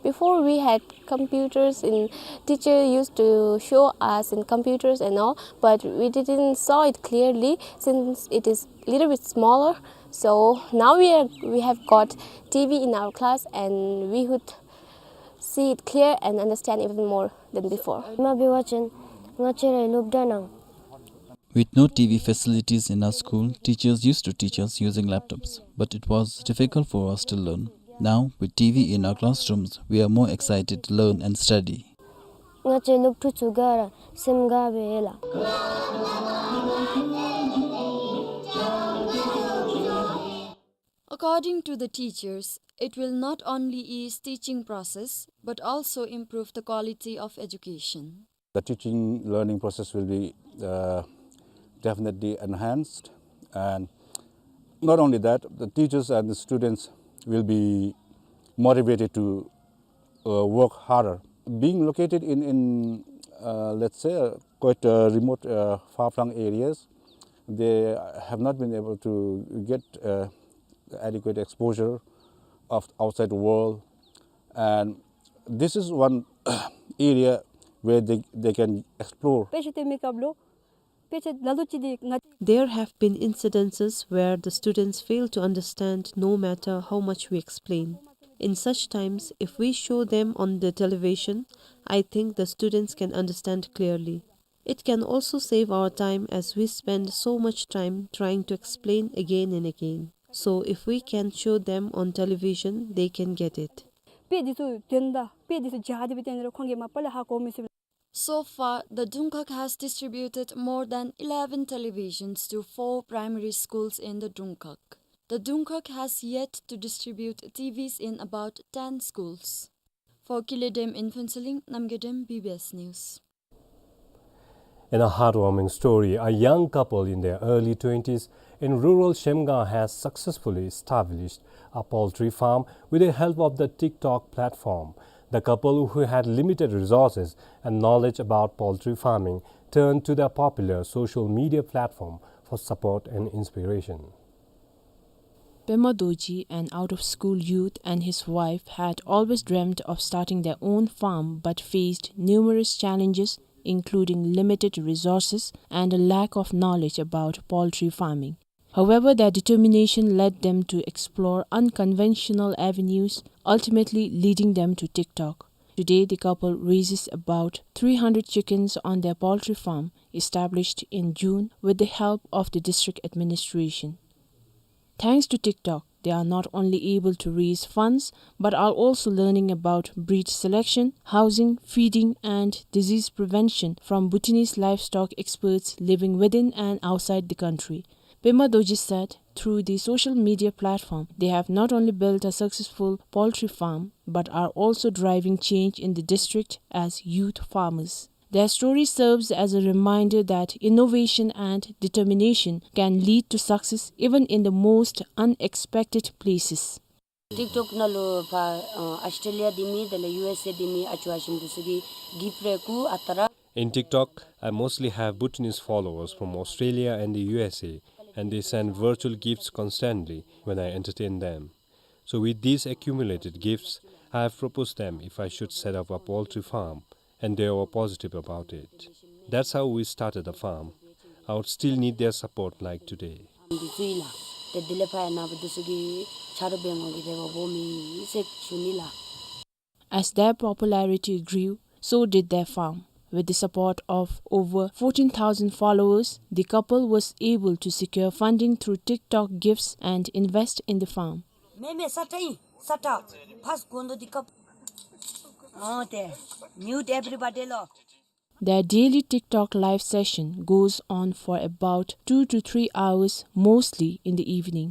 Before we had computers, in teacher used to show us in computers and all, but we didn't saw it clearly since it is little bit smaller. So now we are, we have got T V in our class and we would see it clear and understand even more than before. Mā bī wā chen, ngā che rā lop da nang. With no T V facilities in our school, teachers used to teach us using laptops, but it was difficult for us to learn. Now, with T V in our classrooms, we are more excited to learn and study. Ngā che lop tu chu ga ra, sem ga be la. According to the teachers, it will not only ease teaching process, but also improve the quality of education. The teaching learning process will be, uh, definitely enhanced, and not only that, the teachers and the students will be motivated to, uh, work harder. Being located in, in, uh, let's say, uh, quite, uh, remote, uh, far-flung areas, they have not been able to get, uh, adequate exposure of outside the world, and this is one area where they, they can explore. Pe che te me kab lo, pe che la lo chi di nga. There have been incidences where the students fail to understand no matter how much we explain. In such times, if we show them on the television, I think the students can understand clearly. It can also save our time as we spend so much time trying to explain again and again. So if we can show them on television, they can get it. Pe di su tenda, pe di su jadi bi tenda khong ge ma pala ha ko mi su. So far, the Dungkhag has distributed more than eleven televisions to four primary schools in the Dungkhag. The Dungkhag has yet to distribute T Vs in about ten schools. For Kile Dem in Phuentsholing, Namgay Dem, B B S News. In a heartwarming story, a young couple in their early twenties in rural Shemgaon has successfully established a poultry farm with the help of the TikTok platform. The couple, who had limited resources and knowledge about poultry farming, turned to the popular social media platform for support and inspiration. Pema Dorji, an out-of-school youth, and his wife had always dreamt of starting their own farm but faced numerous challenges, including limited resources and a lack of knowledge about poultry farming. However, their determination led them to explore unconventional avenues, ultimately leading them to TikTok. Today, the couple raises about three hundred chickens on their poultry farm, established in June with the help of the district administration. Thanks to TikTok, they are not only able to raise funds, but are also learning about breed selection, housing, feeding, and disease prevention from Bhutanese livestock experts living within and outside the country. Pema Dorji said, through the social media platform, they have not only built a successful poultry farm, but are also driving change in the district as youth farmers. Their story serves as a reminder that innovation and determination can lead to success even in the most unexpected places. TikTok ནང་ལུ་ཕར་ཨ་ཨཱོས་ཊྲེ་ལི་ཡ་འདི་མི་དེ་ལས་ཡུ་ཨེསི་ཨེ་འདི་མི་ཨ་ཅོ་ཨ་ཞེམ་འདི་ཚུ་གིས་གིཕཊ་རེ་བཀོ་ཨ་རྟག་ར། In TikTok, I mostly have Bhutanese followers from Australia and the U S A, and they send virtual gifts constantly when I entertain them. So with these accumulated gifts, I have proposed them if I should set up a poultry farm, and they were positive about it. That's how we started the farm. I would still need their support like today. འདི་ཚུ་ཡིན་ལགས། ཏེ་དེ་ལས་ཕར་ཡང་ནཱ་བུ་འདི་ཚུ་གིས་ཆ་རོགས་འབད་འོང་གི་འབད་བ་འོང་མི་ཟེར་ཞུ་ནི་ལགས། As their popularity grew, so did their farm. With the support of over fourteen thousand followers, the couple was able to secure funding through TikTok gifts and invest in the farm. མེ་མེ་ས་ཏྲ་ཨིན་ས་ཏྲ། ཕར་སྒོ་ནོར་འདི་ཀབ། ཨོ་ཏེ། Mute everybody ལོ། Their daily TikTok live session goes on for about two to three hours, mostly in the evening.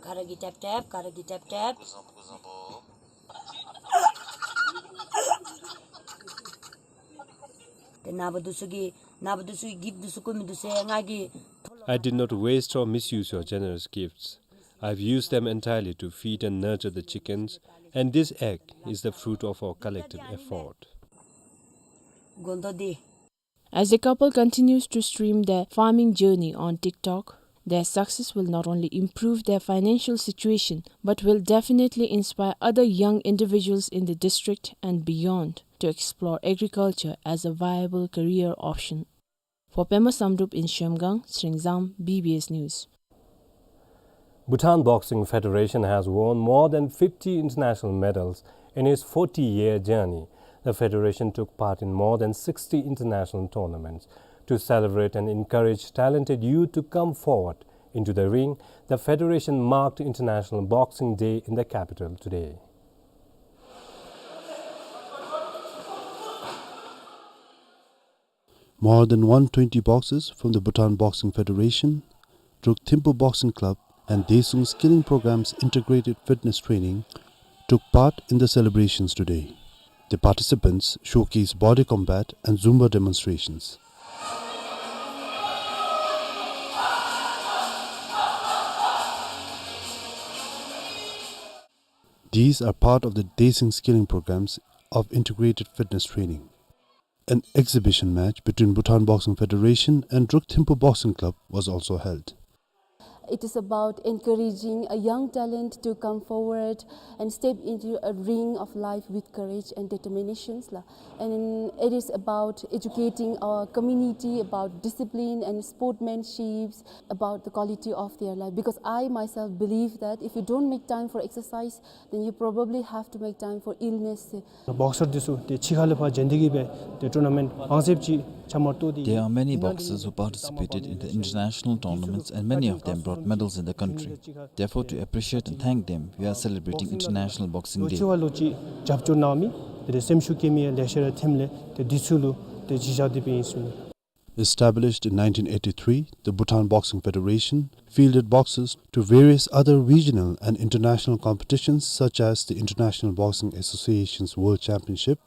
ག་ར་གིས་ཊེབ་ཊེབ། ག་ར་གིས་ཊེབ་ཊེབ། ཏེ་ནཱ་བུ་འདི་ཚུ་གིས་ནཱ་བུ་འདི་ཚུ་གིས་གིཕཊ་འདི་ཚུ་བཀོ་མི་འདི་ཚུ་ཡང་ང་གིས། I did not waste or misuse your generous gifts. I've used them entirely to feed and nurture the chickens, and this egg is the fruit of our collective effort. དགོངས་དོ་འདི། As the couple continues to stream their farming journey on TikTok, their success will not only improve their financial situation, but will definitely inspire other young individuals in the district and beyond to explore agriculture as a viable career option. For Pema Samdrup in Shemgang, Sringzam, B B S News. Bhutan Boxing Federation has won more than fifty international medals in its forty-year journey. The federation took part in more than sixty international tournaments. To celebrate and encourage talented youth to come forward into the ring, the federation marked International Boxing Day in the capital today. More than one twenty boxers from the Bhutan Boxing Federation, Druk Thimphu Boxing Club, and Daesung Skilling Program's integrated fitness training took part in the celebrations today. The participants showcased body combat and Zumba demonstrations. These are part of the Daesung Skilling Programs of integrated fitness training. An exhibition match between Bhutan Boxing Federation and Druk Thimphu Boxing Club was also held. It is about encouraging a young talent to come forward and step into a ring of life with courage and determinations, la. And it is about educating our community about discipline and sportsmanship, about the quality of their life. Because I myself believe that if you don't make time for exercise, then you probably have to make time for illness. Boxer འདི་ཚུ་ཏེ་ཕྱི་ཁ་ལས་ཕར་འབྱོན་ཏེ་གིས་སྦེ་ཏེ་tournament དབང་ཚད་ཅིག་ཆ་མ་གཏོགས་ཏེ། There are many boxers who participated in the international tournaments and many of them brought medals in the country. Therefore, to appreciate and thank them, we are celebrating International Boxing Day. ལོ་གཅིག་བ་ལོ་གཅིག་རྒྱབ་སྐྱོར་གནང་མི་ཏེ་སེམས་ཤུགས་སྐྱེད་མི་ལེ་ཤ་ར་ཐོནམ་ལས་ཏེ་འདི་ཚུ་ལུ་ཏེ་གཞི་བཞག་སྟེ་སྦེ་ཨིན་ཟེར་ཞུ་ནི། Established in nineteen eighty-three, the Bhutan Boxing Federation fielded boxers to various other regional and international competitions such as the International Boxing Association's World Championship,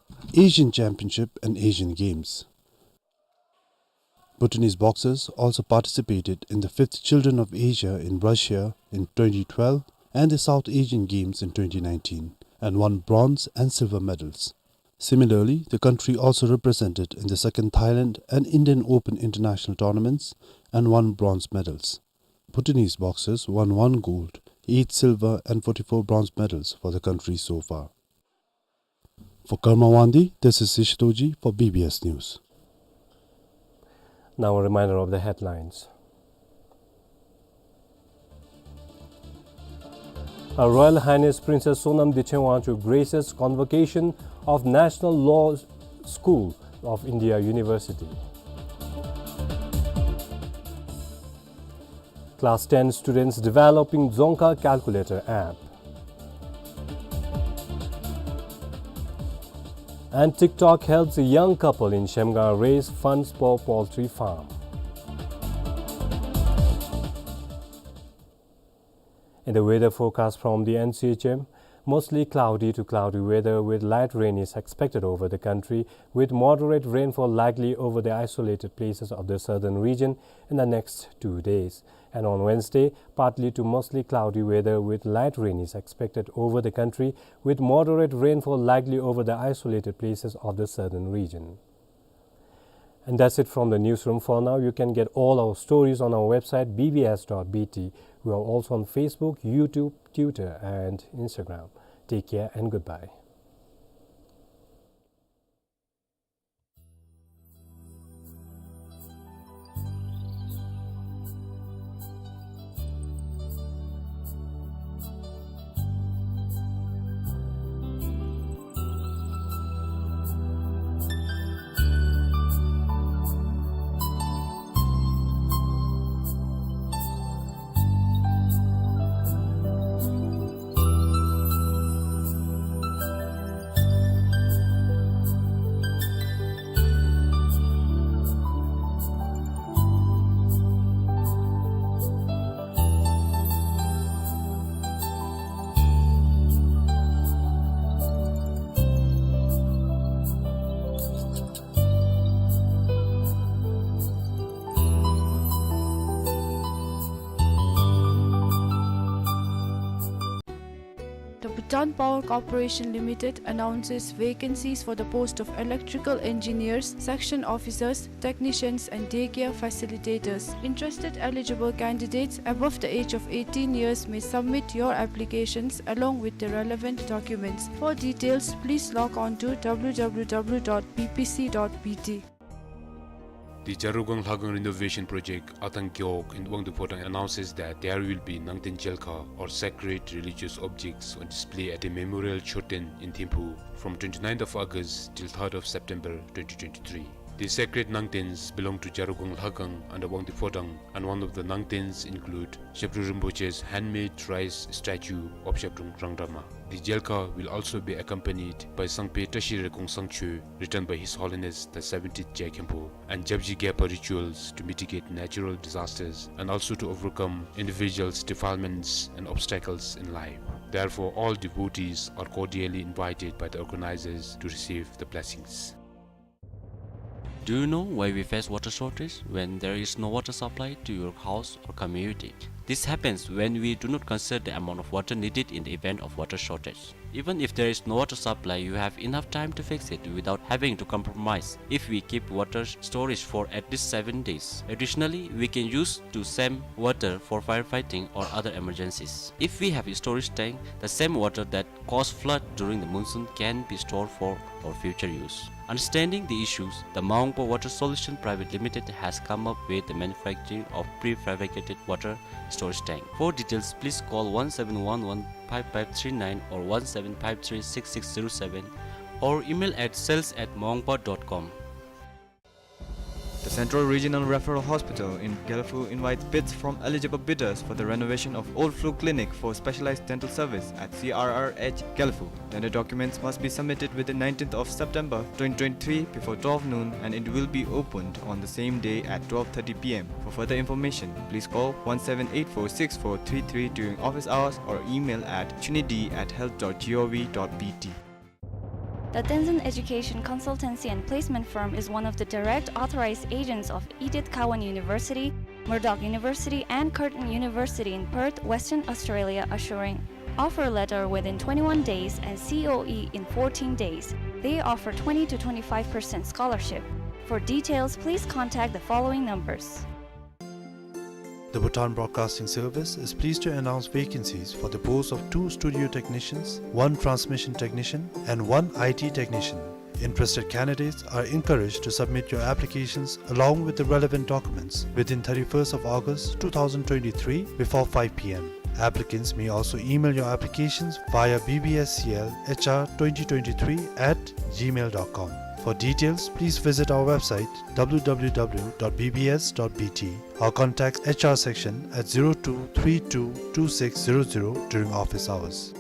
Asian Championship, and Asian Games. Bhutanese boxers also participated in the fifth Children of Asia in Russia in twenty twelve and the South Asian Games in twenty nineteen and won bronze and silver medals. Similarly, the country also represented in the second Thailand and Indian Open international tournaments and won bronze medals. Bhutanese boxers won one gold, eight silver and forty-four bronze medals for the country so far. For Karma Wangdi, this is Sishi Dorji for B B S News. Now a reminder of the headlines. Her Royal Highness Princess Sonam Dechen Wangchuck graces convocation of National Law School of India University. Class ten students developing Dzongkha calculator app. And TikTok helps a young couple in Shemgang raise funds for poultry farm. In the weather forecast from the N C H M, Mostly cloudy to cloudy weather with light rain is expected over the country, with moderate rainfall likely over the isolated places of the southern region in the next two days. And on Wednesday, partly to mostly cloudy weather with light rain is expected over the country, with moderate rainfall likely over the isolated places of the southern region. And that's it from the newsroom for now. You can get all our stories on our website, B B S dot B T. We are also on Facebook, YouTube, Twitter, and Instagram. Take care and goodbye. The Bhutan Power Corporation Limited announces vacancies for the post of electrical engineers, section officers, technicians, and daycare facilitators. Interested eligible candidates above the age of eighteen years may submit your applications along with the relevant documents. For details, please log on to W W W dot B P C dot B T. The Jarugang Lhagang Renovation Project, Atang Gyok in Wangdue Phodrang, announces that there will be Nangten Jelkha, or sacred religious objects, on display at the Memorial Choten in Thimphu from twenty-ninth of August till third of September twenty twenty-three. The sacred Nangtens belong to Jarugang Lhagang under Wangdue Phodrang, and one of the Nangtens include Zebdrung Rinpoche's handmade rice statue of Zebdrung Rangdrama. The Jelkha will also be accompanied by Sangpe Tashi Rekong Sangcho, written by His Holiness the seventeenth Je Khenpo, and Japji Gyalpa rituals to mitigate natural disasters and also to overcome individuals' defilements and obstacles in life. Therefore, all devotees are cordially invited by the organizers to receive the blessings. Do you know why we face water shortage when there is no water supply to your house or community? This happens when we do not consider the amount of water needed in the event of water shortage. Even if there is no water supply, you have enough time to fix it without having to compromise if we keep water storage for at least seven days. Additionally, we can use the same water for firefighting or other emergencies. If we have a storage tank, the same water that caused flood during the monsoon can be stored for our future use. Understanding the issues, the Maungpa Water Solution Private Limited has come up with the manufacturing of prefabricated water storage tank. For details, please call one seven one one five five three nine or one seven five three six six zero seven or email at sales at maungpa dot com. The Central Regional Referral Hospital in Gelephu invites bids from eligible bidders for the renovation of old flu clinic for specialized dental service at C R R H Gelephu. Tender documents must be submitted within nineteenth of September twenty twenty-three before twelve noon, and it will be opened on the same day at twelve thirty P M. For further information, please call one seven eight four six four three three during office hours or email at chunidi at health dot gov dot B T. The Tenzin Education Consultancy and Placement Firm is one of the direct authorized agents of Edith Cowan University, Murdoch University, and Curtin University in Perth, Western Australia, assuring offer letter within twenty-one days and C O E in fourteen days. They offer twenty to twenty-five percent scholarship. For details, please contact the following numbers. The Bhutan Broadcasting Service is pleased to announce vacancies for the post of two studio technicians, one transmission technician, and one I T technician. Interested candidates are encouraged to submit your applications along with the relevant documents within thirty-first of August two thousand twenty-three before five P M. Applicants may also email your applications via B B S C L H R twenty twenty-three at gmail dot com. For details, please visit our website, W W W dot B B S dot B T, or contact H R section at zero two three two two six zero zero during office hours.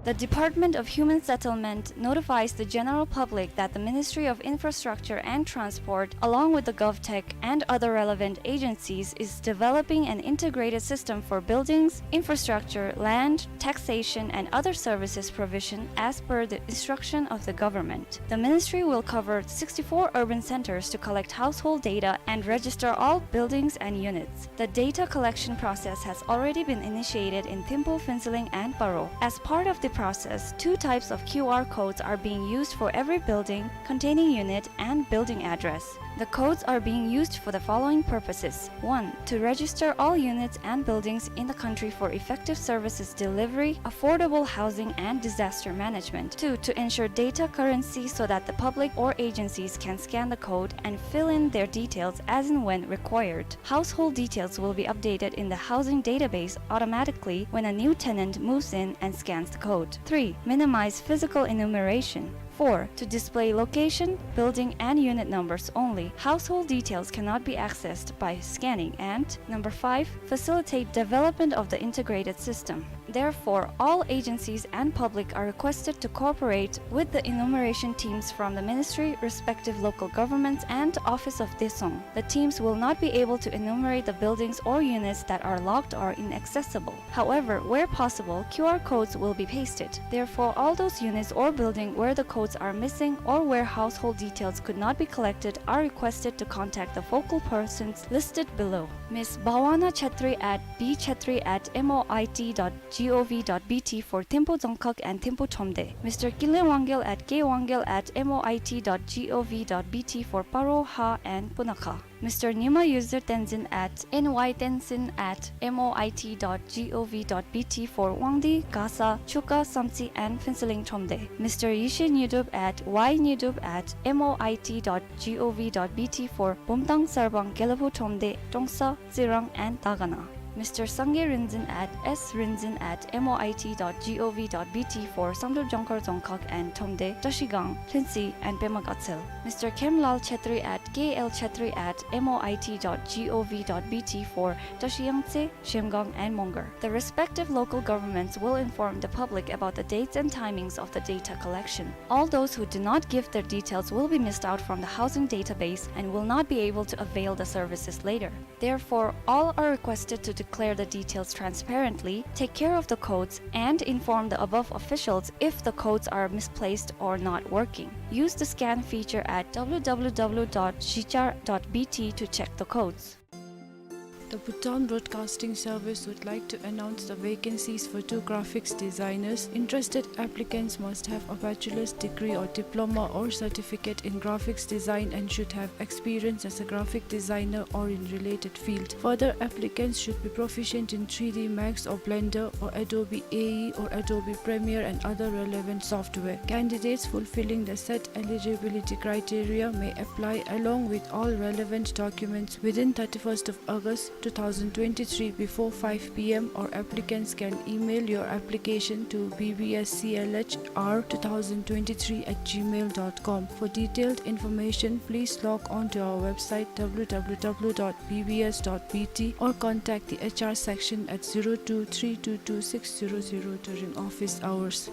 The Department of Human Settlement notifies the general public that the Ministry of Infrastructure and Transport, along with the GovTech and other relevant agencies, is developing an integrated system for buildings, infrastructure, land, taxation, and other services provision as per the instruction of the government. The ministry will cover sixty-four urban centers to collect household data and register all buildings and units. The data collection process has already been initiated in Thimphu, Phuentsholing, and Paro. As part of the process, two types of Q R codes are being used for every building containing unit and building address. The codes are being used for the following purposes. One, to register all units and buildings in the country for effective services delivery, affordable housing, and disaster management. Two, to ensure data currency so that the public or agencies can scan the code and fill in their details as and when required. Household details will be updated in the housing database automatically when a new tenant moves in and scans the code. Three, minimize physical enumeration. Four, to display location, building, and unit numbers only. Household details cannot be accessed by scanning. And number five, facilitate development of the integrated system. Therefore, all agencies and public are requested to cooperate with the enumeration teams from the ministry, respective local governments, and Office of Daesung. The teams will not be able to enumerate the buildings or units that are locked or inaccessible. However, where possible, Q R codes will be pasted. Therefore, all those units or building where the codes are missing or where household details could not be collected are requested to contact the focal persons listed below. Miss Bhavana Chetri at B Chetri at M O I T dot gov dot B T for Thimphu Dzongkhag and Thimphu Thromde. Mister Kinley Wangyal at K Wangyal at M O I T dot gov dot B T for Paro, Ha, and Punakha. Mister Nyima Yuzir Tenzin at N Y Tenzin at M O I T dot gov dot B T for Wangdue, Gasa, Chuka, Samtse, and Phuentsholing Thromde. Mister Yeshe Nyidup at Y Nyidup at M O I T dot gov dot B T for Bumthang, Sarpang, Gelephu Thromde, Trongsa, Tsirang, and Dagana. Mister Sangay Rinzin at S Rinzin at M O I T dot gov dot B T for Samdrup, Jongkhar, Dzongkhag, and Thromde, Trashigang, Lhuentse, and Pema Gatshel. Mister Khemlal Chetri at K L Chetri at M O I T dot gov dot B T for Trashiyangtse, Zhemgang, and Mongar. The respective local governments will inform the public about the dates and timings of the data collection. All those who do not give their details will be missed out from the housing database and will not be able to avail the services later. Therefore, all are requested to declare the details transparently, take care of the codes, and inform the above officials if the codes are misplaced or not working. Use the scan feature at W W W dot zhichar dot B T to check the codes. The Bhutan Broadcasting Service would like to announce the vacancies for two graphics designers. Interested applicants must have a bachelor's degree or diploma or certificate in graphics design and should have experience as a graphic designer or in related field. Further, applicants should be proficient in three D Max or Blender or Adobe A E or Adobe Premiere and other relevant software. Candidates fulfilling the set eligibility criteria may apply along with all relevant documents within thirty-first of August two thousand twenty-three before five P M, or applicants can email your application to B B S C L H R two thousand twenty-three at gmail dot com. For detailed information, please log on to our website W W W dot B B S dot B T or contact the H R section at zero two three two two six zero zero during office hours.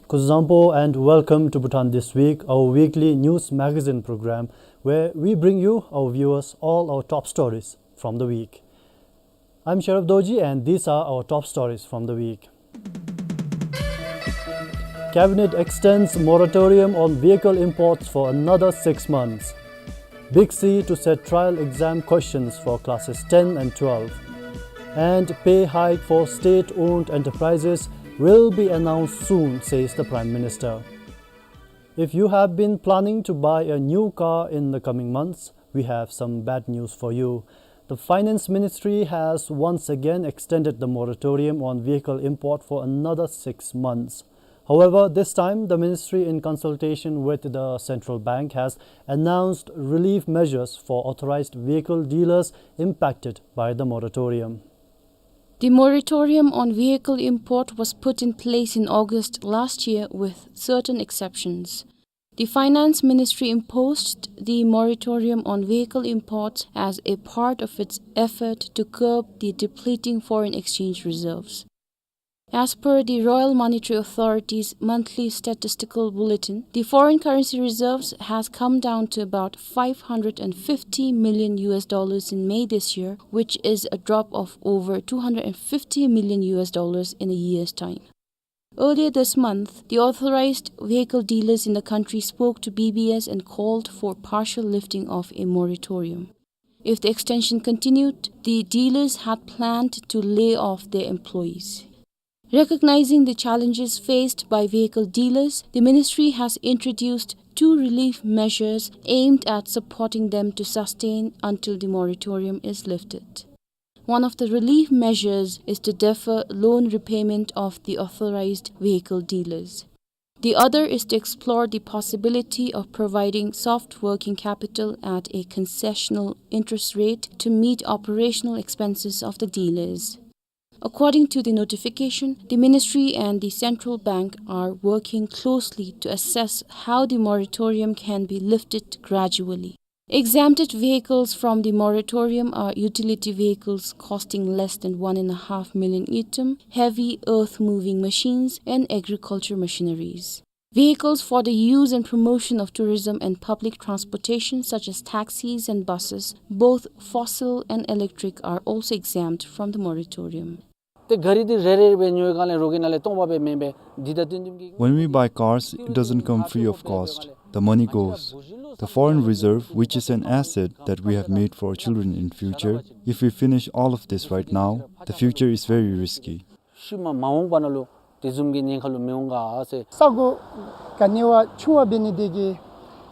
Kuzuzangpo and welcome to Bhutan This Week, our weekly news magazine program where we bring you, our viewers, all our top stories from the week. I'm Sharaf Dorji and these are our top stories from the week. Cabinet extends moratorium on vehicle imports for another six months. Big C to set trial exam questions for classes ten and twelve. And pay hike for state-owned enterprises will be announced soon, says the Prime Minister. If you have been planning to buy a new car in the coming months, we have some bad news for you. The Finance Ministry has once again extended the moratorium on vehicle import for another six months. However, this time the ministry, in consultation with the central bank, has announced relief measures for authorized vehicle dealers impacted by the moratorium. The moratorium on vehicle import was put in place in August last year with certain exceptions. The Finance Ministry imposed the moratorium on vehicle imports as a part of its effort to curb the depleting foreign exchange reserves. As per the Royal Monetary Authority's monthly statistical bulletin, the foreign currency reserves has come down to about five hundred and fifty million U S dollars in May this year, which is a drop of over two hundred and fifty million U S dollars in a year's time. Earlier this month, the authorized vehicle dealers in the country spoke to B B S and called for partial lifting of a moratorium. If the extension continued, the dealers had planned to lay off their employees. Recognizing the challenges faced by vehicle dealers, the ministry has introduced two relief measures aimed at supporting them to sustain until the moratorium is lifted. One of the relief measures is to defer loan repayment of the authorized vehicle dealers. The other is to explore the possibility of providing soft working capital at a concessional interest rate to meet operational expenses of the dealers. According to the notification, the ministry and the central bank are working closely to assess how the moratorium can be lifted gradually. Exempted vehicles from the moratorium are utility vehicles costing less than one and a half million ngultrum, heavy earth-moving machines, and agriculture machineries. Vehicles for the use and promotion of tourism and public transportation, such as taxis and buses, both fossil and electric, are also exempt from the moratorium. ཏེ་ག་རི་འདི་རེ་རེ་སྦེ་ཉོ་བའི་སྒང་ལས་རོགས་ཀྱི་ནང་ལས་སྟོང་པ་སྦེ་མེན་པས། འདི་ད་དོན་དམ་གྱི། When we buy cars, it doesn't come free of cost. The money goes. The foreign reserve, which is an asset that we have made for our children in future, if we finish all of this right now, the future is very risky. ཤུལ་མ་མ་འོངས་པ་ནང་ལུ་དེ་བཟུམ་གྱི་ཉེན་ཁ་ལུ་མི་འོང་ག་ཟེར། ས་གོ་ག་ནི་བ་ཆུང་བ་འབད་ནི་དེ་གིས་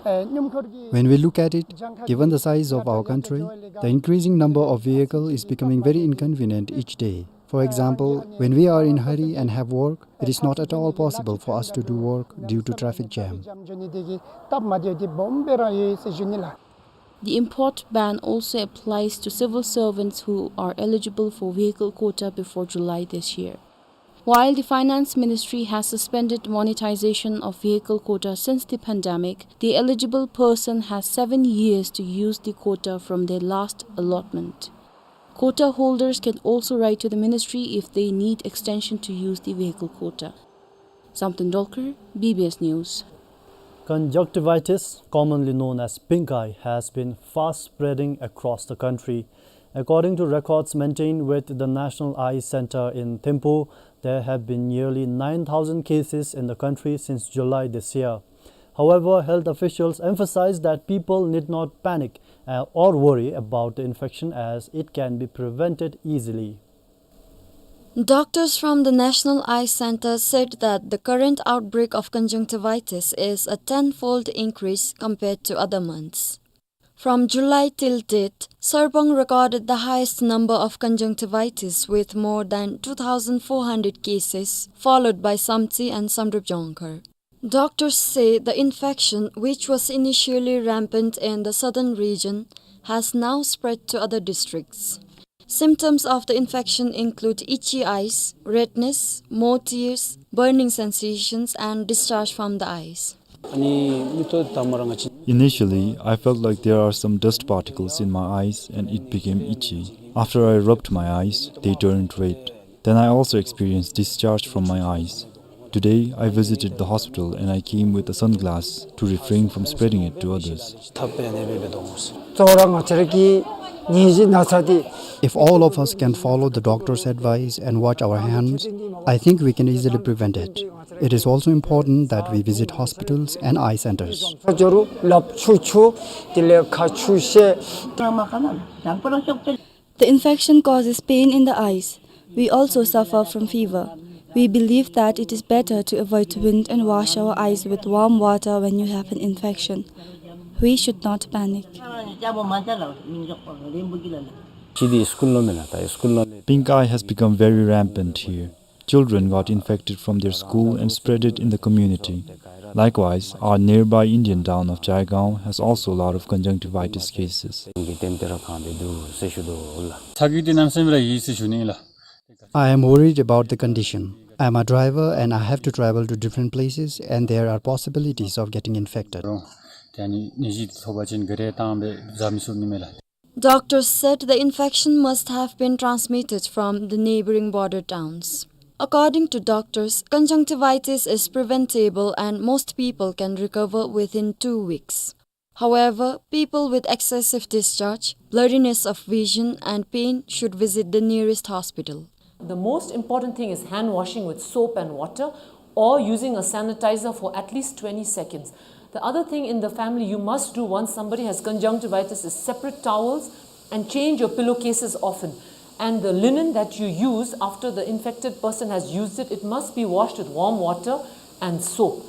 ཨེ་སྣུམ་འཁོར་གྱི། When we look at it, given the size of our country, the increasing number of vehicle is becoming very inconvenient each day. For example, when we are in hurry and have work, it is not at all possible for us to do work due to traffic jam. འགྱོ་ནི་དེ་གིས་སྟབས་མ་བདེཝ་འདི་སྦོམ་སྦེ་ར་ཡོད་ཟེར་ཞུ་ནི་ལགས། The import ban also applies to civil servants who are eligible for vehicle quota before July this year. While the Finance Ministry has suspended monetization of vehicle quota since the pandemic, the eligible person has seven years to use the quota from their last allotment. Quota holders can also write to the ministry if they need extension to use the vehicle quota. Samten Dolkar, B B S News. Conjunctivitis, commonly known as pink eye, has been fast spreading across the country. According to records maintained with the National Eye Center in Thimphu, there have been nearly nine thousand cases in the country since July this year. However, health officials emphasize that people need not panic, uh, or worry about the infection as it can be prevented easily. Doctors from the National Eye Center said that the current outbreak of conjunctivitis is a tenfold increase compared to other months. From July till date, Sarpang recorded the highest number of conjunctivitis with more than two thousand four hundred cases, followed by Samtse and Samdrup Jongkhar. Doctors say the infection, which was initially rampant in the southern region, has now spread to other districts. Symptoms of the infection include itchy eyes, redness, more tears, burning sensations, and discharge from the eyes. Initially, I felt like there are some dust particles in my eyes and it became itchy. After I rubbed my eyes, they turned red. Then I also experienced discharge from my eyes. Today, I visited the hospital and I came with a sunglass to refrain from spreading it to others. If all of us can follow the doctor's advice and wash our hands, I think we can easily prevent it. It is also important that we visit hospitals and eye centers. The infection causes pain in the eyes. We also suffer from fever. We believe that it is better to avoid wind and wash our eyes with warm water when you have an infection. We should not panic. Pink eye has become very rampant here. Children got infected from their school and spread it in the community. Likewise, our nearby Indian town of Jaigaon has also a lot of conjunctivitis cases. I am worried about the condition. I am a driver and I have to travel to different places and there are possibilities of getting infected. Doctors said the infection must have been transmitted from the neighboring border towns. According to doctors, conjunctivitis is preventable and most people can recover within two weeks. However, people with excessive discharge, blurriness of vision, and pain should visit the nearest hospital. The most important thing is hand washing with soap and water or using a sanitizer for at least twenty seconds. The other thing in the family you must do once somebody has conjunctivitis is separate towels and change your pillowcases often. And the linen that you use after the infected person has used it, it must be washed with warm water and soap.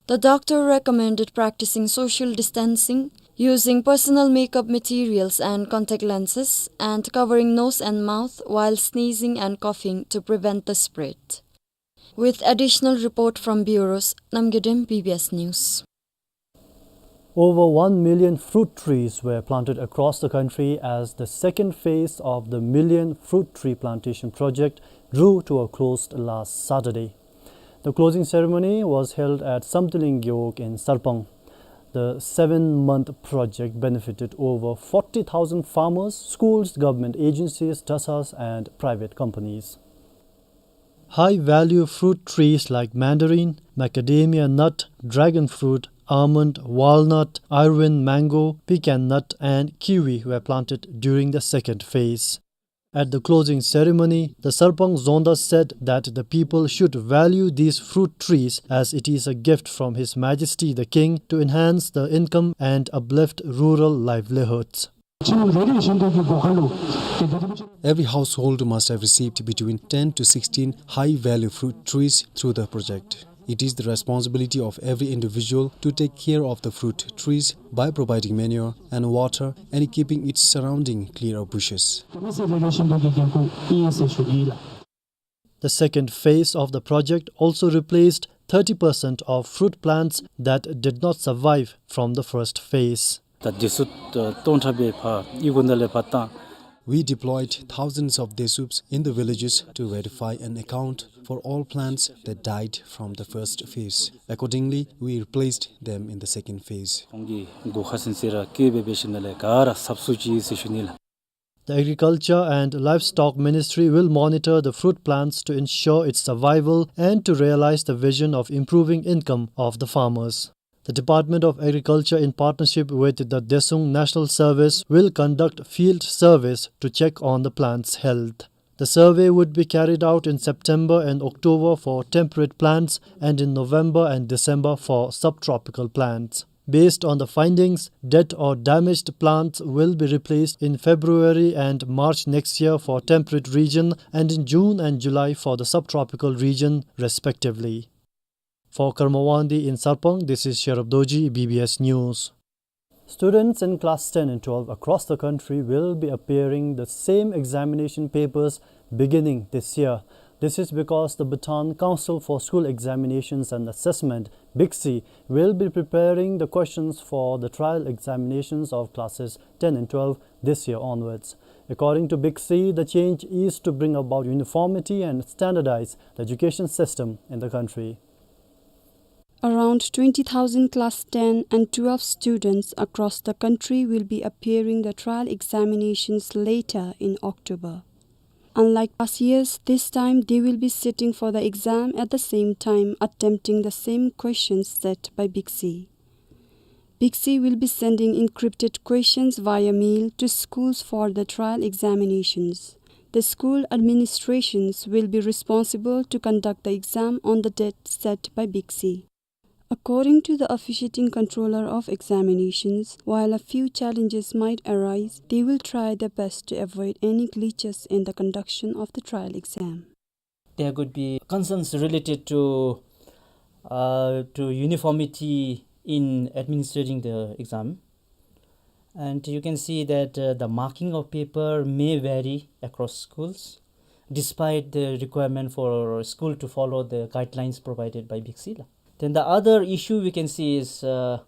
The doctor recommended practicing social distancing, using personal makeup materials and contact lenses, and covering nose and mouth while sneezing and coughing to prevent the spread. With additional report from bureaus, Namgay Dem, B B S News. Over one million fruit trees were planted across the country as the second phase of the Million Fruit Tree Plantation Project drew to a close last Saturday. The closing ceremony was held at Samtuling Gewog in Sarpang. The seven-month project benefited over forty thousand farmers, schools, government agencies, dasas, and private companies. High-value fruit trees like mandarin, macadamia nut, dragon fruit, almond, walnut, Irvine mango, pecan nut, and kiwi were planted during the second phase. At the closing ceremony, the Sarpang Zonda said that the people should value these fruit trees as it is a gift from His Majesty the King to enhance the income and uplift rural livelihoods. Every household must have received between ten to sixteen high-value fruit trees through the project. It is the responsibility of every individual to take care of the fruit trees by providing manure and water and keeping its surrounding clear of bushes. The second phase of the project also replaced thirty percent of fruit plants that did not survive from the first phase. ད་དེ་ཚུ་ད་སྟོང་ཕྲག་སྦེ་ཕར་ཨི་ཁུང་ད་ལས་ཕར་བཏང་། We deployed thousands of desups in the villages to verify and account for all plants that died from the first phase. Accordingly, we replaced them in the second phase. ཁོང་གི་སྒོ་ཁ་ཚུན་ཚོད་ར་བཀོད་སྦེ་འབད་ཞིནམ་ལས་ག་ར་གསོ་སྐྱོང་ཅིག་ཟེར་ཞུ་ནི་ལགས། The Agriculture and Livestock Ministry will monitor the fruit plants to ensure its survival and to realize the vision of improving income of the farmers. The Department of Agriculture, in partnership with the Desung National Service, will conduct field surveys to check on the plants' health. The survey would be carried out in September and October for temperate plants and in November and December for subtropical plants. Based on the findings, dead or damaged plants will be replaced in February and March next year for temperate region and in June and July for the subtropical region, respectively. For Karma Wangdi in Sarpang, this is Sherab Dorji, B B S News. Students in class ten and twelve across the country will be appearing the same examination papers beginning this year. This is because the Bhutan Council for School Examinations and Assessment, BICSE, will be preparing the questions for the trial examinations of classes ten and twelve this year onwards. According to BICSE, the change is to bring about uniformity and standardize the education system in the country. Around twenty thousand class ten and twelve students across the country will be appearing the trial examinations later in October. Unlike past years, this time they will be sitting for the exam at the same time, attempting the same questions set by BICSI. BICSI will be sending encrypted questions via mail to schools for the trial examinations. The school administrations will be responsible to conduct the exam on the date set by BICSI. According to the officiating controller of examinations, while a few challenges might arise, they will try their best to avoid any glitches in the conduction of the trial exam. There could be concerns related to, uh, to uniformity in administering the exam. And you can see that, uh, the marking of paper may vary across schools, despite the requirement for school to follow the guidelines provided by BICSI la. Then the other issue we can see is, uh,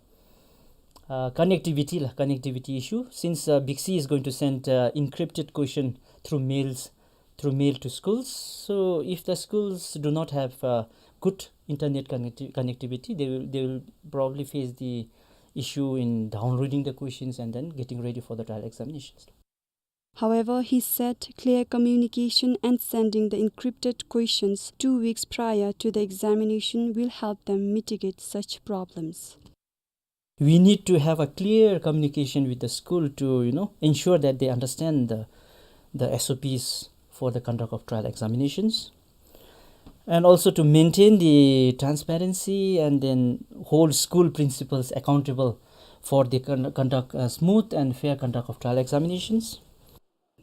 uh, connectivity la, connectivity issue. Since, uh, BICSI is going to send, uh, encrypted question through mails, through mail to schools. So if the schools do not have, uh, good internet connecti-, connectivity, they will, they will probably face the issue in downloading the questions and then getting ready for the trial examinations. However, he said clear communication and sending the encrypted questions two weeks prior to the examination will help them mitigate such problems. We need to have a clear communication with the school to, you know, ensure that they understand the, the S O Ps for the conduct of trial examinations. And also to maintain the transparency and then hold school principals accountable for the con-, conduct, uh, smooth and fair conduct of trial examinations.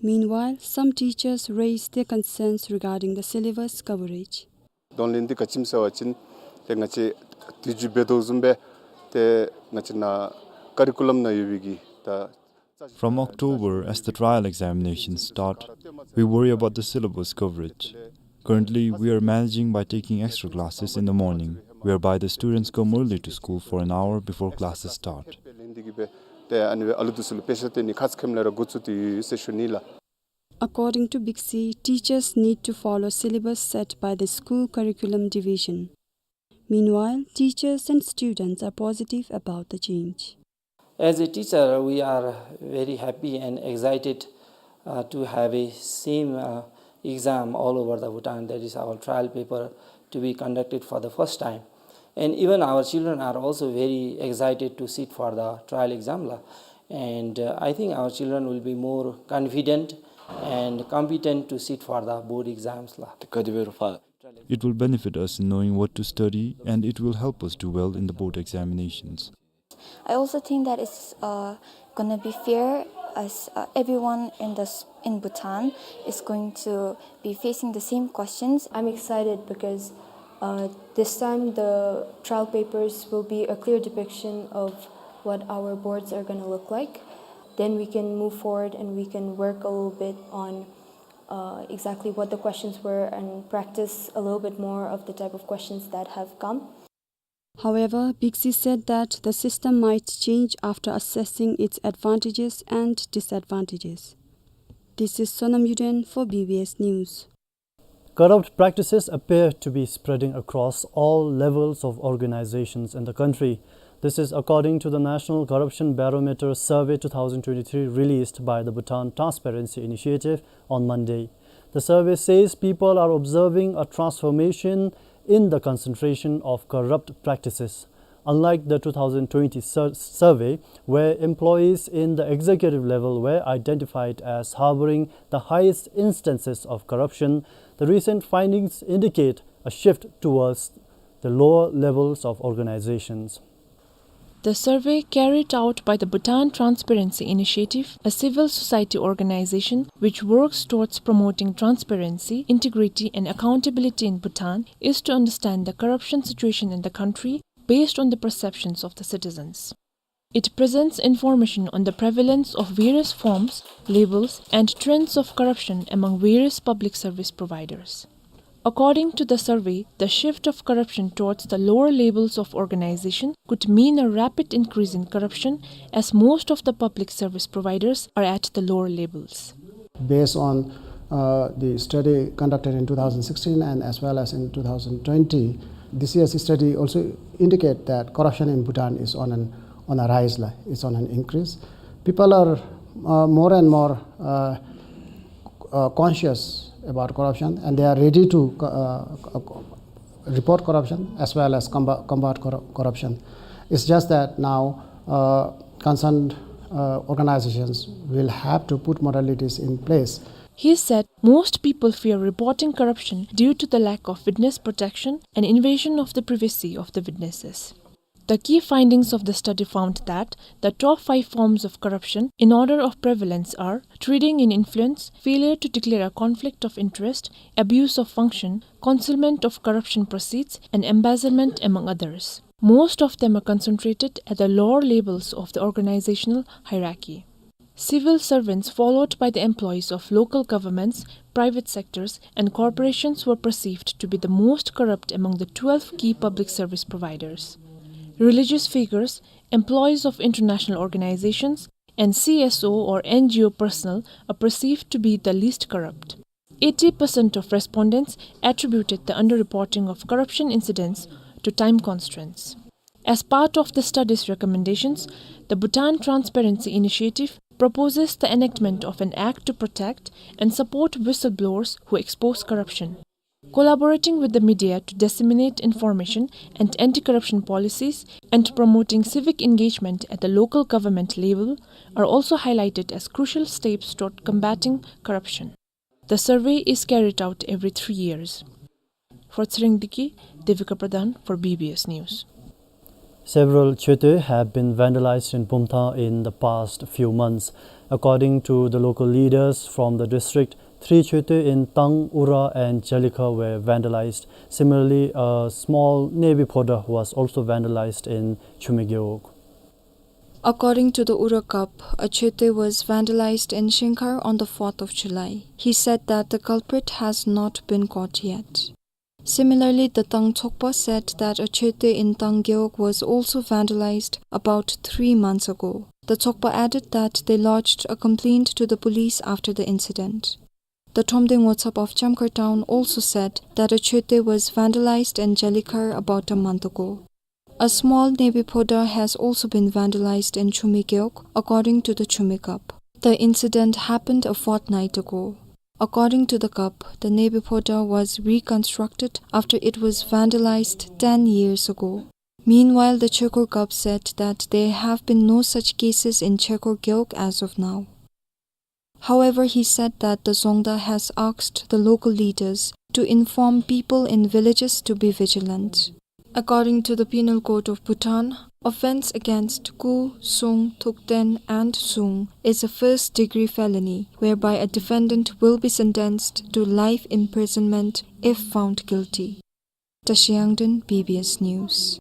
Meanwhile, some teachers raised their concerns regarding the syllabus coverage. དོན་ལན་འདི་ག་ཅི་སྨོ་ཟེར་བ་ཅིན་ཏེ་ང་བཅས་དུས་ཅི་འབད་དོ་བཟུམ་སྦེ་ཏེ་ང་བཅས་ནཱ་ཀ་རི་ཀུ་ལམ་ནང་ཡོད་པའི་གི་ད། From October, as the trial examinations start, we worry about the syllabus coverage. Currently, we are managing by taking extra classes in the morning, whereby the students come early to school for an hour before classes start. ཏེ་ཨ་ནི་སྦེ་ཨ་ལུ་འདི་ཚུ་ལུ་དཔེ་ཆ་སྟོན་ནི་ཁ་ཙ་ཁེམ་ལས་ར་འགོ་བཙུགས་ཏེ་ཡོད་ཟེར་ཞུ་ནི་ལགས། According to BICSI, teachers need to follow syllabus set by the school curriculum division. Meanwhile, teachers and students are positive about the change. As a teacher, we are very happy and excited, uh, to have a same, uh, exam all over the Bhutan. That is our trial paper to be conducted for the first time. And even our children are also very excited to sit for the trial exam la. And, uh, I think our children will be more confident and competent to sit for the board exams la. It will benefit us in knowing what to study, and it will help us do well in the board examinations. I also think that it's, uh, gonna be fair as, uh, everyone in the s-, in Bhutan is going to be facing the same questions. I'm excited because, uh, this time the trial papers will be a clear depiction of what our boards are gonna look like. Then we can move forward and we can work a little bit on, uh, exactly what the questions were and practice a little bit more of the type of questions that have come. However, BICSI said that the system might change after assessing its advantages and disadvantages. This is Sonam Yuden for B B S News. Corrupt practices appear to be spreading across all levels of organizations in the country. This is according to the National Corruption Barometer Survey two thousand twenty-three released by the Bhutan Transparency Initiative on Monday. The survey says people are observing a transformation in the concentration of corrupt practices. Unlike the two thousand twenty sur-, survey, where employees in the executive level were identified as harboring the highest instances of corruption, the recent findings indicate a shift towards the lower levels of organizations. The survey, carried out by the Bhutan Transparency Initiative, a civil society organization which works towards promoting transparency, integrity, and accountability in Bhutan, is to understand the corruption situation in the country based on the perceptions of the citizens. It presents information on the prevalence of various forms, labels, and trends of corruption among various public service providers. According to the survey, the shift of corruption towards the lower levels of organization could mean a rapid increase in corruption, as most of the public service providers are at the lower levels. Based on, uh, the study conducted in two thousand sixteen and as well as in two thousand twenty, this year's study also indicate that corruption in Bhutan is on an, on a rise, la, it's on an increase. People are, uh, more and more, uh, uh, conscious about corruption, and they are ready to co-, uh, co-, co-, report corruption as well as comba-, combat corru-, corruption. It's just that now, uh, concerned, uh, organizations will have to put modalities in place. He said most people fear reporting corruption due to the lack of witness protection and invasion of the privacy of the witnesses. The key findings of the study found that the top five forms of corruption in order of prevalence are trading in influence, failure to declare a conflict of interest, abuse of function, concealment of corruption proceeds, and embezzlement, among others. Most of them are concentrated at the lower levels of the organizational hierarchy. Civil servants, followed by the employees of local governments, private sectors, and corporations, were perceived to be the most corrupt among the twelve key public service providers. Religious figures, employees of international organizations, and C S O or N G O personnel are perceived to be the least corrupt. Eighty percent of respondents attributed the underreporting of corruption incidents to time constraints. As part of the study's recommendations, the Bhutan Transparency Initiative proposes the enactment of an act to protect and support whistleblowers who expose corruption. Collaborating with the media to disseminate information and anti-corruption policies and promoting civic engagement at the local government level are also highlighted as crucial steps toward combating corruption. The survey is carried out every three years. For Tshering Deki, Devika Pradhan for B B S News. Several chöte have been vandalized in Bumthang in the past few months. According to the local leaders from the district, three chöte in Tang, Ura and Jalikhar were vandalized. Similarly, a small navy phoda was also vandalized in Chumi Gewog. According to the Ura Kap, a chöte was vandalized in Shingkhar on the fourth of July. He said that the culprit has not been caught yet. Similarly, the Tang Tsokpa said that a chöte in Tang Gewog was also vandalized about three months ago. The Tsokpa added that they lodged a complaint to the police after the incident. The Thromde Ngotsap of Chamkhar town also said that a chöte was vandalized in Jalikhar about a month ago. A small navy phoda has also been vandalized in Chumi Gewog, according to the Chumi Kap. The incident happened a fortnight ago. According to the Kap, the navy phoda was reconstructed after it was vandalized ten years ago. Meanwhile, the Chekhor Kap said that there have been no such cases in Chekhor Gewog as of now. However, he said that the Dzongda has asked the local leaders to inform people in villages to be vigilant. According to the Penal Code of Bhutan, offense against Ku, Sung, Thukten, and Sung is a first-degree felony, whereby a defendant will be sentenced to life imprisonment if found guilty. Tashi Yangden, B B S News.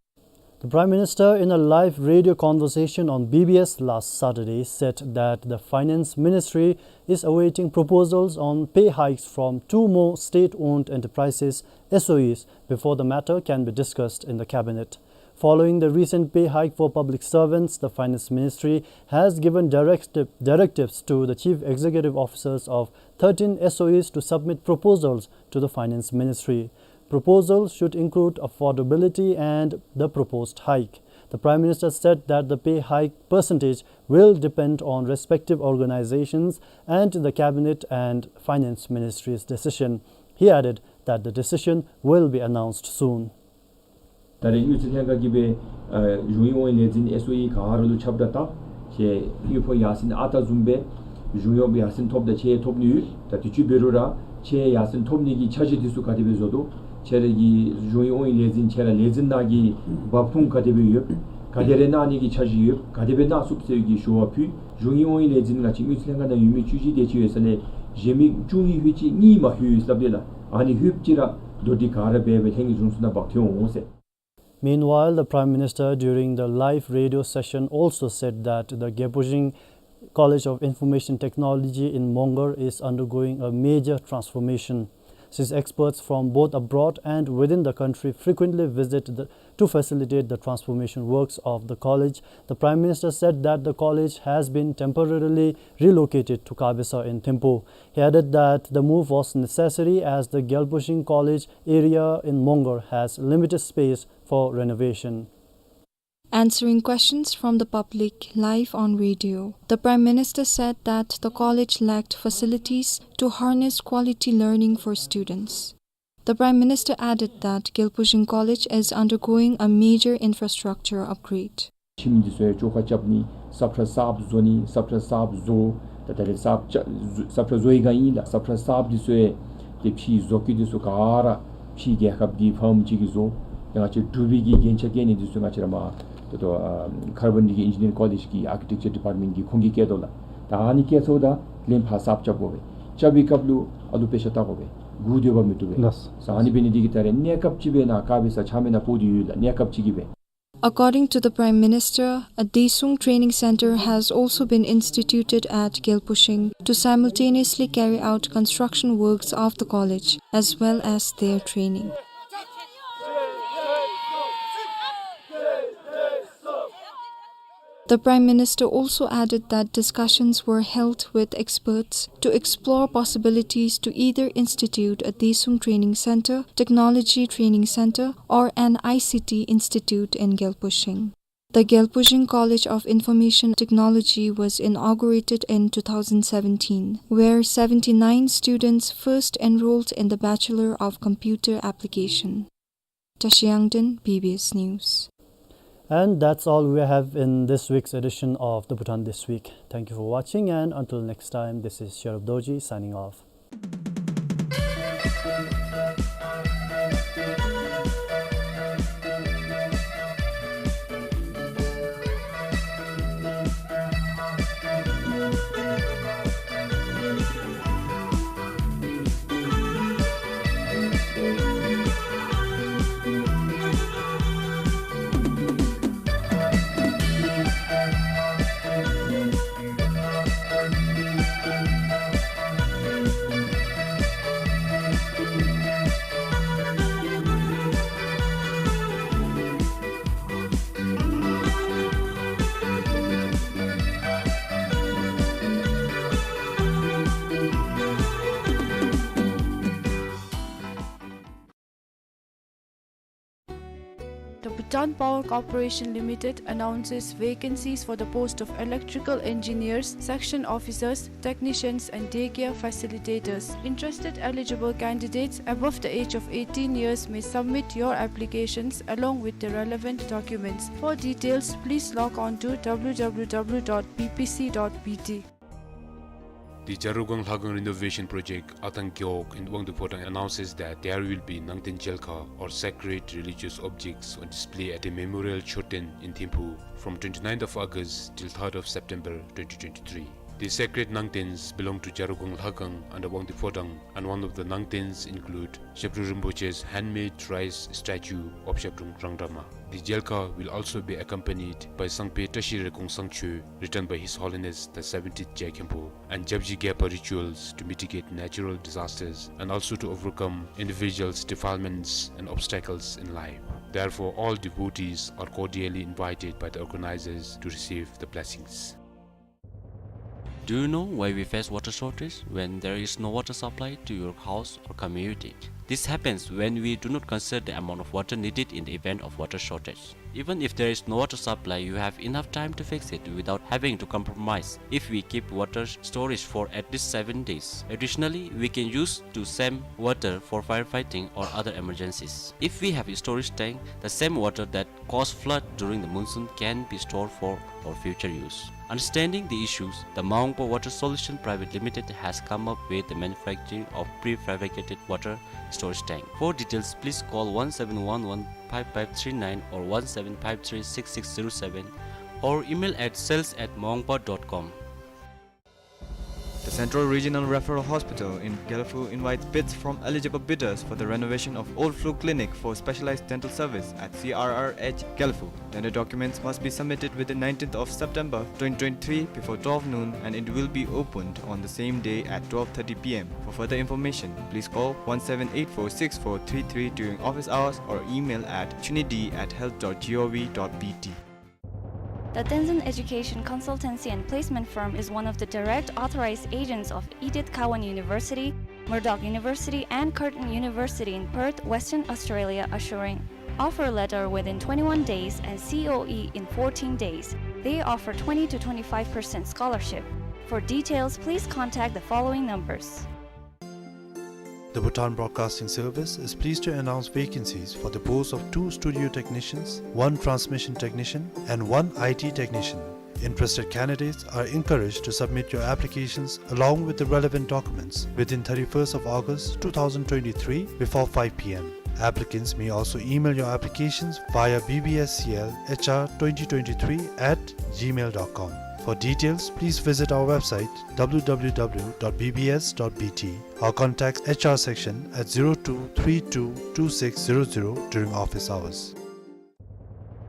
The Prime Minister, in a live radio conversation on B B S last Saturday, said that the Finance Ministry is awaiting proposals on pay hikes from two more state-owned enterprises, S O Es, before the matter can be discussed in the cabinet. Following the recent pay hike for public servants, the Finance Ministry has given directive, directives to the chief executive officers of thirteen S O Es to submit proposals to the Finance Ministry. Proposals should include affordability and the proposed hike. The Prime Minister said that the pay hike percentage will depend on respective organizations and the Cabinet and Finance Ministry's decision. He added that the decision will be announced soon. ད་རེས་དངུལ་རྩིས་ལྷན་ཁག་གིས་སྦེ་ཨ་གཞུང་གཡོག་ཨིན་ལས་འཛིན་S O E ག་ར་ལུ་ཁྱབ་བསྒྲགས་བཏང་། ཁྱེད་དངུལ་ཕོགས་ཡར་སེང་ཨ་རྟག་བཟུམ་སྦེ་གཞུང་གཡོག་ཡར་སེང་ཐོབ་ད་ཁྱེད་ཐོབ་ནི་ཡོད། ད་དུས་ཅི་འབད་རུང་ར་ཁྱེད་ཡར་སེང་ཐོབ་ནི་གི་འཆར་གཞི་འདི་ཚུ་ག་དེ་སྦེ་བཟོ་དོ། ཁྱེད་ར་གི་གཞུང་གཡོག་ཨིན་ལས་འཛིན་ཁྱེད་ར་ལས་འཛིན་ནང་གི་འབབ་ཁུངས་ག་དེ་སྦེ་ཡོད། ག་དེ་རེ་གནང་ནི་གི་འཆར་གཞི་ཡོད། ག་དེ་སྦེ་གནང་ཚུགས་ཟེར་གྱི་ཞུ་བ་ཕུལ། གཞུང་གཡོག་ཨིན་ལས་འཛིན་ང་བཅས་དངུལ་རྩིས་ལྷན་ཁག་ནང་ཡོད་མི་བཅུ་བཞི་དེ་ཅིག་ཡོད་ས་ལས་གཞན་མི་བཅུ་གཉིས་ལྷོད་ཅི་གཉིས་མ་ལྷོད་ཡོད་ཟེར་སླབ་དེས་ལགས། ཨ་ནི་ལྷོད་ཅི་ར་དོ་འགྲིག་ག་ར་འབད་སྦེ་ལྷན་རྒྱས་གཞུང་ཚོགས་ནང་འབག་འཐོན་འོང་ཟེར། Meanwhile, the Prime Minister, during the live radio session, also said that the Gyalpo Shing College of Information Technology in Mongar is undergoing a major transformation. Since experts from both abroad and within the country frequently visit the, to facilitate the transformation works of the college, the Prime Minister said that the college has been temporarily relocated to Kabesa in Thimphu. He added that the move was necessary as the Gyalpo Shing College area in Mongar has limited space for renovation. Answering questions from the public live on radio, the Prime Minister said that the college lacked facilities to harness quality learning for students. The Prime Minister added that Gyalpo Shing College is undergoing a major infrastructure upgrade. ཁྱིམ་འདི་ཚུ་ཡང་བཅོ་ཁ་རྐྱབ་ནི་སབ་ཁྲ་གསརཔ་བཟོ་ནི་སབ་ཁྲ་གསརཔ་བཟོ། ད་ད་རེས་སབ་ཁྲ་སབ་ཁྲ་བཟོ་བའི་སྒང་ཨིན་ལགས། སབ་ཁྲ་གསརཔ་འདི་ཚུ་ཡང་ཏེ་ཕྱིའི་བཟོ་བཀོད་འདི་ཚུ་ག་ར་ཕྱིའི་རྒྱལ་ཁབ་ཀྱི་ཕཱརམ་ཅིག་གིས་བཟོ། ཏེ་ང་བཅས་འབྲུག་པའི་གི་རྒྱན་ཆ་བཀལ་ནི་འདི་ཚུ་ང་བཅས་ར་མར་ད་ལྟོ་ཨ་ཁར་བན་ཌིལ་གྱི་ཨིན་ཇི་ནི་ཡརིང་ཀོ་ལེཇ་གི་ཨར་ཀི་ཊེག་ཅར་ཌི་པཱརཊ་མེནཊ་གིས་ཁོང་གིས་བཀལ་དོ་ལགས། ད་ཨ་ནི་བཀལ་ཚརཝ་ད་ལེན་ཕར་གསརཔ་རྐྱབ་དགོ་པས། རྐྱབ་པའི་སྐབས་ལུ་ཨ་ལུ་དཔེ་ཆ་ལྟ་དགོ་པས། སྒུག་སྡོད་པ་མི་བཏུབ་པས། ལགས། ཨ་ནི་འབད་ནི་འདི་གིས་ད་རེས་གནས་སྐབས་ཅིག་སྦེ་ནཱ་དཀར་སྦི་ས་ཆ་མེད་ནང་སྤོ་སྟེ་ཡོད་ལགས། གནས་སྐབས་ཅིག་གི་སྦེ། According to the Prime Minister, a Daesung training center has also been instituted at Gyalpo Shing to simultaneously carry out construction works of the college as well as their training. The Prime Minister also added that discussions were held with experts to explore possibilities to either institute a Daesung Training Center, Technology Training Center, or an I C T institute in Gyalpo Shing. The Gyalpo Shing College of Information Technology was inaugurated in two thousand seventeen, where seventy-nine students first enrolled in the Bachelor of Computer Application. Tashi Yangden, B B S News. And that's all we have in this week's edition of The Bhutan This Week. Thank you for watching, and until next time, this is Sherub Dorji signing off. The Bhutan Power Corporation Limited announces vacancies for the post of electrical engineers, section officers, technicians, and daycare facilitators. Interested eligible candidates above the age of eighteen years may submit your applications along with the relevant documents. For details, please log on to W W W dot B P C dot B T. The Jarugong Lhagang Renovation Project, Atang Gewog in Wangdue Phodrang announces that there will be Nangten Jelkha or sacred religious objects on display at the Memorial Chorten in Thimphu from twenty-ninth of August till third of September twenty twenty-three. The sacred Nangtens belong to Jarugong Lhagang under Wangdue Phodrang, and one of the Nangtens include Zhabdrung Rinpoche's handmade rice statue of Zhabdrung Rangdama. The Jelkha will also be accompanied by Sangpe Tashi Rekong Sangcho, written by His Holiness the seventeenth Je Khenpo, and Japji Gyalpa rituals to mitigate natural disasters and also to overcome individuals' defilements and obstacles in life. Therefore, all devotees are cordially invited by the organizers to receive the blessings. Do you know why we face water shortage when there is no water supply to your house or community? This happens when we do not consider the amount of water needed in the event of water shortage. Even if there is no water supply, you have enough time to fix it without having to compromise. If we keep water storage for at least seven days, additionally, we can use the same water for firefighting or other emergencies. If we have a storage tank, the same water that cause flood during the monsoon can be stored for our future use. Understanding the issues, the Maungpa Water Solution Private Limited has come up with the manufacturing of prefabricated water storage tank. For details, please call one seven one one five five three nine or one seven five three six six zero seven or email at sales at maungpa dot com. The Central Regional Referral Hospital in Gelephu invites bids from eligible bidders for the renovation of Old Flu Clinic for specialized dental service at C R R H Gelephu. Tender documents must be submitted within nineteenth of September twenty twenty-three before twelve noon, and it will be opened on the same day at twelve thirty P M. For further information, please call one seven eight four six four three three during office hours or email at chunidi at health dot gov dot B T. The Tenzin Education Consultancy and Placement Firm is one of the direct authorized agents of Edith Cowan University, Murdoch University, and Curtin University in Perth, Western Australia, assuring offer letter within twenty-one days, and C O E in fourteen days. They offer twenty to twenty-five percent scholarship. For details, please contact the following numbers. The Bhutan Broadcasting Service is pleased to announce vacancies for the post of two studio technicians, one transmission technician, and one I T technician. Interested candidates are encouraged to submit your applications along with the relevant documents within thirty-first of August two thousand twenty-three before five P M. Applicants may also email your applications via B B S C L H R twenty twenty-three at gmail dot com. For details, please visit our website, W W W dot B B S dot B T, or contact H R section at zero two three two two six zero zero during office hours.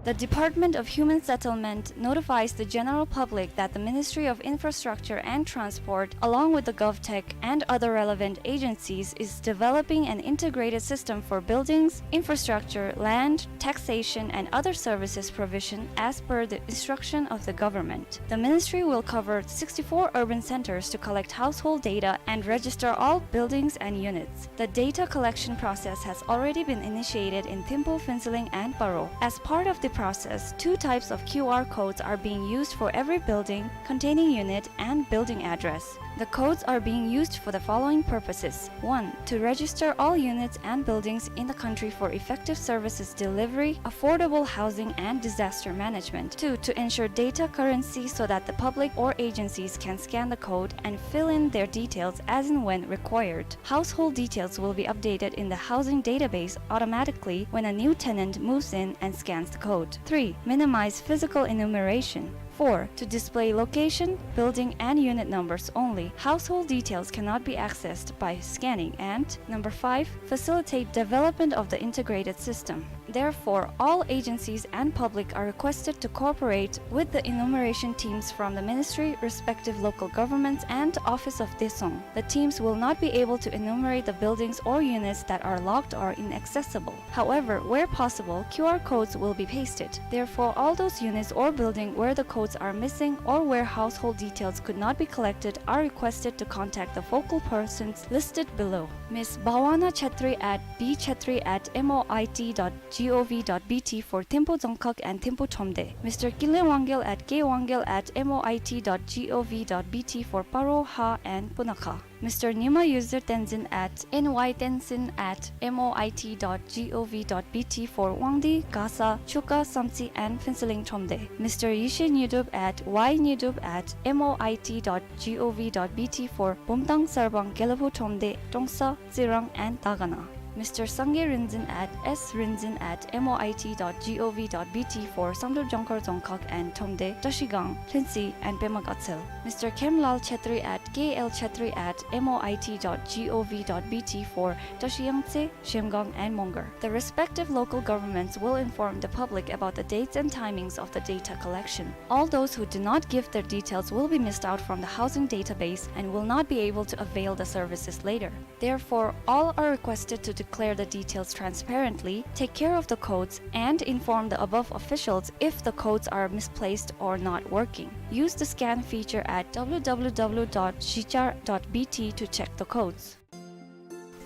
The Department of Human Settlement notifies the general public that the Ministry of Infrastructure and Transport, along with the GovTech and other relevant agencies, is developing an integrated system for buildings, infrastructure, land, taxation, and other services provision as per the instruction of the government. The ministry will cover sixty-four urban centers to collect household data and register all buildings and units. The data collection process has already been initiated in Thimphu, Phuentsholing, and Paro. As part of the process, two types of Q R codes are being used for every building containing unit and building address. The codes are being used for the following purposes. One, to register all units and buildings in the country for effective services delivery, affordable housing, and disaster management. Two, to ensure data currency so that the public or agencies can scan the code and fill in their details as and when required. Household details will be updated in the housing database automatically when a new tenant moves in and scans the code. Three, minimize physical enumeration. Four, to display location, building, and unit numbers only. Household details cannot be accessed by scanning. And number five, facilitate development of the integrated system. Therefore, all agencies and public are requested to cooperate with the enumeration teams from the ministry, respective local governments, and Office of Daesung. The teams will not be able to enumerate the buildings or units that are locked or inaccessible. However, where possible, Q R codes will be pasted. Therefore, all those units or building where the codes are missing or where household details could not be collected are requested to contact the focal persons listed below. Miss Bhawana Chetri at B Chetri at M O I T dot gov dot B T for Thimphu Dzongkhag and Thimphu Thromde. Mister Kinley Wangyal at K Wangyal at M O I T dot gov dot B T for Paro, Ha, and Punakha. Mister Nyima Yuzir Tenzin at N Y Tenzin at M O I T dot gov dot B T for Wangdue, Gasa, Chuka, Samtse, and Phuentsholing Thromde. Mister Yeshe Nyidup at Y Nyidup at M O I T dot gov dot B T for Bumthang, Sarbang, Gelephu Thromde, Trongsa, Tsirang, and Dagana. Mister Sangay Rinzin at S Rinzin at M O I T dot gov dot B T for Samdrup, Jongkhar, Dzongkhag, and Thromde, Trashigang, Lhuentse, and Pema Gatshel. Mister Khemlal Chetri at K L Chetri at M O I T dot gov dot B T for Trashi Yangtse, Zhemgang, and Mongar. The respective local governments will inform the public about the dates and timings of the data collection. All those who do not give their details will be missed out from the housing database and will not be able to avail the services later. Therefore, all are requested to declare the details transparently, take care of the codes, and inform the above officials if the codes are misplaced or not working. Use the scan feature at W W W dot zhichar dot B T to check the codes.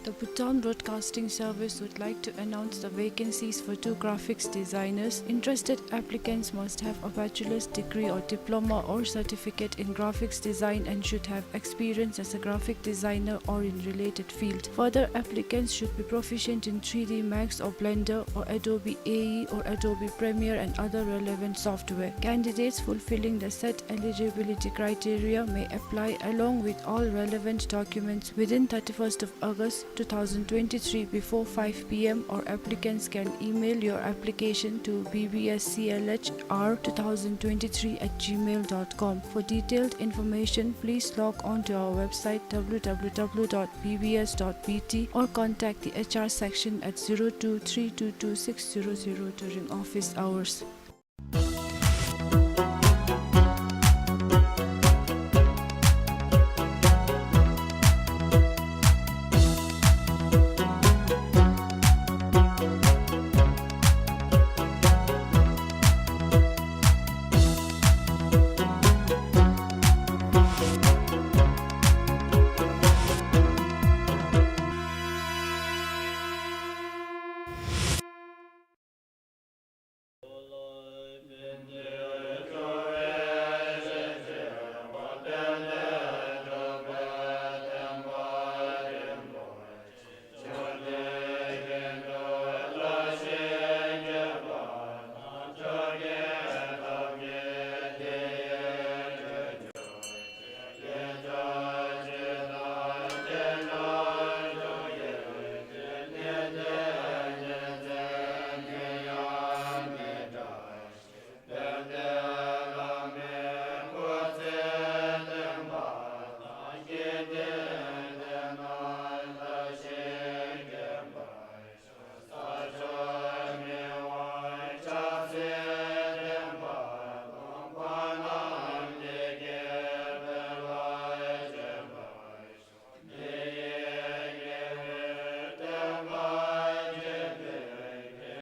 The Bhutan Broadcasting Service would like to announce the vacancies for two graphics designers. Interested applicants must have a bachelor's degree or diploma or certificate in graphics design and should have experience as a graphic designer or in related field. Further, applicants should be proficient in three D Max or Blender or Adobe A E or Adobe Premiere and other relevant software. Candidates fulfilling the set eligibility criteria may apply along with all relevant documents within thirty-first of August two thousand twenty-three before five P M, or applicants can email your application to B B S C L H R two thousand twenty-three at gmail dot com. For detailed information, please log on to our website W W W dot B B S dot B T or contact the H R section at zero two three two two six zero zero during office hours.